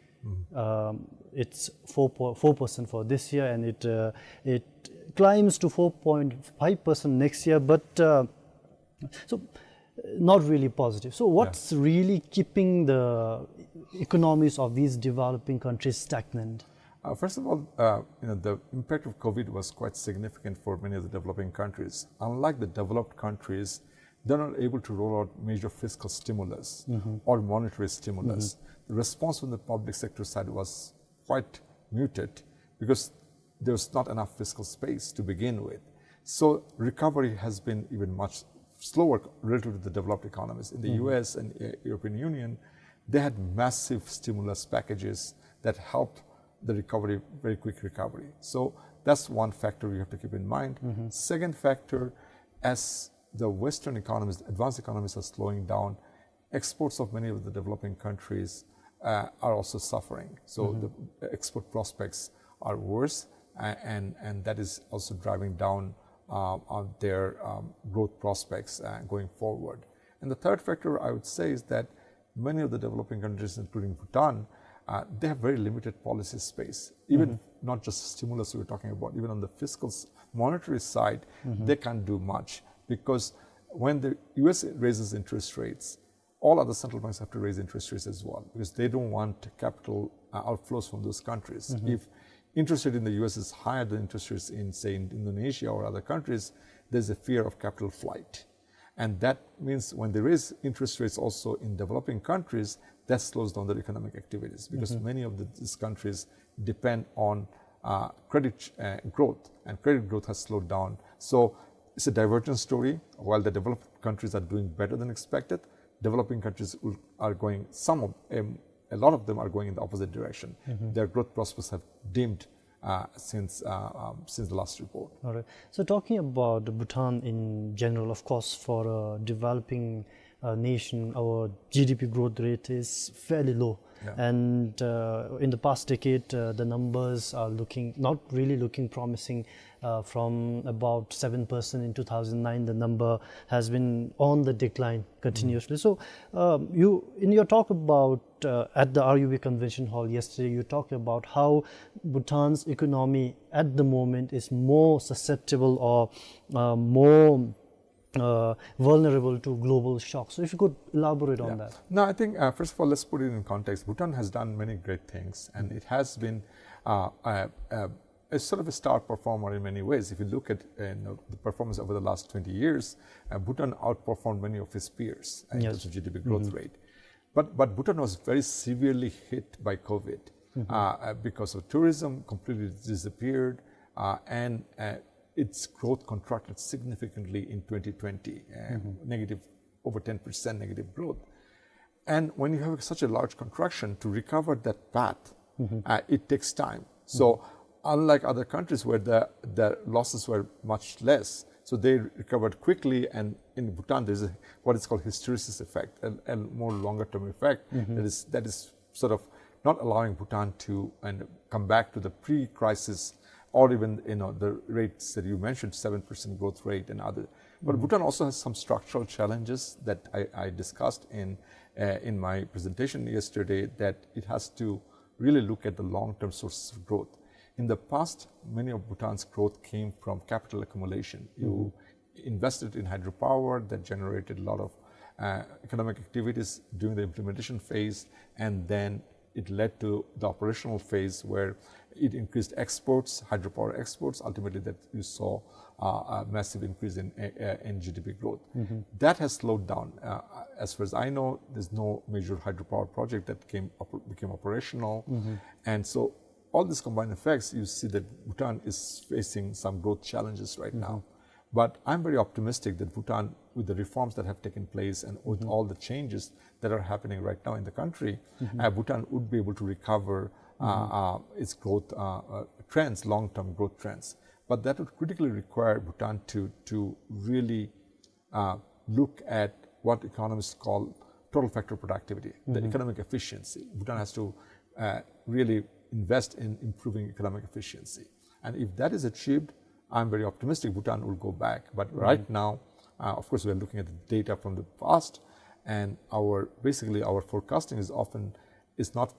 Um, it's four po-, four percent for this year, and it, uh, it climbs to four point five percent next year. But, uh, so, uh, not really positive. So what's really keeping the economies of these developing countries stagnant? Uh, first of all, uh, you know, the impact of COVID was quite significant for many of the developing countries. Unlike the developed countries, they're not able to roll out major fiscal stimulus or monetary stimulus. The response from the public sector side was quite muted because there's not enough fiscal space to begin with. So recovery has been even much slower relative to the developed economies. In the U S and, uh, European Union, they had massive stimulus packages that helped the recovery, very quick recovery. So that's one factor you have to keep in mind. Second factor, as the Western economies, advanced economies are slowing down, exports of many of the developing countries, uh, are also suffering. So the export prospects are worse, a-, and, and that is also driving down, uh, on their, um, growth prospects, uh, going forward. And the third factor I would say is that many of the developing countries, including Bhutan, uh, they have very limited policy space. Even not just stimulus we're talking about, even on the fiscal s- monetary side, they can't do much because when the U S raises interest rates, all other central banks have to raise interest rates as well because they don't want capital uh, outflows from those countries. If interest rate in the U S is higher than interest rates in, say, in Indonesia or other countries, there's a fear of capital flight. And that means when they raise interest rates also in developing countries, that slows down their economic activities because many of the, these countries depend on uh, credit uh, growth, and credit growth has slowed down. So it's a divergent story. While the developed countries are doing better than expected, developing countries will, are going, some of um, a lot of them are going in the opposite direction. Their growth prospects have dimmed uh, since uh, um, since the last report. All right. So talking about Bhutan in general, of course, for a developing uh, nation, our G D P growth rate is fairly low. And uh, in the past decade, uh, the numbers are looking not really looking promising. Uh, from about seven percent in two thousand nine, the number has been on the decline continuously. So, um, you in your talk about uh, at the R U B convention hall yesterday, you talked about how Bhutan's economy at the moment is more susceptible or uh, more uh, vulnerable to global shock. So if you could elaborate on that. No, I think uh, first of all, let's put it in context. Bhutan has done many great things, and it has been uh, a, a, a sort of a star performer in many ways. If you look at uh, you know, the performance over the last twenty years, uh, Bhutan outperformed many of its peers uh, in terms of G D P growth rate. But, but Bhutan was very severely hit by COVID uh, uh, because of tourism, completely disappeared, uh, and uh, its growth contracted significantly in twenty twenty, uh, negative, over ten percent negative growth. And when you have such a large contraction, to recover that path, uh, it takes time. So, unlike other countries where the, the losses were much less, so they recovered quickly. And in Bhutan, there's a, what is called hysteresis effect, a, a more longer term effect that is that is sort of not allowing Bhutan to and come back to the pre-crisis or even you know the rates that you mentioned, seven percent growth rate and other. But Bhutan also has some structural challenges that I, I discussed in uh, in my presentation yesterday, that it has to really look at the long-term sources of growth. In the past, many of Bhutan's growth came from capital accumulation. You invested in hydropower that generated a lot of uh, economic activities during the implementation phase, and then it led to the operational phase where it increased exports, hydropower exports, ultimately that you saw uh, a massive increase in, uh, in G D P growth. That has slowed down. Uh, as far as I know, there's no major hydropower project that came op- became operational, and so all these combined effects, you see that Bhutan is facing some growth challenges right now. But I'm very optimistic that Bhutan, with the reforms that have taken place and with all the changes that are happening right now in the country, uh, Bhutan would be able to recover uh, uh, its growth uh, uh, trends, long-term growth trends. But that would critically require Bhutan to, to really uh, look at what economists call total factor productivity, the economic efficiency. Bhutan has to uh, really invest in improving economic efficiency. And if that is achieved, I'm very optimistic Bhutan will go back. But right now, uh, of course, we're looking at the data from the past, and our, basically, our forecasting is often is not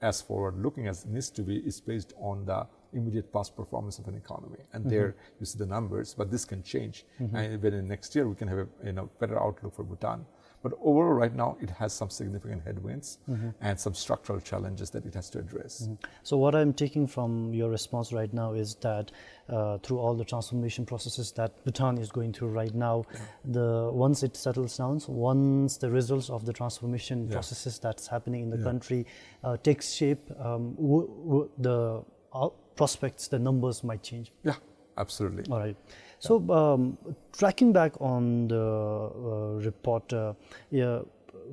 as forward-looking as it needs to be. Is based on the immediate past performance of an economy. And there you see the numbers, but this can change. And even in next year, we can have a you know, better outlook for Bhutan. But overall, right now, it has some significant headwinds and some structural challenges that it has to address. So what I'm taking from your response right now is that uh, through all the transformation processes that Bhutan is going through right now, the once it settles down, once the results of the transformation processes that's happening in the country uh, takes shape, um, w- w- the uh, prospects, the numbers might change. Yeah, absolutely. All right. So, um, tracking back on the uh, report, uh, yeah,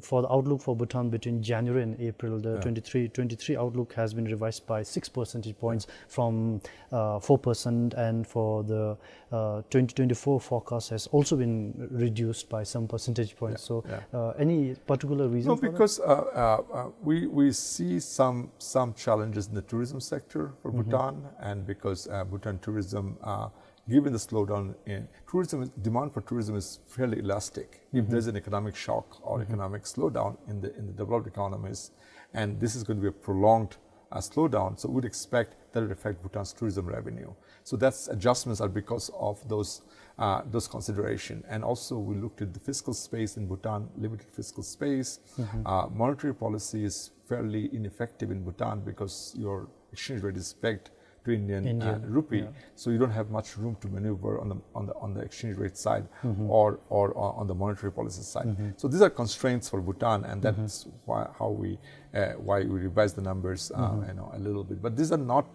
for the outlook for Bhutan between January and April, the twenty-three twenty-three outlook has been revised by six percentage points from uh, four percent, and for the uh, twenty twenty-four forecast has also been reduced by some percentage points. So, uh, any particular reason No, for that? because uh, uh, uh, we, we see some, some challenges in the tourism sector for Bhutan, and because uh, Bhutan tourism, uh, given the slowdown in tourism, demand for tourism is fairly elastic. If there's an economic shock or economic slowdown in the, in the developed economies, And this is going to be a prolonged uh, slowdown. So we'd expect that would affect Bhutan's tourism revenue. So that's adjustments are because of those uh, those consideration. And also we looked at the fiscal space in Bhutan, limited fiscal space. Uh, monetary policy is fairly ineffective in Bhutan because your exchange rate is pegged to Indian uh, rupee. So you don't have much room to maneuver on the on the on the exchange rate side or or uh, on the monetary policy side. So these are constraints for Bhutan, and that's why how we uh, why we revise the numbers uh, you know a little bit. But these are not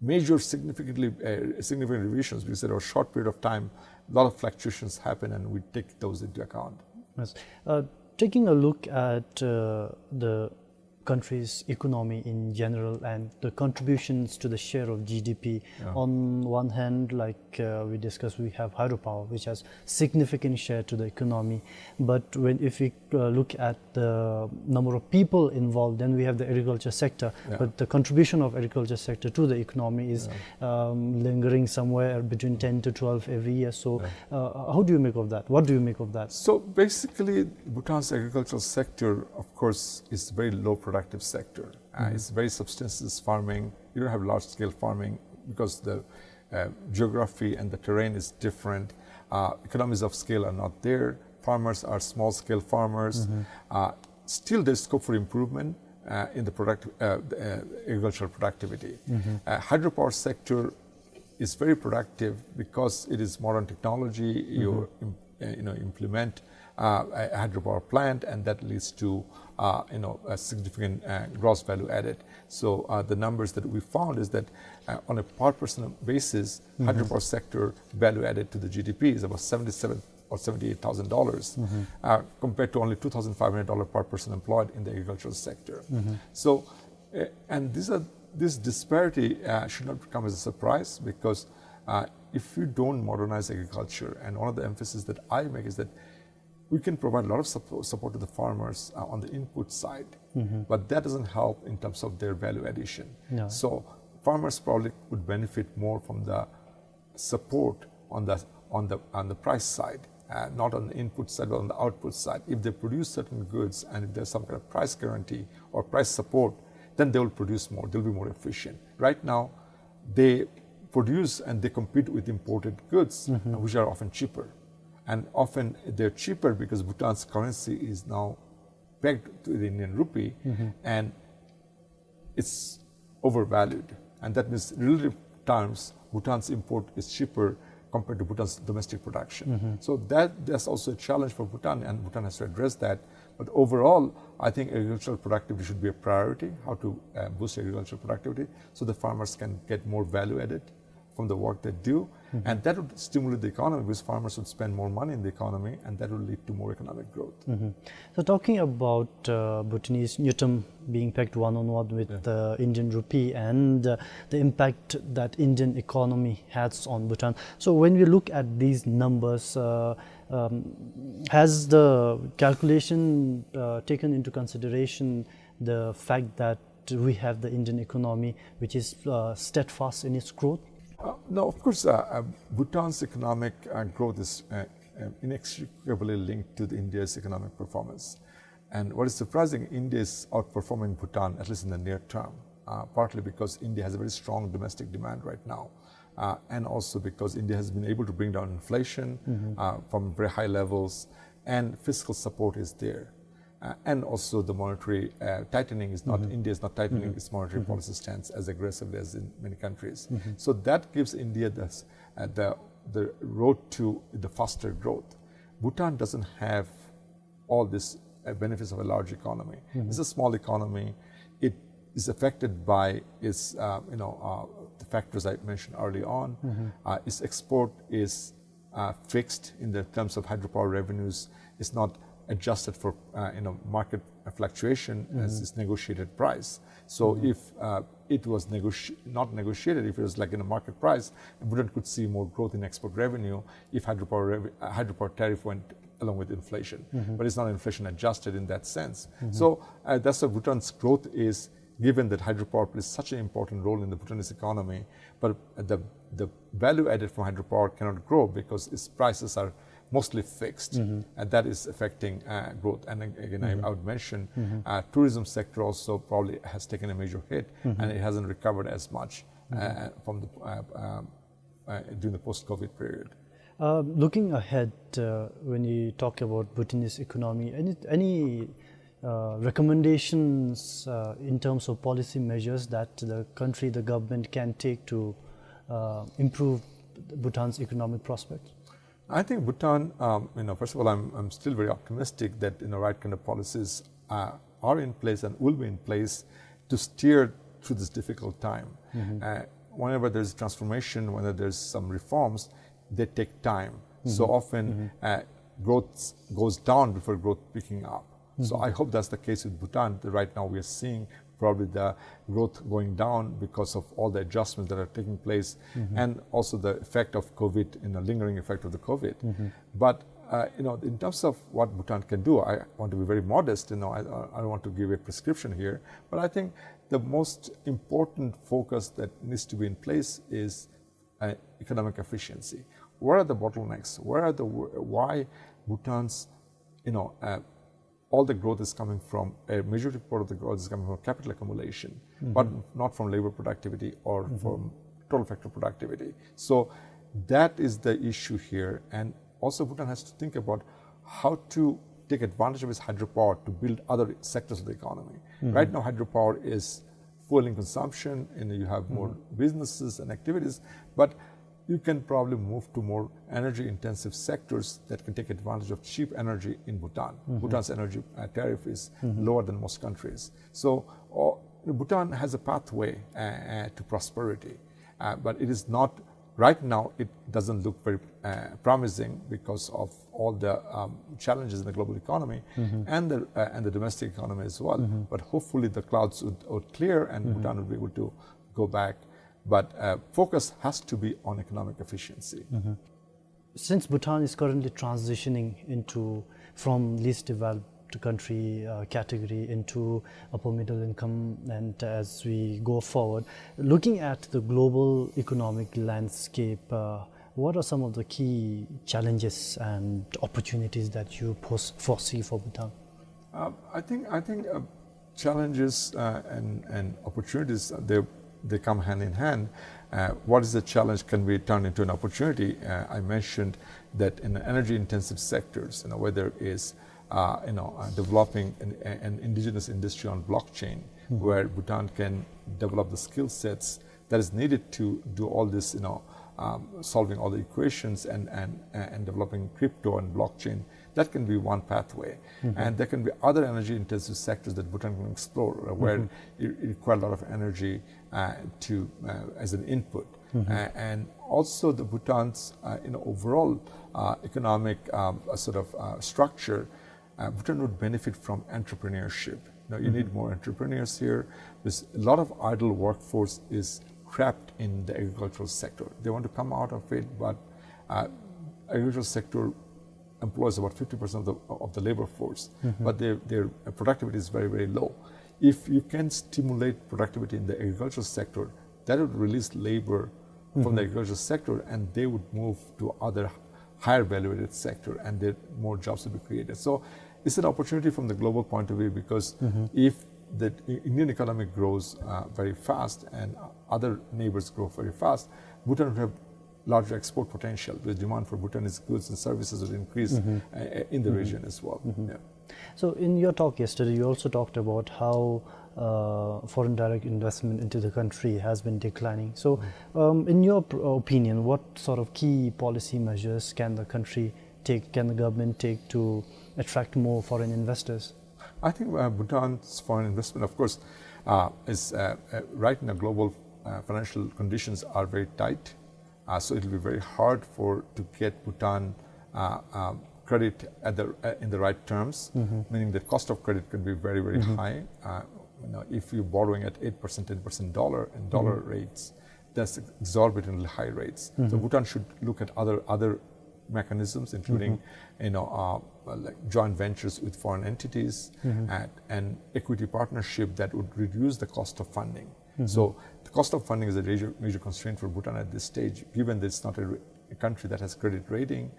major significantly uh, significant revisions because there are a short period of time, a lot of fluctuations happen, and we take those into account. Yes. Uh, taking a look at uh, the country's economy in general and the contributions to the share of G D P. On one hand, like uh, we discussed, we have hydropower, which has significant share to the economy. But when if we uh, look at the number of people involved, then we have the agriculture sector. But the contribution of agriculture sector to the economy is um, lingering somewhere between ten to twelve every year. So uh, how do you make of that? What do you make of that? So basically, Bhutan's agricultural sector, of course, is a very low productive sector. Uh, It's very subsistence farming. You don't have large scale farming because the uh, geography and the terrain is different. Uh, economies of scale are not there. Farmers are small scale farmers. Uh, still, there's scope for improvement uh, in the product, uh, the, uh, agricultural productivity. Uh, hydropower sector is very productive because it is modern technology. You im- uh, you know implement uh, a hydropower plant, and that leads to uh, you know a significant uh, gross value added. So uh, the numbers that we found is that uh, on a per person basis, hydropower sector value added to the G D P is about seventy-seven or seventy-eight thousand dollars, uh, compared to only two thousand five hundred dollar per person employed in the agricultural sector. So, uh, and these are this disparity uh, should not come as a surprise because uh, if you don't modernize agriculture, and one of the emphasis that I make is that we can provide a lot of suppo- support to the farmers uh, on the input side, but that doesn't help in terms of their value addition. So farmers probably would benefit more from the support on the on the on the price side, uh, not on the input side but on the output side. If they produce certain goods and if there's some kind of price guarantee or price support, then they will produce more. They'll be more efficient. Right now, they produce and they compete with imported goods, uh, which are often cheaper. And often they're cheaper because Bhutan's currency is now pegged to the Indian rupee, and it's overvalued. And that means, relative terms, Bhutan's import is cheaper compared to Bhutan's domestic production. So that that's also a challenge for Bhutan, and Bhutan has to address that. But overall, I think agricultural productivity should be a priority. How to uh, boost agricultural productivity so the farmers can get more value added from the work they do, and that would stimulate the economy because farmers would spend more money in the economy, and that would lead to more economic growth. So talking about uh, Bhutanese ngultrum being pegged one on one with the Indian rupee and uh, the impact that Indian economy has on Bhutan. So when we look at these numbers, uh, um, has the calculation uh, taken into consideration the fact that we have the Indian economy, which is uh, steadfast in its growth? Uh, no, of course, uh, uh, Bhutan's economic uh, growth is uh, uh, inextricably linked to the India's economic performance. And what is surprising, India is outperforming Bhutan, at least in the near term, uh, partly because India has a very strong domestic demand right now, uh, and also because India has been able to bring down inflation uh, from very high levels, and fiscal support is there. Uh, and also the monetary uh, tightening is not, India is not tightening its monetary policy stance as aggressively as in many countries. So that gives India the, uh, the, the road to the faster growth. Bhutan doesn't have all these uh, benefits of a large economy. It's a small economy. It is affected by its, uh, you know, uh, the factors I mentioned early on. Uh, its export is uh, fixed in the terms of hydropower revenues. It's not adjusted for, uh, you know, market fluctuation as its negotiated price. So if uh, it was negoti- not negotiated, if it was like in a market price, Bhutan could see more growth in export revenue if hydropower rev- uh, hydropower tariff went along with inflation. But it's not inflation adjusted in that sense. So uh, that's why Bhutan's growth is, given that hydropower plays such an important role in the Bhutanese economy, but the the value added from hydropower cannot grow because its prices are mostly fixed, and that is affecting uh, growth. And ag- again, I, I would mention uh, tourism sector also probably has taken a major hit, and it hasn't recovered as much uh, from the uh, um, uh, during the post-COVID period. Uh, looking ahead, uh, when you talk about Bhutanese economy, any any uh, recommendations uh, in terms of policy measures that the country, the government can take to uh, improve Bhutan's economic prospects? I think Bhutan, um, you know, first of all, I'm, I'm still very optimistic that, you know, right kind of policies uh, are in place and will be in place to steer through this difficult time. Uh, whenever there's transformation, whenever there's some reforms, they take time. So often uh, growth goes down before growth picking up. So I hope that's the case with Bhutan. Right now we are seeing probably the growth going down because of all the adjustments that are taking place and also the effect of COVID, you know, lingering effect of the COVID. But uh, you know, in terms of what Bhutan can do, I want to be very modest. You know, I, I don't want to give a prescription here, but I think the most important focus that needs to be in place is uh, economic efficiency. Where are the bottlenecks? Where are the why Bhutan's, you know, uh, all the growth is coming from, a majority part of the growth is coming from capital accumulation, but not from labor productivity or from total factor productivity. So that is the issue here. And also, Bhutan has to think about how to take advantage of its hydropower to build other sectors of the economy. Right now, hydropower is fueling consumption, and you have more businesses and activities, but you can probably move to more energy intensive sectors that can take advantage of cheap energy in Bhutan. Bhutan's energy uh, tariff is lower than most countries. So uh, Bhutan has a pathway uh, uh, to prosperity, uh, but it is not, right now, it doesn't look very uh, promising because of all the um, challenges in the global economy and, the, uh, and the domestic economy as well. But hopefully the clouds would, would clear and Bhutan would be able to go back. But uh, focus has to be on economic efficiency. Since Bhutan is currently transitioning into from least developed country uh, category into upper middle income, and as we go forward, looking at the global economic landscape, uh, what are some of the key challenges and opportunities that you pos- foresee for Bhutan? Uh, I think I think uh, challenges uh, and and opportunities uh, they they come hand in hand. Uh, what is the challenge can be turned into an opportunity. Uh, I mentioned that in the energy intensive sectors, you know, whether it is uh, you know, uh, developing an, an indigenous industry on blockchain where Bhutan can develop the skill sets that is needed to do all this, you know, um, solving all the equations and, and, and developing crypto and blockchain. That can be one pathway. And there can be other energy intensive sectors that Bhutan can explore uh, where it, it requires a lot of energy uh, to, uh, as an input. Uh, and also the Bhutan's uh, you know, overall uh, economic um, uh, sort of uh, structure, uh, Bhutan would benefit from entrepreneurship. Now, you need more entrepreneurs here. There's a lot of idle workforce is trapped in the agricultural sector. They want to come out of it, but uh, agricultural sector employs about fifty percent of the, of the labor force, but their, their productivity is very, very low. If you can stimulate productivity in the agricultural sector, that would release labor from the agricultural sector, and they would move to other higher valuated sector, and there more jobs would be created. So it's an opportunity from the global point of view, because if the I- Indian economy grows uh, very fast and other neighbors grow very fast, Bhutan would have larger export potential. The demand for Bhutanese goods and services would increase uh, in the region as well. Yeah. So in your talk yesterday, you also talked about how uh, foreign direct investment into the country has been declining. So, um, in your pr- opinion, what sort of key policy measures can the country take, can the government take to attract more foreign investors? I think uh, Bhutan's foreign investment, of course, uh, is uh, uh, right now global uh, financial conditions are very tight. Uh, so it will be very hard for to get Bhutan uh, um, credit at the uh, in the right terms, meaning the cost of credit could be very, very high. Uh, you know, if you're borrowing at eight percent, ten percent dollar in dollar rates, that's exorbitantly high rates. So Bhutan should look at other other mechanisms, including you know uh, like joint ventures with foreign entities and, and equity partnership that would reduce the cost of funding. So the cost of funding is a major, major constraint for Bhutan at this stage, given that it's not a, a country that has credit rating.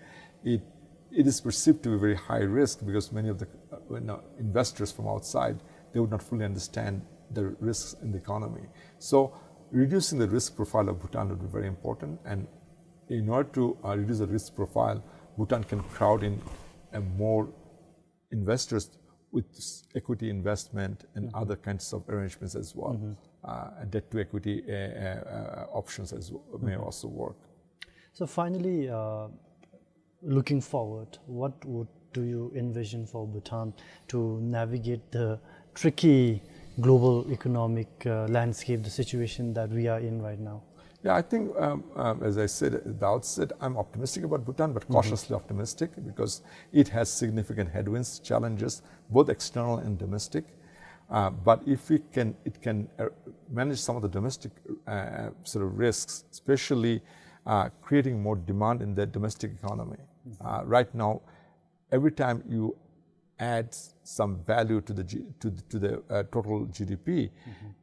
It It is perceived to be very high risk because many of the, uh, you know, investors from outside, they would not fully understand the risks in the economy. So reducing the risk profile of Bhutan would be very important. And in order to, uh, reduce the risk profile, Bhutan can crowd in a more investors with equity investment and other kinds of arrangements as well. Uh, and debt to equity, uh, uh, uh, options as well may also work. So finally, uh, looking forward, what would, do you envision for Bhutan to navigate the tricky global economic, uh, landscape, the situation that we are in right now? Yeah, I think, um, um, as I said at the outset, I'm optimistic about Bhutan, but cautiously optimistic because it has significant headwinds, challenges, both external and domestic. Uh, but if we can, it can, uh, manage some of the domestic, uh, sort of risks, especially, uh, creating more demand in the domestic economy. Uh, right now, every time you add some value to the G-, to the, to the, uh, total G D P,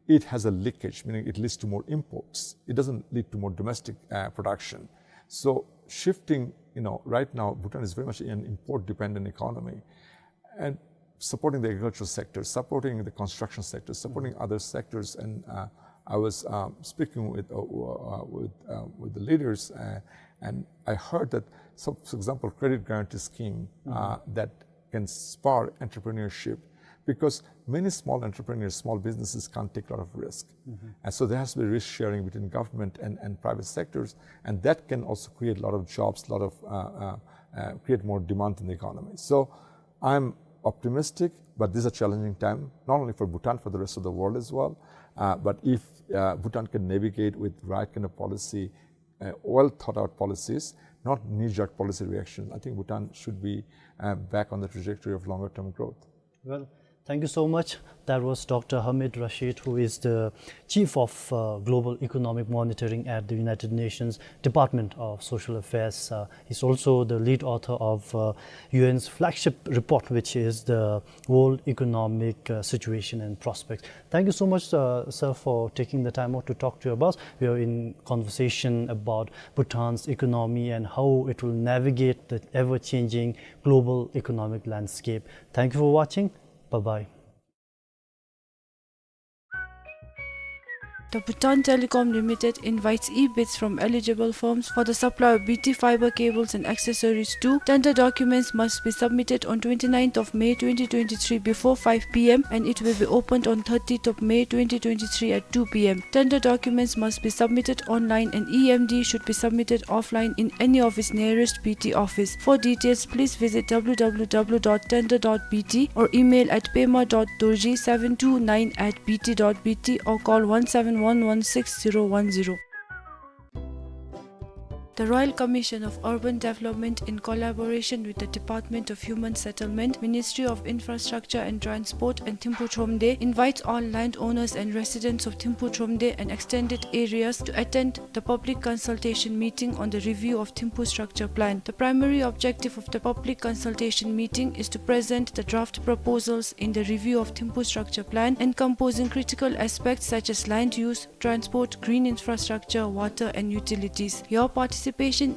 it has a leakage, meaning it leads to more imports. It doesn't lead to more domestic, uh, production. So shifting, you know, right now, Bhutan is very much an import-dependent economy. And supporting the agricultural sector, supporting the construction sector, supporting other sectors. And, uh, I was, um, speaking with, uh, uh, with, uh, with the leaders, uh, and I heard that some, for example, credit guarantee scheme, uh, that can spur entrepreneurship, because many small entrepreneurs, small businesses can't take a lot of risk. And so there has to be risk sharing between government and, and private sectors, and that can also create a lot of jobs, a lot of, uh, uh, uh, create more demand in the economy. So I'm optimistic, but this is a challenging time, not only for Bhutan, for the rest of the world as well. Uh, but if, uh, Bhutan can navigate with right kind of policy, uh, well thought out policies, not knee-jerk policy reactions, I think Bhutan should be, uh, back on the trajectory of longer term growth. Well, thank you so much. That was Doctor Hamid Rashid, who is the Chief of, uh, Global Economic Monitoring at the United Nations Department of Social Affairs. Uh, he's also the lead author of, uh, U N's flagship report, which is the World Economic, uh, Situation and Prospects. Thank you so much, uh, sir, for taking the time out to talk to us. We are in conversation about Bhutan's economy and how it will navigate the ever-changing global economic landscape. Thank you for watching. Bye-bye. The Bhutan Telecom Limited invites e-bids from eligible firms for the supply of B T fiber cables and accessories too. Tender documents must be submitted on twenty-ninth of May twenty twenty-three before five P M, and it will be opened on thirtieth of May twenty twenty-three at two P M. Tender documents must be submitted online, and E M D should be submitted offline in any of its nearest B T office. For details, please visit W W W dot tender dot B T or email at pema dot dorji seven two nine at B T dot B T or call one seven one one six zero one zero. The Royal Commission of Urban Development, in collaboration with the Department of Human Settlement, Ministry of Infrastructure and Transport, and Thimphu Thromde, invites all landowners and residents of Thimphu Thromde and extended areas to attend the public consultation meeting on the review of Thimphu Structure Plan. The primary objective of the public consultation meeting is to present the draft proposals in the review of Thimphu Structure Plan, encompassing critical aspects such as land use, transport, green infrastructure, water and utilities. Your participation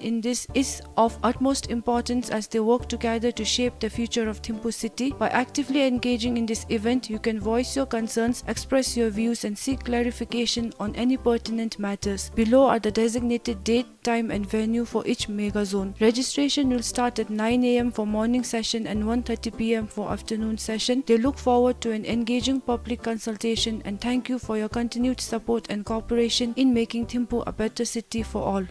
in this is of utmost importance as they work together to shape the future of Thimphu city. By actively engaging in this event, you can voice your concerns, express your views and seek clarification on any pertinent matters. Below are the designated date, time and venue for each mega zone. Registration will start at nine A M for morning session and one thirty P M for afternoon session. They look forward to an engaging public consultation and thank you for your continued support and cooperation in making Thimphu a better city for all.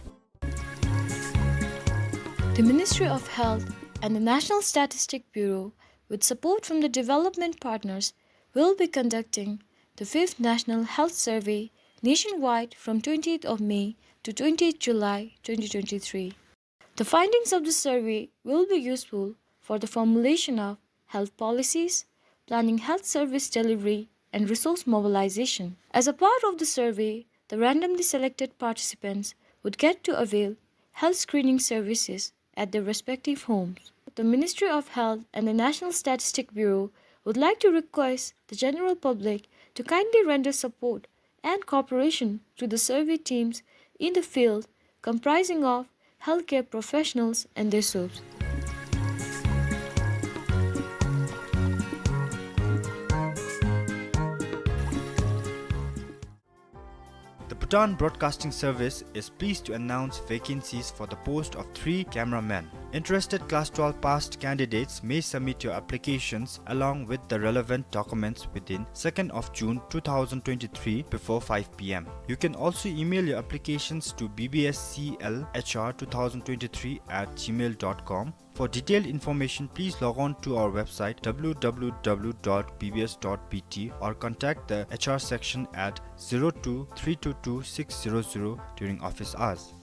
The Ministry of Health and the National Statistic Bureau, with support from the development partners, will be conducting the fifth National Health Survey nationwide from twentieth of May to twentieth July twenty twenty-three. The findings of the survey will be useful for the formulation of health policies, planning health service delivery, and resource mobilization. As a part of the survey, the randomly selected participants would get to avail health screening services at their respective homes. The Ministry of Health and the National Statistic Bureau would like to request the general public to kindly render support and cooperation to the survey teams in the field, comprising of healthcare professionals and their subs. Bhutan Broadcasting Service is pleased to announce vacancies for the post of three cameramen. Interested class twelve passed candidates may submit your applications along with the relevant documents within second of June two thousand twenty-three before five p m. You can also email your applications to B B S C L H R two thousand twenty-three at gmail dot com. For detailed information, please log on to our website, W W W dot B B S dot B T, or contact the H R section at zero two three two two six zero zero during office hours.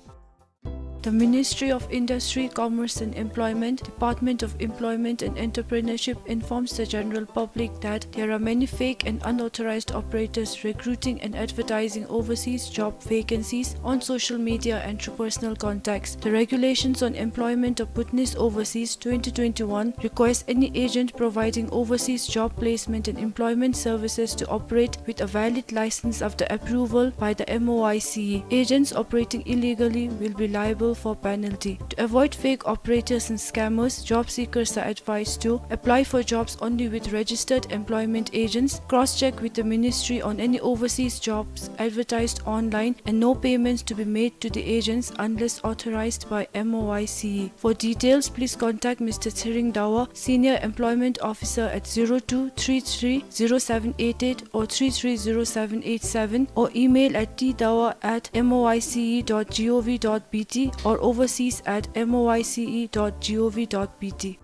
The Ministry of Industry, Commerce and Employment, Department of Employment and Entrepreneurship informs the general public that there are many fake and unauthorized operators recruiting and advertising overseas job vacancies on social media and through personal contacts. The Regulations on Employment of Bhutanese Overseas twenty twenty-one requires any agent providing overseas job placement and employment services to operate with a valid license after approval by the M O I C E. Agents operating illegally will be liable for penalty. To avoid fake operators and scammers, job seekers are advised to apply for jobs only with registered employment agents, cross-check with the ministry on any overseas jobs advertised online, and no payments to be made to the agents unless authorized by M O I C E. For details, please contact Mister Tshering Dawa, Senior Employment Officer, at zero two three three zero seven eight eight or three three zero seven eight seven, or email at t dawa at M O I C E dot gov dot B T or overseas at M O I C E dot gov dot B T.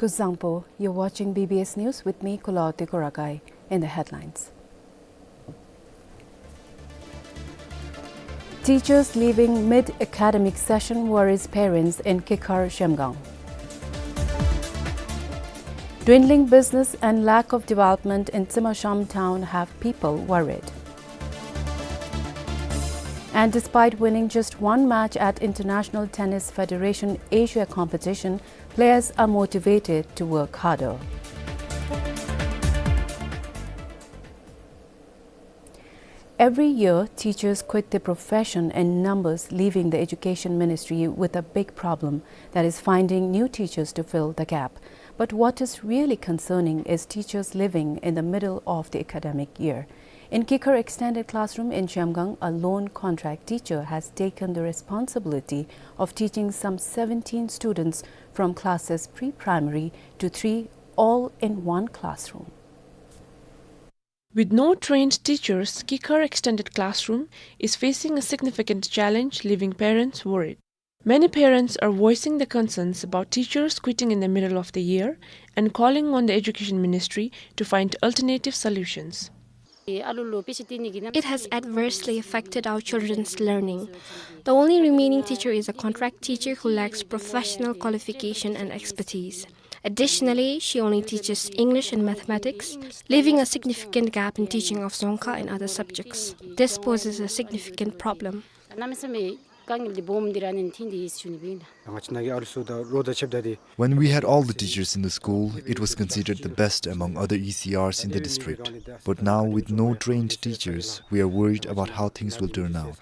Kuzuzangpo, you're watching B B S News with me, Kulaoti Kurakai. In the headlines. Teachers leaving mid-academic session worries parents in Kikhar, Zhemgang. Dwindling business and lack of development in Tsimshihamn town have people worried. And despite winning just one match at International Tennis Federation Asia competition, players are motivated to work harder. Every year, teachers quit their profession in numbers, leaving the Education Ministry with a big problem, that is finding new teachers to fill the gap. But what is really concerning is teachers leaving in the middle of the academic year. In Kikhar Extended Classroom in Zhemgang, a lone contract teacher has taken the responsibility of teaching some seventeen students from classes pre-primary to three, all in one classroom. With no trained teachers, Kikhar Extended Classroom is facing a significant challenge, leaving parents worried. Many parents are voicing their concerns about teachers quitting in the middle of the year and calling on the Education Ministry to find alternative solutions. It has adversely affected our children's learning. The only remaining teacher is a contract teacher who lacks professional qualification and expertise. Additionally, she only teaches English and mathematics, leaving a significant gap in teaching of Dzongkha and other subjects. This poses a significant problem. When we had all the teachers in the school, it was considered the best among other E C Rs in the district. But now, with no trained teachers, we are worried about how things will turn out.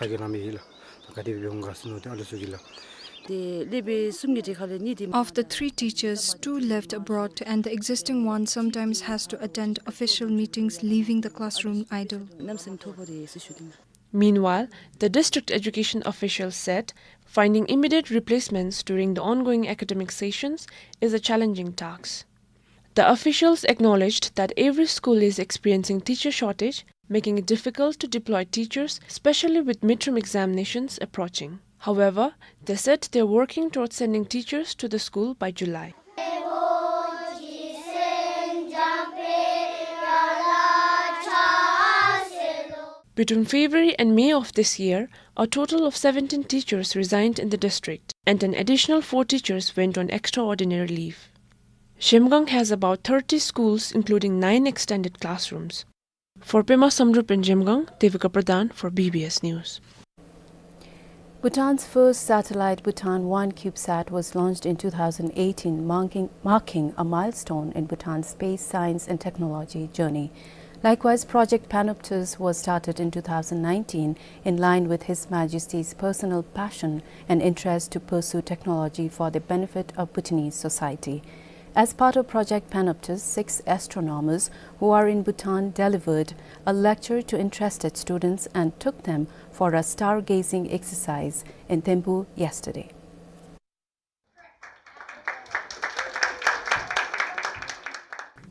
Of the three teachers, two left abroad, and the existing one sometimes has to attend official meetings, leaving the classroom idle. Meanwhile, the district education officials said finding immediate replacements during the ongoing academic sessions is a challenging task. The officials acknowledged that every school is experiencing teacher shortage, making it difficult to deploy teachers, especially with midterm examinations approaching. However, they said they're working towards sending teachers to the school by July. Between February and May of this year, a total of seventeen teachers resigned in the district, and an additional four teachers went on extraordinary leave. Zhemgang has about thirty schools, including nine extended classrooms. For Pema Samdrup in Zhemgang, Devika Pradhan for B B S News. Bhutan's first satellite, Bhutan One CubeSat, was launched in two thousand eighteen, marking, marking a milestone in Bhutan's space science and technology journey. Likewise, Project Panoptis was started in two thousand nineteen in line with His Majesty's personal passion and interest to pursue technology for the benefit of Bhutanese society. As part of Project Panoptis, six astronomers who are in Bhutan delivered a lecture to interested students and took them for a stargazing exercise in Thimphu yesterday.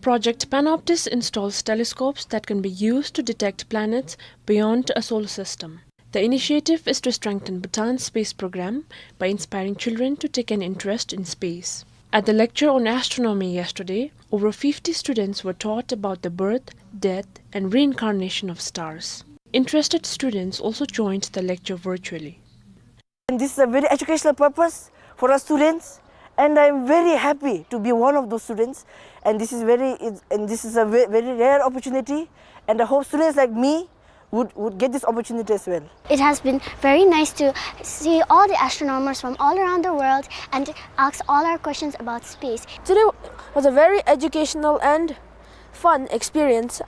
Project Panoptis installs telescopes that can be used to detect planets beyond a solar system. The initiative is to strengthen Bhutan's space program by inspiring children to take an interest in space. At the lecture on astronomy yesterday, over fifty students were taught about the birth, death, and reincarnation of stars. Interested students also joined the lecture virtually. And this is a very educational purpose for our students, and I am very happy to be one of those students. And this is very, it, and this is a ve-, very rare opportunity, and I hope students like me would, would get this opportunity as well. It has been very nice to see all the astronomers from all around the world and ask all our questions about space. Today was a very educational and fun experience.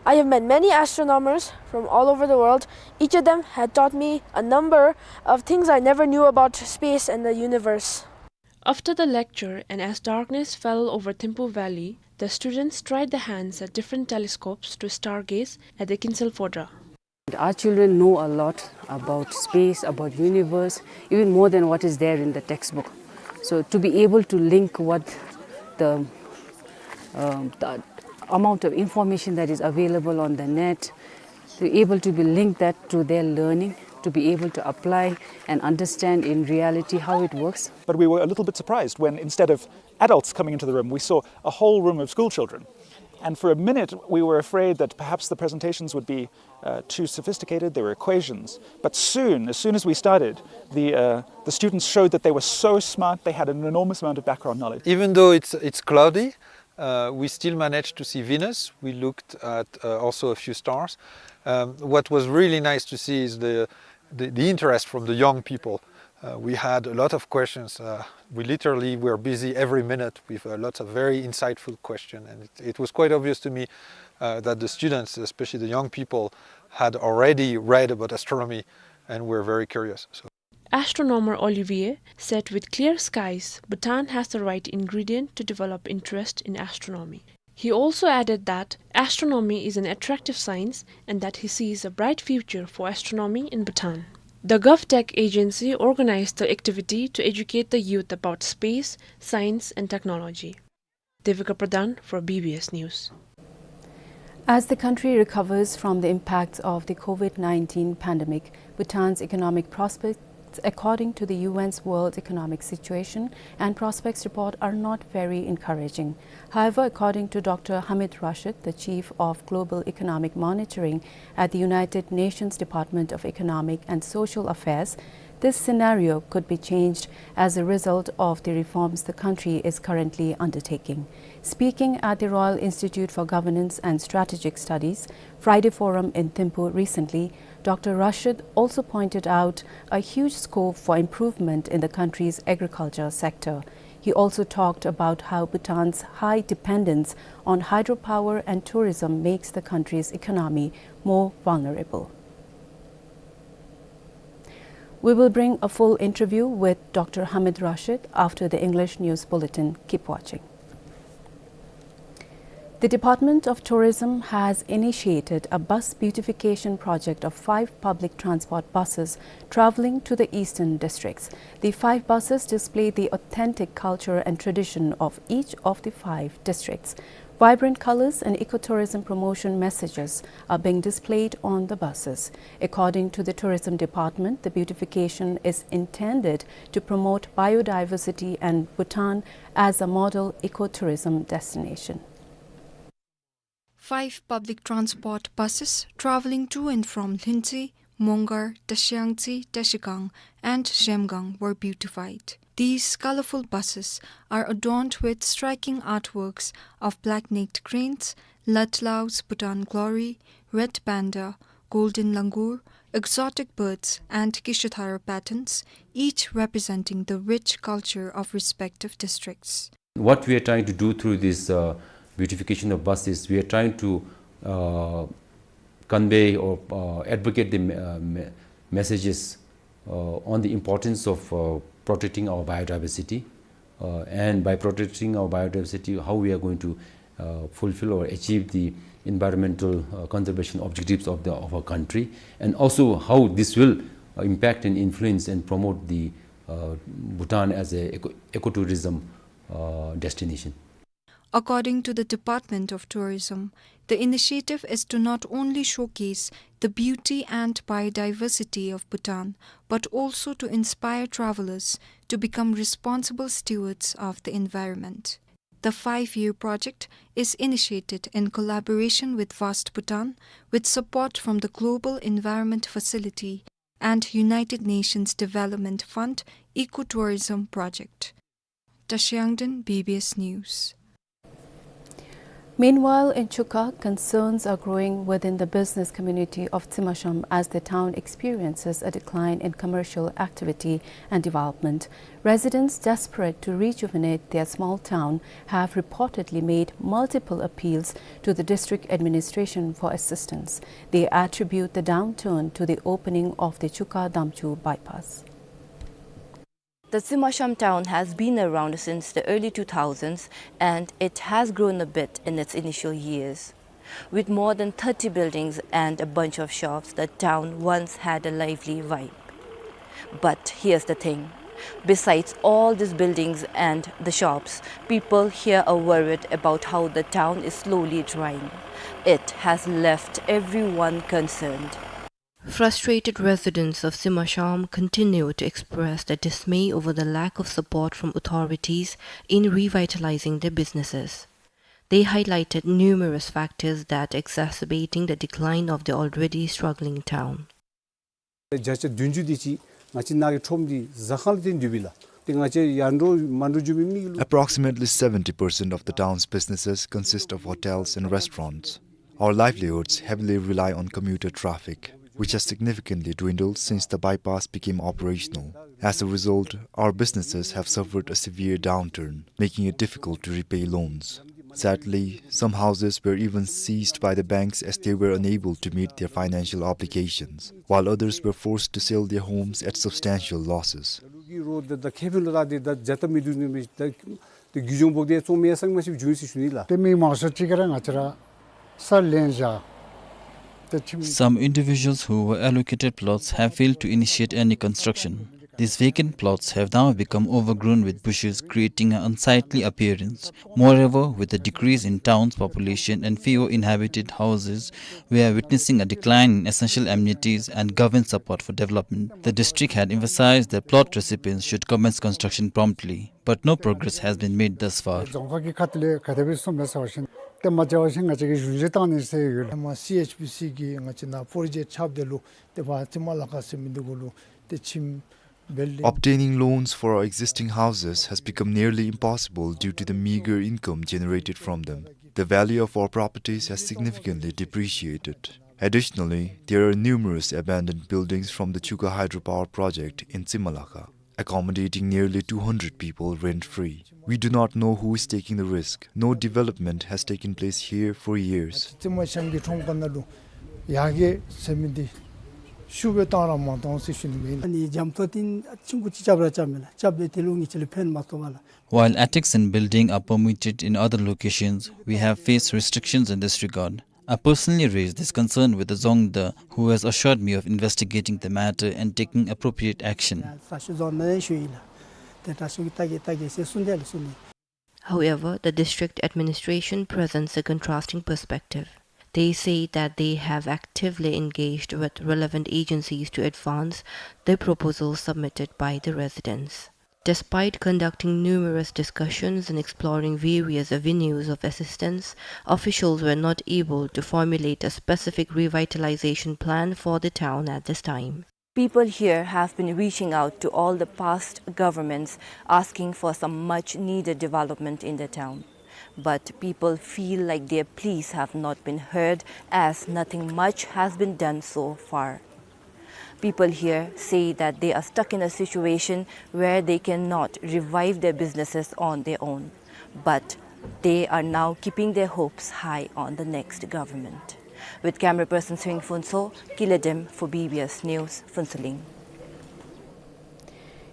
I have met many astronomers from all over the world. Each of them had taught me a number of things I never knew about space and the universe. After the lecture, and as darkness fell over Thimphu Valley, the students tried their hands at different telescopes to stargaze at the Kinsel Phodrang. Our children know a lot about space, about universe, even more than what is there in the textbook. So to be able to link what the, um, the amount of information that is available on the net, to able to be linked that to their learning, to be able to apply and understand in reality how it works. But we were a little bit surprised when, instead of adults coming into the room, we saw a whole room of school children. And for a minute, we were afraid that perhaps the presentations would be, uh, too sophisticated, they were equations. But soon, as soon as we started, the, uh, the students showed that they were so smart, they had an enormous amount of background knowledge. Even though it's, it's cloudy, uh, we still managed to see Venus. We looked at, uh, also a few stars. Um, what was really nice to see is the, the, the interest from the young people. Uh, we had a lot of questions. Uh, we literally were busy every minute with, uh, lots of very insightful questions, and it, it was quite obvious to me, uh, that the students, especially the young people, had already read about astronomy and were very curious. So. Astronomer Olivier said with clear skies, Bhutan has the right ingredient to develop interest in astronomy. He also added that astronomy is an attractive science and that he sees a bright future for astronomy in Bhutan. The GovTech agency organized the activity to educate the youth about space, science, and technology. Devika Pradhan for B B S News. As the country recovers from the impacts of the COVID nineteen pandemic, Bhutan's economic prospects, according to the U N's World Economic Situation and Prospects Report, are not very encouraging. However, according to Doctor Hamid Rashid, the chief of Global Economic Monitoring at the United Nations Department of Economic and Social Affairs, this scenario could be changed as a result of the reforms the country is currently undertaking. Speaking at the Royal Institute for Governance and Strategic Studies Friday Forum in Thimphu recently, Doctor Rashid also pointed out a huge scope for improvement in the country's agriculture sector. He also talked about how Bhutan's high dependence on hydropower and tourism makes the country's economy more vulnerable. We will bring a full interview with Doctor Hamid Rashid after the English news bulletin. Keep watching. The Department of Tourism has initiated a bus beautification project of five public transport buses traveling to the eastern districts. The five buses display the authentic culture and tradition of each of the five districts. Vibrant colors and ecotourism promotion messages are being displayed on the buses. According to the Tourism Department, the beautification is intended to promote biodiversity and Bhutan as a model ecotourism destination. Five public transport buses traveling to and from Lhintse, Mongar, Tashiyangtse, Trashigang, and Zhemgang were beautified. These colorful buses are adorned with striking artworks of black-necked cranes, Latlao's Bhutan Glory, red panda, golden langur, exotic birds, and Kishuthara patterns, each representing the rich culture of respective districts. What we are trying to do through this, uh, beautification of buses, we are trying to, uh, convey or, uh, advocate the me-, uh, me-, messages, uh, on the importance of, uh, protecting our biodiversity, uh, and by protecting our biodiversity, how we are going to, uh, fulfill or achieve the environmental, uh, conservation objectives of the, of our country, and also how this will, uh, impact and influence and promote the, uh, Bhutan as a eco-, ecotourism, uh, destination. According to the Department of Tourism, the initiative is to not only showcase the beauty and biodiversity of Bhutan, but also to inspire travelers to become responsible stewards of the environment. The five-year project is initiated in collaboration with Vast Bhutan, with support from the Global Environment Facility and United Nations Development Fund Ecotourism Project. Tashiyangten, B B S News. Meanwhile, in Chuka, concerns are growing within the business community of Tsimasham as the town experiences a decline in commercial activity and development. Residents desperate to rejuvenate their small town have reportedly made multiple appeals to the district administration for assistance. They attribute the downturn to the opening of the Chuka Damchu bypass. The Tsimasham town has been around since the early two thousands, and it has grown a bit in its initial years. With more than thirty buildings and a bunch of shops, the town once had a lively vibe. But here's the thing. Besides all these buildings and the shops, people here are worried about how the town is slowly drying. It has left everyone concerned. Frustrated residents of Tsimasham continue to express their dismay over the lack of support from authorities in revitalizing their businesses. They highlighted numerous factors that exacerbating the decline of the already struggling town. བརྒྱ་ཆ་བདུན་ཅུ་དེ་ཅིག་ང་བཅས་ནཱ་གི་ཁྲོམ་འདི་ཟ་ཁང་ལས་བརྟེན་སྡོདཔ་ཨིན་ལགས། ཏེ་ང་བཅས་ཡར་འགྲོ་མར་འགྲོ་འགྱོ་མི་མི་ལུ། Approximately seventy percent of the town's businesses consist of hotels and restaurants. Our livelihoods heavily rely on commuter traffic, which has significantly dwindled since the bypass became operational. As a result, our businesses have suffered a severe downturn, making it difficult to repay loans. Sadly, some houses were even seized by the banks as they were unable to meet their financial obligations, while others were forced to sell their homes at substantial losses. ཏེ་རྒྱུ་ལྗོངས་འབོར་དེ་ཚང་མ་ཡར་སེང་མ་ཤེས་བྱུང་ཡི་ཟེར་ཞུ་ནི་ལགས། ཏེ་མི་མང་ཤོས་ཅིག་གིས་ར་ང་བཅས་ར་ས་ལེན་བཞག། ཏེ་ཁྱིམ། Some individuals who were allocated plots have failed to initiate any construction. These vacant plots have now become overgrown with bushes, creating an unsightly appearance. Moreover, with the decrease in town's population and fewer inhabited houses, we are witnessing a decline in essential amenities and government support for development. The district had emphasized that plot recipients should commence construction promptly. But no progress has been made thus far. རྫོང་ཁག་གི་ཁ་ཐུག་ལས་ག་དེ་སྦེ་གསུངམ་མས་ཟེར་བ་ཅིན་ཏེ་མ་འབྱོར་བ་ཅིན་ང་བཅས་ཀྱིས་གཞུང་བཞེས་བཏང་ནི་ཟེར་ཡོད། ཧེ་མ་སི་ཨེཆ་བི་སི་གིས་ང་བཅས་ནཱ་པྲོ་ཇེཀཊ་རྐྱབ་སྟེ་ལུ་ཏེ་ཕར་ཙི་མ་ལ་ཁ་ཟེར་མི་འདི་གུ་ལུ་ཏེ་ཁྱིམ་བིལ་ཌིང་། Obtaining loans for our existing houses has become nearly impossible due to the meager income generated from them. The value of our properties has significantly depreciated. Additionally, there are numerous abandoned buildings from the Chuka hydropower project in Tsimalakha, accommodating nearly two hundred people rent-free. We do not know who is taking the risk. No development has taken place here for years. ཙི་མ་ཤང་གི་ཁྲོམ་ཁ་ནང་ལུ་ཡར་རྒྱས་ཟེར་མི་འདི་ཤུགས་སྦེ་བཏང་ར་མ་བཏང་ཟེར་ཞུ་ནི་མས། ཨ་ནི་འཇམ་ཏོག་ཏོ་ཁྱིམ་གུ་ཅིག་རྐྱབ་ར་རྐྱབ་མས་ལགས། རྐྱབ་སྦེ་དེ་ལུ་ངེ་ཅིག་ལུ་ཕན་མ་ཐོགས་པས་ལགས། While attics and building are permitted in other locations, we have faced restrictions in this regard. I personally raised this concern with the Dzongda, who has assured me of investigating the matter and taking appropriate action. However, the district administration presents a contrasting perspective. They say that they have actively engaged with relevant agencies to advance the proposals submitted by the residents. Despite conducting numerous discussions and exploring various avenues of assistance, officials were not able to formulate a specific revitalization plan for the town at this time. People here have been reaching out to all the past governments asking for some much needed development in the town. But people feel like their pleas have not been heard, as nothing much has been done so far. People here say that they are stuck in a situation where they cannot revive their businesses on their own. But they are now keeping their hopes high on the next government. With camera person Swing Phuntsho, Kiledem for B B S News, Phuentsholing.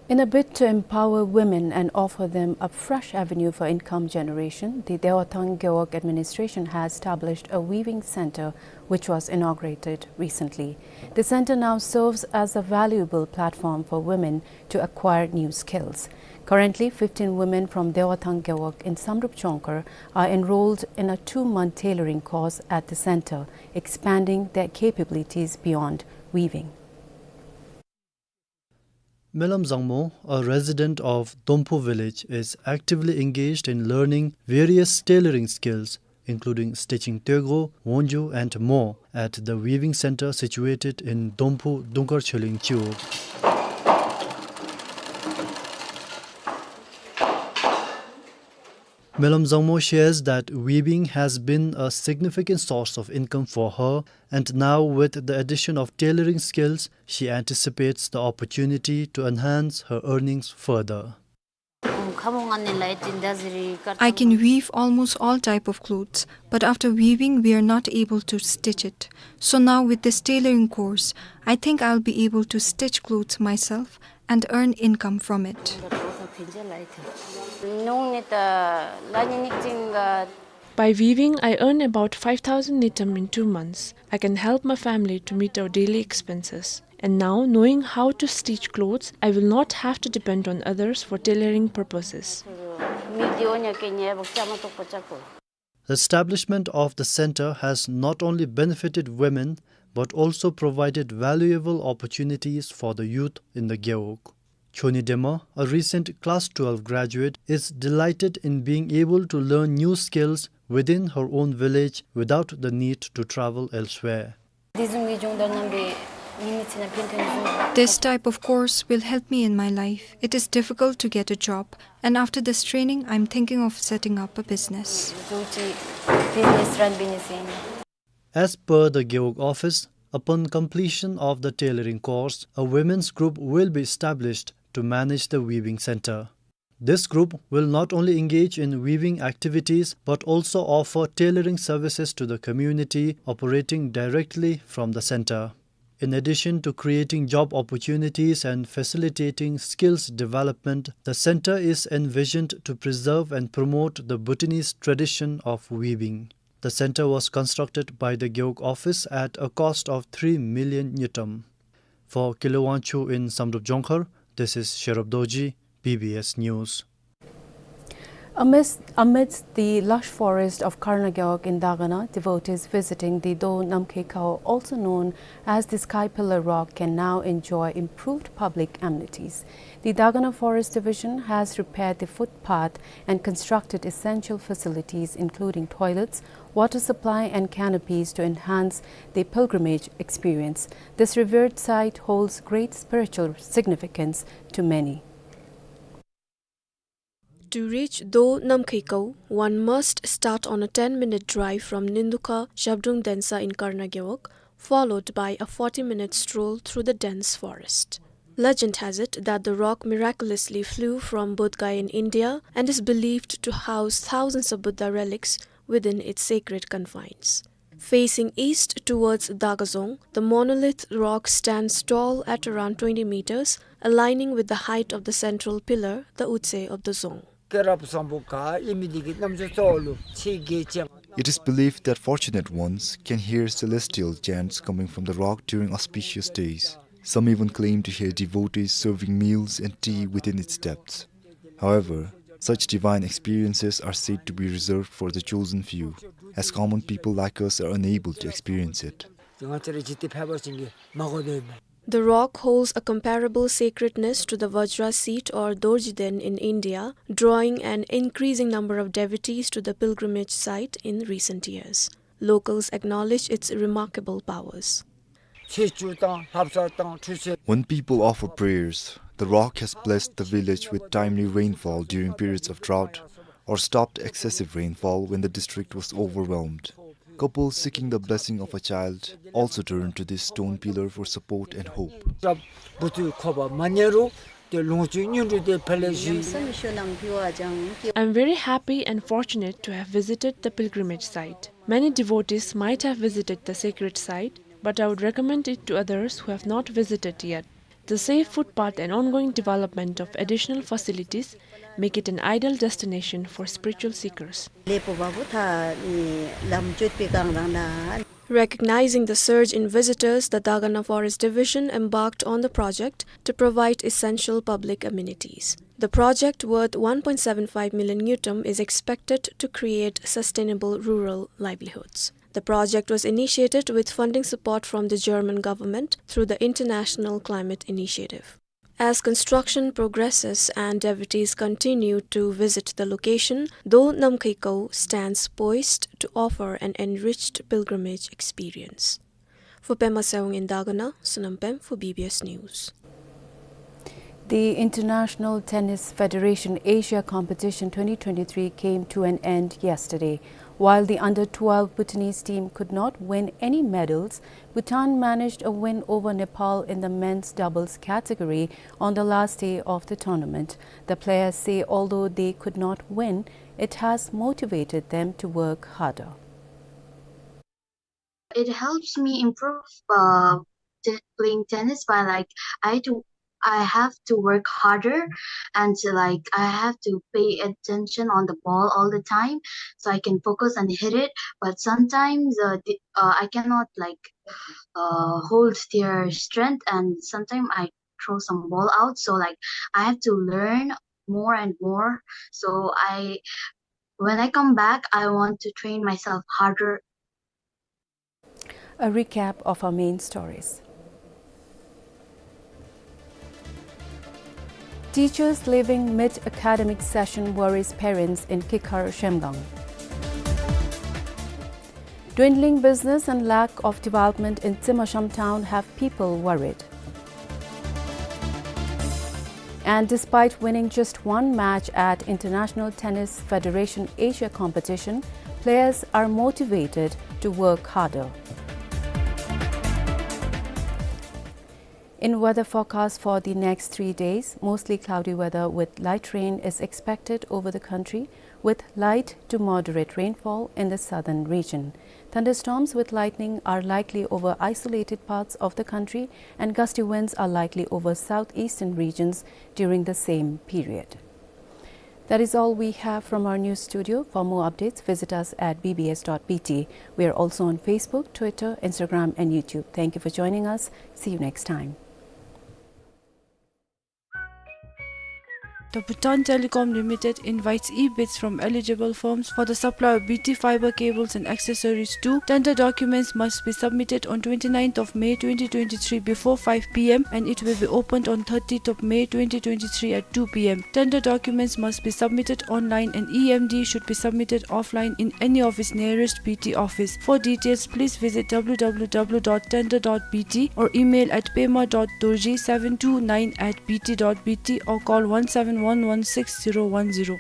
In a bid to empower women and offer them a fresh avenue for income generation, the Dewathang Gewog administration has established a weaving center, which was inaugurated recently. The center now serves as a valuable platform for women to acquire new skills. Currently, fifteen women from Dewathang Gewog in Samdrup Jongkhar are enrolled in a two-month tailoring course at the center, expanding their capabilities beyond weaving. Melam Zangmo, a resident of Domphu village, is actively engaged in learning various tailoring skills, including stitching tuego, wonju, and more, at the weaving center situated in Domphu Dungkar Choling Chiu. Melam Zangmo shares that weaving has been a significant source of income for her, and now with the addition of tailoring skills, she anticipates the opportunity to enhance her earnings further. I can weave almost all type of clothes, but after weaving, we are not able to stitch it. So now with this tailoring course, I think I'll be able to stitch clothes myself and earn income from it. By weaving, I earn about five thousand ngultrum in two months. I can help my family to meet our daily expenses. And now, knowing how to stitch clothes, I will not have to depend on others for tailoring purposes. The establishment of the center has not only benefited women, but also provided valuable opportunities for the youth in the Gewog. Choni Dema, a recent class twelve graduate, is delighted in being able to learn new skills within her own village without the need to travel elsewhere. This type of course will help me in my life. It is difficult to get a job, and after this training, I'm thinking of setting up a business. As per the Gewog office, upon completion of the tailoring course, a women's group will be established to manage the weaving center. This group will not only engage in weaving activities but also offer tailoring services to the community operating directly from the center. In addition to creating job opportunities and facilitating skills development, the center is envisioned to preserve and promote the Bhutanese tradition of weaving. The center was constructed by the Gewog office at a cost of three million ngultrum. For Kile Wangchuck in Samdrup Jongkhar, this is Sherub Dorji, B B S News. Amidst, amidst the lush forest of Karna Gewog in Dagana, devotees visiting the Do Namkhai Kaw, also known as the Sky Pillar Rock, can now enjoy improved public amenities. The Dagana Forest Division has repaired the footpath and constructed essential facilities, including toilets, water supply, and canopies to enhance the pilgrimage experience. This revered site holds great spiritual significance to many. To reach Do Namkhai Kaw, one must start on a ten-minute drive from Nindukha Zhabdrung Densa in Karna Gewog, followed by a forty-minute stroll through the dense forest. Legend has it that the rock miraculously flew from Bodh Gaya in India and is believed to house thousands of Buddha relics within its sacred confines. Facing east towards Dagazong, the monolith rock stands tall at around twenty meters, aligning with the height of the central pillar, the Utse of the Dzong. It is believed that fortunate ones can hear celestial chants coming from the rock during auspicious days. Some even claim to hear devotees serving meals and tea within its depths. However, such divine experiences are said to be reserved for the chosen few, as common people like us are unable to experience it. The rock holds a comparable sacredness to the Vajra seat or Dorjiden in India, drawing an increasing number of devotees to the pilgrimage site in recent years. Locals acknowledge its remarkable powers. When people offer prayers, the rock has blessed the village with timely rainfall during periods of drought, or stopped excessive rainfall when the district was overwhelmed. Couples seeking the blessing of a child also turn to this stone pillar for support and hope. I'm very happy and fortunate to have visited the pilgrimage site. Many devotees might have visited the sacred site, but I would recommend it to others who have not visited yet. The safe footpath and ongoing development of additional facilities make it an ideal destination for spiritual seekers. Recognizing the surge in visitors, the Dagana Forest Division embarked on the project to provide essential public amenities. The project, worth one point seven five million ngultrum, is expected to create sustainable rural livelihoods. The project was initiated with funding support from the German government through the International Climate Initiative. As construction progresses and devotees continue to visit the location, Do Namkhai Kaw stands poised to offer an enriched pilgrimage experience. For Pema Sewang in Dagana, Sonam Pem for B B S News. The International Tennis Federation Asia Competition twenty twenty-three came to an end yesterday. While the under twelve Bhutanese team could not win any medals, Bhutan managed a win over Nepal in the men's doubles category on the last day of the tournament. The players say although they could not win, it has motivated them to work harder. It helps me improve, uh, t-, playing tennis by, like, I had to, I have to work harder, and, like, I have to pay attention on the ball all the time so I can focus and hit it. But sometimes, uh, the, uh, I cannot, like, uh, hold their strength, and sometimes I throw some ball out. So, like, I have to learn more and more. So I, when I come back, I want to train myself harder. A recap of our main stories. Teachers leaving mid-academic session worries parents in Kikhar, Shemgang. Dwindling business and lack of development in Tsimshihamwe town have people worried. And despite winning just one match at International Tennis Federation Asia Competition, players are motivated to work harder. In weather forecast for the next three days, mostly cloudy weather with light rain is expected over the country, with light to moderate rainfall in the southern region. Thunderstorms with lightning are likely over isolated parts of the country, and gusty winds are likely over southeastern regions during the same period. That is all we have from our news studio. For more updates, visit us at B B S dot B T. We are also on Facebook, Twitter, Instagram, and YouTube. Thank you for joining us. See you next time. The Bhutan Telecom Limited invites e-bids from eligible firms for the supply of B T fiber cables and accessories two. Tender documents must be submitted on twenty-ninth of May twenty twenty-three before five P M, and it will be opened on thirtieth of May twenty twenty-three at two P M. Tender documents must be submitted online, and E M D should be submitted offline in any of its nearest B T office. For details, please visit W W W dot tender dot B T or email at pema dot dorji seven two nine at B T dot B T or call one seven one one six zero one zero.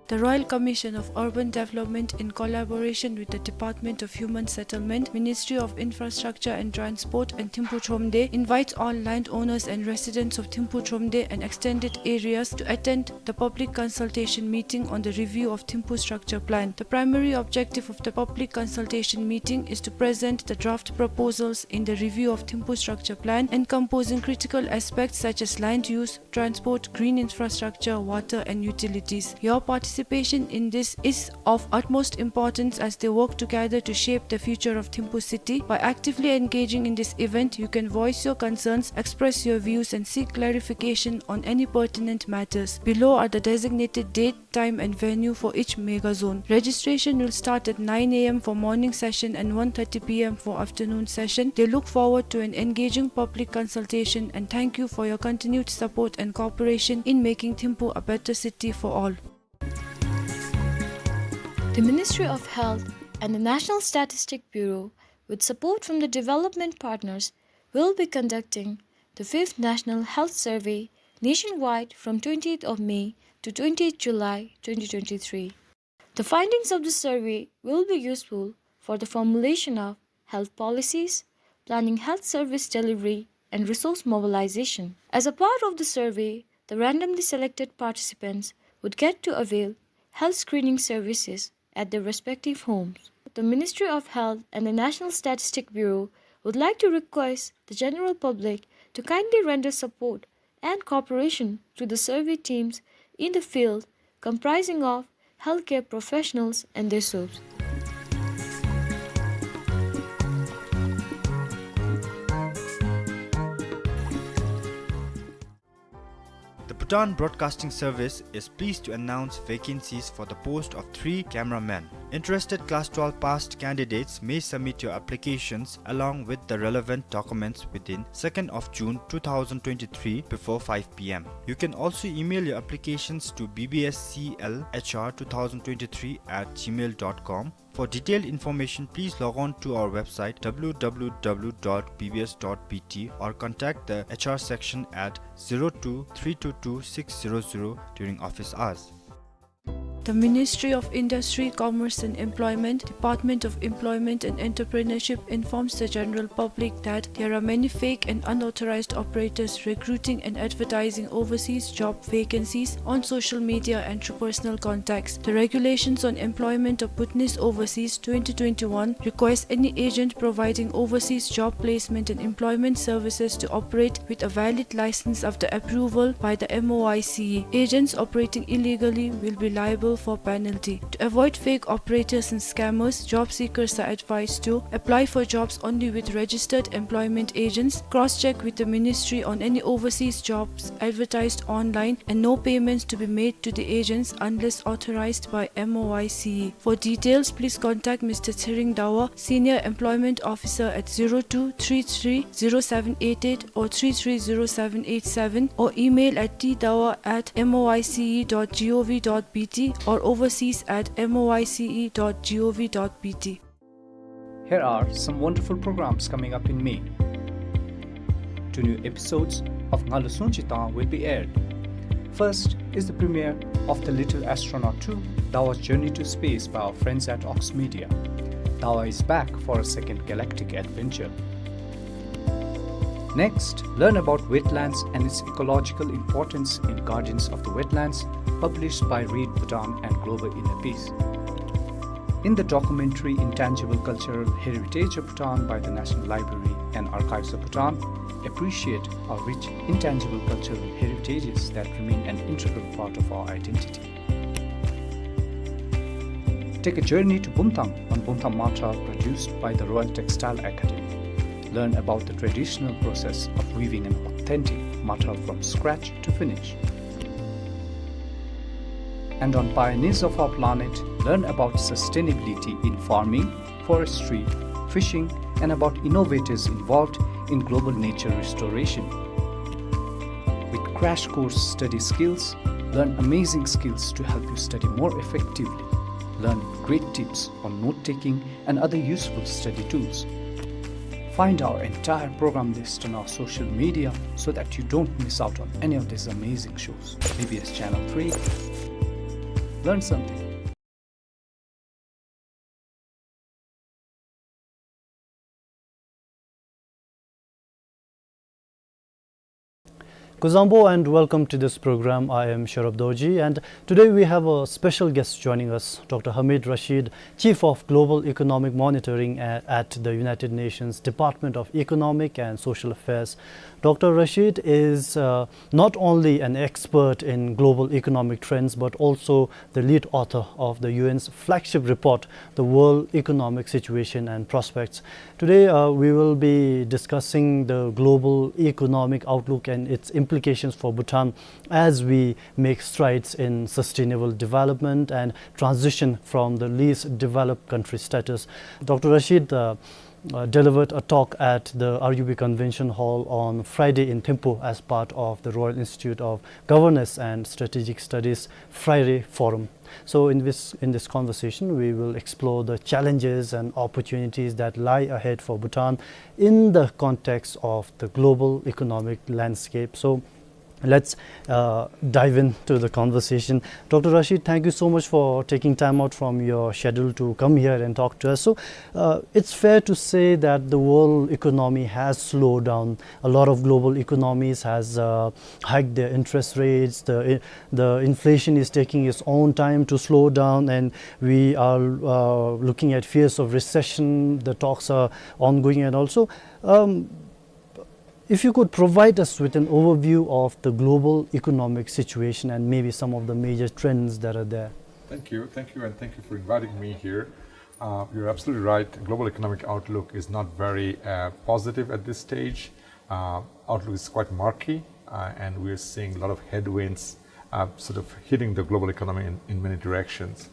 The Royal Commission of Urban Development, in collaboration with the Department of Human Settlement, Ministry of Infrastructure and Transport, and Thimphu Thromde, invites all landowners and residents of Thimphu Thromde and extended areas to attend the public consultation meeting on the review of Thimphu Structure Plan. The primary objective of the public consultation meeting is to present the draft proposals in the review of Thimphu Structure Plan, encompassing critical aspects such as land use, transport, green infrastructure, water, and utilities. Your participation participation in this is of utmost importance as they work together to shape the future of Thimphu city. By actively engaging in this event, you can voice your concerns, express your views, and seek clarification on any pertinent matters. Below are the designated date, time and venue for each mega zone. Registration will start at nine A M for morning session and one thirty P M for afternoon session. They look forward to an engaging public consultation and thank you for your continued support and cooperation in making Thimphu a better city for all. The Ministry of Health and the National Statistic Bureau, with support from the development partners, will be conducting the fifth National Health Survey nationwide from twentieth of May to twentieth July twenty twenty-three. The findings of the survey will be useful for the formulation of health policies, planning health service delivery, and resource mobilization. As a part of the survey, the randomly selected participants would get to avail health screening services at their respective homes. The Ministry of Health and the National Statistic Bureau would like to request the general public to kindly render support and cooperation to the survey teams in the field, comprising of healthcare professionals and their soups. The Bhutan Broadcasting Service is pleased to announce vacancies for the post of three cameramen. Interested class twelve passed candidates may submit your applications along with the relevant documents within second of June two thousand twenty-three before five P M. You can also email your applications to B B S C L H R two thousand twenty-three at gmail dot com. For detailed information, please log on to our website W W W dot B B S dot B T or contact the H R section at zero two three two two six zero zero during office hours. The Ministry of Industry, Commerce and Employment, Department of Employment and Entrepreneurship informs the general public that there are many fake and unauthorized operators recruiting and advertising overseas job vacancies on social media and through personal contacts. The Regulations on Employment of Bhutanese Overseas twenty twenty-one requires any agent providing overseas job placement and employment services to operate with a valid license after approval by the M O I C E. Agents operating illegally will be liable for penalty. To avoid fake operators and scammers, job seekers are advised to apply for jobs only with registered employment agents, cross-check with the ministry on any overseas jobs advertised online, and no payments to be made to the agents unless authorized by M O I C E. For details, please contact Mister Tshering Dawa, Senior Employment Officer, at zero two three three zero seven eight eight or three three zero seven eight seven, or email at t dawa at M O I C E dot G O V dot B T or overseas at M O I C E dot G O V dot B T. Here are some wonderful programs coming up in May. Two new episodes of Ngalu Sungchi Tang will be aired. First is the premiere of The Little Astronaut two, Dawa's Journey to Space by our friends at Ox Media. Dawa is back for a second galactic adventure. Next, learn about wetlands and its ecological importance in Guardians of the Wetlands, published by Read Bhutan and Global Inner Peace. In the documentary Intangible Cultural Heritage of Bhutan by the National Library and Archives of Bhutan, appreciate our rich intangible cultural heritages that remain an integral part of our identity. Take a journey to Bumthang on Bumthang Mathral, produced by the Royal Textile Academy. Learn about the traditional process of weaving an authentic mathral from scratch to finish. And on Pioneers of Our Planet, learn about sustainability in farming, forestry, fishing, and about innovators involved in global nature restoration. With crash course study skills, learn amazing skills to help you study more effectively. Learn great tips on note-taking and other useful study tools. Find our entire program list on our social media so that you don't miss out on any of these amazing shows. B B S Channel three. Learn something. Kuzuzangpo and welcome to this program. I am Sharab Dorji, and today we have a special guest joining us, Doctor Hamid Rashid, Chief of Global Economic Monitoring a-, at the United Nations Department of Economic and Social Affairs. Doctor Rashid is uh, not only an expert in global economic trends but also the lead author of the U N's flagship report, The World Economic Situation and Prospects. Today, uh, we will be discussing the global economic outlook and its implications for Bhutan as we make strides in sustainable development and transition from the least developed country status. Doctor Rashid uh, uh, delivered a talk at the R U B Convention Hall on Friday in Thimphu as part of the Royal Institute of Governance and Strategic Studies Friday Forum. So in this, in this conversation, we will explore the challenges and opportunities that lie ahead for Bhutan in the context of the global economic landscape. So let's uh, dive into the conversation. Doctor Rashid, thank you so much for taking time out from your schedule to come here and talk to us. So uh, it's fair to say that the world economy has slowed down. A lot of global economies has uh, hiked their interest rates. The, the inflation is taking its own time to slow down, and we are uh, looking at fears of recession. The talks are ongoing, and also um, if you could provide us with an overview of the global economic situation and maybe some of the major trends that are there. Thank you, thank you, and thank you for inviting me here. Uh, you're absolutely right. Global economic outlook is not very uh, positive at this stage. Uh, outlook is quite murky, uh, and we're seeing a lot of headwinds uh, sort of hitting the global economy in, in many directions.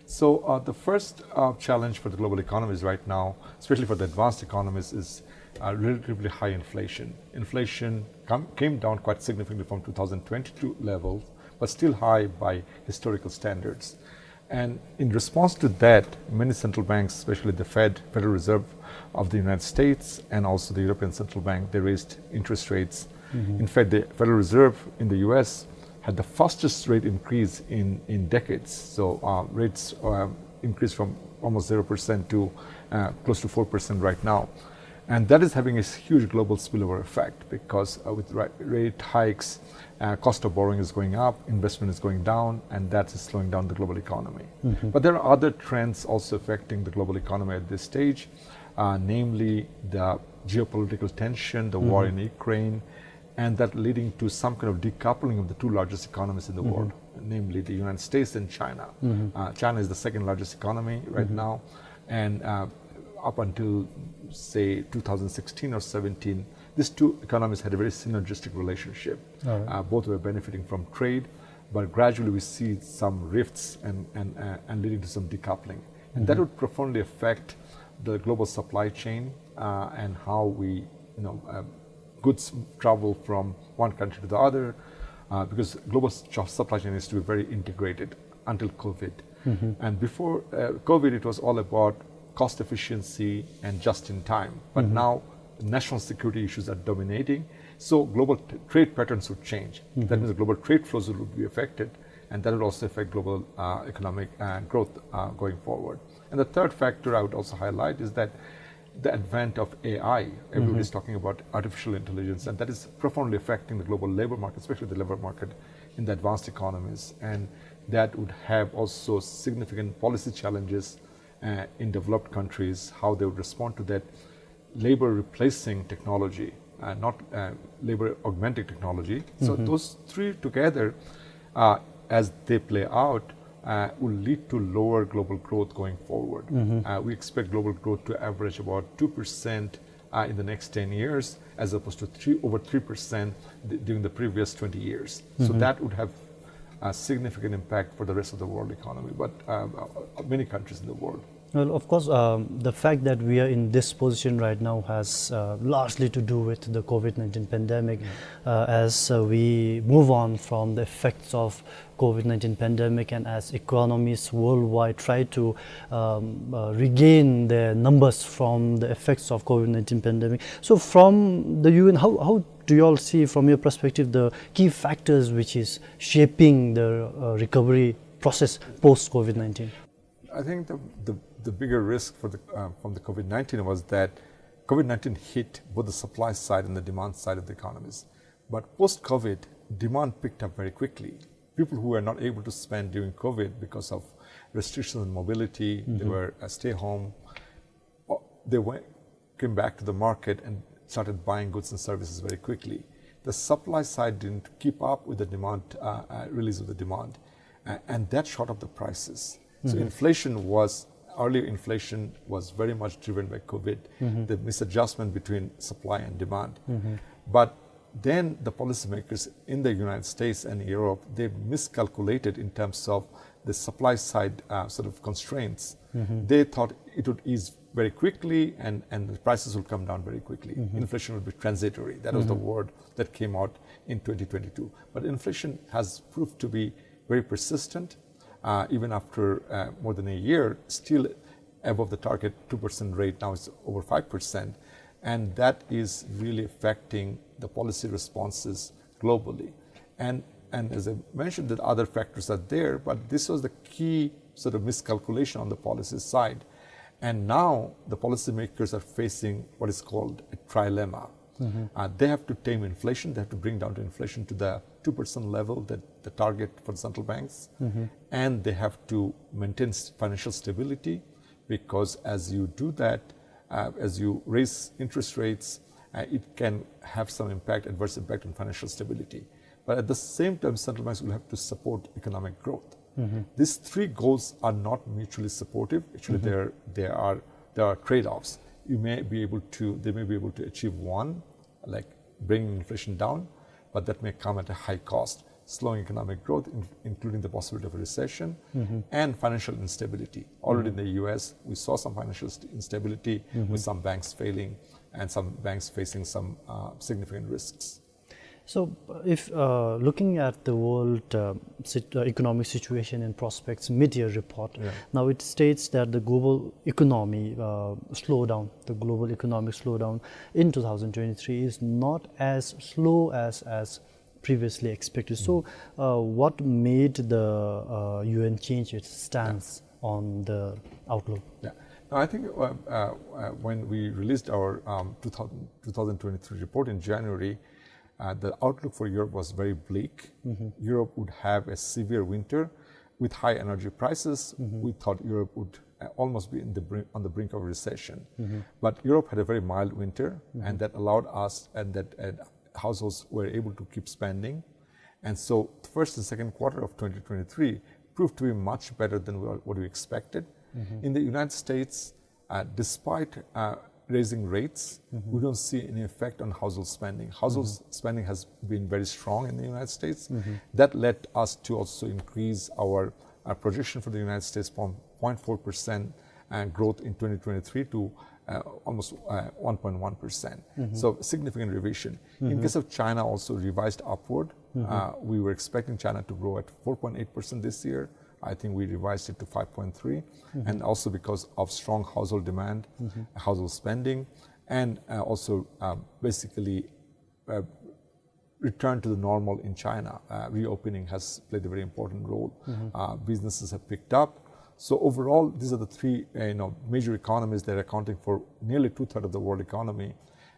So uh, the first uh, challenge for the global economies right now, especially for the advanced economies, is uh, relatively high inflation. Inflation come, came down quite significantly from two thousand twenty-two levels, but still high by historical standards. And in response to that, many central banks, especially the Fed, Federal Reserve of the United States, and also the European Central Bank, they raised interest rates. In fact, the Federal Reserve in the U S had the fastest rate increase in, in decades. So uh, rates uh, increased from almost zero percent to uh, close to four percent right now. And that is having a huge global spillover effect because uh, with ri- rate hikes, uh, cost of borrowing is going up, investment is going down, and that is slowing down the global economy. But there are other trends also affecting the global economy at this stage, uh, namely the geopolitical tension, the war in Ukraine, and that leading to some kind of decoupling of the two largest economies in the world, namely the United States and China. Uh, China is the second largest economy right now, and uh, up until, say, two thousand sixteen or seventeen, these two economies had a very synergistic relationship. Uh, both were benefiting from trade, but gradually we see some rifts and, and, uh, and leading to some decoupling. And that would profoundly affect the global supply chain uh, and how we, you know, uh, goods travel from one country to the other, uh, because global s- supply chain is to be very integrated until COVID. And before uh, COVID, it was all about cost efficiency and just in time. But now, national security issues are dominating. So global t- trade patterns would change. That means global trade flows would be affected, and that would also affect global uh, economic uh, growth uh, going forward. And the third factor I would also highlight is that the advent of A I. Everybody is talking about artificial intelligence, and that is profoundly affecting the global labor market, especially the labor market in the advanced economies. And that would have also significant policy challenges uh, in developed countries, how they would respond to that labor replacing technology, uh, not uh, labor augmenting technology. So those three together, uh, as they play out, uh, will lead to lower global growth going forward. Uh, we expect global growth to average about two percent uh, in the next ten years, as opposed to three, over three percent d- during the previous twenty years. So that would have a significant impact for the rest of the world economy, but uh, uh, many countries in the world. Well, of course, um, the fact that we are in this position right now has uh, largely to do with the COVID nineteen pandemic. Uh, as uh, we move on from the effects of COVID nineteen pandemic and as economies worldwide try to um, uh, regain their numbers from the effects of COVID nineteen pandemic. So, from the U N, how, how do you all see, from your perspective, the key factors which is shaping the uh, recovery process post COVID nineteen? I think the, the, the bigger risk for the, uh, from the COVID nineteen was that COVID nineteen hit both the supply side and the demand side of the economies. But post COVID, demand picked up very quickly. People who were not able to spend during COVID because of restrictions on mobility, they were uh, stay home, uh, they went, came back to the market and started buying goods and services very quickly. The supply side didn't keep up with the demand, uh, uh, release of the demand, uh, and that shot up the prices. So inflation was, earlier inflation was very much driven by COVID, the misadjustment between supply and demand. But then the policymakers in the United States and Europe, they miscalculated in terms of the supply side, uh, sort of constraints. They thought it would ease very quickly and, and the prices will come down very quickly. Inflation will be transitory. That was the word that came out in twenty twenty-two. But inflation has proved to be very persistent. Uh, even after, uh, more than a year, still above the target two percent rate, now it's over five percent. And that is really affecting the policy responses globally. And, and as I mentioned, the other factors are there, but this was the key sort of miscalculation on the policy side. And now the policymakers are facing what is called a trilemma. Uh, they have to tame inflation, they have to bring down the inflation to the two percent level, that the target for the central banks, and they have to maintain s-, financial stability, because as you do that, uh, as you raise interest rates, uh, it can have some impact, adverse impact on financial stability. But at the same time, central banks will have to support economic growth. These three goals are not mutually supportive. Actually, there, there are, there are trade-offs. You may be able to, they may be able to achieve one, like bringing inflation down, but that may come at a high cost, slowing economic growth, in-, including the possibility of a recession and financial instability. Already in the U S, we saw some financial st-, instability with some banks failing and some banks facing some, uh, significant risks. So, uh, if, uh, looking at the world, uh, sit-, uh, economic situation and prospects mid-year report, now it states that the global economy, uh, slowdown, the global economic slowdown in two thousand twenty-three is not as slow as, as previously expected. So, uh, what made the, uh, U N change its stance on the outlook? Yeah. Now, I think, uh, uh, uh, when we released our, um, two thousand, two thousand twenty-three report in January, uh, the outlook for Europe was very bleak. Europe would have a severe winter with high energy prices. We thought Europe would, uh, almost be in the brink, on the brink of recession. But Europe had a very mild winter, and that allowed us, and that, uh, households were able to keep spending. And so the first and second quarter of twenty twenty-three proved to be much better than what, what we expected. In the United States, uh, despite, uh, raising rates, we don't see any effect on household spending. Household s-, spending has been very strong in the United States. That led us to also increase our, uh, projection for the United States from zero point four percent, uh, growth in twenty twenty-three to, uh, almost, uh, one point one percent. So significant revision. In case of China, also revised upward. Uh, we were expecting China to grow at four point eight percent this year. I think we revised it to five point three, and also because of strong household demand, household spending, and, uh, also, uh, basically, uh, return to the normal in China. Uh, reopening has played a very important role. Uh, businesses have picked up. So overall, these are the three, uh, you know, major economies that are accounting for nearly two-thirds of the world economy.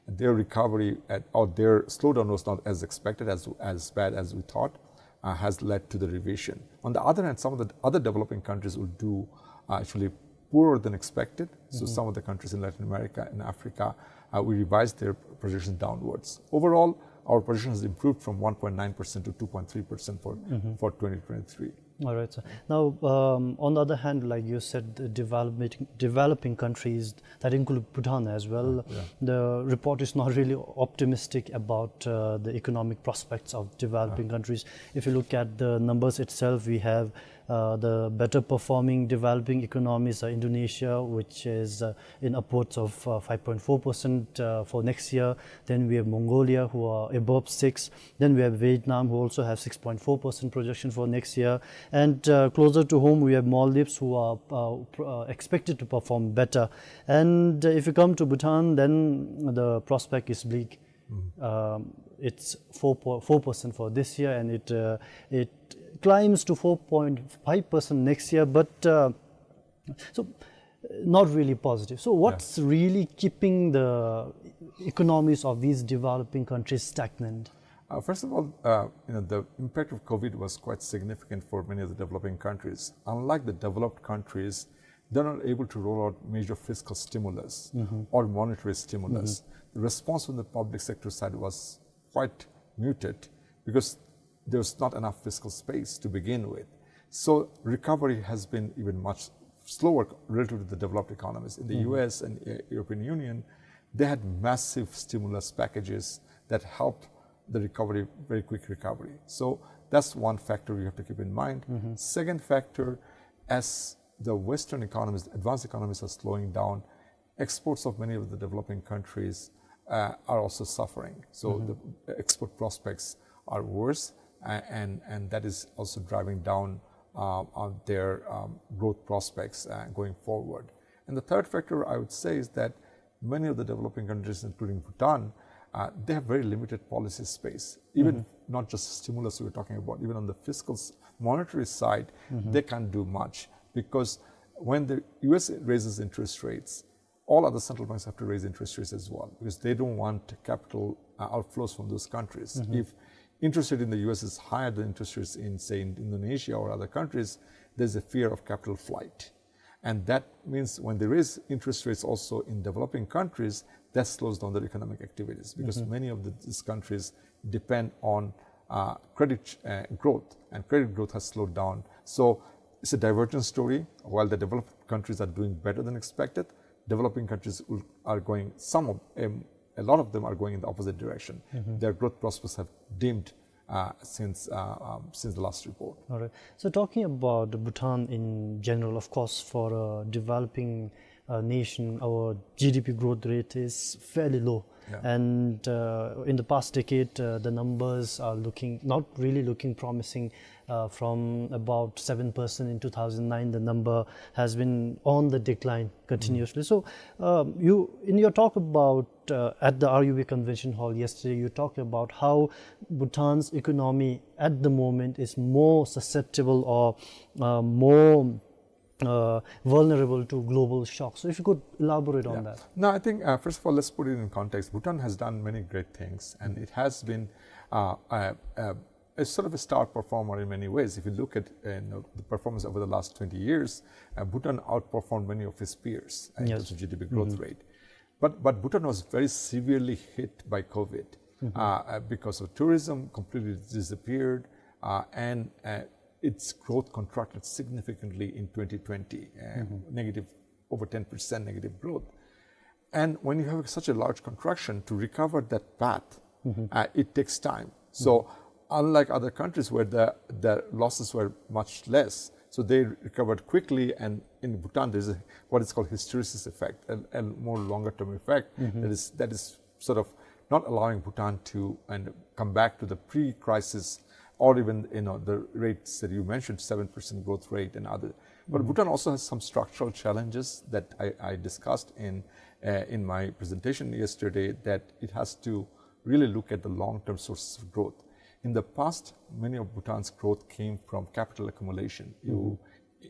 Their recovery at, or their slowdown was not as expected, as, as bad as we thought, uh, has led to the revision. On the other hand, some of the other developing countries will do, uh, actually poorer than expected. So some of the countries in Latin America and Africa, uh, we revised their projections downwards. Overall, our projection has improved from one point nine percent to two point three percent for, for twenty twenty-three. All right, sir. Now, um, on the other hand, like you said, the developing, developing countries, that include Bhutan as well, the report is not really optimistic about, uh, the economic prospects of developing countries. If you look at the numbers itself, we have, uh, the better performing developing economies are Indonesia, which is, uh, in upwards of, uh, five point four percent, uh, for next year. Then we have Mongolia, who are above six. Then we have Vietnam, who also have six point four percent projection for next year. And, uh, closer to home, we have Maldives, who are, uh, pr-, uh, expected to perform better. And, uh, if you come to Bhutan, then the prospect is bleak. Um, it's four po-, four percent for this year, and it, uh, it climbs to four point five percent next year. But, uh, so, not really positive. So what's really keeping the economies of these developing countries stagnant? Uh, first of all, uh, you know, the impact of COVID was quite significant for many of the developing countries. Unlike the developed countries, they're not able to roll out major fiscal stimulus or monetary stimulus. The response from the public sector side was quite muted because there was not enough fiscal space to begin with. So recovery has been even much slower relative to the developed economies. In the U S and, uh, European Union, they had massive stimulus packages that helped the recovery, very quick recovery. So that's one factor you have to keep in mind. Second factor, as the Western economies, advanced economies are slowing down, exports of many of the developing countries, uh, are also suffering. So the export prospects are worse, uh, and, and that is also driving down, uh, on their, um, growth prospects, uh, going forward. And the third factor I would say is that many of the developing countries, including Bhutan, uh, they have very limited policy space. Even not just stimulus we're talking about, even on the fiscal s-, monetary side, they can't do much because when the U S raises interest rates, all other central banks have to raise interest rates as well because they don't want capital, uh, outflows from those countries. If interest rate in the U S is higher than interest rates in, say, in Indonesia or other countries, there's a fear of capital flight. And that means when they raise interest rates also in developing countries, that slows down their economic activities because many of the, these countries depend on, uh, credit, uh, growth, and credit growth has slowed down. So it's a divergent story. While the developed countries are doing better than expected, developing countries will, are going, some of, um, a lot of them are going in the opposite direction. Their growth prospects have dimmed, uh, since, uh, um, since the last report. All right. So talking about Bhutan in general, of course, for a developing, uh, nation, our G D P growth rate is fairly low. Yeah. And, uh, in the past decade, uh, the numbers are looking, not really looking promising. Uh, from about seven percent in two thousand nine, the number has been on the decline continuously. So, um, you, in your talk about, uh, at the R U B Convention Hall yesterday, you talked about how Bhutan's economy at the moment is more susceptible or, uh, more, uh, vulnerable to global shocks. So if you could elaborate on that. No, I think, uh, first of all, let's put it in context. Bhutan has done many great things, and it has been, uh, a, a, a sort of a star performer in many ways. If you look at, uh, you know, the performance over the last twenty years, uh, Bhutan outperformed many of its peers in terms of G D P growth rate. But, but Bhutan was very severely hit by COVID, uh, uh, because of tourism completely disappeared, uh, and, uh, its growth contracted significantly in twenty twenty, uh, negative, over ten percent negative growth. And when you have such a large contraction, to recover that path, uh, it takes time. So unlike other countries where the, the losses were much less, so they recovered quickly, and in Bhutan, there's a, what is called hysteresis effect, a, a more longer term effect that is, that is sort of not allowing Bhutan to, and come back to the pre-crisis or even, you know, the rates that you mentioned, seven percent growth rate and other. But Bhutan also has some structural challenges that I, I discussed in, uh, in my presentation yesterday, that it has to really look at the long-term sources of growth. In the past, many of Bhutan's growth came from capital accumulation. You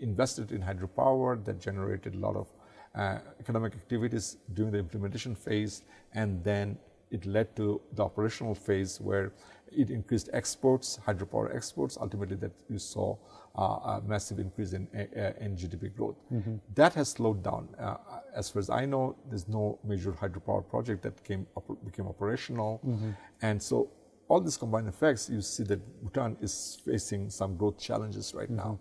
invested in hydropower that generated a lot of, uh, economic activities during the implementation phase, and then it led to the operational phase where it increased exports, hydropower exports. Ultimately, that you saw, uh, a massive increase in, uh, uh, in G D P growth. That has slowed down. Uh, as far as I know, there's no major hydropower project that came op-, became operational. And so all these combined effects, you see that Bhutan is facing some growth challenges right now.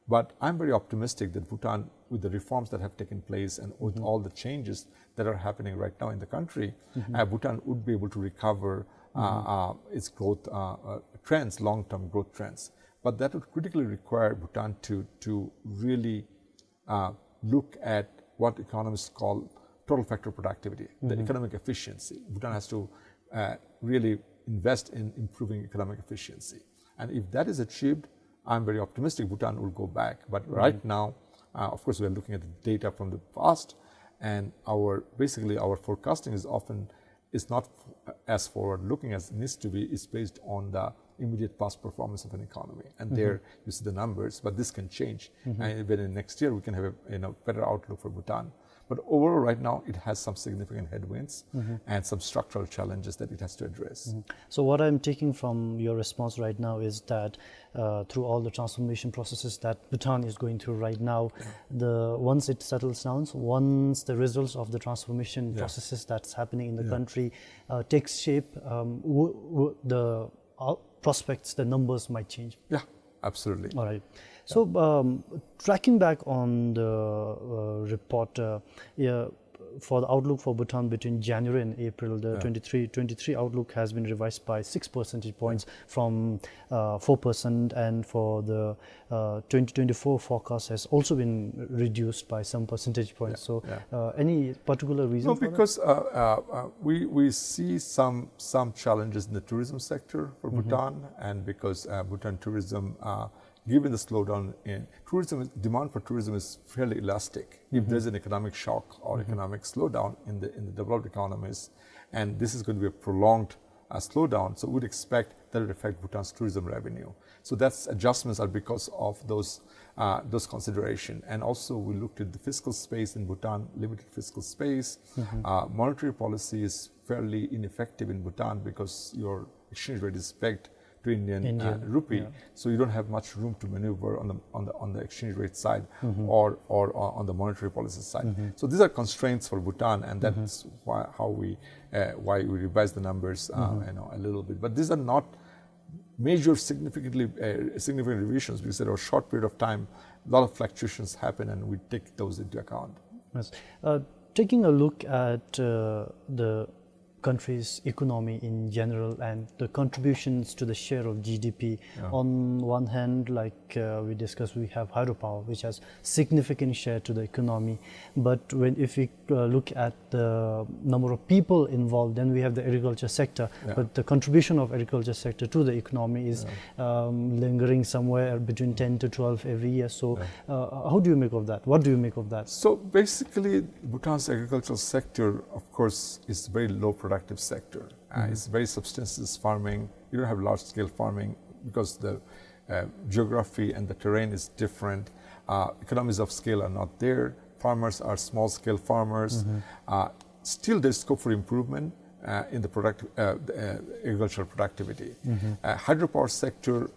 But I'm very optimistic that Bhutan, with the reforms that have taken place and with all the changes that are happening right now in the country, uh, Bhutan would be able to recover, uh, uh, its growth, uh, uh, trends, long-term growth trends. But that would critically require Bhutan to, to really, uh, look at what economists call total factor productivity, the economic efficiency. Bhutan has to, uh, really invest in improving economic efficiency. And if that is achieved, I'm very optimistic Bhutan will go back. But right now, uh, of course, we are looking at the data from the past, and our, basically, our forecasting is often, is not f-, as forward-looking as it needs to be. It's based on the immediate past performance of an economy. And there you see the numbers, but this can change. And even in next year, we can have a, you know, better outlook for Bhutan. But overall, right now, it has some significant headwinds and some structural challenges that it has to address. So what I'm taking from your response right now is that uh, through all the transformation processes that Bhutan is going through right now, the once it settles down, once the results of the transformation Yeah. processes that's happening in the Yeah. country uh, takes shape, um, w- w- the uh, prospects, the numbers might change. Yeah, absolutely. All right. So, um, tracking back on the uh, report, uh, yeah, for the outlook for Bhutan between January and April, the Yeah. twenty-three twenty-three outlook has been revised by six percentage points from uh, four percent, and for the uh, twenty twenty-four forecast has also been reduced by some percentage points. Yeah, So, yeah. Uh, any particular reason No, for that? because uh, uh, uh, we we see some some challenges in the tourism sector for Bhutan, and because uh, Bhutan tourism, uh, given the slowdown in tourism, demand for tourism is fairly elastic. If there's an economic shock or economic slowdown in the in the developed economies, and this is going to be a prolonged uh, slowdown, so we'd expect that would affect Bhutan's tourism revenue. So that's adjustments are because of those uh, those consideration. And also we looked at the fiscal space in Bhutan, limited fiscal space. Uh, monetary policy is fairly ineffective in Bhutan because your exchange rate is pegged to Indian, Indian, uh, rupee. Yeah. So you don't have much room to maneuver on the on the on the exchange rate side or or uh, on the monetary policy side. So these are constraints for Bhutan, and that's why how we uh, why we revise the numbers, uh, you know, a little bit. But these are not major significantly uh, significant revisions, because there are a short period of time, a lot of fluctuations happen, and we take those into account. Yes. Uh, taking a look at uh, the country's economy in general and the contributions to the share of G D P. On one hand, like uh, we discussed, we have hydropower, which has significant share to the economy. But when if we uh, look at the number of people involved, then we have the agriculture sector. Yeah. But the contribution of agriculture sector to the economy is um, lingering somewhere between ten to twelve every year. So uh, how do you make of that? What do you make of that? So basically, Bhutan's agricultural sector, of course, is a very low productive sector. Uh, It's very subsistence farming. You don't have large-scale farming because the uh, geography and the terrain is different. Uh, economies of scale are not there. Farmers are small-scale farmers. Uh, still, there's scope for improvement uh, in the product, uh, the, uh, agricultural productivity. Uh, hydropower sector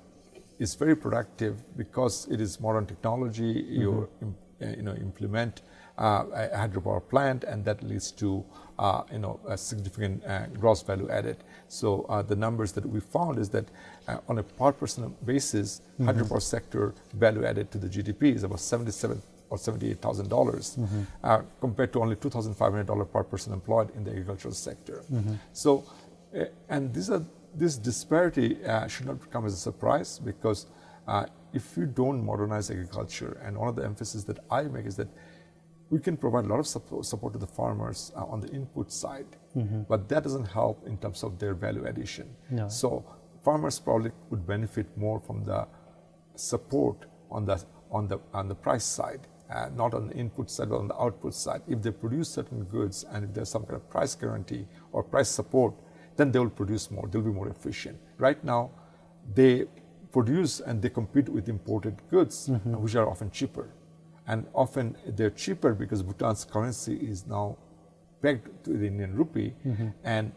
is very productive because it is modern technology. You im- uh, you know, implement uh, a hydropower plant, and that leads to uh, you know, a significant uh, gross value added. So uh, the numbers that we found is that uh, on a per person basis, hydropower sector value added to the G D P is about seventy-seven or seventy-eight thousand dollars, uh, compared to only two thousand five hundred dollar per person employed in the agricultural sector. So, uh, and these are this disparity uh, should not come as a surprise, because uh, if you don't modernize agriculture, and one of the emphasis that I make is that we can provide a lot of suppo- support to the farmers uh, on the input side, but that doesn't help in terms of their value addition. No. So farmers probably would benefit more from the support on the on the on the price side, uh, not on the input side, but on the output side. If they produce certain goods and if there's some kind of price guarantee or price support, then they will produce more. They'll be more efficient. Right now, they produce and they compete with imported goods, uh, which are often cheaper. And often they're cheaper because Bhutan's currency is now pegged to the Indian rupee, and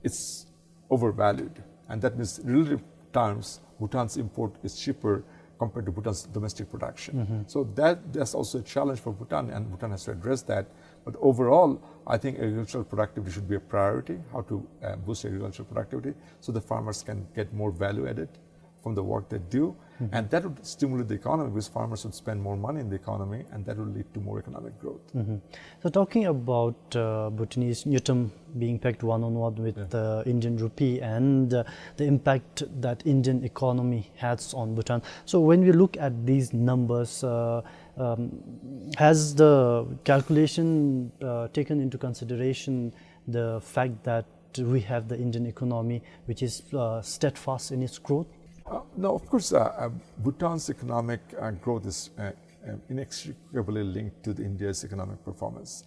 it's overvalued. And that means, in relative terms, Bhutan's import is cheaper compared to Bhutan's domestic production. So that, that's also a challenge for Bhutan, and Bhutan has to address that. But overall, I think agricultural productivity should be a priority, how to uh, boost agricultural productivity so the farmers can get more value added from the work they do. And that would stimulate the economy, because farmers would spend more money in the economy, and that would lead to more economic growth. So talking about uh, Bhutanese ngultrum being pegged one on one with the Indian rupee and uh, the impact that Indian economy has on Bhutan. So when we look at these numbers, uh, um, has the calculation uh, taken into consideration the fact that we have the Indian economy which is uh, steadfast in its growth? Uh, no, of course, uh, uh, Bhutan's economic uh, growth is uh, uh, inextricably linked to the India's economic performance.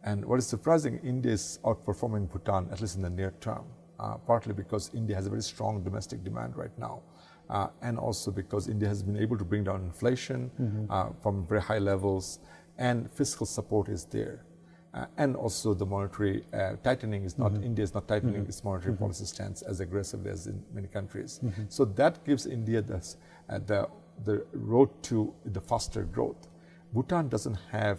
And what is surprising, India is outperforming Bhutan, at least in the near term, uh, partly because India has a very strong domestic demand right now, uh, and also because India has been able to bring down inflation uh, from very high levels. and fiscal support is there. Uh, and also the monetary, uh, tightening is not, India is not tightening its monetary policy stance as aggressively as in many countries. So that gives India the, uh, the, the road to the faster growth. Bhutan doesn't have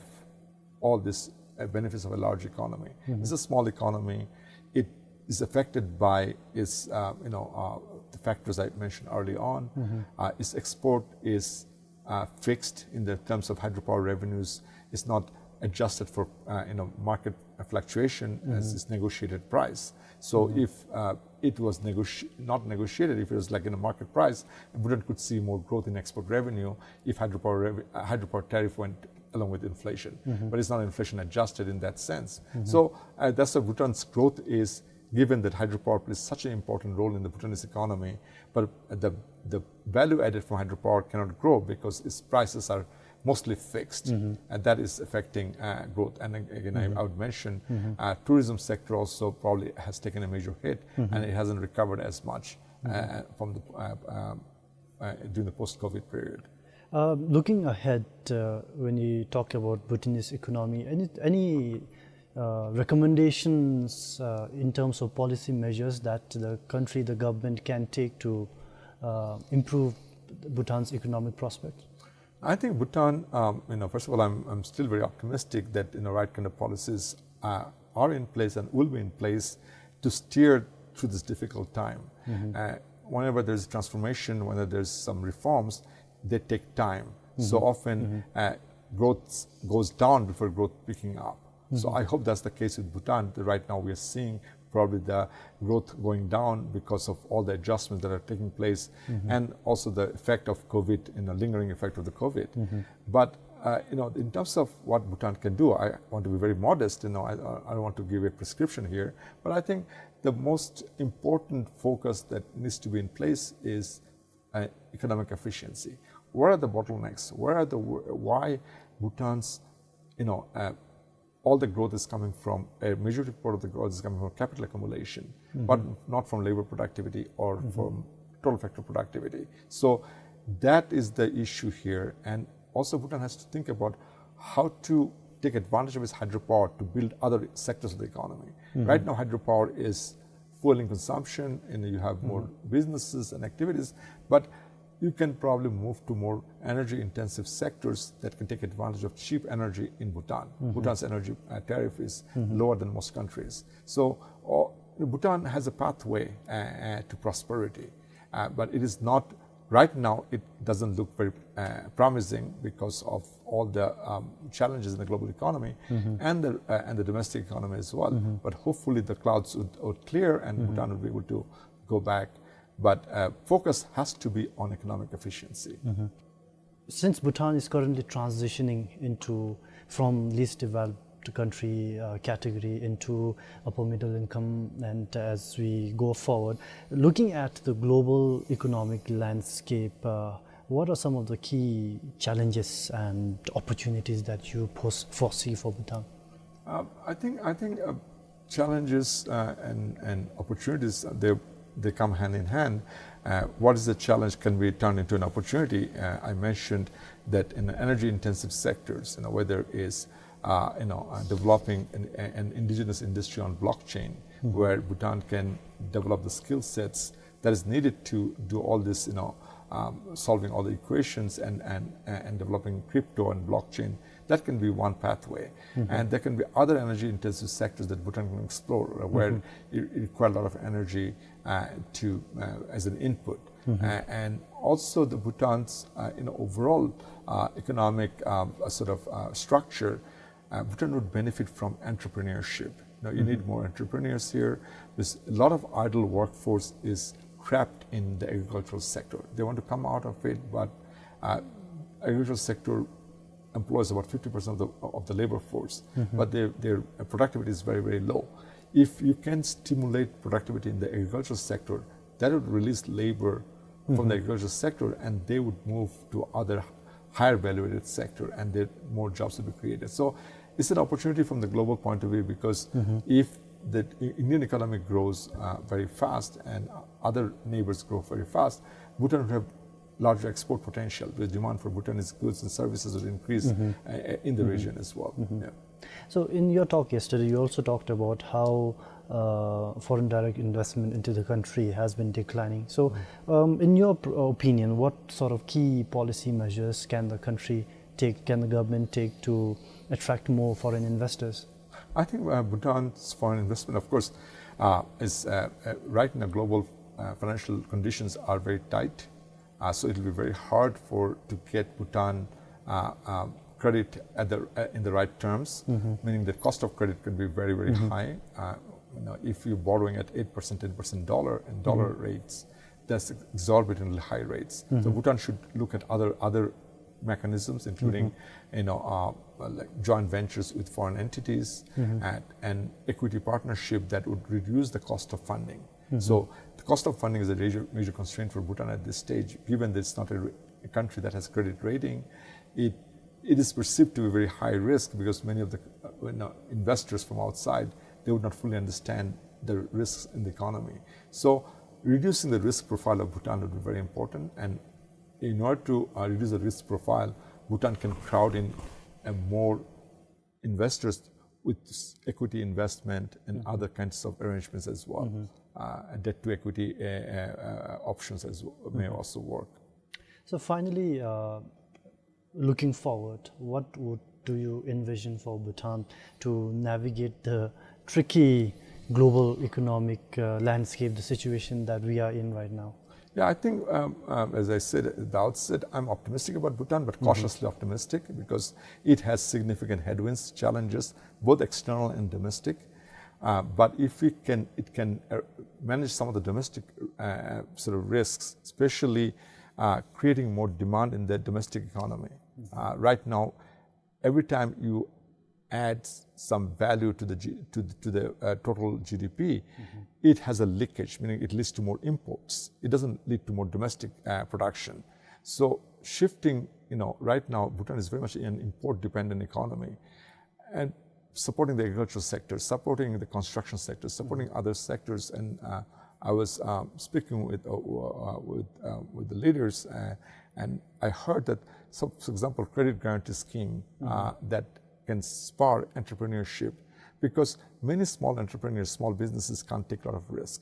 all this, uh, benefits of a large economy. It's a small economy. It is affected by its, uh, you know, uh, the factors I mentioned early on. Uh, its export is, uh, fixed in the terms of hydropower revenues. It's not adjusted for, uh, you know, market fluctuation as its negotiated price. So if, uh, it was negoti-, not negotiated, if it was like in a market price, Bhutan could see more growth in export revenue if hydropower rev-, uh, hydropower tariff went along with inflation. But it's not inflation adjusted in that sense. So, uh, that's why Bhutan's growth is, given that hydropower plays such an important role in the Bhutanese economy, but the, the value added from hydropower cannot grow because its prices are mostly fixed, and that is affecting, uh, growth. And ag-, again, I, I would mention, uh, tourism sector also probably has taken a major hit, and it hasn't recovered as much, uh, from the, uh, um, uh, during the post-COVID period. Uh, looking ahead, uh, when you talk about Bhutanese economy, any, any, uh, recommendations, uh, in terms of policy measures that the country, the government can take to, uh, improve Bhutan's economic prospects? I think Bhutan, um, you know, first of all, I'm, I'm still very optimistic that, you know, right kind of policies, uh, are in place and will be in place to steer through this difficult time. Uh, whenever there's transformation, whenever there's some reforms, they take time. So often, uh, growth goes down before growth picking up. So I hope that's the case with Bhutan. That right now we are seeing probably the growth going down because of all the adjustments that are taking place, and also the effect of COVID, you know, lingering effect of the COVID. But, uh, you know, in terms of what Bhutan can do, I want to be very modest. You know, I, I don't want to give a prescription here, but I think the most important focus that needs to be in place is, uh, economic efficiency. What are the bottlenecks? Where are the w-, why Bhutan's, you know, uh, all the growth is coming from, a majority part of the growth is coming from capital accumulation, but not from labor productivity or from total factor productivity. So that is the issue here. And also Bhutan has to think about how to take advantage of its hydropower to build other sectors of the economy. Right now, hydropower is fueling consumption, and you have more businesses and activities, but you can probably move to more energy intensive sectors that can take advantage of cheap energy in Bhutan. Bhutan's energy, uh, tariff is lower than most countries. So, uh, Bhutan has a pathway, uh, uh, to prosperity, uh, but it is not, right now, it doesn't look very, uh, promising because of all the, um, challenges in the global economy and the, uh, and the domestic economy as well. But hopefully the clouds would, would clear and Bhutan would be able to go back. But, uh, focus has to be on economic efficiency. Since Bhutan is currently transitioning into, from least developed country, uh, category into upper middle income, and as we go forward, looking at the global economic landscape, uh, what are some of the key challenges and opportunities that you pos-, foresee for Bhutan? Uh, I think, I think, uh, challenges, uh, and, and opportunities, uh, they, they come hand in hand. Uh, what is the challenge can be turned into an opportunity? Uh, I mentioned that in the energy intensive sectors, you know, whether it is, uh, you know, uh, developing an, an indigenous industry on blockchain, where Bhutan can develop the skill sets that is needed to do all this, you know, um, solving all the equations and, and, and developing crypto and blockchain. That can be one pathway. And there can be other energy intensive sectors that Bhutan can explore, uh, where it, it requires a lot of energy, uh, to, uh, as an input. Uh, and also the Bhutan's, uh, you know, overall, uh, economic, um, uh, sort of, uh, structure, uh, Bhutan would benefit from entrepreneurship. Now, you need more entrepreneurs here. There's a lot of idle workforce is trapped in the agricultural sector. They want to come out of it, but, uh, agricultural sector employs about fifty percent of the, of the labor force, but their, their productivity is very, very low. If you can stimulate productivity in the agricultural sector, that would release labor from the agricultural sector, and they would move to other higher valuated sector, and there more jobs would be created. So it's an opportunity from the global point of view, because if the I-, Indian economy grows, uh, very fast and other neighbors grow very fast, Bhutan would have larger export potential, because demand for Bhutanese goods and services would increase, uh, uh, in the region as well. Yeah. So in your talk yesterday, you also talked about how, uh, foreign direct investment into the country has been declining. So, um, in your pr-, opinion, what sort of key policy measures can the country take, can the government take to attract more foreign investors? I think, uh, Bhutan's foreign investment, of course, uh, is, uh, uh, right now global, uh, financial conditions are very tight. Uh, so it will be very hard for, to get Bhutan, uh, um, credit at the, uh, in the right terms, meaning the cost of credit could be very, very high. Uh, you know, if you're borrowing at eight percent, ten percent dollar and dollar rates, that's exorbitantly high rates. So Bhutan should look at other, other mechanisms, including, you know, uh, like joint ventures with foreign entities and, and equity partnership that would reduce the cost of funding. So the cost of funding is a major, major constraint for Bhutan at this stage, given that it's not a, a country that has credit rating. It, it is perceived to be very high risk because many of the, uh, you know, investors from outside, they would not fully understand the risks in the economy. So reducing the risk profile of Bhutan would be very important, and in order to, uh, reduce the risk profile, Bhutan can crowd in, uh, more investors with s-, equity investment and other kinds of arrangements as well. Uh, and debt to equity, uh, uh, uh, options as well may also work. So finally, uh, looking forward, what would, do you envision for Bhutan to navigate the tricky global economic, uh, landscape, the situation that we are in right now? Yeah, I think, um, um, as I said at the outset, I'm optimistic about Bhutan, but cautiously optimistic because it has significant headwinds, challenges, both external and domestic. Uh, but if we can, it can, uh, manage some of the domestic, uh, sort of risks, especially, uh, creating more demand in the domestic economy. Uh, right now, every time you add some value to the G-, to the, to the, uh, total G D P, it has a leakage, meaning it leads to more imports. It doesn't lead to more domestic, uh, production. So shifting, you know, right now, Bhutan is very much an import-dependent economy. And supporting the agricultural sector, supporting the construction sector, supporting other sectors. And, uh, I was, um, speaking with, uh, uh, with, uh, with the leaders, uh, and I heard that, so, for example, credit guarantee scheme, uh, that can spur entrepreneurship, because many small entrepreneurs, small businesses can't take a lot of risk.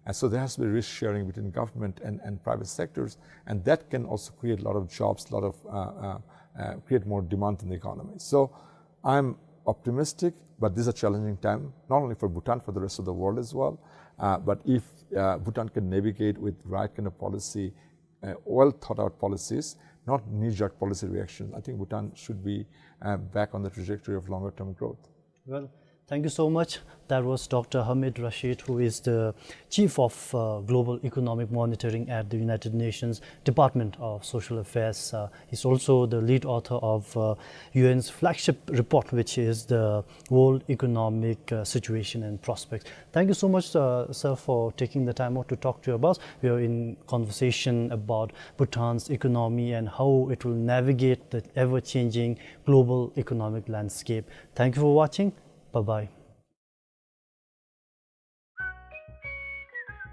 And so there has to be risk sharing between government and, and private sectors, and that can also create a lot of jobs, a lot of, uh, uh, uh, create more demand in the economy. So I'm optimistic, but this is a challenging time, not only for Bhutan, for the rest of the world as well. Uh, but if, uh, Bhutan can navigate with right kind of policy, uh, well thought out policies, not knee-jerk policy reactions, I think Bhutan should be, uh, back on the trajectory of longer term growth. Well, thank you so much. That was Doctor Hamid Rashid, who is the Chief of, uh, Global Economic Monitoring at the United Nations Department of Social Affairs. Uh, he's also the lead author of, uh, U N's flagship report, which is the World Economic, uh, Situation and Prospects. Thank you so much, uh, sir, for taking the time out to talk to us. We are in conversation about Bhutan's economy and how it will navigate the ever-changing global economic landscape. Thank you for watching. Bye-bye.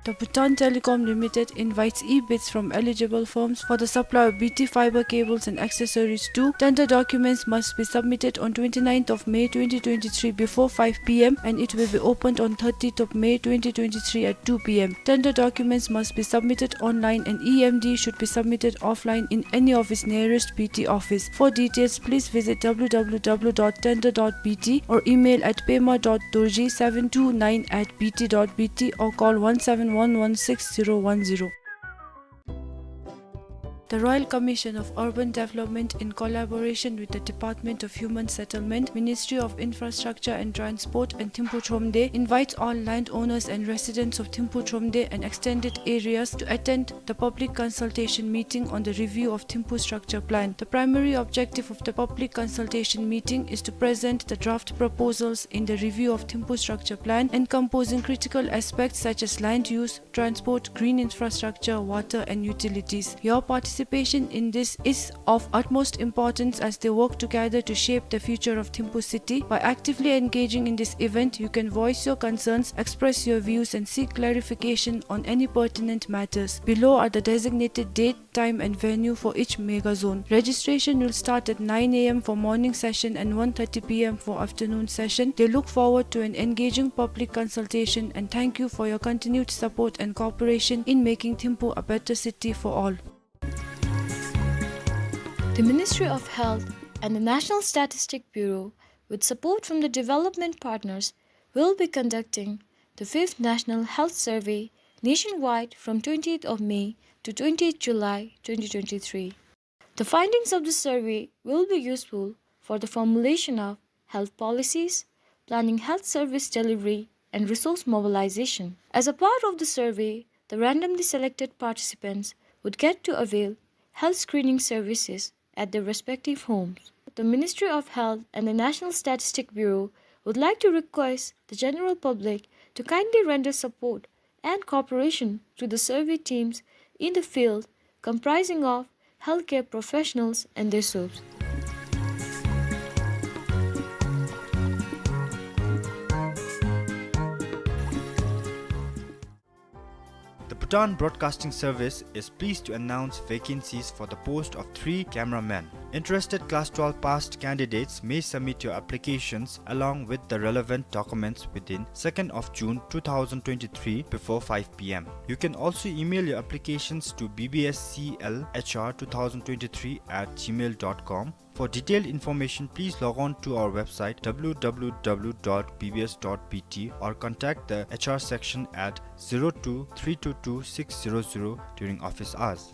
The Bhutan Telecom Limited invites e-bids from eligible firms for the supply of B T fiber cables and accessories two. Tender documents must be submitted on twenty-ninth of May twenty twenty-three before five P M and it will be opened on thirtieth of May twenty twenty-three at two P M. Tender documents must be submitted online and E M D should be submitted offline in any of its nearest B T office. For details, please visit W W W dot tender dot B T or email at pema dot dorji seven two nine at B T dot B T or call one seven one one six zero one zero. The Royal Commission of Urban Development, in collaboration with the Department of Human Settlement, Ministry of Infrastructure and Transport, and Thimphu Thromde, invites all landowners and residents of Thimphu Thromde and extended areas to attend the public consultation meeting on the review of Thimphu Structure Plan. The primary objective of the public consultation meeting is to present the draft proposals in the review of Thimphu Structure Plan, encompassing critical aspects such as land use, transport, green infrastructure, water and utilities. Your participation Participation in this is of utmost importance as they work together to shape the future of Thimphu city. By actively engaging in this event, you can voice your concerns, express your views, and seek clarification on any pertinent matters. Below are the designated date, time and venue for each mega zone. Registration will start at nine a m for morning session and one thirty p m for afternoon session. They look forward to an engaging public consultation and thank you for your continued support and cooperation in making Thimphu a better city for all. The Ministry of Health and the National Statistic Bureau, with support from the development partners, will be conducting the fifth National Health Survey nationwide from twentieth of May to twentieth July twenty twenty-three. The findings of the survey will be useful for the formulation of health policies, planning health service delivery, and resource mobilization. As a part of the survey, the randomly selected participants would get to avail health screening services at their respective homes. The Ministry of Health and the National Statistic Bureau would like to request the general public to kindly render support and cooperation to the survey teams in the field, comprising of healthcare professionals and their subs. The Bhutan Broadcasting Service is pleased to announce vacancies for the post of three cameramen. Interested class twelve passed candidates may submit your applications along with the relevant documents within second of June two thousand twenty-three before five p m. You can also email your applications to B B S C L H R two thousand twenty-three at gmail dot com. For detailed information, please log on to our website w w w dot b b s dot b t or contact the H R section at zero two three two two six zero zero during office hours.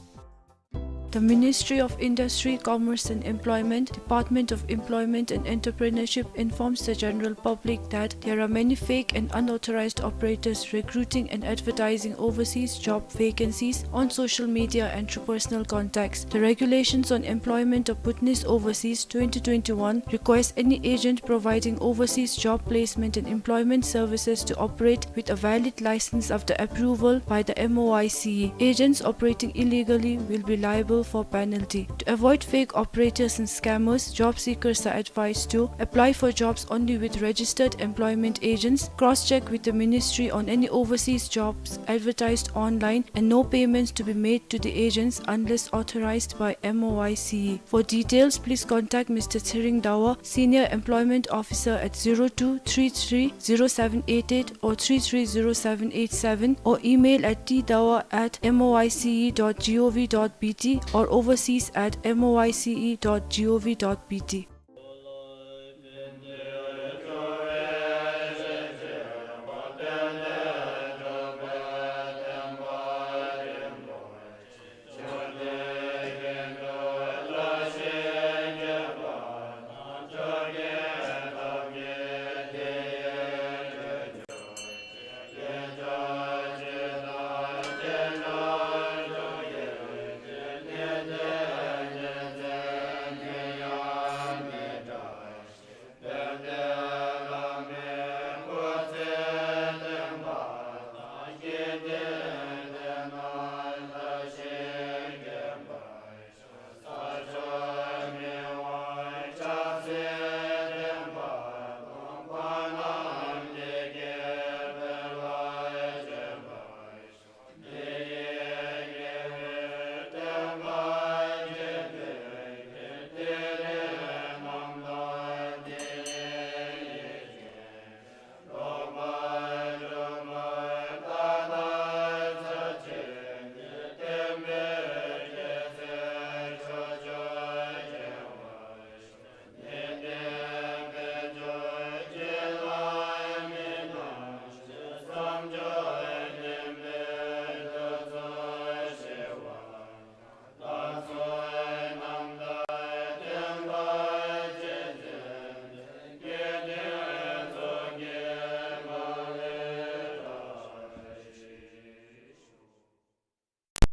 The Ministry of Industry, Commerce and Employment, Department of Employment and Entrepreneurship informs the general public that there are many fake and unauthorized operators recruiting and advertising overseas job vacancies on social media and through personal contacts. The Regulations on Employment of Bhutanese Overseas twenty twenty-one requires any agent providing overseas job placement and employment services to operate with a valid license after approval by the M O I C E. Agents operating illegally will be liable for penalty. To avoid fake operators and scammers, job seekers are advised to apply for jobs only with registered employment agents, cross-check with the ministry on any overseas jobs advertised online, and no payments to be made to the agents unless authorized by M O I C E. For details, please contact Mister Tshering Dawa, Senior Employment Officer, at zero two three three zero seven eight eight or three three zero seven eight seven, or email at t dawa at m o i c e dot g o v dot b t or overseas at m o i c e dot g o v dot b t.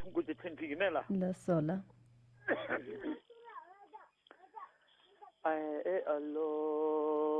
ཐུང་ཀུ་ཅིག་འཐེན་ཕིག་གི་མེད་ལགས། ལགས་སོ་ལགས། ཨ་ཨེ་ཨ་ལོ།